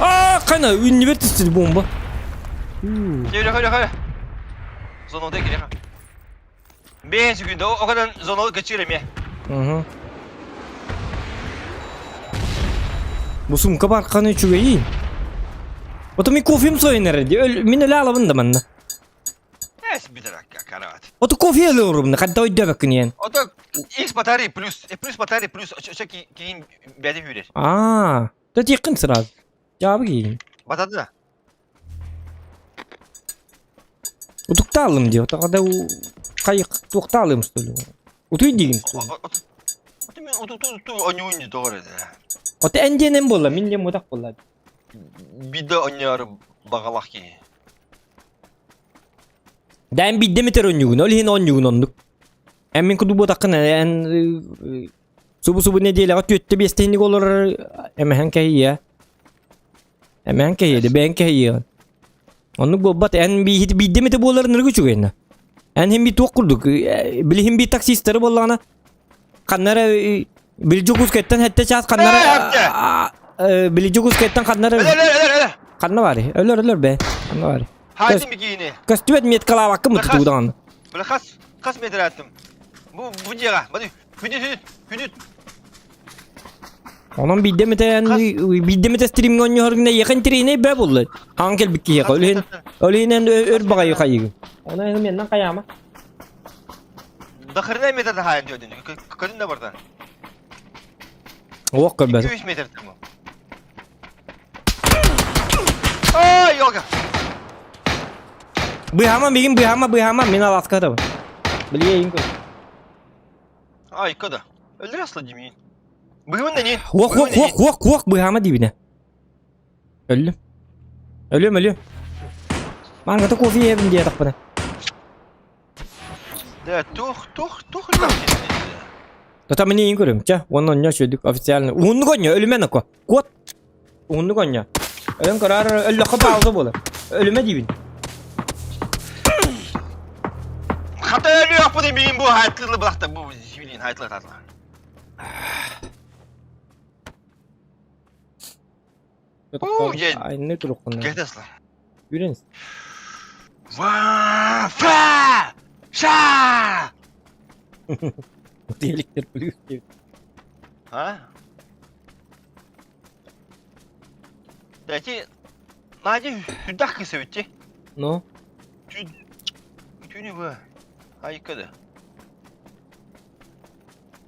Аа, қана үннүбэр түстү бомба. Кире, кире, кире. Зонода кире. Бэйэн сүгүндэ окадан зоно көчүр эмиэ. Угу. Бу сумка бар қаны үчүгэйин. Ото мин кофем сойын эрэ ди. Мин өлө алабын да манна. Эс бүтэр карават. Ото кофе өлө орумна хадда өйдөбөккүн иэн. Ото X батарея плюс, плюс батарея плюс өчө кийин бэйэтин үүрэр. Аа, то тиэххин сразу. Дьаабы киин. Батады да. Утуктаалым дии, отоҕо хайык туохтаалым что ли? Утуй диигин. Ото мен утукту оньуун дии тоҕор этэ. Ото эн диэн эн буолла, мин диэн мутах буолла. Биирдэ онньоору баҕалаах киһи. Да эн биирдэ эмитэр онньугун, ол иһин онньугун оннук. Эн мин курдук буотаххын эн субу-субу нэдиэлэҕэ түөттэ биэстэһинник олорор эмэһэн кэһийэ. Эмэһэн кэһийэ, бэйэн кэһийиэҕин. Оннук буолбат, эн бииһит биирдэ эмитэ буолар ынырык үчүгэйнэ. Эн хим би туох курдук, билиһин би таксистары буоллаҕына, ханна эрэ били Дьокуускайтан сэттэ чаас ханна эрэ били Дьокуускайтан ханна эрэ ханна баарый? Өлөр өлөр бэ. Ханна баарый? Хайдым бикини. Көстүбэт меткалаабакка мутутуудаҕын. Бля хас хас метр аттым. Бу бу дьиэҕэ. Бу күнү күнү Онон биирдэ эмитэ биирдэ эмитэ стримҥэ оонньоһор гына эйиэхэ интэриэһинэй бээ буолла. Хаҥ кэлбит киһиэхэ. Ол иһин ол иһин эн өр баҕайы хайыгын. Онон эн меннан хайаама. Да хрена метр хаайан диодин. Көрүн да барда. Уох көрбөт. 200 метр там. Ай, ёлка. Быһама мигин быһама быһама мин аласка табын. Билиэйин көр. Ай, кода. Өлөр асла димин. Быһымын да не. Уох уох уох уох уох быһама диибинэ. Өллүм. Өлүм өлүм. Мангата кофе иһэбин диэтэхпинэ. Да, тух тух тух Тата мин иин көрүм. Чэ, уонна онньо үчүгдүк официально. Уһуннук онньо, өлүмэн око. Куот. Уһуннук онньо. Өлөн көрөр, өллөххө пауза буолар. Өлүмэ диибин. Хата өлүөх бу мин бу хайтлы былахта бу блин хайтлы татла. Айны туруккун. Кетесла. Үрен. Ва фа ша. Телектер плюс. А? Дайте Надя сүрдэх кысыбытти. Ну? Түн түнү бу. Айкады.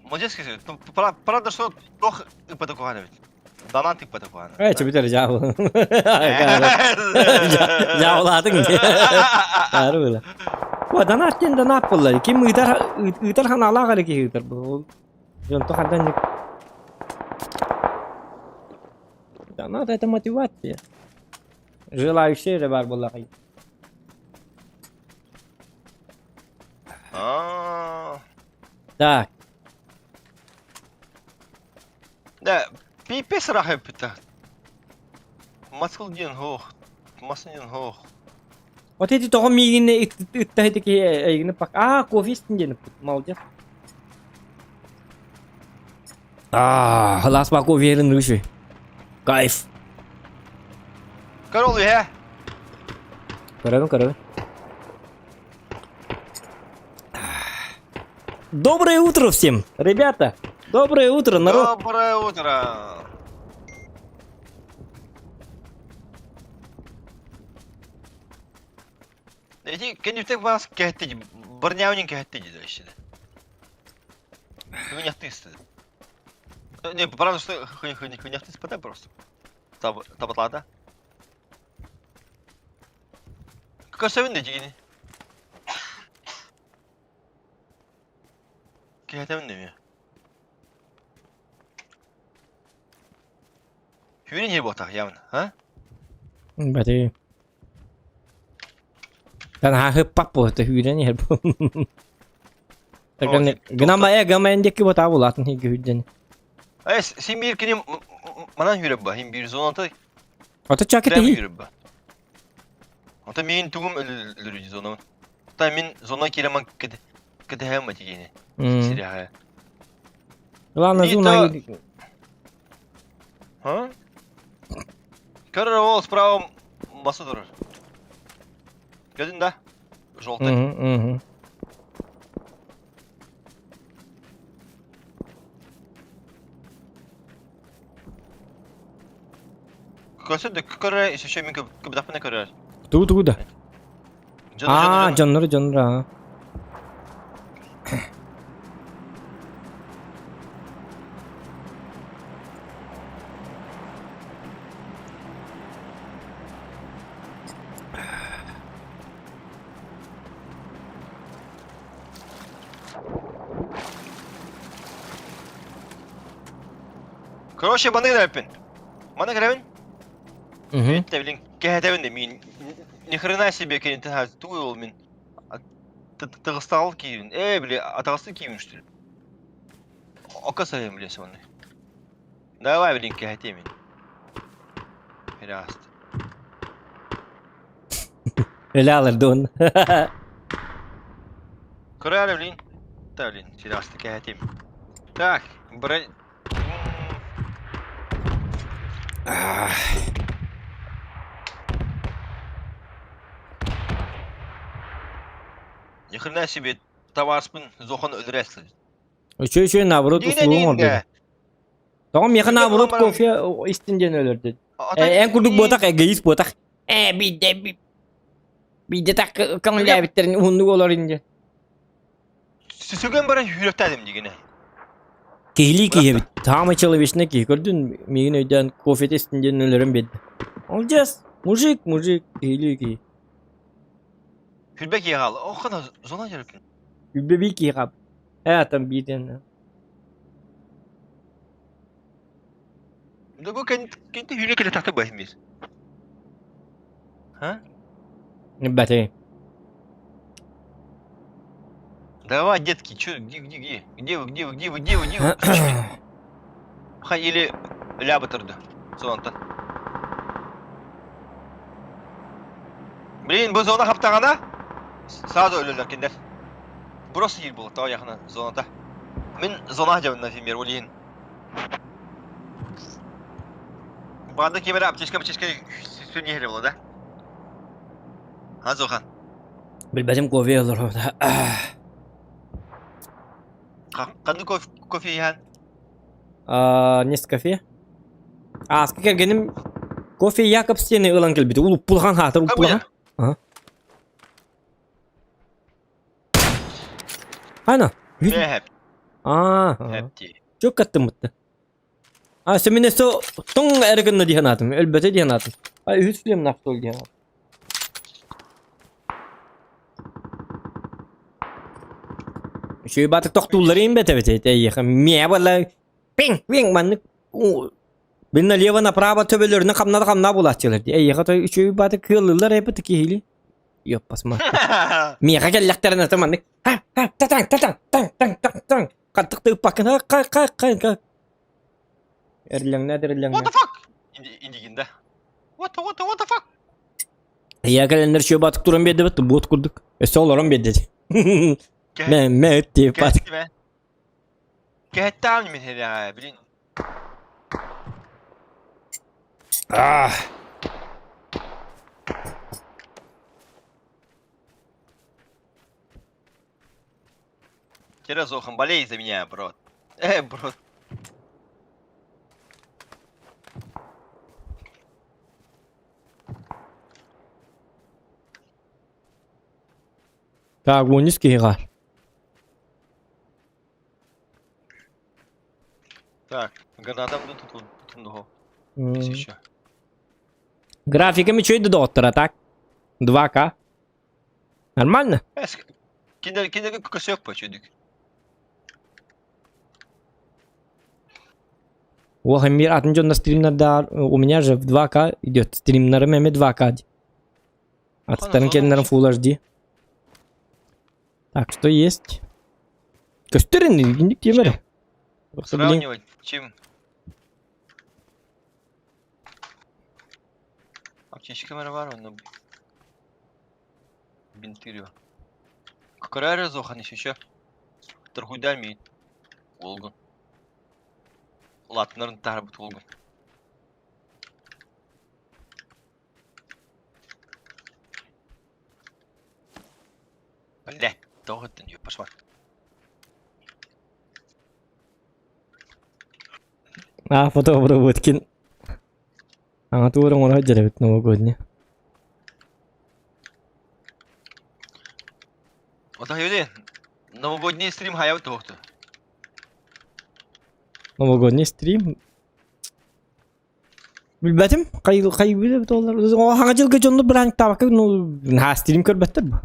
Молодец кысыбыт. Правда, что тох ыпата ведь. Донат ыппата куһаҕана. Ээ, чөбүтэр дьаабыл. Дьаабылаатыҥ. Ары была. О, донат диэн донат буолла. Ким ыытар ыытар ханаалаах эрэ киһи ыытар бу. Дьонто хандан Донат это мотивация. Желающие эрэ баар буоллаҕай. Так. Да, пипец ыраах эппитэ. Маскыл диэн суох, мас диэн суох. Вот эти тоҕо миигин ытта ити киһи эйигини пак аа кофе истин диэн ыппыт молодец аа халаас ба кофе иһэрин үчү кайф Көр ол үһэ. Көрөбүн көрөбүн Доброе утро всем, ребята! Доброе утро, народ! Доброе утро! Эти кенифтек бас кэхти барняунин кэхти дии вообще. Хуйняхты Не, правда, что хуйняхты спадай просто. Табатлада. Көсөбүн да дьигини. Кэһэтэбин да эмиэ. Хүүрэн хир буотах явно, а? Бати. Тан хаһыппат буолта хүүрэн иһэр бу. Гынама э гама эндекки ботаа булаатын хиги хүрден. Э, син биир кини манан хүрэ ба, хин биир зоната Ото чаки Прям тиһи. хүрэ ба. Ото мин тугум өлөрү зонам. Та мин зона киреман кэт кэтэһэм матигини. Сиряхая. Главное зона. А? Көрөр ол справа баса турар. Көрдүн да? Желтый. Угу, угу. Көрсө да көрөр, еще мин көбүтахпына көрөр. Тугу тугу да. Аа, дьоннору дьоннору аа. Короче, маны грабин. Маны грабин? Угу. Блин, кэһэтэбин да мин. Ни хрена себе кенитин тугуй ол мин. Тыгыстаҕыл киирин. Ээ, били, атаҕастыы киирин что ли? Ока сайын били соны. Давай, блин, кэһэтиэ мин. Пирааст. Өлө алырдын. Көрөөрү, блин. Да, блин, пирасты кэһэтиэм. Так, бра... Ни хрена себе, табаарыспын Зохан өлөрө сылдьар. Үчүгэй үчүгэй наоборот услугум ордук. Тоҕо миэхэ наоборот кофе истин диэн өлөрдү. Эн курдук буотах эгоист буотах. Э биирдэ биирдэ так көҥүллээбиттэрин уһуннук олор инде. Сүгэн баран үүрөктээдим дигине. Киһилии киһи эбит. Самый человечный киһи. Көрдүн миигин өйдөөн кофе истин диэн өлөрөн биэрдэ. Молодец! Мужик, мужик, киһилии киһи. Хүрбэ киһи хаал. Оххана зона дьарыкын. Хүрбэ бии киһи хаал. Э, там биирден. Да бу кенти хүрэ кэлэ тахта баһимир. Ха? Бәте. Давай, детки, чё, где, где, где? Где вы, где вы, где вы, где вы, где вы? Ха, или ляба тұрды. Сонтан. Блин, бу зона хаптаҕына сразу өлөлөр кинилэр. Просто диир буолуохтаах яхына зоната. Мин зона дьабын, например, ол иһин. Баанда ким эрэ аптечка аптечка сүнньүһэрэ буолла да? А, Зохан? Билбэтим кофе олорор. Ханнык кофе иһэн? Нескафе. Ааска кэргэним кофе Якобс диэни ылан кэлбит. Улуппулахан хаатыр уппулахан. Ана. Аа. Чөк каттыммытты. А семине со тоң эргынна диэн атым, өлбөтө диэн атым. А үһүс фильм нафтол диэн атым. Үчүгэй баатык тохтуулларын бэтэбит эйиэхэ миэ буолла пиҥ пиҥ маннык бин налево направо төбөлөрүнэн хамнаа хамнаа буолааччылар дии эйиэхэ той үчүгэй баатык кыаллылар эбит киһили Йоппасма миэхэ кэллэхтэринэ то маннык ха ха татаҥ татаҥ таҥ таҥ таҥ таҥ хаттык тыыппаккын ха ха ха ха ха Эрлэҥнэ эрлэҥнэ What the fuck? Индигин да. What the what the what the fuck? Ийэ кэлэннэр чүө батык туран биэрдибит буот курдук. Өссө олорон биэрдэ. Мэ мэ диэп батык. Кэһэттэҕим мин хэрэҕэ, блин. Ah. Терезохан, болей за меня, брат. Брат. Так, уонньус киһи хаар. Так, гранатам тут тут Еще. Графиками үчүгэй да доҕоттор, а так? 2К. Нормально? Кинилэр кинилэргэ көсөк почудик. Ох, эмиэ атын дьонно стримнардар, у меня же в 2К идет, стримнарым эмиэ 2К дии. Аттарын кэннэрин Full HD. Так, что есть? Көстөр ини, инник диэмэр. Сравнивать, чем? Аптечка бар, онно бинтырю. Какая разохан еще? Торгуйда миит. Волгу. Улаатыннарын таһарбыт уолгун. Блядь, тоҕо ыттын пошла. А, фотообработкин. Аңа тугу эрэ оҥоро сылдьар эбит новогодний. Вот Юли, новогодний стрим хаябыт туохту. Новогодний стрим. Билбэтим, хай хай билбит олар. Хаҥа дьылга дьонну бырааҥтаабакка ну наһаа стрим көрбөттөр бу.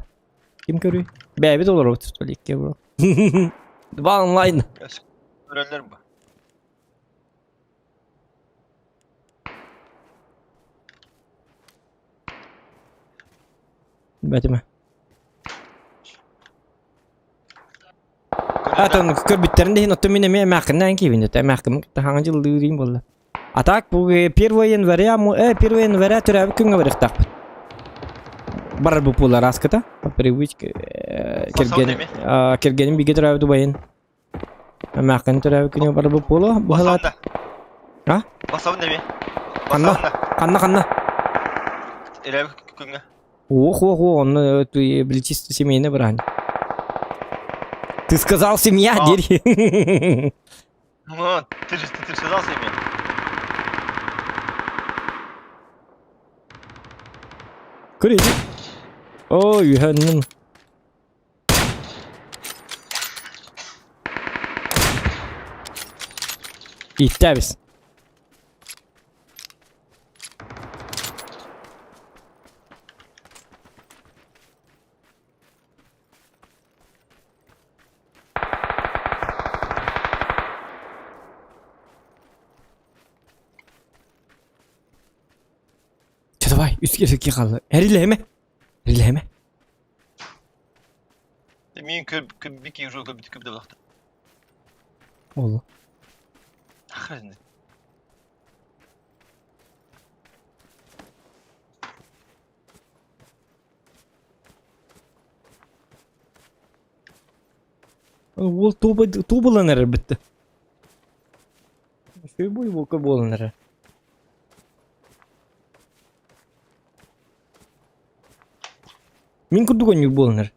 Ким көрүй? Бэйэбит олоробут столикке бро. Два онлайн. Көрөллөр бу. Билбэтим. Атын көрбүттэрин да иһин оттон мин эмиэ эмээххиннээн киибин это эмээххин кытта хаҥа дьыллыырым буолла. А так бу 1 января, 1 января төрөөбүт күҥҥэ барыахтаахпыт. Барар бу буолар аскыта. По привычке кэргэн кэргэним бигэ төрөөбүт убайын. Эмээххин төрөөбүт күнүгэр барар бу буолуо. Быһалаат. А? Басабын эми. Ханна? Ханна ханна? Төрөөбүт күҥҥэ. Ох, ох, ох, онно ты чисто семейный брань. Ты сказал семья, а. дери. Ну, ты же ты, ты сказал семья. Көрейік. Ой, үйәннің. Иттәбіз. Чэ давай, үскэ үскэ хаалла. Эрилэһимэ. Эрилэһимэ. Мин көр көр бики уже көр бити көр Ол. Хрен. Уол туба тубалан эрэр бүтте. Үчүгэй буолка буолан эрэр. Мин курдук оонньуур буолан эрэр.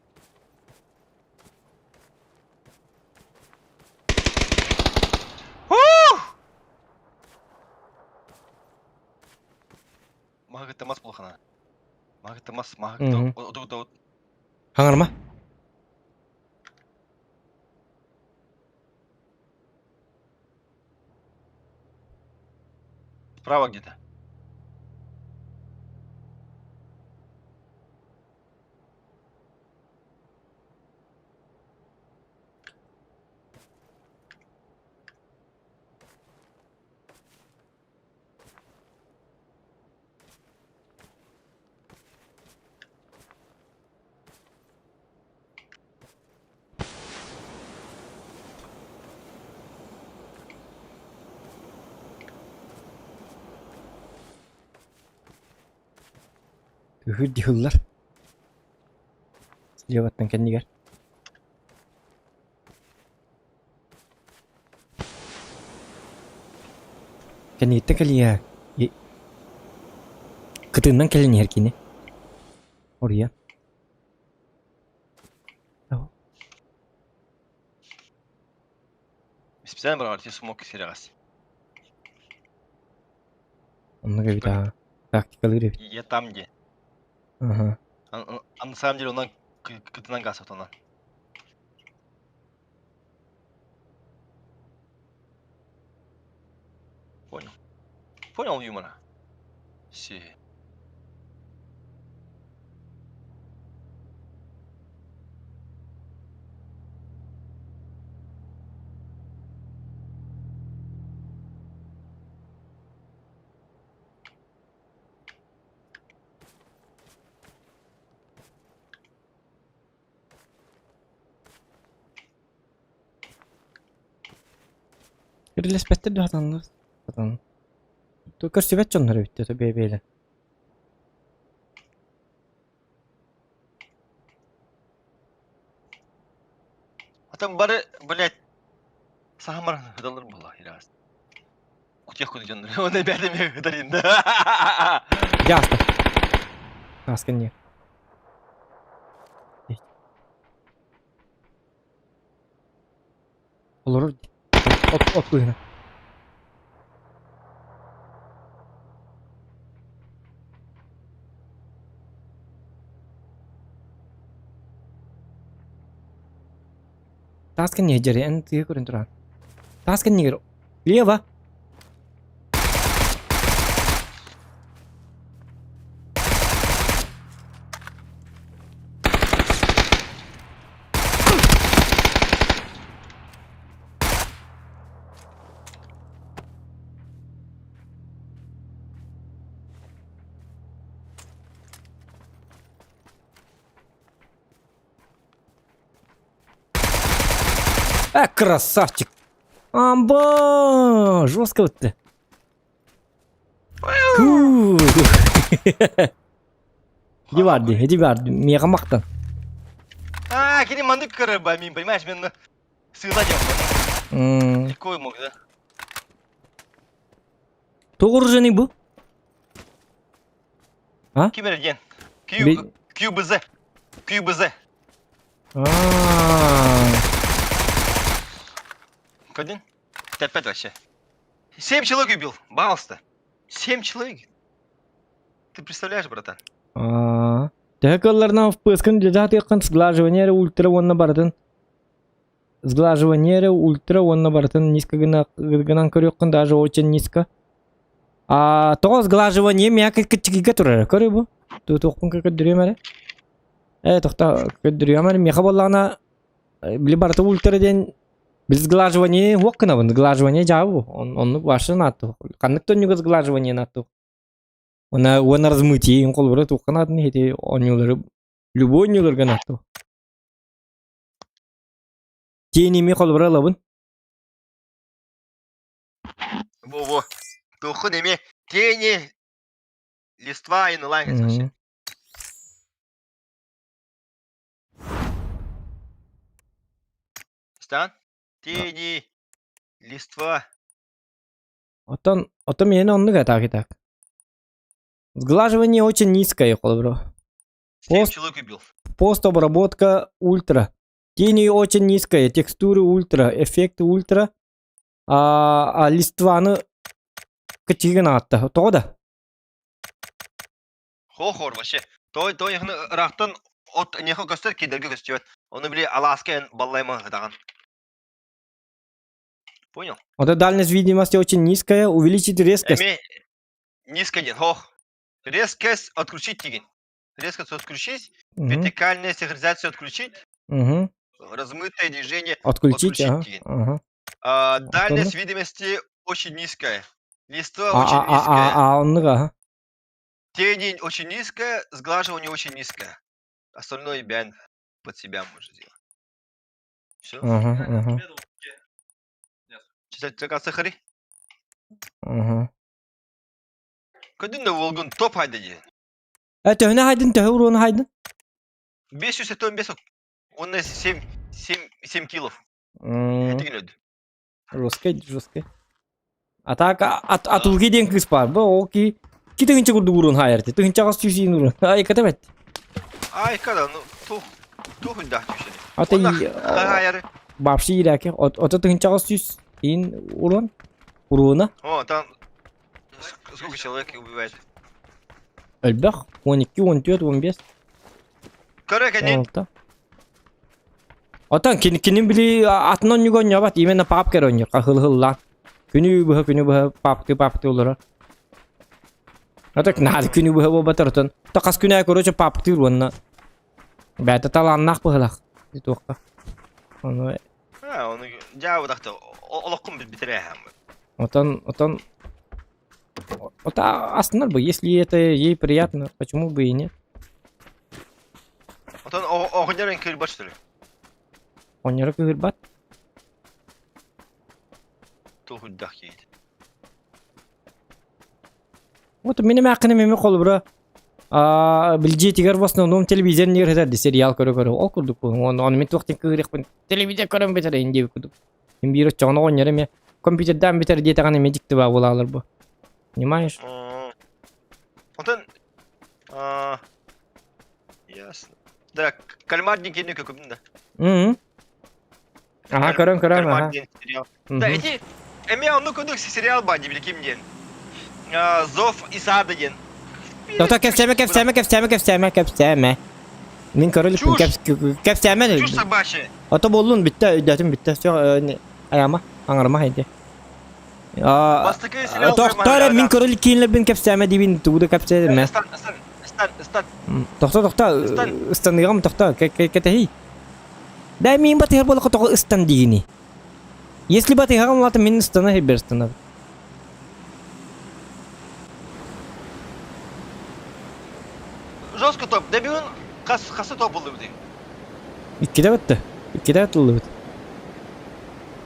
Маһы мас булхана. Маһы мас, маһы оту Хаҥарма. Справа где-то. Үһүр дьыһыллар. Слеваттан кэннигэр. Кэнниттэн кэлиэ. Кытыыннан кэлин иһэр кини. Оруйан. Специально брал те смоки сериас. Оннук эбит аа. Тактикалыыр эбит. Я там где. Ага. А, а на самом деле онон кытынан гасат онон. Понял. Понял юмора. Си. Ирилэспэттэр да сатаннар. Сатан. Көрсүбэт дьоннор эбит то бэйэ-бэйэлэр. А там бары, блядь, саамар ыдалар була ирас. Кутех куду дьоннор. Оны бәдеме ыдарин. Дьэ ааста. Ааска не. Олорор от от быһына. Таас кэннигэр дьэрэ эн тыа көрөн туран. Таас кэннигэр лево. Э, красавчик! Амба! Жестко бытты. Фу. Иди барды, иди барды. Миэхэ махтан. А, кини маннык көрөр ба, мин, понимаешь, мен сыла диэн. Легко мог, да? Тоҕо оружие бу? А? Ким эрэ диэн? Q, QBZ. QBZ. Кодин? Ты опять вообще. Семь человек убил, баллста. Семь человек. Ты представляешь, братан? Төһө кылларынан впыскын дьаһатыаххын сглаживание эрэ ультра уонна барытын сглаживание эрэ ультра уонна барытын низко гынан көрүөххүн даже очень низко. А тоҕо сглаживание мягко кыччыгыга турар көрү бу. Туохпун көрдөрүөм эрэ. Э тохто көрдөрүөм эрэ миэхэ буоллаҕына били барыта ультра диэн без сглаживания уох гынабын сглаживание дьаабы оннук башы наатту ханнык тоннуга сглаживание наатту Она уонна размытие холобура туохха нааданы ити оонньуулары любой оонньууларга наатту. Тени ми холобура ылабын. Во-во. Туоххун эмиэ тени листва и налаҥ вообще. Стан? Тени листва. Оттон, оттон миэнэ оннук этак так. Сглаживание очень низкое, холобура. Пост, человек убил. Постобработка ультра. Тени очень низкая, текстуры ультра, эффекты ультра. А, а листваны кычыгын аатта. Тоҕо да? Хо-хор вообще. Той той ыраахтан от нехо көстөр кидерге көстүбэт. Ону били алааска эн баллайма даҕан. Понял? Вот эта дальность видимости очень низкая, увеличить резкость. Эми низкая диэн, хох. Резкость отключить деген. Резкость отключить, Мгм. вертикальная синхронизацию отключить, Мгм. размытое движение Отключить, отключить ага. деген. Ага. А, дальность видимости очень низкая. Листва А, очень а, а, низкая. а, а, оннук, ага. Тени очень низкая, сглаживание очень низкое. Остальное бян под себя может сделать. Все. Ага, ага, Сахари. ага. Көдүн волгун топ хайда диэн. Э, төһөнө хайдын, төһө уруону хайдын? 575 Он 7, 7, 7 килов. М, Этигин өд. Жесткий, жесткий. А так, атулги диэн кыыс баар. Бу ол ки ки тыһыынча курдук уруун хаайарты. Тыһыынчаҕа сүүсиин уруун. Ай, кэтэ Ай, когда, ну, тух, тух да түшеді. Ата Хаайары. бапшы ирэки. Ото тыһыынчаҕа сүүс ин урон. Уруна. О, там сколько человек убивает? Элбэх. 12, 14, 15. Короче, не 16. Отон кини кини били атын онньуга онньообат именно папка эрэ онньуур хыл-хыллаан. Күнү быһа күнү быһа папты папты олорор. Ата наар күнү быһа буолбатар отон. То хас күнэ короче паптыыр уонна бэйэтэ талааннаах быһылаах туохха. Ону А, он дьаа бутахта олоххун битэрээһэм. отон отон Ота астынар бы, если это ей приятно, почему бы и нет? Отон оҕонньорун кыырбат что ли? Оҕонньоро кыыһырбат. Туһуйдах киһит. Вот мин эмээххин эмиэ холобура билдьиэтигэр в основном телевизор нигер сытар сериал көрө-көрө ол курдук ону ону мин туох диэн кыыһырыахпын телевизор көрөн бүтэр эйин диэбит курдук мин биир оччоҕуна оҕонньор эмиэ компьютердаан бүтэр диэтэҕинэ эмиэ дьикти баа буолаалар бу понимаешь Онтон ясно. Да, кальмар диэн киэнэ көкүбүн да. Мм. Аха, көрөн көрөн Кальмар аха. диэн сериал. Да, ити эмиэ оннук курдук сериал баар дии ким диэн. Зов Исаада диэн. Тота кэпсээмэ кэпсээмэ кэпсээмэ кэпсээмэ кэпсээмэ. Мин көрө иликпин кэпсээмэ. Чушь собачья. Ото буоллун бүттэ өйдөөтүм бүттэ. Все аяма аҥарыма хайде. Бастакы сериал Тохтоо эрэ мин көрө илик киинлэрбин кэпсээмэ диибин тугу да кэпсээмэ. Ыстан, ыстан, ыстан, ыстан. Тохто, тохто, ыстаныгам тохто, кэтэһий. Да мин батыһар буоллахха тоҕо ыстан диигиний? Если батыһаҕым улаата мин ыстана сирбэр ыстанабын. Жестко топ. Дебюн хас хасы топ булду бу Иккитэ бытты. Иккитэ атыллыбыт.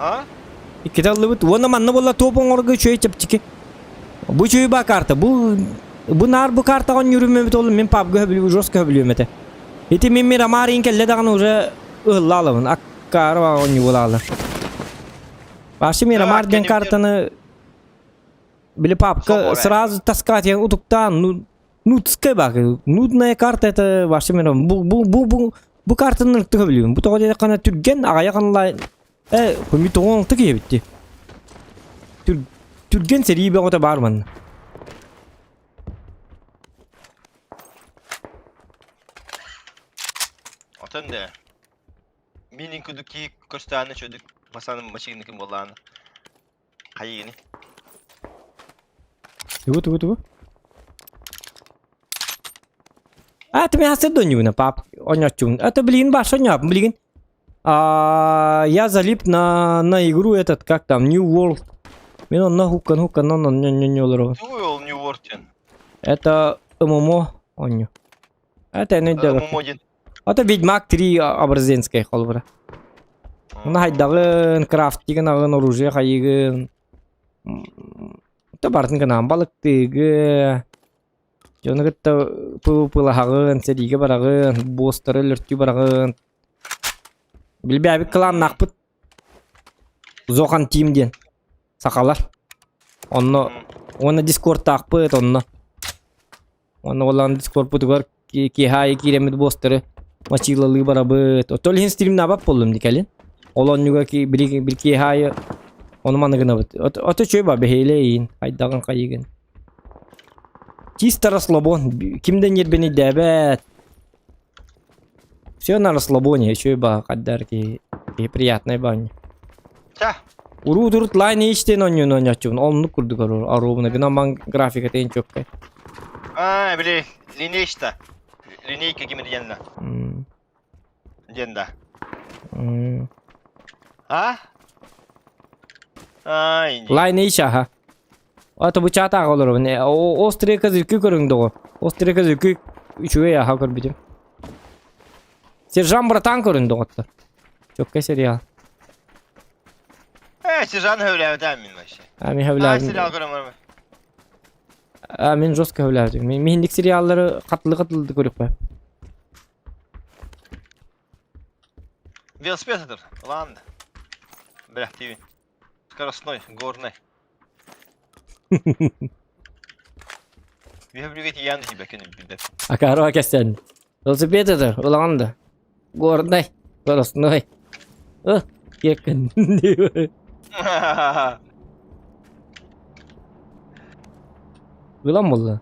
А? Иккитэ ыллыбыт. Уонна манна буолла топ оҥорго үчүгэй чэпчэки. Бу үчүгэй баа карта. Бу бу наар бу картаҕа оонньуурум эбит ол мин пабга хөбүлүү жестко хөбүлүөм этэ. Ити мин Мирамар иин кэллэ даҕаны уже ыһылла алабын. Аккаары оонньуу буолаалар. Вообще Мирамар диэн картаны били папка сразу таскать утуктаан ну нудская бак нудная карта это вообще бу бу бу бу бу картаны ыртыга билибин бу тоҕо диэтэххинэ түргэн аҕайах онлайн Э, көмү тоҕоҥтук ийэбитти. Түр, түргэн сэрии бөҕөтө баар манна. Отон да. Минин кудук ки көстааны чөдүк басаны машиныкын болааны. Хайыгыны. Тугу тугу тугу? А, ты меня донюна, пап. Онячун. Это, блин, баш оняп, блин. А, я залип на, на игру этот, как там, New World. Мен онно хуккан хуккан онно не не не олору. Тугуй ол New World диэн? Это ММО онньу. Это не ММО диэн. Это Ведьмак 3 образенская холбура. Уна хайдагын, крафтигын агын, оружие хайыгын. Это бартын гынан балыктыгы. Дьону кытта пылаһаҕын, сэриигэ бараҕын, буостары өлөртүү бараҕын. Билбээбит кылааннаахпыт Зохан Тим диэн сахалар. Онно уонна дискордтаахпыт онно. Онно уоллаан дискордпутугар киэһэ аайы киирэммит буостары мачыылалыы барабыт. Оттон иһин стримнаабат буоллум дии кэлин. Ол оннуга били киэһэ аайы ону маны гынабыт. Ото үчүгэй ба бэһиэлэ иин хайдаҕын хайыгын. Чисто расслабон. Ким да нербинийдээбэт. Все на расслабоне, еще и ба хаддар ки и приятная баня. Ча. Уруу турут лайн иштен онньун онньоччун оннук курдук оруобуна гынан бан графика тен чөккэ. А, били, линейшта. Линейка кимин диэнна. Диэн да. А? Ай. Лайн иш аха. Ата бу чата олоробун. Острые козырьки көрүҥ доҕор. Острые козырьки үчүгэй аха көрбүтүм. Сержант братан көрүн доҕоттор. Чөккэ сериал. Э, сержант хөүлээбитэ мин вообще. А мен хөүлээбитим. сериал көрөм. А мен жестко хөүлээбитим. Мен миһиндик сериаллары хатылы-хатылы көрүкпэ. Велосипед этер. Ладно. Бля, тиви. Скоростной, горный. Биһэбилигэ тиийэн да күнү билбэт. Акаро кэстэн. Велосипед это, улахан да. Горный, скоростной. Ы, кеккин. Ылан буолла.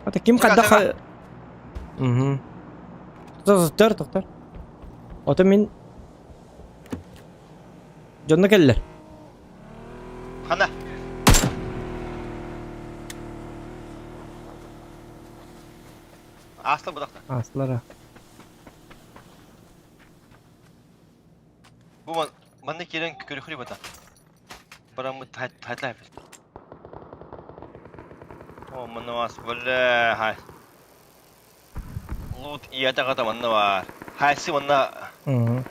Ата ким хайдах Мгм. Тохтор, тохтор. Ото мин дьонно кэллэр. Хана. Ааста быдахта. Аастылара. Бу ман манна киирэн көрүхүрү бата. Бараммыт хайтлайбыт. О, манна вас бля, хай. Лут ийэтэ аҕата манна баар. Хайсы манна Мгм.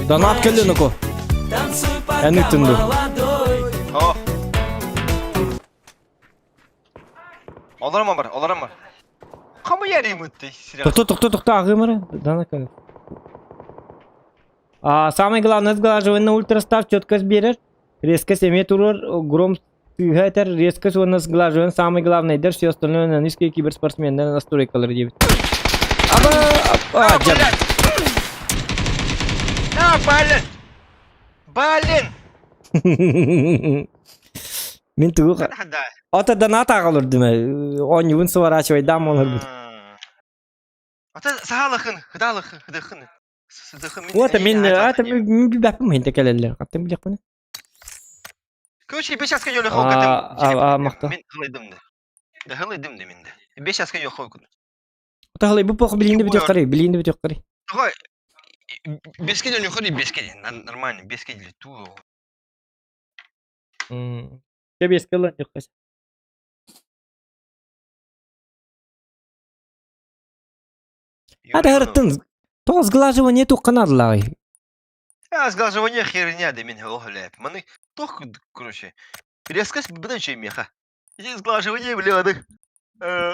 Донат кэллин око. Эн ыттынды. О. Олором бар, олором бар. Кому ярымытты? Тохто, тохто, тохто, агымыры. Донат кэллин. А, самое главное, сглаживание на ультрастав четко сберешь. Резкость эмиэ туруор, гром Тыыһа этэр резкость уонна сглаживание самый главный дэр все остальное на низкие киберспортсменнэр настройкалар диэбит. Аба А, а, дьэ. блядь! А, блин! Блин! Мин тугу Да. Ото донат аҕалырдым ээ. Оонньуубун сворачивайдаам олорбут. Ата саалахын, хыдаалахын, хыдахын. Сыдахын мин. Вот мин ата мин билбэппин мин кэлэллэр. Хаттан билиэхпин. Короче, бес часка жолы А, а, махта. Мен хылайдым да. Да хылайдым да мен да. Бес часка жолы хокын. Отахлай бу пох билиинди бүтүөххэрий, билиинди бүтүөххэрий. Тоҕо беске дьон юхари беске нормально беске дили туу. Чэ беске ылан юххас. А тахырыттын тоҕо сглаживание туохха наадалааҕый? А сглаживание херня да мин олох үлээп. Маны тох короче резкость быдан чей меха. Ити сглаживание бля ады.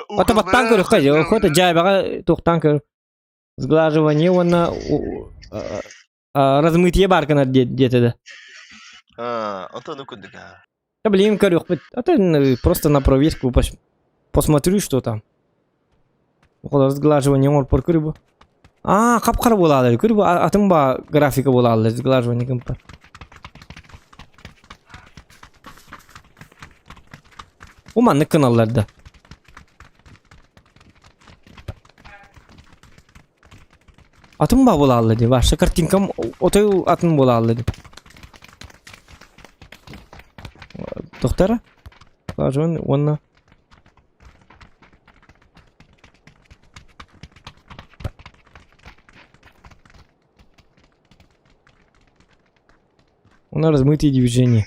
Ото баттаан көрүөххэ дьэ, охота дьаабаҕа туохтаан көр. Сглаживание уонна размытие баар гынар диэтэ да. А, онтон ну курдук а. Да блин, көрүөхпүт. А то просто на проверку посмотрю, что там. Оҕолор сглаживание оҥорпор көрү бу. А, хап-хара буолаалар. Көрү бу атын ба графика буолаалар сглаживание кымпар. Бу маннык гыналлар да. Атын ба буолааллар дии. Вообще картинкам отой атын буолааллар дии. Тохтара? Сглаживание уонна Уонна размытые движения.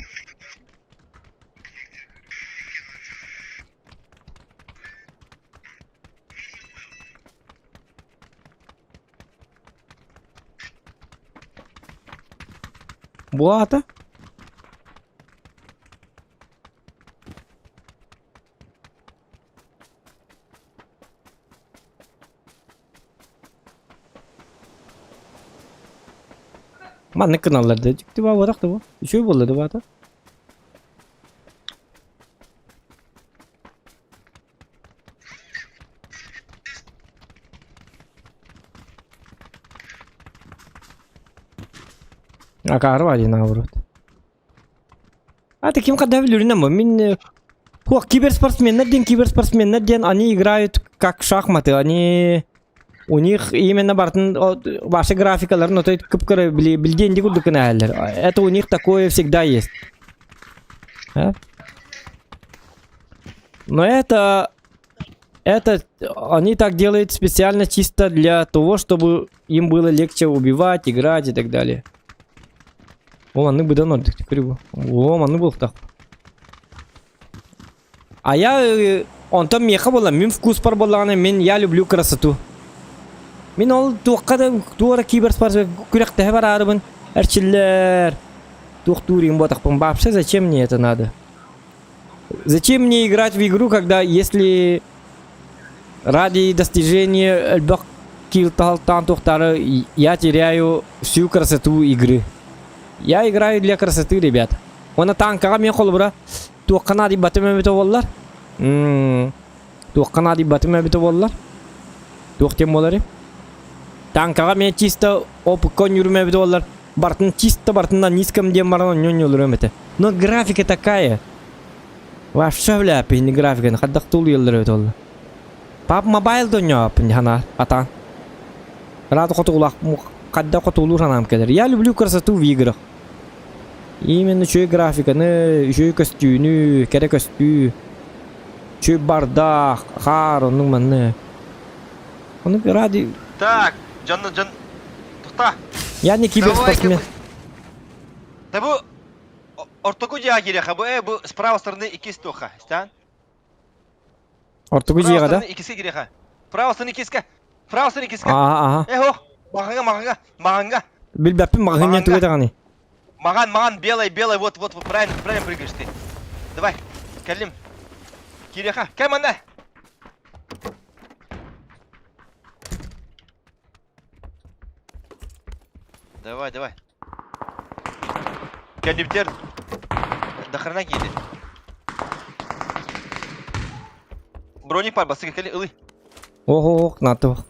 Буата? Маннык гыналлар да дьикти баабатах да бу. Үчүгэй буолла да баата. Акаары баар наоборот. А таким когда билэринэн бу мин Хуах, киберспортсменнар диэн киберспортсменнар диэн они играют как в шахматы, они у них именно бартын ваши графикаларын отой кып-кыра билдиэн курдук гына Это у них такое всегда есть. А? Но это это они так делают специально чисто для того, чтобы им было легче убивать, играть и так далее. О, маннык быдан ордук көрү О, маннык буолуохтаах. А я э, онтон миэхэ буолла мин вкуспар буоллаҕына мин я люблю красоту. Мин ол туохха да туора киберспорт күрэхтэһэ бараарыбын эрчиллэр туохтуур им буотахпын вообще зачем мне это надо? Зачем мне играть в игру, когда если ради достижения элбэх килл таһалтаан туохтаары я теряю всю красоту игры. Я играю для красоты, ребят. Уонна танкаҕа мен холобура туохха наадыйбатым эбитэ буоллар. Туохха наадыйбатым эбитэ буоллар. Туох диэн буоларый? Танкаҕа мен чисто опыкка оонньуурум эбитэ буоллар. Бартын чисто бартын на низком диэн баран оонньуурум этэ. Но графика такая. Вообще бля, пиһини графиканы хайдах тулуйаллар эбит олла. Пап мобайл доньоаппын хана атаан. Рада хотугулаах хайдах хотугулуур санаам кэлэр. Я люблю красоту в играх. Именно үчүгэй графиканы, үчүгэй көстүүнү, кэрэ көстүү, үчүгэй бардах, хаар, оннук манны. Ону ради... Так, дьон, дьон, тохта. Я не киберспортсмен. Да бу ортоку дьиэҕэ киириэххэ бу ээ бу с правой стороны иккис туохха истээн Ортоку дьиэҕэ да? иккискэ киириэхэ правой стороны иккискэ правой стороны иккискэ Ааһа ааһа. э ох маҕаҥҥа маҕаҥҥа маҕаҥҥа Билбэппин маҕаһыын тугу даҕаны. Маҕан маҕан белый белый вот вот вот правильно правильно прыгаешь ты давай кэллим киириэхэ кэл манна Давай, давай. Кэллибитэр до хрена киирди. Броник бар бастыгы кэлин ылый. Ох ох наатыбах.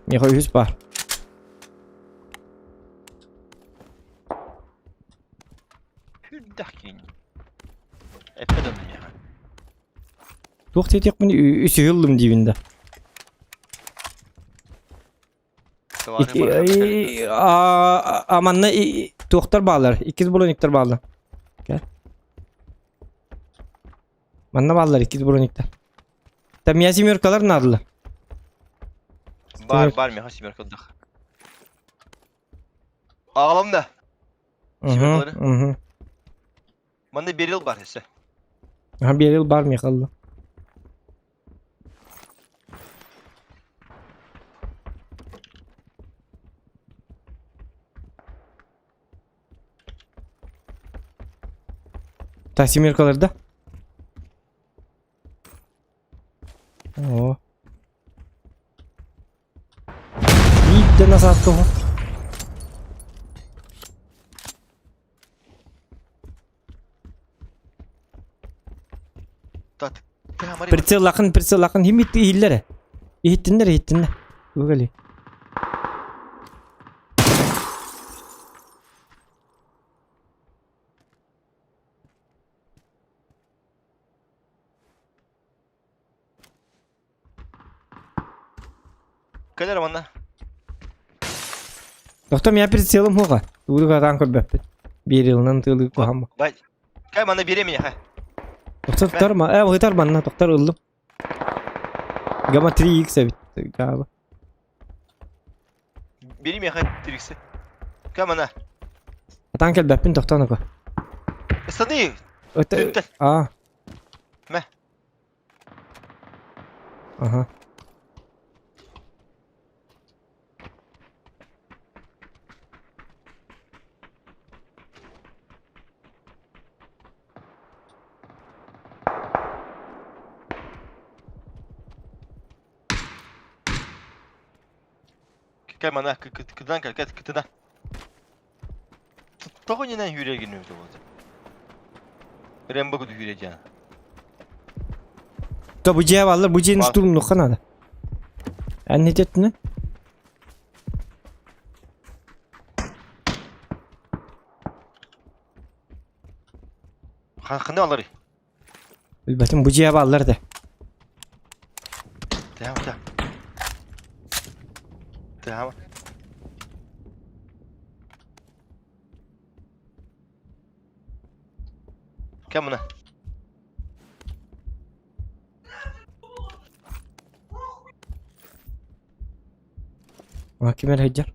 Миэхэ үһүс баар. Үрдэх киин. Эппет онно миэхэ. Туох диэтиэхпин үсүһү ыллым диибин да. А манна туохтар бааллар? Иккис брониктар бааллар. Манна бааллар иккис брониктар. Там я семеркалар наадалар. Бар, бар, миэхэ семерка ылдах. Аҕалам да. Семеркалары. Манна берил бар өссө. Аха берил бар миэхэ ылла. Так, семеркалар да? Оо. Биирдэ назад тоҕо. Прицеллахын, прицеллахын химит иһиллэр. Иһиттиннэр, иһиттиннэр. Үгэли. Кэлэр манна. Тохтом я прицелым хуга. Тугу катаан көрбөппүт. Биэрилынан тыылыы куһам. Бай. Кай манна биэре миэхэ. Тохтор тутар ма? Э, ыытар манна тохтор ыллым. Гамма 3x эбит. Габа. Биэри миэхэ 3x. Кай манна. Атаан кэлбэппин тохтоон око. Ыстаны. Өтө. А. Мэ. Ага. Кэл мана, кытынан кэл, кэл кытына. Тоҕо нинэн үүрэ гинүбүт буолла. Рэмбо куду үүрэ диэн. То бу дьиэ баллар, бу дьиэни штурмнуохха наада. Эн нететтинэ? Ханна алары? Билбэтим бу дьиэ баллар да. Тыһама тыһа. Тыһама. Кэм мына. А ким эрэ сылдьар?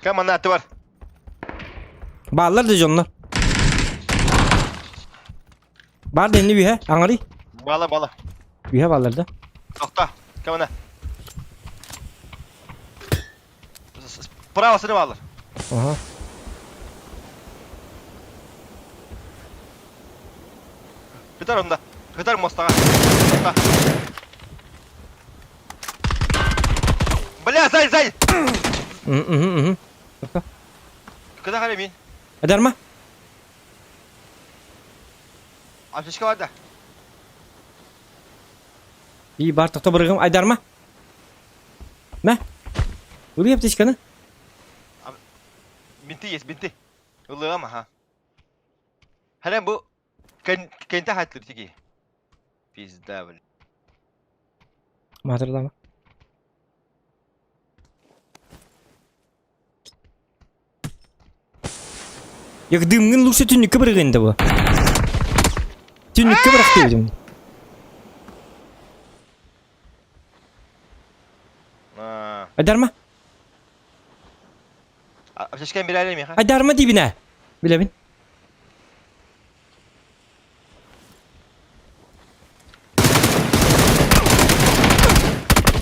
Кэм манна аты бар. Бааллар да дьоннор. Бар да инни үһэ, аҥарый. Бала бала. Үһэ бааллар да. Тохто. Кэм мына. Правосını бааллар. Ага. Кытар онда. Кытар мостаға. Бля, зай, зай! Мгм, Кыда қарай мин. Адарма? Аптечка бар да. И бар тоқта бырығым айдарма. Мә. Ылый аптечканы. Бинты есть, бинты. Ылыгам, аха. Хәлән бу кентә хәтлер тиги. Пизда, бля. Матырдама. Як дымҥын лучше түннүккэ бырыгын да бу. Түннүккэ бырах диэбитим. Айдарма. Аптечканы бирәле миха. Айдарма диибин ээ. Билэбин.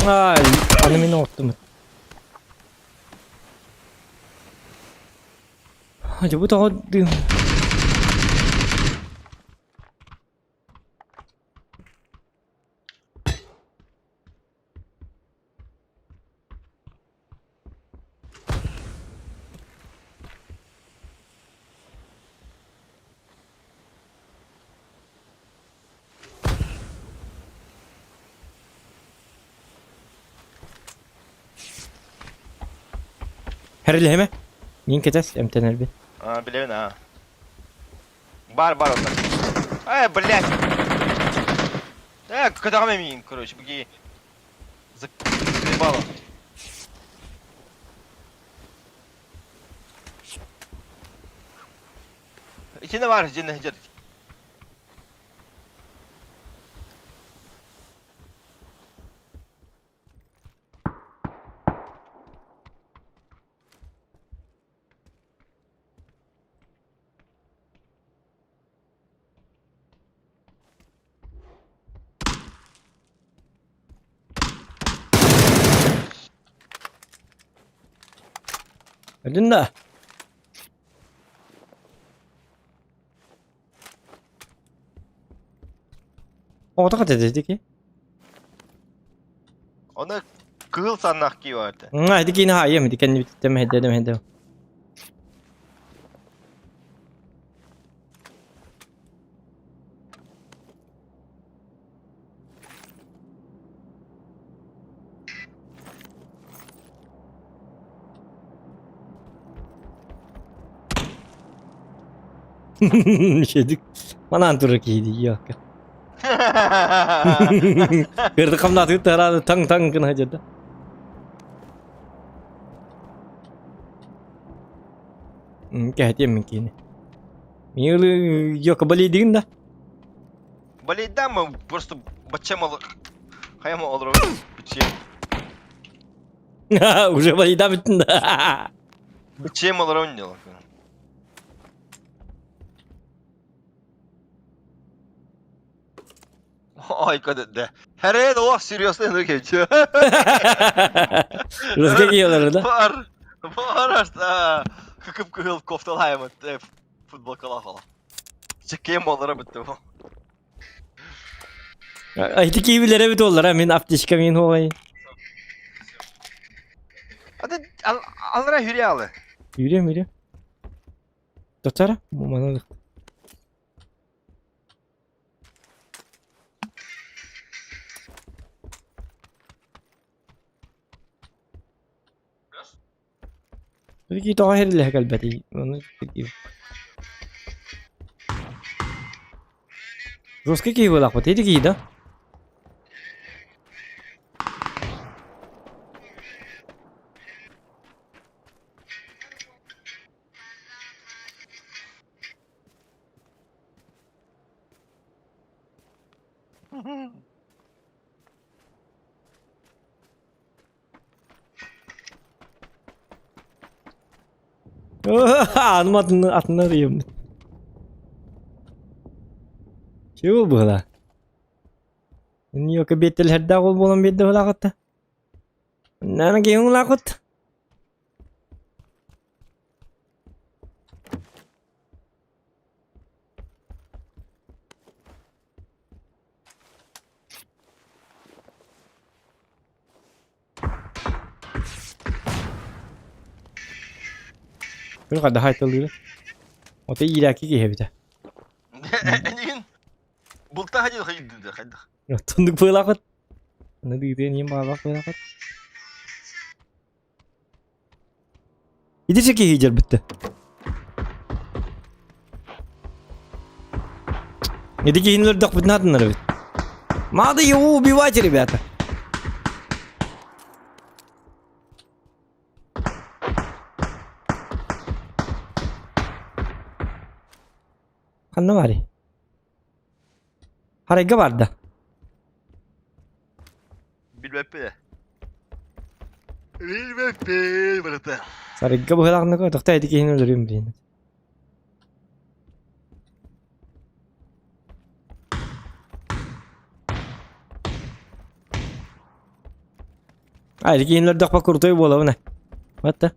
Ай, аны мин оттум. Дьэ бу тоҕо дым. Хэрилэһимэ. Мин кэтэс эмтэнэрбин. А, билэбин, а. Бар, бар онно. Э, блядь! Э, көтөҕөм эмиин, короче, буги. Заебало. Итинэ бар, дьинэ дьэр. Өлүн да. Оҕото хата дики. Оны кыыл саннах кииваты. Ма ити киини хаайым ити кэнни биттем хэддэдем хэддэм. Шедик. Манан турар киһи дии якка. Кырды хамнаты тарады таң-таң гына жада. Кэһэтиэм мин киини. Милы йока болейдигин да? Болейдам просто баччам ол хайама олорор бичиэм. Уже болейда бүттүн да. Бичиэм олорон дело. Ой, да. Хәрен ох, серьезно, ну кече. Русский киелер да? Бар. Бар аста. Кып кыл кофталайм футболкалах. Чекем олора битте бу. Ити киибилere бит оллара мин аптечка мин хуай. Ады алра хүрялы. Yürüyorum yürüyorum. Татара? Мана Ики тоҕо иһиллэһэ кэлбэтий? Ону Жесткий киһи буолаахпыт, ити киһи да? Аным атын атына дейм. Чего было? Ньока беттелерде ол болан бетте булакытта. Наны кең улакыт. Бу хада хайтылыыр. Ота иирээки киһи эбитэ. Эйигин булта хадил хайдыды хайдах. Тундук быылаахыт. Аны дыытыан иһин баҕалаах быылаахыт. Ити киһи дьэрбиттэ. Ити киһини өлөрдөхпүтүн атыннар эбит. Надо его убивать, ребята. Ханна барый? Харайга барда. Билбэппин. Билбэппин, барыта. Сарайга быһылаахныга тохто ити киһини өлөрүм блин. А, ити киһини өлөрдөхпө крутой буолабын. Батта.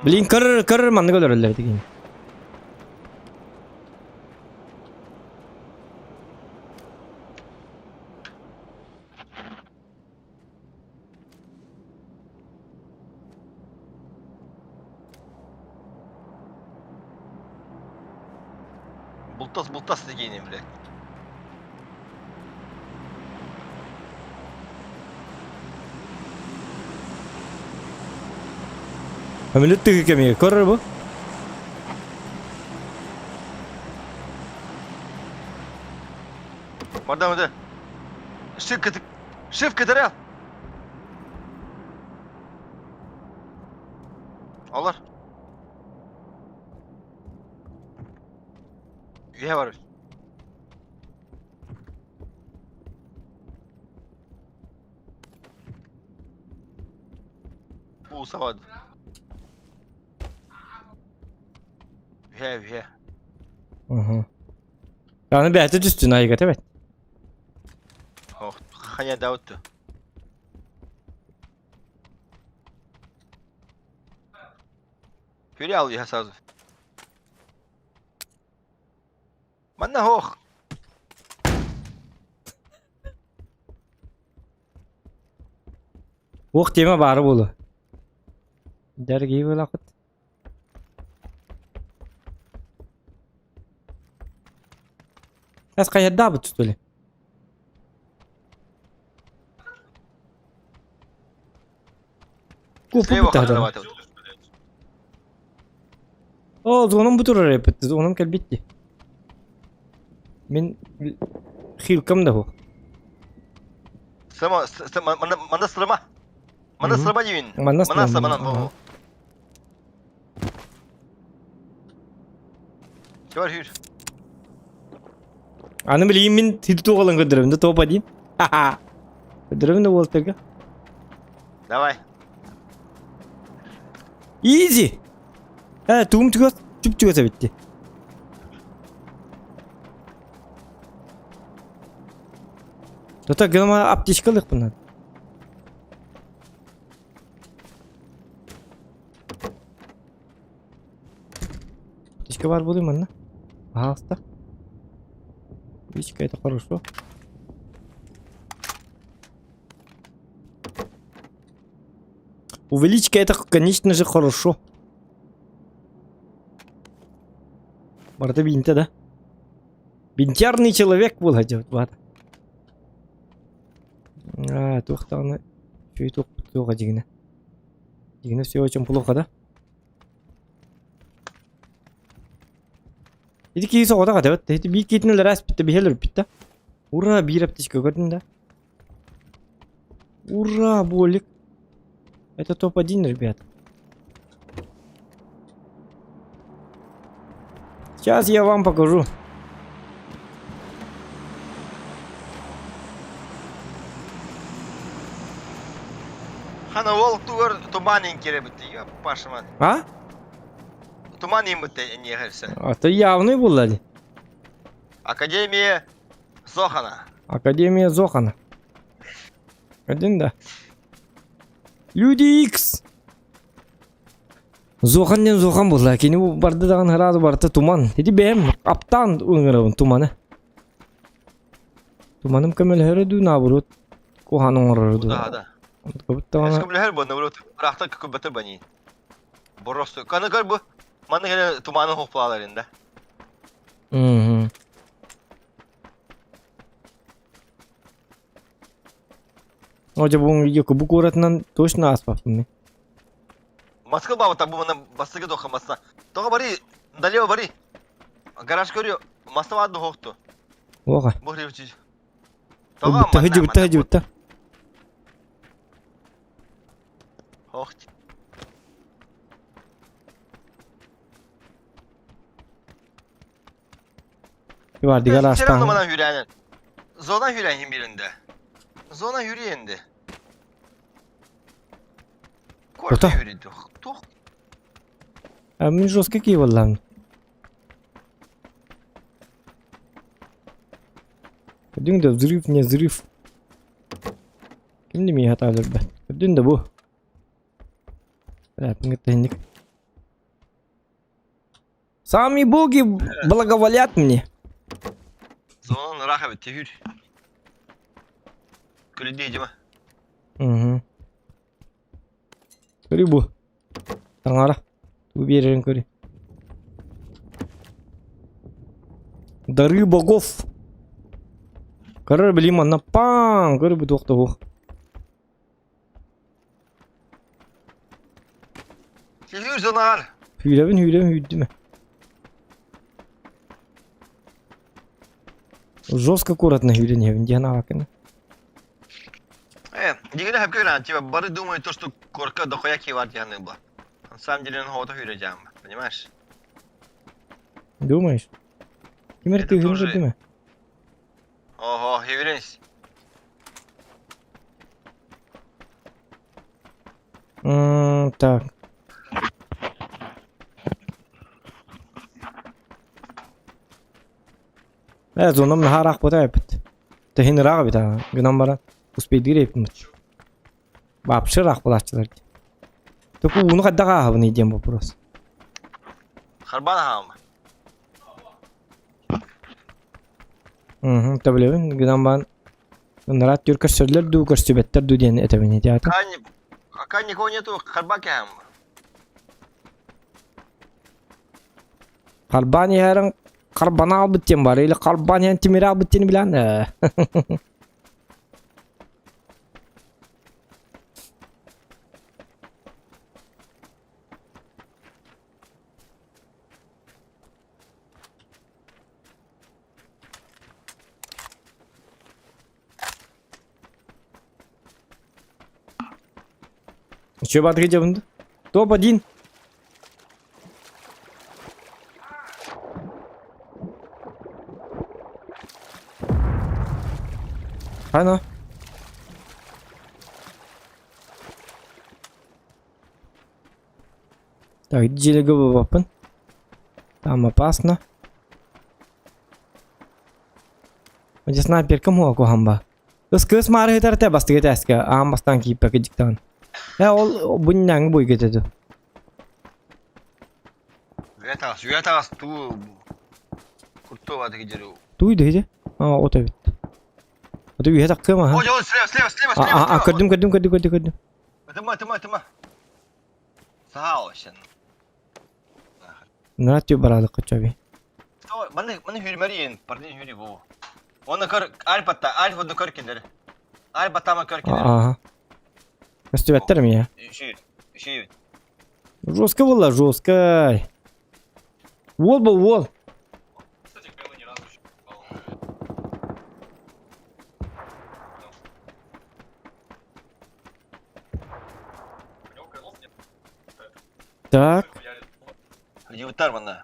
Блин, көрөр, көрөр маннык өлөрөллөр ити киһини. Бултас бултас дегеним, блядь. Өмүлүт тыгы кэмигэр көрөр бу. Мардам это. Шивка ты. Шивка дыря. Алар. Үйе бар. Уу сабад. Үйе үйе. Угу. Аны бэйэтэ түстүн айыгата эбэт. Ох, ханя даутtu. Филиал я сразу. Манна хоох. Уох тема баара буолуо. Дэргии буолахыт. Эс хайардаабыт что ли? Слева давай тут. О, зонам бу турар эпит. Зонам кэлбитти. Мин хилкам да бу. Сама, мана сырма. Мана сырма диин. Манна Мана сырма. сырма. Көр хүр. Аны билигин мин тил туоҕалан көрдөрөбүн да топ один. Көрдөрөбүн да уолтарга. Давай. Изи! Э, тугум чугас, чуп чугас эбитти. Тота гыма аптечкалык надо. Аптечка бар буолуй манна. Пожалуйста. Аптечка это хорошо. Увеличка это, конечно же, хорошо. Барда бинте, да? Бинтярный человек был хотя бы. А, туохтаҕына үчүгэй туохпут суоҕа дьигинэ. Дьигинэ все очень плохо, да? Ити киһи соҕотох этэ бит. Ити биир киһитин өлөрө ааспыт да биһи өлөрбүт да. Ура, биир аптечка көрдүн да. Ура, болик. Это топ-1, ребят. Сейчас я вам покажу. Хана ол тугар туман инкере битти. Я пашма. А? Туман им битти не херсе. А то явный был, лади. Академия Зохана. Академия Зохана. Один, да. Люди Икс. Зохан диэн Зохан буолла. Кини бу барда даҕаны ыраас барыта туман. Ити бэйэм аптаан ыҥырабын туманы. Туманым көмөлөһөрө дуу наоборот куһаҕан оҥороро дуу. Да, да. Онтукабыт даҕаны Көмөлөһөр бу, наоборот, ыраахтан көбөтөр бани. Боросту. Каны көр бу. Манна кэлэ туманы хохпалалар да. Мгм. О, дьэ бу видео бу куоратынан точно ааспаппын мин. Москва бабыта бу мана бастыгы доха масна. Тоҕо бari налево бari. Гараж көрү масна баады хохту. Оға. Бу хребчи. Бутта хыдьы бутта хыдьы бутта. Хохт. Бар дигар астан. Мана хүрәнен. Зона хүрәнин birinde. Зона хүрәнди. Тота. Корка хүрәнди. Тох. А мин жестко киев аллам. Көрдүҥ да взрыв не взрыв. Ким да миэхэ таалырбат. Көрдүн да бу. Бля, Сами боги благоволят мне. Зонан ыраах эбит хүр. Күлүдэ дьима. Угу. Көрү бу. Таҥара. Туу биэрэрин көрү. Дары богов. Көрөр билим манна паң. Көрү бу туох да суох. Хүр зонаар. Hүүрэбин hүүрэбин hүүрдүм. Жестко аккуратно hүүрэн иһэбин диэн аҕакына. Э, дигини хапка гран, типа бары думают то, что корка дохуя кивар дианы была. На самом деле он хота хүрэ понимаешь? Думаешь? Кимер Это тыһын тоже- көрдүмэ? Ого, хүйрэнс. М, Так. Э, зонам наһаа ыраах эбит. Тэһин ыраах эбит аа. Гынан баран успейдиир эбиппит. Вообще ыраах буолааччылар дии. Только ууну хайдах ааһабыный диэн вопрос. Харбан аһаама. Мм, төбөлөбүн гынан баран ынраат түр көрсөллөр дуу, көрсүбэттэр дуу диэн этэбин ити аата. Пока никого нету, харба кэм. Харбаан иһэрин харбана албыт диэн бар, или харбаан иһэн тимири албыт диэн билэн ээ. Че батыры жабынды? Топ-1. Ана. Так, дьиэлэгэ буолбаппын. Там опасно. Дьэ снайперкам хуа куһан ба. Ыс кыыс маарыһытар те бастыгы тээскэ аан бастаан кииппэкэ дьиктаан. Э ол бунняҥы буйга этэ Үө таҕыс, үө таҕыс туу курту баатыгы дьэру. Туй да иһи. А от эбит. Ото үһэ таккыам аха. О, слева, слева, слева, А слева, а көрдүм көрдүм көрдүм көрдүм көрдүм. Тыма, тыма, тыма. Саал вообще. На тю барадык кочоби. Маны маны хүрмәри парни хүрі бу. Оны көр альпатта, альфа оны көр киндер. Альпа тама көр киндер. Ага. Көстүбэттэр ми Ши, ши. Жестко было, жестко. Уол был уол. Кстати, Кайла ни разу еще не попал. У него крылов нет. Так. Хуярит. Дивтар маны.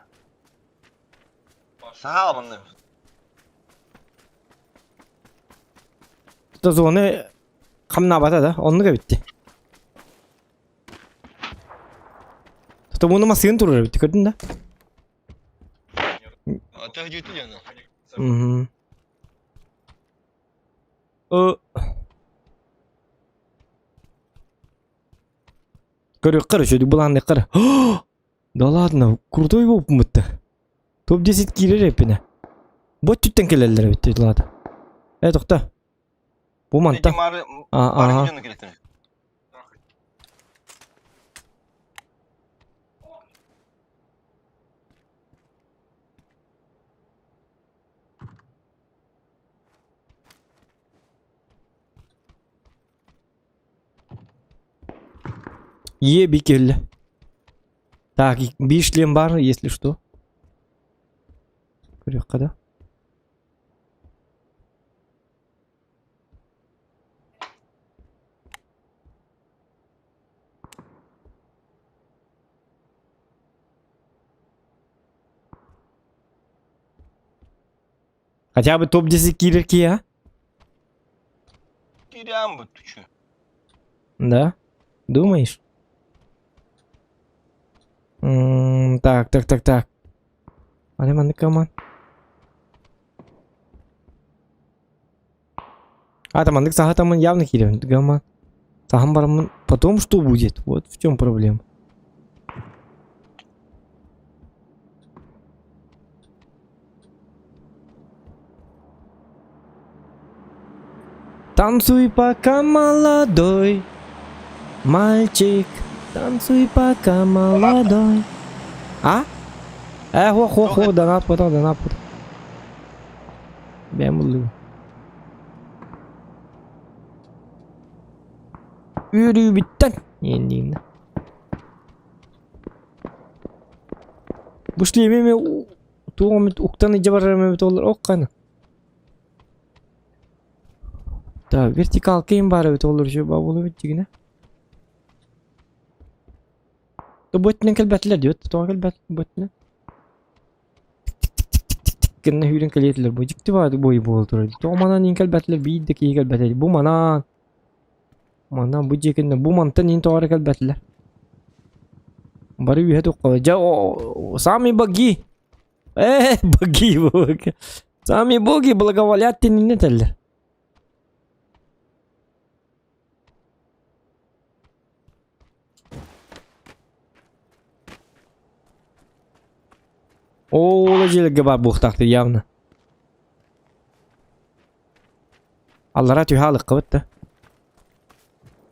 Саал маны. Тут зоны хамнабата да, оннук эбитти. Тут уну масыгын турар эбитти, көрдүн да? Ата жүйті жаны. Мгм. Э. Көрү кыр, үшөдүк буланды кыр. Да ладно, крутой болуппун Топ-10 киирэр эппинэ. Бу өттүттэн кэлэллэр эбит ладно. Э, тохто. Бу мантан. А, ага. Ебикель. Так, биир шлем бар, если что. Көрүөххэ да. Хотя бы топ-10 киирэр киһи, а? Киирэн бу түчү. Да? Думаешь? М, Так, так, так, так. Аны маннык коман. А, там маннык саха тамын явно киирэн. Гамма. Сахам барамын. Потом что будет? Вот в чем проблема. Танцуй пока молодой, мальчик, танцуй пока молодой. А? Э, хо, хо, хо, донат потом, донат потом. Бэм буллу. Үөрүүбүттэн иэнниин. Бу шлемеме туох эмит уктан илдьэ барар эмэбит олор ок хана. Так, вертикалка им баар эбит олор үчүгэй баабылыбыт дьигинэ. Бу өттүнэн кэлбэтилэр диэбит, тоҕо кэлбэт бу өттүнэн? Гынна сүүрэн кэлиэтилэр бу дьикти баҕайы бой буола турар дии. Тоҕо манан иин кэлбэтилэр биир да киһи кэлбэтэ бу манан манан бу дьиэ кэннэ бу мантан иин тоҕо эрэ кэлбэтилэр. Бары үөһэ тухха дьэ сами боги э боги сами боги благоволят тининэ этэллэр. Ол дьиэлэргэ баар буолуохтаахтар явно. Аллара түһэ алыккабыт да.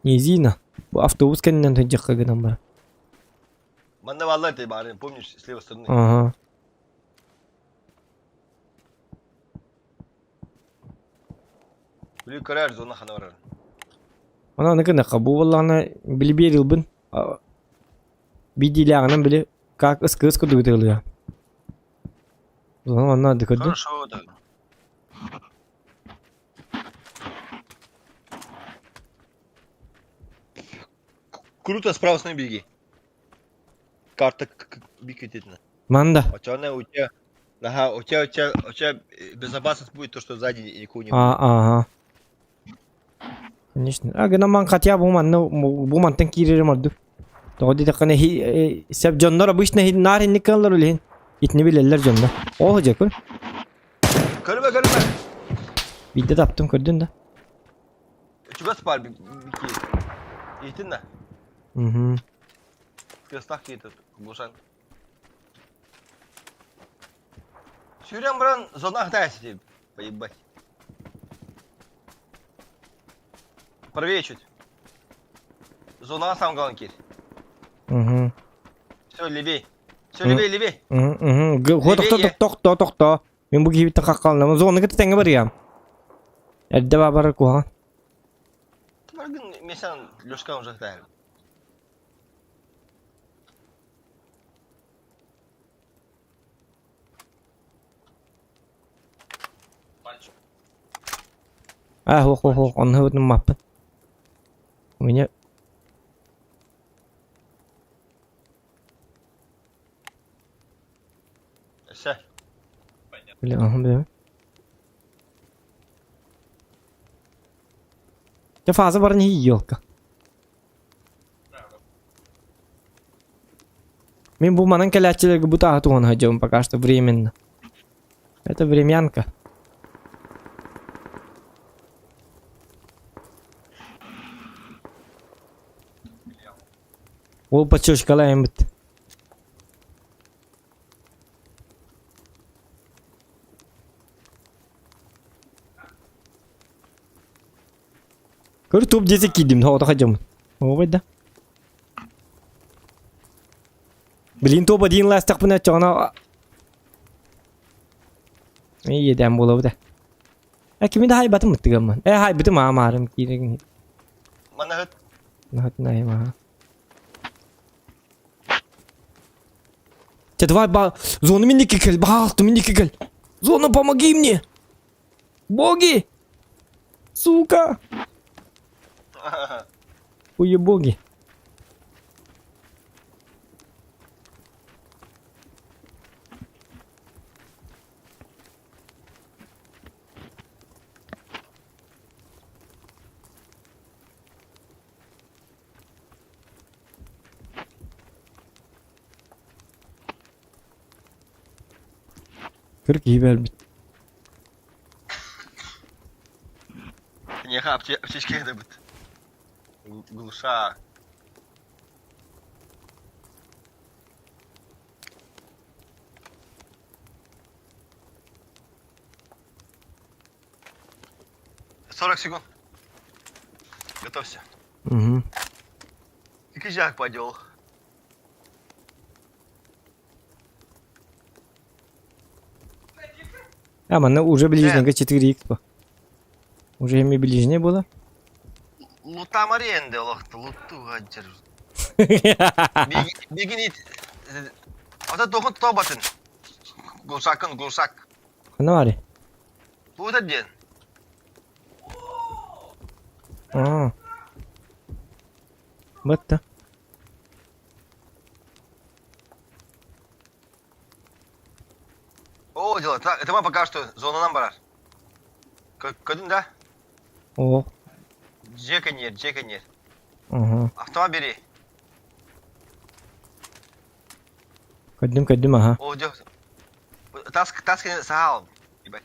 Низина. Бу автобус кэннинэн сылдьыахха гынан баран. Манна бааллар ты баарын, помнишь, с левой стороны. Ага. Били көрөр зона хана барар. Онон аны гынахха бу буоллаҕына били биэрилбин биирдиилээҕинэн били как ыс-кыыс курдук ытыалыа. Зона манна көрдүм. Хорошо, да. Круто, с правой стороны беги. Карта бикетитна. Манда. А чё у тебя... Ага, у тебя, у тебя, у тебя безопасность будет то, что сзади никого не будет. А, ага. Конечно. А гынан хотя бу манна бу мантан киирэрим ордук. Тоҕо диэтэххинэ сөп дьоннор обычно наар инник кыаллар үлэһин. Итини билэллэр дьоннор. Ол дьэ көр. Көрүмэ, көрүмэ. Биирдэ таптым көрдүн да. Чугас бар бики. Иитин да. Угу. Тыастаах киһи глушан. Сүүрэн баран зона хатайся поебать. Правее чуть. Зона сам главный кир. Угу. Все, левей. Все, левей, левей. Угу. Тохто, тохто, тохто. Мин бу киһибиттэн хаххаланабын. Зона кытта тэҥҥэ барыам. Эрдэ барар куһаҕан. Баргын месян Лешка уже хатайым. А, хо хо хо, онно вот маппын. У меня... Все. Бля, ага, бля. Дьэ фаза баран иһи елка. Мин бу манан кэлээччилэргэ бу тааһы туһана сылдьабын пока что временно. Это времянка. Ол подчёчкалаайыммыт. Көр топ десе киирдим, тоҕото хадьаммын. Оҕобой да. Блин, топ один лаастахпына оччоҕуна иэдээн буолабыт э. Кими да хайбатым ыттыгаммын. Э хайбытым аамаарым киирин. Манаһыт. Наһыт найма. Те давай ба зону минники кел, баалты минники кел. Зона, помоги мне! Боги! Сука! Уебоги. Көр киһи бэрбит. Киниэхэ аптечка ыытабыт. Глуша. 40 секунд. Готовься. Угу. И кизяк поделал. А, манна уже ближнего 4х по. Уже эми ближнее было. Лутам аренды, лохта, луту гаджер. Бигин ит. Ата тохон тобатын. Гулсакын, гулсак. Ханна баары? Тута диэн. Аа. Батта. О, дело, это вам пока что зонанан барар. Көрдүн да? Оо. Дьиэ кэнниэр, дьиэ кэнниэр. Уһу. Автомат бери. Көрдүм, көрдүм, аха. О, дьэ. Тас, тас кэннэ саал. Ебать.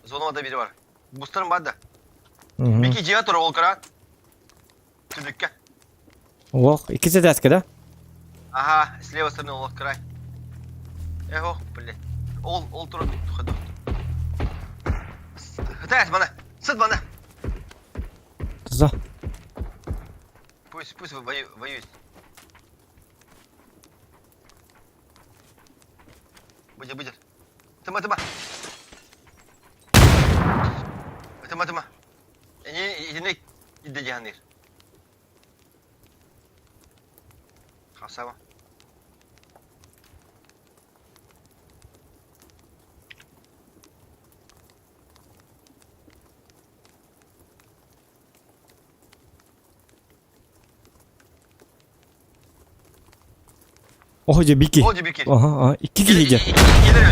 Зонова да бири бар. Бустарым бар да. Угу. Бики дьиэ тура ол кыра. Түбүккэ. Ох, иккис этээскэ да? Ага, с левой стороны олох кырай. Эх, блин. Ол, ол туран ходу. Хытаас мана. Сыт мана. За. Пусть, пусть воюет. Будет, будет. Тыма, тыма. Тыма, тыма. Итини идэ Красава. Oho дьэ бики. Ол дьэ бики. Аха, аха. Икки киһи дьэ. Келер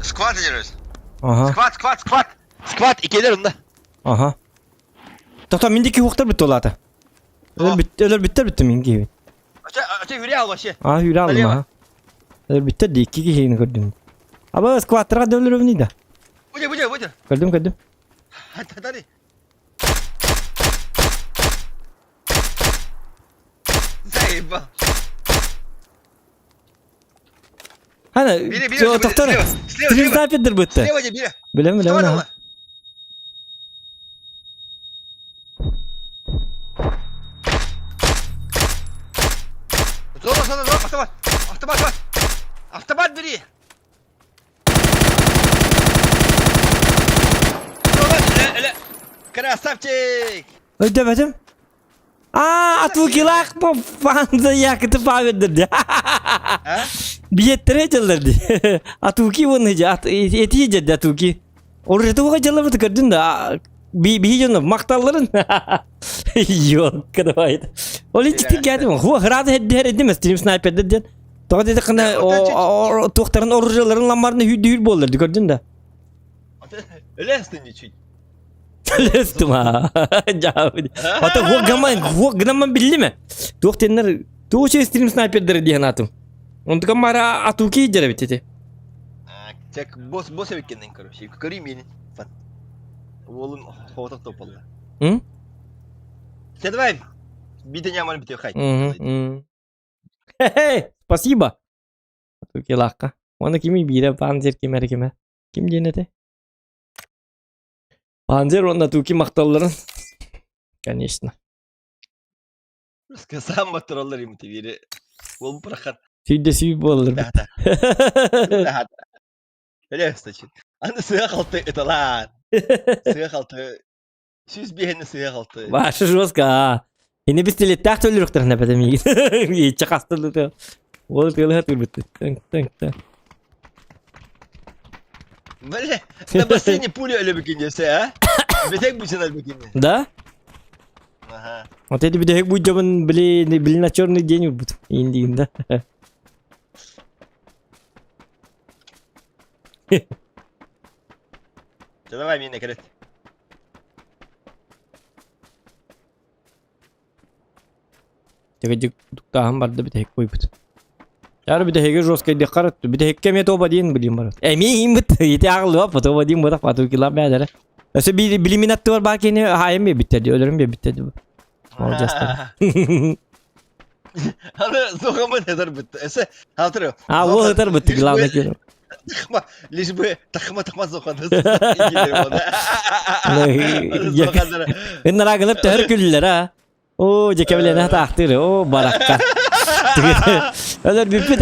Сквад дерөс. Аха. Сквад, сквад, сквад. Сквад икелер онда. Аха. Тото мин дики хуохтар бүттэ улаата. Өлөр бүттэр бүттэ мин киһибин. Ача хүрэ ал вообще. Аа хүрэ алым аха. Өлөр бүттэр ди икки киһини көрдүм. Аба скваттарға да өлөрөбүн да. Буде, буде, буде. Көрдүм, көрдүм. Хатари. Заебал. Хана, Бери, бери, тоқтар. слева, слева, слева. Снайпер бытты. Слева де, бери. Билем, билем. Зона, зона, зона, автомат. Автомат, автомат. Автомат бери. Красавчик! Өйдөбөтүм. Аа, атвыкилаах фанза якыты паведдер. Биеттере дьыллар Атуки вон эти дьэ атуки. Оржетуга дьыллар көрдүн да биһи дьоно макталларын. Ёлка давай. Ол ичти кәдим. Хуа храды хеддер эдим стрим снайпер деден. Тоҕо деді кына туохтарын оружияларын ламмарны хүддүүр буоллар көрдүн да. Өлестің чуть. Өлестім а. Ата хуа гаман хуа гынаман биллиме. Туох теннер туох стрим снайпердер диэн атым. Онтука мара атуки дьэрэ бит Тек босс босс эбиккеннен короче. Көрүй мени. Уолум хооток топалла. М? Сен давай. Биден яман бите хай. Хе-хе, спасибо. Атуки лаққа. Оны кими бире панзер кимер киме. Ким диэн эте? Панзер онна атуки макталларын. Конечно. Сам батыраллар им бире. Уолум прохат. Сүйде сүй болар. Өлестен. Аны сыға қалты ыталаан. Сыға қалты. Сүүс биһени сыға қалты. Башы жестко, а. Ини пистолеттаах төлүрүхтэр нэпэтэ миигин. Иччэ хастылы Ол тылы турбут. Тың тың тың. Бля, на бассейне пуля өлөбүкин десе, а? Бетек бучын өлбүкин. Да? Ага. Вот эти битек будьжабын били били на черный день урбут. Индиин да. Давай мені керет. Тегедик туктахан барды битек койбут. Яр битеге жестко ди карат. Битекке ме тоба диин билим бар. Эми имбит ити агылып тоба диин бодак бату кила бәдәре. Өсө би билимин атты бар бар кени хайым бе битте өлөрүм бе битте. Молодец. Аны соғамын хетер бітті. Эсе, халтыры. А, ол хетер бітті, главное кені. Тахма, лишь бы тахма тахма соқанды. Ыннара гылып төр күлләр, а. О, жекебелене тахтыр, о, баракка. Өлөр бүппүт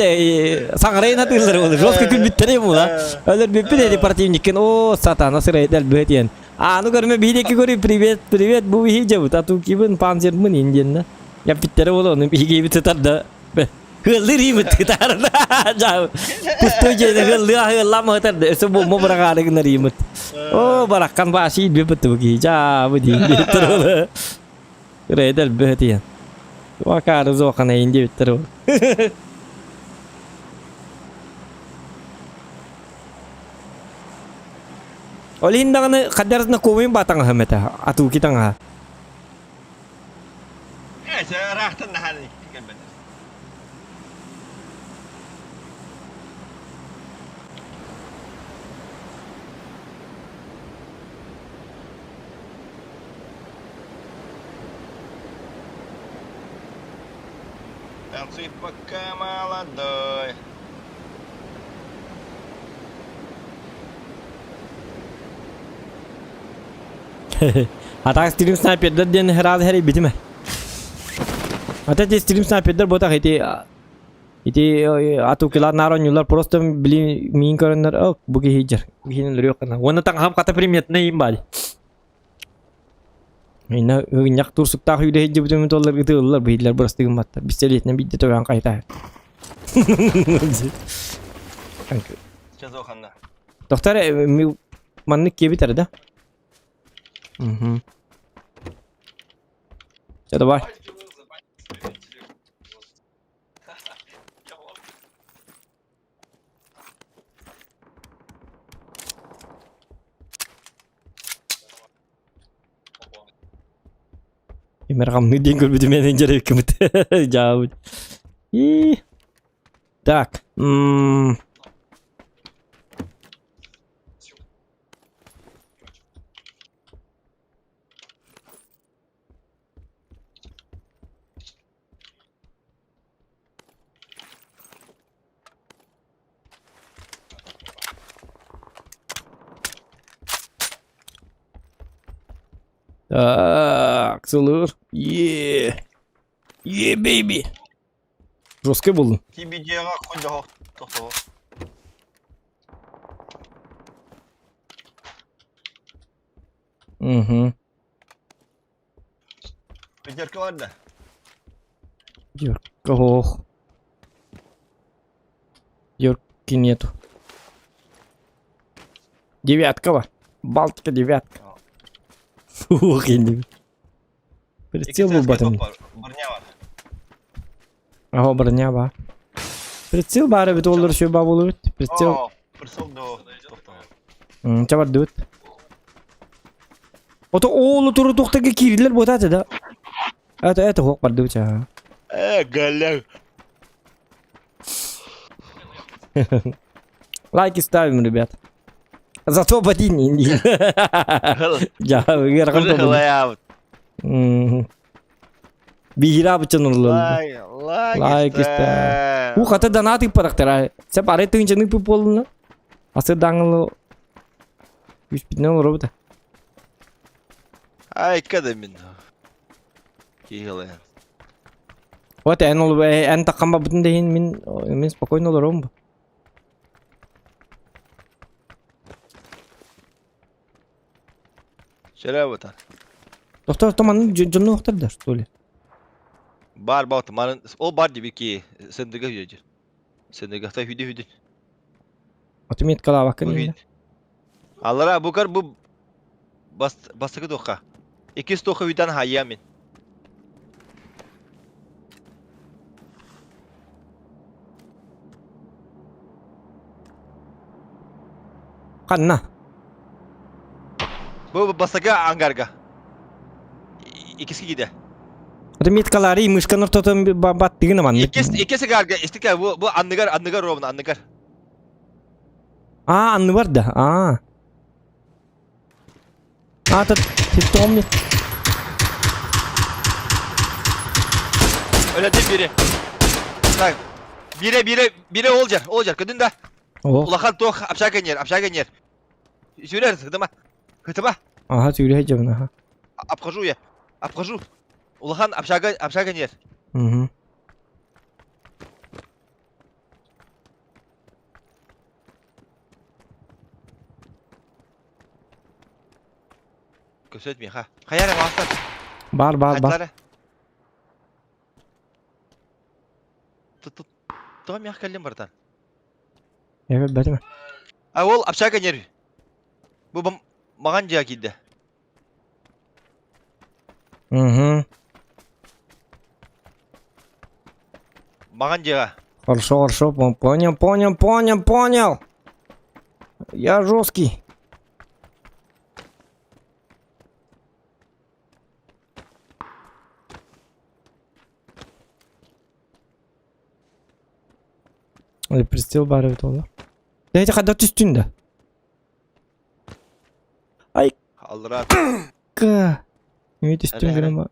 саңарайын атыылар ол. Жестко күлбүттер эми була. Өлөр бүппүт эди противниккен, о, сатана сырайдал бөтен. А, ну көрмө бийдеки көрү, привет, привет, бу бихи жабыт, ату кибин панзермын индиенна. Я питтере боло, оны бихи бит тар да. Хыллыр ибит тар да. Жа. Пустой жерде хыллы хыллама тар да. Өсө бу мо барагары гынар имит. О, бараккан баши бүппүт бу ки. Жа, бу ди. Тур. Рейдел бөтен. Вакары зоқана инде биттер ол. Олин даганы каддарына комын батаңа хөмөтө атуу китаңа. Рахтан наханы Танцуй пока молодой. А так стрим снайпердар диэн сразу хэрийбитим. Ата ти стрим снайпердар ботах ити ити атукилар наар оонньуулар просто били миин көрөннөр о бу киһи дьэр киһини өлөрүөх гына. Уонна таҥаһым хата приметный им баали. Инна ыгынньах турсуктаах үйдэ сылдьыбытым толлар ытыыллар быһыылар бырастыгымматтар. Бистэлиэтинэн биирдэ төбөөн хайта. Сейчас ханна. Доктор, маннык киэбит да? Угу. Все, давай. Имерҕамныы диэн көрбүтүм эн дьарыккымыт дьаабыт. И Так. М Так, сылыр. Е. Е, baby. Жесткий булдум. Кибидеҕа ходьоһох тохтоо. Угу. Пятерка бар да? Юрка, ох. Юрки нету. Девятка бар. Балтика девятка. Фух, енді. Прицел был батым. Броня бар. Ага, броня бар. Прицел бары бит олар шөй ба болу бит. Прицел. О, прицел до тохтоо. Чабар дүт. Ото оолу туру тухтаги киирилер буотааты да. Это это хуох бардыбыт аа. Э, галяк. Лайки ставим, ребят. Зато бодин Я ыарахан тобун. Биһирэбитин урлаллар. Лайк, Лайк ставим. У хата донат ыппатахтара. Сеп арай тыынчаны ыппыт буоллуна. Асы даңылы үспүтүнэн олоробут. Ай, када мин. Киһилэ. Вот эн ол эн таккан бабытын дehин мин мин спокойно олоробун бу. Шәрә Доктор, то манны дьонну охтор да, что ли? Бар баут, марын ол бар диби ки сендеге хүдү. Сендеге та хүдү хүдү. Отмет калавакын инде. Алара букар бу бас бастыкы тоха. Икис тоха хүдән хайя мин. Ханна. Бу бастакы ангарга. Икиски гиде. Отметкалары мышкан ортотон баттыгына маннык. Икис икис ангарга, истика бу бу анныгар анныгар ровно анныгар. А, анны бар да. А. А, тут ты помни. Öyle değil biri. Так. Бире бире бире олжар, олжар. Көдүн да. О, Улахан тох общага нер, общага нер. Сүрер, хытыма. Хытыма. ага, сүүрэ жабын, ага. Обхожу я. Обхожу. Улахан общага общага нер. Угу. Көсөт миха. Хаяра вастар. Бар, бар, бар. Хайтары. Тут тут. Тоға миха кәллем бартан. Evet, бәтіме. А ол общага нер. Бу маған жа киді. Угу. Маған жаға. Хорошо, хорошо, понял, понял, понял, понял. Я жесткий. Ой, пристил бары бит олар. Дәйте қада түстін да. Ай, Аллара. ка. Неме түстін Әлі, әлі. грама.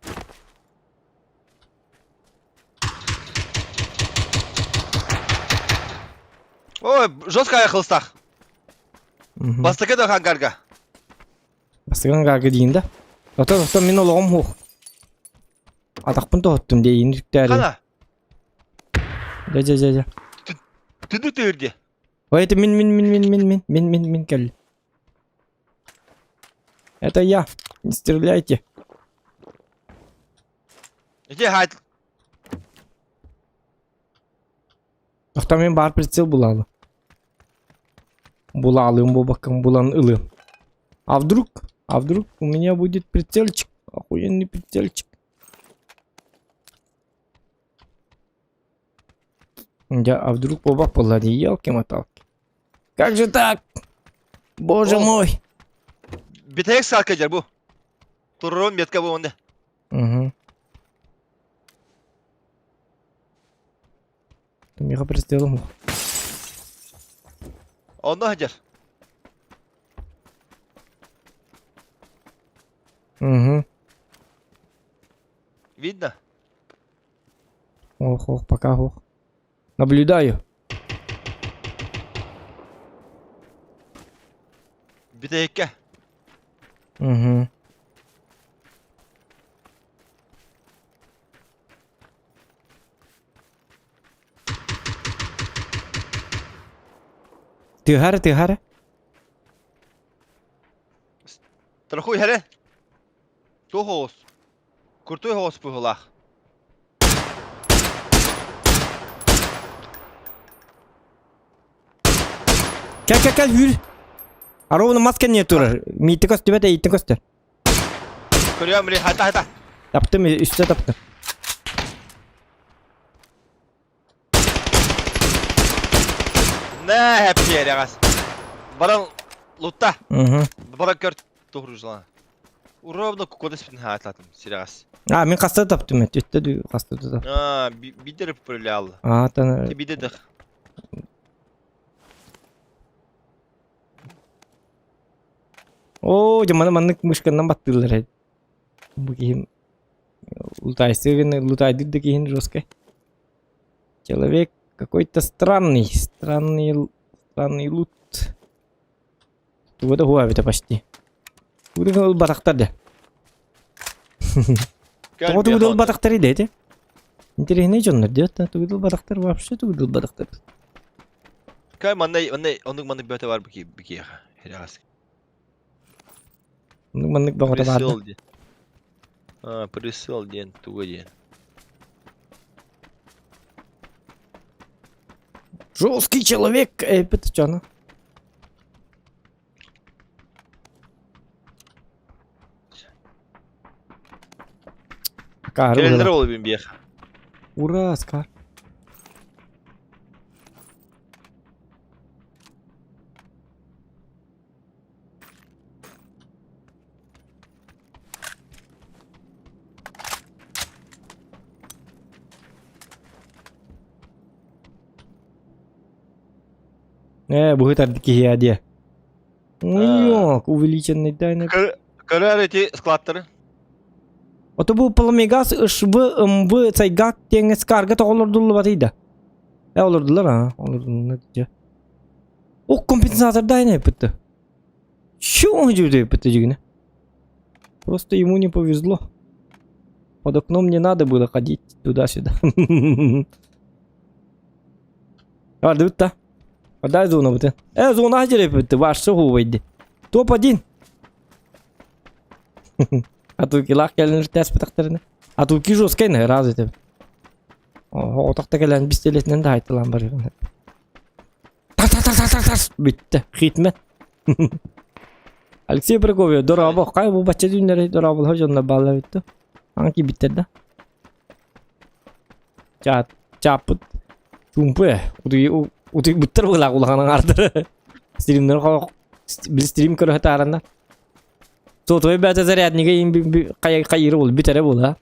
Ой, жестко аяқылыстақ. Мгм. Бастықы да хангарга. Бастыган гаарга диин да. Ото ото мин олоҕум хуох. Атахпын тоһуттум диэйин үктээри. Хана, Дьэ дьэ дьэ дьэ. түнү тыырди. Ой, это мин мин мин мин мин мин мин мин мин кэлли. Это я. Не стреляйте. Ити хайт Тохтоо мин баар прицел булаалы. Булаалыым буолбаккын булан ылыам. А вдруг, а вдруг у меня будет прицельчик, охуенный прицельчик. Я, а вдруг буолбат буолла дии, елки-моталки. Как же так? Боже О. мой! Бүтэһик саакка дьэр бу. Турурун метка бу онда. Угу. Миэхэ прицелым Онно сылдьар. Угу. Видно? Ох, ох, пока ох. Наблюдаю. Бүтэһиккэ. Угу. Тыһара, тыһара. Страхуй хэрэ. Туох оҕус. Куртуй оҕус быһыылаах. Кэл, кэл, кэл, үүр. А ровно маска не турар. Миитте көстүбэт, эйиттен көстөр. Көрүөм били хайта хайта. Таптым, үстэ таптым. Нэ хэппиэрэҕэс. Баран лутта. Угу. Баран көр туһуружлана. Уровно кукода спин хаататым сирэҕэс. А, мин хаста таптым, өттө дүү хаста да таптым. А, бидер популярл. А, тан Ти бидер. Оо, дьэ маны маннык мышканнан баттыыллар эбит. Бу киһим лутайсыгын лутайдыыр да киһин жесткай. Человек какой-то странный, странный, странный лут. Туга да хуа эбитэ почти. Тугу ылбатахтар да. Тоҕо тугу да ылбатахтар идэ ити? Интереснэй дьоннор диэт да тугу да ылбатахтар вообще тугу да ылбатахтар. Кай маннай маннай оннук маннык бөтө бар бики бикиэхэ. Хирагас. Оннук маннык бөҕөтө баар да. Присыл диэн. А, присыл диэн туга диэн. Жесткий человек, эпит чана. Каар Кэлэллэр ол бин биэх. Ура, Скар. Э, быһыт арды киһи диэ. Ой, увеличенный тайны. Көрөр эти складтары. Ото бу Пламегас ШВ МВ Сайгак диэҥҥэ Скарга тоҕолордуллубатый да? Э, олордулар а, олордулар дьэ. О, компенсатор дайна эппитті. Чего он эппитті дьигинэ? Просто ему не повезло. Под окном не надо было ходить туда-сюда. Бардыбыт да. Дай зона бутын. Э, зона хадыр эппитті, башсы хуубайды. Топ-1. Атукилаах кэлэн тэспэтэхтэринэ. Атуки жесткай раз этим. Отохто кэлэн пистолетинэн да айтылаан барыгын. Так так так так так так бүттэ. Хитмэ. Алексей Прокопьев, дорообо. Хай бу бачча түүннэри дорооболоһо дьонно баалла бүттэ. Аҥа киирбиттэр да. Чаат, чааппыт чуумпу ээ. Утуй утуйбуттар быһыылаах улахан аҥаардара. Стримнэр били стрим көрө сатаараннар. Сотовай бэйэтэ заряднига иин хайыыра буолла, бүтэрэ буолла.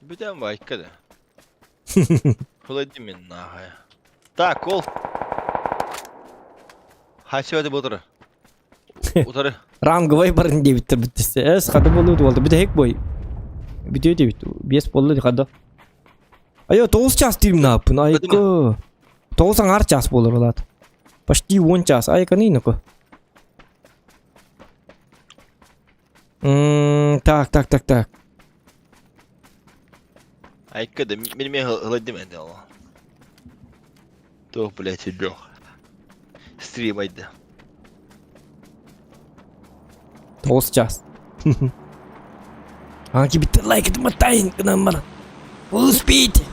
Бүтэн байка да. Владимир нахай. Так, ол. Хайсыбады бұтыры. Утары. Ранговай барын диэбиттэр бүттүстэ. Эс хата буолуут уолта бүтэһик бой. Бүтүө диэбит. Биэс буолла хада. Айо тоҕус час тиримнааппын. Айка. Тоҕус аҥаар час буолар улаат. Почти 10 час. Айканы иноко. Так, так, так, так. Айка да мин эмиэ ылайдым энди ол. Туох блядь лех. Стрим айды. Тоғыз час. Анки битте лайк мотайын гынан бар. Успейте.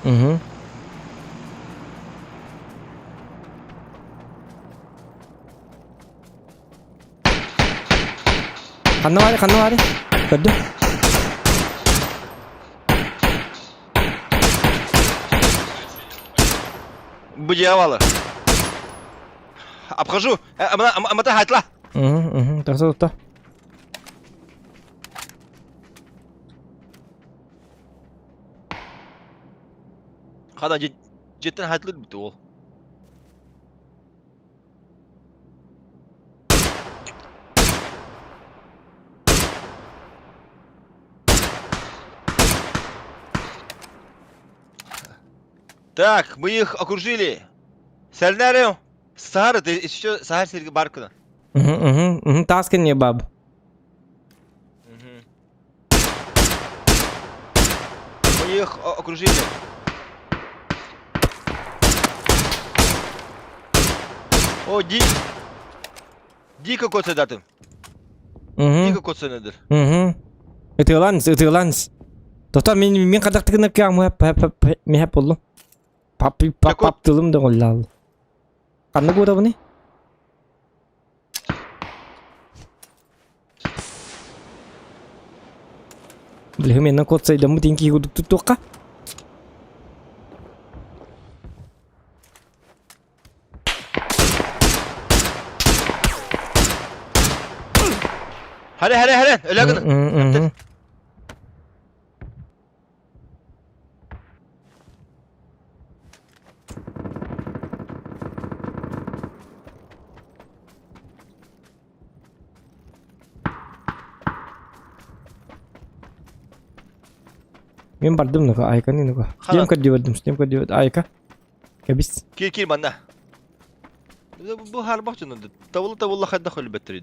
Угу. Ханна баары, ханна баары? Көрдүм. Бу дьяволы. Обхожу. Амата хатла. Угу, угу. Тахса тутта. Хана жеттен хатлы бит ол. Так, мы их окружили. Сәрнәрем, Сахар, ты еще Сахар сирге бар күні. Угу, угу, угу. Таас кэнниэ бааб. Мы их окружили. О, ди... Дико коцедатым. Угу. Дико коценедір. Угу. Ытыаланс, ытыаланс. Тота мин мин хадахтыгына кыамы миһэ боллум. Пап пап пап тылым да голлаал. Ханна буурабыный? Билигин менен кот сайдаммыт иин киһи курдук туттуохха. Харе, харе, харе, өлө гына. Мин бардым нука, айканы нука. Дем көрдүбэрдим, дем көрдүбэт, айка. Кэбис. Кир кир манна. Бу харбах дьоно табылла табылла хайдах өлбөттөр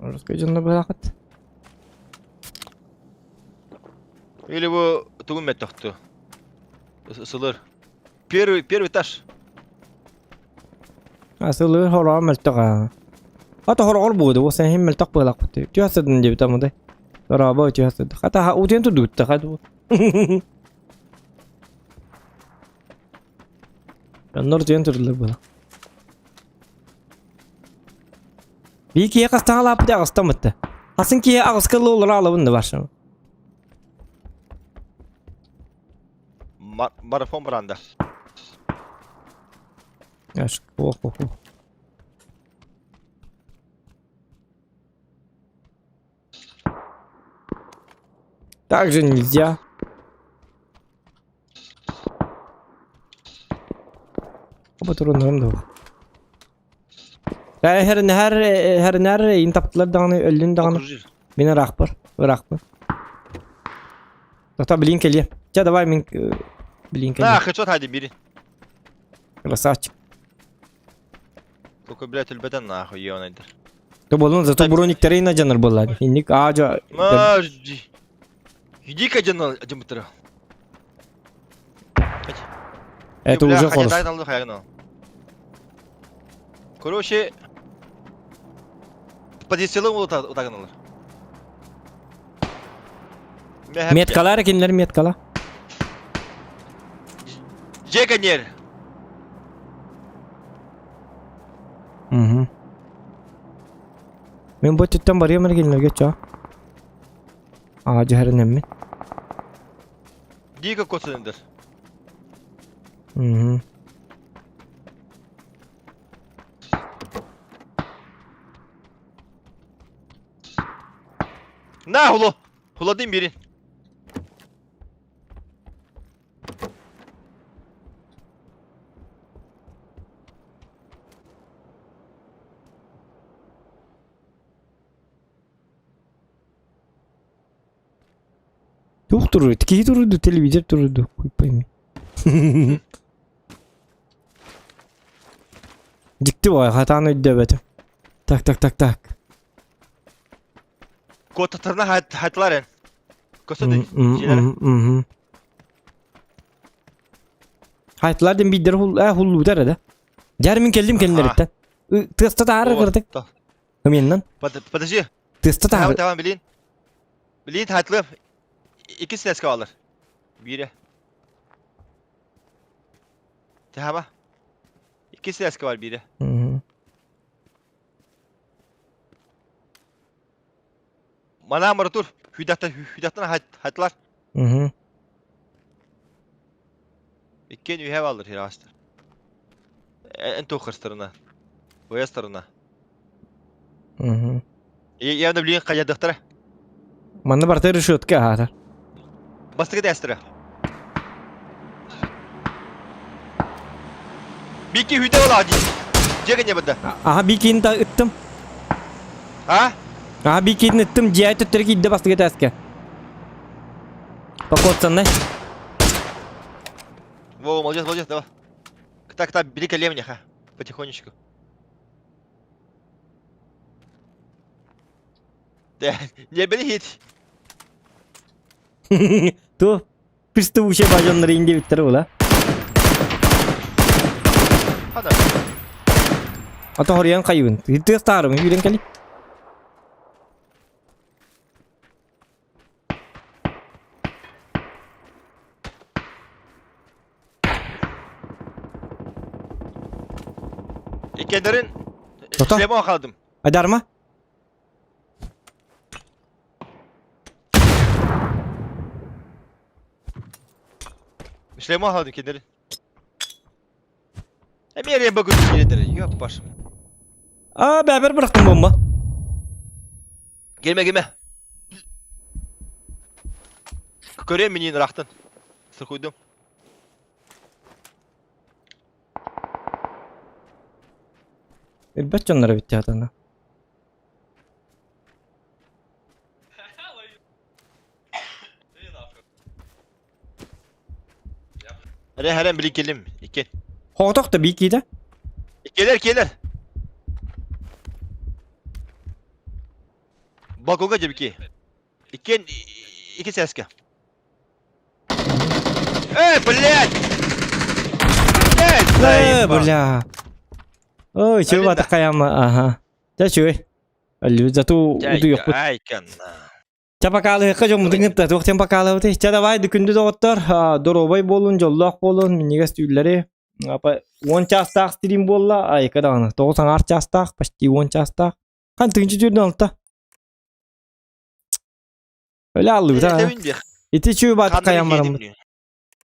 Русская дьонно быһаахыт. Или бу тугун меттохту. Сылыр. Первый, первый этаж. Асылыр хороҕо мөлтөх аа. Ата хороҕор буоду, бу сен хим мөлтөх буолаахпыт. Түһэ сыдын диэбит амыдай. Дорообо түһэ сыды. Хата утуйан турдубут хата. Дьоннор утуйан турдулар буола. Бии киһи хастаҕалааппыт аҕыстаммытта. Хасын киһи аҕыска олоро алабын да баршам. Марафон баранда. Аш, ох, ох, ох. Так же нельзя. Оба туруннарым да Her her her нэр ин таптылар даҕаны өллүн даҕаны мин ыраахпар ыраахпын. Тота билин кэлиэ. Чэ давай мин билин кэлиэ. Да, хочу хади бери. Красавчик. Только, блядь, өлбөтөн нахуй ебаныйдыр. То болун зато брониктары ина жанар боллар. Инник аажа. Иди-ка жанар жамытыра. Это уже хорошо. Короче, позициялар утагыналар. Меткалар кинилер меткала. Жеканер. Угу. Мен бу өттүттэн барыам эрэ кинилэргэ чоо. Аа дьэһэринэммин. Дико коцендер. Угу. На, хуло. Хуладым бери. Туох туруй? Киһи туруйду, телевизор туруйду, хуй пойми. Дьикти баҕайы, хатаан өйдөөбөтүм. Так, так, так, так. Куотаттарына хайтылар эн. Көстө дьиэлэрэ. Хайтылар ден биддер хуллуутар эдэ. Жар мин келдим кеннериттен. Тыаста таары кырдык. Ыминнан. Подожди. Тыаста таары. Tamam bilin. Bilin haytlı. İki ses kalır. Biri. Tamam. İki ses var biri. Манаа тур. Хүдаттан хүдаттан хайтылар. Иккен үһэ баллар хирастар. Эн туоххастарына. Боястарына. Явно билин хайадыктара. Манна барта решетка аата. Бастыгы дэстера. Бики хүдэ ола ди. Жеге бада. Аха бикин та ыттым. А? Аха бикин ыттым дьиэ төттөрү киирдэ бастыгы тээскэ. Покоцанный. Во, молодец, молодец, давай. Так, так, бери колемня, ха. Потихонечку. Да, не бери хит. Ту приставучая бажоннары индебиттер була. Хана. Ата хоруйан хайыбын. Тыас таарым, үүрэн кэли. Иккендерин Тота. шлема халадым. Айдарма. Шлема халадым кендерин. Эмиэ бүгүн киредер. Yok башым. А, бәбер бырахтым бомба. Gelme gelme. Көрем минин рахтын. Сыркуйдум. Элбэт дьоннор эбит театрына. Эре хэрэн билин келим. Иккен. Хоҕотох да бии киитэ. Келер келер. Балконга жебики. Иккен ики сәске. Эй, блядь! Блядь, Э, заебал. бля. Ой, чего Алина. такая ага. Ча чуй. Алю, зато утуйохпут. Айкан. Ча покалыхка жоммутун кытта туохтен покалыбыт. Ча давай дүкүндү доҕоттор, доруобай буолун, дьоллоох буолун, минньигэс түүллэри. Апа 10 чаастаах стрим буолла, айка даҕаны. Тоҕус аҥаар чаастаах, почти 10 чаастаах. Хан тыынчы түүрдэн алта. Өлө аллыбыт а. Ити чүү баатыкка ямарым.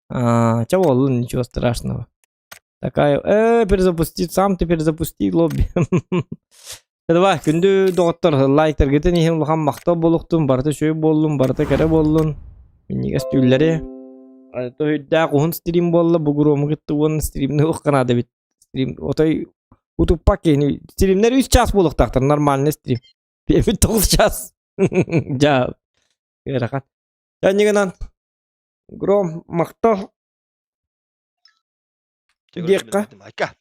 А, ча буоллун, ничего страшного. Такая, перезапусти, сам ты перезапусти лобби. Давай, күндү доҕоттор, лайктаргытын иһин улахан махтал буолуохтун, барыта үчүгэй буоллун, барыта кэрэ буоллун. Минньигэс түүллэри. Тоһүйдээх уһун стрим буолла, бу грому кытта уонна стримни уох эбит. Стрим, отой утуппак киһини. Стримнер үс час буолуохтаахтар, нормальный стрим. Пиэмит тоҕус час. Дьа, ыарахан. Дьэ, Гром, махтал. Диэххэ. Айка.